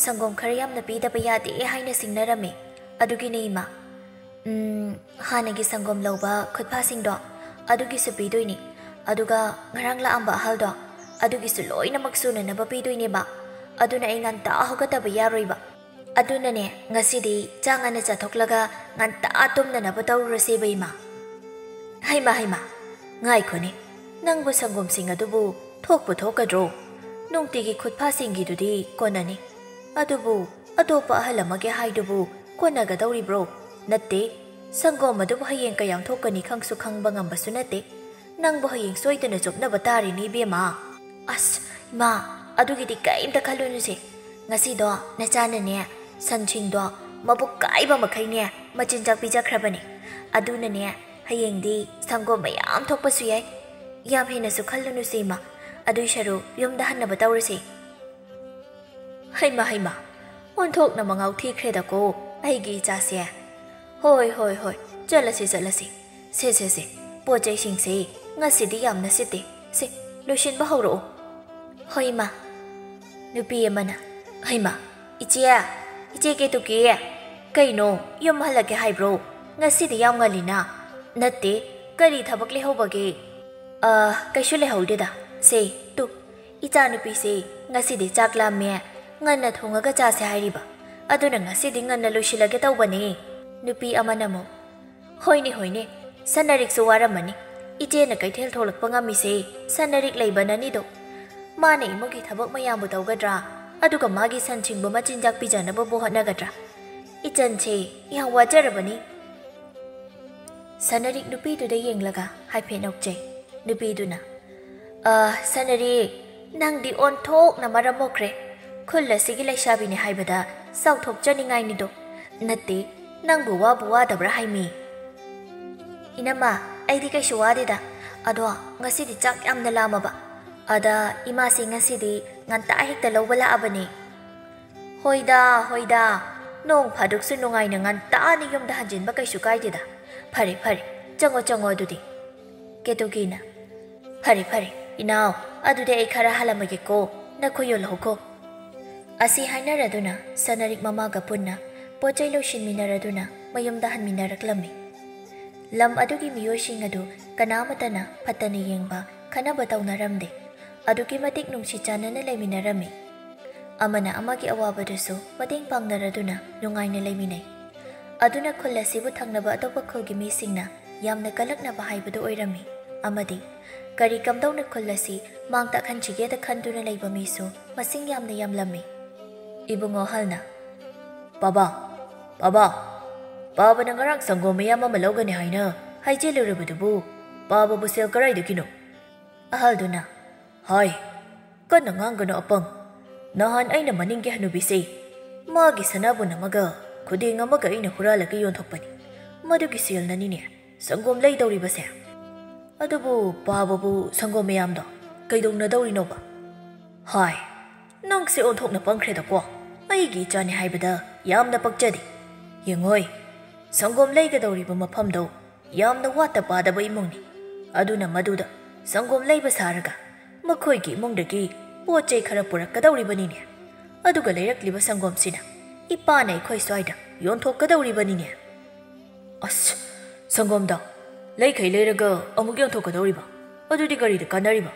ꯁꯪꯒꯣꯝ ꯈꯔ ꯌꯥꯝꯅ ꯄꯤꯗꯕ ꯌꯥꯗꯦ ꯍꯥꯏꯅ ꯁꯤꯡꯅꯔꯝꯃꯦ꯫ ꯑꯗꯨꯒꯤꯅꯦ ꯏꯃꯥ꯫ ꯎꯝ, ꯍꯥꯟꯅꯒꯤ ꯁꯪꯒꯣꯝ ꯂꯧꯕ ꯈꯨꯠꯐꯥꯁꯤꯡꯗꯣ, ꯑꯗꯨꯒꯤꯁꯨ ꯄꯤꯗꯣꯏꯅꯤ꯫ ꯑꯗꯨꯒ ꯉꯔꯥꯡ ꯂꯥꯛꯑꯝꯕ ꯑꯍꯜꯗꯣ, ꯑꯗꯨꯒꯤꯁꯨ ꯂꯣꯏꯅꯃꯛ ꯁꯨꯅꯅꯕ ꯄꯤꯗꯣꯏꯅꯦꯕ꯫ ꯑꯗꯨꯅ ꯑꯩ ꯉꯟꯇꯥ ꯍꯧꯒꯠꯇꯕ ꯌꯥꯔꯣꯏꯕ꯫ ꯑꯗꯨꯅꯅꯦ, ꯉꯁꯤꯗꯤ ꯆꯥꯛ ꯉꯟꯅ ꯆꯥꯊꯣꯛꯂꯒ ꯉꯟꯇꯥ ꯇꯨꯝꯅꯅꯕ ꯇꯧꯔꯨꯔꯁꯦꯕ, ꯏꯃꯥ꯫ ꯍꯩꯃꯥ, ꯍꯩꯃꯥ, ꯉꯥꯏꯈꯣꯅꯦ, ꯅꯪꯕꯨ ꯁꯪꯒꯣꯝꯁꯤꯡ ꯑꯗꯨꯕꯨ ꯊꯣꯛꯄꯨ ꯊꯣꯛꯀꯗ꯭ꯔꯣ? ꯅꯨꯡꯇꯤꯒꯤ ꯈꯨꯠꯐꯥꯁꯤꯡꯒꯤꯗꯨꯗꯤ ꯀꯣꯟꯅꯅꯤ, ꯑꯗꯨꯕꯨ ꯑꯇꯣꯞꯄ ꯑꯍꯜ ꯑꯃꯒꯤ ꯍꯥꯏꯗꯨꯕꯨ ꯀꯣꯟꯅꯒꯗꯧꯔꯤꯕ꯭ꯔꯣ? ꯅꯠꯇꯦ, ꯁꯪꯒꯣꯝ ꯑꯗꯨꯕꯨ ꯍꯌꯦꯡ ꯀꯌꯥꯝ ꯊꯣꯛꯀꯅꯤ ꯈꯪꯁꯨ ꯈꯪꯕ ꯉꯝꯕꯁꯨ ꯅꯠꯇꯦ꯫ ꯅꯪꯕꯨ ꯍꯌꯦꯡ ꯁꯣꯏꯗꯅ ꯆꯣꯞꯅꯕ ꯇꯥꯔꯤꯅꯤ, ꯏꯕꯦꯝꯃ꯫ ꯑꯁ, ꯏꯃꯥ, ꯑꯗꯨꯒꯤꯗꯤ ꯀꯔꯤꯝꯇ ꯈꯜꯂꯨꯅꯨꯁꯦ꯫ ꯉꯁꯤꯗꯣ ꯅꯆꯥꯅꯅꯦ, ꯁꯟꯁꯤꯡꯗꯣ ꯃꯕꯨꯛ ꯀꯥꯏꯕ ꯃꯈꯩꯅꯦ ꯃꯆꯤꯟꯖꯥꯛ ꯄꯤꯖꯈ꯭ꯔꯕꯅꯦ꯫ ꯑꯗꯨꯅꯅꯦ, ꯍꯌꯦꯡꯗꯤ ꯁꯪꯒꯣꯝ ꯃꯌꯥꯝ ꯊꯣꯛꯄꯁꯨ ꯌꯥꯏ꯫ ꯌꯥꯝ ꯍꯦꯟꯅꯁꯨ ꯈꯜꯂꯨꯅꯨꯁꯦ, ꯏꯃꯥ꯫ ꯑꯗꯨꯏ ꯁꯔꯨꯛ ꯌꯨꯝꯗ ꯍꯟꯅꯕ ꯇꯧꯔꯁꯦ꯫ ꯍꯩꯃꯥ, ꯍꯩꯃꯥ, ꯑꯣꯟꯊꯣꯛꯅ ꯃꯉꯥꯎ ꯊꯤꯈ꯭ꯔꯦꯗꯀꯣ ꯑꯩꯒꯤ ꯏꯆꯥꯁꯦ꯫ ꯍꯣꯏ, ꯍꯣꯏ, ꯍꯣꯏ, ꯆꯠꯂꯁꯤ, ꯆꯠꯂꯁꯤ꯫ ꯁꯦ, ꯁꯦ, ꯁꯦ, ꯄꯣꯠ ꯆꯩꯁꯤꯡꯁꯦ ꯉꯁꯤꯗꯤ ꯌꯥꯝꯅ ꯁꯤꯠꯇꯦ꯫ ꯁꯦ, ꯂꯣꯏꯁꯤꯟꯕ ꯍꯧꯔꯛꯑꯣ꯫ ꯍꯣꯏ, ꯏꯃꯥ꯫ ꯅꯨꯄꯤ ꯑꯃꯅ, ꯍꯩꯃꯥ, ꯏꯆꯦ, ꯏꯆꯦ ꯀꯦꯇꯨꯀꯤ, ꯀꯩꯅꯣ, ꯌꯨꯝ ꯍꯜꯂꯛꯀꯦ ꯍꯥꯏꯕ꯭ꯔꯣ? ꯉꯁꯤꯗꯤ ꯌꯥꯝ ꯉꯜꯂꯤꯅ꯫ ꯅꯠꯇꯦ, ꯀꯔꯤ ꯊꯕꯛ ꯂꯩꯍꯧꯕꯒꯦ? ꯑ, ꯀꯩꯁꯨ ꯂꯩꯍꯧꯗꯦꯗ꯫ ꯁꯦ, ꯇꯨ, ꯏꯆꯥꯅꯨꯄꯤꯁꯦ ꯉꯁꯤꯗꯤ ꯆꯥꯛ ꯂꯥꯝꯃꯦ, ꯉꯟꯅ ꯊꯣꯡꯉꯒ ꯆꯥꯁꯦ ꯍꯥꯏꯔꯤꯕ꯫ ꯑꯗꯨꯅ ꯉꯁꯤꯗꯤ ꯉꯟꯅ ꯂꯣꯏꯁꯤꯜꯂꯒꯦ ꯇꯧꯕꯅꯦ꯫ ꯅꯨꯄꯤ ꯑꯃꯅ ꯑꯃꯨꯛ, ꯍꯣꯏꯅꯦ, ꯍꯣꯏꯅꯦ, ꯁꯅꯔꯤꯛꯁꯨ ꯋꯥꯔꯝꯃꯅꯤ꯫ ꯏꯆꯦꯅ ꯀꯩꯊꯦꯜ ꯊꯣꯛꯂꯛꯄ ꯉꯝꯃꯤꯁꯦ ꯁꯅꯔꯤꯛ ꯂꯩꯕꯅꯅꯤꯗꯣ꯫ ꯃꯥꯅ ꯏꯃꯨꯡꯒꯤ ꯊꯕꯛ ꯃꯌꯥꯝꯕꯨ ꯇꯧꯒꯗ꯭ꯔꯥ? ꯑꯗꯨꯒ ꯃꯥꯒꯤ ꯁꯟꯁꯤꯡꯕꯨ ꯃꯆꯤꯟꯖꯥꯛ ꯄꯤꯖꯅꯕꯕꯨ ꯍꯣꯠꯅꯒꯗ꯭ꯔꯥ? ꯏꯆꯟꯁꯦ ꯌꯥꯝ ꯋꯥꯖꯔꯕꯅꯤ꯫ ꯁꯅꯔꯤꯛ ꯅꯨꯄꯤꯗꯨꯗ ꯌꯦꯡꯂꯒ ꯍꯥꯏꯐꯦꯠ ꯅꯣꯛꯆꯩ꯫ ꯅꯨꯄꯤꯗꯨꯅ, "ꯑ, ꯁꯅꯔꯤꯛ, ꯅꯪꯗꯤ ꯑꯣꯟꯊꯣꯛꯅ ꯃꯔꯝ ꯃꯣꯛꯈ꯭ꯔꯦ꯫ ꯈꯨꯜ ꯑꯁꯤꯒꯤ ꯂꯩꯁꯥꯕꯤꯅꯤ ꯍꯥꯏꯕꯗ ꯆꯥꯎꯊꯣꯛꯆꯅꯤꯡꯉꯥꯏꯅꯤꯗꯣ꯫ ꯅꯠꯇꯦ, ꯅꯪꯕꯨ ꯋꯥꯕꯨ ꯋꯥꯗꯕ꯭ꯔꯥ ꯍꯥꯏꯃꯤ?" "ꯏꯅꯝꯃ, ꯑꯩꯗꯤ ꯀꯩꯁꯨ ꯋꯥꯗꯦꯗ꯫ ꯑꯗꯣ ꯉꯁꯤꯗꯤ ꯆꯥꯛ ꯌꯥꯝꯅ ꯂꯥꯝꯃꯕ꯫ ꯑꯗ ꯏꯃꯥꯁꯤ ꯉꯁꯤꯗꯤ ꯉꯟꯇꯥ ꯍꯦꯛꯇ ꯂꯧꯕ ꯂꯥꯛꯑꯕꯅꯦ꯫" "ꯍꯣꯏꯗ, ꯍꯣꯏꯗ, ꯅꯣꯡ ꯐꯥꯗꯣꯛꯁꯨ ꯅꯨꯡꯉꯥꯏꯅ ꯉꯟꯇꯥꯅ ꯌꯨꯝꯗ ꯍꯟꯖꯤꯟꯕ ꯀꯩꯁꯨ ꯀꯥꯏꯗꯦꯗ꯫ ꯐꯔꯦ, ꯐꯔꯦ, ꯆꯪꯉꯣ, ꯆꯪꯉꯣ ꯑꯗꯨꯗꯤ꯫" ꯀꯦꯇꯨꯀꯤꯅ, "ꯐꯔꯦ, ꯐꯔꯦ, ꯏꯅꯥꯎ, ꯑꯗꯨꯗꯤ ꯑꯩ ꯈꯔ ꯍꯜꯂꯝꯃꯒꯦꯀꯣ, ꯅꯈꯣꯏ ꯌꯣꯜꯍꯧꯀꯣ꯫" ꯑꯁꯤ ꯍꯥꯏꯅꯔꯗꯨꯅ ꯁꯅꯔꯤꯛ ꯃꯃꯥꯒ ꯄꯨꯟꯅ ꯄꯣꯠ ꯆꯩ ꯂꯣꯏꯁꯤꯟꯃꯤꯟꯅꯔꯗꯨꯅ ꯃꯌꯨꯝꯗ ꯍꯟꯃꯤꯟꯅꯔꯛꯂꯝꯃꯤ꯫ ꯂꯝ ꯑꯗꯨꯒꯤ ꯃꯤꯑꯣꯏꯁꯤꯡ ꯑꯗꯨ ꯀꯅꯥꯃꯠꯇꯅ ꯐꯠꯇꯅ ꯌꯦꯡꯕ, ꯈꯠꯅꯕ ꯇꯧꯅꯔꯝꯗꯦ꯫ ꯑꯗꯨꯛꯀꯤ ꯃꯇꯤꯛ ꯅꯨꯡꯁꯤ ꯆꯥꯟꯅꯅ ꯂꯩꯃꯤꯟꯅꯔꯝꯃꯤ꯫ ꯑꯃꯅ ꯑꯃꯒꯤ ꯑꯋꯥꯕꯗꯨꯁꯨ ꯃꯇꯦꯡ ꯄꯥꯡꯅꯔꯗꯨꯅ ꯅꯨꯡꯉꯥꯏꯅ ꯂꯩꯃꯤꯟꯅꯩ꯫ ꯑꯗꯨꯅ ꯈꯨꯜ ꯑꯁꯤꯕꯨ ꯊꯪꯅꯕ ꯑꯇꯣꯞꯄ ꯈꯨꯜꯒꯤ ꯃꯤꯁꯤꯡꯅ ꯌꯥꯝꯅ ꯀꯜꯂꯛꯅꯕ ꯍꯥꯏꯕꯗꯨ ꯑꯣꯏꯔꯝꯃꯤ꯫ ꯑꯃꯗꯤ ꯀꯔꯤ ꯀꯝꯗꯧꯅ ꯈꯨꯜ ꯑꯁꯤ ꯃꯥꯡ ꯇꯥꯛꯍꯟꯁꯤꯒꯦꯗ ꯈꯟꯗꯨꯅ ꯂꯩꯕ ꯃꯤꯁꯨ ꯃꯁꯤꯡ ꯌꯥꯝꯅ ꯌꯥꯝꯂꯝꯃꯤ꯫ ꯏꯕꯨꯡꯉꯣ ꯍꯜꯅ, "ꯄꯥꯕꯥ, ꯄꯥꯕꯥ, ꯄꯥꯕꯅ ꯉꯔꯥꯡ ꯁꯪꯒꯣꯝ ꯃꯌꯥꯝ ꯑꯃ ꯂꯧꯒꯅꯤ ꯍꯥꯏꯅ ꯍꯥꯏꯖꯤꯜꯂꯨꯔꯕꯗꯨꯕꯨ ꯄꯥꯕꯕꯨ ꯁꯦꯜ ꯀꯔꯥꯏꯗꯒꯤꯅꯣ?" ꯑꯍꯜꯗꯨꯅ, "ꯍꯥꯏ, ꯀꯟꯅ ꯉꯥꯡꯒꯅꯨ ꯑꯄꯪ꯫ ꯅꯍꯥꯟ ꯑꯩꯅ ꯃꯅꯤꯡꯒꯤ ꯍꯅꯨꯕꯤꯁꯦ ꯃꯥꯒꯤ ꯁꯅꯥꯕꯨꯟ ꯑꯃꯒ ꯈꯨꯗꯦꯡ ꯑꯃꯒ ꯑꯩꯅ ꯍꯨꯔꯥꯜꯂꯒ ꯌꯣꯟꯊꯣꯛꯄꯅꯤ꯫ ꯃꯗꯨꯒꯤ ꯁꯦꯜꯅꯅꯤꯅꯦ ꯁꯪꯒꯣꯝ ꯂꯩꯗꯧꯔꯤꯕꯁꯦ꯫ ꯑꯗꯨꯕꯨ ꯄꯥꯕꯕꯨ ꯁꯪꯒꯣꯝ ꯃꯌꯥꯝꯗꯣ ꯀꯩꯗꯧꯅꯗꯧꯔꯤꯅꯣꯕ?" ꯍꯥꯏ, ꯅꯪꯁꯦ ꯑꯣꯟꯊꯣꯛꯅ ꯄꯪꯈ꯭ꯔꯦꯗꯀꯣ꯫ ꯑꯩꯒꯤ ꯏꯆꯥꯅꯤ ꯍꯥꯏꯕꯗ ꯌꯥꯝꯅ ꯄꯛꯆꯗꯦ꯫ ꯌꯦꯡꯉꯣꯏ, ꯁꯪꯒꯣꯝ ꯂꯩꯒꯗꯧꯔꯤꯕ ꯃꯐꯝꯗꯣ ꯌꯥꯝꯅ ꯋꯥꯠꯇ ꯄꯥꯗꯕ ꯏꯃꯨꯡꯅꯤ꯫ ꯑꯗꯨꯅ ꯃꯗꯨꯗ ꯁꯪꯒꯣꯝ ꯂꯩꯕ ꯁꯥꯔꯒ ꯃꯈꯣꯏꯒꯤ ꯏꯃꯨꯡꯗꯒꯤ ꯄꯣꯠ ꯆꯩ ꯈꯔ ꯄꯨꯔꯛꯀꯗꯧꯔꯤꯕꯅꯤꯅꯦ꯫ ꯑꯗꯨꯒ ꯂꯩꯔꯛꯂꯤꯕ ꯁꯪꯒꯣꯝꯁꯤꯅ ꯏꯄꯥꯅ ꯑꯩꯈꯣꯏ ꯁ꯭ꯋꯥꯏꯗ ꯌꯣꯟꯊꯣꯛꯀꯗꯧꯔꯤꯕꯅꯤꯅꯦ꯫ ꯑꯁ, ꯁꯪꯒꯣꯝꯗ ꯂꯩꯈꯩ ꯂꯩꯔꯒ ꯑꯃꯨꯛ ꯌꯣꯟꯊꯣꯛꯀꯗꯧꯔꯤꯕ? ꯑꯗꯨꯗꯤ ꯀꯔꯤꯗ ꯀꯥꯟꯅꯔꯤꯕ?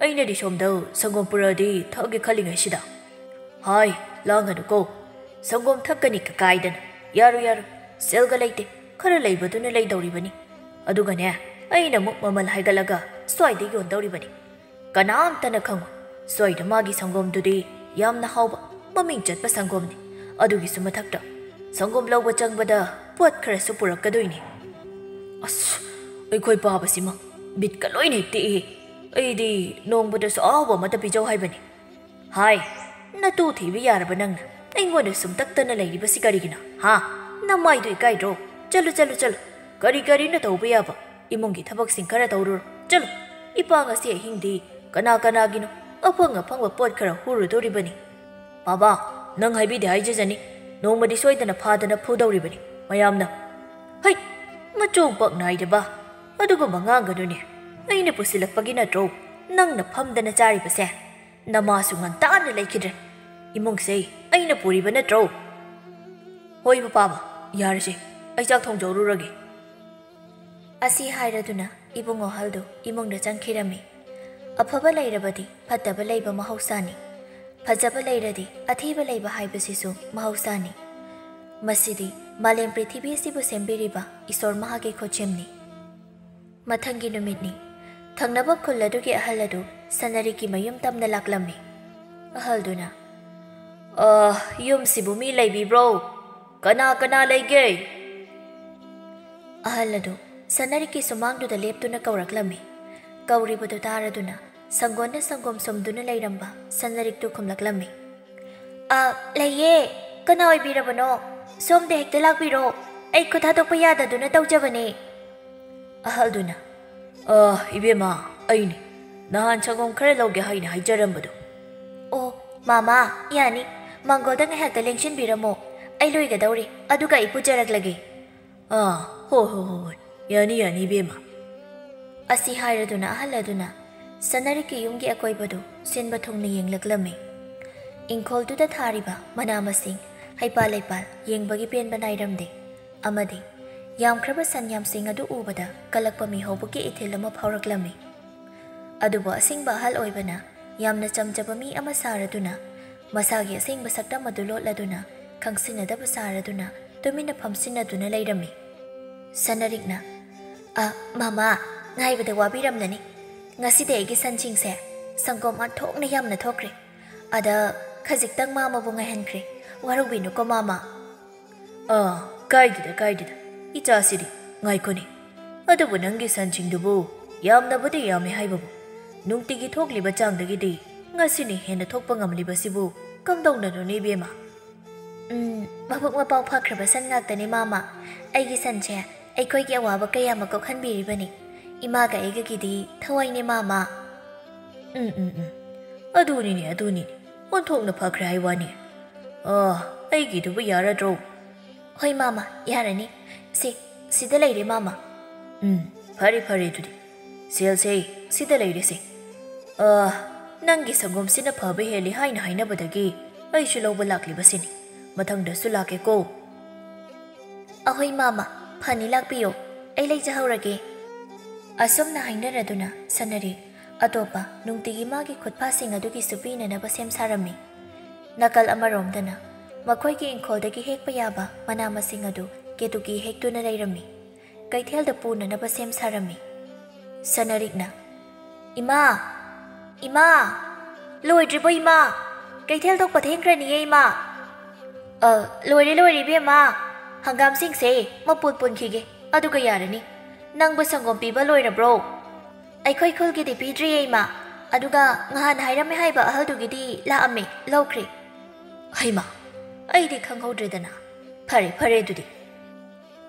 ꯑꯩꯅꯗꯤ ꯁꯣꯝꯗ ꯁꯪꯒꯣꯝ ꯄꯨꯔꯛꯑꯗꯤ ꯊꯛꯑꯒꯦ ꯈꯜꯂꯤꯉꯩꯁꯤꯗ꯫ ꯍꯥꯏ, ꯂꯥꯡꯒꯅꯨꯀꯣ꯫ ꯁꯪꯒꯣꯝ ꯊꯛꯀꯅꯤ ꯀꯀꯥꯏꯗꯅ꯫ ꯌꯥꯔꯣꯏ, ꯌꯥꯔꯣꯏ꯫ ꯁꯦꯜꯒ ꯂꯩꯇꯦ꯫ ꯈꯔ ꯂꯩꯕꯗꯨꯅ ꯂꯩꯗꯧꯔꯤꯕꯅꯤ꯫ ꯑꯗꯨꯒꯅꯦ, ꯑꯩꯅ ꯑꯃꯨꯛ ꯃꯃꯜ ꯍꯥꯏꯒꯠꯂꯒ ꯁ꯭ꯋꯥꯏꯗ ꯌꯣꯟꯗꯧꯔꯤꯕꯅꯤ꯫ ꯀꯅꯥꯝꯇꯅ ꯈꯪꯉꯣꯏ꯫ ꯁ꯭ꯋꯥꯏꯗ ꯃꯥꯒꯤ ꯁꯪꯒꯣꯝꯗꯨꯗꯤ ꯌꯥꯝꯅ ꯍꯥꯎꯕ, ꯃꯃꯤꯡ ꯆꯠꯄ ꯁꯪꯒꯣꯝꯅꯤ꯫ ꯑꯗꯨꯒꯤꯁꯨ ꯃꯊꯛꯇ ꯁꯪꯒꯣꯝ ꯂꯧꯕ ꯆꯪꯕꯗ ꯄꯣꯠ ꯈꯔꯁꯨ ꯄꯨꯔꯛꯀꯗꯣꯏꯅꯤ꯫ ꯑꯁ, ꯑꯩꯈꯣꯏ ꯄꯥꯕꯁꯤꯃ ꯕꯤꯠꯀ ꯂꯣꯏꯅ ꯍꯦꯛ ꯇꯦꯛꯏ꯫ ꯑꯩꯗꯤ ꯅꯣꯡꯃꯗꯁꯨ ꯑꯍꯥꯎꯕ ꯑꯃꯠꯇ ꯄꯤꯖꯧ ꯍꯥꯏꯕꯅꯤ꯫ ꯍꯥꯏ, ꯅꯇꯨ ꯊꯤꯕ ꯌꯥꯔꯕ ꯅꯪꯅ ꯑꯩꯉꯣꯟꯗ ꯁꯨꯝ ꯇꯛꯇꯅ ꯂꯩꯔꯤꯕꯁꯤ ꯀꯔꯤꯒꯤꯅꯣ? ꯍꯥ? ꯅꯃꯥꯏꯗꯨ ꯏꯀꯥꯏꯗ꯭ꯔꯣ? ꯆꯠꯂꯨ, ꯆꯠꯂꯨ, ꯆꯠꯂꯨ꯫ ꯀꯔꯤ ꯀꯔꯤꯅ ꯇꯧꯕ ꯌꯥꯕ ꯏꯃꯨꯡꯒꯤ ꯊꯕꯛꯁꯤꯡ ꯈꯔ ꯇꯧꯔꯨꯔꯣ꯫ ꯆꯠꯂꯨ꯫ ꯏꯄꯥ ꯉꯁꯤ ꯑꯍꯤꯡꯗꯤ ꯀꯅꯥ ꯀꯅꯥꯒꯤꯅꯣ ꯑꯐꯪ ꯑꯐꯪꯕ ꯄꯣꯠ ꯈꯔ ꯍꯨꯔꯨꯗꯣꯔꯤꯕꯅꯤ꯫ ꯄꯥꯕꯥ, ꯅꯪ ꯍꯥꯏꯕꯤꯗꯦ ꯍꯥꯏꯖꯖꯅꯤ꯫ ꯅꯣꯡꯃꯗꯤ ꯁꯣꯏꯗꯅ ꯐꯥꯗꯅ ꯐꯨꯗꯧꯔꯤꯕꯅꯤ ꯃꯌꯥꯝꯅ꯫ ꯍꯩꯠ! ꯃꯆꯣꯡ ꯄꯛ ꯅꯥꯏꯗꯕ꯫ ꯑꯗꯨꯒꯨꯝꯕ ꯉꯥꯡꯒꯅꯨꯅꯦ꯫ ꯑꯩꯅ ꯄꯨꯁꯤꯜꯂꯛꯄꯒꯤ ꯅꯠꯇ꯭ꯔꯣ ꯅꯪꯅ ꯐꯝꯗꯅ ꯆꯥꯔꯤꯕꯁꯦ? ꯅꯃꯥꯁꯨ ꯉꯟꯇꯥꯅ ꯂꯩꯈꯤꯗ꯭ꯔꯦ꯫ ꯏꯃꯨꯡꯁꯦ ꯑꯩꯅ ꯄꯨꯔꯤꯕ ꯅꯠꯇ꯭ꯔꯣ? ꯍꯣꯏꯕ ꯄꯥꯕ, ꯌꯥꯔꯁꯦ꯫ ꯑꯩ ꯆꯥꯛ ꯊꯣꯡꯖꯧꯔꯨꯔꯒꯦ꯫ ꯑꯁꯤ ꯍꯥꯏꯔꯗꯨꯅ ꯏꯕꯨꯡ ꯑꯍꯜꯗꯨ ꯏꯃꯨꯡꯗ ꯆꯪꯈꯤꯔꯝꯃꯤ꯫ ꯑꯐꯕ ꯂꯩꯔꯕꯗꯤ ꯐꯠꯇꯕ ꯂꯩꯕ ꯃꯍꯧꯁꯥꯅꯤ꯫ ꯐꯖꯕ ꯂꯩꯔꯗꯤ ꯑꯊꯤꯕ ꯂꯩꯕ ꯍꯥꯏꯕꯁꯤꯁꯨ ꯃꯍꯧꯁꯥꯅꯤ꯫ ꯃꯁꯤꯗꯤ ꯃꯥꯂꯦꯝ ꯄ꯭ꯔꯤꯊꯤꯕꯤ ꯑꯁꯤꯕꯨ ꯁꯦꯝꯕꯤꯔꯤꯕ ꯏꯁꯣꯔ ꯃꯍꯥꯛꯀꯤ ꯈꯨꯠꯁꯦꯝꯅꯤ꯫ ꯃꯊꯪꯒꯤ ꯅꯨꯃꯤꯠꯅꯤ꯫ ꯊꯪꯅꯕ ꯈꯨꯜ ꯑꯗꯨꯒꯤ ꯑꯍꯜ ꯑꯗꯨ ꯁꯅꯔꯤꯛꯀꯤ ꯃꯌꯨꯝ ꯇꯝꯅ ꯂꯥꯛꯂꯝꯃꯤ꯫ ꯑꯍꯜꯗꯨꯅ, "ꯑ, ꯌꯨꯝꯁꯤꯕꯨ ꯃꯤ ꯂꯩꯕꯤꯕ꯭ꯔꯣ? ꯀꯅꯥ ꯀꯅꯥ ꯂꯩꯒꯦ?" ꯑꯍꯜ ꯑꯗꯨ ꯁꯅꯔꯤꯛꯀꯤ ꯁꯨꯃꯥꯡꯗꯨꯗ ꯂꯦꯞꯇꯨꯅ ꯀꯧꯔꯛꯂꯝꯃꯤ꯫ ꯀꯧꯔꯤꯕꯗꯨ ꯇꯥꯔꯗꯨꯅ ꯁꯪꯒꯣꯟꯅ ꯁꯪꯒꯣꯝ ꯁꯨꯝꯗꯨꯅ ꯂꯩꯔꯝꯕ ꯁꯅꯔꯤꯛꯇꯨ ꯈꯨꯝꯂꯛꯂꯝꯃꯤ꯫ "ꯑ, ꯂꯩꯌꯦ꯫ ꯀꯅꯥ ꯑꯣꯏꯕꯤꯔꯕꯅꯣ? ꯁꯣꯝꯗ ꯍꯦꯛꯇ ꯂꯥꯛꯄꯤꯔꯣ꯫ ꯑꯩ ꯈꯨꯠ ꯊꯥꯗꯣꯛꯄ ꯌꯥꯗꯗꯨꯅ ꯇꯧꯖꯕꯅꯦ꯫" ꯑꯍꯜꯗꯨꯅ, "ꯑ, ꯏꯕꯦꯝꯃ, ꯑꯩꯅꯤ꯫ ꯅꯍꯥꯟ ꯁꯪꯒꯣꯝ ꯈꯔ ꯂꯧꯒꯦ ꯍꯥꯏꯅ ꯍꯥꯏꯖꯔꯝꯕꯗꯣ꯫" "ꯑꯣ, ꯃꯥꯃꯥ, ꯌꯥꯅꯤ꯫ ꯃꯥꯡꯒꯣꯜꯗ ꯉꯥꯏꯍꯥꯛꯇ ꯂꯦꯡꯁꯤꯟꯕꯤꯔꯝꯃꯣ꯫ ꯑꯩ ꯂꯣꯏꯒꯗꯧꯔꯦ, ꯑꯗꯨꯒ ꯑꯩ ꯄꯨꯖꯔꯛꯂꯒꯦ꯫" "ꯑꯥ, ꯍꯣꯏ, ꯍꯣꯏ, ꯍꯣꯏ, ꯍꯣꯏ꯫ ꯌꯥꯅꯤ, ꯌꯥꯅꯤ, ꯏꯕꯦꯝꯃ꯫" ꯑꯁꯤ ꯍꯥꯏꯔꯗꯨꯅ ꯑꯍꯜ ꯑꯗꯨꯅ ꯁꯅꯔꯤꯛꯀꯤ ꯌꯨꯝꯒꯤ ꯑꯀꯣꯏꯕꯗꯨ ꯁꯤꯟꯕ ꯊꯨꯡꯅ ꯌꯦꯡꯂꯛꯂꯝꯃꯤ꯫ ꯏꯪꯈꯣꯜꯗꯨꯗ ꯊꯥꯔꯤꯕ ꯃꯅꯥ ꯃꯁꯤꯡ, ꯍꯩꯄꯥꯜ ꯂꯩꯄꯥꯜ ꯌꯦꯡꯕꯒꯤ ꯄꯦꯟꯕ ꯅꯥꯏꯔꯝꯗꯦ꯫ ꯑꯃꯗꯤ ꯌꯥꯝꯈ꯭ꯔꯕ ꯁꯟ ꯌꯥꯝꯁꯤꯡ ꯑꯗꯨ ꯎꯕꯗ ꯀꯂꯛꯄ ꯃꯤꯍꯧꯕꯒꯤ ꯏꯊꯤꯜ ꯑꯃ ꯐꯥꯎꯔꯛꯂꯝꯃꯤ꯫ ꯑꯗꯨꯕꯨ ꯑꯁꯦꯡꯕ ꯑꯍꯜ ꯑꯣꯏꯕꯅ ꯌꯥꯝꯅ ꯆꯝꯖꯕ ꯃꯤ ꯑꯃ ꯁꯥꯔꯗꯨꯅ, ꯃꯁꯥꯒꯤ ꯑꯁꯦꯡꯕ ꯁꯛꯇꯝ ꯑꯗꯨ ꯂꯣꯠꯂꯗꯨꯅ, ꯈꯪꯁꯤꯟꯅꯗꯕ ꯁꯥꯔꯗꯨꯅ ꯇꯨꯃꯤꯟꯅ ꯐꯝꯁꯤꯟꯅꯗꯨꯅ ꯂꯩꯔꯝꯃꯤ꯫ ꯁꯅꯔꯤꯛꯅ, "ꯑ, ꯃꯃꯥ, ꯉꯥꯏꯕꯗ ꯋꯥꯕꯤꯔꯝꯂꯅꯤ꯫ ꯉꯁꯤꯗꯤ ꯑꯩꯒꯤ ꯁꯟꯁꯤꯡꯁꯦ ꯁꯪꯒꯣꯝ ꯑꯣꯟꯊꯣꯛꯅ ꯌꯥꯝꯅ ꯊꯣꯛꯈ꯭ꯔꯦ꯫ ꯑꯗ ꯈꯖꯤꯛꯇꯪ ꯃꯥꯃꯕꯨ ꯉꯥꯏꯍꯟꯈ꯭ꯔꯦ꯫ ꯋꯥꯔꯧꯕꯤꯅꯨꯀꯣ, ꯃꯥꯃꯥ꯫" "ꯑꯥ, ꯀꯥꯏꯗꯦꯗ, ꯀꯥꯏꯗꯦꯗ, ꯏꯆꯥꯁꯤꯗꯤ꯫ ꯉꯥꯏꯈꯣꯅꯦ, ꯑꯗꯨꯕꯨ ꯅꯪꯒꯤ ꯁꯟꯁꯤꯡꯗꯨꯕꯨ ꯌꯥꯝꯅꯕꯨꯗꯤ ꯌꯥꯝꯃꯦ ꯍꯥꯏꯕꯕꯨ, ꯅꯨꯡꯇꯤꯒꯤ ꯊꯣꯛꯂꯤꯕ ꯆꯥꯡꯗꯒꯤꯗꯤ ꯉꯁꯤꯅ ꯍꯦꯟꯅ ꯊꯣꯛꯄ ꯉꯝꯂꯤꯕꯁꯤꯕꯨ ꯀꯝꯗꯧꯅꯅꯣꯅꯦ, ꯏꯕꯦꯝꯃ?" "ꯎꯝ, ꯃꯕꯨꯛ ꯃꯄꯥꯎ ꯐꯈ꯭ꯔꯕ ꯁꯟ ꯉꯥꯛꯇꯅꯤ, ꯃꯥꯃꯥ꯫ ꯑꯩꯒꯤ ꯁꯟꯁꯦ ꯑꯩꯈꯣꯏꯒꯤ ꯑꯋꯥꯕ ꯀꯌꯥꯃ ꯀꯣꯛꯍꯟꯕꯤꯔꯤꯕꯅꯤ꯫ ꯏꯃꯥꯒ ꯑꯩꯒꯒꯤꯗꯤ ꯊꯋꯥꯏꯅꯦ, ꯃꯥꯃꯥ꯫" "ꯎꯝ, ꯎꯝ, ꯎꯝ꯫ ꯑꯗꯨꯅꯤꯅꯦ, ꯑꯗꯨꯅꯤꯅꯦ꯫ ꯑꯣꯟꯊꯣꯛꯅ ꯐꯈ꯭ꯔꯦ ꯍꯥꯏ ꯋꯥꯅꯤ꯫ ꯑ, ꯑꯩꯒꯤꯗꯨꯕꯨ ꯌꯥꯔꯗ꯭ꯔꯣ?" "ꯍꯣꯏ, ꯃꯥꯃꯥ, ꯌꯥꯔꯅꯤ꯫ ꯁꯤ, ꯁꯤꯗ ꯂꯩꯔꯦ, ꯃꯥꯃꯥ꯫" "ꯎꯝ, ꯐꯔꯦ, ꯐꯔꯦ ꯑꯗꯨꯗꯤ꯫ ꯁꯦꯜꯁꯦ ꯁꯤꯗ ꯂꯩꯔꯦꯁꯦ꯫ ꯑ, ꯅꯪꯒꯤ ꯁꯪꯒꯣꯝꯁꯤꯅ ꯐꯕ ꯍꯦꯜꯂꯤ ꯍꯥꯏꯅ ꯍꯥꯏꯅꯕꯗꯒꯤ ꯑꯩꯁꯨ ꯂꯧꯕ ꯂꯥꯛꯂꯤꯕꯁꯤꯅꯤ꯫ ꯃꯊꯪꯗꯁꯨ ꯂꯥꯛꯀꯦꯀꯣ꯫" "ꯑꯍꯣꯏ, ꯃꯥꯃꯥ, ꯐꯅꯤ, ꯂꯥꯛꯄꯤꯌꯣ꯫ ꯑꯩ ꯂꯩꯖꯍꯧꯔꯒꯦ꯫" ꯑꯁꯨꯝꯅ ꯍꯥꯏꯅꯔꯗꯨꯅ ꯁꯅꯔꯤꯛ ꯑꯇꯣꯞꯄ ꯅꯨꯡꯇꯤꯒꯤ ꯃꯥꯒꯤ ꯈꯨꯠꯐꯥꯁꯤꯡ ꯑꯗꯨꯒꯤꯁꯨ ꯄꯤꯅꯅꯕ ꯁꯦꯝ ꯁꯥꯔꯝꯃꯤ꯫ ꯅꯥꯀꯜ ꯑꯃꯔꯣꯝꯗꯅ ꯃꯈꯣꯏꯒꯤ ꯏꯪꯈꯣꯜꯗꯒꯤ ꯍꯦꯛꯄ ꯌꯥꯕ ꯃꯅꯥ ꯃꯁꯤꯡ ꯑꯗꯨ ꯀꯦꯇꯨꯀꯤ ꯍꯦꯛꯇꯨꯅ ꯂꯩꯔꯝꯃꯤ꯫ ꯀꯩꯊꯦꯜꯗ ꯄꯨꯅꯅꯕ ꯁꯦꯝ ꯁꯥꯔꯝꯃꯤ꯫ ꯁꯅꯔꯤꯛꯅ, "ꯏꯃꯥ! ꯏꯃꯥ! ꯂꯣꯏꯗ꯭ꯔꯤꯕꯣ ꯏꯃꯥ? ꯀꯩꯊꯦꯜ ꯊꯣꯛꯄ ꯊꯦꯡꯈ꯭ꯔꯅꯤꯌꯦ ꯏꯃꯥ!" "ꯑ, ꯂꯣꯏꯔꯦ ꯂꯣꯏꯔꯦ ꯏꯕꯦꯝꯃ, ꯍꯪꯒꯥꯝꯁꯤꯡꯁꯦ ꯃꯄꯨꯟ ꯄꯨꯟꯈꯤꯒꯦ, ꯑꯗꯨꯒ ꯌꯥꯔꯅꯤ꯫ ꯅꯪꯕꯨ ꯁꯪꯒꯣꯝ ꯄꯤꯕ ꯂꯣꯏꯔꯕ꯭ꯔꯣ?" "ꯑꯩꯈꯣꯏ ꯈꯨꯜꯒꯤꯗꯤ ꯄꯤꯗ꯭ꯔꯤꯌꯦ ꯏꯃꯥ, ꯑꯗꯨꯒ ꯉꯍꯥꯟ ꯍꯥꯏꯔꯝꯃꯦ ꯍꯥꯏꯕ ꯑꯍꯜꯗꯨꯒꯤꯗꯤ ꯂꯥꯛꯑꯝꯃꯦ, ꯂꯧꯈ꯭ꯔꯦ꯫" "ꯍꯩꯃꯥ, ꯑꯩꯗꯤ ꯈꯪꯍꯧꯗ꯭ꯔꯦꯗꯅ꯫ ꯐꯔꯦ ꯐꯔꯦ ꯑꯗꯨꯗꯤ꯫"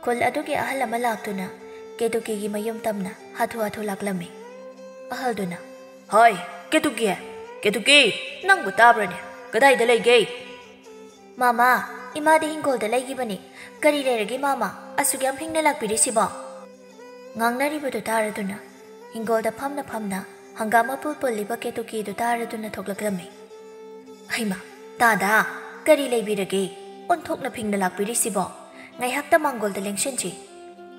ꯈꯨꯜ ꯑꯗꯨꯒꯤ ꯑꯍꯜ ꯑꯃ ꯂꯥꯛꯇꯨꯅ ꯀꯦꯇꯨꯀꯤꯒꯤ ꯃꯌꯨꯝ ꯇꯝꯅ ꯍꯥꯊꯨ ꯍꯥꯊꯨ ꯂꯥꯛꯂꯝꯃꯤ꯫ ꯑꯍꯜꯗꯨꯅ, "ꯍꯣꯏ, ꯀꯦꯇꯨꯀꯤ! ꯀꯦꯇꯨꯀꯤ! ꯅꯪꯕꯨ ꯇꯥꯕ꯭ꯔꯅꯦ? ꯀꯗꯥꯏꯗ ꯂꯩꯒꯦ?" "ꯃꯥꯃꯥ, ꯏꯃꯥꯗꯤ ꯍꯤꯡꯒꯣꯜꯗ ꯂꯩꯈꯤꯕꯅꯤ꯫ ꯀꯔꯤ ꯂꯩꯔꯒꯦ ꯃꯥꯃꯥ? ꯑꯁꯨꯛ ꯌꯥꯝ ꯐꯤꯡꯅ ꯂꯥꯛꯄꯤꯔꯤꯁꯤꯕꯣ?" ꯉꯥꯡꯅꯔꯤꯕꯗꯨ ꯇꯥꯔꯗꯨꯅ ꯍꯤꯡꯒꯣꯜꯗ ꯐꯝꯅ ꯐꯝꯅ ꯍꯪꯒꯥꯝ ꯃꯄꯨꯜ ꯄꯨꯜꯂꯤꯕ ꯀꯦꯇꯨꯀꯤꯗꯨ ꯇꯥꯔꯗꯨꯅ ꯊꯣꯛꯂꯛꯂꯝꯃꯤ꯫ "ꯍꯩꯃꯥ, ꯇꯥꯗꯥ, ꯀꯔꯤ ꯂꯩꯕꯤꯔꯒꯦ? ꯑꯣꯟꯊꯣꯛꯅ ꯐꯤꯡꯅ ꯂꯥꯛꯄꯤꯔꯤꯁꯤꯕꯣ? ꯉꯥꯏꯍꯥꯛꯇ ꯃꯥꯡꯒꯣꯜꯗ ꯂꯦꯡꯁꯤꯟꯁꯤ꯫"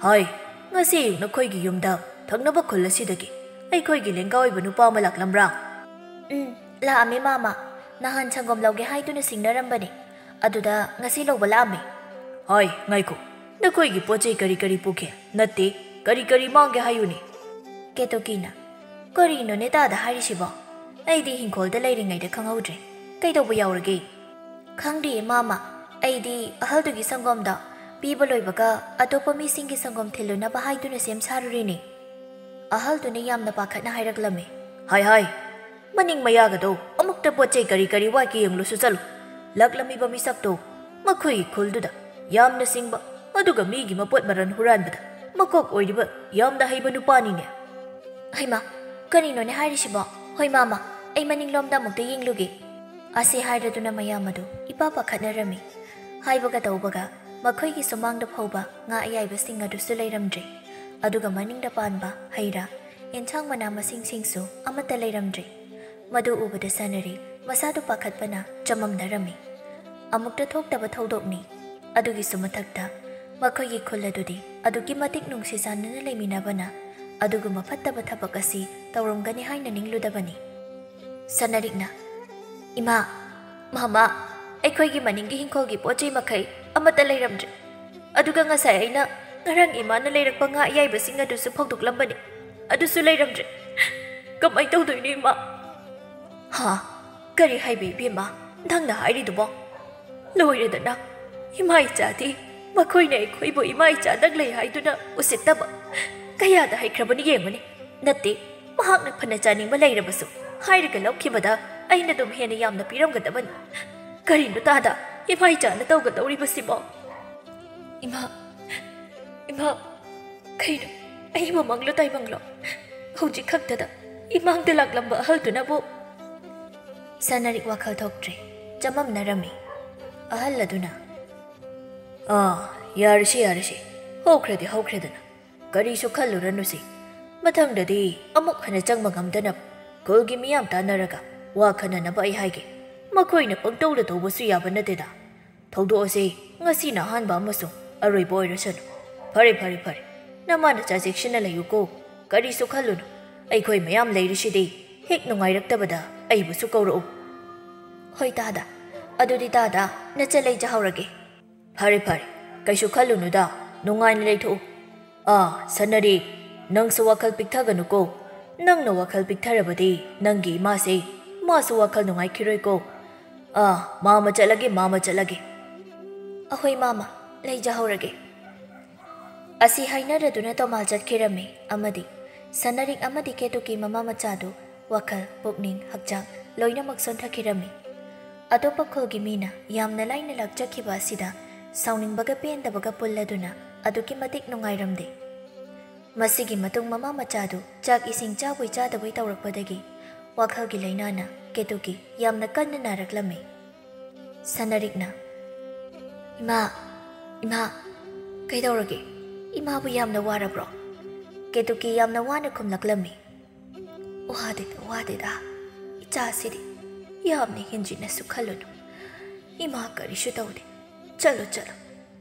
"ꯍꯣꯏ, ꯉꯁꯤ ꯑꯌꯨꯛ ꯅꯈꯣꯏꯒꯤ ꯌꯨꯝꯗ ꯊꯪꯅꯕ ꯈꯨꯜ ꯑꯁꯤꯗꯒꯤ ꯑꯩꯈꯣꯏꯒꯤ ꯂꯦꯡꯒꯥ ꯑꯣꯏꯕ ꯅꯨꯄꯥ ꯑꯃ ꯂꯥꯛꯂꯝꯕ꯭ꯔꯥ?" "ꯎꯝ, ꯂꯥꯛꯑꯝꯃꯦ ꯃꯥꯃꯥ꯫ ꯅꯍꯥꯟ ꯁꯪꯒꯣꯝ ꯂꯧꯒꯦ ꯍꯥꯏꯗꯨꯅ ꯁꯤꯡꯅꯔꯝꯕꯅꯦ꯫ ꯑꯗꯨꯗ ꯉꯁꯤ ꯂꯧꯕ ꯂꯥꯛꯑꯝꯃꯦ꯫" "ꯍꯣꯏ, ꯉꯥꯏꯈꯣ꯫ ꯅꯈꯣꯏꯒꯤ ꯄꯣꯠ ꯆꯩ ꯀꯔꯤ ꯀꯔꯤ ꯄꯨꯈꯤ? ꯅꯠꯇꯦ, ꯀꯔꯤ ꯀꯔꯤ ꯃꯥꯡꯒꯦ ꯍꯥꯏꯌꯨꯅꯦ?" ꯀꯦꯇꯨꯀꯤꯅ, "ꯀꯔꯤꯅꯣꯅꯦ ꯇꯥꯗ ꯍꯥꯏꯔꯤꯁꯤꯕꯣ? ꯑꯩꯗꯤ ꯍꯤꯡꯈꯣꯜꯗ ꯂꯩꯔꯤꯉꯩꯗ ꯈꯪꯍꯧꯗ꯭ꯔꯦ꯫ ꯀꯩꯗꯧꯕ ꯌꯥꯎꯔꯒꯦ?" "ꯈꯪꯗꯤꯌꯦ ꯃꯥꯃꯥ, ꯑꯩꯗꯤ ꯑꯍꯜꯗꯨꯒꯤ ꯁꯪꯒꯣꯝꯗꯣ ꯄꯤꯕ ꯂꯣꯏꯕꯒ ꯑꯇꯣꯞꯄ ꯃꯤꯁꯤꯡꯒꯤ ꯁꯪꯒꯣꯝ ꯊꯤꯜꯂꯨꯅꯕ ꯍꯥꯏꯗꯨꯅ ꯁꯦꯝ ꯁꯥꯔꯨꯔꯤꯅꯤ꯫" ꯑꯍꯜꯗꯨꯅ ꯌꯥꯝꯅ ꯄꯥꯈꯠꯅ ꯍꯥꯏꯔꯛꯂꯝꯃꯤ꯫ "ꯍꯥꯏ ꯍꯥꯏ, ꯃꯅꯤꯡ ꯃꯌꯥꯒꯗꯣ ꯑꯃꯨꯛꯇ ꯄꯣꯠ ꯆꯩ ꯀꯔꯤ ꯀꯔꯤ ꯋꯥꯠꯀꯦ ꯌꯦꯡꯂꯨꯁꯨ ꯆꯠꯂꯨ꯫ ꯂꯥꯛꯂꯝꯃꯤꯕ ꯃꯤꯁꯛꯇꯣ ꯃꯈꯣꯏꯒꯤ ꯈꯨꯜꯗꯨꯗ ꯌꯥꯝꯅ ꯁꯤꯡꯕ, ꯑꯗꯨꯒ ꯃꯤꯒꯤ ꯃꯄꯣꯠ ꯃꯔꯜ ꯍꯨꯔꯥꯟꯕꯗ ꯃꯀꯣꯛ ꯑꯣꯏꯔꯤꯕ ꯌꯥꯝꯅ ꯍꯩꯕ ꯅꯨꯄꯥꯅꯤꯅꯦ꯫" "ꯍꯩꯃꯥ, ꯀꯔꯤꯅꯣꯅꯦ ꯍꯥꯏꯔꯤꯁꯤꯕꯣ? ꯍꯣꯏ ꯃꯥꯃꯥ, ꯑꯩ ꯃꯅꯤꯡꯂꯣꯝꯗ ꯑꯃꯨꯛꯇ ꯌꯦꯡꯂꯨꯒꯦ꯫" ꯑꯁꯤ ꯍꯥꯏꯔꯗꯨꯅ ꯃꯌꯥꯝ ꯑꯗꯨ ꯏꯄꯥ ꯄꯥꯈꯠꯅꯔꯝꯃꯤ꯫ ꯍꯥꯏꯕꯒ ꯇꯧꯕꯒ ꯃꯈꯣꯏꯒꯤ ꯁꯨꯃꯥꯡꯗ ꯐꯧꯕ ꯉꯥ ꯑꯌꯥꯏꯕꯁꯤꯡ ꯑꯗꯨꯁꯨ ꯂꯩꯔꯝꯗ꯭ꯔꯦ꯫ ꯑꯗꯨꯒ ꯃꯅꯤꯡꯗ ꯄꯥꯟꯕ ꯍꯩ ꯔꯥ, ꯑꯦꯟꯁꯥꯡ ꯃꯅꯥ ꯃꯁꯤꯡꯁꯤꯡꯁꯨ ꯑꯃꯠꯇ ꯂꯩꯔꯝꯗ꯭ꯔꯦ꯫ ꯃꯗꯨ ꯎꯕꯗ ꯁꯅꯔꯤ ꯃꯁꯥꯗꯨ ꯄꯥꯈꯠꯄꯅ ꯆꯃꯝꯅꯔꯝꯃꯤ꯫ ꯑꯃꯨꯛꯇ ꯊꯣꯛꯇꯕ ꯊꯧꯗꯣꯛꯅꯤ꯫ ꯑꯗꯨꯒꯤꯁꯨ ꯃꯊꯛꯇ ꯃꯈꯣꯏꯒꯤ ꯈꯨꯜ ꯑꯗꯨꯗꯤ ꯑꯗꯨꯛꯀꯤ ꯃꯇꯤꯛ ꯅꯨꯡꯁꯤ ꯆꯥꯟꯅꯅ ꯂꯩꯃꯤꯟꯅꯕꯅ ꯑꯗꯨꯒꯨꯝꯕ ꯐꯠꯇꯕ ꯊꯕꯛ ꯑꯁꯤ ꯇꯧꯔꯝꯒꯅꯤ ꯍꯥꯏꯅ ꯅꯤꯡꯂꯨꯗꯕꯅꯤ꯫ ꯁꯅꯔꯤꯛꯅ, "ꯏꯃꯥ, ꯃꯃꯥ, ꯑꯩꯈꯣꯏꯒꯤ ꯃꯅꯤꯡꯒꯤ ꯍꯤꯡꯈꯣꯜꯒꯤ ꯄꯣꯠ ꯆꯩ ꯃꯈꯩ ꯑꯃꯠꯇ ꯂꯩꯔꯝꯗ꯭ꯔꯦ꯫ ꯑꯗꯨꯒ ꯉꯁꯥꯏ ꯑꯩꯅ ꯉꯔꯥꯡ ꯏꯃꯥꯅ ꯂꯩꯔꯛꯄ ꯉꯥ ꯑꯌꯥꯏꯕꯁꯤꯡ ꯑꯗꯨꯁꯨ ꯐꯧꯗꯣꯛꯂꯝꯕꯅꯤ, ꯑꯗꯨꯁꯨ ꯂꯩꯔꯝꯗ꯭ꯔꯦ꯫ ꯀꯃꯥꯏ ꯇꯧꯗꯣꯏꯅꯣ, ꯏꯃꯥ?" "ꯍꯥ? ꯀꯔꯤ ꯍꯥꯏꯕ, ꯏꯕꯦꯝꯃ? ꯅꯪꯅ ꯍꯥꯏꯔꯤꯗꯨꯕꯣ? ꯂꯣꯏꯔꯦꯗꯅ, ꯏꯃꯥ ꯏꯆꯥꯗꯤ ꯃꯈꯣꯏꯅ ꯑꯩꯈꯣꯏꯕꯨ ꯏꯃꯥ ꯏꯆꯥ ꯅꯪ ꯂꯩ ꯍꯥꯏꯗꯨꯅ ꯎꯁꯤꯠꯇꯕ ꯀꯌꯥꯗ ꯍꯩꯈ꯭ꯔꯕꯅꯤ ꯌꯦꯡꯉꯨꯅꯦ꯫ ꯅꯠꯇꯦ, ꯃꯍꯥꯛꯅ ꯐꯅ ꯆꯥꯅꯤꯡꯕ ꯂꯩꯔꯕꯁꯨ ꯍꯥꯏꯔꯒ ꯂꯧꯈꯤꯕꯗ ꯑꯩꯅ ꯑꯗꯨꯝ ꯍꯦꯟꯅ ꯌꯥꯝꯅ ꯄꯤꯔꯝꯒꯗꯕꯅꯤ꯫ ꯀꯔꯤꯅꯣ ꯇꯥꯗ ꯏꯃꯥ ꯏꯆꯥꯅ ꯇꯧꯒꯗꯧꯔꯤꯕꯁꯤꯕꯣ?" "ꯏꯃꯥ, ꯏꯃꯥ, ꯀꯩꯅꯣ? ꯑꯩꯕꯨ ꯃꯪꯂꯣ ꯇꯥꯏꯕꯪꯂꯣ? ꯍꯧꯖꯤꯛ ꯈꯛꯇꯗ ꯏꯃꯥꯡꯗ ꯂꯥꯛꯂꯝꯕ ꯑꯍꯜꯗꯨꯅꯕꯨ?" ꯁꯅꯔꯤꯛ ꯋꯥꯈꯜ ꯊꯣꯛꯇ꯭ꯔꯦ꯫ ꯆꯃꯝꯅꯔꯝꯃꯤ꯫ ꯑꯍꯜ ꯑꯗꯨꯅ, "ꯑꯥ, ꯌꯥꯔꯁꯤ, ꯌꯥꯔꯁꯤ꯫ ꯍꯧꯈ꯭ꯔꯗꯤ ꯍꯧꯈ꯭ꯔꯦꯗꯅ꯫ ꯀꯔꯤꯁꯨ ꯈꯜꯂꯨꯔꯅꯨꯁꯤ꯫ ꯃꯊꯪꯗꯗꯤ ꯑꯃꯨꯛ ꯍꯟꯅ ꯆꯪꯕ ꯉꯝꯗꯅꯕ ꯈꯨꯜꯒꯤ ꯃꯤꯌꯥꯝ ꯇꯥꯟꯅꯔꯒ ꯋꯥ ꯈꯟꯅꯅꯕ ꯑꯩ ꯍꯥꯏꯒꯦ꯫ ꯃꯈꯣꯏꯅ ꯄꯪꯇꯧꯗ ꯇꯧꯕꯁꯨ ꯌꯥꯕ ꯅꯠꯇꯦꯗ꯫ ꯊꯧꯗꯣꯛ ꯑꯁꯤ ꯉꯁꯤꯅ ꯑꯍꯥꯟꯕ ꯑꯃꯁꯨꯡ ꯑꯔꯣꯏꯕ ꯑꯣꯏꯔꯁꯅꯨ꯫ ꯐꯔꯦ, ꯐꯔꯦ, ꯐꯔꯦ꯫ ꯅꯃꯥ ꯅꯆꯥ ꯆꯦꯛꯁꯤꯟꯅ ꯂꯩꯌꯨꯀꯣ꯫ ꯀꯔꯤꯁꯨ ꯈꯜꯂꯨꯅꯨ꯫ ꯑꯩꯈꯣꯏ ꯃꯌꯥꯝ ꯂꯩꯔꯤꯁꯤꯗꯤ꯫ ꯍꯦꯛ ꯅꯨꯡꯉꯥꯏꯔꯛꯇꯕꯗ ꯑꯩꯕꯨꯁꯨ ꯀꯧꯔꯛꯎ꯫" "ꯍꯣꯏ ꯇꯥꯗ꯫ ꯑꯗꯨꯗꯤ ꯇꯥꯗ, ꯅꯆꯥ ꯂꯩꯖꯍꯧꯔꯒꯦ꯫" "ꯐꯔꯦ, ꯐꯔꯦ꯫ ꯀꯩꯁꯨ ꯈꯜꯂꯨꯅꯨꯗ꯫ ꯅꯨꯡꯉꯥꯏꯅ ꯂꯩꯊꯣꯛꯎ꯫ ꯑꯥ, ꯁꯅꯔꯤ, ꯅꯪꯁꯨ ꯋꯥꯈꯜ ꯄꯤꯛꯊꯒꯅꯨꯀꯣ꯫ ꯅꯪꯅ ꯋꯥꯈꯜ ꯄꯤꯛꯊꯔꯕꯗꯤ ꯅꯪꯒꯤ ꯏꯃꯥꯁꯦ, ꯃꯥꯁꯨ ꯋꯥꯈꯜ ꯅꯨꯡꯉꯥꯏꯈꯤꯔꯣꯏꯀꯣ꯫ ꯑꯥ, ꯃꯥꯃ ꯆꯠꯂꯒꯦ, ꯃꯥꯃ ꯆꯠꯂꯒꯦ꯫" "ꯑꯍꯣꯏ ꯃꯥꯃ, ꯂꯩꯖꯍꯧꯔꯒꯦ꯫" ꯑꯁꯤ ꯍꯥꯏꯅꯔꯗꯨꯅ ꯇꯣꯃꯥꯜ ꯆꯠꯈꯤꯔꯝꯃꯤ ꯑꯃꯗꯤ ꯁꯅꯔꯤꯛ ꯑꯃꯗꯤ ꯀꯦꯇꯨꯀꯤ ꯃꯃꯥ ꯃꯆꯥꯗꯨ ꯋꯥꯈꯜ, ꯄꯨꯛꯅꯤꯡ, ꯍꯛꯆꯥꯡ ꯂꯣꯏꯅꯃꯛ ꯁꯣꯟꯊꯈꯤꯔꯝꯃꯤ꯫ ꯑꯇꯣꯞꯄ ꯈꯨꯜꯒꯤ ꯃꯤꯅ ꯌꯥꯝꯅ ꯂꯥꯏꯅ ꯂꯥꯛꯆꯈꯤꯕ ꯑꯁꯤꯗ ꯁꯥꯎꯅꯤꯡꯕꯒ ꯄꯦꯟꯗꯕꯒ ꯄꯨꯜꯂꯗꯨꯅ ꯑꯗꯨꯛꯀꯤ ꯃꯇꯤꯛ ꯅꯨꯡꯉꯥꯏꯔꯝꯗꯦ꯫ ꯃꯁꯤꯒꯤ ꯃꯇꯨꯡ ꯃꯃꯥ ꯃꯆꯥꯗꯨ ꯆꯥꯛ ꯏꯁꯤꯡ ꯆꯥꯕꯣꯏ ꯆꯥꯗꯕꯣꯏ ꯇꯧꯔꯛꯄꯗꯒꯤ ꯋꯥꯈꯜꯒꯤ ꯂꯥꯏꯅꯥꯅ ꯀꯦꯇꯨꯀꯤ ꯌꯥꯝꯅ ꯀꯟꯅ ꯅꯥꯔꯛꯂꯝꯃꯤ꯫ ꯁꯅꯔꯤꯛꯅ, "ꯏꯃꯥ, ꯏꯃꯥ, ꯀꯩꯗꯧꯔꯒꯦ? ꯏꯃꯥꯕꯨ ꯌꯥꯝꯅ ꯋꯥꯔꯕ꯭ꯔꯣ?" ꯀꯦꯇꯨꯀꯤ ꯌꯥꯝꯅ ꯋꯥꯅ ꯈꯨꯝꯂꯛꯂꯝꯃꯤ꯫ "ꯋꯥꯗꯦꯗ, ꯋꯥꯗꯦꯗ꯫ ꯏꯆꯥꯁꯤꯗꯤ ꯌꯥꯝꯅ ꯍꯦꯟꯖꯤꯟꯅꯁꯨ ꯈꯜꯂꯨꯅꯨ꯫ ꯏꯃꯥ ꯀꯔꯤꯁꯨ ꯇꯧꯗꯦ꯫ ꯆꯠꯂꯣ, ꯆꯠꯂꯣ,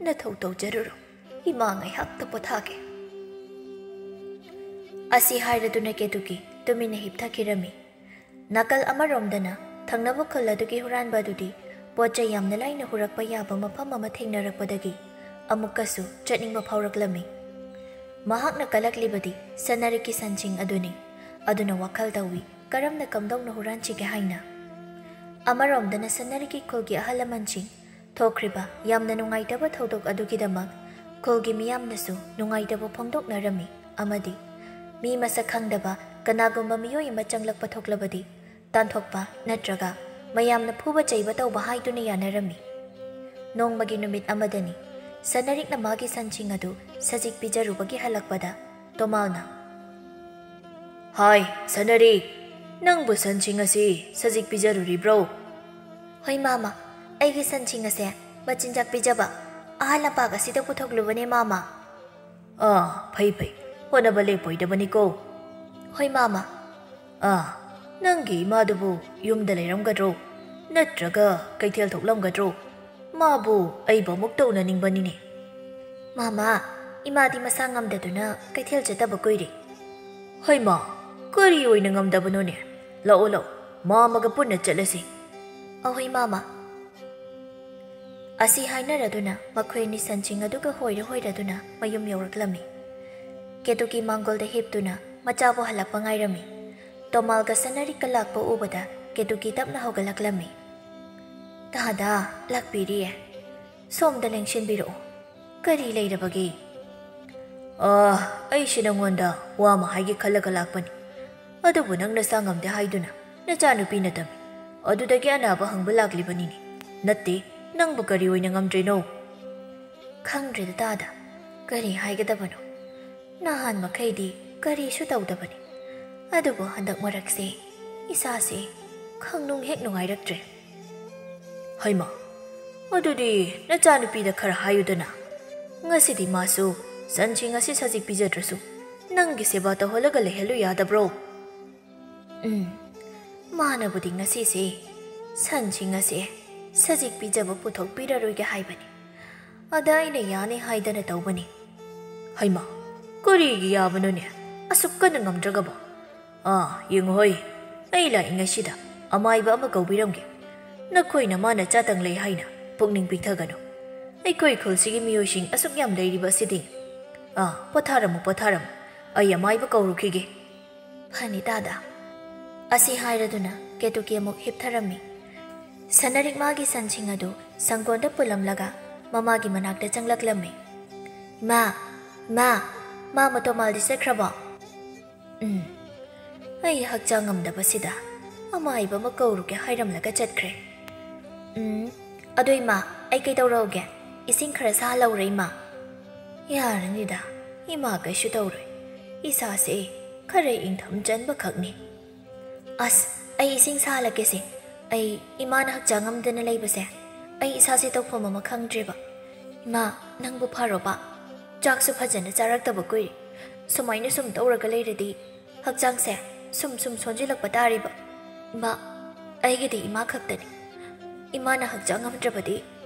ꯅꯊꯧ ꯇꯧꯖꯔꯨꯔꯣ꯫ ꯏꯃꯥ ꯉꯥꯏꯍꯥꯛꯇ ꯄꯣꯊꯥꯒꯦ꯫" ꯑꯁꯤ ꯍꯥꯏꯔꯗꯨꯅ ꯀꯦꯇꯨꯀꯤ ꯇꯨꯃꯤꯟꯅ ꯍꯤꯞꯊꯈꯤꯔꯝꯃꯤ꯫ ꯅꯥꯀꯜ ꯑꯃꯔꯣꯝꯗꯅ ꯊꯪꯅꯕ ꯈꯨꯜ ꯑꯗꯨꯒꯤ ꯍꯨꯔꯥꯟꯕ ꯑꯗꯨꯗꯤ ꯄꯣꯠ ꯆꯩ ꯌꯥꯝꯅ ꯂꯥꯏꯅ ꯍꯨꯔꯛꯄ ꯌꯥꯕ ꯃꯐꯝ ꯑꯃ ꯊꯦꯡꯅꯔꯛꯄꯗꯒꯤ ꯑꯃꯨꯛꯀꯁꯨ ꯆꯠꯅꯤꯡꯕ ꯐꯥꯎꯔꯛꯂꯝꯃꯤ꯫ ꯃꯍꯥꯛꯅ ꯀꯜꯂꯛꯂꯤꯕꯗꯤ ꯁꯅꯥꯔꯤꯛꯀꯤ ꯁꯟꯁꯤꯡ ꯑꯗꯨꯅꯤ꯫ ꯑꯗꯨꯅ ꯋꯥꯈꯜ ꯇꯧꯏ, ꯀꯔꯝꯅ ꯀꯝꯗꯧꯅ ꯍꯨꯔꯥꯟꯁꯤꯒꯦ ꯍꯥꯏꯅ꯫ ꯑꯃꯔꯣꯝꯗꯅ ꯁꯅꯥꯔꯤꯛꯀꯤ ꯈꯨꯜꯒꯤ ꯑꯍꯜ ꯂꯃꯟꯁꯤꯡ ꯊꯣꯛꯈ꯭ꯔꯤꯕ ꯌꯥꯝꯅ ꯅꯨꯡꯉꯥꯏꯇꯕ ꯊꯧꯗꯣꯛ ꯑꯗꯨꯒꯤꯗꯃꯛ ꯈꯨꯜꯒꯤ ꯃꯤꯌꯥꯝꯅꯁꯨ ꯅꯨꯡꯉꯥꯏꯇꯕ ꯐꯣꯡꯗꯣꯛꯅꯔꯝꯃꯤ ꯑꯃꯗꯤ ꯃꯤ ꯃꯁꯛ ꯈꯪꯗꯕ ꯀꯅꯥꯒꯨꯝꯕ ꯃꯤꯑꯣꯏ ꯑꯃ ꯆꯪꯂꯛꯄ ꯊꯣꯛꯂꯕꯗꯤ ꯇꯥꯟꯊꯣꯛꯄ ꯅꯠꯇ꯭ꯔꯒ ꯃꯌꯥꯝꯅ ꯐꯨꯕ ꯆꯩꯕ ꯇꯧꯕ ꯍꯥꯏꯗꯨꯅ ꯌꯥꯅꯔꯝꯃꯤ꯫ ꯅꯣꯡꯃꯒꯤ ꯅꯨꯃꯤꯠ ꯑꯃꯗꯅꯤ ꯁꯅꯥꯔꯤꯛꯅ ꯃꯥꯒꯤ ꯁꯟꯁꯤꯡ ꯑꯗꯨ ꯁꯖꯤꯛ ꯄꯤꯖꯔꯨꯕꯒꯤ ꯍꯜꯂꯛꯄꯗ ꯇꯣꯃꯥꯜꯅ, "ꯍꯥꯏ, ꯁꯅꯥꯔꯤꯛ, ꯅꯪꯕꯨ ꯁꯟꯁꯤꯡ ꯑꯁꯤ ꯁꯖꯤꯛ ꯄꯤꯖꯔꯨꯔꯤꯕ꯭ꯔꯣ?" "ꯍꯣꯏ ꯃꯥꯃ, ꯑꯩꯒꯤ ꯁꯟꯁꯤꯡ ꯑꯁꯦ ꯃꯆꯤꯟꯖꯥꯛ ꯄꯤꯖꯕ ꯑꯍꯜ ꯂꯝꯄꯥꯛ ꯑꯁꯤꯗ ꯄꯨꯊꯣꯛꯂꯨꯕꯅꯦ ꯃꯥꯃ꯫" "ꯑꯥ, ꯐꯩ ꯐꯩ, ꯍꯣꯠꯅꯕ ꯂꯦꯞꯄꯣꯏꯗꯕꯅꯤꯀꯣ꯫" "ꯍꯣꯏ ꯃꯥꯃ꯫" "ꯑꯥ, ꯅꯪꯒꯤ ꯏꯃꯥꯗꯨꯕꯨ ꯌꯨꯝꯗ ꯂꯩꯔꯝꯒꯗ꯭ꯔꯣ? ꯅꯠꯇ꯭ꯔꯒ ꯀꯩꯊꯦꯜ ꯊꯣꯛꯂꯝꯒꯗ꯭ꯔꯣ? ꯃꯥꯕꯨ ꯑꯩꯕꯨ ꯑꯃꯨꯛꯇ ꯎꯅꯅꯤꯡꯕꯅꯤꯅꯦ꯫" "ꯃꯥꯃ, ꯏꯃꯥꯗꯤ ꯃꯁꯥ ꯉꯝꯗꯗꯨꯅ ꯀꯩꯊꯦꯜ ꯆꯠꯇꯕ ꯀꯨꯏꯔꯦ꯫" "ꯍꯩꯃꯥ, ꯀꯔꯤ ꯑꯣꯏꯅ ꯉꯝꯗꯕꯅꯣꯅꯦ? ꯂꯥꯛꯑꯣ ꯂꯥꯛꯑꯣ, ꯃꯥꯃꯒ ꯄꯨꯟꯅ ꯆꯠꯂꯁꯤ꯫" "ꯑꯍꯣꯏ ꯃꯥꯃ꯫" ꯑꯁꯤ ꯍꯥꯏꯅꯔꯗꯨꯅ ꯃꯈꯣꯏ ꯑꯅꯤ ꯁꯟꯁꯤꯡ ꯑꯗꯨꯒ ꯍꯣꯏꯔ ꯍꯣꯏꯔꯗꯨꯅ ꯃꯌꯨꯝ ꯌꯧꯔꯛꯂꯝꯃꯤ꯫ ꯀꯦꯇꯨꯀꯤ ꯃꯥꯡꯒꯣꯜꯗ ꯍꯤꯞꯇꯨꯅ ꯃꯆꯥꯕꯨ ꯍꯜꯂꯛꯄ ꯉꯥꯏꯔꯝꯃꯤ꯫ ꯇꯣꯃꯥꯜꯒ ꯁꯅꯥꯔꯤꯛꯀ ꯂꯥꯛꯄ ꯎꯕꯗ ꯀꯦꯇꯨꯀꯤ ꯇꯞꯅ ꯍꯧꯒꯠꯂꯛꯂꯝꯃꯤ꯫ "ꯗꯥꯗꯥ, ꯂꯥꯛꯄꯤꯔꯤꯌꯦ꯫ ꯁꯣꯝꯗ ꯂꯦꯡꯁꯤꯟꯕꯤꯔꯛꯑꯣ꯫ ꯀꯔꯤ ꯂꯩꯔꯕꯒꯦ?" "ꯑꯥ, ꯑꯩꯁꯦ ꯅꯪꯉꯣꯟꯗ ꯋꯥ ꯑꯃ ꯍꯥꯏꯒꯦ ꯈꯜꯂꯒ ꯂꯥꯛꯄꯅꯤ꯫ ꯑꯗꯨꯕꯨ ꯅꯪ ꯅꯁꯥ ꯉꯝꯗꯦ ꯍꯥꯏꯗꯨꯅ ꯅꯆꯥꯅꯨꯄꯤꯅ ꯇꯝꯃꯤ꯫ ꯑꯗꯨꯗꯒꯤ ꯑꯅꯥꯕ ꯍꯪꯕ ꯂꯥꯛꯂꯤꯕꯅꯤꯅꯦ꯫ ꯅꯠꯇꯦ, ꯅꯪꯕꯨ ꯀꯔꯤ ꯑꯣꯏꯅ ꯉꯝꯗ꯭ꯔꯤꯅꯣ?" "ꯈꯪꯗ꯭ꯔꯦꯗ ꯗꯥꯗꯥ, ꯀꯔꯤ ꯍꯥꯏꯒꯗꯕꯅꯣ꯫ ꯅꯍꯥꯟ ꯃꯈꯩꯗꯤ ꯀꯔꯤꯁꯨ ꯇꯧꯗꯕꯅꯤ꯫ ꯑꯗꯨꯕꯨ ꯍꯟꯗꯛ ꯃꯔꯛꯁꯦ ꯏꯁꯥꯁꯦ ꯈꯪꯅꯨꯡ ꯍꯦꯛ ꯅꯨꯡꯉꯥꯏꯔꯛꯇ꯭ꯔꯦ꯫" "ꯍꯩꯃꯥ, ꯑꯗꯨꯗꯤ ꯅꯆꯥꯅꯨꯄꯤꯗ ꯈꯔ ꯍꯥꯏꯌꯨꯗꯅ꯫ ꯉꯁꯤꯗꯤ ꯃꯥꯁꯨ ꯁꯟꯁꯤꯡ ꯑꯁꯤ ꯁꯖꯤꯛ ꯄꯤꯖꯗ꯭ꯔꯁꯨ ꯅꯪꯒꯤ ꯁꯦꯕꯥ ꯇꯧꯍꯜꯂꯒ ꯂꯩꯍꯜꯂꯨ ꯌꯥꯗꯕ꯭ꯔꯣ?" "ꯎꯝ, ꯃꯥꯅꯕꯨꯗꯤ ꯉꯁꯤꯁꯦ ꯁꯟꯁꯤꯡ ꯑꯁꯦ ꯁꯖꯤꯛ ꯄꯤꯖꯕ ꯄꯨꯊꯣꯛꯄꯤꯔꯔꯣꯏꯒꯦ ꯍꯥꯏꯕꯅꯤ꯫ ꯑꯗ ꯑꯩꯅ ꯌꯥꯅꯤ ꯍꯥꯏꯗꯅ ꯇꯧꯕꯅꯤ꯫" "ꯍꯩꯃꯥ, ꯀꯔꯤꯒꯤ ꯌꯥꯕꯅꯣꯅꯦ? ꯑꯁꯨꯛ ꯀꯟꯅ ꯉꯝꯗ꯭ꯔꯒꯕꯣ?" "ꯑꯥ, ꯌꯦꯡꯉꯨ ꯍꯣꯏ, ꯑꯩ ꯂꯥꯛꯏꯉꯩꯁꯤꯗ ꯑꯃꯥꯏꯕ ꯑꯃ ꯀꯧꯕꯤꯔꯝꯒꯦ꯫ ꯅꯈꯣꯏꯅ ꯃꯥꯅ ꯆꯥꯇꯪ ꯂꯩ ꯍꯥꯏꯅ ꯄꯨꯛꯅꯤꯡ ꯄꯤꯛꯊꯒꯅꯨ꯫ ꯑꯩꯈꯣꯏ ꯈꯨꯜꯁꯤꯒꯤ ꯃꯤꯑꯣꯏꯁꯤꯡ ꯑꯁꯨꯛ ꯌꯥꯝ ꯂꯩꯔꯤꯕ ꯑꯁꯤꯗꯤ꯫ ꯑꯥ, ꯄꯣꯊꯥꯔꯝꯃꯨ, ꯄꯣꯊꯥꯔꯝꯃꯨ꯫ ꯑꯩ ꯑꯃꯥꯏꯕ ꯀꯧꯔꯨꯈꯤꯒꯦ꯫" "ꯐꯅꯤ ꯇꯥꯗ꯫" ꯑꯁꯤ ꯍꯥꯏꯔꯗꯨꯅ ꯀꯦꯇꯨꯀꯤ ꯑꯃꯨꯛ ꯍꯤꯞꯊꯔꯝꯃꯤ꯫ ꯁꯅꯔꯤꯛ ꯃꯥꯒꯤ ꯁꯟꯁꯤꯡ ꯑꯗꯨ ꯁꯪꯒꯣꯟꯗ ꯄꯨꯜꯂꯝꯂꯒ ꯃꯃꯥꯒꯤ ꯃꯅꯥꯛꯇ ꯆꯪꯂꯛꯂꯝꯃꯤ꯫ "ꯏꯃꯥ, ꯏꯃꯥ, ꯃꯥ ꯃꯇꯣꯃꯥꯜꯗꯤ ꯆꯠꯈ꯭ꯔꯕꯣ?" "ꯎꯝ, ꯑꯩ ꯍꯛꯆꯥꯡ ꯉꯝꯗꯕꯁꯤꯗ ꯑꯃꯥꯏꯕ ꯑꯃ ꯀꯧꯔꯨꯒꯦ ꯍꯥꯏꯔꯝꯂꯒ ꯆꯠꯈ꯭ꯔꯦ꯫ ꯎꯝ, ꯑꯗꯣ ꯏꯃꯥ, ꯑꯩ ꯀꯩꯗꯧꯔꯛꯎꯒꯦ? ꯏꯁꯤꯡ ꯈꯔ ꯁꯥꯍꯜꯂꯧꯔꯦ ꯏꯃꯥ꯫" "ꯌꯥꯔꯅꯤꯗ, ꯏꯃꯥ ꯀꯩꯁꯨ ꯇꯧꯔꯣꯏ꯫ ꯏꯁꯥꯁꯦ ꯈꯔ ꯏꯪꯊꯝ ꯆꯟꯕ ꯈꯛꯅꯤ꯫" "ꯑꯁ, ꯑꯩ ꯏꯁꯤꯡ ꯁꯥꯍꯜꯂꯛꯀꯦꯁꯦ꯫ ꯑꯩ ꯏꯃꯥꯅ ꯍꯛꯆꯥꯡ ꯉꯝꯗꯅ ꯂꯩꯕꯁꯦ ꯑꯩ ꯏꯁꯥꯁꯦ ꯇꯧꯐꯝ ꯑꯃ ꯈꯪꯗ꯭ꯔꯦꯕ꯫ ꯏꯃꯥ, ꯅꯪꯕꯨ ꯐꯔꯣꯕ? ꯆꯥꯛꯁꯨ ꯐꯖꯅ ꯆꯥꯔꯛꯇꯕ ꯀꯨꯏꯔꯦ꯫ ꯁꯨꯃꯥꯏꯅ ꯁꯨꯝ ꯇꯧꯔꯒ ꯂꯩꯔꯗꯤ ꯍꯛꯆꯥꯡꯁꯦ ꯁꯨꯝ ꯁꯨꯝ ꯁꯣꯟꯖꯤꯜꯂꯛꯄ ꯇꯥꯔꯤꯕ꯫ ꯏꯃꯥ, ꯑꯩꯒꯤꯗꯤ ꯏꯃꯥ ꯈꯛꯇꯅꯤ꯫ ꯏꯃꯥꯅ ꯍꯛꯆꯥꯡ ꯉꯝꯗ꯭ꯔꯕꯗꯤ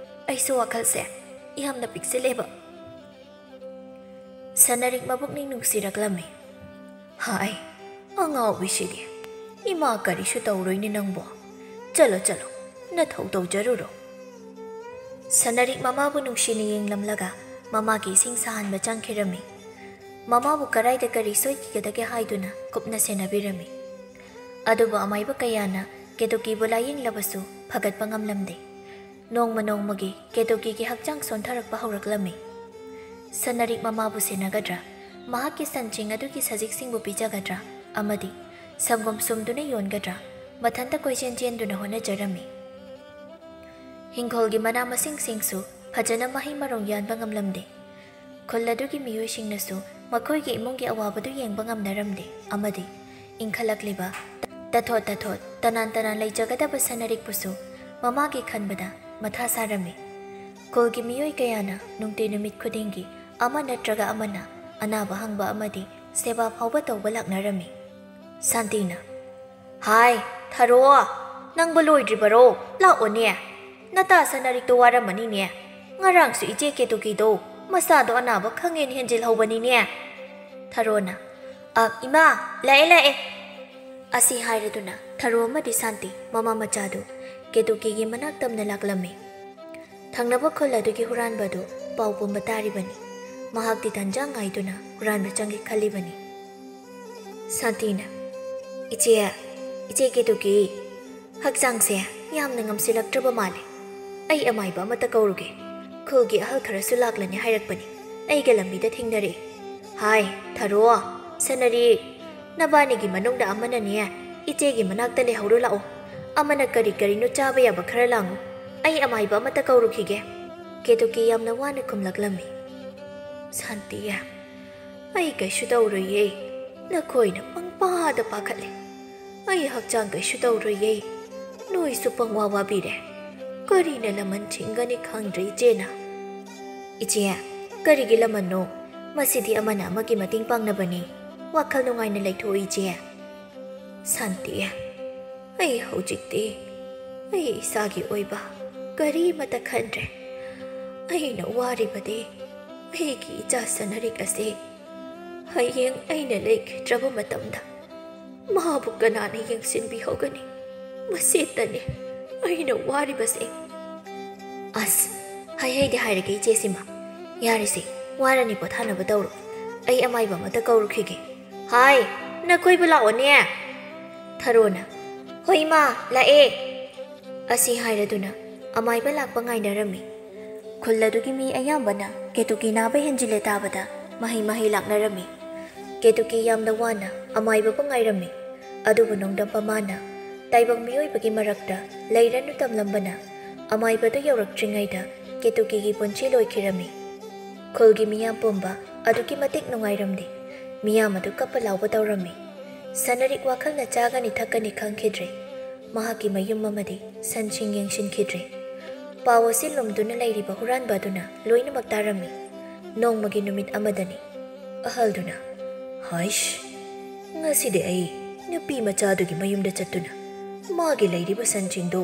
ꯑꯩꯁꯨ ꯋꯥꯈꯜꯁꯦ ꯌꯥꯝꯅ ꯄꯤꯛꯁꯤꯜꯂꯦꯕ꯫" ꯁꯅꯔꯤꯛ ꯃꯕꯨꯛꯅꯤꯡ ꯅꯨꯡꯁꯤꯔꯛꯂꯝꯃꯤ꯫ "ꯍꯥꯏ, ꯑꯉꯥꯎꯕꯤꯁꯤꯗꯤ, ꯏꯃꯥ ꯀꯔꯤꯁꯨ ꯇꯧꯔꯣꯏꯅꯦ ꯅꯪꯕꯣ꯫ ꯆꯠꯂꯣ, ꯆꯠꯂꯣ, ꯅꯊꯧ ꯇꯧꯖꯔꯨꯔꯣ꯫" ꯁꯅꯔꯤꯛ ꯃꯃꯥꯕꯨ ꯅꯨꯡꯁꯤꯅ ꯌꯦꯡꯂꯝꯂꯒ ꯃꯃꯥꯒꯤ ꯏꯁꯤꯡ ꯁꯥꯍꯟꯕ ꯆꯪꯈꯤꯔꯝꯃꯤ꯫ ꯃꯃꯥꯕꯨ ꯀꯔꯥꯏꯗ ꯀꯔꯤ ꯁꯣꯏꯈꯤꯒꯗꯒꯦ ꯍꯥꯏꯗꯨꯅ ꯀꯨꯞꯅ ꯁꯦꯟꯅꯕꯤꯔꯝꯃꯤ꯫ ꯑꯗꯨꯕꯨ ꯑꯃꯥꯏꯕ ꯀꯌꯥꯅ ꯀꯦꯇꯨꯀꯤꯕꯨ ꯂꯥꯌꯦꯡꯂꯕꯁꯨ ꯐꯒꯠꯄ ꯉꯝꯂꯝꯗꯦ꯫ ꯅꯣꯡꯃ ꯅꯣꯡꯃꯒꯤ ꯀꯦꯇꯨꯀꯤꯒꯤ ꯍꯛꯆꯥꯡ ꯁꯣꯟꯊꯔꯛꯄ ꯍꯧꯔꯛꯂꯝꯃꯤ꯫ ꯁꯅꯔꯤꯛ ꯃꯃꯥꯕꯨ ꯁꯦꯟꯅꯒꯗ꯭ꯔꯥ, ꯃꯍꯥꯛꯀꯤ ꯁꯟꯁꯤꯡ ꯑꯗꯨꯒꯤ ꯁꯖꯤꯛꯁꯤꯡꯕꯨ ꯄꯤꯖꯒꯗ꯭ꯔꯥ ꯑꯃꯗꯤ ꯁꯪꯒꯣꯝ ꯁꯨꯝꯗꯨꯅ ꯌꯣꯟꯒꯗ꯭ꯔꯥ, ꯃꯊꯟꯇ ꯀꯣꯏꯆꯦꯟ ꯆꯦꯟꯗꯨꯅ ꯍꯣꯠꯅꯖꯔꯝꯃꯤ꯫ ꯍꯤꯡꯈꯣꯜꯒꯤ ꯃꯅꯥ ꯃꯁꯤꯡꯁꯤꯡꯁꯨ ꯐꯖꯅ ꯃꯍꯩ ꯃꯔꯣꯡ ꯌꯥꯟꯕ ꯉꯝꯂꯝꯗꯦ꯫ ꯈꯨꯜ ꯑꯗꯨꯒꯤ ꯃꯤꯑꯣꯏꯁꯤꯡꯅꯁꯨ ꯃꯈꯣꯏꯒꯤ ꯏꯃꯨꯡꯒꯤ ꯑꯋꯥꯕꯗꯨ ꯌꯦꯡꯕ ꯉꯝꯅꯔꯝꯗꯦ ꯑꯃꯗꯤ ꯏꯟꯈꯠꯂꯛꯂꯤꯕ ꯇꯊꯣꯠ ꯇꯊꯣꯠ, ꯇꯅꯥꯟ ꯇꯅꯥꯟ ꯂꯩꯖꯒꯗꯕ ꯁꯅꯔꯤꯛꯄꯨꯁꯨ ꯃꯃꯥꯒꯤ ꯈꯟꯕꯗ ꯃꯊꯥ ꯁꯥꯔꯝꯃꯤ꯫ ꯈꯨꯜꯒꯤ ꯃꯤꯑꯣꯏ ꯀꯌꯥꯅ ꯅꯨꯡꯇꯤ ꯅꯨꯃꯤꯠ ꯈꯨꯗꯤꯡꯒꯤ ꯑꯃ ꯅꯠꯇ꯭ꯔꯒ ꯑꯃꯅ ꯑꯅꯥꯕ ꯍꯪꯕ ꯑꯃꯗꯤ ꯁꯦꯕꯥ ꯐꯥꯎꯕ ꯇꯧꯕ ꯂꯥꯛꯅꯔꯝꯃꯤ꯫ ꯁꯥꯟꯇꯤꯅ, "ꯍꯥꯏ, ꯊꯔꯣ, ꯅꯪꯕꯨ ꯂꯣꯏꯗ꯭ꯔꯤꯕꯔꯣ? ꯂꯥꯛꯑꯣꯅꯦ꯫ ꯅꯇꯥ ꯁꯅꯔꯤꯛꯇꯣ ꯋꯥꯔꯝꯃꯅꯤꯅꯦ꯫ ꯉꯔꯥꯡꯁꯨ ꯏꯆꯦ ꯀꯦꯇꯨꯀꯤꯗꯣ ꯃꯁꯥꯗꯣ ꯑꯅꯥꯕ ꯈꯪꯍꯦꯟ ꯍꯦꯟꯖꯤꯜꯍꯧꯕꯅꯤꯅꯦ꯫" ꯊꯔꯣꯅ, "ꯑ, ꯏꯃꯥ, ꯂꯥꯛꯑꯦ, ꯂꯥꯛꯑꯦ꯫ ꯑꯁꯤ ꯍꯥꯏꯔꯗꯨꯅ ꯊꯔꯣ ꯑꯃꯗꯤ ꯁꯥꯟꯇꯤ ꯃꯃꯥ ꯃꯆꯥꯗꯨ ꯀꯦꯇꯨꯀꯤꯒꯤ ꯃꯅꯥꯛ ꯇꯝꯅ ꯂꯥꯛꯂꯝꯃꯤ꯫ ꯊꯪꯅꯕ ꯈꯨꯜ ꯑꯗꯨꯒꯤ ꯍꯨꯔꯥꯟꯕ ꯑꯗꯨ ꯄꯥꯎ ꯄꯨꯝꯕ ꯇꯥꯔꯤꯕꯅꯤ꯫ ꯃꯍꯥꯛꯇꯤ ꯇꯟꯖꯥ ꯉꯥꯏꯗꯨꯅ ꯍꯨꯔꯥꯟꯕ ꯆꯪꯒꯦ ꯈꯜꯂꯤꯕꯅꯤ꯫ ꯁꯥꯟꯇꯤꯅ, "ꯏꯆꯦ, ꯏꯆꯦ ꯀꯦꯇꯨꯀꯤ, ꯍꯛꯆꯥꯡꯁꯦ ꯌꯥꯝꯅ ꯉꯝꯁꯤꯜꯂꯛꯇ꯭ꯔꯕ ꯃꯥꯜꯂꯦ꯫ ꯑꯩ ꯑꯃꯥꯏꯕ ꯑꯃꯠꯇ ꯀꯧꯔꯨꯒꯦ꯫ ꯈꯨꯜꯒꯤ ꯑꯍꯜ ꯈꯔꯁꯨ ꯂꯥꯛꯂꯅꯤ ꯍꯥꯏꯔꯛꯄꯅꯤ꯫ ꯑꯩꯒ ꯂꯝꯕꯤꯗ ꯊꯦꯡꯅꯔꯛꯏ꯫ ꯍꯥꯏ, ꯊꯔꯣ, ꯁꯅꯔꯤ, ꯅꯕꯥꯅꯤꯒꯤ ꯃꯅꯨꯡꯗ ꯑꯃꯅꯅꯦ, ꯏꯆꯦꯒꯤ ꯃꯅꯥꯛꯇ ꯂꯩꯍꯧꯔꯨ ꯂꯥꯛꯑꯣ꯫ ꯑꯃꯅ ꯀꯔꯤ ꯀꯔꯤꯅꯣ ꯆꯥꯕ ꯌꯥꯕ ꯈꯔ ꯂꯥꯡꯉꯨ꯫ ꯑꯩ ꯑꯃꯥꯏꯕ ꯑꯃꯠꯇ ꯀꯧꯔꯨꯈꯤꯒꯦ꯫" ꯀꯦꯇꯨꯀꯤ ꯌꯥꯝꯅ ꯋꯥꯅ ꯈꯨꯝꯂꯛꯂꯝꯃꯤ꯫ ꯁꯥꯟꯇꯤꯌꯦ, "ꯑꯩ ꯀꯩꯁꯨ ꯇꯧꯔꯣꯏꯌꯦ꯫ ꯅꯈꯣꯏꯅ ꯄꯪꯄꯥꯗ ꯄꯥꯈꯠꯂꯦ꯫ ꯑꯩ ꯍꯛꯆꯥꯡ ꯀꯩꯁꯨ ꯇꯧꯔꯣꯏꯌꯦ꯫ ꯅꯣꯏꯁꯨ ꯄꯪꯋꯥ ꯋꯥꯕꯤꯔꯦ꯫ ꯀꯔꯤꯅ ꯂꯃꯟ ꯆꯤꯡꯒꯅꯤ ꯈꯪꯗ꯭ꯔꯦ ꯏꯆꯦꯅ꯫" "ꯏꯆꯦ, ꯀꯔꯤꯒꯤ ꯂꯃꯟꯅꯣ? ꯃꯁꯤꯗꯤ ꯑꯃꯅ ꯑꯃꯒꯤ ꯃꯇꯦꯡ ꯄꯥꯡꯅꯕꯅꯤ꯫ ꯋꯥꯈꯜ ꯅꯨꯡꯉꯥꯏꯅ ꯂꯩꯊꯣꯛꯎ ꯏꯆꯦ꯫" "ꯁꯥꯟꯇꯤ, ꯑꯩ ꯍꯧꯖꯤꯛꯇꯤ ꯑꯩ ꯏꯁꯥꯒꯤ ꯑꯣꯏꯕ ꯀꯔꯤꯃꯠꯇ ꯈꯟꯗ꯭ꯔꯦ꯫ ꯑꯩꯅ ꯋꯥꯔꯤꯕꯗꯤ ꯑꯩꯒꯤ ꯏꯆꯥ ꯁꯅꯔꯤꯛ ꯑꯁꯤ ꯍꯌꯦꯡ ꯑꯩꯅ ꯂꯩꯈꯤꯗ꯭ꯔꯕ ꯃꯇꯝꯗ ꯃꯥꯕꯨ ꯀꯅꯥꯅ ꯌꯦꯡꯁꯤꯟꯕꯤꯍꯧꯒꯅꯤ? ꯃꯁꯤꯇꯅꯤ ꯑꯩꯅ ꯋꯥꯔꯤꯕꯁꯦ꯫" "ꯑꯁ, ꯍꯥꯏ ꯍꯩꯗꯤ ꯍꯥꯏꯔꯒꯦ ꯏꯆꯦꯁꯤꯃ꯫ ꯌꯥꯔꯦꯁꯦ, ꯋꯥꯔꯅꯤ ꯄꯣꯊꯥꯅꯕ ꯇꯧꯔꯣ꯫ ꯑꯩ ꯑꯃꯥꯏꯕ ꯑꯃꯠꯇ ꯀꯧꯔꯨꯈꯤꯒꯦ꯫ ꯍꯥꯏ, ꯅꯈꯣꯏꯕꯨ ꯂꯥꯛꯑꯣꯅꯦ꯫" ꯊꯔꯣꯅ, "ꯍꯣꯏ ꯏꯃꯥ, ꯂꯥꯛꯑꯦ꯫" ꯑꯁꯤ ꯍꯥꯏꯔꯗꯨꯅ ꯑꯃꯥꯏꯕ ꯂꯥꯛꯄ ꯉꯥꯏꯅꯔꯝꯃꯤ꯫ ꯈꯨꯜ ꯑꯗꯨꯒꯤ ꯃꯤ ꯑꯌꯥꯝꯕꯅ ꯀꯦꯇꯨꯀꯤ ꯅꯥꯕ ꯍꯦꯟꯖꯤꯜꯂꯦ ꯇꯥꯕꯗ ꯃꯍꯩ ꯃꯍꯩ ꯂꯥꯛꯅꯔꯝꯃꯤ꯫ ꯀꯦꯇꯨꯀꯤ ꯌꯥꯝꯅ ꯋꯥꯅ ꯑꯃꯥꯏꯕꯕꯨ ꯉꯥꯏꯔꯝꯃꯤ꯫ ꯑꯗꯨꯕꯨ ꯅꯣꯡꯗꯝꯕ ꯃꯥꯅ ꯇꯥꯏꯕꯪ ꯃꯤꯑꯣꯏꯕꯒꯤ ꯃꯔꯛꯇ ꯂꯩꯔꯅꯨ ꯇꯝꯂꯝꯕꯅ ꯑꯃꯥꯏꯕꯗꯨ ꯌꯧꯔꯛꯇ꯭ꯔꯤꯉꯩꯗ ꯀꯦꯇꯨꯀꯤꯒꯤ ꯄꯨꯟꯁꯤ ꯂꯣꯏꯈꯤꯔꯝꯃꯤ꯫ ꯈꯨꯜꯒꯤ ꯃꯤꯌꯥꯝ ꯄꯨꯝꯕ ꯑꯗꯨꯛꯀꯤ ꯃꯇꯤꯛ ꯅꯨꯡꯉꯥꯏꯔꯝꯗꯦ꯫ ꯃꯤꯌꯥꯝ ꯑꯗꯨ ꯀꯞꯄ ꯂꯥꯎꯕ ꯇꯧꯔꯝꯃꯤ꯫ ꯁꯅꯔꯤꯛ ꯋꯥꯈꯜꯅ ꯆꯥꯒꯅꯤ ꯊꯛꯀꯅꯤ ꯈꯪꯈꯤꯗ꯭ꯔꯦ꯫ ꯃꯍꯥꯛꯀꯤ ꯃꯌꯨꯝ ꯑꯃꯗꯤ ꯁꯟꯁꯤꯡ ꯌꯦꯡꯁꯤꯟꯈꯤꯗ꯭ꯔꯦ꯫ ꯄꯥꯎ ꯑꯁꯤ ꯂꯨꯝꯗꯨꯅ ꯂꯩꯔꯤꯕ ꯍꯨꯔꯥꯟꯕ ꯑꯗꯨꯅ ꯂꯣꯏꯅꯃꯛ ꯇꯥꯔꯝꯃꯤ꯫ ꯅꯣꯡꯃꯒꯤ ꯅꯨꯃꯤꯠ ꯑꯃꯗꯅꯤ꯫ ꯑꯍꯜꯗꯨꯅ, "ꯍꯥꯏꯁ, ꯉꯁꯤꯗꯤ ꯑꯩ ꯅꯨꯄꯤ ꯃꯆꯥꯗꯨꯒꯤ ꯃꯌꯨꯝꯗ ꯆꯠꯇꯨꯅ ꯃꯥꯒꯤ ꯂꯩꯔꯤꯕ ꯁꯟꯁꯤꯡꯗꯨ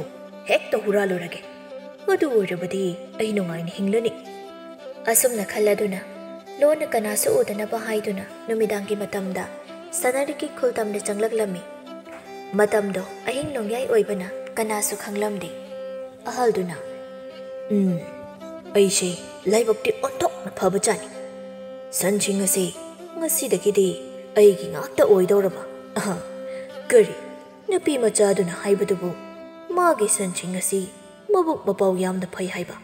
ꯍꯦꯛꯇ ꯍꯨꯔꯥꯜꯂꯨꯔꯒꯦ꯫ ꯑꯗꯨ ꯑꯣꯏꯔꯕꯗꯤ ꯑꯩ ꯅꯨꯡꯉꯥꯏꯅ ꯍꯤꯡꯂꯅꯤ꯫" ꯑꯁꯨꯝꯅ ꯈꯜꯂꯗꯨꯅ ꯂꯣꯟꯅ ꯀꯅꯥꯁꯨ ꯎꯗꯅꯕ ꯍꯥꯏꯗꯨꯅ ꯅꯨꯃꯤꯗꯥꯡꯒꯤ ꯃꯇꯝꯗ ꯁꯅꯔꯤꯛꯀꯤ ꯈꯨꯜ ꯇꯝꯅ ꯆꯪꯂꯛꯂꯝꯃꯤ꯫ ꯃꯇꯝꯗꯣ ꯑꯍꯤꯡ ꯅꯣꯡꯌꯥꯏ ꯑꯣꯏꯕꯅ ꯀꯅꯥꯁꯨ ꯈꯪꯂꯝꯗꯦ꯫ ꯑꯍꯜꯗꯨꯅ, "ꯎꯝ, ꯑꯩꯁꯦ ꯂꯥꯏꯕꯛꯇꯤ ꯑꯣꯟꯊꯣꯛꯅ ꯐꯕꯖꯥꯠꯅꯤ꯫ ꯁꯟꯁꯤꯡ ꯑꯁꯤ ꯉꯁꯤꯗꯒꯤꯗꯤ ꯑꯩꯒꯤ ꯉꯥꯛꯇ ꯑꯣꯏꯗꯧꯔꯕ꯫ ꯑꯍ, ꯀꯔꯤ, ꯅꯨꯄꯤ ꯃꯆꯥꯗꯨꯅ ꯍꯥꯏꯕꯗꯨꯕꯨ ꯃꯥꯒꯤ ꯁꯟꯁꯤꯡ ꯑꯁꯤ ꯃꯕꯨꯛ ꯃꯄꯥꯎ ꯌꯥꯝꯅ ꯐꯩ ꯍꯥꯏꯕ,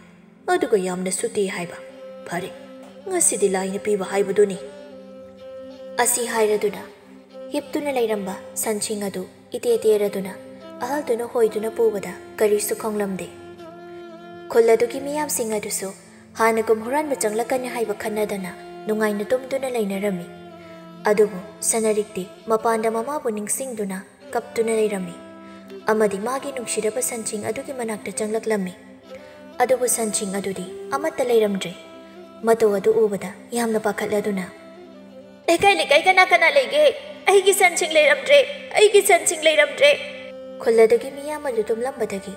ꯑꯗꯨꯒ ꯌꯥꯝꯅꯁꯨ ꯇꯦ ꯍꯥꯏꯕ꯫ ꯐꯔꯦ, ꯉꯁꯤꯗꯤ ꯂꯥꯏꯅ ꯄꯤꯕ ꯍꯥꯏꯕꯗꯨꯅꯤ"꯫ ꯑꯁꯤ ꯍꯥꯏꯔꯗꯨꯅ ꯍꯤꯞꯇꯨꯅ ꯂꯩꯔꯝꯕ ꯁꯟꯁꯤꯡ ꯑꯗꯨ ꯏꯇꯦ ꯇꯦꯔꯗꯨꯅ ꯑꯍꯜꯗꯨꯅ ꯍꯣꯏꯗꯨꯅ ꯄꯨꯕꯗ ꯀꯔꯤꯁꯨ ꯈꯣꯡꯂꯝꯗꯦ꯫ ꯈꯨꯜ ꯑꯗꯨꯒꯤ ꯃꯤꯌꯥꯝꯁꯤꯡ ꯑꯗꯨꯁꯨ ꯍꯥꯟꯅꯒꯨꯝ ꯍꯨꯔꯥꯟꯕ ꯆꯪꯂꯛꯀꯅꯤ ꯍꯥꯏꯕ ꯈꯟꯅꯗꯅ ꯅꯨꯡꯉꯥꯏꯅ ꯇꯨꯝꯗꯨꯅ ꯂꯩꯅꯔꯝꯃꯤ꯫ ꯑꯗꯨꯕꯨ ꯁꯅꯔꯤꯛꯇꯤ ꯃꯄꯥꯟꯗ ꯃꯃꯥꯕꯨ ꯅꯤꯡꯁꯤꯡꯗꯨꯅ ꯀꯞꯇꯨꯅ ꯂꯩꯔꯝꯃꯤ ꯑꯃꯗꯤ ꯃꯥꯒꯤ ꯅꯨꯡꯁꯤꯔꯕ ꯁꯟꯁꯤꯡ ꯑꯗꯨꯒꯤ ꯃꯅꯥꯛꯇ ꯆꯪꯂꯛꯂꯝꯃꯤ꯫ ꯑꯗꯨꯕꯨ ꯁꯟꯁꯤꯡ ꯑꯗꯨꯗꯤ ꯑꯃꯠꯇ ꯂꯩꯔꯝꯗ꯭ꯔꯦ꯫ ꯃꯇꯧ ꯑꯗꯨ ꯎꯕꯗ ꯌꯥꯝꯅ ꯄꯥꯈꯠꯂꯗꯨꯅ, "ꯂꯩꯀꯥꯏ ꯂꯩꯀꯥꯏ ꯀꯅꯥ ꯀꯅꯥ ꯂꯩꯒꯦ? ꯑꯩꯒꯤ ꯁꯟꯁꯤꯡ ꯂꯩꯔꯝꯗ꯭ꯔꯦ! ꯑꯩꯒꯤ ꯁꯟꯁꯤꯡ ꯂꯩꯔꯝꯗ꯭ꯔꯦ!" ꯈꯨꯜ ꯑꯗꯨꯒꯤ ꯃꯤꯌꯥꯝ ꯑꯗꯨ ꯇꯨꯝꯂꯝꯕꯗꯒꯤ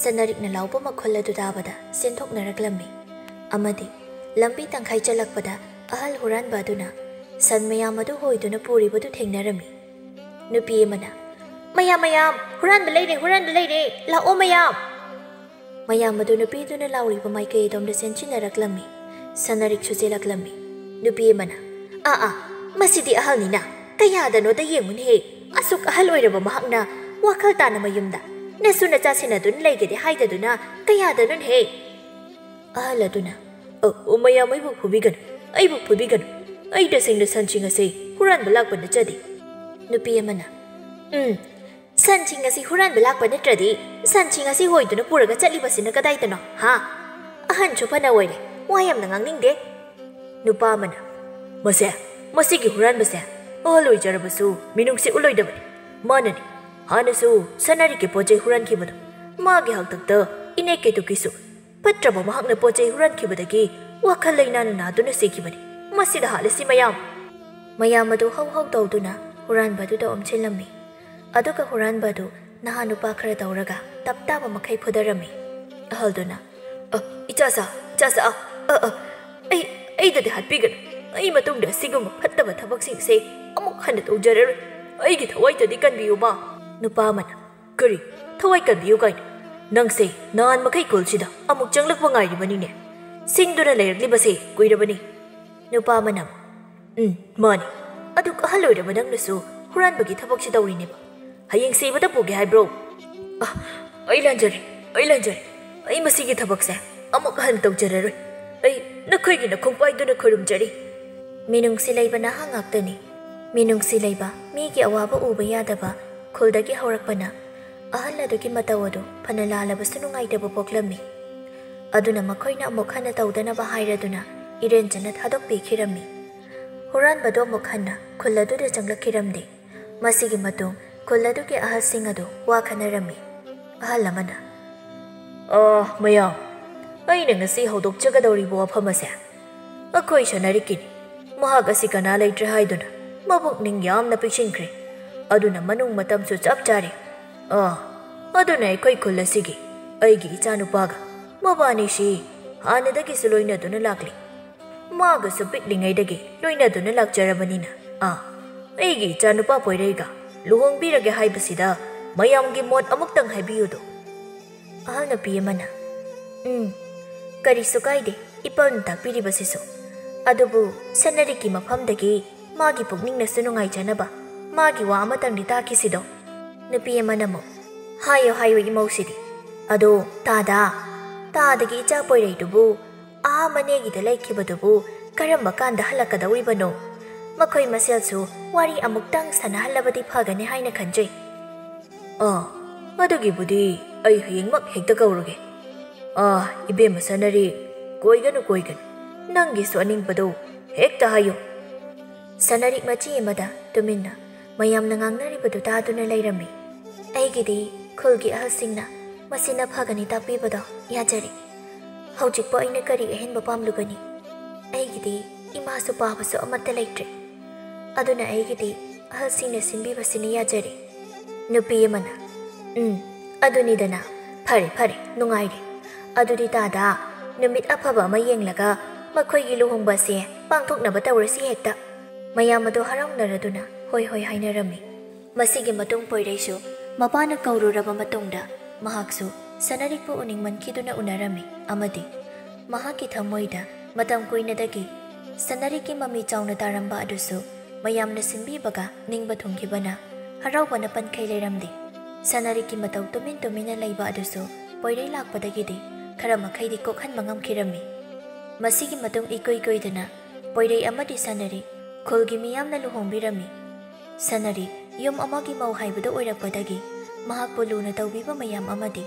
ꯁꯅꯔꯤꯛꯅ ꯂꯥꯎꯕ ꯃꯈꯣꯜ ꯑꯗꯨ ꯇꯥꯕꯗ ꯆꯦꯟꯊꯣꯛꯅꯔꯛꯂꯝꯃꯤ꯫ ꯑꯃꯗꯤ ꯂꯝꯕꯤ ꯇꯪꯈꯥꯏ ꯆꯠꯂꯛꯄꯗ ꯑꯍꯜ ꯍꯨꯔꯥꯟꯕ ꯑꯗꯨꯅ ꯁꯟ ꯃꯌꯥꯝ ꯑꯗꯨ ꯍꯣꯏꯗꯨꯅ ꯄꯨꯔꯤꯕꯗꯨ ꯊꯦꯡꯅꯔꯝꯃꯤ꯫ ꯅꯨꯄꯤ ꯑꯃꯅ, "ꯃꯌꯥꯝ, ꯃꯌꯥꯝ, ꯍꯨꯔꯥꯟꯕ ꯂꯩꯔꯦ, ꯍꯨꯔꯥꯟꯕ ꯂꯩꯔꯦ! ꯂꯥꯛꯑꯣ ꯃꯌꯥꯝ!" ꯃꯌꯥꯝ ꯑꯗꯨ ꯅꯨꯄꯤꯗꯨꯅ ꯂꯥꯎꯔꯤꯕ ꯃꯥꯏꯀꯩ ꯑꯗꯣꯝꯗ ꯆꯦꯟꯁꯤꯟꯅꯔꯛꯂꯝꯃꯤ꯫ ꯁꯅꯔꯤꯛꯁꯨ ꯆꯦꯜꯂꯛꯂꯝꯃꯤ꯫ ꯅꯨꯄꯤ ꯑꯃꯅ, "ꯑꯥ, ꯑꯥ, ꯃꯁꯤꯗꯤ ꯑꯍꯜꯅꯤꯅ! ꯀꯌꯥꯗꯅꯣꯗ ꯌꯦꯡꯉꯨꯅꯦꯍꯦ! ꯑꯁꯨꯛ ꯑꯍꯜ ꯑꯣꯏꯔꯕ ꯃꯍꯥꯛꯅ ꯋꯥꯈꯜ ꯇꯥꯅ ꯃꯌꯨꯝꯗ ꯅꯁꯨ ꯅꯆꯥ ꯁꯦꯟꯅꯗꯨꯅ ꯂꯩꯒꯦꯗꯤ ꯍꯥꯏꯗꯗꯨꯅ ꯀꯌꯥꯗꯅꯣꯅꯦꯍꯦ!" ꯑꯍꯜ ꯑꯗꯨꯅ, "ꯑ, ꯑꯣ, ꯃꯌꯥꯝ ꯑꯩꯕꯨ ꯐꯨꯕꯤꯒꯅꯨ, ꯑꯩꯕꯨ ꯐꯨꯕꯤꯒꯅꯨ꯫ ꯑꯩ ꯇꯁꯦꯡꯅ ꯁꯟꯁꯤꯡ ꯑꯁꯤ ꯍꯨꯔꯥꯟꯕ ꯂꯥꯛꯄ ꯅꯠꯆꯗꯦ"꯫ ꯅꯨꯄꯤ ꯑꯃꯅ, "ꯎꯝ, ꯁꯟꯁꯤꯡ ꯑꯁꯤ ꯍꯨꯔꯥꯟꯕ ꯂꯥꯛꯄ ꯅꯠꯇ꯭ꯔꯗꯤ ꯁꯟꯁꯤꯡ ꯑꯁꯤ ꯍꯣꯏꯗꯨꯅ ꯄꯨꯔꯒ ꯆꯠꯂꯤꯕꯁꯤꯅ ꯀꯗꯥꯏꯗꯅꯣ, ꯍꯥ? ꯑꯍꯟꯁꯨ ꯐꯅ ꯑꯣꯏꯔꯦ, ꯋꯥ ꯌꯥꯝꯅ ꯉꯥꯡꯅꯤꯡꯗꯦ"꯫ ꯅꯨꯄꯥ ꯑꯃꯅ, "ꯃꯁꯦ, ꯃꯁꯤꯒꯤ ꯍꯨꯔꯥꯟꯕꯁꯦ ꯑꯍꯜ ꯑꯣꯏꯖꯔꯕꯁꯨ ꯃꯤꯅꯨꯡꯁꯤ ꯎꯠꯂꯣꯏꯗꯕꯅꯤ꯫ ꯃꯥꯅꯅꯤ ꯍꯥꯟꯅꯁꯨ ꯁꯅꯥꯔꯤꯛꯀꯤ ꯄꯣꯠ ꯆꯩ ꯍꯨꯔꯥꯟꯈꯤꯕꯗꯣ꯫ ꯃꯥꯒꯤ ꯍꯥꯛꯇꯛꯇ ꯏꯅꯦ ꯀꯦꯇꯨꯀꯤꯁꯨ ꯐꯠꯇ꯭ꯔꯕ ꯃꯍꯥꯛꯅ ꯄꯣꯠ ꯆꯩ ꯍꯨꯔꯥꯟꯈꯤꯕꯗꯒꯤ ꯋꯥꯈꯜ ꯂꯩꯅꯥꯅ ꯅꯥꯗꯨꯅ ꯁꯤꯈꯤꯕꯅꯤ꯫ ꯃꯁꯤꯗ ꯍꯥꯠꯂꯁꯤ ꯃꯌꯥꯝ"꯫ ꯃꯌꯥꯝ ꯑꯗꯨ ꯍꯧ ꯍꯧ ꯇꯧꯗꯨꯅ ꯍꯨꯔꯥꯟꯕ ꯑꯗꯨꯗ ꯑꯣꯝꯁꯤꯜꯂꯝꯃꯤ꯫ ꯑꯗꯨꯒ ꯍꯨꯔꯥꯟꯕ ꯑꯗꯨ ꯅꯍꯥ ꯅꯨꯄꯥ ꯈꯔ ꯇꯧꯔꯒ ꯇꯞ ꯇꯥꯕ ꯃꯈꯩ ꯐꯨꯗꯔꯝꯃꯤ꯫ ꯑꯍꯜꯗꯨꯅ, "ꯑ, ꯏꯆꯥꯁꯥ, ꯏꯆꯥꯁꯥ, ꯑ, ꯑ, ꯑ, ꯑꯩ, ꯑꯩꯗꯗꯤ ꯍꯥꯠꯄꯤꯒꯅꯨ꯫ ꯑꯩ ꯃꯇꯨꯡꯗ ꯑꯁꯤꯒꯨꯝꯕ ꯐꯠꯇꯕ ꯊꯕꯛꯁꯤꯡꯁꯦ ꯑꯃꯨꯛ ꯍꯟꯅ ꯇꯧꯖꯔꯔꯣꯏ꯫ ꯑꯩꯒꯤ ꯊꯋꯥꯏꯗꯗꯤ ꯀꯟꯕꯤꯌꯨꯕ"꯫ ꯅꯨꯄꯥ ꯑꯃꯅ, "ꯀꯔꯤ? ꯊꯋꯥꯏ ꯀꯟꯕꯤꯌꯨ ꯀꯥꯏꯅ? ꯅꯪꯁꯦ ꯅꯍꯥꯟ ꯃꯈꯩ ꯈꯨꯜꯁꯤꯗ ꯑꯃꯨꯛ ꯆꯪꯂꯛꯄ ꯉꯥꯏꯔꯤꯕꯅꯤꯅꯦ꯫ ꯁꯤꯡꯗꯨꯅ ꯂꯩꯔꯛꯂꯤꯕꯁꯦ ꯀꯨꯏꯔꯕꯅꯤ꯫" ꯅꯨꯄꯥ ꯑꯃꯅ ꯑꯃꯨꯛ, "ꯎꯝ, ꯃꯥꯅꯤ꯫ ꯑꯗꯨꯛ ꯑꯍꯜ ꯑꯣꯏꯔꯕ ꯅꯪꯅꯁꯨ ꯍꯨꯔꯥꯟꯕꯒꯤ ꯊꯕꯛꯁꯤ ꯇꯧꯔꯤꯅꯦꯕ꯫ ꯍꯌꯦꯡ ꯁꯤꯕꯗ ꯄꯨꯒꯦ ꯍꯥꯏꯕ꯭ꯔꯣ?" "ꯑ, ꯑꯩ ꯂꯥꯟꯖꯔꯦ, ꯑꯩ ꯂꯥꯟꯖꯔꯦ꯫ ꯑꯩ ꯃꯁꯤꯒꯤ ꯊꯕꯛꯁꯦ ꯑꯃꯨꯛ ꯍꯟꯅ ꯇꯧꯖꯔꯔꯣꯏ꯫ ꯑꯩ ꯅꯈꯣꯏꯒꯤ ꯅꯈꯣꯡꯄꯥꯏꯗꯨꯅ ꯈꯨꯔꯨꯝꯖꯔꯤ꯫" ꯃꯤꯅꯨꯡꯁꯤ ꯂꯩꯕ ꯅꯍꯥ ꯉꯥꯛꯇꯅꯤ꯫ ꯃꯤꯅꯨꯡꯁꯤ ꯂꯩꯕ, ꯃꯤꯒꯤ ꯑꯋꯥꯕ ꯎꯕ ꯌꯥꯗꯕ, ꯈꯨꯜꯗꯒꯤ ꯍꯧꯔꯛꯄꯅ ꯑꯍꯜ ꯑꯗꯨꯒꯤ ꯃꯇꯧ ꯑꯗꯨ ꯐꯅ ꯂꯥꯜꯂꯕꯁꯨ ꯅꯨꯡꯉꯥꯏꯇꯕ ꯄꯣꯛꯂꯝꯃꯤ꯫ ꯑꯗꯨꯅ ꯃꯈꯣꯏꯅ ꯑꯃꯨꯛ ꯍꯟꯅ ꯇꯧꯗꯅꯕ ꯍꯥꯏꯔꯗꯨꯅ ꯏꯔꯦꯟꯖꯅ ꯊꯥꯗꯣꯛꯄꯤꯈꯤꯔꯝꯃꯤ꯫ ꯍꯨꯔꯥꯟꯕꯗꯨ ꯑꯃꯨꯛ ꯍꯟꯅ ꯈꯨꯜ ꯑꯗꯨꯗ ꯆꯪꯂꯛꯈꯤꯔꯝꯗꯦ꯫ ꯃꯁꯤꯒꯤ ꯃꯇꯨꯡ ꯈꯨꯜ ꯑꯗꯨꯒꯤ ꯑꯍꯜꯁꯤꯡ ꯑꯗꯨ ꯋꯥ ꯈꯟꯅꯔꯝꯃꯤ꯫ ꯑꯍꯜ ꯑꯃꯅ, "ꯑꯥ, ꯃꯌꯥꯝ, ꯑꯩꯅ ꯉꯁꯤ ꯍꯧꯗꯣꯛꯆꯒꯗꯧꯔꯤꯕ ꯋꯥꯐꯝ ꯑꯁꯦ ꯑꯩꯈꯣꯏ ꯁꯅꯥꯔꯤꯛꯀꯤꯅꯤ꯫ ꯃꯍꯥꯛ ꯑꯁꯤ ꯀꯅꯥ ꯂꯩꯇ꯭ꯔꯦ ꯍꯥꯏꯗꯨꯅ ꯃꯄꯨꯛꯅꯤꯡ ꯌꯥꯝꯅ ꯄꯤꯛꯁꯤꯟꯈ꯭ꯔꯦ꯫ ꯑꯗꯨꯅ ꯃꯅꯨꯡ ꯃꯇꯝꯁꯨ ꯆꯞ ꯆꯥꯔꯦ꯫ ꯑꯥ, ꯑꯗꯨꯅ ꯑꯩꯈꯣꯏ ꯈꯨꯜ ꯑꯁꯤꯒꯤ ꯑꯩꯒꯤ ꯏꯆꯥꯅꯨꯄꯥꯒ ꯃꯕꯥꯅꯤꯁꯤ ꯍꯥꯟꯅꯗꯒꯤꯁꯨ ꯂꯣꯏꯅꯗꯨꯅ ꯂꯥꯛꯂꯤ꯫ ꯃꯥꯒꯁꯨ ꯄꯤꯛꯂꯤꯉꯩꯗꯒꯤ ꯂꯣꯏꯅꯗꯨꯅ ꯂꯥꯛꯆꯔꯕꯅꯤꯅ, ꯑꯥ, ꯑꯩꯒꯤ ꯏꯆꯥꯅꯨꯄꯥ ꯄꯣꯏꯔꯩꯒ ꯂꯨꯍꯣꯡꯕꯤꯔꯒꯦ ꯍꯥꯏꯕꯁꯤꯗ ꯃꯌꯥꯝꯒꯤ ꯃꯣꯠ ꯑꯃꯨꯛꯇꯪ ꯍꯥꯏꯕꯤꯌꯨꯗꯣ꯫" ꯑꯍꯜ ꯅꯨꯄꯤ ꯑꯃꯅ, "ꯎꯝ, ꯀꯔꯤꯁꯨ ꯀꯥꯏꯗꯦ ꯏꯄꯥꯅ ꯇꯥꯛꯄꯤꯔꯤꯕꯁꯤꯁꯨ꯫ ꯑꯗꯨꯕꯨ ꯁꯅꯔꯤꯛꯀꯤ ꯃꯐꯝꯗꯒꯤ ꯃꯥꯒꯤ ꯄꯨꯛꯅꯤꯡꯅꯁꯨ ꯅꯨꯡꯉꯥꯏꯖꯅꯕ ꯃꯥꯒꯤ ꯋꯥ ꯑꯃꯇꯪꯗꯤ ꯇꯥꯈꯤꯁꯤꯗꯣ꯫" ꯅꯨꯄꯤ ꯑꯃꯅ ꯑꯃꯨꯛ, "ꯍꯥꯏꯌꯣ, ꯍꯥꯏꯌꯣ ꯏꯃꯧꯁꯤꯗꯤ꯫ ꯑꯗꯣ ꯇꯥꯗ, ꯇꯥꯗꯒꯤ ꯏꯆꯥ ꯄꯣꯏꯔꯩꯗꯨꯕꯨ ꯑꯥ ꯃꯅꯦꯒꯤꯗ ꯂꯩꯈꯤꯕꯗꯨꯕꯨ ꯀꯔꯝꯕ ꯀꯥꯟꯗ ꯍꯜꯂꯛꯀꯗꯧꯔꯤꯕꯅꯣ? ꯃꯈꯣꯏ ꯃꯁꯦꯜꯁꯨ ꯋꯥꯔꯤ ꯑꯃꯨꯛꯇꯪ ꯁꯥꯟꯅꯍꯜꯂꯕꯗꯤ ꯐꯒꯅꯤ ꯍꯥꯏꯅ ꯈꯟꯖꯩ꯫" "ꯑꯥ, ꯑꯗꯨꯒꯤꯕꯨꯗꯤ ꯑꯩ ꯍꯌꯦꯡꯃꯛ ꯍꯦꯛꯇ ꯀꯧꯔꯒꯦ꯫ ꯑꯥ, ꯏꯕꯦꯝꯃ ꯁꯅꯔꯤ, ꯀꯣꯏꯒꯅꯨ, ꯀꯣꯏꯒꯅꯨ꯫ ꯅꯪꯒꯤꯁꯨ ꯑꯅꯤꯡꯕꯗꯣ ꯍꯦꯛꯇ ꯍꯥꯏꯌꯨ꯫" ꯁꯅꯔꯤꯛ ꯃꯆꯤ ꯑꯃꯗ ꯇꯨꯃꯤꯟꯅ ꯃꯌꯥꯝꯅ ꯉꯥꯡꯅꯔꯤꯕꯗꯨ ꯇꯥꯗꯨꯅ ꯂꯩꯔꯝꯃꯤ꯫ ꯑꯩꯒꯤꯗꯤ ꯈꯨꯜꯒꯤ ꯑꯍꯜꯁꯤꯡꯅ ꯃꯁꯤꯅ ꯐꯒꯅꯤ ꯇꯥꯛꯄꯤꯕꯗꯣ ꯌꯥꯖꯔꯦ꯫ ꯍꯧꯖꯤꯛꯄꯨ ꯑꯩꯅ ꯀꯔꯤ ꯑꯍꯦꯟꯕ ꯄꯥꯝꯂꯨꯒꯅꯤ? ꯑꯩꯒꯤꯗꯤ ꯏꯃꯥꯁꯨ ꯄꯥꯕꯁꯨ ꯑꯃꯠꯇ ꯂꯩꯇ꯭ꯔꯦ꯫ ꯑꯗꯨꯅ ꯑꯩꯒꯤꯗꯤ ꯑꯍꯜꯁꯤꯡꯅ ꯁꯤꯟꯕꯤꯕꯁꯤꯅ ꯌꯥꯖꯔꯦ꯫ ꯅꯨꯄꯤ ꯑꯃꯅ, "ꯎꯝ, ꯑꯗꯨꯅꯤꯗꯅ꯫ ꯐꯔꯦ, ꯐꯔꯦ, ꯅꯨꯡꯉꯥꯏꯔꯦ꯫ ꯑꯗꯨꯗꯤ ꯇꯥꯗ, ꯅꯨꯃꯤꯠ ꯑꯐꯕ ꯑꯃ ꯌꯦꯡꯂꯒ ꯃꯈꯣꯏꯒꯤ ꯂꯨꯍꯣꯡꯕ ꯑꯁꯦ ꯄꯥꯡꯊꯣꯛꯅꯕ ꯇꯧꯔꯁꯤ ꯍꯦꯛꯇ꯫" ꯃꯌꯥꯝ ꯑꯗꯨ ꯍꯔꯥꯎꯅꯔꯗꯨꯅ ꯍꯣꯏ ꯍꯣꯏ ꯍꯥꯏꯅꯔꯝꯃꯤ꯫ ꯃꯁꯤꯒꯤ ꯃꯇꯨꯡ ꯄꯣꯏꯔꯩꯁꯨ ꯃꯄꯥꯅ ꯀꯧꯔꯨꯔꯕ ꯃꯇꯨꯡꯗ ꯃꯍꯥꯛꯁꯨ ꯁꯅꯥꯔꯤꯛꯄꯨ ꯎꯅꯤꯡꯃꯟꯈꯤꯗꯨꯅ ꯎꯅꯔꯝꯃꯤ ꯑꯃꯗꯤ ꯃꯍꯥꯛꯀꯤ ꯊꯃꯣꯏꯗ ꯃꯇꯝ ꯀꯨꯏꯅꯗꯒꯤ ꯁꯅꯥꯔꯤꯛꯀꯤ ꯃꯃꯤ ꯆꯥꯎꯅ ꯇꯥꯔꯝꯕ ꯑꯗꯨꯁꯨ ꯃꯌꯥꯝꯅ ꯁꯤꯟꯕꯤꯕꯒ ꯅꯤꯡꯕ ꯊꯨꯡꯈꯤꯕꯅ ꯍꯔꯥꯎꯕꯅ ꯄꯟꯈꯩ ꯂꯩꯔꯝꯗꯦ꯫ ꯁꯅꯥꯔꯤꯛꯀꯤ ꯃꯇꯧ ꯇꯨꯃꯤꯟ ꯇꯨꯃꯤꯟꯅ ꯂꯩꯕ ꯑꯗꯨꯁꯨ ꯄꯣꯏꯔꯩ ꯂꯥꯛꯄꯗꯒꯤꯗꯤ ꯈꯔ ꯃꯈꯩꯗꯤ ꯀꯣꯛꯍꯟꯕ ꯉꯝꯈꯤꯔꯝꯃꯤ꯫ ꯃꯁꯤꯒꯤ ꯃꯇꯨꯡ ꯏꯀꯨꯏ ꯀꯨꯏꯗꯅ ꯄꯣꯏꯔꯩ ꯑꯃꯗꯤ ꯁꯅꯥꯔꯤꯛ ꯈꯨꯜꯒꯤ ꯃꯤꯌꯥꯝꯅ ꯂꯨꯍꯣꯡꯕꯤꯔꯝꯃꯤ꯫ ꯁꯅꯥꯔꯤꯛ ꯌꯨꯝ ꯑꯃꯒꯤ ꯃꯧ ꯍꯥꯏꯕꯗꯨ ꯑꯣꯏꯔꯛꯄꯗꯒꯤ ꯃꯍꯥꯛꯄꯨ ꯂꯨꯅ ꯇꯧꯕꯤꯕ ꯃꯌꯥꯝ ꯑꯃꯗꯤ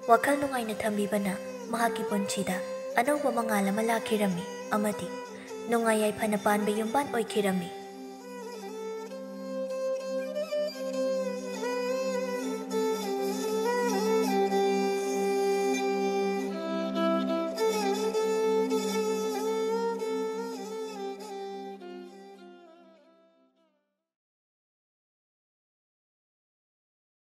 ꯋꯥꯈꯜ ꯅꯨꯡꯉꯥꯏꯅ ꯊꯝꯕꯤꯕꯅ ꯃꯍꯥꯛꯀꯤ ꯄꯨꯟꯁꯤꯗ ꯑꯅꯧꯕ ꯃꯉꯥꯜ ꯑꯃ ꯂꯥꯛꯈꯤꯔꯝꯃꯤ ꯑꯃꯗꯤ ꯅꯨꯡꯉꯥꯏ ꯌꯥꯏꯐꯅ ꯄꯥꯟꯕ ꯌꯨꯝꯕꯥꯟ ꯑꯣꯏꯈꯤꯔꯝꯃꯤ꯫